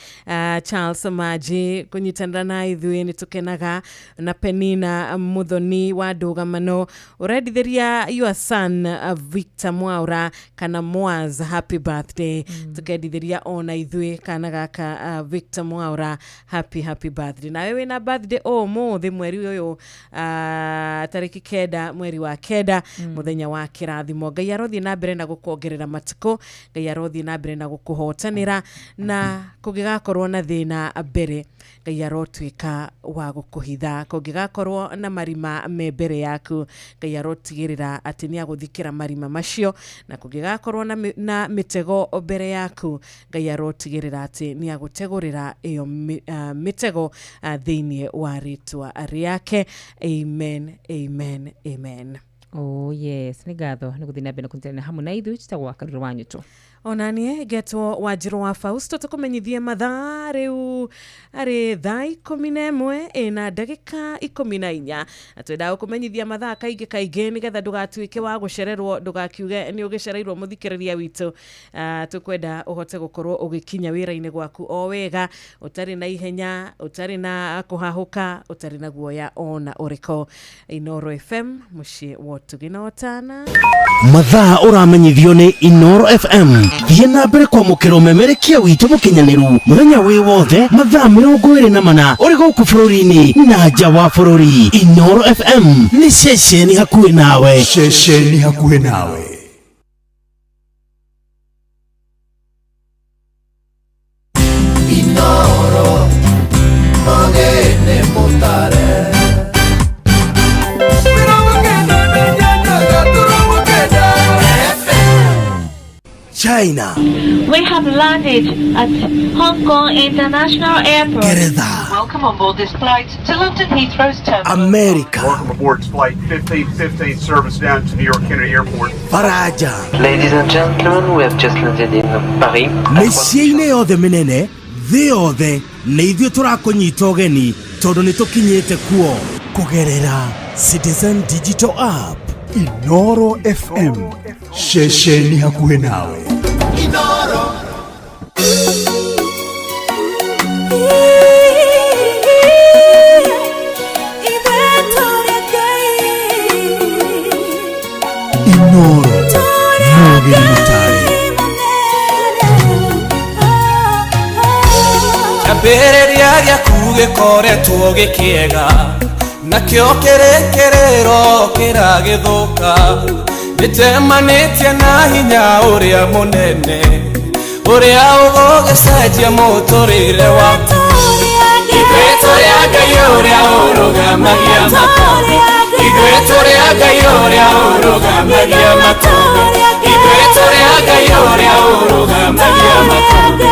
Charles Maji kũnyitanĩra na ithuĩ nĩ tũkenaga, na Penina Muthoni wa Ndũgamano ũrendithĩria your son Victor Mwaura kana Moaz happy birthday. Tũkendithĩria ona ithuĩ kana gaka Victor Mwaura happy happy birthday. Nawe wĩna birthday birthday ũmũthĩ mweri ũyũ tarĩki 9 mweri wa 9 mũthenya wa kĩrathimo. Ngai arothiĩ na mbere na gũkuongerera matukũ, Ngai arothiĩ na mbere na gũkũhotanĩra, na kũngĩgakorwo na thĩna mbere Ngai arotuĩka wa gũkũhitha, kũngĩgakorwo na marima me mbere yaku Ngai arotigĩrĩra atĩ nĩ agũthikĩra marima macio, na kũngĩgakorwo na mĩtego mbere yaku Ngai arotigĩrĩra atĩ nĩ agũtegũrĩra ĩyo mĩtego thĩinĩ wa rĩtwa rĩake. Amen, amen, amen. Oh yes, nĩ ngatho nĩ gũthiĩ na mbere na kũnyitanĩra hamwe na ithuĩ njĩtagwo Wakaruru wa Nyuto. Onanie ngetwo Wanjirũ wa Fausto tũkũmenyithie mathaa rĩu arĩ thaa 11 ĩna ndagĩka 14, na twendaga gũkũmenyithia mathaa kaingĩ kaingĩ nĩgetha ndũgatuĩke wa gũcererwo, ndũgakiuge nĩ ũgĩcereirwo mũthikĩrĩria witũ. Tũkwenda ũhote gũkorwo ũgĩkinya wĩra-inĩ gwaku o wega, ũtarĩ na ihenya, ũtarĩ na kũhahũka, ũtarĩ na guoya ona ũrĩkũ. Inooro FM, mũciĩ wa ũtugi na ũtana. Mathaa ũramenyithio nĩ Inooro FM. Thiĩ na mbere kwamũkĩra ũmemerekia witũ mũkinyanĩru mũthenya wĩ wothe mathaa 24 ũrĩ gũkũ bũrũri-inĩ na nja wa bũrũri. Inooro FM nĩ ceceni hakuhĩ nawe. Ceceni hakuhĩ nawe. Inooro ogene mutare. China. We have landed at Hong Kong International Airport. Gereza. Welcome on board this flight to London Heathrow's terminal. America. Welcome aboard flight 1515 service down to New York Kennedy Airport. Faraja. Ladies and gentlemen, we have just landed in Paris. Mĩciĩ-inĩ yothe mĩnene thĩ yothe nĩ ithuĩ tũrakũnyita ũgeni tondũ nĩ tũkinyĩte kuo kũgerera Citizen Digital App. Inooro FM, ceceni hakuhĩ nawe. Inooro. Inooro mũgeni mũtare. Kĩambĩrĩria gĩaku gĩkoretwo gĩkĩega, nakĩo kĩrĩkĩrĩro kĩragĩthũka. Nĩnjemanĩtie na hinya ũrĩa mũnene, ũrĩa ũgũgĩcenjia mũtũrĩre waku. Ithuĩ tũrĩ a Ngai ũrĩa ũrũgamagia makũmbĩ, ithuĩ tũrĩ a Ngai ũrĩa ũrũgamagia makũmbĩ, ithuĩ tũrĩ a Ngai ũrĩa ũrũgamagia makũmbĩ,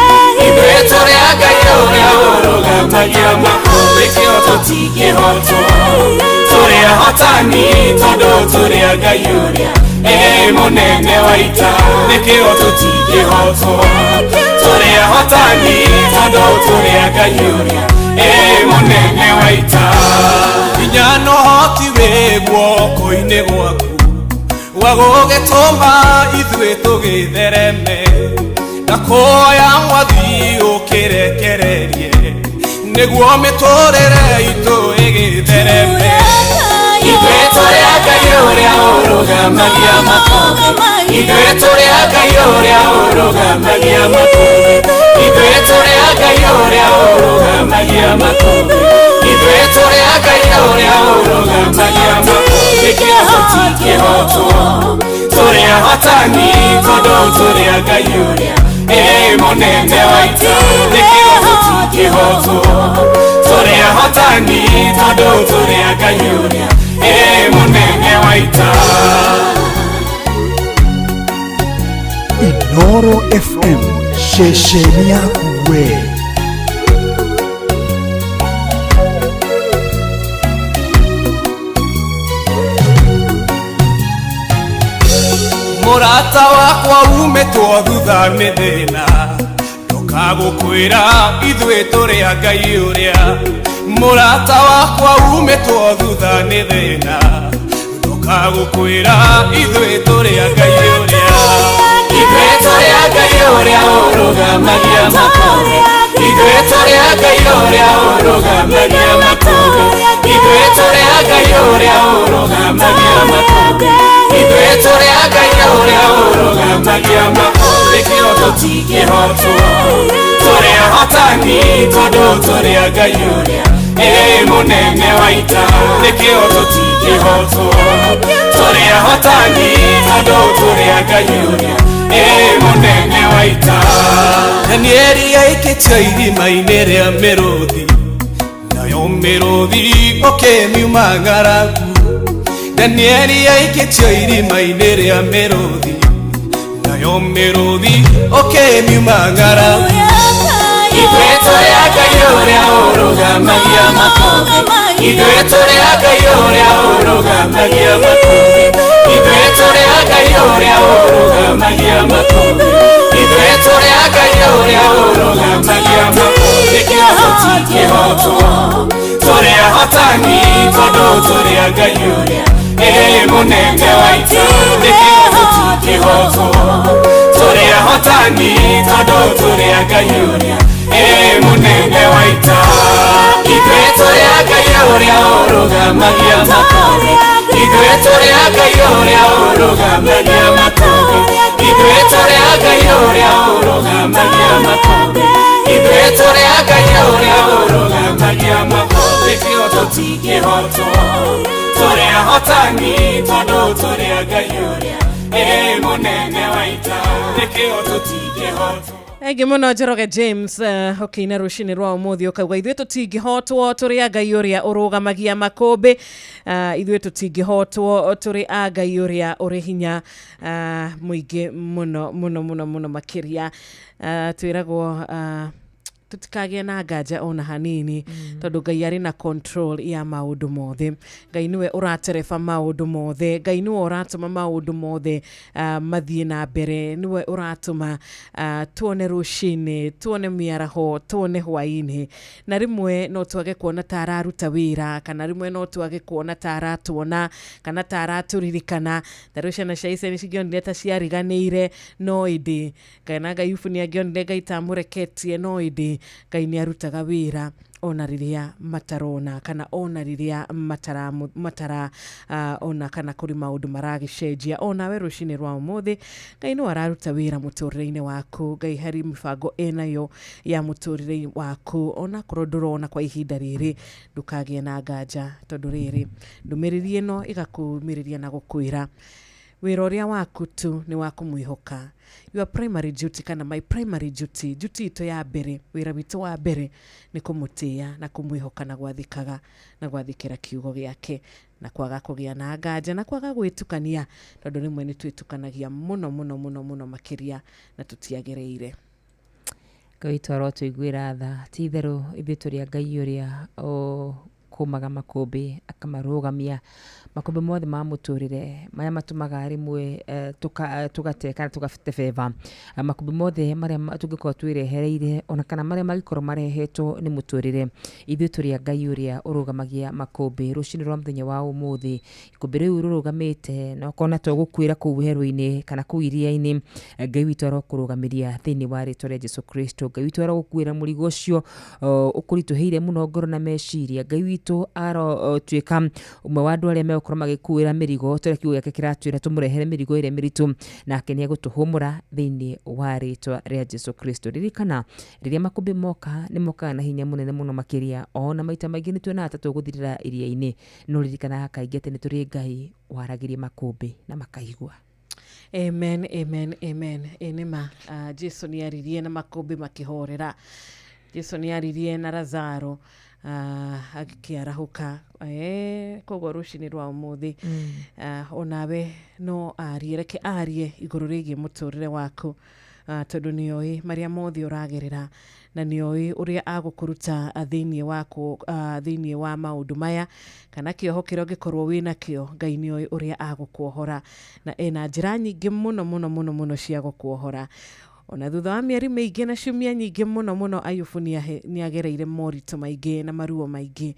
ithuĩ tũrĩ a Ngai ũrĩa ũrũgamagia makũmbĩ. Kĩo tũtingĩhotwo, tũrĩ ahotani tondũ tũrĩ a Ngai ũrĩa mũnene wa ita. Nĩkĩo tũtingĩhotwo, tũrĩ ahotani tondũ tũrĩ a Ngai ũrĩa mũnene wa ita. Hinya na ũhoti wĩ guoko-inĩ gwaku wa gũgĩtũma ithuĩ tũgĩthereme, na kuoya mwathi ũkĩrekererie nĩguo mĩtũrĩre itũ ĩgĩthereme. Ithuĩ tũrĩ a Ngai ũrĩa ũrũgamagia makũmbĩ, ithuĩ tũrĩ a Ngai ũrĩa ũrũgamagia makũmbĩ, ithuĩ tũrĩ a Ngai ũrĩa ũrũgamagia makũmbĩ, ithuĩ tũrĩ a Ngai ũrĩa ũrũgamagia makũmbĩ. Kĩo tũtingĩhotwo, tũrĩ ahotani tondũ tũrĩ a Ngai ũrĩa mũnene wa ita. Nĩkĩo tũtingĩhotwo, tũrĩ ahotani tondũ tũrĩ a Ngai ũrĩa mũnene wa ita. Inooro FM, ceceni yaku we. Mũrata wakwa umĩtwo thutha nĩ thĩna, ndũkagũkwĩra ithuĩ tũrĩ a Ngai ũrĩa. Mũrata wakwa umĩtwo thutha nĩ thĩna, ndũkagũkwĩra ithuĩ tũrĩ a Ngai ũrĩa. Ithuĩ tũrĩ a Ngai ũrĩa ũrũgamagia makũmbĩ, ithuĩ tũrĩ a Ngai ũrĩa ũrũgamagia makũmbĩ, ithuĩ tũrĩ a Ngai ũrĩa ũrũgamagia makũmbĩ, ithuĩ tũrĩ a Ngai ũrĩa ũrũgamagia makũmbĩ. Kĩo tũtingĩhotwo, tũrĩ ahotani tondũ tũrĩ a Ngai ũrĩa Ĩ mũnene wa ita nĩkĩo tũtingĩhotwo tũrĩ ahotani tondũ tũrĩ a Ngai ũrĩa ĩ mũnene wa ita. Danieli aikĩtio irima-inĩ rĩa mĩrũthi nayo mĩrũthi ũkĩmiuma ng'aragu. Danieli aikĩtio irima-inĩ rĩa mĩrũthi nayo mĩrũthi ũkĩmiuma ng'aragu. Ithuĩ tũrĩ a Ngai ũrĩa ũrũgamagia makũmbĩ, ithuĩ tũrĩ a Ngai ũrĩa ũrũgamagia makũmbĩ, ithuĩ tũrĩ a Ngai ũrĩa ũrũgamagia makũmbĩ, ithuĩ tũrĩ a Ngai ũrĩa ũrũgamagia makũmbĩ. Nĩkĩo tũtingĩhotwo tũrĩ ahotani tondũ tũrĩ a Ngai ũrĩa ĩ mũnene wa ita. Nĩkĩo tũtingĩhotwo tũrĩ ahotani tondũ tũrĩ a Ngai ũrĩa ĩ mũnene wa ita. Ithuĩ tũrĩ a Ngai ũrĩa ũrũgamagia makũmbĩ, ithuĩ tũrĩ a Ngai ũrĩa ũrũgamagia makũmbĩ, ithuĩ tũrĩ a Ngai ũrĩa ũrũgamagia makũmbĩ, ithuĩ tũrĩ a Ngai ũrĩa ũrũgamagia makũmbĩ. Nĩkĩo tũtingĩhotwo tũrĩ ahotani tondũ tũrĩ a Ngai ũrĩa ĩ mũnene wa ita. Nĩkĩo tũtingĩhotwo. Thengi muno Njoroge James ũkĩina rũcinĩ rwa ũmũthĩ ũkauga ithuĩ tũtingĩhotwo tũrĩ a Ngai ũrĩa ũrũgamagia makũmbĩ, ithuĩ tũtingĩhotwo tũrĩ a Ngai ũrĩa ũrĩ hinya mũingĩ mũno mũno mũno mũno makĩria. Twĩragwo tũtikagĩe na nganja ona hanini tondũ Ngai arĩ na control ya maũndũ mothe. Ngai nĩwe ũratereba maũndũ mothe, Ngai nĩwe ũratũma maũndũ mothe mathiĩ na mbere, nĩwe ũratũma tuone rũcinĩ, tuone mĩaraho, tuone hwaĩ-inĩ. Na rĩmwe no twage kuona ta araruta wĩra, kana rĩmwe no twage kuona ta aratuona, kana ta aratũririkana. Ta rĩu ciana cia Isiraeli cingĩonire ta ciariganĩire, no ĩndĩ kana Ayubu nĩangĩonire Ngai ta amũreketie, no ĩndĩ Ngai nĩarutaga wĩra ona rĩrĩa matarona, kana ona rĩrĩa matara ona kana kũrĩ maũndũ maragĩcenjia. Onawe rũcinĩ rwa ũmũthĩ Ngai no araruta wĩra mũtũrĩre-inĩ waku. Ngai harĩ mĩbango ĩnayo ya mũtũrĩre waku, onakorwo ndũrona kwa ihinda rĩrĩ, ndũkagĩe na nganja tondũ rĩrĩ ndũmĩrĩri ĩno ĩgakũmĩrĩria na gũkwĩra wĩra ũrĩa waku tu nĩ wa kũmwĩhoka. Your primary duty kana my primary duty, duty itũ ya mbere, wĩra witũ wa mbere nĩ kũmũtĩĩa na kũmwĩhoka na gwathĩkaga na gwathĩkĩra kiugo gĩake na kwaga kũgĩa na nganja na kwaga gwĩtukania tondũ rĩmwe nĩ twĩtukanagia mũno mũno mũno mũno makĩria na tũtiagĩrĩire. Ngai witũ arotũiguĩra tha, ti itherũ ithuĩ tũrĩ a Ngai ũrĩa ũkũmaga makũmbĩ akamarũgamia, makũmbĩ mothe ma mũtũrĩre marĩa matũmaga rĩmwe tũgate kana tũgatebeba, makũmbĩ mothe marĩa tũngĩkorwo twĩrehereire ona kana marĩa mangĩkorwo marehetwo nĩ mũtũrĩre, ithuĩ tũrĩ a Ngai ũrĩa ũrũgamagia makũmbĩ. Rũcinĩ rwa mũthenya wa ũmũthĩ ikũmbĩ rĩu rũrũgamĩte na ũkona to gũkuĩra kũu werũ-inĩ kana kũu iria-inĩ, Ngai witũ arokũrũgamĩria thĩinĩ wa rĩtwa rĩa Jesu Kristo. Ngai witũ arogũkuĩra mũrigo ũcio ũkũritũhĩire mũno ngoro na meciria. Ngai witũ arotuĩka ũmwe wa andũ arĩa megũkorwo magĩkuĩra mĩrigo tũrĩa kiugo gĩake kĩratwĩra tũmũrehere mĩrigo ĩrĩa mĩritũ, nake nĩegũtũhũmũra thĩinĩ wa rĩtwa rĩa Jesu Kristo. Ririkana rĩrĩa makũmbĩ moka nĩ mokaga na hinya mũnene mũno makĩria, ona maita maingĩ nĩ tuonaga ta tũgũthirĩra iria-inĩ, no ririkanaga kaingĩ atĩ nĩ tũrĩ Ngai waragĩria makũmbĩ na makaigua. Amen, amen, amen. Ĩ nĩma Jesu nĩaririe na makũmbĩ makĩhorera. Jesu nĩaririe na Lazaro agĩkĩarahũka. Koguo rũcinĩ rwa ũmũthĩ onawe no arie, reke arie igũrũ rĩgiĩ mũtũrĩre waku, tondũ nĩoĩ marĩa mothe ũragerera na nĩoĩ ũrĩa agũkũruta thĩinĩ waku, thĩinĩ wa maũndũ maya, kana kĩoho kĩrĩa ũngĩkorwo wĩnakĩo, Ngai nĩoĩ ũrĩa agũkuohora na ena njĩra nyingĩ mũno mũno mũno mũno cia gũkuohora. Ona thutha wa mĩeri mĩingĩ na ciumia nyingĩ mũno mũno, Ayubu nĩagereire moritũ maingĩ na maruo maingĩ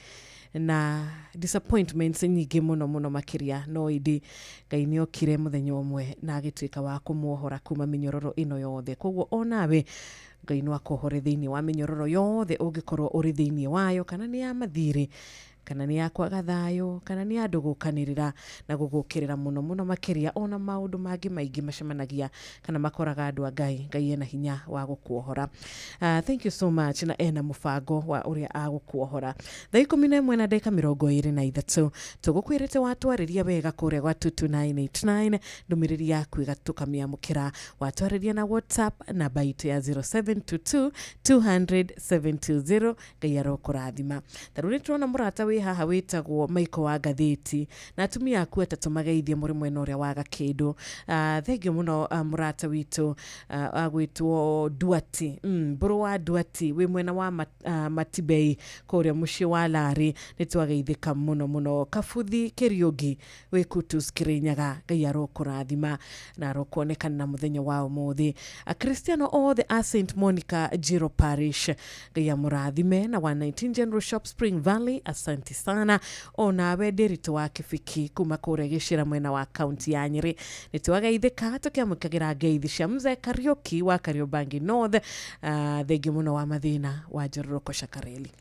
na disappointments nyingĩ mũno mũno makĩria, no ĩndĩ Ngai nĩokire mũthenya ũmwe na agĩtuĩka wa kũmuohora kuma mĩnyororo ĩno yothe. Koguo onawe Ngai no akuohore thĩinĩ wa mĩnyororo yothe ũngĩkorwo ũrĩ thĩinĩ wayo, kana nĩ ya mathirĩ Kana nĩ ya kwaga thayũ, kana nĩ andũ gũkanĩrĩra na gũgũkĩrĩra mũno mũno makĩria, ona maũndũ mangĩ maingĩ macemanagia kana makoraga andũ a Ngai. Ngai ena hinya wa gũkuohora. Thank you so much, na ena mũbango wa ũrĩa agũkuohora. Thaa 11 na ndagĩka 23, tũgũkwĩrĩte watwarĩria wega kũrĩa gwa 22989, ndũmĩrĩri yaku ĩgatũkamĩamũkĩra. Watwarĩria na WhatsApp namba itũ ya 0722 200 720. Ngai arokũrathima. Ta rĩu nĩtũrona mũrata wĩ haha wĩtagwo Michael wa Ngathĩti, na atumia aku atatũ mageithie mũrĩ mwena ũrĩa wa Gakĩndũ. Thengiũ mũno, mũrata witũ agwĩtwo Duati, Mbũrũ wa Duati, wĩ mwena wa Matibei kũrĩa mũciĩ wa Larĩ. Nĩ twageithĩka mũno mũno. Kabuthi Kĩriũngi wĩ Kutus Kĩrĩnyaga, Ngai arokũrathima na arokuonekana na mũthenya wa ũmũthĩ. Akristiano othe a St Monica Jiro Parish, Ngai amũrathime. Na 119 General Shop Spring Valley, asanti sana. Onawe Ndĩritũ wa Kĩbiki kuma kũrĩa Gĩcĩra mwena wa kaunti ya Nyĩrĩ, nĩ twageithĩka tũkĩamũkagĩra ngeithi cia Mzee Kariũki wa Kariobangi North. Thengiũ mũno wa mathĩna wa Njororoko Shakareli.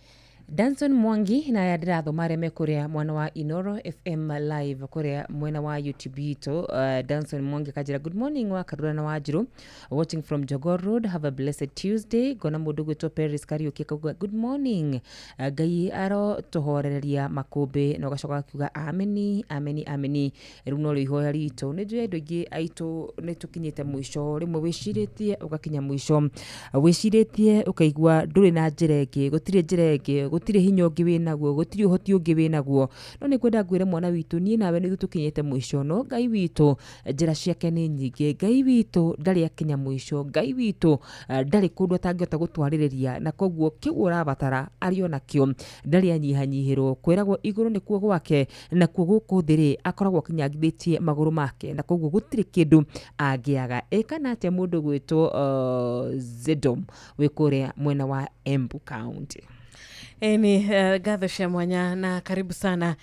Danson Mwangi na aya ndĩrathoma arĩa me kũrĩa mwena wa Inoro FM live kũrĩa mwena wa YouTube itũ. Danson Mwangi kanjĩra, "Good morning wa Karura na Wanjiru, watching from Jogoo Road, have a blessed Tuesday." Ngona mũndũ gwĩtwo Paris Kariũki akauga, "Good morning, Ngai arotũhorereria makũmbĩ," na ũgacoka akiuga, "Ameni, ameni, ameni." Rĩu no rĩo ihoya ritũ. Nĩ njũĩ andũ aingĩ aitũ nĩ tũkinyĩte mũico. Rĩmwe wĩcirĩtie ũgakinya mũico, wĩcirĩtie ũkaigua ndũrĩ na njĩra ĩngĩ, gũtirĩ njĩra ĩngĩ, gũtirĩ hinya ũngĩ wĩ naguo, gũtirĩ ũhoti ũngĩ wĩ naguo. No nĩ ngwenda ngwĩre mwana witũ, niĩ nawe nĩ ithuĩ tũkinyĩte mũico, no Ngai witũ njĩra ciake nĩ nyingĩ. Ngai witũ ndarĩ akinya mũico. Ngai witũ ndarĩ kũndũ atangĩhota gũtwarĩrĩria, na koguo kĩu ũrabatara arĩ o nakĩo, ndarĩ anyihanyihĩrwo. Kwĩragwo igũrũ nĩkuo gwake, nakuo gũkũ thĩ rĩ, akoragwo akinyangithĩtie magũrũ make, na koguo gũtirĩ kĩndũ angĩaga. Ĩ kana atĩa mũndũ gwĩtwo Zedom wĩ kũrĩa mwena wa Embu County? Eni ngatho cia mwanya na karibu sana,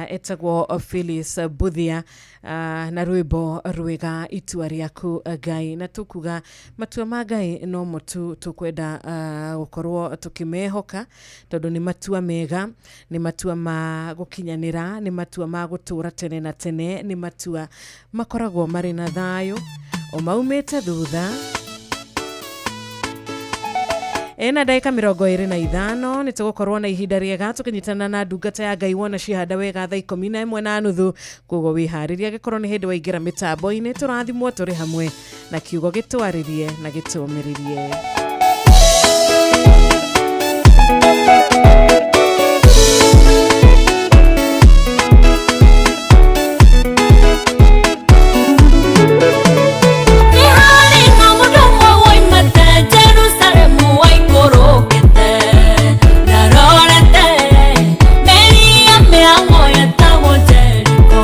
etagwo Phyllis Buthia, na rwĩmbo rwega itua rĩaku Ngai. Na tukuga matua ma Ngai no mo tu tukwenda gũkorwo tũkĩmehoka, tondũ nĩ matua mega, nĩ matua ma gũkinyanĩra, nĩ matua ma gũtũra tene na tene, nĩ matua makoragwo marĩ na thayũ o maumĩte thutha. Ena ndagĩka 25, nĩ tũgũkorwo na ihinda rĩega tũkĩnyitana na ndungata ya Ngai wona cihanda wega thaa 11:30. Koguo wĩharĩrie, angĩkorwo nĩ hĩndĩ waingĩra mĩtambo-inĩ, tũrathimwo tũrĩ hamwe na kiugo gĩtwarĩrie na gĩtũmĩrĩrie. Nĩ harĩ na mũndũ ũmwe woimĩte Jerusalemu waikũrũkĩte ndarorete meri ya mĩhang'o yetagwo Jeriko.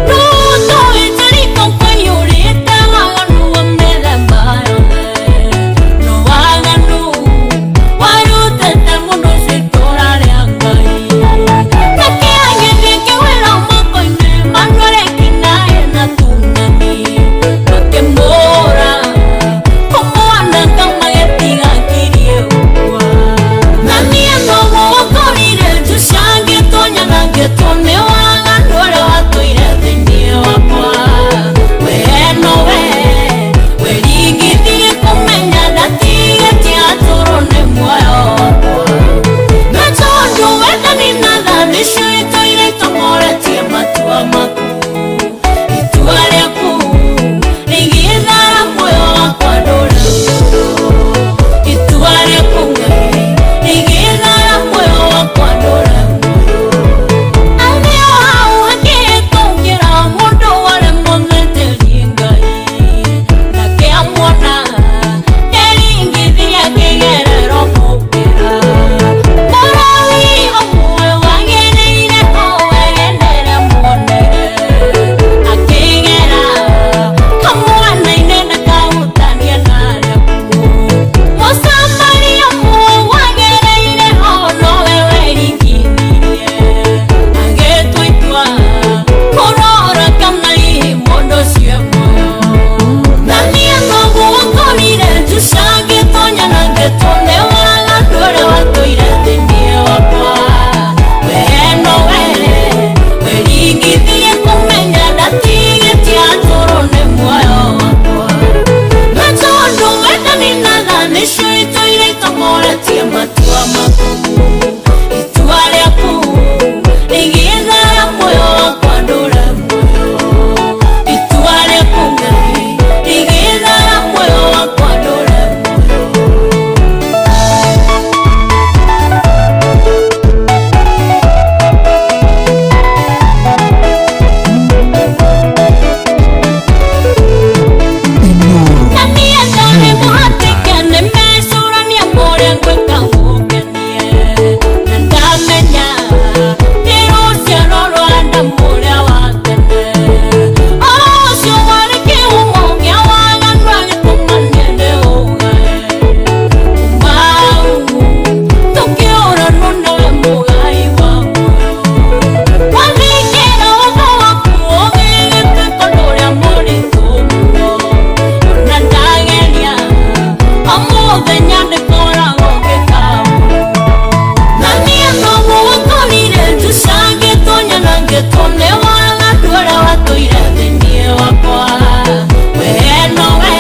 Rũtũĩ Jeriko kwaiyũrĩte waganu wa mĩthemba yothe, no waganu warutĩte nĩcio itũire itongoretie matua maku. Itua rĩaku rĩgĩthara muoyo wakwa ndũre muoyo. Itua rĩaku Ngai rĩgĩthara muoyo wakwa ndũre muoyo. Na niĩ ndarĩ mũhatĩke nĩ mecũrania ũrĩa ngwĩka ngũkenie. Na ndamenya nĩ rũciaro rwa Adamu ũrĩa wa tene. Ũcio warĩ kĩhumo kĩa waganu agĩtũma niĩ ndĩũgae. Kuma hau tũkĩũranwo nowe mũgai wa muoyo. Wathĩkĩra watho waku ũgĩgĩtuĩka ũndũ ũrĩa mũritũ mũno. Ona ndageria o mũthenya ndĩkoragwo ngĩka ũru. Na niĩ noguo wakorire njucangĩtwo nyanangĩtwo nĩ waganu ũrĩa watũire thĩinĩ wakwa. Wee nowe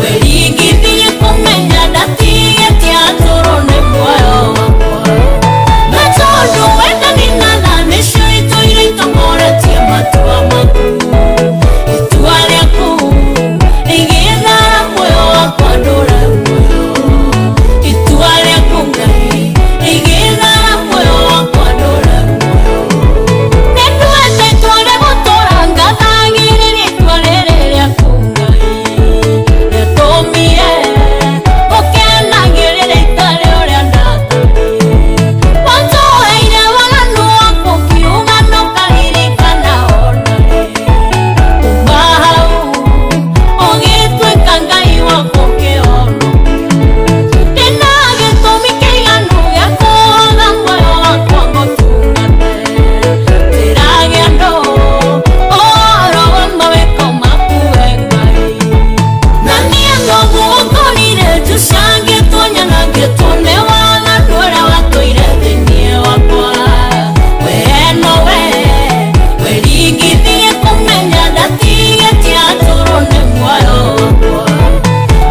wĩringithirie kũmenya ndatigĩtie atũrwo nĩ muoyo wakwa. Na tondũ wendani na tha nĩcio itũire itongoretie matua maku. Itua rĩaku rĩgĩthara muoyo wakwa ndũre muoyo. Itua rĩaku Ngai rĩgĩthara muoyo wakwa ndũre muoyo. Nĩnduĩte itua rĩa gũtũũra ngathagĩrĩria itua rĩrĩ rĩaku Ngai. Rĩtũmire ũkenagĩrĩra itarĩ ũrĩa ndatariĩ. Wanjoheire waganu waku ũkiuga ndũkaririkana ona rĩ. Kuma hau ũgĩtuĩka Ngai wakwa ũkĩhonokia. Ndĩna gĩtũmi kĩiganu gĩa kũhotha muoyo wakwa ngũtungate. Ndĩrage andũ ũhoro wa mawĩko maku we Ngai. Na niĩ noguo ũkorire njucangĩtwo nyanangĩtwo nĩ waganu ũrĩa watũire thĩinĩ wakwa. Wee nowe wĩringithirie kũmenya ndatigĩtie atũrwo nĩ muoyo wakwa.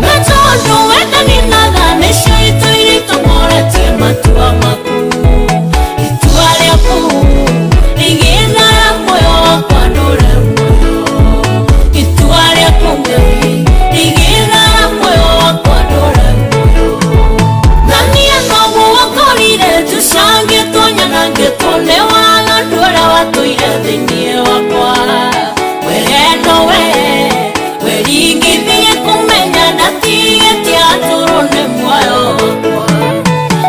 Na tondũ wendani na tha nĩcio itũire itongoretie matua maku. Itua rĩaku rĩgĩthara muoyo wakwa ndũre muoyo. Itua rĩaku Ngai rĩgĩthara muoyo wakwa ndũre muoyo. Na niĩ noguo wakorire njucangĩtwo nyanangĩtwo nĩ waganu ũrĩa watũire thĩinĩ wakwa. Wee nowe wĩringithirie kũmenya ndatigĩtie atũrwo nĩ muoyo wakwa.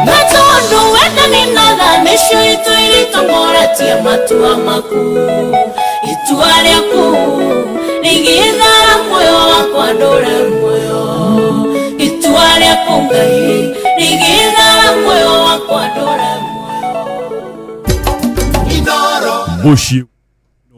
Na tondũ wendani na tha nĩcio itũire itongoretie matua maku. Itua rĩaku rĩgĩthara muoyo wakwa ndũre muoyo. Itua rĩaku Ngai rĩgĩthara muoyo wakwa ndũre muoyo. Mũciĩ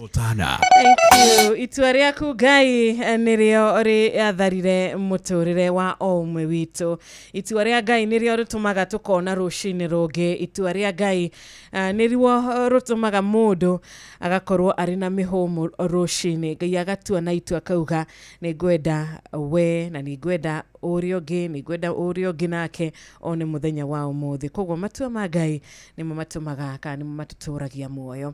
Notana. Thank you. Itua rĩaku Ngai nĩrĩo rĩatharire mũtũrĩre wa o ũmwe witũ. Itua rĩa Ngai nĩrĩo rĩtũmaga tũkona rũcinĩ rũngĩ. Itua rĩa Ngai nĩrĩo rũtũmaga mũndũ agakorwo arĩ na mĩhũmũ rũcinĩ. Ngai agatua na itua akauga nĩngwenda we na nĩngwenda ũrĩa ũngĩ, nĩngwenda ũrĩa ũngĩ nake one mũthenya wa ũmũthĩ. Koguo matua ma Ngai nĩmo matũmaga kana nĩmo matũtũragia muoyo.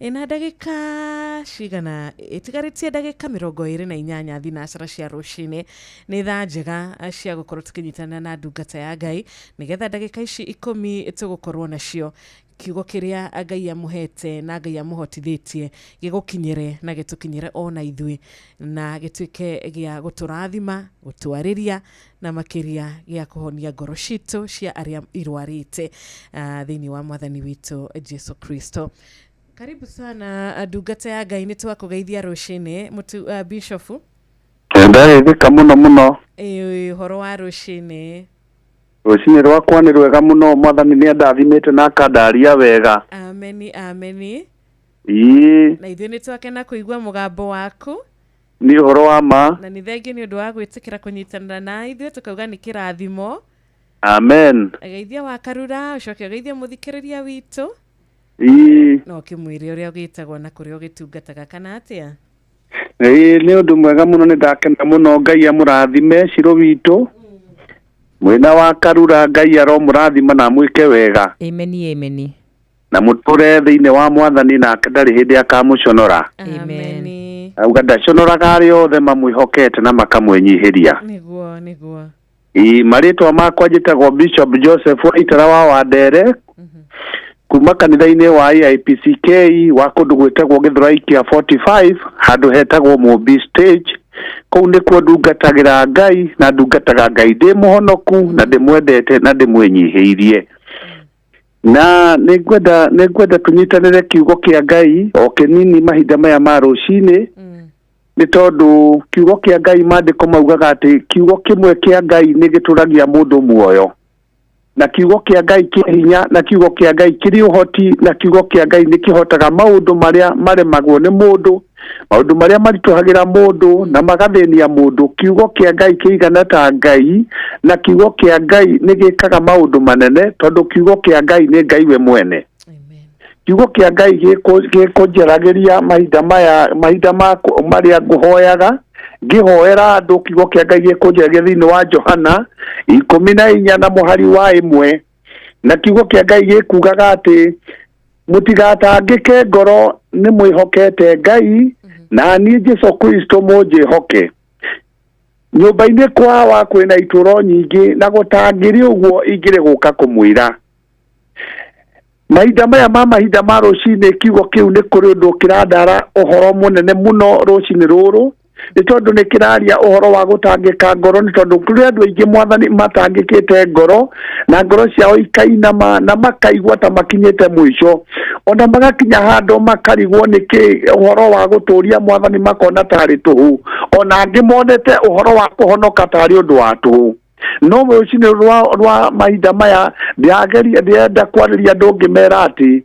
Ĩna ndagĩka cigana ĩtigarĩtie ndagĩka 28 thinacara cia rũcinĩ. Nĩ thaa njega cia gũkorwo tũkĩnyitanĩra na ndungata ya Ngai nĩgetha ndagĩka ici 10 tũgũkorwo nacio kiugo kĩrĩa Ngai amũhete na Ngai amũhotithĩtie gĩgũkinyĩre na gĩtũkinyĩre ona ithuĩ na gĩtuĩke gĩa gũtũrathima, gũtwarĩria na makĩria gĩa kũhonia ngoro citũ cia arĩa irwarĩte thĩinĩ wa mwathani witũ Jesu Kristo. Karibu sana ndungata ya Ngai, nĩ twakũgeithia rũcinĩ mũtu bishofu. Ndageithĩka mũno mũno. Ũhoro wa rũcinĩ? Rũcinĩ rwakwa nĩ rwega mũno, mwathani nĩ andathimĩte na akandaria wega. Ameni, ameni. Ĩĩ. Na ithuĩ nĩ twakena kũigua mũgambo waku. Nĩ ũhoro wa ma. Na nĩ thengiũ nĩ ũndũ wa gwĩtĩkĩra kũnyitanĩra na ithuĩ tũkauga nĩ kĩrathimo. Amen. Geithia wa Karura, ũcoke ũgeithie mũthikĩrĩria witũ. Ĩĩ. No ũkĩmwĩre ũrĩa ũgĩtagwo na kũrĩa ũgĩtungataga kana atĩa? Ĩĩ, nĩ ũndũ mwega mũno, nĩ ndakena mũno. Ngai amũrathime Ciro witũ. Mwena wa Karura Ngai aromũrathima na amwĩke wega. Amen, amen. Na mũtũre thĩinĩ wa mwathani nake ndarĩ hĩndĩ akamũconora. Amen. Auga ndaconoraga arĩa othe mamwĩhokete na makamwĩnyihĩria. Nĩguo, nĩguo. Ĩ, marĩtwa makwa njĩtagwo Bishop Joseph Waitara wa Wandere kuma kanitha-inĩ wa AIPCK wa kũndũ gwĩtagwo Gĩthũrai kĩa 45 handũ hetagwo Mũmbi stage. Kũu nĩkuo ndungatagĩra Ngai na ndungataga Ngai ndĩ mũhonoku na ndĩmwendete na ndĩmwĩnyihĩirie. Na nĩngwenda tũnyitanĩre kiugo kĩa Ngai o kĩnini mahinda maya ma rũcinĩ, nĩ tondũ kiugo kĩa Ngai maandĩko maugaga atĩ kiugo kĩmwe kĩa Ngai nĩ gĩtũragia mũndũ muoyo, na kiugo kĩa Ngai kĩ hinya, na kiugo kĩa Ngai kĩrĩ ũhoti, na kiugo kĩa Ngai nĩ kĩhotaga maũndũ marĩa maremagwo nĩ mũndũ, maũndũ marĩa maritũhagĩra mũndũ na magathĩnia mũndũ. Kiugo kĩa Ngai kĩigana ta Ngai, na kiugo kĩa Ngai nĩ gĩkaga maũndũ manene, tondũ kiugo kĩa Ngai nĩ Ngai we mwene. Kiugo kĩa Ngai gĩkũnjaragĩria mahinda maya, mahinda ma marĩa ngũhoyaga ngĩhoera andũ. Kiugo kĩa Ngai gĩkũnjaragĩria thĩinĩ wa Johana 14 na mũhari wa 1, na kiugo kĩa Ngai gĩkugaga atĩ mũtigatangĩke ngoro, nĩ mwĩhokete Ngai, na niĩ Jesũ Kristo mũnjĩhoke. Nyũmba-inĩ kwawa kwĩna itũro nyingĩ, na gũtangĩrĩ ũguo ingĩrĩ gũka kũmwĩra. Mahinda maya ma mahinda ma rũcinĩ, kiugo kĩu nĩ kũrĩ ũndũ kĩrandara ũhoro mũnene mũno rũcinĩ rũrũ, nĩ tondũ nĩ kĩraria ũhoro wa gũtangĩka ngoro, nĩ tondũ kũrĩ andũ aingĩ mwathani matangĩkĩte ngoro, na ngoro ciao ikainama na makaigua ta makinyĩte mũico, ona magakinya handũ makarigwo nĩkĩ ũhoro wa gũtũria mwathani makona tarĩ tũhũ, ona angĩ monete ũhoro wa kũhonoka tarĩ ũndũ wa tũhũ. No rũcinĩ rwa mahinda maya ndĩrenda kwarĩria andũ ngĩmera atĩ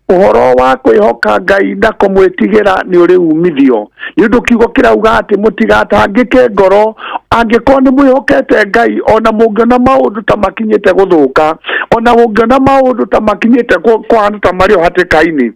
ũhoro wa kwĩhoka Ngai na kũmwĩtigĩra nĩ ũrĩ umithio, nĩ ũndũ kiugo kĩrauga atĩ mũtigatangĩke ngoro angĩkorwo nĩ mwĩhokete Ngai, ona mũngĩona maũndũ ta makinyĩte gũthũka, ona mũngĩona maũndũ ta makinyĩte kũhana ta marĩ o hatĩka-inĩ.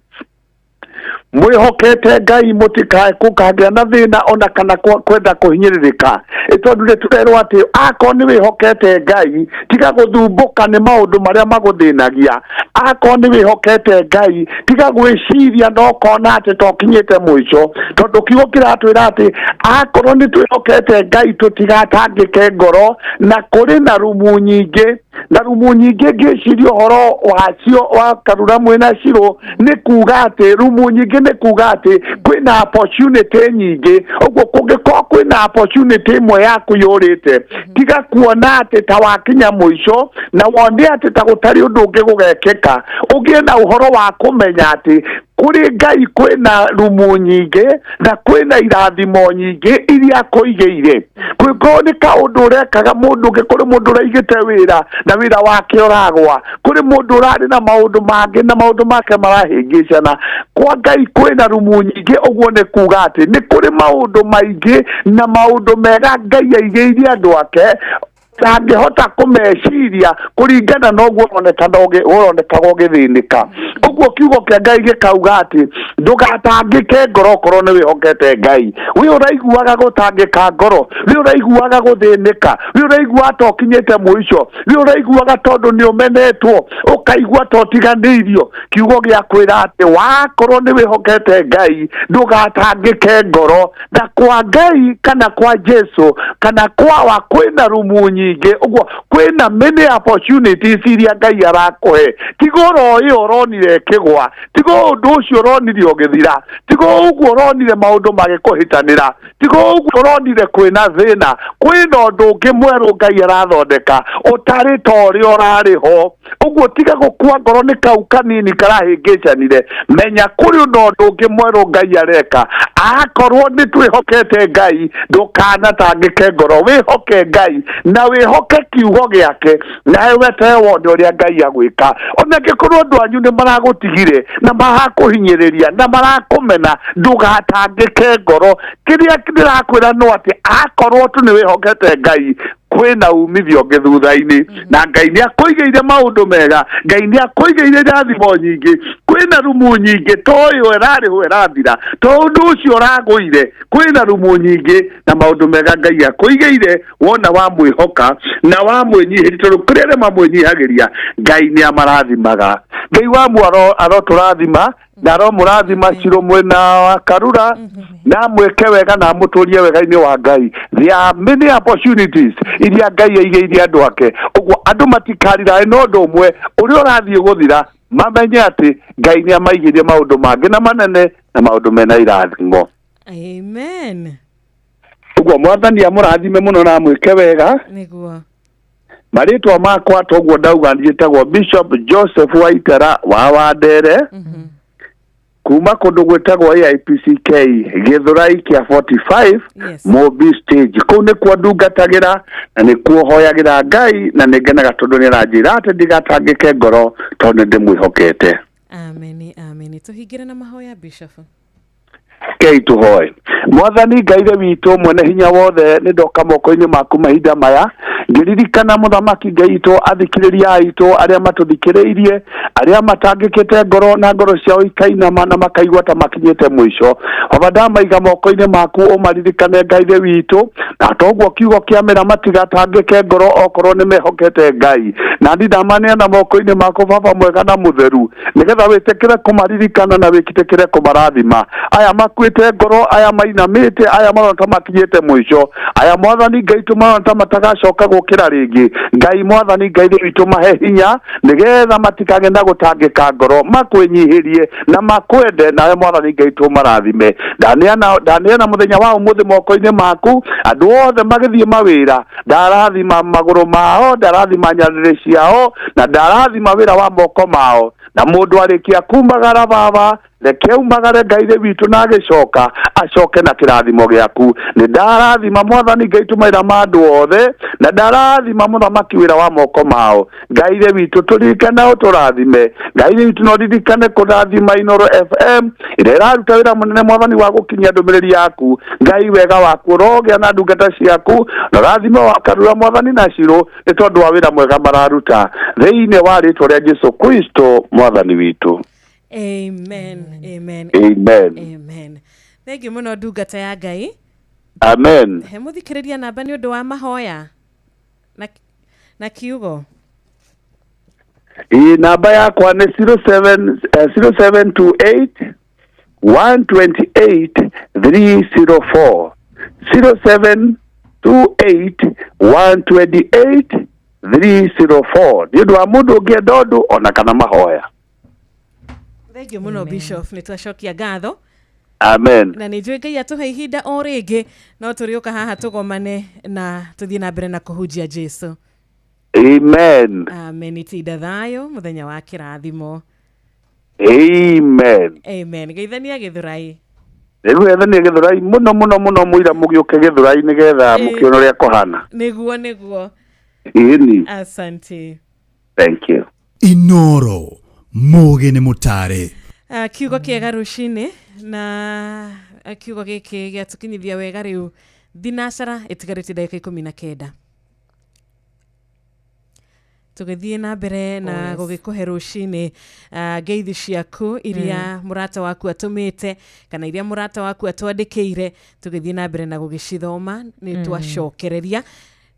Mwĩhokete Ngai mũtikae kũkagĩa na thĩna ona kana kwenda kũhinyĩrĩrĩka, tondũ nĩ tũrerwo atĩ akorwo nĩ wĩhokete Ngai tiga gũthumbũka nĩ maũndũ marĩa magũthĩnagia, akorwo nĩ wĩhokete Ngai tiga gwĩciria na ũkona atĩ tokinyĩte mũico, tondũ kiugo kĩratwĩra atĩ akorwo nĩ twĩhokete Ngai tũtigatangĩke ngoro, na kũrĩ na rumu nyingĩ, na rumu nyingĩ ngĩciria ũhoro wacio wa Karura mwĩna Shiro nĩ kuga atĩ rumu nyingĩ nĩ kuga atĩ kwĩna opportunity nyingĩ. Ũguo kũngĩkorwo kwĩna opportunity ĩmwe yaku yũrĩte, tiga kuona atĩ ta wakinya mũico na wone atĩ ta gũtarĩ ũndũ ũngĩ gũgekĩka, ũgĩe na ũhoro wa kũmenya atĩ kũrĩ Ngai kwĩna rumu nyingĩ na kwĩna irathimo nyingĩ iria akũigĩire. Kũngĩkorwo nĩ kaũndũ ũrekaga mũndũ ũngĩ, kũrĩ mũndũ ũraigĩte wĩra na wĩra wake ũragwa, kũrĩ mũndũ ũrarĩ na maũndũ mangĩ na maũndũ make marahĩngĩcana, kwa Ngai kwĩna rumu nyingĩ. Ũguo nĩ kuga atĩ nĩ kũrĩ maũndũ maingĩ na maũndũ mega Ngai aigĩire andũ ake tangĩhota kũmeciria kũringana na ũguo ũronekaga ũgĩthĩnĩka. Ũguo kiugo kĩa Ngai gĩkauga atĩ ndũgatangĩke ngoro okorwo nĩ wĩhokete Ngai. Wĩ ũraiguaga gũtangĩka ngoro, wĩ ũraiguaga gũthĩnĩka, wĩ ũraigua ta ũkinyĩte mũico, wĩ ũraiguaga tondũ nĩ ũmenetwo, ũkaigua ta ũtiganĩirio, kiugo gĩa kwĩra atĩ wakorwo nĩ wĩhokete Ngai ndũgatangĩke ngoro, na kwa Ngai kana kwa Jesu kana kwa wa kwĩna rumu nyingĩ. Ũguo kwĩna many opportunities iria Ngai arakũhe. Tiga oro ĩyo ũronire ĩkĩgwa, tiga ũndũ ũcio ũronire ũgĩthira, tiga ũguo ũronire maũndũ magĩkũhĩtanĩra, tiga ũguo ũronire kwĩna thĩna, kwĩna ũndũ ũngĩ mwerũ Ngai arathondeka ũtarĩ ta ũrĩa ũrarĩ ho. Ũguo tiga gũkua ngoro nĩ kau kanini karahĩngĩcanire, menya kũrĩ na ũndũ ũngĩ mwerũ Ngai areka. Akorwo nĩ twĩhokete Ngai ndũkanatangĩke ngoro, wĩhoke Ngai na wĩhoke kiugo gĩake, nawe weterere wone ũrĩa Ngai agwĩka. Ona angĩkorwo andũ anyu nĩ maragũtigire na marakũhinyĩrĩria na marakũmena, ndũgatangĩke ngoro. Kĩrĩa ndĩrakwĩra no atĩ akorwo tu nĩ wĩhokete Ngai, Kwĩna umithio ũngĩ thutha-inĩ, na Ngai nĩ akũigĩire maũndũ mega, Ngai nĩ akũigĩire irathimo nyingĩ, kwĩna rumu nyingĩ, to ĩyo ĩrarĩhwo ĩrathira, to ũndũ ũcio ũragũire, kwĩna rumu nyingĩ na maũndũ mega Ngai akũigĩire wona wamwĩhoka na wamwĩnyihĩria, tondũ kũrĩ arĩa mamwĩnyihagĩria Ngai nĩ amarathimaga. Ngai wa mwaro arotũrathima na aromũrathima Cirũ mwena wa Karura, na amwĩke wega na amũtũrie wega-inĩ wa Ngai. There are many opportunities iria Ngai aigĩire andũ ake, ũguo andũ matikarirae na ũndũ ũmwe ũrĩa ũrathiĩ gũthira, mamenye atĩ Ngai nĩ amaigĩire maũndũ mangĩ na manene na maũndũ mena irathimo. Amen. Ũguo Mwathani amũrathime mũno na amwĩke wega. Nĩguo. Marĩtwa makwa toguo ndauga, njĩtagwo Bishop Joseph Waitara wa Wandere, kuma kũndũ gwĩtagwo AIPCK Gĩthũrai kĩa 45. Yes. Mobi stage, kũu nĩkuo ndungatagĩra na nĩkuo hoyagĩra Ngai, na nĩ ngenaga tondũ nĩ aranjĩra atĩ ndigatangĩke ngoro tondũ nĩ ndĩmwĩhokete. Amen, amen. Tũhingĩre na mahoya, Bishop. Kei tũhoe. Mwathani Ngai Ithe witũ mwene hinya wothe, nĩ ndoka moko-inĩ maku mahinda maya ngĩririkana, mũthamaki Ngai witũ, athikĩrĩria aitũ arĩa matũthikĩrĩirie, arĩa matangĩkĩte ngoro na ngoro ciao ikainama na makaigua ta makinyĩte mũico. Baba, ndamaiga moko-inĩ maku, ũmaririkane Ngai Ithe witũ, na toguo kiugo kĩa mĩra matigatangĩke ngoro okorwo nĩ mehokete Ngai. Na ndindamaneana moko-inĩ maku, Baba mwega na mũtheru, nĩgetha wĩtĩkĩre kũmaririkana na wĩtĩkĩre kũmarathima. Aya makuĩte ngoro, aya mainamĩte, aya marona ta makinyĩte mũico, aya Mwathani Ngai tũ marona ta matagacoka gũkĩra rĩngĩ, Ngai Mwathani Ngai witũ, mahe hinya nĩgetha matikagĩe na gũtangĩka ngoro, makwĩnyihĩrie na makwende, nawe Mwathani Ngai tũ marathime. Ndaneana, ndaneana mũthenya wa ũmũthĩ moko-inĩ maku. Andũ othe magĩthiĩ mawĩra, ndarathima magũrũ mao, ndarathima nyarĩrĩ ciao, na ndarathima wĩra wa moko mao. Na mũndũ arĩkia kumagara, Baba, reke aumagare, Ngai Ithe witũ, na agĩcoka acoke na kĩrathimo gĩaku. Nĩ ndarathima, Mwathani Ngai, tũmawĩra ma andũ othe, na ndarathima, mũthamaki, wĩra wa moko mao. Ngai Ithe witũ, tũririkane ũtũrathime. Ngai Ithe witũ, no ririkane kũrathima Inoro FM ĩrĩa ĩraruta wĩra mũnene, Mwathani, wa gũkinyia ndũmĩrĩri yaku. Ngai, wega waku ũrogĩa na ndungata ciaku, na ũrathime wa Karura, Mwathani, na Cirũ, nĩ tondũ wa wĩra mwega mararuta, thĩinĩ wa rĩtwa rĩa Jesu Kristo Mwathani witũ. Amen, amen. Amen. Amen. Thank you mũno, ndungata ya Ngai. Amen. He mũthikĩrĩria namba nĩ ũndũ wa mahoya na kiugo. Ĩ namba yakwa nĩ 07 0728 128 304, 0728 128 304, nĩ ũndũ wa mũndũ ũngĩenda ũndũ ona kana mahoya. Thank you mũno, Bishop, nĩ twacokia ngatho. Amen. Na nĩ njũĩ Ngai atũhe ihinda o rĩngĩ no tũrĩũka haha tũgomane na tũthiĩ na mbere na kũhunjia Jesu. Amen. Amen. Tinda thayũ, mũthenya wa kĩrathimo. Amen. Amen. Geithania Gĩthũrai. Nĩguo Gĩthũrai mũno mũno mũno, mũira mũgĩũke Gĩthũrai nĩgetha mũkĩone ũrĩa kũhana. Nĩguo, nĩguo. Ĩni. Asante. Thank you. Inoro mũgĩ nĩ mũtare. Kiugo kĩega rũcinĩ, na kiugo gĩkĩ gĩatũkinyithia wega. Rĩu thinacara ĩtigarĩtie ndagĩka 19, tũgĩthiĩ na mbere na Oh, yes. gũgĩkũhe rũcinĩ ngeithi ciaku iria mũrata waku atũmĩte kana iria mũrata waku atwandĩkĩire, tũgĩthiĩ na mbere na gũgĩcithoma. Nĩ twacokereria,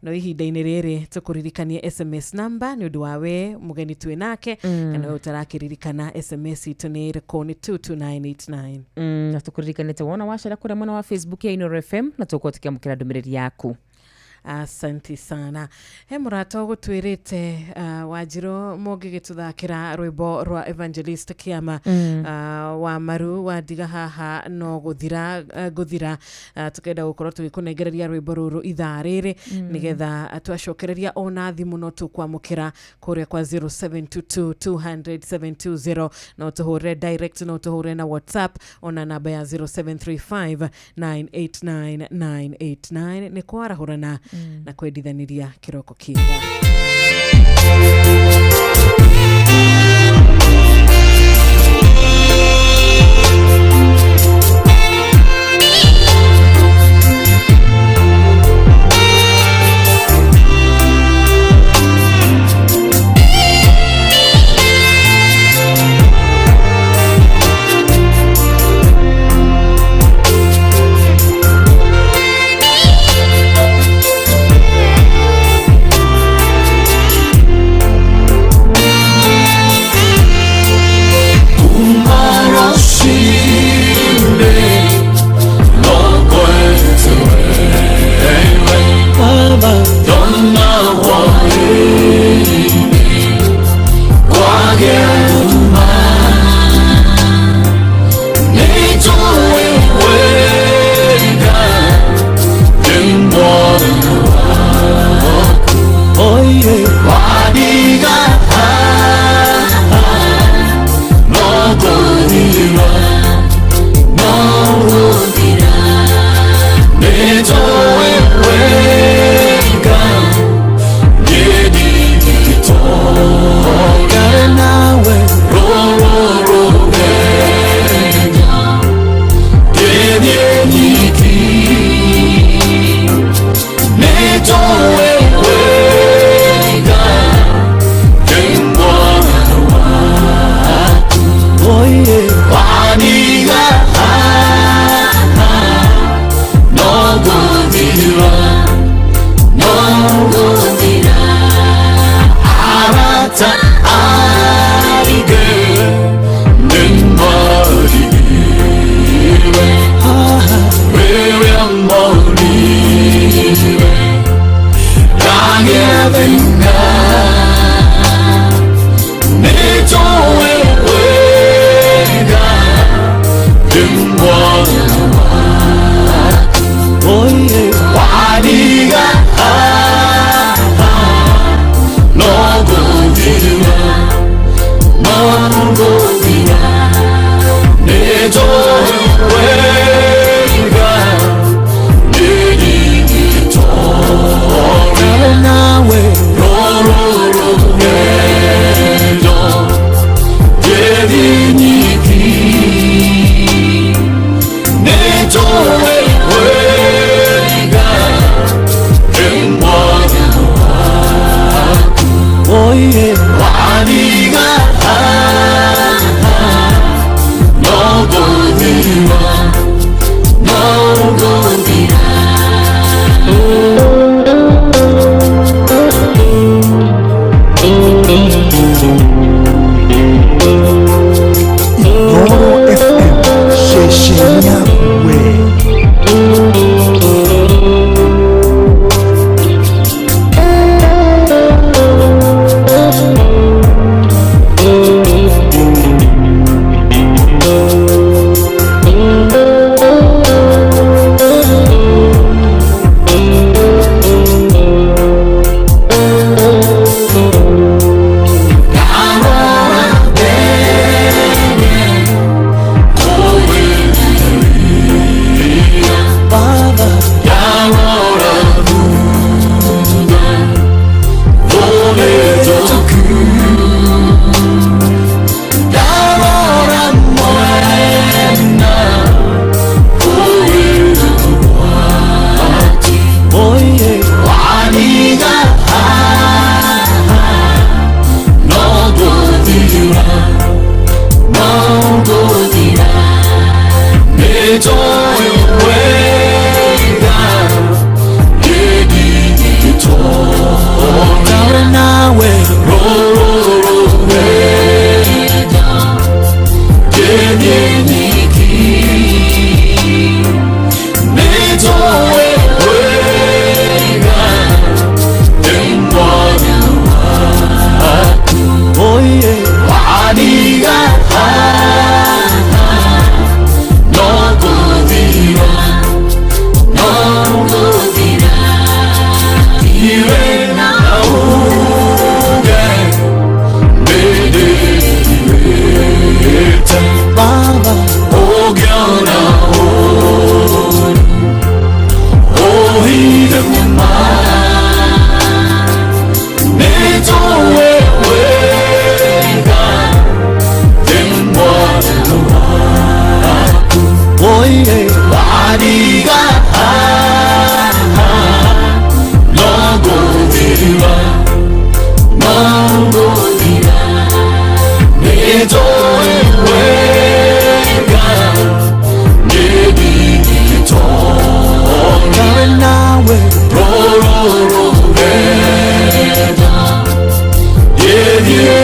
no ihinda-inĩ rĩrĩ tũkũririkanie SMS number nĩ ũndũ wa we mũgeni twĩ nake kana we ũtarakĩririkana SMS itũ nĩ ĩrĩkũ, nĩ 22989. Na tũkũririkanĩte wona wacera kũrĩa mwena wa Facebook ya Inoro FM na tũgũkorwo tũkĩamũkĩra ndũmĩrĩri yaku. Asante sana. He mũrata ũgũtwĩrĩte, Wanjirũ, mũngĩgĩtũthakĩra rwĩmbo rwa Evangelist Kĩama, wa maru wandiga haha no gũthira, ngũthira. Tũkenda gũkorwo tũgĩkũnengereria rwĩmbo rũrũ ithaa rĩrĩ, nĩgetha twacokereria ona thimũ no tũkwamũkĩra kũrĩa kwa 0722 200 720. No tũhũre direct, no tũhũre na WhatsApp ona namba ya 0735 989 989. Nĩ kwarahũrana na kwendithanĩria kĩroko kĩega.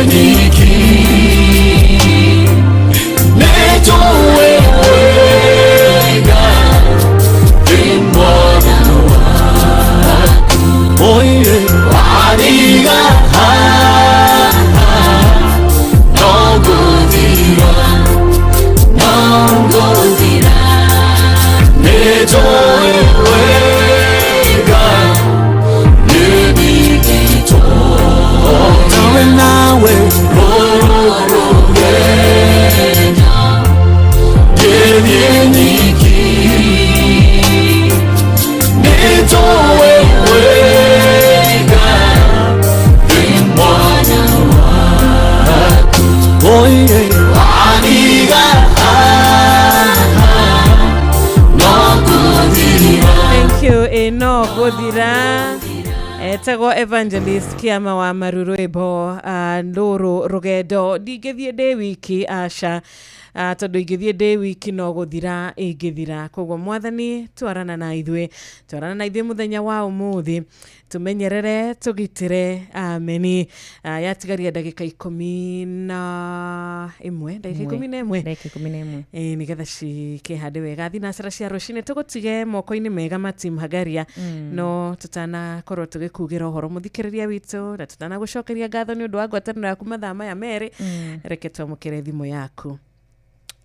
nyiki Nĩnjũĩ wega ndĩ mwana waku Oye waniga no ngũthira no ngũthira Nĩnjũĩ wega nĩndigĩtwo Nawe nawe rũrũ rũgendo ngĩthiĩ nyiki Nĩnjũĩ wega ndĩ mwana waku Oye waniga no ngũthira. Thank you. Ĩ no gũthira etagwo Evangelist Kiama wa Maru rwĩmbo ndũrũ rũgendo ndingĩthiĩ ndĩ wiki aca tondũ ingĩthiĩ ndĩ wiki no gũthira ingĩthira koguo mwathani twarana na ithuĩ twarana na ithuĩ mũthenya wa ũmũthĩ tũmenyerere tũgitĩre ameni. Yatigaria ndagĩka 11 ndagĩka 11 ndagĩka 11 ĩ nĩgetha cikĩhande wega thinacara cia rũcinĩ tũgũtige moko-inĩ mega ma Tim Hagaria. No tũtanakorwo tũgĩkugĩra ũhoro mũthikĩrĩria witũ na tũtanagũcokeria ngatho nĩ ũndũ wa ngwatanĩro yaku mathaa maya merĩ reke twamũkĩre thimũ yaku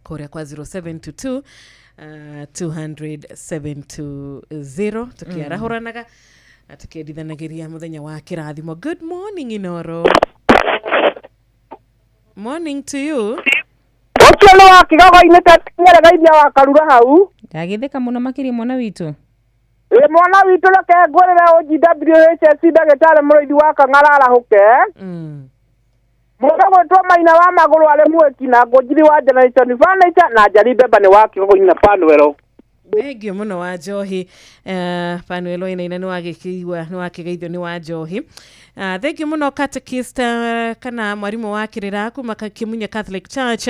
kũrĩa kwa 0722 200 720 tũkĩarahũranaga na tũkĩendithanagĩria mũthenya wa kĩrathimo. Good morning Inoro. Morning to you. Ũcio nĩ wa kĩgogo-inĩ nyerega wa Karura hau. Ndagĩthĩka mũno makĩria mwana witũ. Ĩ mwana witũ reke ngwĩrĩre OGWHSC ndagĩtarĩ mũrĩithi wa Kang'ara arahũke. Mũndũ gwĩtwo Maina wa magũrũ arĩ mwĩki na Ngũnjiri wa Generation Furniture na Njari Mbemba nĩ wa kĩgogo-inĩ na Panuelo. Thengio mũno wa njohi Panuelo ĩnaina nĩ wagĩkĩigua nĩ wakĩgeithio nĩ wa njohi. Thengio mũno catechist kana mwarimũ wa kĩrĩra kuma Kĩmunye Catholic Church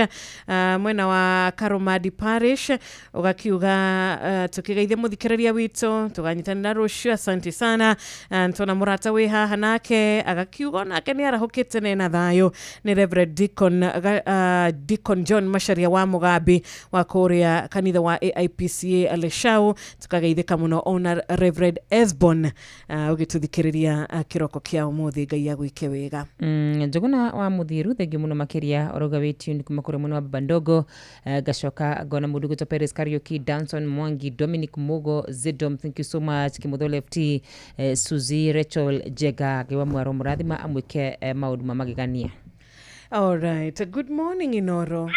mwena wa Karomadi Parish ũgakiuga tũkĩgeithia mũthikĩrĩria witũ tũganyitanĩra rũciũ asante sana. Ntona mũrata wĩ haha nake agakiuga onake nĩ arahũkĩte na thayũ nĩ Reverend Deacon, Deacon John Macharia wa Mugambi wa kũrĩa kanitha wa AIPCA Aleshau tukageithĩka mũno ona Reverend Esbon ũgĩtũthikĩrĩria kĩroko kĩa ũmũthĩ Ngai agwĩke wega. Njuguna wa Muthiru thengiũ mũno makĩria ũrauga wĩ tuned kuma kũrĩa mwena wa Baba Ndogo ngacoka ngona mũndũ gwĩtwo Peres Kariuki Danson Mwangi Dominic Mugo Zidom thank you so much Kimutho Lefty Suzy Rachel Jega ngiwa mwaro mũrathima amwĩke maũndũ ma magegania. All right. Good morning Inoro.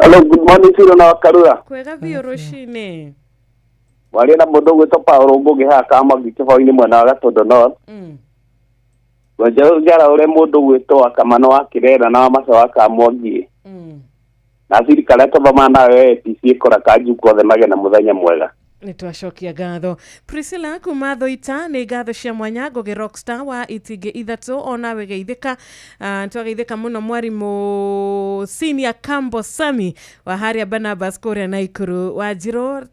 Hello, good morning Ciro na Karura. Kwega biũ rũcinĩ. Waria na mũndũ ũgwĩtwo Paul Ngũgĩ haha Kamwangi kĩbaũ-inĩ mwena wa Gatũndũ North. Ngwenda ũrĩa mũndũ ũgwĩtwo Akamano wa Kĩrera na Wamaca wa Kamwangi. Na thirikari ĩtũthoma nayo APC ĩkora kanjuku othe magĩe na mũthenya mwega. Nĩ twacokia ngatho Priscilla kuma Thoita nĩ ngatho cia mwanya Ngũgĩ Rockstar wa itingĩ ithatũ onawe geithĩka nĩtwageithĩka mũno mwarimũ Senior Kambo Sami wa harĩa Barnabas kũrĩa Naikuru wa Njirũ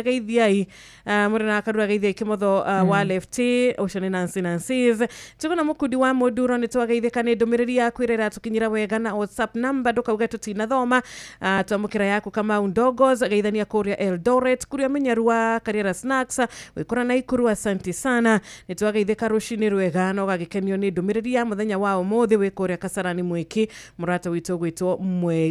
geithiai mũrĩ na Karura geithiai Kĩmotho wa Lefty ũcio nĩ Nancy Nancy's tũgona mũkundi wa Mũnduro nĩ twageithĩka nĩ ndũmĩrĩri yaku ĩrĩa ĩratũkinyĩra wega na WhatsApp number ndũkauge tũtinathoma twamũkĩra yaku Kamau Ndogos geithania kũrĩa Eldoret kũrĩa Menyaru wa Kariera Snacks wikora Naikuru asante sana nĩ twageithĩka rũcinĩ rwega na ũgagĩkenio nĩ ndũmĩrĩri ya mũthenya wa ũmũthĩ wĩ kũrĩa Kasarani Mwĩki mũrata witũ ũgwĩtwo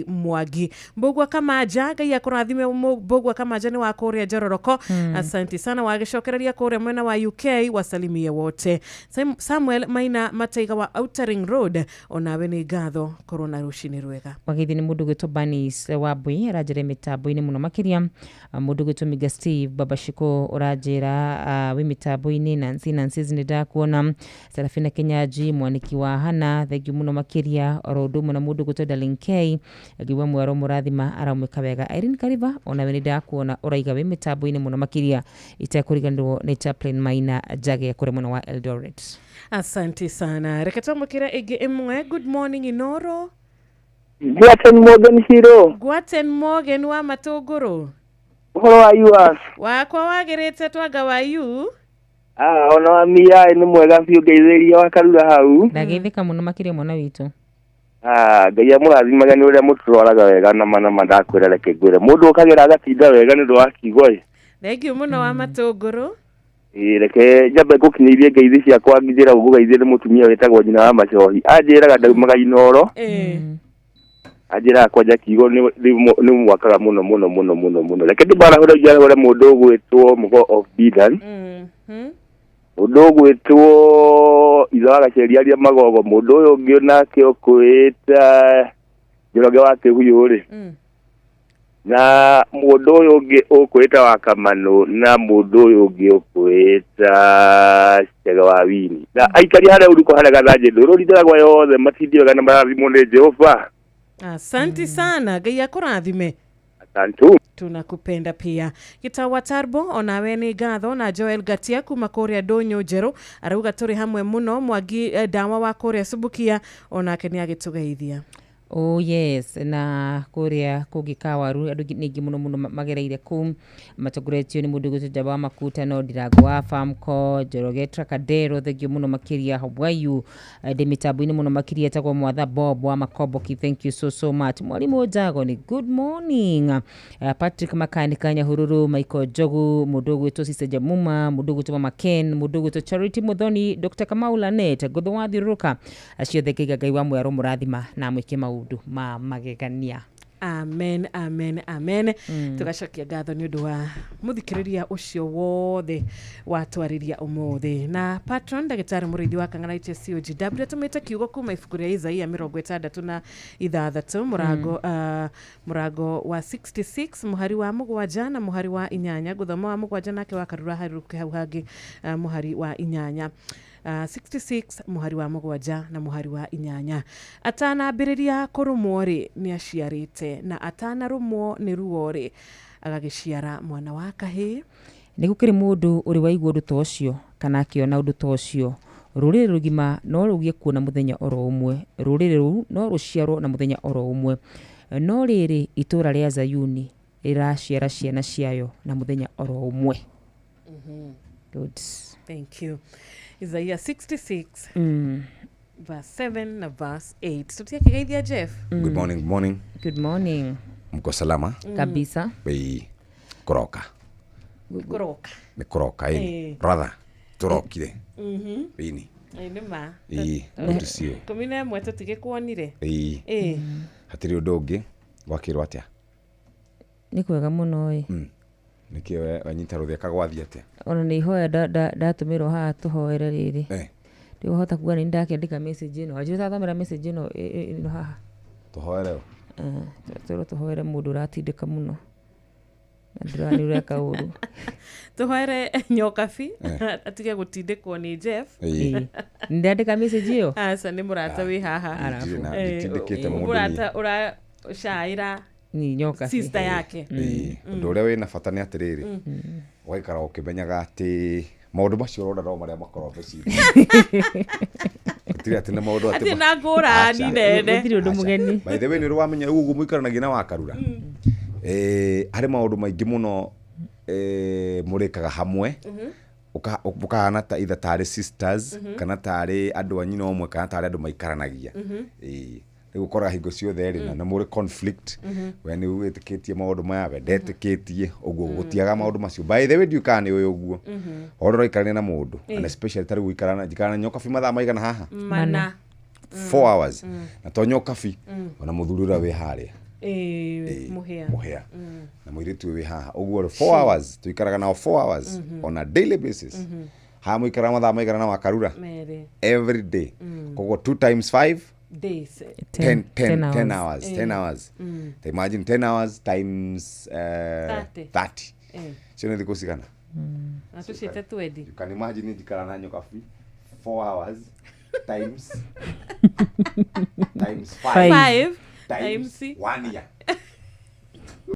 Mwangi Mbũgua Kamaja Ngai akũrathime Mbũgua Kamaja nĩ wa kũrĩa Njororoko asante sana wagĩcokereria kũrĩa mwena wa UK wasalimie wote Samuel Maina Mataiga wa Outer Ring Road onawe nĩ ngatho korwo na rũcinĩ rwega. Wageithio nĩ mũndũ ũgwĩtwo Banis wa Mbui aranjĩra mĩtambo-inĩ mũno makĩria mũndũ ũgwĩtwo Miga Steve Baba Shiko ũranjĩra wĩ mĩtambo-inĩ Nancy Nancy's nĩ ndakuona Serafina Kenyaji mwaniki wa Hana thengiũ mũno makĩria oro ũndũ ũmwe na mũndũ ũgwĩtwo Darling K ngiuga mwaro mũrathima aramwĩka wega Irene Kariba onawe nĩ ndakuona ũraiga wĩ mĩtambo-inĩ mũno makĩria itekũriganĩrwo nĩ Chaplain Maina Njage kũrĩa mwena wa Eldoret. Asante sana reke twamũkĩre ĩngĩ ĩmwe. Good morning Inoro. Gwaten Morgan Hero. Gwaten Morgan wa Matũngũrũ. Ũhoro wa US. Wakwa wagĩrĩte twanga wa you. Ah, ona wa mia nĩ mwega biũ ngeithĩria wa Karura hau. Ndageithĩka mũno makĩria mwana witũ. Ah, Ngai amũrathimaga nĩ ũrĩa mũtũroraga wega na mana mandakwĩra reke ngwĩre. Mũndũ ũkagĩra agatinda wega nĩ ũndũ wa kiugo ĩ. Thank you mũno wa matũngũrũ. Ĩ reke njambe ngũkinyĩirie ngeithi ciakwa njĩra ngũgeithie nĩ mũtumia wĩtagwo nyina wa Macohi. Anjĩraga ndaumaga Inoro. Anjĩraga kwanja kiugo nĩ mwakaga mũno mũno mũno mũno mũno. Reke ndĩmbarahũre njarahũre mũndũ ũgwĩtwo Mũgo of Bidan. Mũndũ ũgwĩtwo ithe wa Gaceria aria Magogo. Mũndũ ũyũ ũngĩ nake ũkwĩta Njoroge wa Kĩhuyu rĩ. Na mũndũ ũyũ ũngĩ ũkwĩta wa Kamanũ na mũndũ ũyũ ũngĩ ũkwĩta Chege wa Wini. Na aikari harĩa ũruko harĩa Gathanjĩ ndũrũri ndĩragwa yothe matindi wega na marathimwo nĩ Jehova. Asanti sana, Ngai akũrathime. Asante. Tunakupenda pia. Gitawa Tarbo onawe nĩ ngatho na Joel Gatia kuma kũrĩa Ndũnyũ Njerũ arauga tũrĩ hamwe mũno. Mwangi Ndawa wa kũrĩa Subukia onake nĩ agĩtũgeithia. Oh yes, na kuria kũngĩ Kawaru andũ nĩ aingĩ mũno mũno magereire kũu matongoretio nĩ mũndũ ũgwĩtwo Njamba wa Makuta no Ndirango wa Famco Njoroge Tracadero thengio mũno makĩria Hwayu ndĩ mĩtambo-inĩ mũno makĩria etagwo Mwatha Bob wa Makomboki, thank you so so much. Mwarimũ Njago ni good morning. Patrick Makanika Nyahururu, Michael Njogu, mũndũ ũgwĩtwo Sister Jamuma, mũndũ ũgwĩtwo Mama Ken, mũndũ ũgwĩtwo Charity Muthoni, Dr. Kamau Lanet, Ngũthũ wa Thiũrũrũka, acio othe ngaiga Ngai wa mwero mũrathima na mwĩke maũndũ ma magegania. Amen, amen, amen. Tugacokia ngatho nĩ ũndũ wa mũthikĩrĩria ũcio wothe watwarĩria ũmũthĩ. Na patron ndagĩtarĩ mũrĩithi wa Kang'ara HSCOGW atũmĩte kiugo kuma ibuku rĩa Isaia 66 mũrango mũrango wa 66 mũhari wa 7 na mũhari wa 8. Ngũthoma wa 7 nake wa Karura harũke hau hangĩ mũhari wa 8. 66 mũhari wa 7 na mũhari wa 8. Atanambĩrĩria kũrũmwo rĩ nĩ aciarĩte, na atanarũmwo nĩ ruo rĩ agagĩciara mwana wa kahĩĩ. Nĩ gũkĩrĩ mũndũ ũrĩ waigua ũndũ ta ũcio kana akĩona ũndũ ta ũcio. Rũrĩrĩ rũgima no rũgĩe kuo na mũthenya oro ũmwe, rũrĩrĩ rũu no rũciarwo na mũthenya oro ũmwe, no rĩrĩ itũũra rĩa Zayuni rĩraciara ciana ciayo na mũthenya oro ũmwe. Good. Thank you. Isaiah 66 verse 7 na verse 8. Tutiakigeithia Jeff. Good morning, good morning. Good morning. Mko salama? Kabisa. Bei koroka. Koroka. Ni koroka ini. Brother, turokire. Ini. Nĩ ma. Good to see you. 11 tũtigĩkuonire. Hatirĩ ũndũ ũngĩ gwakĩrwo atĩa? Nĩ kwega mũno ĩ. Nĩkĩo wanyita rũthĩa gwathiĩ atĩa? Ona nĩ ihoya ndatũmĩrwo haha tũhoere rĩrĩ. Rĩu wahota kuga nĩ ndakĩandĩka message ĩno. Wanjĩra ũtathomera message ĩno ĩno haha. Tũhoere ũ? Tũrwo tũhoere mũndũ ũratindĩka mũno. Na ndĩrona nĩ ũreka ũru. Tũhoere Nyokabi atige gũtindĩkwo nĩ Jeff. Ndandĩka message ĩyo? Aca nĩ mũrata wĩ haha. Nditindĩkĩte mũndũ. Mũrata ũracaĩra ni Nyokabi sister yake. Ũndũ ũrĩa wĩna bata nĩ atĩrĩrĩ, ũgaikara ũkĩmenyaga atĩ maũndũ macio ũrona no marĩa makoragwo meciria. Gũtirĩ atĩ nĩ maũndũ atĩ na ngũrani nene. Gũtirĩ ũndũ mũgeni. By the way, nĩ ũrĩ wamenya ũguo mũikaranagia na Wakarura. Harĩ maũndũ maingĩ mũno mũrĩkaga hamwe. Ũkahana ta either tarĩ sisters kana tarĩ andũ a nyina ũmwe kana tarĩ andũ maikaranagia. Rĩu ũkoraga hingo ciothe rĩ na mũrĩ conflict, we nĩ wĩtĩkĩtie maũndũ maya, we ndetĩkĩtie ũguo, gũtiaga maũndũ macio. By the way, ndiũĩ kana nĩ ũĩ ũguo ũrĩa ũraikarania na mũndũ, and especially ta rĩu gũikarana njikara na Nyokabi mathaa maigana haha? Mana. 4 hours. Na to Nyokabi ona mũthuri ũrĩa wĩ harĩa Mũhĩa na mũirĩtu wĩ haha ũguo rĩ 4 hours tũikaraga nao 4 hours on a daily basis. Haha mũikaraga mathaa maigana na Wakarura? Every day. Koguo 2 times 5 days. 10 hours. 10 hours. Imagine 10 hours times 30. Cio nĩ thikũ cigana? Na tũciĩte 20. You can imagine njikara na Nyokabi 4 hours times times 5 times 1 year.